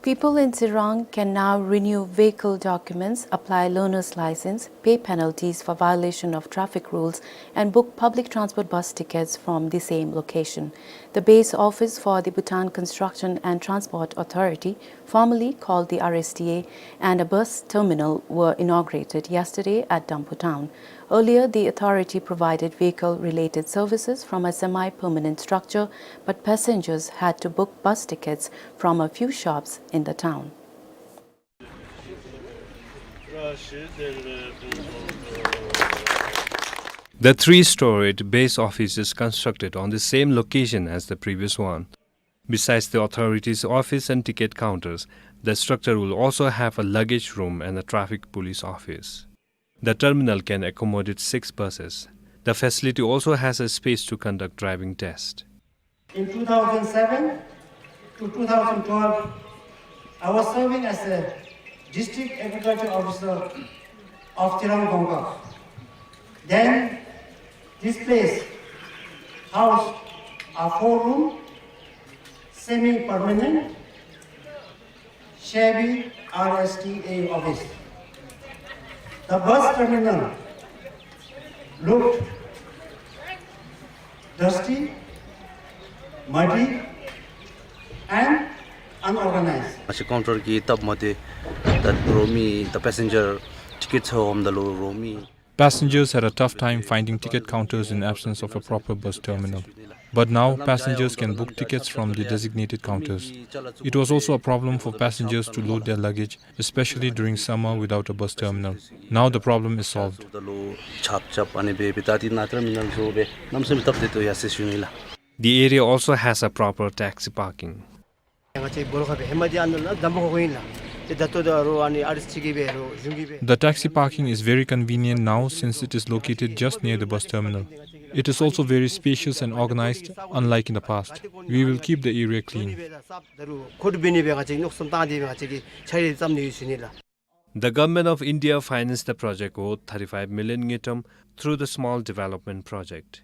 People in Tsirang can now renew vehicle documents, apply learner's license, pay penalties for violation of traffic rules, and book public transport bus tickets from the same location. The base office for the Bhutan Construction and Transport Authority, formerly called the R S T A, and a bus terminal were inaugurated yesterday at Damphu town. Earlier, the authority provided vehicle-related services from a semi-permanent structure, but passengers had to book bus tickets from a few shops in the town. The three-storied base office is constructed on the same location as the previous one. Besides the authorities' office and ticket counters, the structure will also have a luggage room and a traffic police office. The terminal can accommodate six buses. The facility also has a space to conduct driving test. In two thousand seven to two thousand twelve, I was serving as a district agriculture officer of Tsirang Gongkak. Then this place housed a four-room, semi-permanent, shabby R S T A office. The bus terminal looked dusty, muddy, and unorganized. Achi counter ki tab mate, tat romi, the passenger tickets ho hom dalu romi. Passengers had a tough time finding ticket counters in absence of a proper bus terminal. But now, passengers can book tickets from the designated counters. It was also a problem for passengers to load their luggage, especially during summer without a bus terminal. Now the problem is solved. Chap chap ani be bitati na terminal zo be namsem tap de to ya se shunila. The area also has a proper taxi parking. The taxi parking is very convenient now since it is located just near the bus terminal. It is also very spacious and organized, unlike in the past. We will keep the area clean. The Government of India financed the project worth thirty-five million ngultrum through the Small Development Project.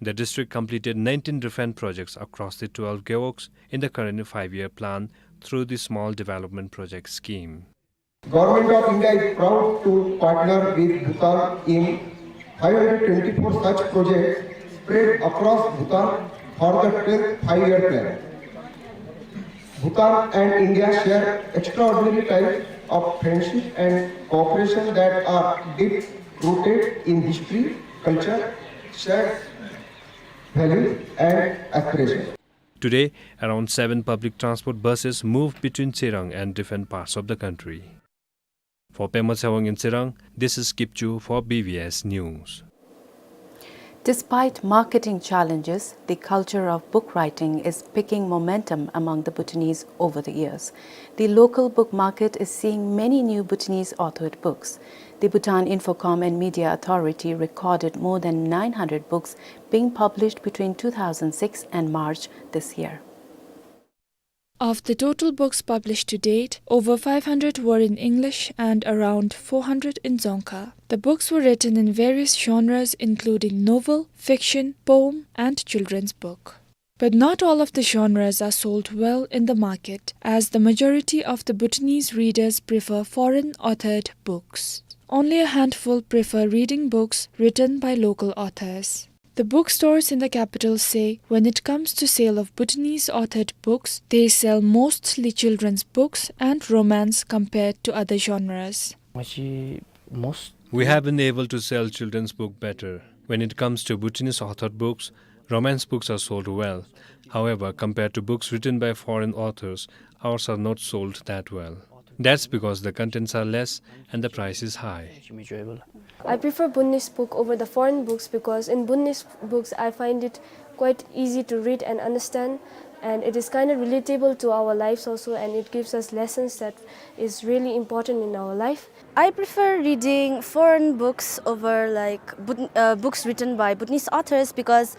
The district completed nineteen different projects across the twelve gewogs in the current five-year plan through the Small Development Project scheme. Government of India is proud to partner with Bhutan in five hundred twenty-four such projects spread across Bhutan for the twelfth Five-Year Plan. Bhutan and India share extraordinary ties of friendship and cooperation that are deep rooted in history, culture, shared values, and aspirations. Today, around seven public transport buses move between Tsirang and different parts of the country. For Pema Tshewang in Tsirang, this is Kipchu for B B S News. Despite marketing challenges, the culture of book writing is picking momentum among the Bhutanese over the years. The local book market is seeing many new Bhutanese authored books. The Bhutan Infocom and Media Authority recorded more than nine hundred books being published between two thousand six and March this year. Of the total books published to date, over five hundred were in English and around four hundred in Dzongkha. The books were written in various genres, including novel, fiction, poem, and children's book. But not all of the genres are sold well in the market, as the majority of the Bhutanese readers prefer foreign authored books. Only a handful prefer reading books written by local authors. The bookstores in the capital say when it comes to sale of Bhutanese authored books, they sell mostly children's books and romance compared to other genres. We have been able to sell children's book better. When it comes to Bhutanese authored books, romance books are sold well. However, compared to books written by foreign authors, ours are not sold that well. That's because the contents are less and the price is high. I prefer Bhutanese book over the foreign books because in Bhutanese books I find it quite easy to read and understand, and it is kind of relatable to our lives also, and it gives us lessons that is really important in our life. I prefer reading foreign books over, like, Bhut-, uh, books written by Bhutanese authors because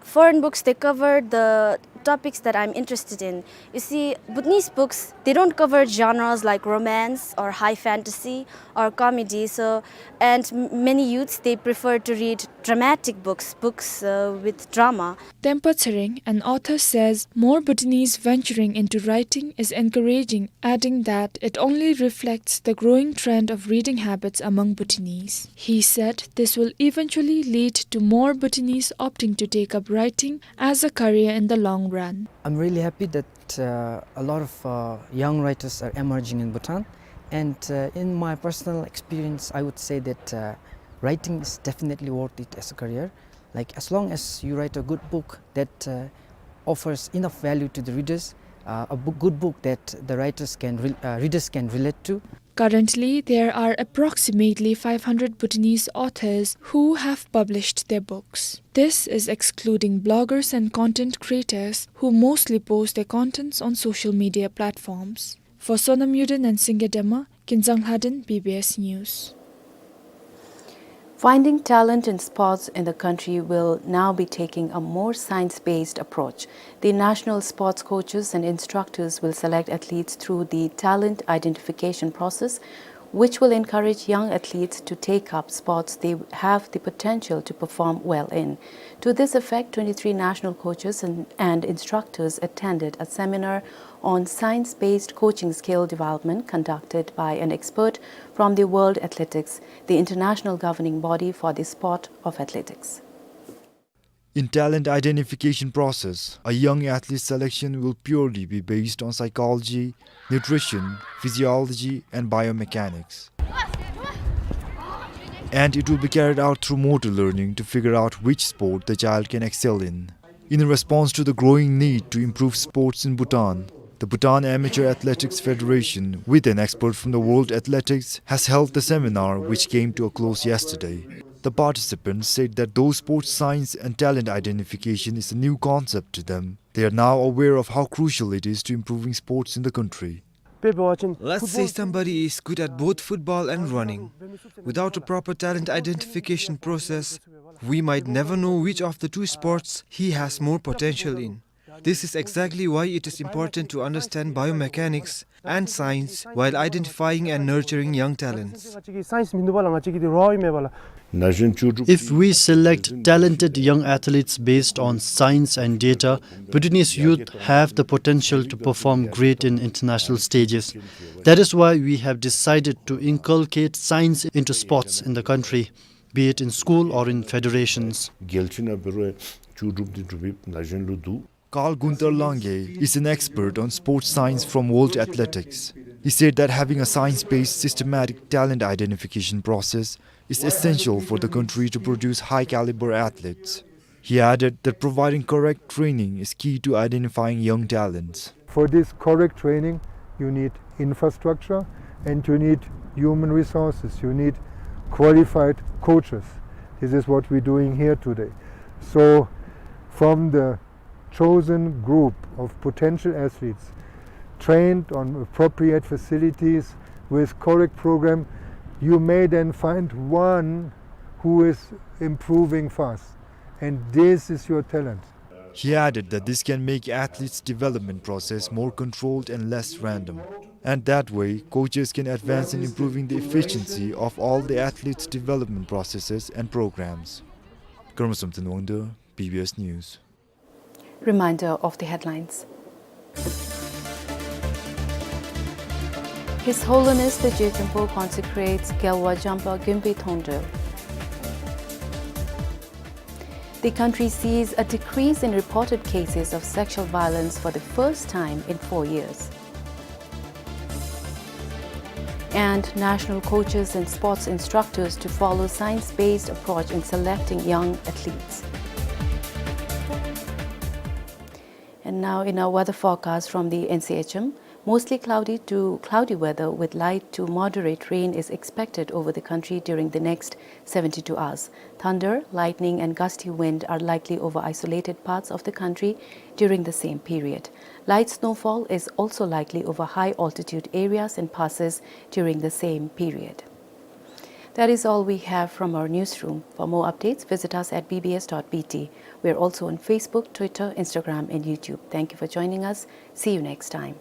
foreign books, they cover the topics that I'm interested in. You see, Bhutanese books, they don't cover genres like romance or high fantasy or comedy. So, and m-, many youths, they prefer to read dramatic books, books, uh, with drama. Tempa Tshering, an author, says more Bhutanese venturing into writing is encouraging, adding that it only reflects the growing trend of reading habits among Bhutanese. He said this will eventually lead to more Bhutanese opting to take up writing as a career in the long run. I'm really happy that, uh, a lot of, uh, young writers are emerging in Bhutan. And, uh, in my personal experience, I would say that, uh, writing is definitely worth it as a career. Like, as long as you write a good book that, uh, offers enough value to the readers, uh, a book, good book that the writers can re-, uh, readers can relate to. Currently, there are approximately five hundred Bhutanese authors who have published their books. This is excluding bloggers and content creators who mostly post their contents on social media platforms. For Sonam Yuden and Singye Dema, Kinzang Lhaden, B B S News. Finding talent in sports in the country will now be taking a more science-based approach. The national sports coaches and instructors will select athletes through the talent identification process, which will encourage young athletes to take up sports they have the potential to perform well in. To this effect, twenty-three national coaches and, and instructors attended a seminar on science-based coaching skill development conducted by an expert from the World Athletics, the international governing body for the sport of athletics. In talent identification process, a young athlete selection will purely be based on psychology, nutrition, physiology, and biomechanics. And it will be carried out through motor learning to figure out which sport the child can excel in. In response to the growing need to improve sports in Bhutan, the Bhutan Amateur Athletics Federation, with an expert from the World Athletics, has held the seminar, which came to a close yesterday. The participants said that though sports science and talent identification is a new concept to them, they are now aware of how crucial it is to improving sports in the country. Let's say somebody is good at both football and running. Without a proper talent identification process, we might never know which of the two sports he has more potential in. This is exactly why it is important to understand biomechanics and science while identifying and nurturing young talents. If we select talented young athletes based on science and data, Bhutanese youth have the potential to perform great in international stages. That is why we have decided to inculcate science into sports in the country. be it in school or in federations. རྒྱལ་སྤྱི་ནང་འབད་རུང་ཅིག་གྲུབ་སྟེ་གྲུབ་ཡོདཔ་ན་གཞོན་ལུ་འདུག། Carl Gunther Lange is an expert on sports science from World Athletics. He said that having a science-based systematic talent identification process is essential for the country to produce high-caliber athletes. He added that providing correct training is key to identifying young talents. For this correct training, you need infrastructure and you need human resources. You need qualified coaches. This is what we're doing here today. So, from the chosen group of potential athletes, trained on appropriate facilities with correct program, you may then find one who is improving fast. And this is your talent. He added that this can make athletes' development process more controlled and less random. And that way, coaches can advance in improving the efficiency of all the athletes' development processes and programs. Karma Samten Wangda, B B S News. Reminder of the headlines. His Holiness the Je Khenpo consecrates Gyalwa Jampa Gyumbi Thongdel. The country sees a decrease in reported cases of sexual violence for the first time in four years. And national coaches and sports instructors to follow science-based approach in selecting young athletes. And now in our weather forecast from the N C H M, mostly cloudy to cloudy weather with light to moderate rain is expected over the country during the next seventy-two hours. Thunder, lightning and gusty wind are likely over isolated parts of the country during the same period. Light snowfall is also likely over high altitude areas and passes during the same period. That is all we have from our newsroom. For more updates, visit us at B B S dot B T. We are also on Facebook, Twitter, Instagram, and YouTube. Thank you for joining us. See you next time.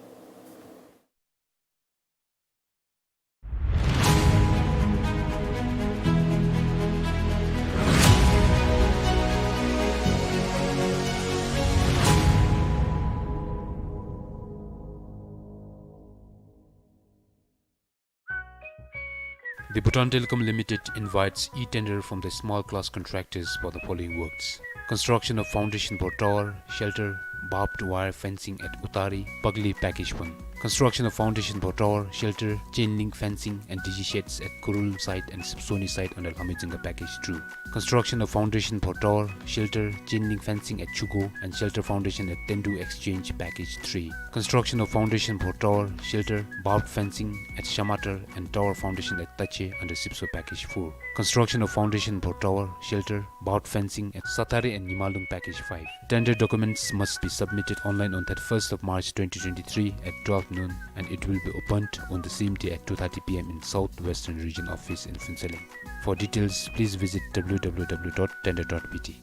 The Bhutan Telecom Limited invites e-tender from the small class contractors for the following works: construction of foundation for tower, shelter, barbed wire fencing at Utari, Pagli Package one. Construction of foundation for tower, shelter, chain link fencing and digi sheds at Kurulum site and Sipsoni site under Lhamyudzingha Package two. Construction of foundation for tower, shelter, chain link fencing at Chugo and shelter foundation at Tendu Exchange Package three. Construction of foundation for tower, shelter, barbed fencing at Shamator and tower foundation at Tache under Sipso Package four. Construction of foundation for tower, shelter, barbed fencing at Sathari and Nimalung Package five. Tender documents must be submitted online on thirty-first of March twenty twenty-three at twelve noon, and it will be opened on the same day at two thirty P M in South Western Region Office in Phuentsholing. For details, please visit W W W dot tender dot B T.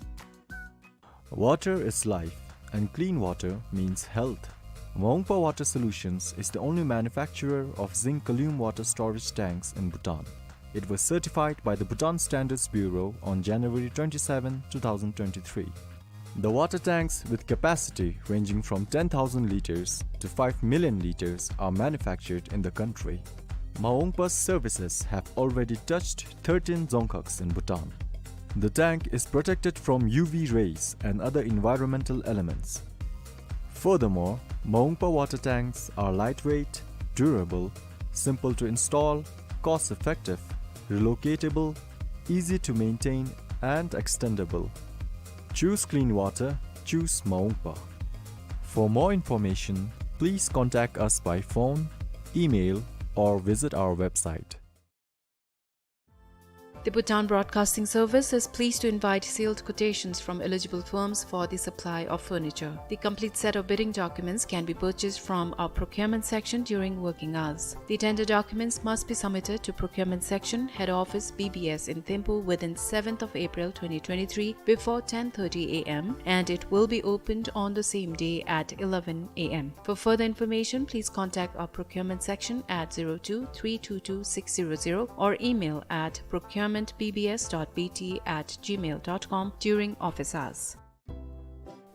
Water is life, and clean water means health. Maungpa Water Solutions is the only manufacturer of zinc column water storage tanks in Bhutan. It was certified by the Bhutan Standards Bureau on January twenty-seven, two thousand twenty-three. The water tanks, with capacity ranging from ten thousand liters to five million liters, are manufactured in the country. Maungpa's services have already touched thirteen dzongkhags in Bhutan. The tank is protected from U V rays and other environmental elements. Furthermore, Maungpa water tanks are lightweight, durable, simple to install, cost-effective, relocatable, easy to maintain, and extendable. Choose clean water, choose Maungpa. For more information, please contact us by phone, email, or visit our website. The Bhutan Broadcasting Service is pleased to invite sealed quotations from eligible firms for the supply of furniture. The complete set of bidding documents can be purchased from our procurement section during working hours. The tender documents must be submitted to procurement section, head office, B B S in Thimphu within seventh of April twenty twenty-three before ten thirty A M, and it will be opened on the same day at eleven A M. For further information, please contact our procurement section at zero two three two two six zero zero or email at procurement B B S dot B T at gmail dot com during office hours.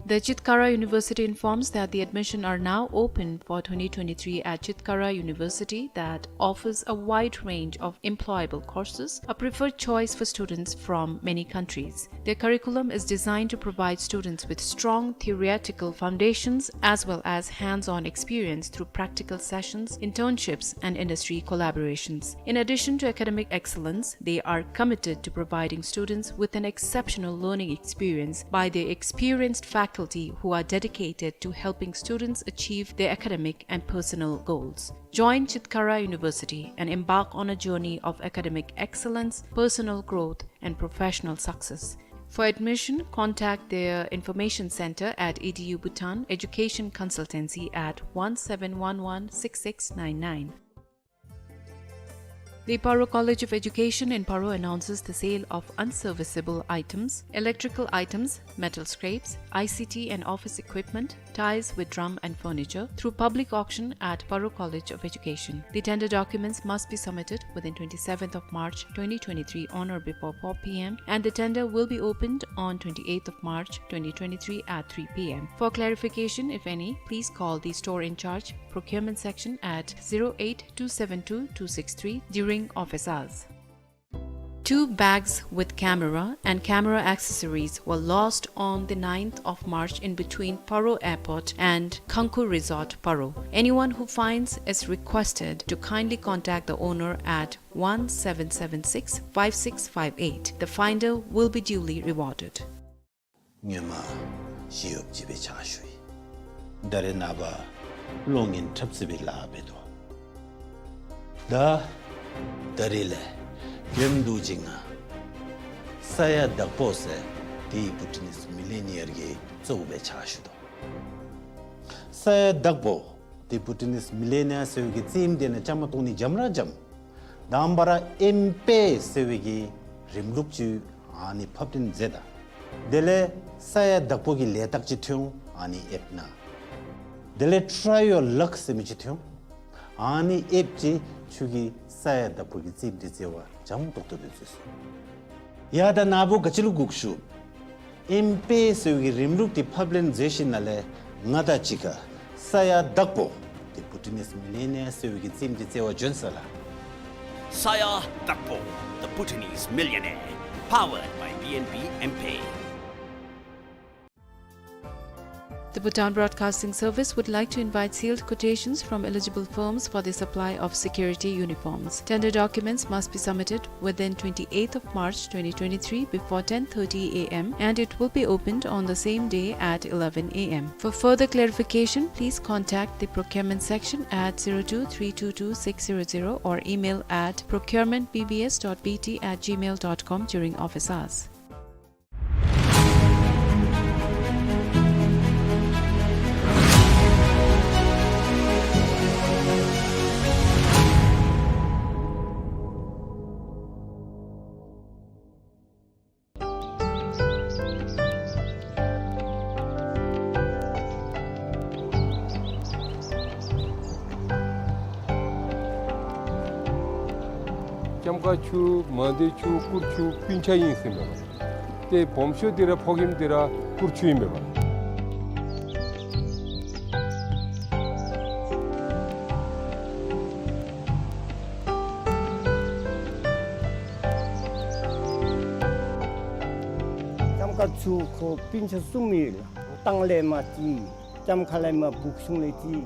The Chitkara University informs that the admission are now open for twenty twenty-three at Chitkara University, that offers a wide range of employable courses, a preferred choice for students from many countries. Their curriculum is designed to provide students with strong theoretical foundations as well as hands-on experience through practical sessions, internships, and industry collaborations. In addition to academic excellence, they are committed to providing students with an exceptional learning experience by their experienced faculty who are dedicated to helping students achieve their academic and personal goals. Join Chitkara University and embark on a journey of academic excellence, personal growth, and professional success. For admission, contact their information center at E D U Bhutan, education consultancy at one seven one one six six nine nine. The Paro College of Education in Paro announces the sale of unserviceable items, electrical items, metal scraps, I C T and office equipment, ties with drum and furniture through public auction at Paro College of Education. The tender documents must be submitted within twenty-seventh of March twenty twenty-three on or before four p m, and the tender will be opened on twenty-eighth of March twenty twenty-three at three p m. For clarification, if any, please call the store in charge, procurement section at zero eight two seven two two six three during office hours. Two bags with camera and camera accessories were lost on the ninth of March in between Paro Airport and Khangkhur Resort, Paro. Anyone who finds is requested to kindly contact the owner at one seven seven six five six five eight. The finder will be duly rewarded. སྔོན་མ་ཞི་གཡོགཔ་ཅིག་སྦེ་ཕྱག་ཞུ་ཡི། ད་རེས་ནངས་པ་གློག་བརྙན་འཁྲབ་རྩེད་པའི་ལཱ་འབད་དོ། ད་ད་རེས་ལས་རྒྱུན་དུ་ཅིག་ང་ས་ཡ་དྭགས་པོ་ཟེར་དེ་བྷུ་ཊི་ནིས་མི་ལི་ཡ་ནེར་གྱི་གཙོ་བོ་སྦེ་ཕྱག་ཞུ་དོ། ས་ཡ་དྭགས་པོ་དེ་བྷུ་ཊི་ནིས་མི་ལི་ཡ་ནེར་ཟེར་བའི་གི་རྩེདམོ་དེ་ནང་བཅའ་མར་གཏོགས་ནི་འཇམ་ར་འཇམ། དང་པ་ར་ཨེམ་པེ་ཟེར་བའི་གི་རིམ་ལུགས་ཅིག་ཨ་ནི་ཕབ་སྟོན་མཛད་ད། དེ་ལས་ས་ཡ་དྭགས་པོ་གི་ལས་རྟགས་ཅིག་ཐོན་འོང་ཨ་ནི་ཨེབ་ནང་། དེ་ལས་Try Your Luck ཟེར་མི་ཅིག་ཐོན་འོང་། ཨ་ནི་ཨེབ་ཅིག་ཁྱོད་ཀྱིས་ས་ཡ་དྭགས་པོ་གི་རྩེདམོ་དེ་རྩེ་བར་འཇམ་ཏོག་ཏོ་སྦེ་མཛད་སོང་། ཡ་ད་ནཱ་བུ་ག་ཅི་ལུ་སྒུག་ཞུ། ཨེམ་པེ་ཟེར་བའི་གི་རིམ་ལུགས་དེ་ཕབ་ལེན་མཛད་ཞིནམ་ལས་ང་དང་གཅིག་ཁར་ས་ཡ་དྭགས་པོ་དེ་བྷུ་ཊི་ནིས་མི་ལི་ཡ་ནེར་ཟེར་བའི་གི་རྩེདམོ་དེ་རྩེ་བར་བྱོན་ཟེར་ལགས། ས་ཡ་དྭགས་པོ་The Bhutanese Millionaire, powered by B N B M-Pay. The Bhutan Broadcasting Service would like to invite sealed quotations from eligible firms for the supply of security uniforms. Tender documents must be submitted within twenty-eighth of March twenty twenty-three before ten thirty a m, and it will be opened on the same day at eleven a m. For further clarification, please contact the procurement section at zero two three two two six zero zero or email at procurement B B S dot B T at gmail dot com during office hours. ལྕམ་མཁར་ཆུ་མང་སྡེ་ཆུ་སྐུར་ཆུ་སྤུན་ཆ་ཨིན་ཟེར་མས་པ། ཏེ་སྦོམ་ཤོས་འདི་ར་ཕོག་ཁྱིམ་འདི་ར་སྐུར་ཆུ་ཨིན་མས་པ། ལྕམ་མཁར་ཆུ་ཁོ་སྤུན་ཆ་གསུམ་ཨིན་ལགས། ལྟག་ལས་མར་ཅིག་ལྕམ་མཁར་ལས་མར་སྦུག་གཞུང་ལས་ཅིག།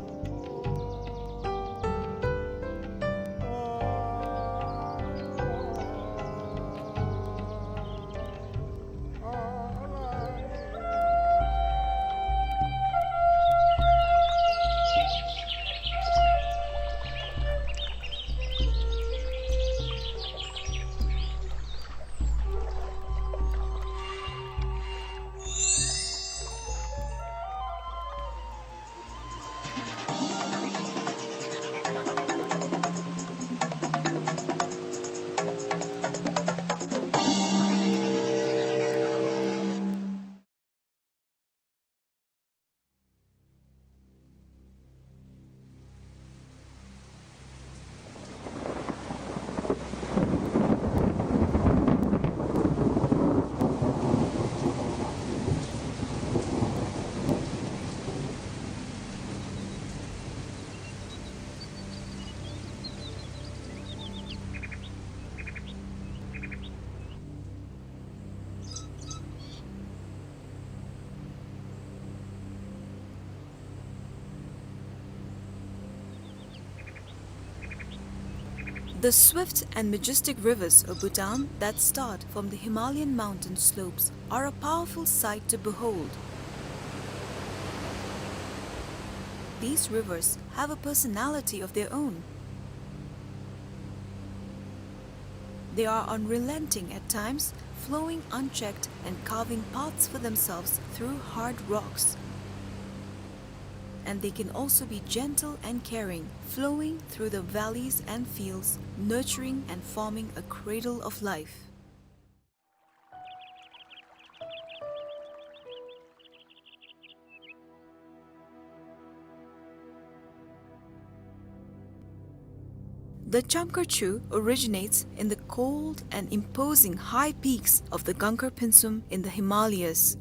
The swift and majestic rivers of Bhutan that start from the Himalayan mountain slopes are a powerful sight to behold. These rivers have a personality of their own. They are unrelenting at times, flowing unchecked and carving paths for themselves through hard rocks. And they can also be gentle and caring, flowing through the valleys and fields, nurturing and forming a cradle of life. The Chamkhar Chu originates in the cold and imposing high peaks of the Gangkhar Pynsum in the Himalayas.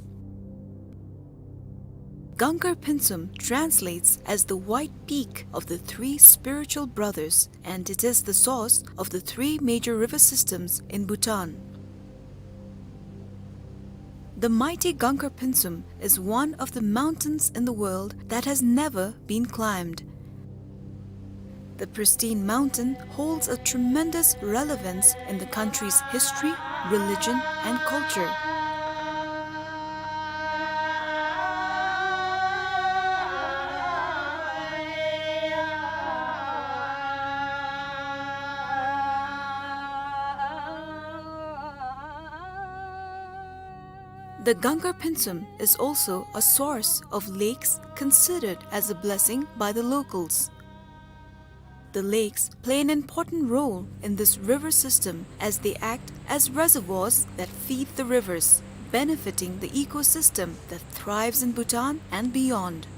Gangkhar Pynsum translates as the white peak of the three spiritual brothers, and it is the source of the three major river systems in Bhutan. The mighty Gangkhar Pynsum is one of the mountains in the world that has never been climbed. The pristine mountain holds a tremendous relevance in the country's history, religion, and culture. The Gangkhar Pynsum is also a source of lakes considered as a blessing by the locals. The lakes play an important role in this river system as they act as reservoirs that feed the rivers, benefiting the ecosystem that thrives in Bhutan and beyond.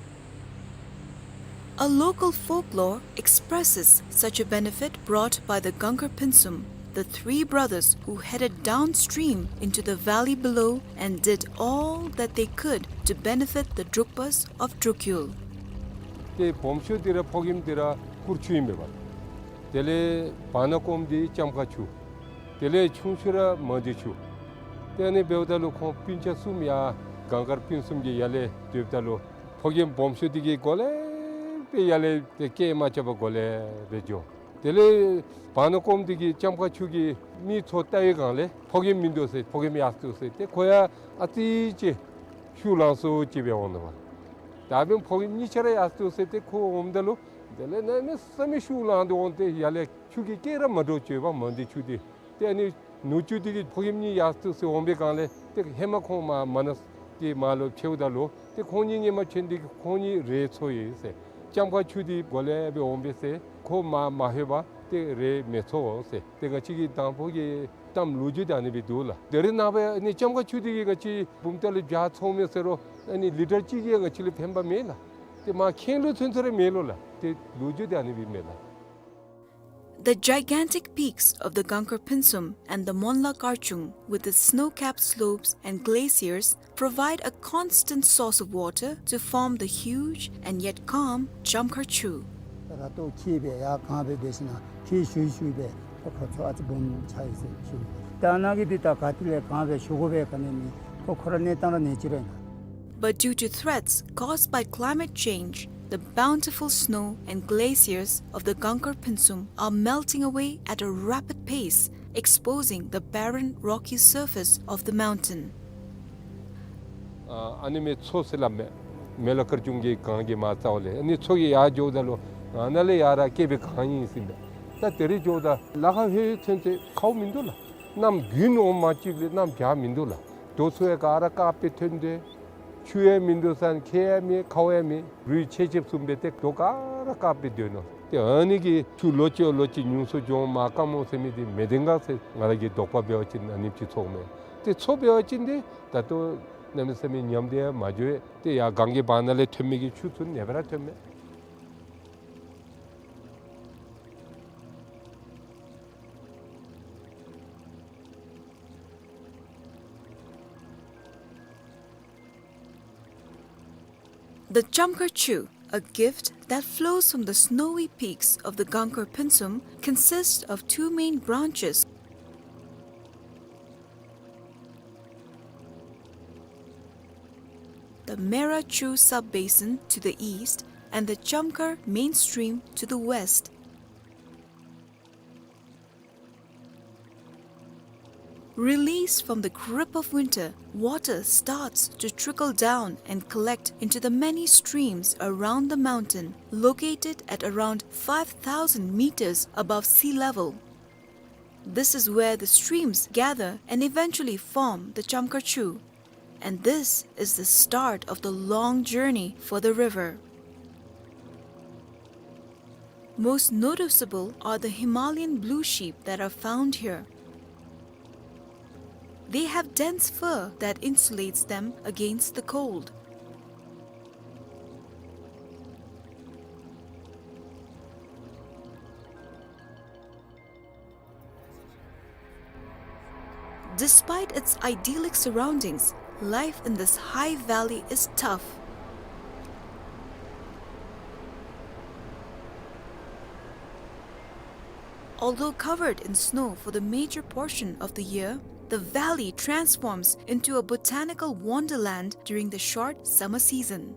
A local folklore expresses such a benefit brought by the Gangkhar Pynsum, the three brothers who headed downstream into the valley below and did all that they could to benefit the Drukpas of Drukyul. ཏེ་སྦོམ་ཤོས་འདི་ར་ཕོ་རྒནམ་འདི་ར་གུར་ཆུ་ཨིན་པས། དེ་ལས་བར་ན་ཀོམ་འདི་ལྕམ་མཁར་ཆུ། དེ་ལས་ཆུང་ཤོས་ར་མ་འདི་ཆུ། ཏེ་ཨ་ནི་འབདཝ་ད་ལུ་ཁོང་སྤུན་ཆ་གསུམ་ཡར་གངས་དཀར་སྤུན་གསུམ་གྱི་ཡར་ལས་སྡོདཔ་ད་ལུ་ཕོ་རྒནམ་སྦོམ་ཤོས་འདི་གིས་གོ་ལེ་སྦེ་ཡར་ལས་ཏེ་སྐད་མ་རྐྱབ་པར་གོ་ལེ་སྦེ་འགྱོ། དེ་ལས་བར་ན་ཀོམ་འདི་གིས་ལྕམ་མཁར་ཆུ་གི་མིག་ཚོ་བལྟ་བའི་སྒང་ལས་ཕོ་རྒནམ་མིན་འདུག་ཟེར། ཕོ་རྒནམ་ཡར་སོང་འདུག་ཟེར། ཏེ་ཁོ་ཡང་ཨ་ཙི་ཅིག་ཤུགས་ལངས་སོང་ཅིག་སྦེ་འོང་ནུག་པ། ད་འབདན་ཕོ་རྒནམ་གཉིས་ཆ་ར་ཡར་སོང་འདུག་ཟེར། ཏེ་ཁོ་འོངམ་ད་ལུ་དེ་ལས་གནམ་མེད་ས་མེད་ཤུགས་ལངས་ཏེ་འོང་སྟེ་ཡར་ལས་ཆུ་གི་སྐད་ར་མ་འདྲཝ་བརྗོད་པ་མ་འདི་ཆུ་འདི། ཏེ་ཨ་ནི་ནུ་གཅུང་འདི་གིས་ཕོ་རྒནམ་གཉིས་ཡར་སོང་འདུག་ཟེར་འོང་པའི་སྒང་ལས་ཏེ་ཧེ་མ་ཁོང་མར་མ་ན་གི་མར་ལུ་ཕྱདཔ་ད་ལུ་ཏེ་ཁོང་གཉིས་སྔོན་མ་ཕྱད་ནི་འདི་གིས་ཁོང་གཉིས་རེད་ཚོར་ཡི་ཟེར། ལྕམ་མཁར་ཆུ་འདི་གོ་ལེ་སྦེ་འོང་པས་ཟེར། ཁོ་མར་མ་ལྷོད་པར་ཏེ་རེད་མི་ཚོར་ཟེར། ཏེ་ང་བཅས་ཀྱི་དང་ཕུ་གི་གཏམ་ལོ་རྒྱུས་འདི་ཨ་ནི་སྦེ་འདུག་ལགས། དེ་རིང་ནངས་པ་ཨ་ནི་ལྕམ་མཁར་ཆུ་འདི་གིས་ང་བཅས་བུམ་ཐང་ལུ་བྱཱར་ཚོང་མི་ཟེར་རུང་ཨ་ནི་ལི་ཊར་གཅིག་གིས་ང་བཅས་ལུ་ཕན་པ་མེད་ལགས། ཏེ་མར་ཁེངས་ལུ་ཚུན་ཚོད་ར་མེད་ལོ་ལགས། ཏེ་ལོ་རྒྱུས་འདི་ཨ་ནི་སྦེ་མས་ལགས། The gigantic peaks of the Gangkhar Pynsum and the Monla Karchung, with its snow-capped slopes and glaciers, provide a constant source of water to form the huge and yet calm Chamkhar Chu. ར་ཏོ་ཁྱིད་སྦེ་ཡར་གངས་སྦེ་འབད་ཞིན་ན་ཁྱིད་ཤུལ་ཤུལ་སྦེ་ཁོ་ཁོ་ཚུ་ཨ་ཙི་སྦོམ་ཆགས་ཡི་ཟེར་ཞུ་ནི། ད་ནཱ་གི་འདི་ད་ག་ཏེ་ལས་གངས་སྦེ་ཞུ་དགོ་པས་ག་ནི་མེད། ཁོ་ཁོ་ར་གནས་སྟངས་ར་གནས་ཅི་ར་ཨིན་ན། But due to threats caused by climate change, the bountiful snow and glaciers of the Gangkhar Pynsum are melting away at a rapid pace, exposing the barren, rocky surface of the mountain. ཨ་ཨ་ནི་མེ་མཚོ་ཟེར་སླབ་མས། མེ་ལ་དཀར་ཆུང་གི་གངས་ཀྱི་མར་རྩ་བ་ལས་ཨ་ནི་མཚོ་གི་ཡར་འགྱོཝ་ད་ལུ་ཨ་ནཱ་ལས་ཡར་ར་བསྐལ་པའི་གངས་ཨིན་ཟེར་མས། ད་དེ་རིང་འགྱོཝ་ད་ལ་ཁ་ལྷོད་ཚུན་ཚོད་ཁཝ་མིན་འདུག་ལགས། གནམ་དགུན་འོང་མ་བཅུག་ལས་གནམ་བྱཱར་མིན་འདུག་ལགས། རྡོ་ཚུ་ཡང་ག་ར་དཀརཔོ་སྦེ་ཐོན་ཏེ་ཆུ་ཡང་མིན་འདུག་ཟེར་ཁྱེགས་ཡང་མེད་ཁཝ་ཡང་མེད། རུད་ཆེ་ཆེ་བཟུམ་སྦེ་ཏེ་རྡོ་ག་ར་དཀརཔོ་སྦེ་སྡོད་ནུག། ཏེ་ཨ་ནི་གི་ཆུ་ལོ་གཅིག་ལོ་གཅིག་ཉུང་སུ་འགྱོ་མ་དཀའ་མོ་ཟེར་མི་འདི་མི་བདེན་ག་ཟེར་ང་ར་གི་དོགས་པ་འབད་བ་ཅིན་ཨ་ནེམ་ཅིག་ཚོརཝ་མས། ཏེ་མཚོ་འབད་བ་ཅིན་ཏེ་ད་ལྟོ་གནམ་མེད་ས་མེད་ཉམས་ཏེ་ཡང་མ་འགྱོ་བས། ཏེ་ཡར་གངས་ཀྱི་བར་ན་ལས་ཐོན་མི་གི་ཆུ་ཚུ་ཨ་ནེ་སྦེ་ར་ཐོནམ་མས། The Chamkhar Chu, a gift that flows from the snowy peaks of the Gangkhar Pynsum, consists of two main branches. The Mera Chu sub-basin to the east and the Chamkhar main stream to the west. Released from the grip of winter, water starts to trickle down and collect into the many streams around the mountain, located at around five thousand meters above sea level. This is where the streams gather and eventually form the Chamkar Chu. And this is the start of the long journey for the river. Most noticeable are the Himalayan blue sheep that are found here. They have dense fur that insulates them against the cold. Despite its idyllic surroundings, life in this high valley is tough. Although covered in snow for the major portion of the year, the valley transforms into a botanical wonderland during the short summer season.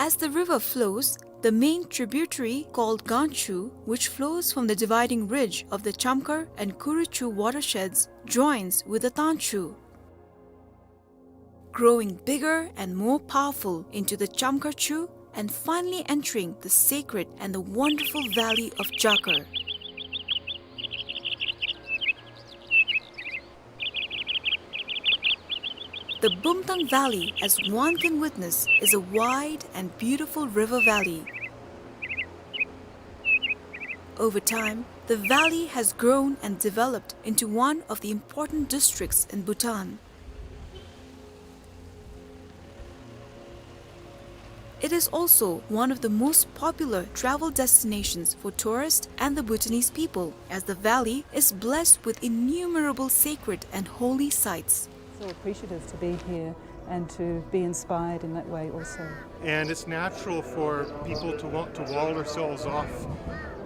As the river flows, the main tributary called Ganchu, which flows from the dividing ridge of the Chamkar and Kuruchu watersheds, joins with the Tanchu, growing bigger and more powerful into the Chamkar Chu and finally entering the sacred and the wonderful valley of Jakar. The Bumtang Valley, as one can witness, is a wide and beautiful river valley. Over time, the valley has grown and developed into one of the important districts in Bhutan. It is also one of the most popular travel destinations for tourists and the Bhutanese people, as the valley is blessed with innumerable sacred and holy sites. So appreciative to be here and to be inspired in that way also. And it's natural for people to want to wall ourselves off.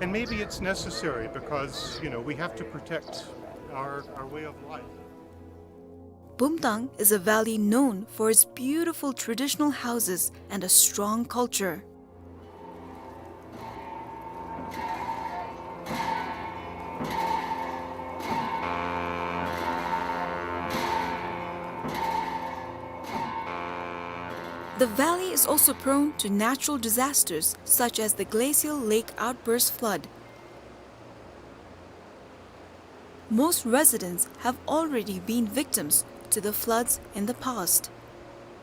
And maybe it's necessary because, you know, we have to protect our, our way of life. Bumtang is a valley known for its beautiful traditional houses and a strong culture. The valley is also prone to natural disasters such as the glacial lake outburst flood. Most residents have already been victims to the floods in the past.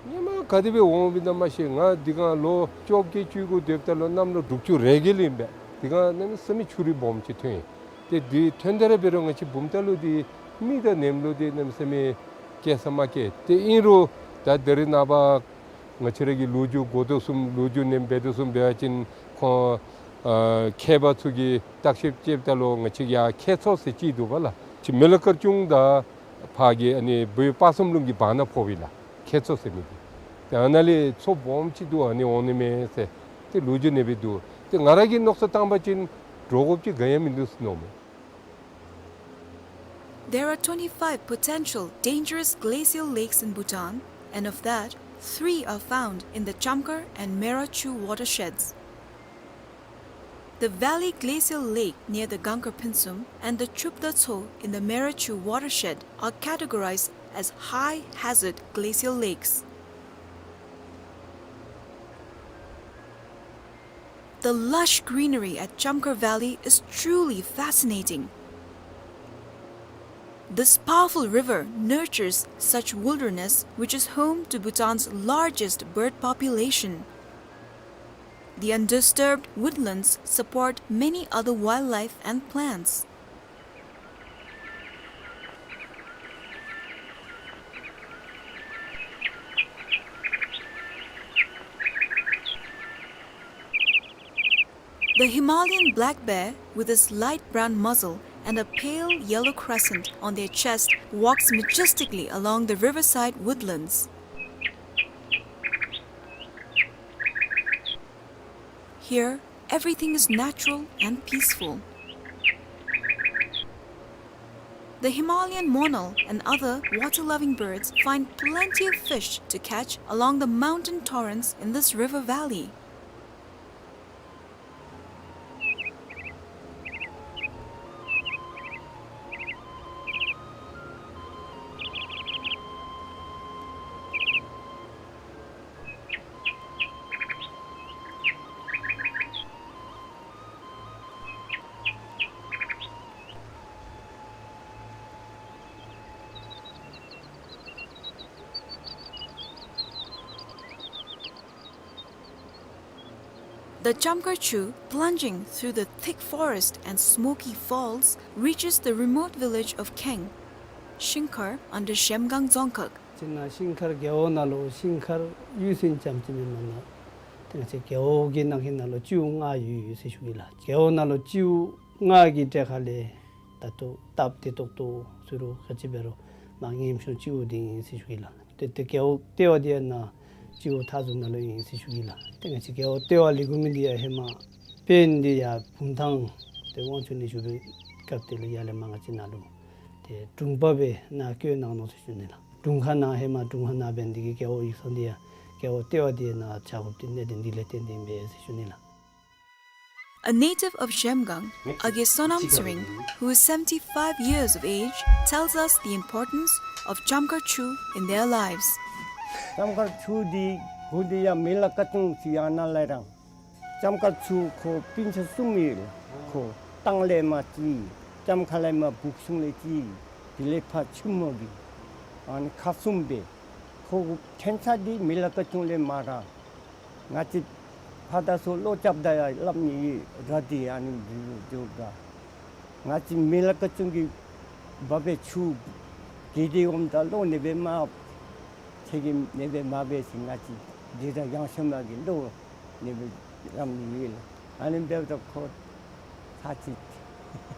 ཉི་མ་ག་དེ་སྦེ་འོང་བའི་ནང་མ་ཤེས། ང་འདི་གང་ལོ་བཅོ་བརྒྱད་བཅུ་དགུ་སྡོདཔ་ད་ལུ་གནམ་ལོ་དྲུག་ཅུ་རེ་བརྒྱད་ལུ་ཨིན་པས། དེ་གང་གནམ་མེད་ས་མེད་ཆུ་རུད་སྦོམ་ཅིག་ཐོན་ཡི། ཏེ་འདི་ཐོན་ད་ར་འབད་རུང་ང་བཅས་བུམ་ཐང་ལུ་འདི་མི་དང་ནེམ་ལུ་འདི་གནམ་མེད་ས་མེད་སྐྱེལ་ས་མ་སྐྱེལ། ཏེ་ཨིན་རུང་ད་ད་རེས་ནངས་པ་ང་བཅས་ར་གི་ལོ་རྒྱུས་འགོ་ཐོག་བཟུམ་ལོ་རྒྱུས་ནང་འབད་དོ་བཟུམ་འབད་བ་ཅིན་ཁོང་ཨ་མཁས་པ་ཚུ་གིས་བརྟག་ཞིབ་རྐྱབ་ད་ལུ་ང་བཅས་ཡར་ཁྱད་མཚར་ཟེར་ཅིག་འདུག་པ་ལགས། ཅིག་མི་ལ་དཀར་ཆུང་དང་ཕར་གྱི་ཨ་ནི་བོད་དཔག་བསམ་ལུང་གི་བར་ན་ཕོག་པས་ལགས། ཁྱད་མཚར་ཟེར་མི་འདི། ཏེ་ཨ་ནཱ་ལས་མཚོ་སྦོམ་ཅིག་འདུག། ཨ་ནི་འོང་ནི་མས་ཟེར་ཏེ་ལོ་རྒྱུས་ནང་སྦེ་འདུག། ཏེ་ང་ར་གིས་མནོ་བསམ་བཏང་བ་ཅིན་འདྲོག་དགོཔ་ཅིག་ག་ཡང་མིན་འདུག་ཟེར་མནོཝ་མས། There are twenty-five potential dangerous glacial lakes in Bhutan, and of that, three are found in the Chamkar and Mera Chu watersheds. The Valley Glacial Lake near the Gangkar Phinsum and the Chupda Tso in the Mera Chu watershed are categorized as high hazard glacial lakes. The lush greenery at Chamkar Valley is truly fascinating. This powerful river nurtures such wilderness, which is home to Bhutan's largest bird population. The undisturbed woodlands support many other wildlife and plants. The Himalayan black bear, with his light brown muzzle and a pale yellow crescent on their chest, walks majestically along the riverside woodlands. Here, everything is natural and peaceful. The Himalayan monal and other water-loving birds find plenty of fish to catch along the mountain torrents in this river valley. The Chamkar Chu, plunging through the thick forest and smoky falls, reaches the remote village of Kheng, Shingkhar under Zhemgang Dzongkhag. ཅིག་ནཱ་ཤིང་མཁར་རྒེད་འོག་ནང་ལུ་ཤིང་མཁར་གཡུས་ཚན་ཙམ་ཅིག་མེན་མ་ནཱ། ཏེ་ང་བཅས་རྒེད་འོག་གི་ནང་གི་ནང་ལུ་སྤྱིཝ་ལྔ་ཡོད་ཡོད་ཟེར་ཞུ་གེ་ལགས། རྒེད་འོག་ནང་ལུ་སྤྱིཝ་ལྔ་གི་གྲས་ཁ་ལས་ད་ལྟོ་སྟབས་བདེ་ཏོག་ཏོ་ཟེར་རུང་ག་ཅི་འབད་རུང་མར་ངན་ཤོས་སྤྱིཝ་འདི་ཨིན་ཟེར་ཞུ་གེ་ལགས། ཏེ་ཏེ་རྒེད་འོག་ལྟེ་བ་འདི་ཡང་ནཱ་སྤྱིཝ་མཐའ་ཟུར་ནང་ལུ་ཨིན་ཟེར་ཞུ་གེ་ལགས། ཏེ་ང་བཅས་རྒེད་འོག་ལྟེ་བ་ལས་འགོ་མི་འདི་ཡང་ཧེ་མ་དཔོན་འདི་ཡར་བུམ་ཐང་ཏེ་དབང་ཆོག་ནི་ཞུ་བའི་སྐབས་དེ་ལུ་ཡར་ལས་མར་ང་བཅས་ནཱ་ལུ་ཏེ་དྲུང་པ་སྦེ་ནཱ་བསྐོས་གནང་ནུག་ཟེར་ཞུ་ནི་ལགས། དྲུང་ཁག་ནང་ཧེ་མ་དྲུང་ཁག་ནང་འབད་ནི་འདི་གིས་རྒེད་འོག་ཡིག་ཚང་འདི་ཡང་རྒེད་འོག་ལྟེ་བ་འདི་ནཱ་བྱ་དགོཔ་འདི་གནད་དོན་འདི་ལས་བརྟེན་ཏེ་ཨིན་པས་ཟེར་ཞུ་ནི་ལགས། A native of Zhemgang, Age Sonam Tsering, who is seventy-five years of age, tells us the importance of Chamkar Chu in their lives. ལྕམ་མཁར་ཆུ་འདི་གུ་འདི་ཡང་མི་ལ་ཀ་ཅུང་ཅིག་ཡང་ན་ལས་རང་། ལྕམ་མཁར་ཆུ་ཁོ་སྤུན་ཆ་གསུམ་ཡོད། ཁོ་ཏང་ལས་མར་ཅིག་ལྕམ་མཁར་ལས་མར་བུ་ཆུང་ལས་ཅིག་དེ་ལས་ཕར་ཆུ་མོ་གི་ཨ་ནི་ཁག་གསུམ་སྦེ། ཁོ་ཕྲན་ཚེགས་འདི་མི་ལ་ཀ་ཅུང་ལས་མར་ར། ང་བཅས་ཕར་དང་ཚུར་ལོག་རྐྱབ་ད་ཡང་སླབ་ནི་ཡོད་ར། འདི་ཨ་ནི་འདི་ལུ་འགྱོ་དགའ། ང་བཅས་མི་ལ་ཀ་ཅུང་གི་བ་སྦེ་ཆུ་གི་འདི་འོངམ་ད་ལོག་ནི་སྦེ་མར་ཚེ་གི་ནི་སྦེ་མར་སྦེ་ཟེར་ང་བཅས་འདི་ར་ཡང་ཤོ་མ་གི་ལོག་ནི་སྦེ་རམ་ནི་ཡོད་ལགས། ཨ་ནི་འབདཝ་ད་ཁོ་ཚ་ཅིག་Farming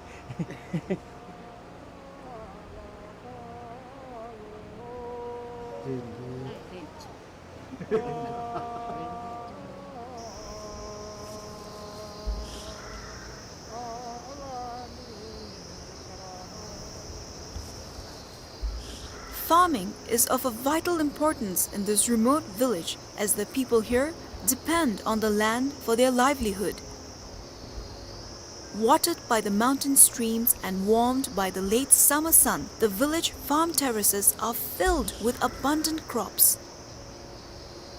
is of a vital importance in this remote village, as the people here depend on the land for their livelihood. Watered by the mountain streams and warmed by the late summer sun, the village farm terraces are filled with abundant crops.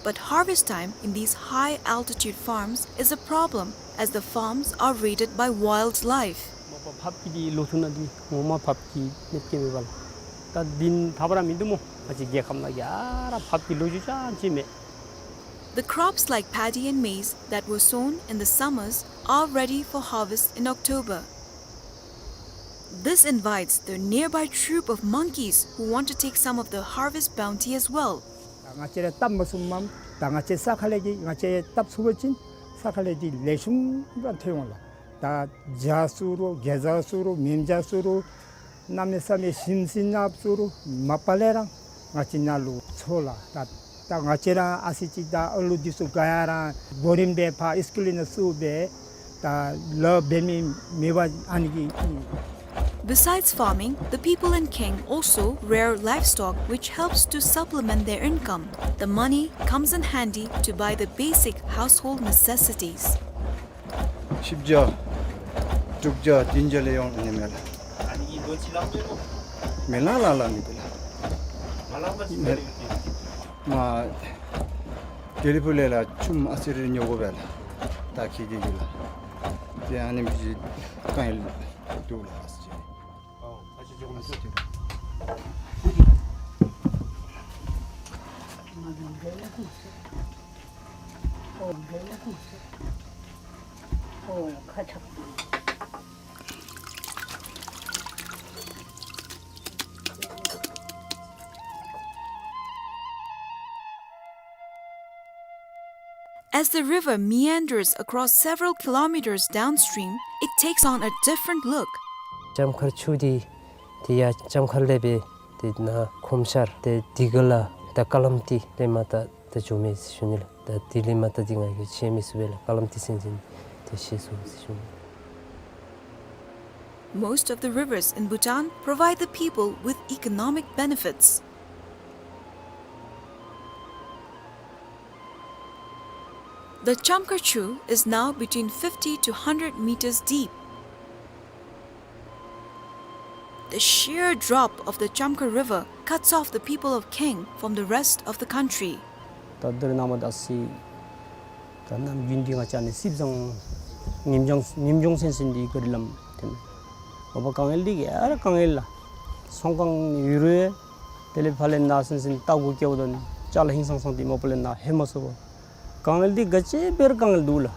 But harvest time in these high-altitude farms is a problem, as the farms are raided by wildlife. ཕགཔ་ཀྱི་འདི་ལོ་ཐུང་ནང་འདི་ངོ་མ་ཕགཔ་ཀྱི་གནོད་སྐྱེལ་འབདཝ་ལགས། ད་འདི་ཐབས་ར་མིན་འདུག་སྨོ། ང་བཅས་རྒྱལ་ཁབ་ནང་གི་ཨ་ར་ཕགཔ་ཀྱི་ལོ་རྒྱུས་ཅང་ཅིག་མེད། The crops like paddy and maize that were sown in the summers are ready for harvest in October. This invites the nearby troop of monkeys who want to take some of the harvest bounty as well. ང་བཅས་ར་བཏབ་མ་ཚུགསཔ་མས། ད་ང་བཅས་ས་ཁ་ལས་ཀྱི་ང་བཅས་བཏབ་ཚུགས་པ་ཅིན་ས་ཁ་ལས་ཀྱི་ལེགས་ཤོམ་ར་ཐོན་འོང་ལགས། ད་བྱ་ཚུ་རུང་གེ་ཛ་ཚུ་རུང་མེན་བྱ་ཚུ་རུང་གནམ་མེད་ས་མེད་ཞིམ་ཞིམ་ནགཔ་ཚུ་རུང་མ་པ་ལས་ར་ང་བཅས་ནཱ་ལུ་ཚོར་ལགས། ད་ད་ང་བཅས་ར་ཨ་ཙི་ཅིག་ད་ཨ་ལུ་འདི་ཚུ་ག་ཡ་ར་གོ་རིམ་སྦེ་ཕར་ཨིསི་ཀུལ་ནང་བཙུགས་སྦེ་ད་ལཱ་འབད་མི་མེད་པར་ཨ་ནི་གི། Besides farming, the people in Kheng also rear livestock, which helps to supplement their income. The money comes in handy to buy the basic household necessities. བཞི་བརྒྱ་དྲུག་བརྒྱ་བདུན་བརྒྱ་ལས་ཡོད་ནི་མས་ལགས། མི་ལང་ལང་ལང་ནི་འདི་ལགས། མ་དགེ་ལེགས་ཕུག་ལས་ལགས་ཆུམ་ཨ་ཙི་རེ་ཉོ་དགོ་པས་ལགས། ད་ཁྱེད་ཀྱིས་ལགས། ཏེ་ཨ་ནི་མི་ཅིག་གང་ཡང་འདུག་ལགས། As the river meanders across several kilometers downstream, it takes on a different look. ལྕམ་མཁར་ཆུ་འདི་ཏེ་ཡར་ལྕམ་མཁར་ལས་སྦེ་ཏེ་ནཱ་ཁོམ་ཤར་ཏེ་དི་ག་ལ་ད་ཀ་ལམ་ཏི་ལས་མར་ད་ བྱུང་མས་ཟེར་ཞུ་ནི་ལགས། ད་དེ་ལས་མར་ད་འདི་ང་གིས་ཆ་མེད་བཟོ་བས་ལགས། ཀ་ལམ་དེ་ཚུན་ཚོད་དེ་ཤེས་སོང་ཟེར་ཞུ་ནི། Most of the rivers in Bhutan provide the people with economic benefits. The Chamkar Chu is now between fifty to hundred meters deep. The sheer drop of the Chamkar River cuts off the people of Kaeng from the rest of the country. ད་དེ་རིང་ནངས་པ་ད་སི་ད་ནམ་རྒྱུན་འདི་ང་བཅས་ནི་སིབ་ཟང་ཉིནམ་ལྗང་ཉིནམ་ལྗང་སེང་སེང་འདི་ག་རི་ལམ་དེ་ནི་མ་པ་དཀའ་ངལ་འདི་ག་ར་དཀའ་ངལ་ལགས། ཚོང་ཁང་ནི་ཡུ་རུ་དེ་ལས་ཕར་ལས་ནཱ་སེང་སེང་ལྟ་སྒོ་བཀལཝ་ད་ནི་ཅ་ལ་ཧིང་སངས་སངས་འདི་མ་པ་ལས་ནཱ་ལྷོད་མ་ཚུགས་པར་དཀའ་ངལ་འདི་ག་ཅི་འབད་རུང་དཀའ་ངལ་འདུག་ལགས།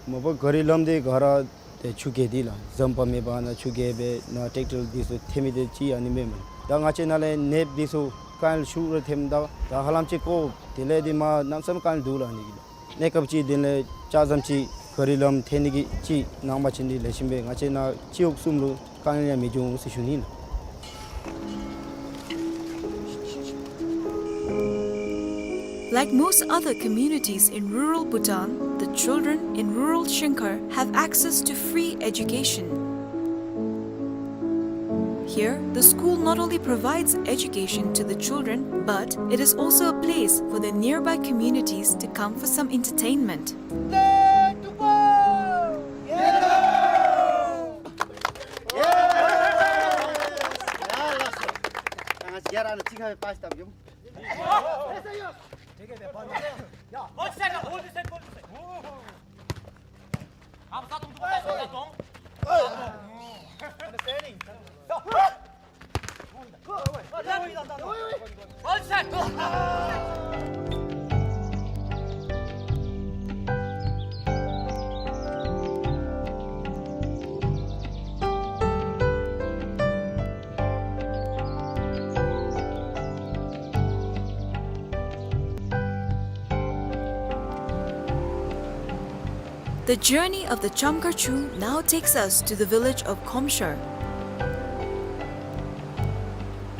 མ་པ་ག་རི་ལམ་འདི་ག་ར་ཏེ་ཆུ་རྐྱལ་འདི་ལགས་འཛོམས་པ་མེད་པར་ནཱ་ཆུ་རྐྱལ་སྦེ་ནཱ་ཊེཀ་ཊར་འདི་ཚུ་ཐོན་མི་འདི་ཅིག་ཨ་ནི་མེན་མས། ད་ང་བཅས་ནཱ་ལས་ནདཔ་འདི་ཚུ་དཀའ་ངལ་ཤུགས་ར་ཐོནམ་ད་ད་ཧ་ལམ་ཅིག་ཀོ་དེ་ལས་འདི་མ་གནམ་མེད་ས་མེད་དཀའ་ངལ་འདུག་ལགས་ཨ་ནི་གི་ལགས། གནས་སྐབས་ཅིག་དེ་ལས་ལྕགས་ཟམ་ཅིག་ག་རི་ལམ་ཐོན་ནི་གི་ཅིག་ནང་པ་ཅིན་འདི་ལེགས་ཤོམ་སྦེ་ང་བཅས་ནཱ་སྤྱི་འོག་གསུམ་ལུ་དཀའ་ངལ་ཡང་མི་འབྱུང་ཟེར་ཞུ་ནི་ལགས། Like most other communities in rural Bhutan, the children in rural Shingkhar have access to free education. Here, the school not only provides education to the children, but it is also a place for the nearby communities to come for some entertainment. The journey of the Chamkar Chu now takes us to the village of Khomshar.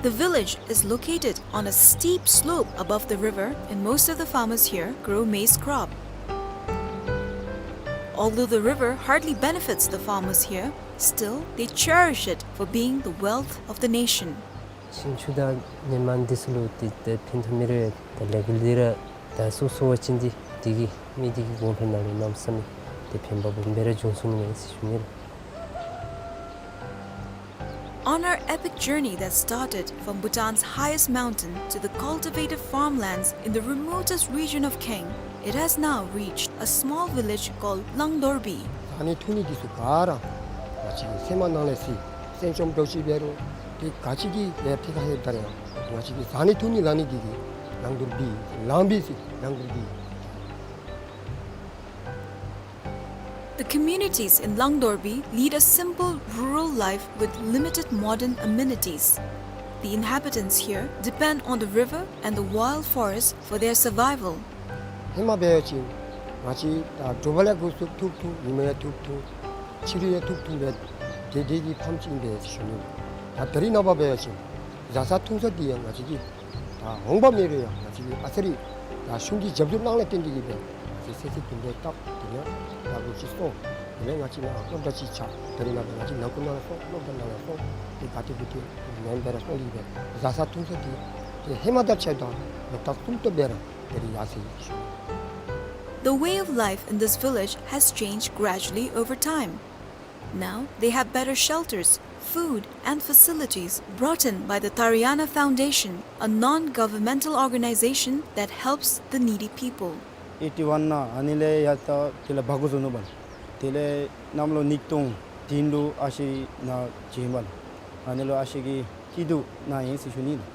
The village is located on a steep slope above the river, and most of the farmers here grow maize crop. Although the river hardly benefits the farmers here, still they cherish it for being the wealth of the nation. ཤིང་ཆུ་དང་ནི་མ་འདི་ཚུ་ལུ་ཏེ་ཏེ་ཕན་ཐོགས་མི་རེ་ད་ལས་འགུལ་འདི་ར་ད་སོ་སོ་བ་ཅིན་འདི་འདི་གིས་མི་འདི་གི་གོང་འཕེལ་ནང་ལུ་གནམ་མེད་ས་མེད་ཏེ་ཕན་པ་སྦོམ་སྦེ་ར་འབྱུང་ཚུགས་ནི་མས་ཟེར་ཞུ་ནི་ལགས། On our epic journey that started from Bhutan's highest mountain to the cultivated farmlands in the remotest region of Kaeng, it has now reached a small village called Langdorbi. བཟའ་ནི་འཐུང་ནི་འདི་ཚུ་ག་ར་ང་བཅས་ཀྱི་སེམས་ནང་ལས་སི་སེམས་ཅན་འདྲཝ་ཅིག་འབད་རུང་ཏེ་ག་ཅི་གི་ལས་ཏེ་ག་ཧེ་ད་རེ་ཡང་ང་བཅས་ཀྱི་བཟའ་ནི་འཐུང་ནི་ལང་ནི་འདི་གིས་ལང་དོར་བི་ལང་བི་ཟེར་ལང་དོར་བི། The communities in Langdorbi lead a simple rural life with limited modern amenities. The inhabitants here depend on the river and the wild forest for their survival. ཧེ་མ་འབད་བ་ཅིན་ང་བཅས་ད་དྲོ་པ་ལས་འགོ་བཙུགས་ཐུག་ཐུག་ཉིན་མ་ཡང་ཐུག་ཐུག་ཕྱི་རུ་ཡང་ཐུག་ཐུག་སྦེ་དེ་དེ་གི་ཕམ་ཅིག་ཨིན་པས་ཟེར་ཞུ་ནི། ད་ད་རིས་ནངས་པ་འབད་བ་ཅིན་བཟའ་ས་འཐུང་ས་འདི་ཡང་ང་བཅས་ཀྱི་ད་འོང་པ་མེད་རུང་ཡང་ང་བཅས་ཀྱི་ཨ་ཙི་རེ་ད་གཞུང་གི་རྒྱབ་སྐྱོར་གནང་ལས་བརྟེན་ཏེ་གིས་སྦེ་ང་བཅས་ཚེ་ཚད་དུམ་གྲ་བཏབ། དེ་ཡང་ད་ལོ་ཅིག་སོང་། དེ་ལས་ང་བཅས་ནཱ་སློབ་གྲྭ་ཅིག་ཆགས། ད་རིས་ནངས་པ་ང་བཅས་ནང་ཁུལ་ནང་ལས་སོང་སློབ་གྲྭ་ནང་ལས་སོང་། དེ་ག་ཏེ་གུ་ཏེ་མེན་པར་སོང་སྟེ་གིས་སྦེ་བཟའ་ས་འཐུང་ས་འདི་ཏེ་ཧེ་མ་དང་ཕྱད་དེ་ལོག་ལྟ་གསུམ་ཏོག་སྦེ་ར་ད་རིས་ཡར་སོ་ཡི་ཟེར་ཞུ་ནི། The way of life in this village has changed gradually over time. Now they have better shelters, food, and facilities brought in by the Tariana Foundation, a non-governmental organization that helps the needy people. ཨེཊི་ཝན་ནང་ཨ་ནི་ལས་ཡར་ད་དེ་ལས་འབག་འགྱོ་ནུག་པ་ལགས། དེ་ལས་གནམ་ལོ་ཉིས་སྟོང་བདུན་ལུ་ཨ་ཞེ་ནཱ་བྱོན་པ་ལགས། ཨ་ནི་ལུ་ཨ་ཞེ་གིས་སྐྱིད་སྡུག་གནང་ཡི་ཟེར་ཞུ་ནི་ལགས།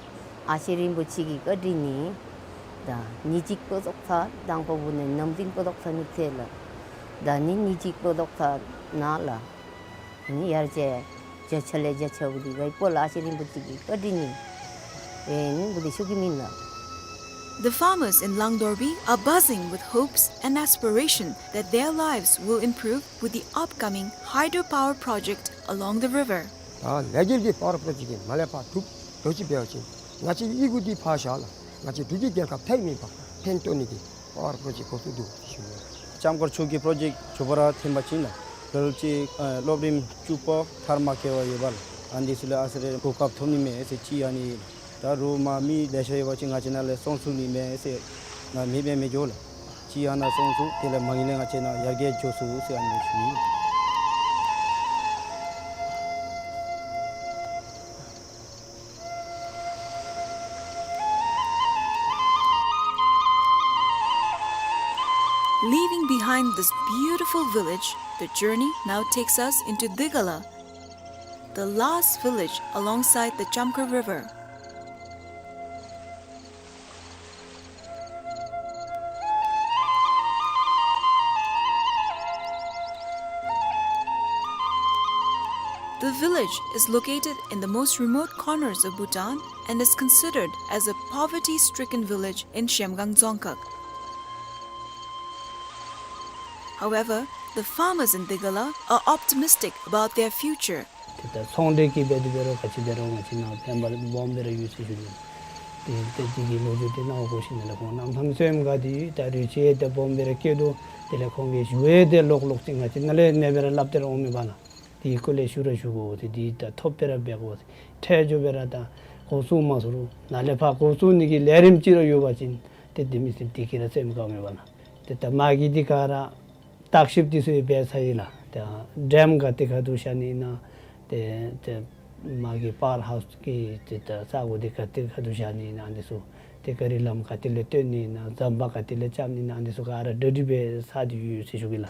ཨ་ཞེ་རིན་པོ་ཆེ་གི་བཀའ་དྲིན་ནི་ད་ཉིནམ་གཅིག་ལྟོ་བཟའ་ས་དང་པ་བུ་ནི་ནམ་རྒྱུན་ལྟོ་བཟའ་ས་ནི་ཚེ་ལགས། ད་ནི་ཉིནམ་གཅིག་ལྟོ་བཟའ་ས་ནཱ་ལགས། ནི་ཡར་ཅིག་བརྒྱ་ཆ་ལས་བརྒྱ་ཆ་བུ་འདི་ག་ཡི་སྤོ་ལགས། ཨ་ཞེ་རིན་པོ་ཆེ་གི་བཀའ་དྲིན་ནི་ཨེ་ནི་བུ་འདི་ཤོར་གི་མེན་ལགས། The farmers in Langdorbi are buzzing with hopes and aspiration that their lives will improve with the upcoming hydropower project along the river. ད་ལས་འགུལ་འདི་པ་ཝར་པྲོ་ཇེཀཊ་འདི་མར་ལས་ཕར་གྲུབ་འགྱོ་ཅི་འབད་བ་ཅིན་ང་བཅས་ཡི་གུ་འདི་ཕར་བཞག་ལགས། ང་བཅས་འབྲུག་གི་རྒྱལ་ཁབ་ཐད་མེད་པ། ཕན་ཐོགས་ནི་གི་པ་ཝར་པྲོ་ཇེཀཊ་འགོ་བཙུགས་འདུག་ཟེར་ཞུ་ནི། ལྕམ་མཁར་ཆུ་གི་པྲོ་ཇེཀཊ་མཇུག་པ་ར་ཐོན་པ་ཅིན་ལགས། དེ་ལས་ཅིག་ཨ་སློབ་རིམ་བཅུ་པ་མཐར་མ་འཁྱོལ་བར་ཡོད་པ་ལགས། ཨ་ནི་ཚུ་ལུ་ཨ་ཙི་རེ་གོ་སྐབས་ཐོབ་ནི་མས་ཟེར་ཅིག་ཨ་ནི། ད་རུང་མ་མི་ལེ་ཤ་ཡོད་པ་ཅིན་ང་བཅས་ནང་ལས་སོང་ཚུགས་ནི་མས་ཟེར་ང་མེདཔ་མི་འགྱོ་ལགས། ཅིག་ཨ་ནཱ་སོང་ཚུགས། དེ་ལས་མ་གི་ལས་ང་བཅས་ནཱ་ཡར་རྒྱས་འགྱོ་ཚུགས་ཟེར་ཨ་ནི་ཞུ་ནི། Leaving behind this beautiful village, the journey now takes us into Digala, the last village alongside the Chamkhar River. The village is located in the most remote corners of Bhutan and is considered as a poverty-stricken village in Zhemgang Dzongkhag. However, the farmers in Digala are optimistic about their future. ཏེ་ད་ཚོང་འབྲེལ་གྱི་འབད་དེ་འབད་རུང་ག་ཅི་འབད་རུང་ང་བཅས་ནཱ་ཕན་པ་སྦོམ་སྦེ་ར་ཡོད་ཟེར་ཞུ་ནི། ཏེ་ཏེ་དེ་གི་ལོ་རྒྱུས་དེ་ནཱ་འོ་གོ་ཤེས་ནི་ལགས། ཁོང་གནམ་ཐང་བཙོནམ་ག་དེ་ད་རུང་ཅིག་ཏེ་སྦོམ་སྦེ་ར་སྐྱེ་དོ། དེ་ལས་ཁོང་གི་ཞུ་ཡས་དེ་ལོག་ལོག་ཅིག་ང་བཅས་ནཱ་ལས་མེད་པར་སླབ་སྟེ་ར་འོང་མི་པ་ལགས། དེ་གི་སྐོར་ལས་ཞུ་ར་ཞུ་དགོ། ཏེ་དེ་ད་ཐོབ་སྦེ་ར་འབད་དགོ། འཕྲལ་མགྱོགས་སྦེ་ར་ད་འགོ་བཙུགས་མ་ཚུགས་རུང་ནཱ་ལས་ཕར་འགོ་བཙུགས་ནི་གི་ལས་རིམ་ཅིག་ར་ཡོད་པ་ཅིན་ཏེ་དེ་མི་ཚུ་དེ་གིས་ར་བཙོནམ་ག་འོང་མི་པ་ལགས། ཏེ་ད་མ་གི་དེ་ག་ར་བརྟག་ཞིབ་དེ་ཚུ་ཡང་འབད་ཚར་ཡི་ལགས། ཏེ་ཌེམ་ག་ཏེ་ཁ་ཐུག་བཞག་ནི་ཨིན་ན། ཏེ་ཏེ་མ་གི་པ་ཝར་ཧའུསི་གི་ཏེ་ད་ས་གོ་དེ་ག་ཏེ་ཁ་ཐུག་བཞག་ནི་ཨིན་ན། ཨ་ནི་ཚུ་ཏེ་ག་རི་ལམ་ག་ཏེ་ལས་བཏོན་ནི་ཨིན་ན། ཟམ་པ་ག་ཏེ་ལས་རྐྱབ་ནི་ཨིན་ན། ཨ་ནི་ཚུ་ག་ར་གྲ་སྒྲིག་འབད་ཚར་ཏེ་ཡོད་ཟེར་ཞུ་གེ་ལགས།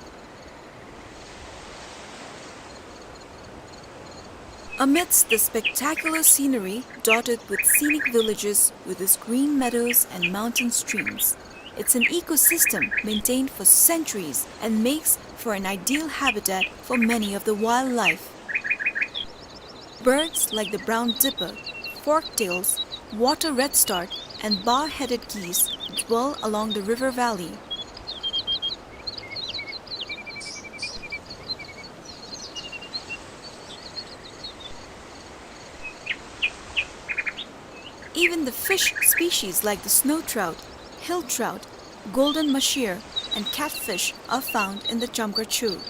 Amidst the spectacular scenery dotted with scenic villages with its green meadows and mountain streams, it's an ecosystem maintained for centuries and makes for an ideal habitat for many of the wildlife. Birds like the brown dipper, forktails, water redstart, and bar-headed geese dwell along the river valley. Even the fish species like the snow trout, hill trout, golden mahseer, and catfish are found in the Chamkhar Chu.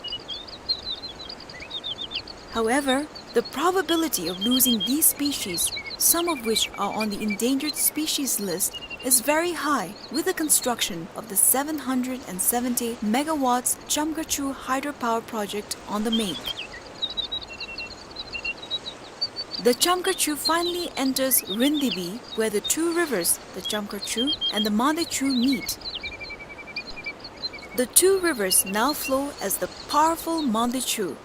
However, the probability of losing these species, some of which are on the endangered species list, is very high with the construction of the seven hundred and seventy megawatts Chamkhar Chu hydropower project on the make. The Chamkhar Chu finally enters Rindibi, where the two rivers, the Chamkhar Chu and the Mande Chu, meet. The two rivers now flow as the powerful Mande Chu.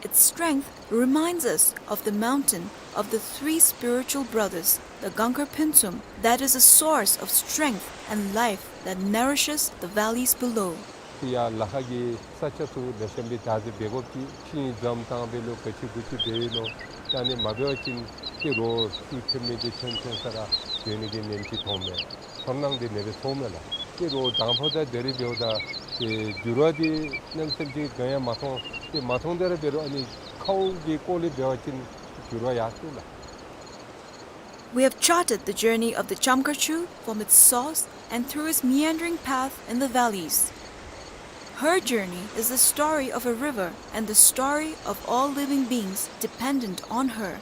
Its strength reminds us of the mountain of the three spiritual brothers, the Gangkhar Phuntsum, that is a source of strength and life that nourishes the valleys below. ཡར་ལ་ཁ་གི་ས་ཆ་ཚུ་ལེགས་ཤོམ་སྦེ་བདག་འཛིན་འབད་དགོཔ་ཅིག་ཤིང་འཛམ་བཏང་འབད་ལོ་ག་ཅི་གུ་ཅི་འབད་ཡི་ལོ། ད་ཨ་ནི་མ་འབད་བ་ཅིན་ཏེ་རོགས་ཚུ་ཐོན་མི་འདི་ཐོན་ཐོན་ས་ར་འགྱོ་ནི་གི་ཉེན་ཅིག་ཐོན་མས། ཚོར་སྣང་འདི་ནེ་སྦེ་ཚོརཝ་མས་ལགས། ཏེ་རོགས་དང་ཕུ་ད་དེ་རིགས་འབདཝ་ད་ཏེ་འགྱུར་བ་འདི་གནམ་མེད་ས་མེད་ཅིག་ག་ཡང་མ་མཐོང་། ཏེ་མ་མཐོང་དེ་ར་འབད་རུང་ཨ་ནི་ཁཝ་གི་སྐོར་ལས་འབད་བ་ཅིན་འགྱུར་བ་ཡར་སོང་ལགས། We have charted the journey of the Chamkhar Chu from its source and through its meandering path in the valleys. Her journey is the story of a river and the story of all living beings dependent on her.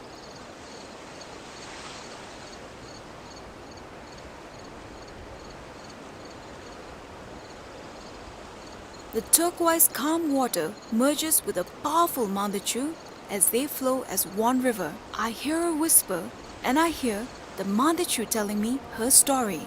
The turquoise calm water merges with the powerful Mande Chu as they flow as one river. I hear a whisper, and I hear the Mande Chu telling me her story.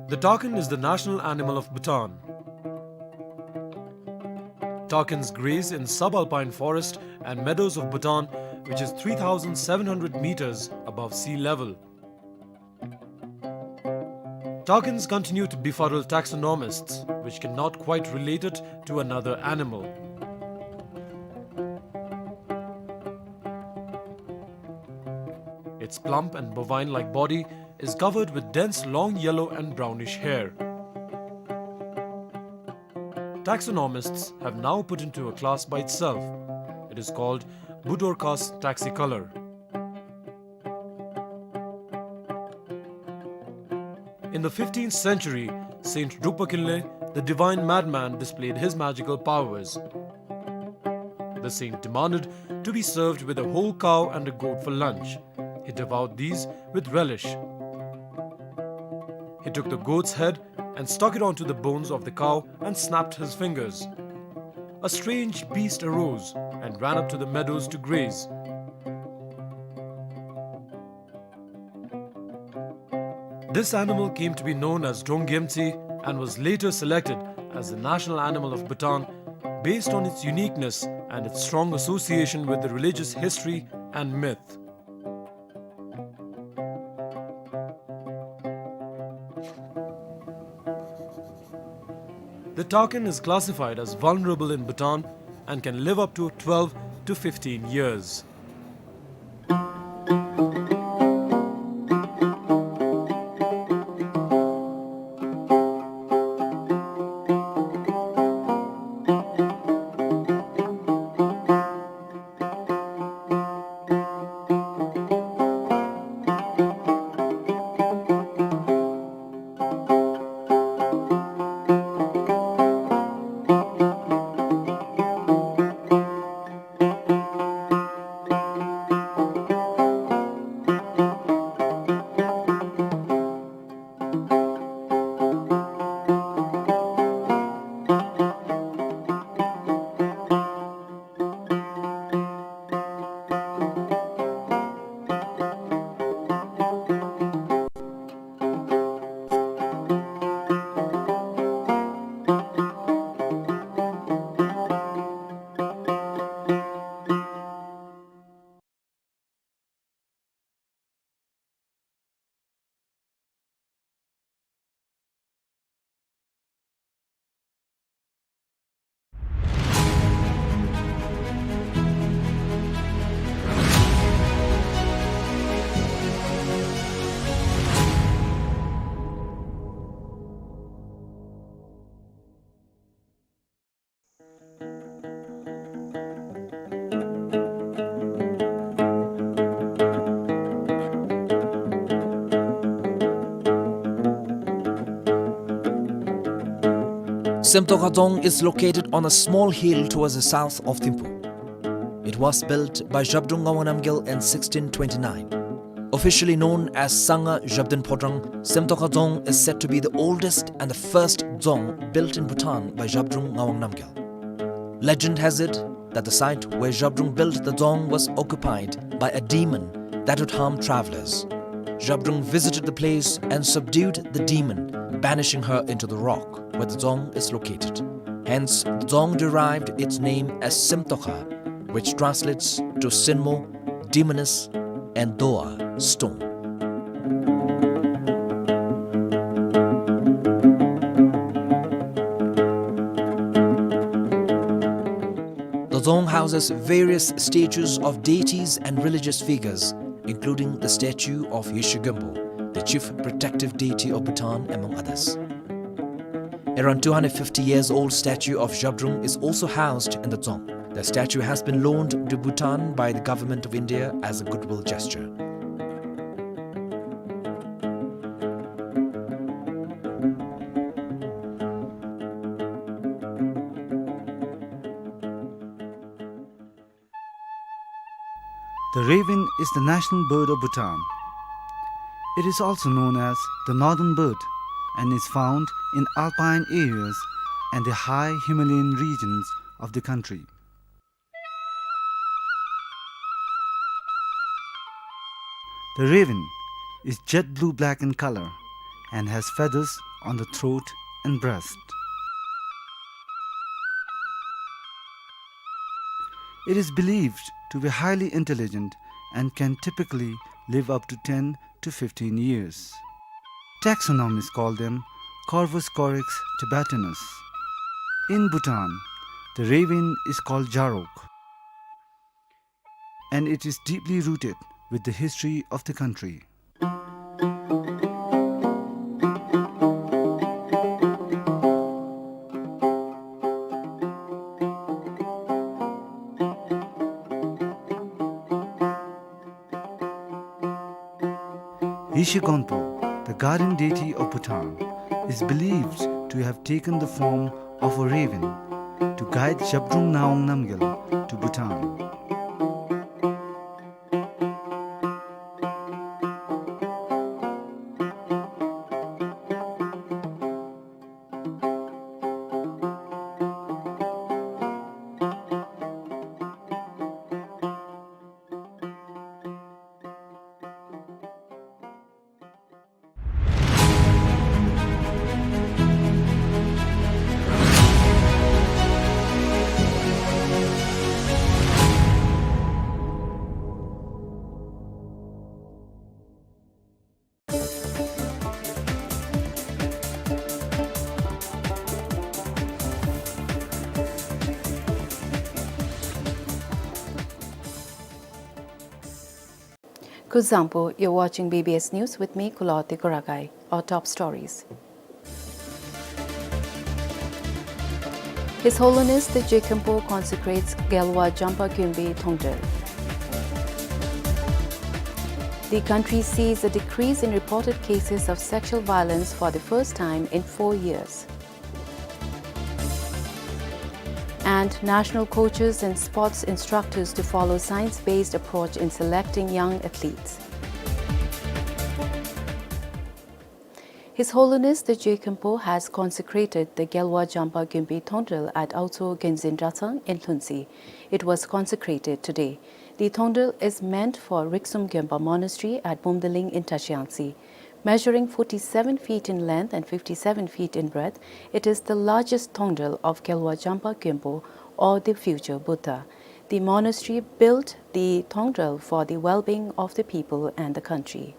The takin is the national animal of Bhutan. Takins graze in subalpine forest and meadows of Bhutan, which is three thousand seven hundred meters above sea level. Takins continue to befuddle taxonomists, which cannot quite relate it to another animal. Its plump and bovine-like body is covered with dense long yellow and brownish hair. Taxonomists have now put into a class by itself. It is called Budorcas taxicolor. In the fifteenth century, Saint Drukpa Kinley, the divine madman, displayed his magical powers. The saint demanded to be served with a whole cow and a goat for lunch. He devoured these with relish. He took the goat's head and stuck it onto the bones of the cow and snapped his fingers. A strange beast arose and ran up to the meadows to graze. This animal came to be known as Drong Gyemtse and was later selected as the national animal of Bhutan based on its uniqueness and its strong association with the religious history and myth. The takin is classified as vulnerable in Bhutan and can live up to twelve to fifteen years. Semtokha Dzong is located on a small hill towards the south of Thimphu. It was built by Zhabdrung Ngawang Namgyal in sixteen twenty-nine. Officially known as Sangha Zhabdrung Phodrang, Semtokha Dzong is said to be the oldest and the first dzong built in Bhutan by Zhabdrung Ngawang Namgyal. Legend has it that the site where Zhabdrung built the dzong was occupied by a demon that would harm travelers. Zhabdrung visited the place and subdued the demon, banishing her into the rock where the dzong is located. Hence, the dzong derived its name as Semtokha, which translates to Sinmo, demoness, and Doa, stone. The dzong houses various statues of deities and religious figures, including the statue of Yeshe Gönpo, the chief protective deity of Bhutan, among others. Around two hundred fifty years old statue of Zhabdrung is also housed in the dzong. The statue has been loaned to Bhutan by the Government of India as a goodwill gesture. The raven is the national bird of Bhutan. It is also known as the northern bird and is found in alpine areas and the high Himalayan regions of the country. The raven is jet blue-black in color, and has feathers on the throat and breast. It is believed to be highly intelligent and can typically live up to ten to fifteen years. Taxonomists call them Corvus corax tibetanus. In Bhutan, the raven is called Jarok, and it is deeply rooted with the history of the country. Yeshe Gonpo, the guardian deity of Bhutan, is believed to have taken the form of a raven to guide Zhabdrung Ngawang Namgyal to Bhutan. Kuzuzangpo, you're watching B B S News with me, Kuloti Kuragai. Our top stories. His Holiness the Je Khenpo consecrates Gyalwa Jampa Gyumbi Thongdrel. The country sees a decrease in reported cases of sexual violence for the first time in four years. And national coaches and sports instructors to follow science-based approach in selecting young athletes. His Holiness the Je Khenpo has consecrated the Gyalwa Jampa Gyumbi Thongdrel at Aotso Genzin Dratshang in Lhuentse. It was consecrated today. The Thongdrel is meant for Riksum Gyempa Monastery at Bumdeling in Tashilangtse. Measuring forty-seven feet in length and fifty-seven feet in breadth, it is the largest Thongdrel of Gyalwa Jampa Gyumpo, or the future Buddha. The monastery built the Thongdrel for the well-being of the people and the country.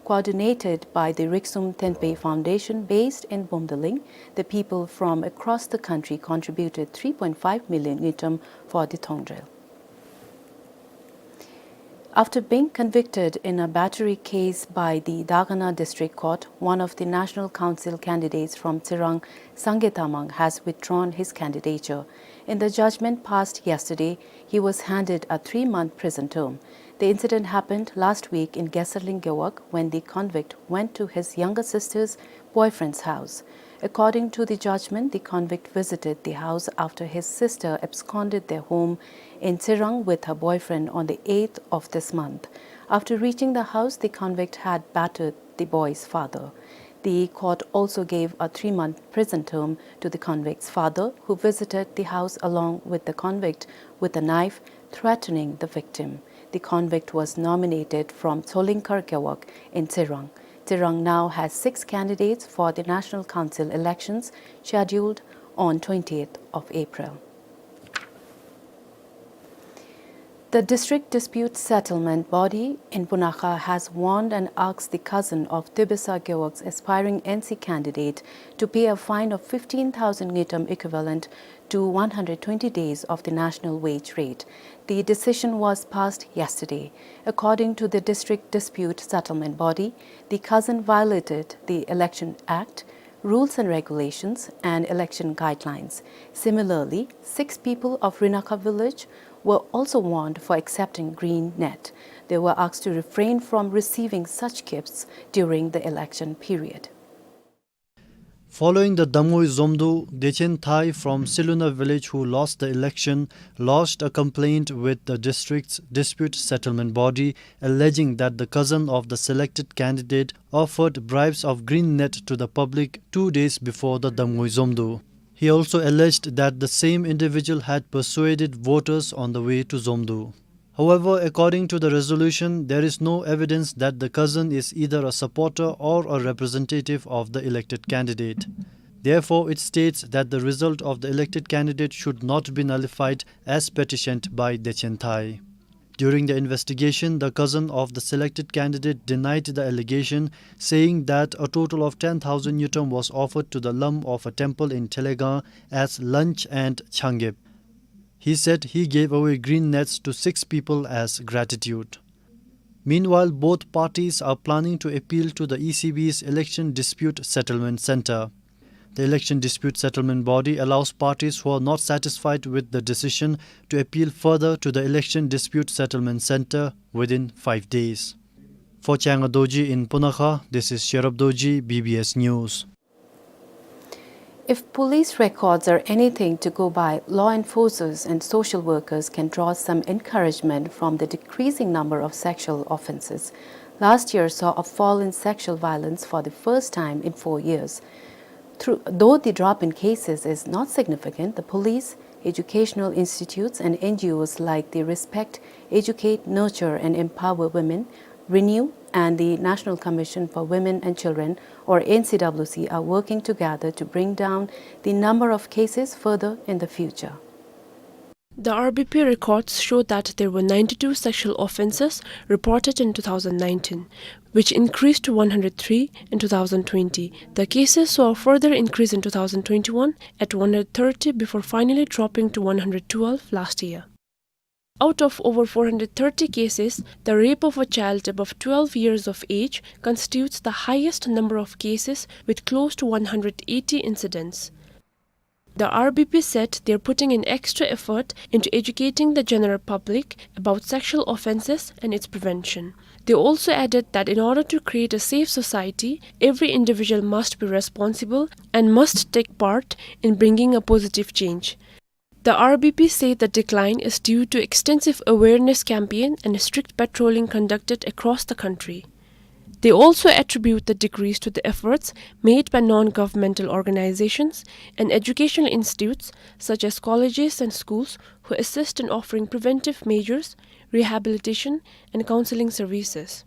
Coordinated by the Riksum Tenpe Foundation based in Bumdeling, the people from across the country contributed three point five million ngultrum for the Thongdrel. After being convicted in a battery case by the Dagana District Court, one of the National Council candidates from Tsirang, Sangay Tamang, has withdrawn his candidature. In the judgment passed yesterday, he was handed a three-month prison term. The incident happened last week in Gesarling Gewog when the convict went to his younger sister's boyfriend's house. According to the judgment, the convict visited the house after his sister absconded their home in Tsirang with her boyfriend on the eighth of this month. After reaching the house, the convict had battered the boy's father. The court also gave a three-month prison term to the convict's father, who visited the house along with the convict with a knife, threatening the victim. The convict was nominated from Tsolingkhar Gewog in Tsirang. Tsirang now has six candidates for the National Council elections scheduled on twentieth of April. The District Dispute Settlement Body in Punakha has warned and asked the cousin of Tebesa Gewog's aspiring N C candidate to pay a fine of fifteen thousand ngultrum, equivalent to one hundred twenty days of the national wage rate. The decision was passed yesterday. According to the District Dispute Settlement Body, the cousin violated the Election Act, rules and regulations, and election guidelines. Similarly, six people of Rinakha village were also warned for accepting green net. They were asked to refrain from receiving such gifts during the election period. Following the Damngoi Zomdo, Dechen Thai from Siluna village, who lost the election, lodged a complaint with the district's dispute settlement body, alleging that the cousin of the selected candidate offered bribes of green net to the public two days before the Damngoi Zomdo. He also alleged that the same individual had persuaded voters on the way to Zomdo. However, according to the resolution, there is no evidence that the cousin is either a supporter or a representative of the elected candidate. Therefore, it states that the result of the elected candidate should not be nullified as petitioned by Dechen Thai. During the investigation, the cousin of the selected candidate denied the allegation, saying that a total of ten thousand ngultrum was offered to the lam of a temple in Thelegang as lunch and changep. He said he gave away green nets to six people as gratitude. Meanwhile, both parties are planning to appeal to the E C B's Election Dispute Settlement Center. The Election Dispute Settlement Body allows parties who are not satisfied with the decision to appeal further to the Election Dispute Settlement Center within five days. For Changa Dorji in Punakha, this is Sherab Dorji, B B S News. If police records are anything to go by, law enforcers and social workers can draw some encouragement from the decreasing number of sexual offenses. Last year saw a fall in sexual violence for the first time in four years. Through, though the drop in cases is not significant, the police, educational institutes, and N G Os like the Respect, Educate, Nurture, and Empower Women, Renew, and the National Commission for Women and Children, or N C W C, are working together to bring down the number of cases further in the future. The R B P records show that there were ninety-two sexual offenses reported in two thousand nineteen, which increased to one hundred three in two thousand twenty. The cases saw a further increase in two thousand twenty-one at one hundred thirty before finally dropping to one hundred twelve last year. Out of over four hundred thirty cases, the rape of a child above twelve years of age constitutes the highest number of cases, with close to one hundred eighty incidents. The R B P said they are putting in extra effort into educating the general public about sexual offenses and its prevention. They also added that in order to create a safe society, every individual must be responsible and must take part in bringing a positive change. The R B P say the decline is due to extensive awareness campaign and strict patrolling conducted across the country. They also attribute the decrease to the efforts made by non-governmental organizations and educational institutes such as colleges and schools who assist in offering preventive measures, rehabilitation, and counseling services.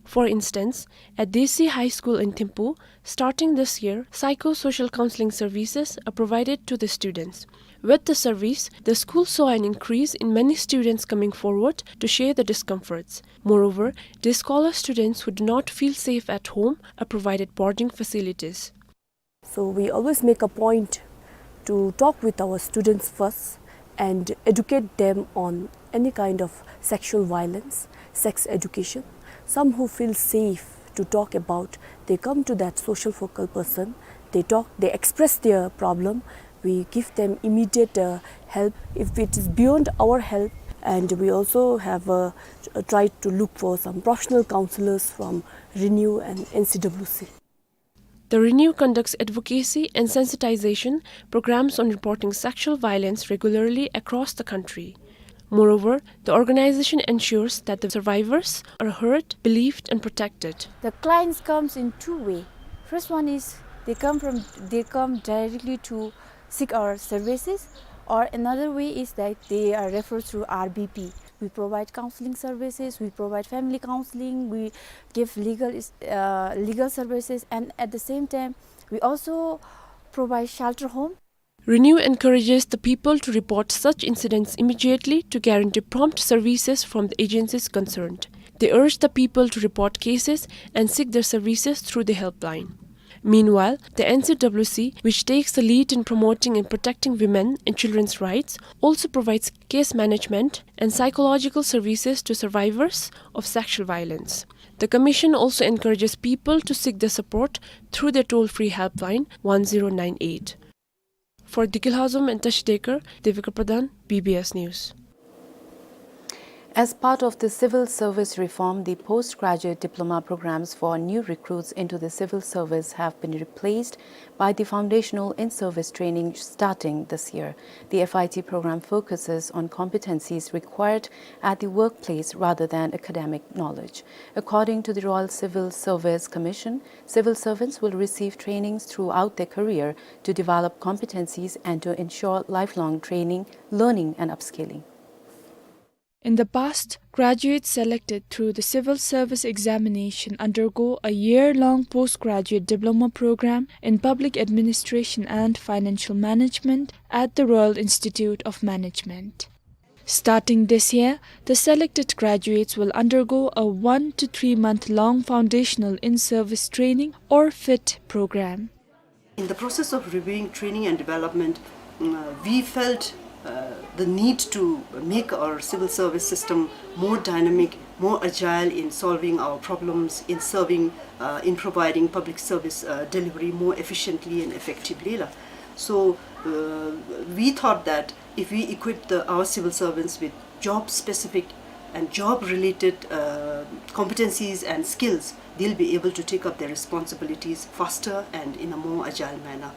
For instance, at Desi High School in Thimphu, starting this year, psychosocial counseling services are provided to the students. With the service, the school saw an increase in many students coming forward to share the discomforts. Moreover, the scholar students who do not feel safe at home are provided boarding facilities. So we always make a point to talk with our students first and educate them on any kind of sexual violence, sex education. Some who feel safe to talk about, they come to that social focal person, they talk, they express their problem. We give them immediate, uh, help if it is beyond our help, and we also have, uh, tried to look for some professional counselors from Renew and N C W C. The Renew conducts advocacy and sensitization programs on reporting sexual violence regularly across the country. Moreover, the organization ensures that the survivors are heard, believed, and protected. The clients comes in two way. First one is they come from, they come directly to seek our services, or another way is that they are referred through R B P. We provide counseling services, we provide family counseling, we give legal is-, uh, legal services, and at the same time, we also provide shelter home. Renew encourages the people to report such incidents immediately to guarantee prompt services from the agencies concerned. They urge the people to report cases and seek their services through the helpline. Meanwhile, the N C W C, which takes the lead in promoting and protecting women and children's rights, also provides case management and psychological services to survivors of sexual violence. The commission also encourages people to seek the support through their toll-free helpline one zero nine eight. For Dikil Hazom and Tashi Dekar, Devika Pradhan, B B S News. As part of the civil service reform, the postgraduate diploma programs for new recruits into the civil service have been replaced by the foundational in-service training starting this year. The F I T program focuses on competencies required at the workplace rather than academic knowledge. According to the Royal Civil Service Commission, civil servants will receive trainings throughout their career to develop competencies and to ensure lifelong training, learning and upskilling. In the past, graduates selected through the civil service examination undergo a year-long postgraduate diploma program in public administration and financial management at the Royal Institute of Management. Starting this year, the selected graduates will undergo a one to three month long foundational in-service training or fit program. In the process of reviewing training and development, mm, uh, we felt, uh, the need to make our civil service system more dynamic, more agile in solving our problems, in serving, uh, in providing public service, uh, delivery more efficiently and effectively la. So, uh, we thought that if we equip the, our civil servants with job-specific and job-related, uh, competencies and skills, they'll be able to take up their responsibilities faster and in a more agile manner.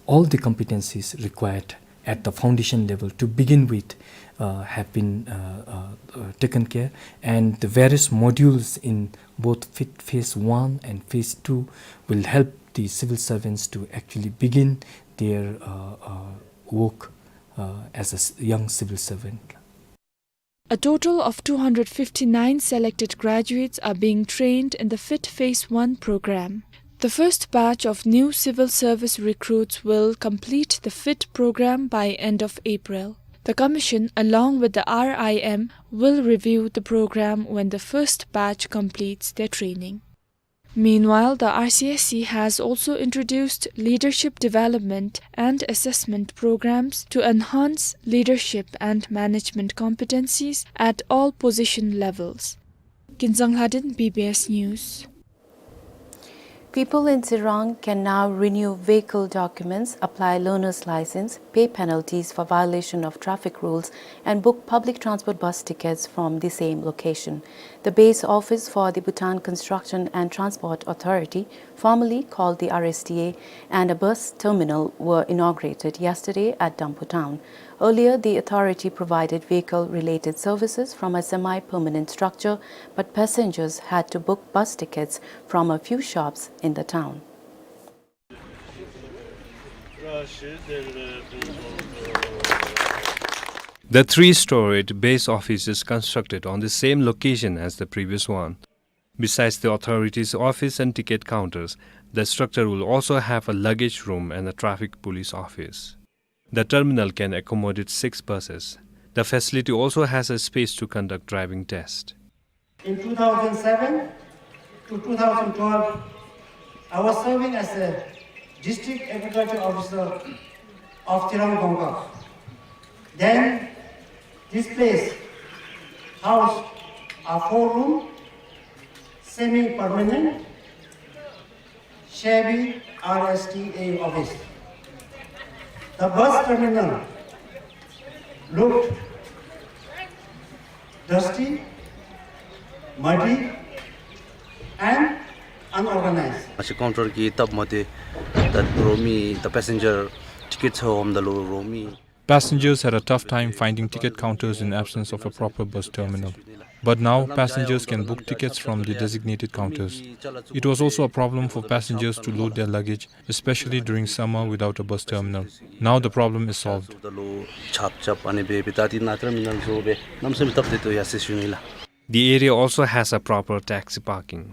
All the competencies required at the foundation level to begin with, uh, have been, uh, uh, uh, taken care, and the various modules in both fit phase one and phase two will help the civil servants to actually begin their, uh, uh, work, uh, as a s-, young civil servant. A total of two hundred fifty-nine selected graduates are being trained in the fit phase one program. The first batch of new civil service recruits will complete the fit program by end of April. The commission, along with the R I M, will review the program when the first batch completes their training. Meanwhile, the R C S C has also introduced leadership development and assessment programs to enhance leadership and management competencies at all position levels. Kinzang Lhaden, B B S News. People in Tsirang can now renew vehicle documents, apply learner's license, pay penalties for violation of traffic rules, and book public transport bus tickets from the same location. The base office for the Bhutan Construction and Transport Authority, formerly called the R S T A, and a bus terminal were inaugurated yesterday at Damphu town. Earlier, the authority provided vehicle-related services from a semi-permanent structure, but passengers had to book bus tickets from a few shops in the town. The three-storied base office is constructed on the same location as the previous one. Besides the authorities' office and ticket counters, the structure will also have a luggage room and a traffic police office. The terminal can accommodate six buses. The facility also has a space to conduct driving test. In two thousand seven to two thousand twelve, I was serving as a district agriculture officer of Tsirang Gongbak. Then this place housed a four-room, semi-permanent, shabby R S T A office. The bus terminal looked dusty, muddy, and unorganized. Aci counter ki tab mate, tat romi, the passenger tickets ho hom dalu romi. Passengers had a tough time finding ticket counters in absence of a proper bus terminal. But now, passengers can book tickets from the designated counters. It was also a problem for passengers to load their luggage, especially during summer without a bus terminal. Now the problem is solved. Chap chap ani be be tati na terminal zo be nam sem tap de to ya se shuni la. The area also has a proper taxi parking.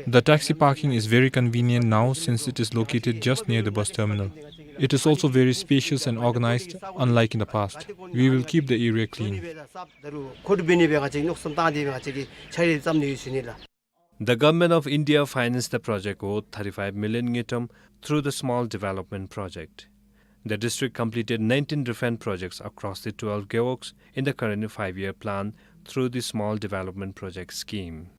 The taxi parking is very convenient now since it is located just near the bus terminal. It is also very spacious and organized, unlike in the past. We will keep the area clean. The Government of India financed the project worth thirty-five million ngultrum through the Small Development Project. The district completed nineteen different projects across the twelve gewogs in the current five-year plan through the Small Development Project scheme.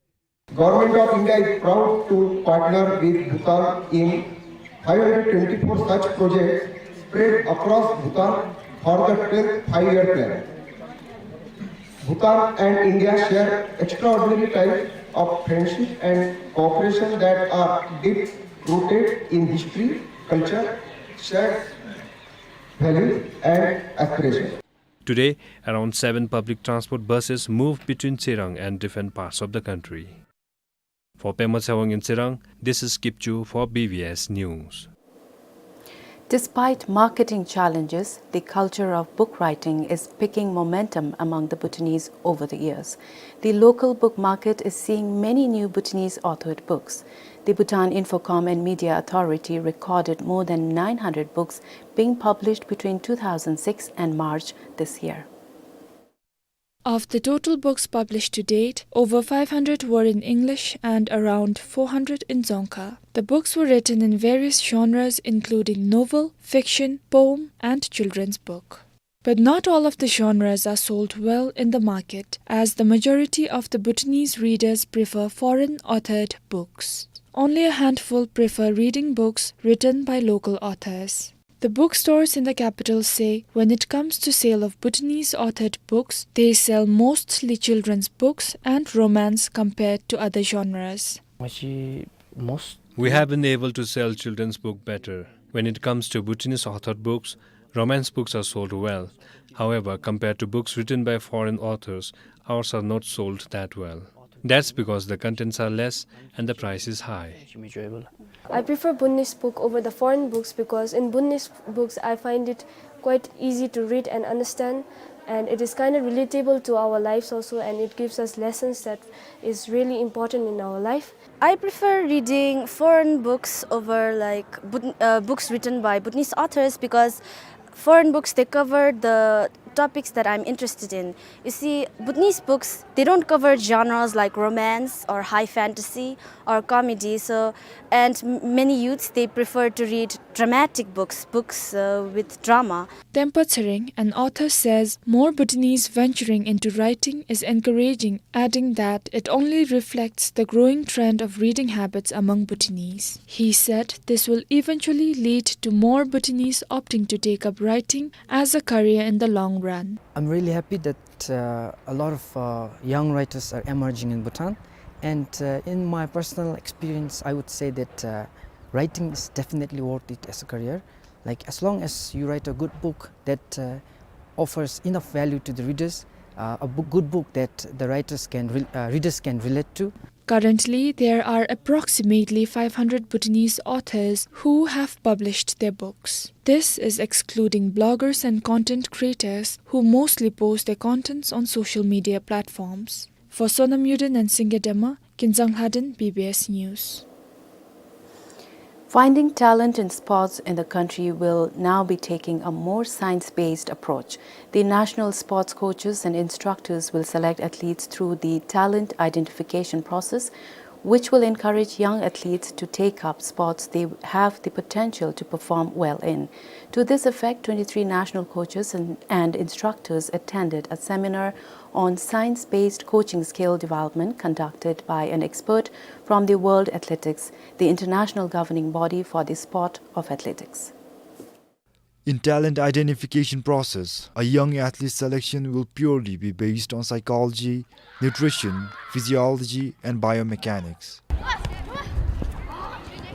Government of India is proud to partner with Bhutan in five hundred twenty-four such projects spread across Bhutan for the twelfth five-year plan. Bhutan and India share extraordinary ties of friendship and cooperation that are deep rooted in history, culture, shared values and aspirations. Today, around seven public transport buses move between Tsirang and different parts of the country. For Pema Tshewang in Tsirang, this is Kipchu for B B S News. Despite marketing challenges, the culture of book writing is picking momentum among the Bhutanese over the years. The local book market is seeing many new Bhutanese authored books. The Bhutan Infocom and Media Authority recorded more than nine hundred books being published between two thousand six and March this year. Of the total books published to date, over five hundred were in English and around four hundred in Dzongkha. The books were written in various genres, including novel, fiction, poem, and children's book. But not all of the genres are sold well in the market, as the majority of the Bhutanese readers prefer foreign authored books. Only a handful prefer reading books written by local authors. The bookstores in the capital say when it comes to sale of Bhutanese authored books, they sell mostly children's books and romance compared to other genres. We have been able to sell children's book better. When it comes to Bhutanese authored books, romance books are sold well. However, compared to books written by foreign authors, ours are not sold that well. That's because the contents are less and the price is high. I prefer Bhutanese book over the foreign books because in Bhutanese books I find it quite easy to read and understand, and it is kind of relatable to our lives also, and it gives us lessons that is really important in our life. I prefer reading foreign books over, like, Bhut-, uh, books written by Bhutanese authors because foreign books, they cover the topics that I'm interested in. You see, Bhutanese books, they don't cover genres like romance or high fantasy or comedy. So, and m-, many youths, they prefer to read dramatic books, books, uh, with drama. Tempa Tshering, an author, says more Bhutanese venturing into writing is encouraging, adding that it only reflects the growing trend of reading habits among Bhutanese. He said this will eventually lead to more Bhutanese opting to take up writing as a career in the long run. I'm really happy that, uh, a lot of, uh, young writers are emerging in Bhutan. And, uh, in my personal experience, I would say that, uh, writing is definitely worth it as a career. Like, as long as you write a good book that, uh, offers enough value to the readers, uh, a book, good book that the writers can re-, uh, readers can relate to. Currently, there are approximately five hundred Bhutanese authors who have published their books. This is excluding bloggers and content creators who mostly post their contents on social media platforms. For Sonam Yuden and Singye Dema, Kinzang Lhaden, B B S News. Finding talent in sports in the country will now be taking a more science-based approach. The national sports coaches and instructors will select athletes through the talent identification process, which will encourage young athletes to take up sports they have the potential to perform well in. To this effect, twenty-three national coaches and, and instructors attended a seminar on science-based coaching skill development conducted by an expert from the World Athletics, the international governing body for the sport of athletics. In talent identification process, a young athlete selection will purely be based on psychology, nutrition, physiology, and biomechanics.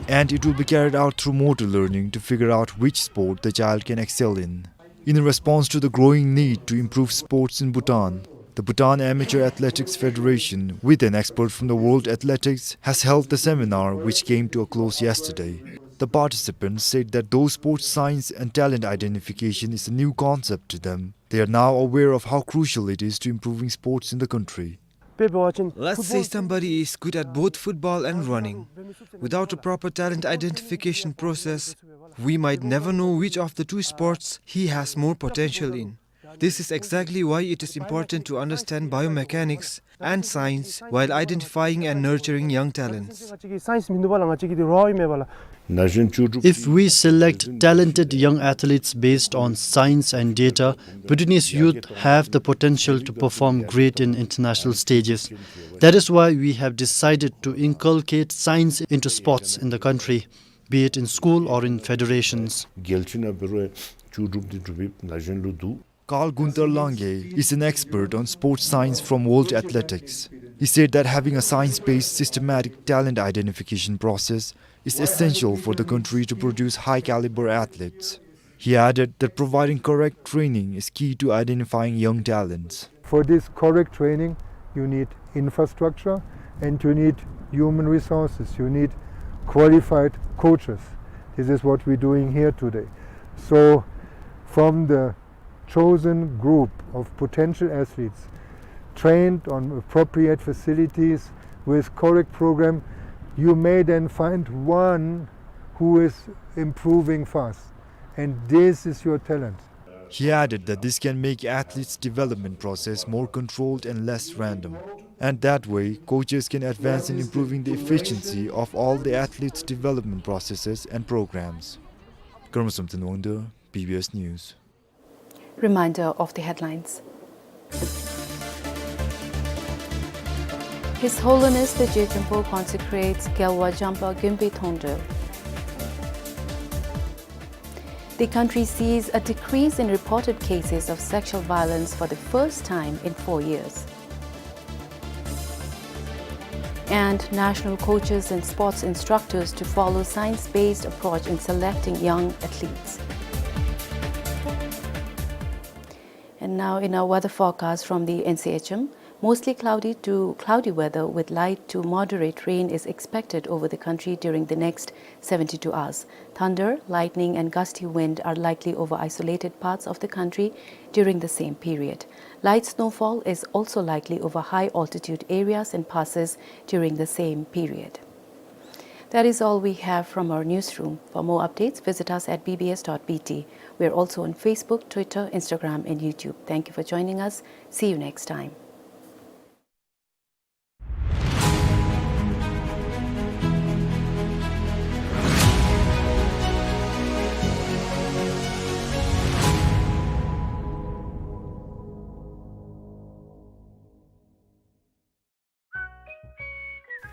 And it will be carried out through motor learning to figure out which sport the child can excel in. In response to the growing need to improve sports in Bhutan, the Bhutan Amateur Athletics Federation, with an expert from the World Athletics, has held the seminar, which came to a close yesterday. The participants said that though sports science and talent identification is a new concept to them, they are now aware of how crucial it is to improving sports in the country. Let's say somebody is good at both football and running. Without a proper talent identification process, we might never know which of the two sports he has more potential in. This is exactly why it is important to understand biomechanics and science while identifying and nurturing young talents. If we select talented young athletes based on science and data, Bhutanese youth have the potential to perform great in international stages. That is why we have decided to inculcate science into sports in the country, be it in school or in federations. Carl Gunther Lange is an expert on sports science from World Athletics. He said that having a science-based systematic talent identification process is essential for the country to produce high-caliber athletes. He added that providing correct training is key to identifying young talents. For this correct training, you need infrastructure and you need human resources. You need qualified coaches. This is what we're doing here today. So, from the chosen group of potential athletes, trained on appropriate facilities with correct program, you may then find one who is improving fast. And this is your talent. He added that this can make athletes' development process more controlled and less random. And that way, coaches can advance in improving the efficiency of all the athletes' development processes and programs. Karmasam Thanwangdo, B B S News. Reminder of the headlines. His Holiness the Je Khenpo consecrates Gyalwa Jampa Gyumbi Thongdel. The country sees a decrease in reported cases of sexual violence for the first time in four years. And national coaches and sports instructors to follow science-based approach in selecting young athletes. And now in our weather forecast from the N C H M, mostly cloudy to cloudy weather with light to moderate rain is expected over the country during the next seventy-two hours. Thunder, lightning and gusty wind are likely over isolated parts of the country during the same period. Light snowfall is also likely over high altitude areas and passes during the same period. That is all we have from our newsroom. For more updates, visit us at B B S dot B T. We are also on Facebook, Twitter, Instagram, and YouTube. Thank you for joining us. See you next time.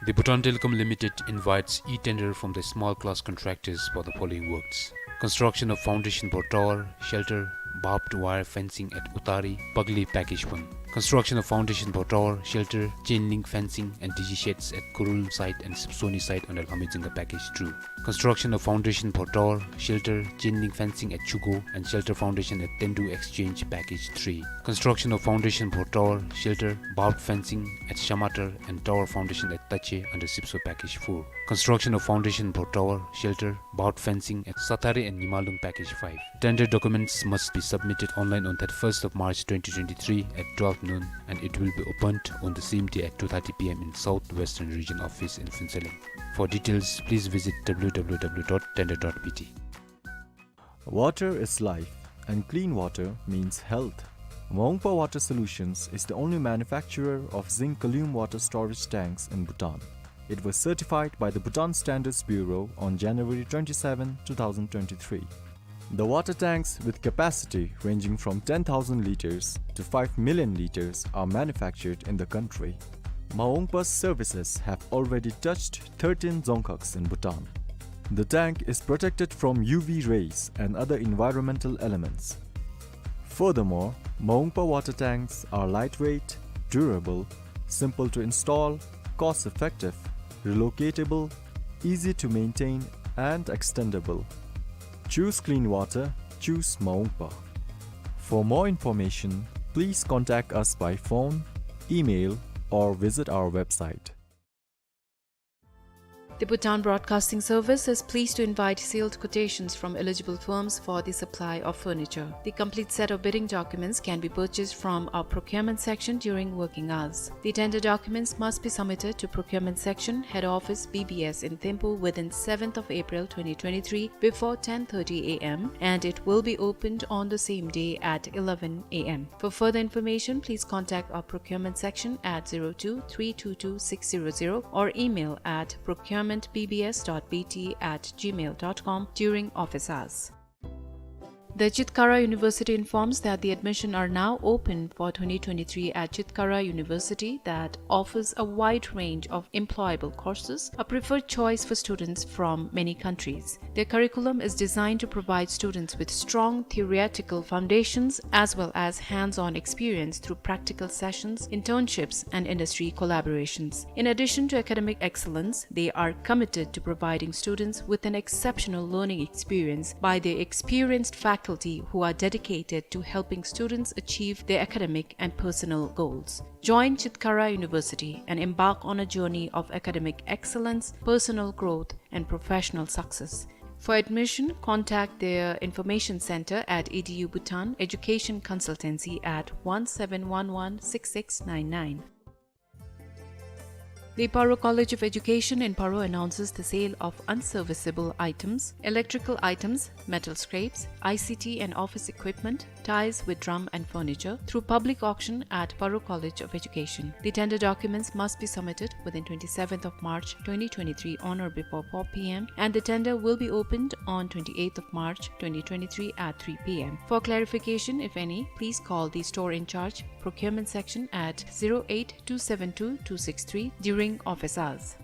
The Bhutan Telecom Limited invites e-tender from the small class contractors for the following works: construction of foundation for tower, shelter, barbed wire fencing at Utari, Pagli Package one. Construction of foundation for tower, shelter, chain link fencing and digi sheds at Kurulum site and Sipsoni site under Lhamyudzingha Package two. Construction of foundation for tower, shelter, chain link fencing at Chugo and shelter foundation at Tendu Exchange Package three. Construction of foundation for tower, shelter, barbed fencing at Shamator and tower foundation at Tache under Sipso Package four. Construction of foundation for tower, shelter, barbed fencing at Sathari and Nimalung Package five. Tender documents must be submitted online on thirty-first of March twenty twenty-three at twelve noon, and it will be opened on the same day at two thirty P M in South Western Region Office in Phuentsholing. For details, please visit W W W dot tender dot B T. Water is life, and clean water means health. Maungpa Water Solutions is the only manufacturer of zinc column water storage tanks in Bhutan. It was certified by the Bhutan Standards Bureau on January twenty-seven, two thousand twenty-three. The water tanks, with capacity ranging from ten thousand liters to five million liters, are manufactured in the country. Maungpa's services have already touched thirteen dzongkhags in Bhutan. The tank is protected from U V rays and other environmental elements. Furthermore, Maungpa water tanks are lightweight, durable, simple to install, cost-effective, relocatable, easy to maintain, and extendable. Choose clean water, choose Maungpa. For more information, please contact us by phone, email, or visit our website. The Bhutan Broadcasting Service is pleased to invite sealed quotations from eligible firms for the supply of furniture. The complete set of bidding documents can be purchased from our procurement section during working hours. The tender documents must be submitted to Procurement Section, Head Office, B B S in Thimphu within seventh of April twenty twenty-three before ten thirty A M, and it will be opened on the same day at eleven A M. For further information, please contact our procurement section at zero two three two two six zero zero or email at procurement B B S dot B T at gmail dot com during office hours. The Chitkara University informs that the admission are now open for twenty twenty-three at Chitkara University, that offers a wide range of employable courses, a preferred choice for students from many countries. Their curriculum is designed to provide students with strong theoretical foundations as well as hands-on experience through practical sessions, internships, and industry collaborations. In addition to academic excellence, they are committed to providing students with an exceptional learning experience by their experienced faculty who are dedicated to helping students achieve their academic and personal goals. Join Chitkara University and embark on a journey of academic excellence, personal growth, and professional success. For admission, contact their information center at E D U Bhutan, education consultancy at one seven one one six six nine nine. The Paro College of Education in Paro announces the sale of unserviceable items, electrical items, metal scraps, I C T and office equipment, ties with drum and furniture through public auction at Paro College of Education. The tender documents must be submitted within twenty-seventh of March twenty twenty-three on or before four p m, and the tender will be opened on twenty-eighth of March twenty twenty-three at three p m. For clarification, if any, please call the store in charge, procurement section at zero eight two seven two two six three during office hours.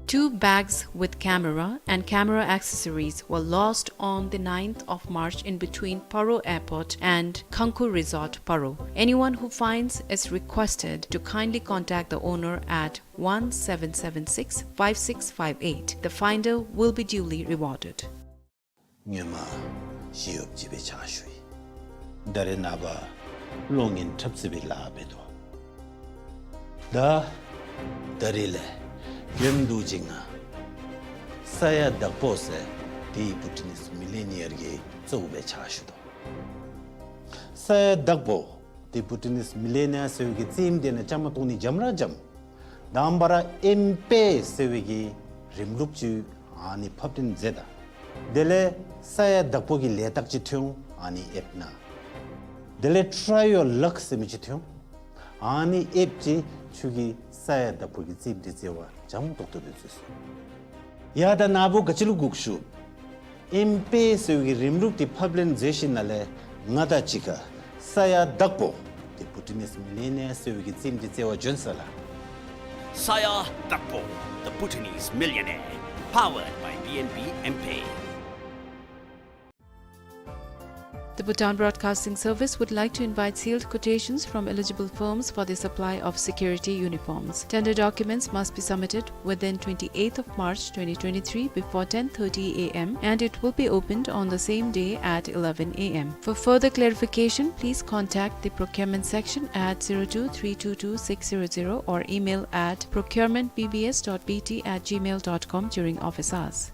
Two bags with camera and camera accessories were lost on the ninth of March in between Paro Airport and Khangkhu Resort, Paro. Anyone who finds is requested to kindly contact the owner at one seven seven six five six five eight. The finder will be duly rewarded. སྔོན་མ་ཞི་གཡོགཔ་ཅིག་སྦེ་ཕྱག་ཞུ་ཡི། ད་རེས་ནངས་པ་གློག་བརྙན་འཁྲབ་རྩེད་པའི་ལཱ་འབད་དོ། ད་ད་རེས་ལས་རྒྱུན་དུ་ཅིག་ང་ས་ཡ་བདག་པོ་ཟེར་དེ་བྷུ་ཊི་ནིས་མི་ལི་ཡ་ནེར་གྱི་གཙོ་བོ་སྦེ་ཕྱག་ཞུ་དོ། ས་ཡ་བདག་པོ་དེ་བྷུ་ཊི་ནིས་མི་ལི་ཡ་ནེར་ཟེར་བའི་གི་རྩེདམོ་དེ་ནང་བཅའ་མར་གཏོགས་ནི་འཇམ་ར་འཇམ། དང་པ་ར་ཨེམ་པེ་ཟེར་བའི་གི་རིམ་ལུགས་ཅིག་ཨ་ནི་ཕབ་སྟེ་མཛད་ད། དེ་ལས་ས་ཡ་བདག་པོ་གི་ལས་རྟགས་ཅིག་ཐོན་འོང་། ཨ་ནི་ཨེབ་ན། དེ་ལས་try your luck ཟེར་མི་ཅིག་ཐོན་འོང་། ཨ་ནི་ཨེབ་ཅིག་ཁྱོད་ཀྱིས་ས་ཡ་བདག་པོ་གི་རྩེདམོ་དེ་རྩེ་བར་འཇམ་ཏོག་ཏོ་སྦེ་མཛད་སོང་། ཡ་ད་ནཱ་བུ་ག་ཅི་ལུ་སྒུག་ཞུ། ཨེམ་པེ་ཟེར་བའི་གི་རིམ་ལུགས་དེ་ཕབ་ལེན་མཛད་ཞིནམ་ལས་ང་དང་གཅིག་ཁར་ས་ཡ་བདག་པོ་དེ་བྷུ་ཊི་ནིས་མི་ལི་ཡ་ནེར་ཟེར་བའི་གི་རྩེདམོ་དེ་རྩེ་བར་བྱོན་ཟེར་ལགས། ས་ཡ་བདག་པོ་The Bhutanese Millionaire, powered by B N B M P. The Bhutan Broadcasting Service would like to invite sealed quotations from eligible firms for the supply of security uniforms. Tender documents must be submitted within twenty-eighth of March twenty twenty-three before ten thirty a m, and it will be opened on the same day at eleven a m. For further clarification, please contact the procurement section at zero two three two two six zero zero or email at procurement B B S dot B T at gmail dot com during office hours.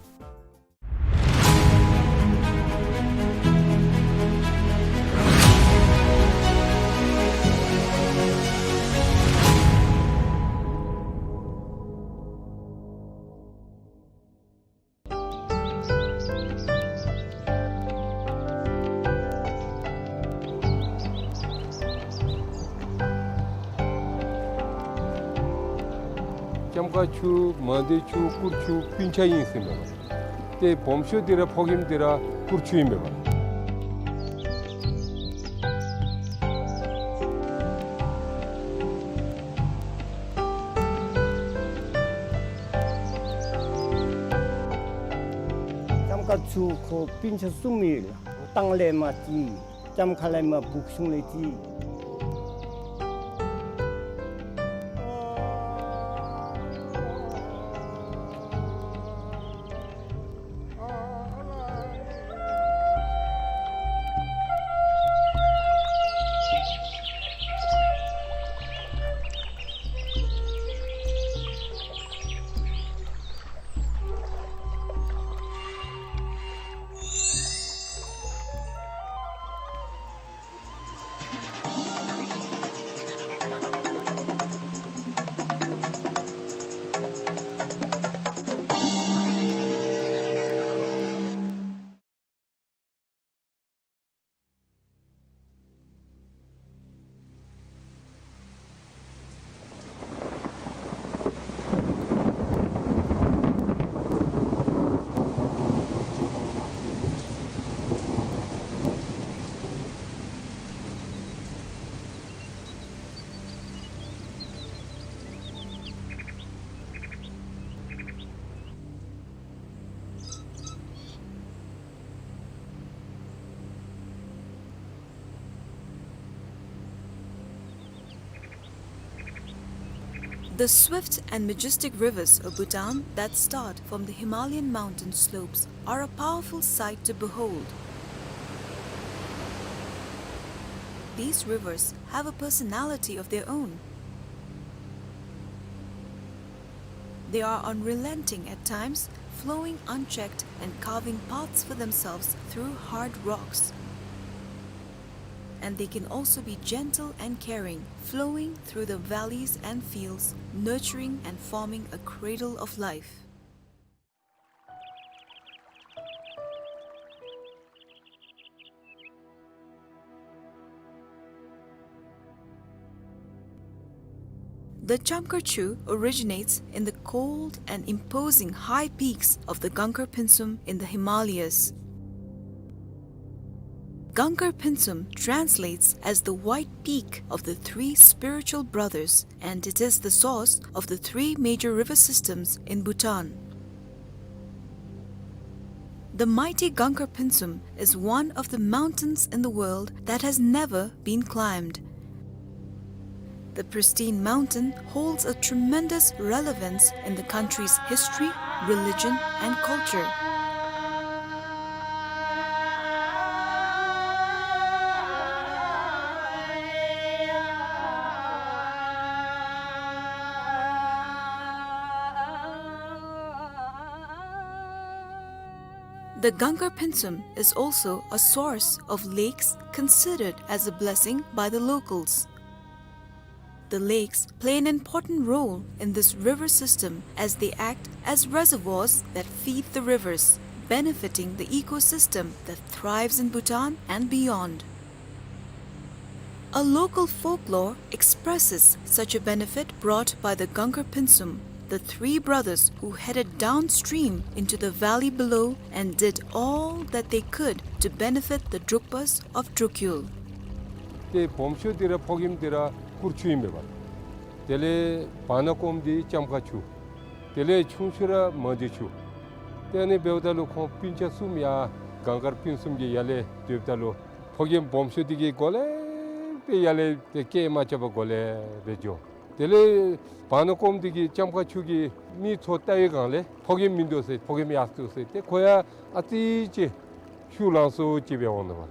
ལྕམ་དཀར་ཆུ་མང་སྡེ་ཆུ་སྐུར་ཆུ་སྤུན་ཆ་ཨིན་ཟེར་མས་པ། ཏེ་སྦོམ་ཤོས་འདི་ར་ཕོ་རྒནམ་འདི་ར་སྐུར་ཆུ་ཨིན་མས་པ། ལྕམ་དཀར་ཆུ་ཁོ་སྤུན་ཆ་གསུམ་ཡོད་ལགས། སྟང་ལས་མར་ཅིག་ལྕམ་ཁ་ལས་མར་སྦུག་གཞུང་ལས་ཅིག། The swift and majestic rivers of Bhutan that start from the Himalayan mountain slopes are a powerful sight to behold. These rivers have a personality of their own. They are unrelenting at times, flowing unchecked and carving paths for themselves through hard rocks. And they can also be gentle and caring, flowing through the valleys and fields, nurturing and forming a cradle of life. The Chamkhar Chu originates in the cold and imposing high peaks of the Gangkhar Phinsum in the Himalayas. Gangkhar Phinsum translates as the white peak of the three spiritual brothers, and it is the source of the three major river systems in Bhutan. The mighty Gangkhar Phinsum is one of the mountains in the world that has never been climbed. The pristine mountain holds a tremendous relevance in the country's history, religion, and culture. The Gangkhar Phinsum is also a source of lakes considered as a blessing by the locals. The lakes play an important role in this river system as they act as reservoirs that feed the rivers, benefiting the ecosystem that thrives in Bhutan and beyond. A local folklore expresses such a benefit brought by the Gangkhar Phinsum, the three brothers who headed downstream into the valley below and did all that they could to benefit the Drukpas of Drukyul. ཏེ་སྦོམ་ཤོས་འདི་ར་ཕོ་རྒནམ་འདི་ར་སྐུར་ཆུ་ཨིན་པས། དེ་ལས་བར་ན་ཀོམ་འདི་ལྕམ་མཁར་ཆུ། དེ་ལས་ཆུང་ཤོས་ར་མ་འདི་ཆུ། ཏེ་ཨ་ནི་འབདཝ་ད་ལུ་ཁོང་སྤུན་ཆ་གསུམ་ཡར་གངས་དཀར་སྤུན་གསུམ་གྱི་ཡར་ལས་སྡོདཔ་ད་ལུ་ཕོ་རྒནམ་སྦོམ་ཤོས་འདི་གིས་གོ་ལེ་སྦེ་ཡར་ལས་ཏེ་སྐད་མ་རྐྱབ་པར་གོ་ལེ་སྦེ་འགྱོ། དེ་ལས་བར་ན་ཀོམ་འདི་གིས་ལྕམ་མཁར་ཆུ་གིས་མི་ཚུ་བལྟ་བའི་སྒང་ལས་ཕོ་རྒནམ་མིན་འདུག་ཟེར་ཕོ་རྒནམ་ཡར་སོང་འདུག་ཟེར་ཏེ་ཁོ་ཡང་ཨ་ཙི་ཅིག་ཤུགས་ལང་སོང་ཅིག་སྦེ་འོང་ནུག་པ།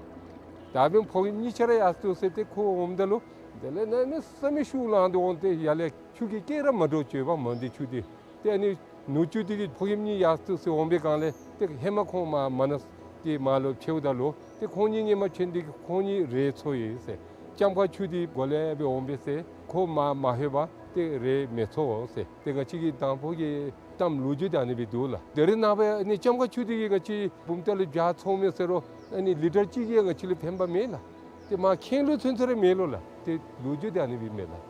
ད་འབདན་ཕོ་རྒནམ་གཉིས་ཆ་ར་ཡར་སོང་འདུག་ཟེར་ཏེ་ཁོ་འོངམ་ད་ལུ་དེ་ལས་གནམ་མེད་ས་མེད་ཤུགས་ལང་སྟེ་འོང་སྟེ་ཡར་ལས་ཆུ་གི་སྐད་ར་མ་འདྲཝ་ཅིག་ཡོདཔ་མ་འདི་ཆུ་འདི། ཏེ་ཨ་ནི་ནུ་གཅུང་འདི་གིས་ཕོ་རྒནམ་གཉིས་ཡར་སོང་འདུག་ཟེར་འོང་པའི་སྒང་ལས་ཏེ་ཧེ་མ་ཁོང་མར་མར་ན་ཏེ་མར་ལུ་ཕྱདཔ་ད་ལུ་ཏེ་ཁོང་གཉིས་སྔོན་མ་ཕྱད་ནི་འདི་ཁོང་གཉིས་རེ་འཚོ་ཡི་ཟེར། ལྕམ་མཁར་ཆུ་འདི་གོ་ལེ་སྦེ་འོང་པས་ཟེར་ཁོ་མར་མ་ལྷོད་པར་ཏེ་རེ་མི་འཚོ་ཟེར། ཏེ་ང་བཅས་ཀྱི་དང་ཕུ་གི་གཏམ་ལོ་རྒྱུས་འདི་ཨ་ནི་སྦེ་འདུག་ལགས། དེ་རིང་ནངས་པ་ཨ་ནི་ལྕམ་མཁར་ཆུ་འདི་གིས་ང་བཅས་བུམ་ཐང་ལུ་བྱཱར་འཚོཝ་མས་ཟེར་རུང་ཨ་ནི་ལི་ཊར་གཅིག་གིས་ང་བཅས་ལུ་ཕན་པ་མེད་ལགས། ཏེ་མར་ཁེངས་ལོ་ཚུན་ཚོད་ར་མེད་ལོ་ལགས། ཏེ་ལོ་རྒྱུས་འདི་ཨ་ནི་སྦེ་མས་ལགས།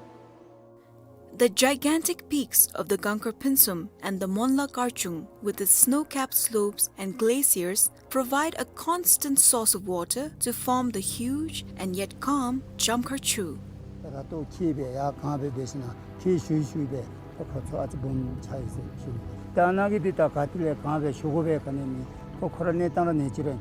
The gigantic peaks of the Gangkhar Phinsum and the Monla Karchung, with its snow-capped slopes and glaciers, provide a constant source of water to form the huge and yet calm Chamkhar Chu. ར་ཏོ་ཁྱིད་སྦེ་ཡར་གངས་སྦེ་འབད་ཞིན་ན་ཁྱིད་ཞུ་ཞུ་སྦེ་ཁོ་ཁོ་ཚུ་ཨ་ཙི་སྦོམ་ཆགས་ཡི་ཟེར་ཞུ་ནི། ད་ནཱ་གི་འདི་ད་ག་ཏེ་ལས་གངས་སྦེ་ཞུ་དགོ་པའི་ག་ནི་མེད། ཁོ་ཁོ་ར་གནས་སྟངས་ར་གནས་ཅི་རེ་ན།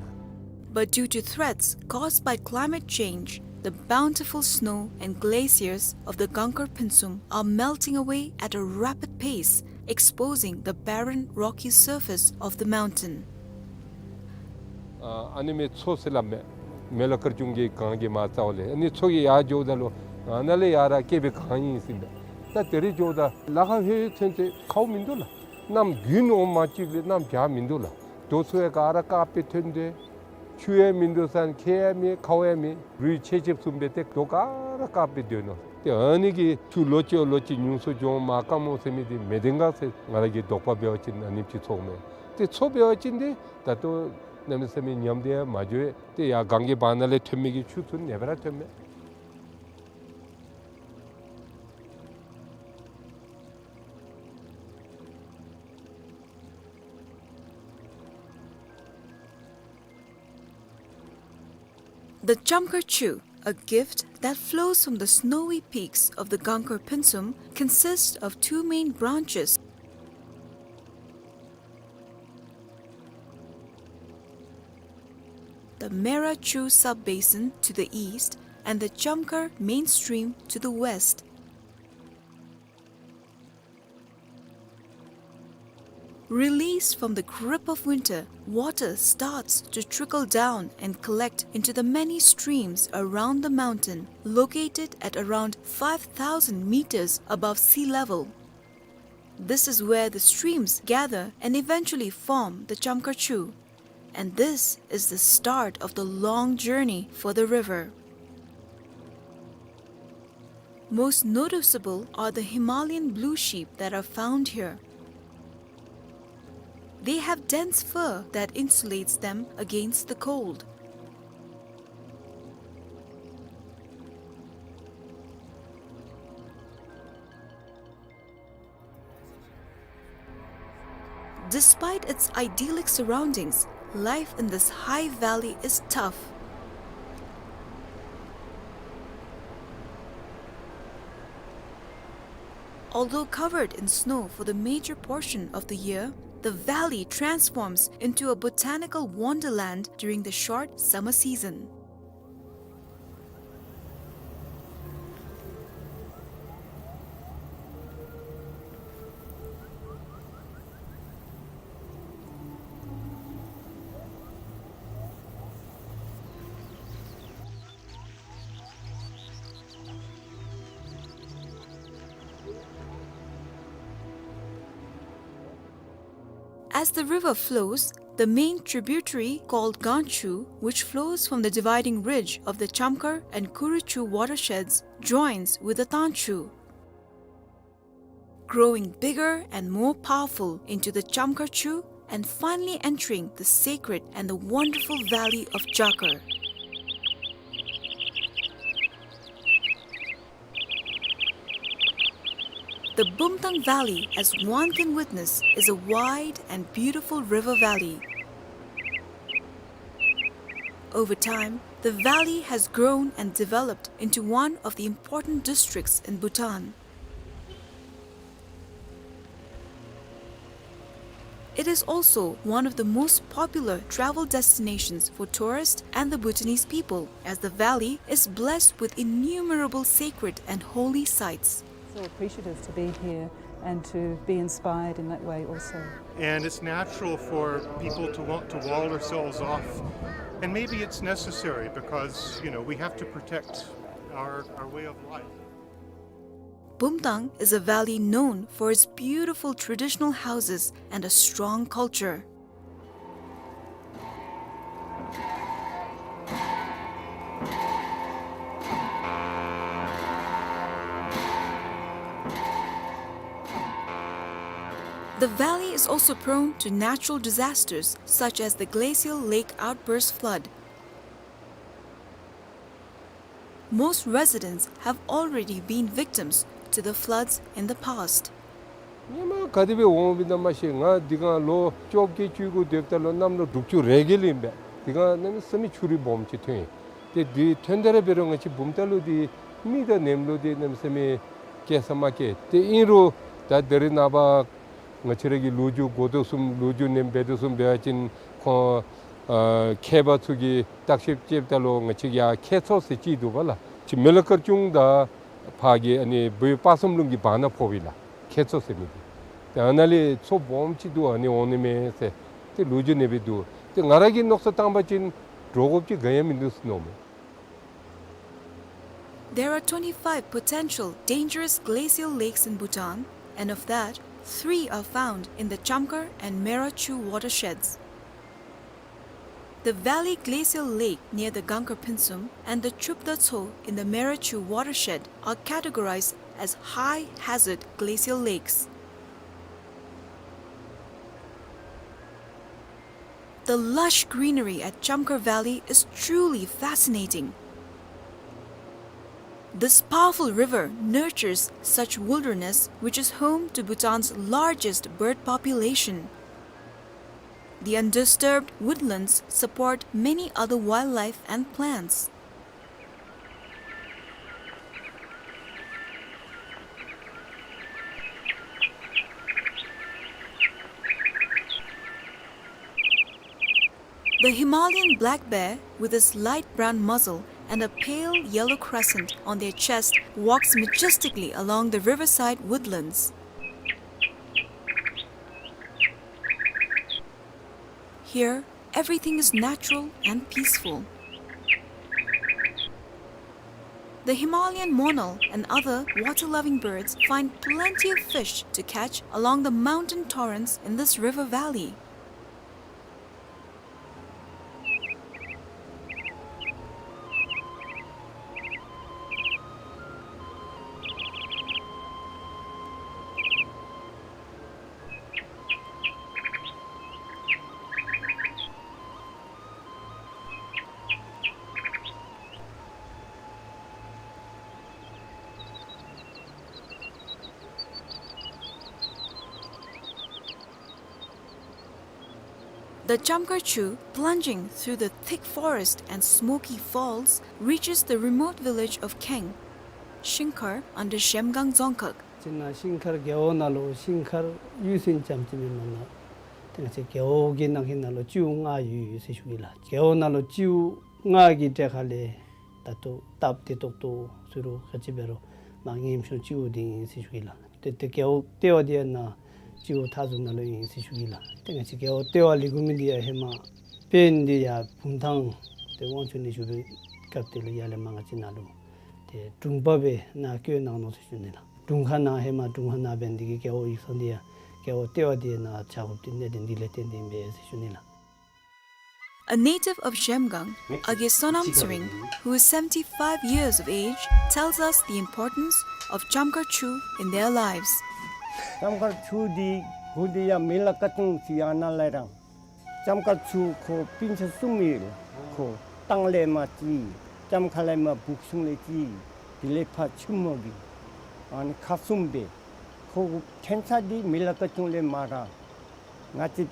But due to threats caused by climate change, the bountiful snow and glaciers of the Gangkhar Phinsum are melting away at a rapid pace, exposing the barren, rocky surface of the mountain. ཨ་ཨ་ནི་མེན་མཚོ་ཟེར་སླབ་མས། མེ་ལ་དཀར་ཆུང་གི་གངས་ཀྱི་མར་རྩ་བ་ལས་ཨ་ནི་མཚོ་གི་ཡར་འགྱོཝ་ད་ལུ་ཨ་ནཱ་ལས་ཡར་ར་བསྐལ་པའི་གངས་ཨིན་ཟེར་མས། ད་དེ་རིང་འགྱོཝ་ད་ལ་ཁ་ལྷོད་ཚུན་ཚོད་ཁཝ་མིན་འདུག་ལགས། གནམ་དགུན་འོང་མ་གཅིག་ལས་གནམ་བྱཱར་མིན་འདུག་ལགས། རྡོ་ཚུ་ཡང་ག་ར་དཀརཔོ་སྦེ་ཐོན་ཏེ་ཆུ་ཡང་མིན་འདུག་ས་ཁྱེགས་ཡང་མེད་ཁཝ་ཡང་མེད། རུས་ཆད་ཆདཔ་བཟུམ་སྦེ་ཏེ་རྡོ་ག་ར་དཀརཔོ་སྦེ་སྡོད་ནུག། ཏེ་ཨ་ནི་གི་ཆུ་ལོ་གཅིག་ལོ་གཅིག་ཉུང་སུ་འགྱོ་མ་དཀར་མོ་ཟེར་མི་འདི་མི་བདེན་ག་ཟེར་ང་ར་གི་དོགས་པ་འབད་བ་ཅིན་ཨ་ནེམ་ཅིག་ཚོར་མས། ཏེ་མཚོ་འབད་བ་ཅིན་འདི་ད་ལྟོ་གནམ་མེད་ས་མེད་ཉམས་ཏེ་ཡང་མ་འགྱོ། ཏེ་ཡར་གངས་ཀྱི་བར་ན་ལས་ཐོན་མི་གི་ཆུ་ཚུ་ཨ་ནེ་སྦེ་ར་ཐོན་མས། The Chamkhar Chu, a gift that flows from the snowy peaks of the Gangkhar Phinsum, consists of two main branches. The Mera Chu sub-basin to the east and the Chamkhar main stream to the west. Released from the grip of winter, water starts to trickle down and collect into the many streams around the mountain, located at around five thousand meters above sea level. This is where the streams gather and eventually form the Chamkar Chu. And this is the start of the long journey for the river. Most noticeable are the Himalayan blue sheep that are found here. They have dense fur that insulates them against the cold. Despite its idyllic surroundings, life in this high valley is tough. Although covered in snow for the major portion of the year, the valley transforms into a botanical wonderland during the short summer season. As the river flows, the main tributary called Ganchu, which flows from the dividing ridge of the Chamkar and Kuruchu watersheds, joins with the Tanchu, growing bigger and more powerful into the Chamkar Chu and finally entering the sacred and the wonderful valley of Jakar. The Bumtang Valley, as one can witness, is a wide and beautiful river valley. Over time, the valley has grown and developed into one of the important districts in Bhutan. It is also one of the most popular travel destinations for tourists and the Bhutanese people, as the valley is blessed with innumerable sacred and holy sites. So appreciative to be here and to be inspired in that way also. And it's natural for people to want to wall ourselves off. And maybe it's necessary because, you know, we have to protect our, our way of life. Bumtang is a valley known for its beautiful traditional houses and a strong culture. The valley is also prone to natural disasters such as the glacial lake outburst flood. Most residents have already been victims to the floods in the past. ཧེ་མ་ག་དེ་སྦེ་འོང་སྦེ་ཨིན་ན་མ་ཤེས། ང་འདི་ག་ལོ་བཅོ་བརྒྱད་བཅུ་དགུ་སྡོདཔ་ད་ལུ་གནམ་ལོ་དྲུག་ཅུ་རེ་བརྒྱད་ལུ་ཨིན་པས། དེ་ག་གནམ་མེད་ས་མེད་ཆུ་རུད་སྦོམ་ཅིག་ཐོན་ཡི། ཏེ་འདི་ཐོན་ད་ར་འབད་རུང་ང་བཅས་བུམ་ཐང་ལུ་འདི་མི་དང་ནེམ་ལུ་འདི་གནམ་མེད་ས་མེད་སྐྱེལ་ས་མ་སྐྱེལ། ཏེ་ཨིན་རུང་ད་ད་རེས་ནངས་པ་ང་བཅས་ར་གི་ལོ་རྒྱུས་གོ་དོ་བཟུམ་ལོ་རྒྱུས་ནང་འབད་དོ་བཟུམ་འབད་བ་ཅིན་ཁོང་ཨ་མཁས་པ་ཚུ་གིས་བརྟག་ཞིབ་རྐྱབ་ད་ལུ་ང་བཅས་ཡར་ཁྱད་མཚོ་ཟེར་ཅིག་འདུག་པ་ལགས། ཅིག་མི་ལ་དཀར་ཆུང་དང་ཕར་གྱི་ཨ་ནི་བོད་དཔག་བསམ་ལུང་གི་བར་ན་ཕོག་པས་ལགས། ཁྱད་མཚོ་ཟེར་མི་འདི། ཏེ་ཨ་ནཱ་ལས་མཚོ་སྦོམ་ཅིག་འདུག། ཨ་ནི་འོང་ནི་མས་ཟེར་ཏེ་ལོ་རྒྱུས་ནང་སྦེ་འདུག། ཏེ་ང་ར་གིས་མནོ་བསམ་བཏང་བ་ཅིན་འདྲོག་དགོཔ་ཅིག་ག་ཡང་མིན་འདུག་ཟེར་མནོཝ་མས། There are twenty-five potential dangerous glacial lakes in Bhutan, and of that, three are found in the Chamkar and Mera Chu watersheds. The Valley Glacial Lake near the Gangkar Phinsum and the Chupda Tso in the Mera Chu watershed are categorized as high hazard glacial lakes. The lush greenery at Chamkar Valley is truly fascinating. This powerful river nurtures such wilderness, which is home to Bhutan's largest bird population. The undisturbed woodlands support many other wildlife and plants. The Himalayan black bear, with his light brown muzzle and a pale yellow crescent on their chest, walks majestically along the riverside woodlands. Here, everything is natural and peaceful. The Himalayan monal and other water-loving birds find plenty of fish to catch along the mountain torrents in this river valley. The Chamkhar Chu, plunging through the thick forest and smoky falls, reaches the remote village of Kheng, Shingkhar under Zhemgang Dzongkhag. ཅིག་ནཱ་ཤིང་མཁར་རྒེད་འོག་ནང་ལུ་ཤིང་མཁར་ཡུལ་ཟིན་ཙམ་ཅིག་མེན་མ་ན། ཏེ་ང་བཅས་རྒེད་འོག་གི་ནང་གི་ནང་ལུ་སྤྱིའུ་ལྔ་ཡོད་ཡོད་ཟེར་ཞུ་གེ་ལགས། རྒེད་འོག་ནང་ལུ་སྤྱིའུ་ལྔ་གི་གྲས་ཁ་ལས་ད་ལྟོ་སྟབས་བདེ་ཏོག་ཏོ་ཟེར་རུང་ག་ཅི་འབད་རུང་མ་ངེམ་ཤོང་སྤྱིའུ་འདི་ཨིན་ཟེར་ཞུ་གེ་ལགས། ཏེ་ཏེ་རྒེད་འོག་ལྟེ་བ་འདི་ཡང་ནཱ་སྤྱིའུ་མཐའ་ཟུར་ནང་ལུ་ཨིན་ཟེར་ཞུ་གེ་ལགས། ཏེ་ང་བཅས་རྒེད་འོག་ལྟེ་བ་ལས་འགོ་མི་འདི་ཡང་ཧེ་མ་དཔོན་འདི་ཡར་བུམ་ཐང་ཏེ་དབང་ཕྱུག་གནས་བཞུགས་པའི་སྐབས་དེ་ལུ་ཡར་ལས་མར་ང་བཅས་ནཱ་ལུ་ཏེ་དྲུང་པ་སྦེ་ནཱ་བསྐོས་གནང་ནུག་ཟེར་ཞུ་ནི་ལགས། དྲུང་ཁག་ནང་ཧེ་མ་དྲུང་ཁག་ནང་འབད་ནི་འདི་གིས་རྒེད་འོག་ཡིག་ཚང་འདི་ཡང་རྒེད་འོག་ལྟེ་བ་འདི་ནང་ཆགས་དགོཔ་འདི་གནད་དོན་འདི་ལས་བརྟེན་ཏེ་ཨིན་པས་ཟེར་ཞུ་ནི་ལགས། A native of Zhemgang, Age Sonam Tsering, who is seventy-five years of age, tells us the importance of Chamkhar Chu in their lives. ལྕམ་མཁར་ཆུ་འདི་གུ་འདི་ཡང་མི་ལ་ཀ་ཅུང་ཅིག་ཡང་ན་ལས་རང་། ལྕམ་མཁར་ཆུ་ཁོ་སྤུན་ཆ་གསུམ་ཡོད། ཁོ་སྟང་ལས་མར་གཅིག། ལྕམ་མཁར་ལས་མར་བུག་ཤུང་ལས་གཅིག། དེ་ལས་ཕར་ཆུ་མོ་གི་ཨ་ནི་ཁག་གསུམ་སྦེ། ཁོ་ཁྱད་ཆ་འདི་མི་ལ་ཀ་ཅུང་ལས་མར་ར། ང་བཅས་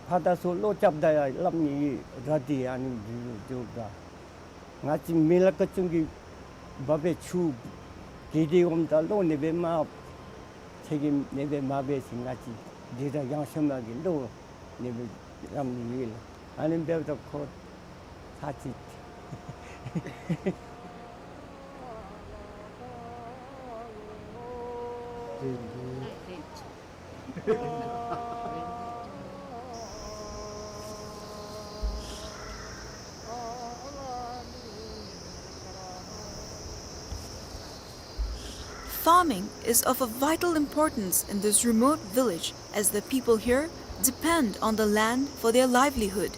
ཕར་དང་ཚུར་ལོག་རྐྱབ་ད་ཡང་སླབ་ནི་ཡོད་ར། འདི་ཨ་ནི་འདི་འགྱོ་འགྱོཝ་ད། ང་བཅས་མི་ལ་ཀ་ཅུང་གི་འབག་སྦེ་ཆུ་གི་འདི་འོངམ་ད་ལོག་ནི་སྦེ་མ་ཚེ་གི་ནི་སྦེ་མ་འབད་ཞིན་ང་བཅས་འདི་ར་ཡང་ཤོ་མ་གི་ལོག་ནི་སྦེ་རམ་ནི་ཡོད་ལགས། ཨ་ནི་འབདཝ་ད་ཁོ་ཚར་ཅིག། Farming is of a vital importance in this remote village, as the people here depend on the land for their livelihood.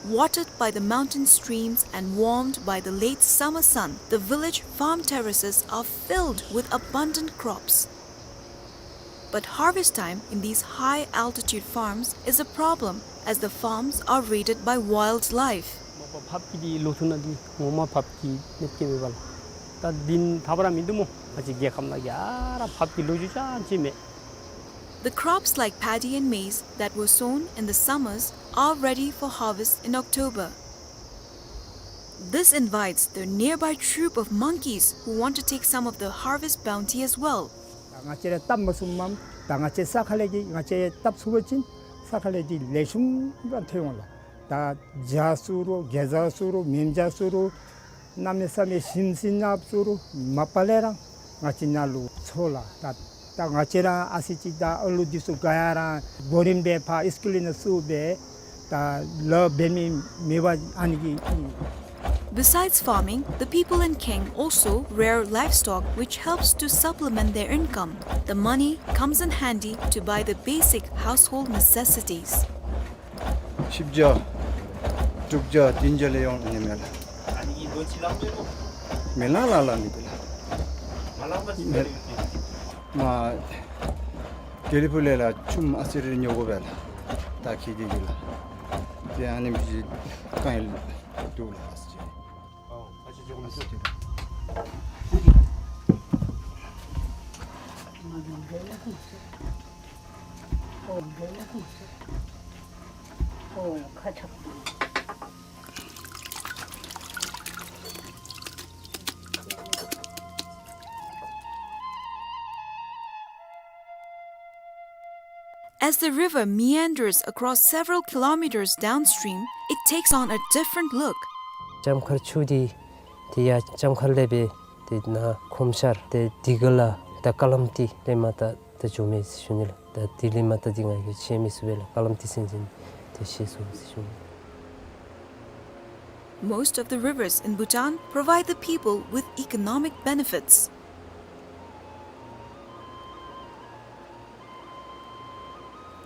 Watered by the mountain streams and warmed by the late summer sun, the village farm terraces are filled with abundant crops. But harvest time in these high-altitude farms is a problem, as the farms are raided by wildlife. མ་པ་ཕགཔ་གི་འདི་ལོ་ཐུག་ན་འདི་ངོ་མ་ཕགཔ་གི་གནོདཔ་བཀལཝ་མས་པ་ལགས། ད་འདི་ད་བར་མིན་འདུག་སྨོ། ང་བཅས་རྒྱལ་ཁབ་ནང་གི་ཨ་ར་ཕགཔ་གི་ལོ་རྒྱུས་ཅང་ཅིག་མེད། The crops like paddy and maize that were sown in the summers are ready for harvest in October. This invites the nearby troop of monkeys who want to take some of the harvest bounty as well. ང་བཅས་ར་བཏབ་མ་ཚུགསཔ་མས། ད་ང་བཅས་ས་ཁ་ལས་ཀྱི་ང་བཅས་བཏབ་ཚུགས་པ་ཅིན་ས་ཁ་ལས་ཀྱི་ལེགས་ཤོམ་ར་ཐོན་འོང་ལགས། ད་བྱ་ཚུ་རུང་གེ་ཛ་ཚུ་རུང་མེན་བྱ་ཚུ་རུང་གནམ་མེད་ས་མེད་ཞིམ་ཞིམ་ནགཔ་ཚུ་རུང་མ་པ་ལས་ར་ང་བཅས་ནཱ་ལུ་འཚོལ་ལགས། ད་ད་ང་བཅས་ར་ཨ་ཙི་ཅིག་ད་ཨ་ལུ་འདི་ཚུ་ག་ཡ་ར་གོ་རིམ་སྦེ་ཕར་སི་ཀུལ་ནང་བཙུགས་སྦེ་ད་ལཱ་འབད་མི་མེད་པར་ཨ་ནི་གི། Besides farming, the people in Kheng also rear livestock, which helps to supplement their income. The money comes in handy to buy the basic household necessities. བཞི་བརྒྱ། དྲུག་བརྒྱ། བདུན་བརྒྱ་ལས་ཡོང་ནི་མས་ལགས། མི་ལང་ལང་ལང་ནི་འདུག་ལགས། མ་དགེ་ལེགས་ཕུག་ལས་ལགས་ཆུམ་ཨ་ཙི་རེ་ཉོ་དགོ་པས་ལགས། ད་ཁྱེད་ཀྱིས་ལགས། དེ་ཨ་ནི་མི་ཅིག་གང་ཡང་འདུག་ལགས། As the river meanders across several kilometers downstream, it takes on a different look. ལྕམ་མཁར་ཆུ་འདི་དེ་ཡང་ལྕམ་མཁར་ལས་སྦེ་དེ་ནཱ་ཁོམ་ཤར་ཏེ་དེ་གི་ལ་ད་ཀ་ལམ་ཏི་ལས་མར་ད་ད་འགྱོ་མས་ཟེར་ཞུ་ནི་ལགས། ད་དེ་ལས་མར་ད་འདི་ང་གིས་ཤེས་མི་ཚུགས་པས་ལགས། ཀ་ལམ་ཏི་ཟེར་མི་འདི་ཤེས་སོང་ཟེར་ཞུ་ནི། Most of the rivers in Bhutan provide the people with economic benefits.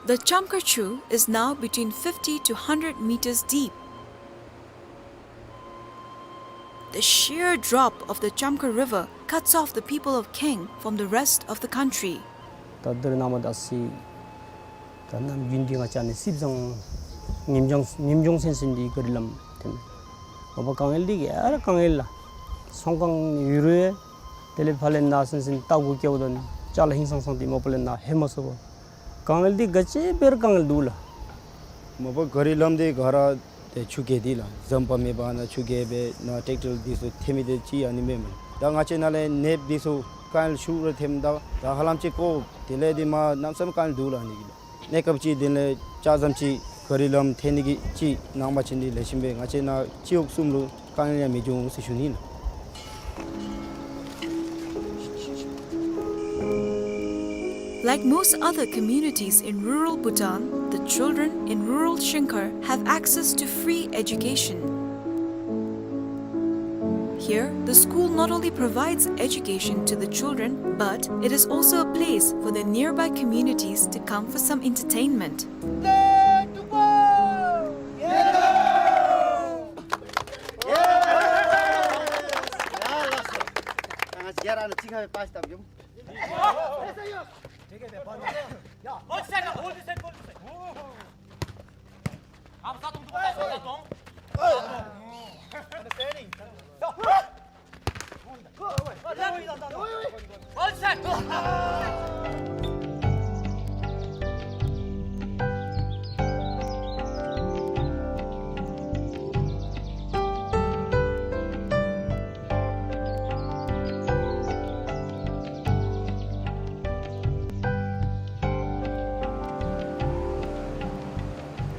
The Chamkar Chu is now between fifty to hundred meters deep. The sheer drop of the Chamkar River cuts off the people of Kaeng from the rest of the country. ད་འདིར་ནཱ་མར་ད་སི་ད་ནམ་རྒྱུན་འདི་ང་བཅས་ནི་སིབ་ཟང་ཉིནམ་ལྗང་ཉིནམ་ལྗང་སེང་སེང་འདི་ག་རི་ལམ་ཐོནམ་མ་པ་དཀའ་ངལ་འདི་ག་ར་དཀའ་ངལ་ལགས། ཚོང་ཁང་ནི་ཡོད་རུང་དེ་ལས་ཕར་ལས་ནཱ་སེང་སེང་རྟ་གུ་སྐྱེལཝ་ད་ནི་ཅ་ལ་ཧིང་སང་སང་འདི་མ་པ་ལས་ནཱ་ལྷོད་མ་ཚུགས་པར་དཀའ་ངལ་འདི་ག་ཅི་འབད་རུང་དཀའ་ངལ་འདུག་ལགས། མ་པ་ག་རི་ལམ་འདི་ག་ར་ཏེ་ཆུ་རྐྱལ་འདི་ལགས་ཟམ་པ་མེད་པར་ནཱ་ཆུ་རྐྱལ་སྦེ་ནཱ་ཊེཀ་ཊར་འདི་ཚུ་ཐོན་མི་འདི་ཅིག་ཨ་ནི་མེན་མས། ད་ང་བཅས་ནཱ་ལས་ནདཔ་འདི་ཚུ་དཀའ་ངལ་ཤུགས་ར་ཐོནམ་ད་ད་ཧ་ལམ་ཅིག་ཀོ་དེ་ལས་འདི་མ་གནམ་མེད་ས་མེད་དཀའ་ངལ་འདུག་ལགས་ཨ་ནི་གི་ལགས། གནས་སྐབས་ཅིག་དེ་ལས་ལྕགས་ཟམ་ཅིག་ག་རི་ལམ་ཐོན་ནི་གི་ཅིག་གནང་པ་ཅིན་འདི་ལེགས་ཤོམ་སྦེ་ང་བཅས་ནཱ་སྤྱི་འོག་གསུམ་ལུ་དཀའ་ངལ་ཡང་མི་འབྱུང་ཟེར་ཞུ་ནི་ལགས། Like most other communities in rural Bhutan, the children in rural Shingkhar have access to free education. Here, the school not only provides education to the children, but it is also a place for the nearby communities to come for some entertainment.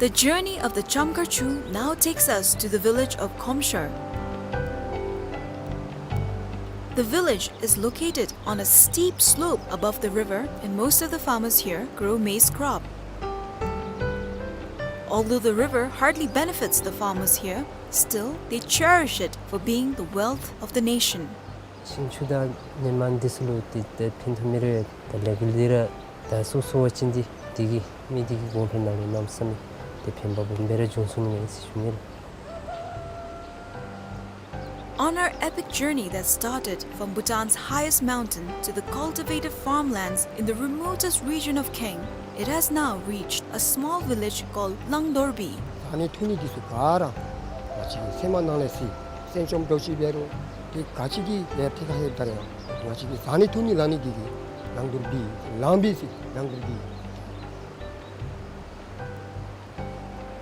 The journey of the Chamkar Chu now takes us to the village of Khomshar. The village is located on a steep slope above the river, and most of the farmers here grow maize crop. Although the river hardly benefits the farmers here, still they cherish it for being the wealth of the nation. ཤིང་ཆུ་དང་ནི་མ་འདི་ཚུ་ལུ་ཏེ་ཏེ་ཕན་ཐོགས་མི་རེ་ད་ལས་འགུལ་འདི་ར་ད་སོ་སོ་བ་ཅིན་འདི་འདི་གིས་མི་འདི་གི་གོང་འཕེལ་ནང་ལུ་གནམ་མེད་ས་མེད་ཏེ་ཕན་པ་སྦོམ་སྦེ་ར་འབྱུང་ཚུགས་ནི་མས་ཟེར་ཞུ་ནི་ལགས། On our epic journey that started from Bhutan's highest mountain to the cultivated farmlands in the remotest region of Kaeng, it has now reached a small village called Langdorbi. ཟ་ནི་འཐུང་ནི་འདི་ཚུ་ག་ར་ང་བཅས་ཀྱི་སེམས་ནང་ལས་སི་སེམས་ཅན་འདྲཝ་ཅིག་འབད་རུང་ཏེ་ག་ཅི་གི་ལས་ཐད་ཁར་ལྷོདཔ་ད་ར་ཡང་ང་བཅས་ཀྱི་ཟ་ནི་འཐུང་ནི་ལང་ནི་འདི་གིས་ལང་དོར་བི་ལང་བི་ཟེར་ལང་དོར་བི།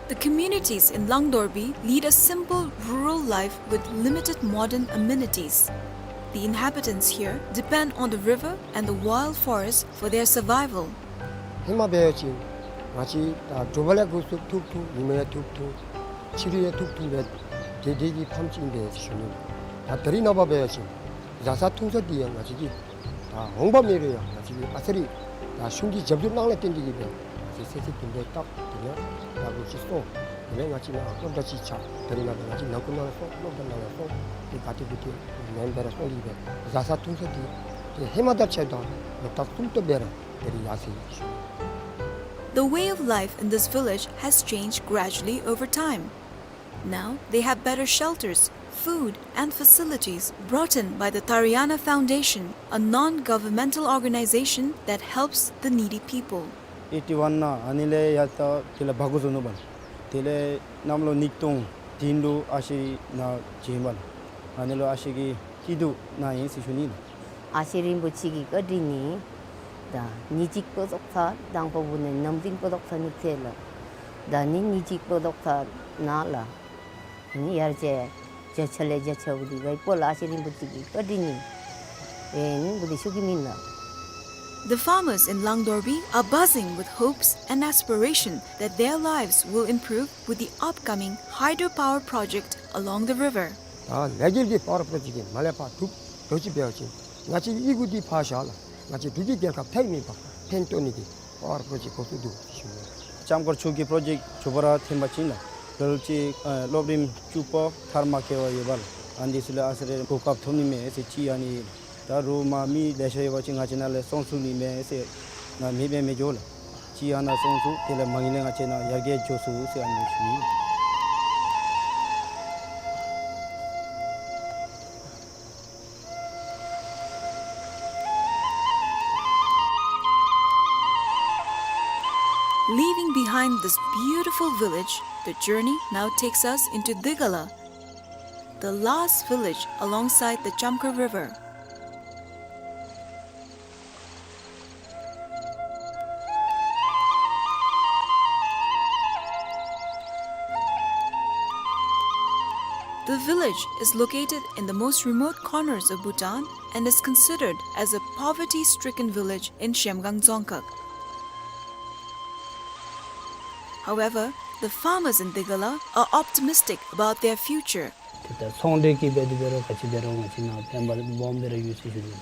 The communities in Langdorbi lead a simple rural life with limited modern amenities. The inhabitants here depend on the river and the wild forest for their survival. ཧེ་མ་འབད་བ་ཅིན་ང་བཅས་ད་དྲོ་པ་ལས་འགོ་བཙུགས་ཐུག་ཐུག་ཉི་མ་ཡང་ཐུག་ཐུག་ཕྱི་རུ་ཡང་ཐུག་ཐུག་སྦེ་དེ་དེ་གི་ཕམ་ཅིག་ཨིན་པས་ཟེར་ཞུ་ནི། ད་ད་རིས་ནངས་པ་འབད་བ་ཅིན་བཟའ་ཚང་འཐུང་ཚང་འདི་ཡང་ང་བཅས་ཀྱི་ད་འོང་འབབ་མེད་རུང་ཡང་ང་བཅས་ཀྱི་ཨ་ཙི་རེ་ད་གཞུང་གི་རྒྱབ་སྐྱོར་གནང་ལས་བརྟེན་ཏེ་གིས་སྦེ་ང་བཅས་ཚེ་ཚད་བདུན་པའི་རྟགས་དེ་ཡང་ད་ལོ་ཅིག་སོང་། དེ་ལས་ང་བཅས་ནཱ་སློབ་གྲྭ་ཅིག་ཆགས། ད་རིས་ནངས་པ་ང་བཅས་ནང་ཁུལ་ནང་ལས་སོང་སློབ་གྲྭ་ནང་ལས་སོང་དེ་ག་ཏེ་གུ་ཏེ་མེན་པར་སོང་སྟེ་གིས་སྦེ་བཟའ་ཚང་འཐུང་ཚང་འདི་ཏེ་ཧེ་མ་དང་ཕྱད་དང་ལོག་ལྟ་གསུམ་སྟོང་སྦེ་ར་ད་རིས་ཡར་སོ་ཡི་ཟེར་ཞུ་ནི། The way of life in this village has changed gradually over time. Now they have better shelters, food and facilities brought in by the Tariana Foundation, a non-governmental organization that helps the needy people. ཨེ་ཊི་ཝན་ནང་ཨ་ནི་ལས་ཡར་ད་དེ་ལས་འབག་འགྱོ་ནུག་པ་ལགས། དེ་ལས་གནམ་ལོ་ཉིས་སྟོང་བདུན་ལུ་ཨ་ཞེ་ནཱ་བྱོན་པ་ལགས། ཨ་ནི་ལུ་ཨ་ཞེ་གིས་སྐྱིད་སྡུག་གནང་ཡི་ཟེར་ཞུ་ནི་ལགས། ཨ་ཞེ་རིན་པོ་ཆེ་གི་བཀའ་དྲིན་ནི་ད་ཉིན་གཅིག་པོ་ཙོགས་ཚར་དང་པོ་བུ་ནི་ནམ་རིམ་པོ་ཙོགས་ཚར་ནི་ཚེ་ལགས། ད་ནི་ཉིན་གཅིག་པོ་ཙོགས་ཚར་ནཱ་ལགས། ནི་ཡར་ཅིག་བརྒྱ་ཆ་ལས་བརྒྱ་ཆ་བུ་འདི་ག་ཡི་སྤོ་ལགས། ཨ་ཞེ་རིན་པོ་ཆེ་གི་བཀའ་དྲིན་ནི་ཨིན་བུ་འདི་ཞུ་གེ་མེན་ལགས། The farmers in Langdorbi are buzzing with hopes and aspiration that their lives will improve with the upcoming hydropower project along the river. ད་ལས་འགུལ་འདི་པ་ཝར་པྲོ་ཇེཀཊ་འདི་མར་ལས་ཕར་གྲུབ་འགྱོ་ཅི་འབད་བ་ཅིན་ང་བཅས་ཡི་གུ་འདི་ཕར་བཞག་ལགས། ང་བཅས་འབྲུག་གི་རྒྱལ་ཁབ་ཐད་མེད་པར་ཕན་ཐོགས་ནི་འདི་པ་ཝར་པྲོ་ཇེཀཊ་འགོ་བཙུགས་འདུག་ཟེར་ཞུ་ནི། ལྕམ་མཁར་ཆུ་གི་པྲོ་ཇེཀཊ་མཇུག་པ་ར་ཐོན་པ་ཅིན་ལགས། དེ་ལས་ཅིག་ཨ་སློབ་རིམ་བཅུ་པ་མཐར་མ་འཁྱོལ་བ་ཡོད་པ་ལགས། ཨ་ནི་ཚུ་ལུ་ཨ་ཙི་རེ་གོ་སྐབས་ཐོབ་ནི་མས་ཟེར་ཅིག་ཨ་ནི། ད་རུང་མ་མི་ལེ་ཤ་ཡོད་པ་ཅིན་ང་བཅས་ནང་ལས་སོང་ཚུགས་ནི་མས་ཟེར་ང་མེད་པས་མི་འགྱོ་ལགས། ཅིག་ཨ་ནཱ་སོང་ཚུགས། དེ་ལས་མ་གི་ལས་ང་བཅས་ནཱ་ཡར་རྒྱས་འགྱོ་ཚུགས་ཟེར་ཨ་ནི་ཞུ་ནི། Leaving behind this beautiful village, the journey now takes us into Digala, the last village alongside the Chamkhar River. The village is located in the most remote corners of Bhutan and is considered as a poverty-stricken village in Zhemgang Dzongkhag. However, the farmers in Digala are optimistic about their future. ཏེ་ད་ཚོང་འབྲེལ་གྱི་འབད་དེ་འབད་རུང་ག་ཅི་འབད་རུང་ང་བཅས་ནཱ་ཕན་པ་སྦོམ་སྦེ་ར་ཡོད་ཟེར་ཞུ་ནི།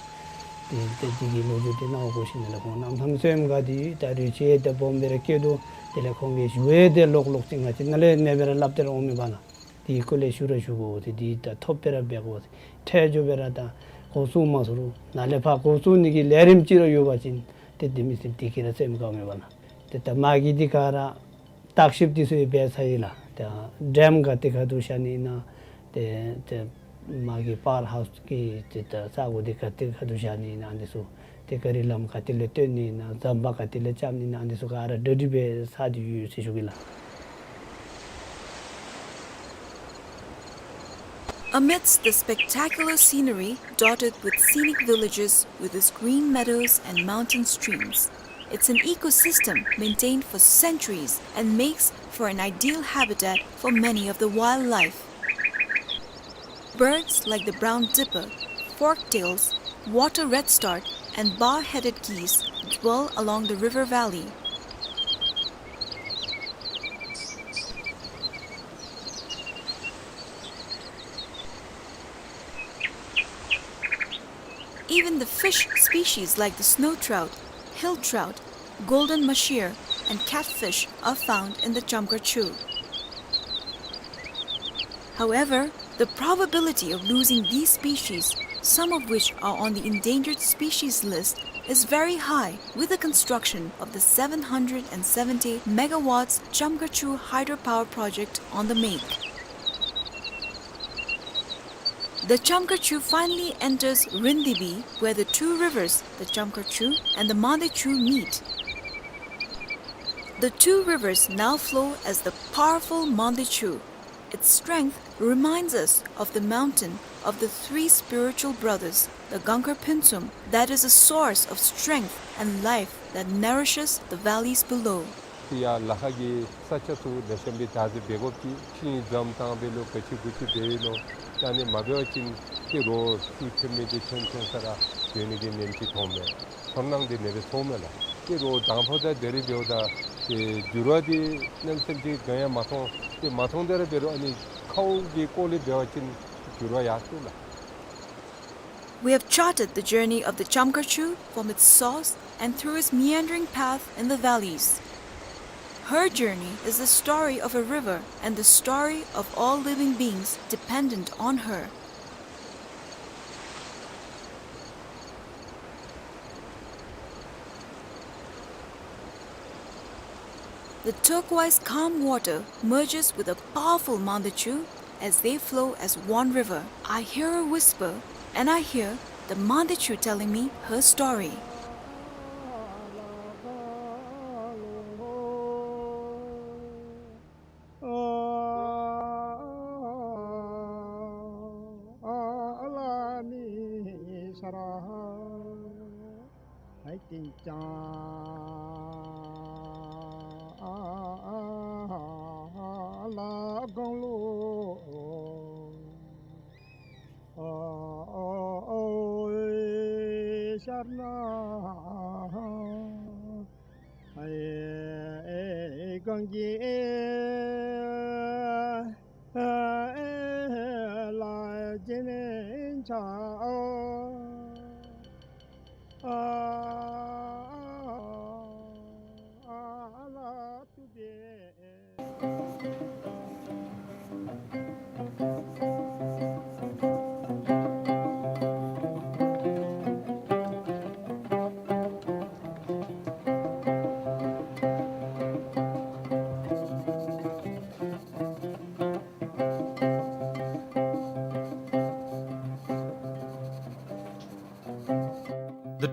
ཏེ་ཏེ་དེ་གི་ལོ་རྒྱུས་དེ་ནཱ་འོང་དགོ་ཞིནམ་ལས་ཁོང་གནམ་ཐང་སོངམ་ག་དེ་ད་རུང་ཅིག་ཏེ་སྦོམ་སྦེ་ར་སྐྱེ་དོ། དེ་ལས་ཁོང་གིས་ཞུ་ཡང་ཏེ་ལོག་ལོག་ཅིག་ང་བཅས་ནཱ་ལས་ཨ་ནེ་སྦེ་ར་སླབ་སྟེ་ར་འོང་མི་འབད་ལགས། དེ་སྐོར་ལས་ཞུ་ར་ཞུ་དགོ་ཟེར། དེ་ད་ཐོབ་སྦེ་ར་འབད་དགོ་ཟེར། འཕྲལ་མགྱོགས་སྦེ་ར་ད་འགོ་བཙུགས་མ་ཚུགས་རུང་ནཱ་ལས་ཕར་འགོ་བཙུགས་ནི་གི་ལས་རིམ་ཅིག་ར་ཡོད་པ་ཅིན་ཏེ་དེ་མི་སེར་དེ་གིས་ར་སེམས་དགའ་མི་འབད་ལགས། ཏེ་ད་མ་གི་དེ་ག་ར་བརྟག་ཞིབ་དེ་ཚུ་ཡང་འབད་ཚར་ཡི་ལགས། ཏེ་ཌེམ་ག་ཏེ་ག་ཏེ་བཞག་ནི་ཨིན་ན། ཏེ་ཏེ་མ་གི་པཱཝར་ཧའུསི་གི་ཏེ་ད་ས་གོ་དེ་ག་ཏེ་ག་ཏེ་བཞག་ནི་ཨིན་ན་འདི་ཚུ། ཏེ་ག་རི་ལམ་ག་ཏེ་ལས་བཏོན་ནི་ཨིན་ན། ཟམ་པ་ག་ཏེ་ལས་རྐྱབ་ནི་ཨིན་ན། འདི་ཚུ་ག་ར་གྲ་སྒྲིག་འབད་ཚར་ཏེ་ཡོད་ཟེར་ཞུ་གེ་ལགས། Amidst the spectacular scenery dotted with scenic villages with its green meadows and mountain streams, it's an ecosystem maintained for centuries and makes for an ideal habitat for many of the wildlife. Birds like the brown dipper, forktails, water redstart, and bar-headed geese dwell along the river valley. Even the fish species like the snow trout, hill trout, golden mahseer, and catfish are found in the Chamkhar Chu. However, the probability of losing these species, some of which are on the endangered species list, is very high with the construction of the seven hundred and seventy megawatts Chamkhar Chu hydropower project on the make. The Chamkhar Chu finally enters Rindibi, where the two rivers, the Chamkhar Chu and the Mande Chu, meet. The two rivers now flow as the powerful Mande Chu. Its strength reminds us of the mountain of the three spiritual brothers, the Gangkhar Phuntsum, that is a source of strength and life that nourishes the valleys below. ཡར་ལ་ཁ་གི་ས་ཆ་ཚུ་ལེགས་ཤོམ་སྦེ་བདག་འཛིན་འབད་དགོཔ་ཅིག། ཤིང་འཛམ་བཏང་འབད་ལོ་ག་ཅི་གུ་ཅི་འབད་ཡི་ལོ། ད་ཨ་ནི་མ་འབད་བ་ཅིན་ཏེ་རོ་ཆུ་ཐོན་མི་འདི་ཐོན་ཐོན་ས་ར་འགྱོ་ནི་གི་ཉེན་ཅིག་མཐོངམ་མས། ཚོར་སྣང་འདི་ཨ་ནེ་སྦེ་ཚོརཝ་མས་ལགས། ཏེ་རོ་དང་ཕུ་དང་དེ་རིགས་འབདཝ་ད་ཏེ་འགྱུར་བ་འདི་གནམ་མེད་ས་མེད་ཅིག་ག་ཡང་མ་མཐོང་། ཏེ་མ་མཐོང་དེ་ར་འབད་རུང་ཨ་ནི་ཁཝ་གི་སྐོར་ལས་འབད་བ་ཅིན་འགྱུར་བ་ཡར་སོང་ལགས། We have charted the journey of the Chamkhar Chu from its source and through its meandering path in the valleys. Her journey is the story of a river and the story of all living beings dependent on her. The turquoise calm water merges with the powerful Mande Chu as they flow as one river. I hear her whisper, and I hear the Mande Chu telling me her story.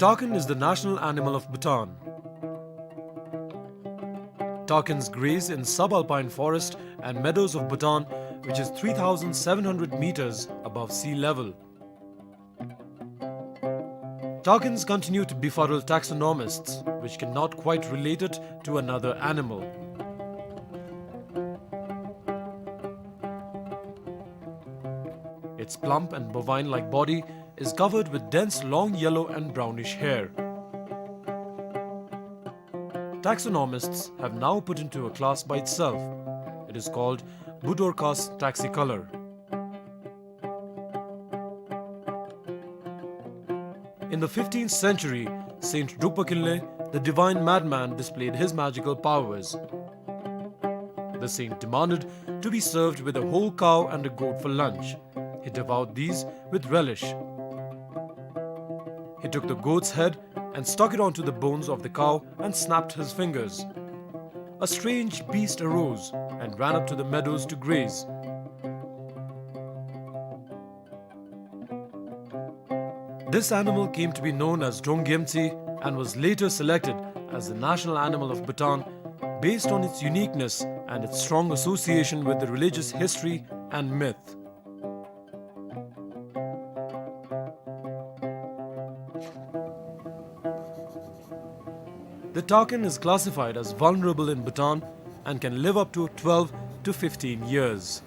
Takin is the national animal of Bhutan. Takins graze in subalpine forest and meadows of Bhutan, which is three thousand seven hundred meters above sea level. Takins continue to befuddle taxonomists, which cannot quite relate it to another animal. Its plump and bovine-like body is covered with dense long yellow and brownish hair. Taxonomists have now put into a class by itself. It is called Budorcas taxicolor. In the fifteenth century, Saint Drukpa Kinley, the divine madman, displayed his magical powers. The saint demanded to be served with a whole cow and a goat for lunch. He devoured these with relish. He took the goat's head and stuck it onto the bones of the cow and snapped his fingers. A strange beast arose and ran up to the meadows to graze. This animal came to be known as Drong Gyemtse and was later selected as the national animal of Bhutan based on its uniqueness and its strong association with the religious history and myth. The takin is classified as vulnerable in Bhutan and can live up to twelve to fifteen years.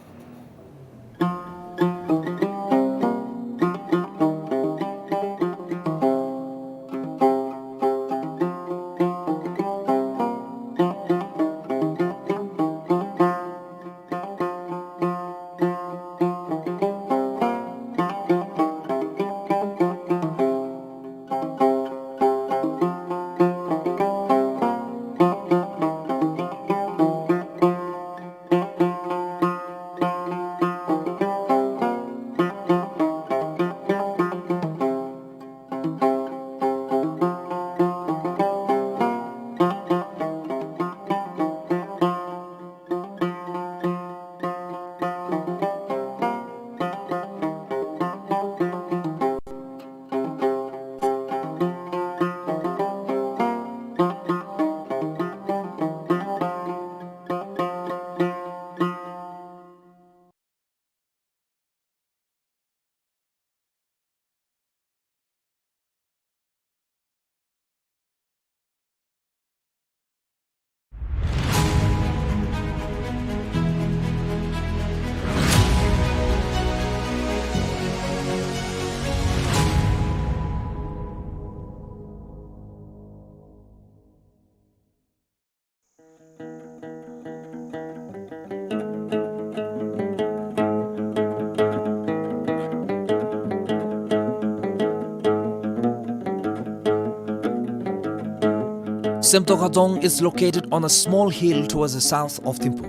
Semtokha Dzong is located on a small hill towards the south of Thimphu.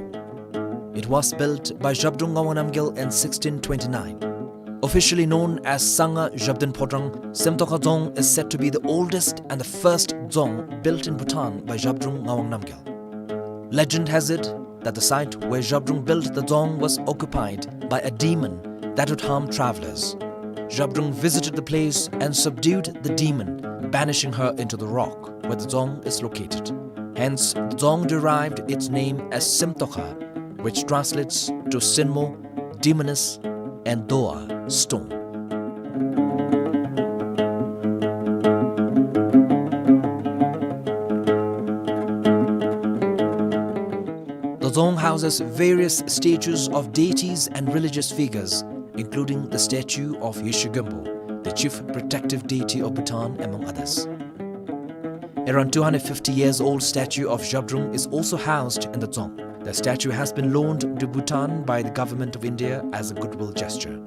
It was built by Zhabdrung Ngawang Namgyal in sixteen twenty-nine. Officially known as Sangha Zhabdrung Phodrang, Semtokha Dzong is said to be the oldest and the first dzong built in Bhutan by Zhabdrung Ngawang Namgyal. Legend has it that the site where Zhabdrung built the dzong was occupied by a demon that would harm travelers. Zhabdrung visited the place and subdued the demon, banishing her into the rock where the dzong is located. Hence, the dzong derived its name as Semtokha, which translates to Sinmo, demoness, and Doa, stone. The dzong houses various statues of deities and religious figures, including the statue of Yeshe Gönpo, the chief protective deity of Bhutan, among others. Around two hundred fifty years old statue of Zhabdrung is also housed in the dzong. The statue has been loaned to Bhutan by the government of India as a goodwill gesture.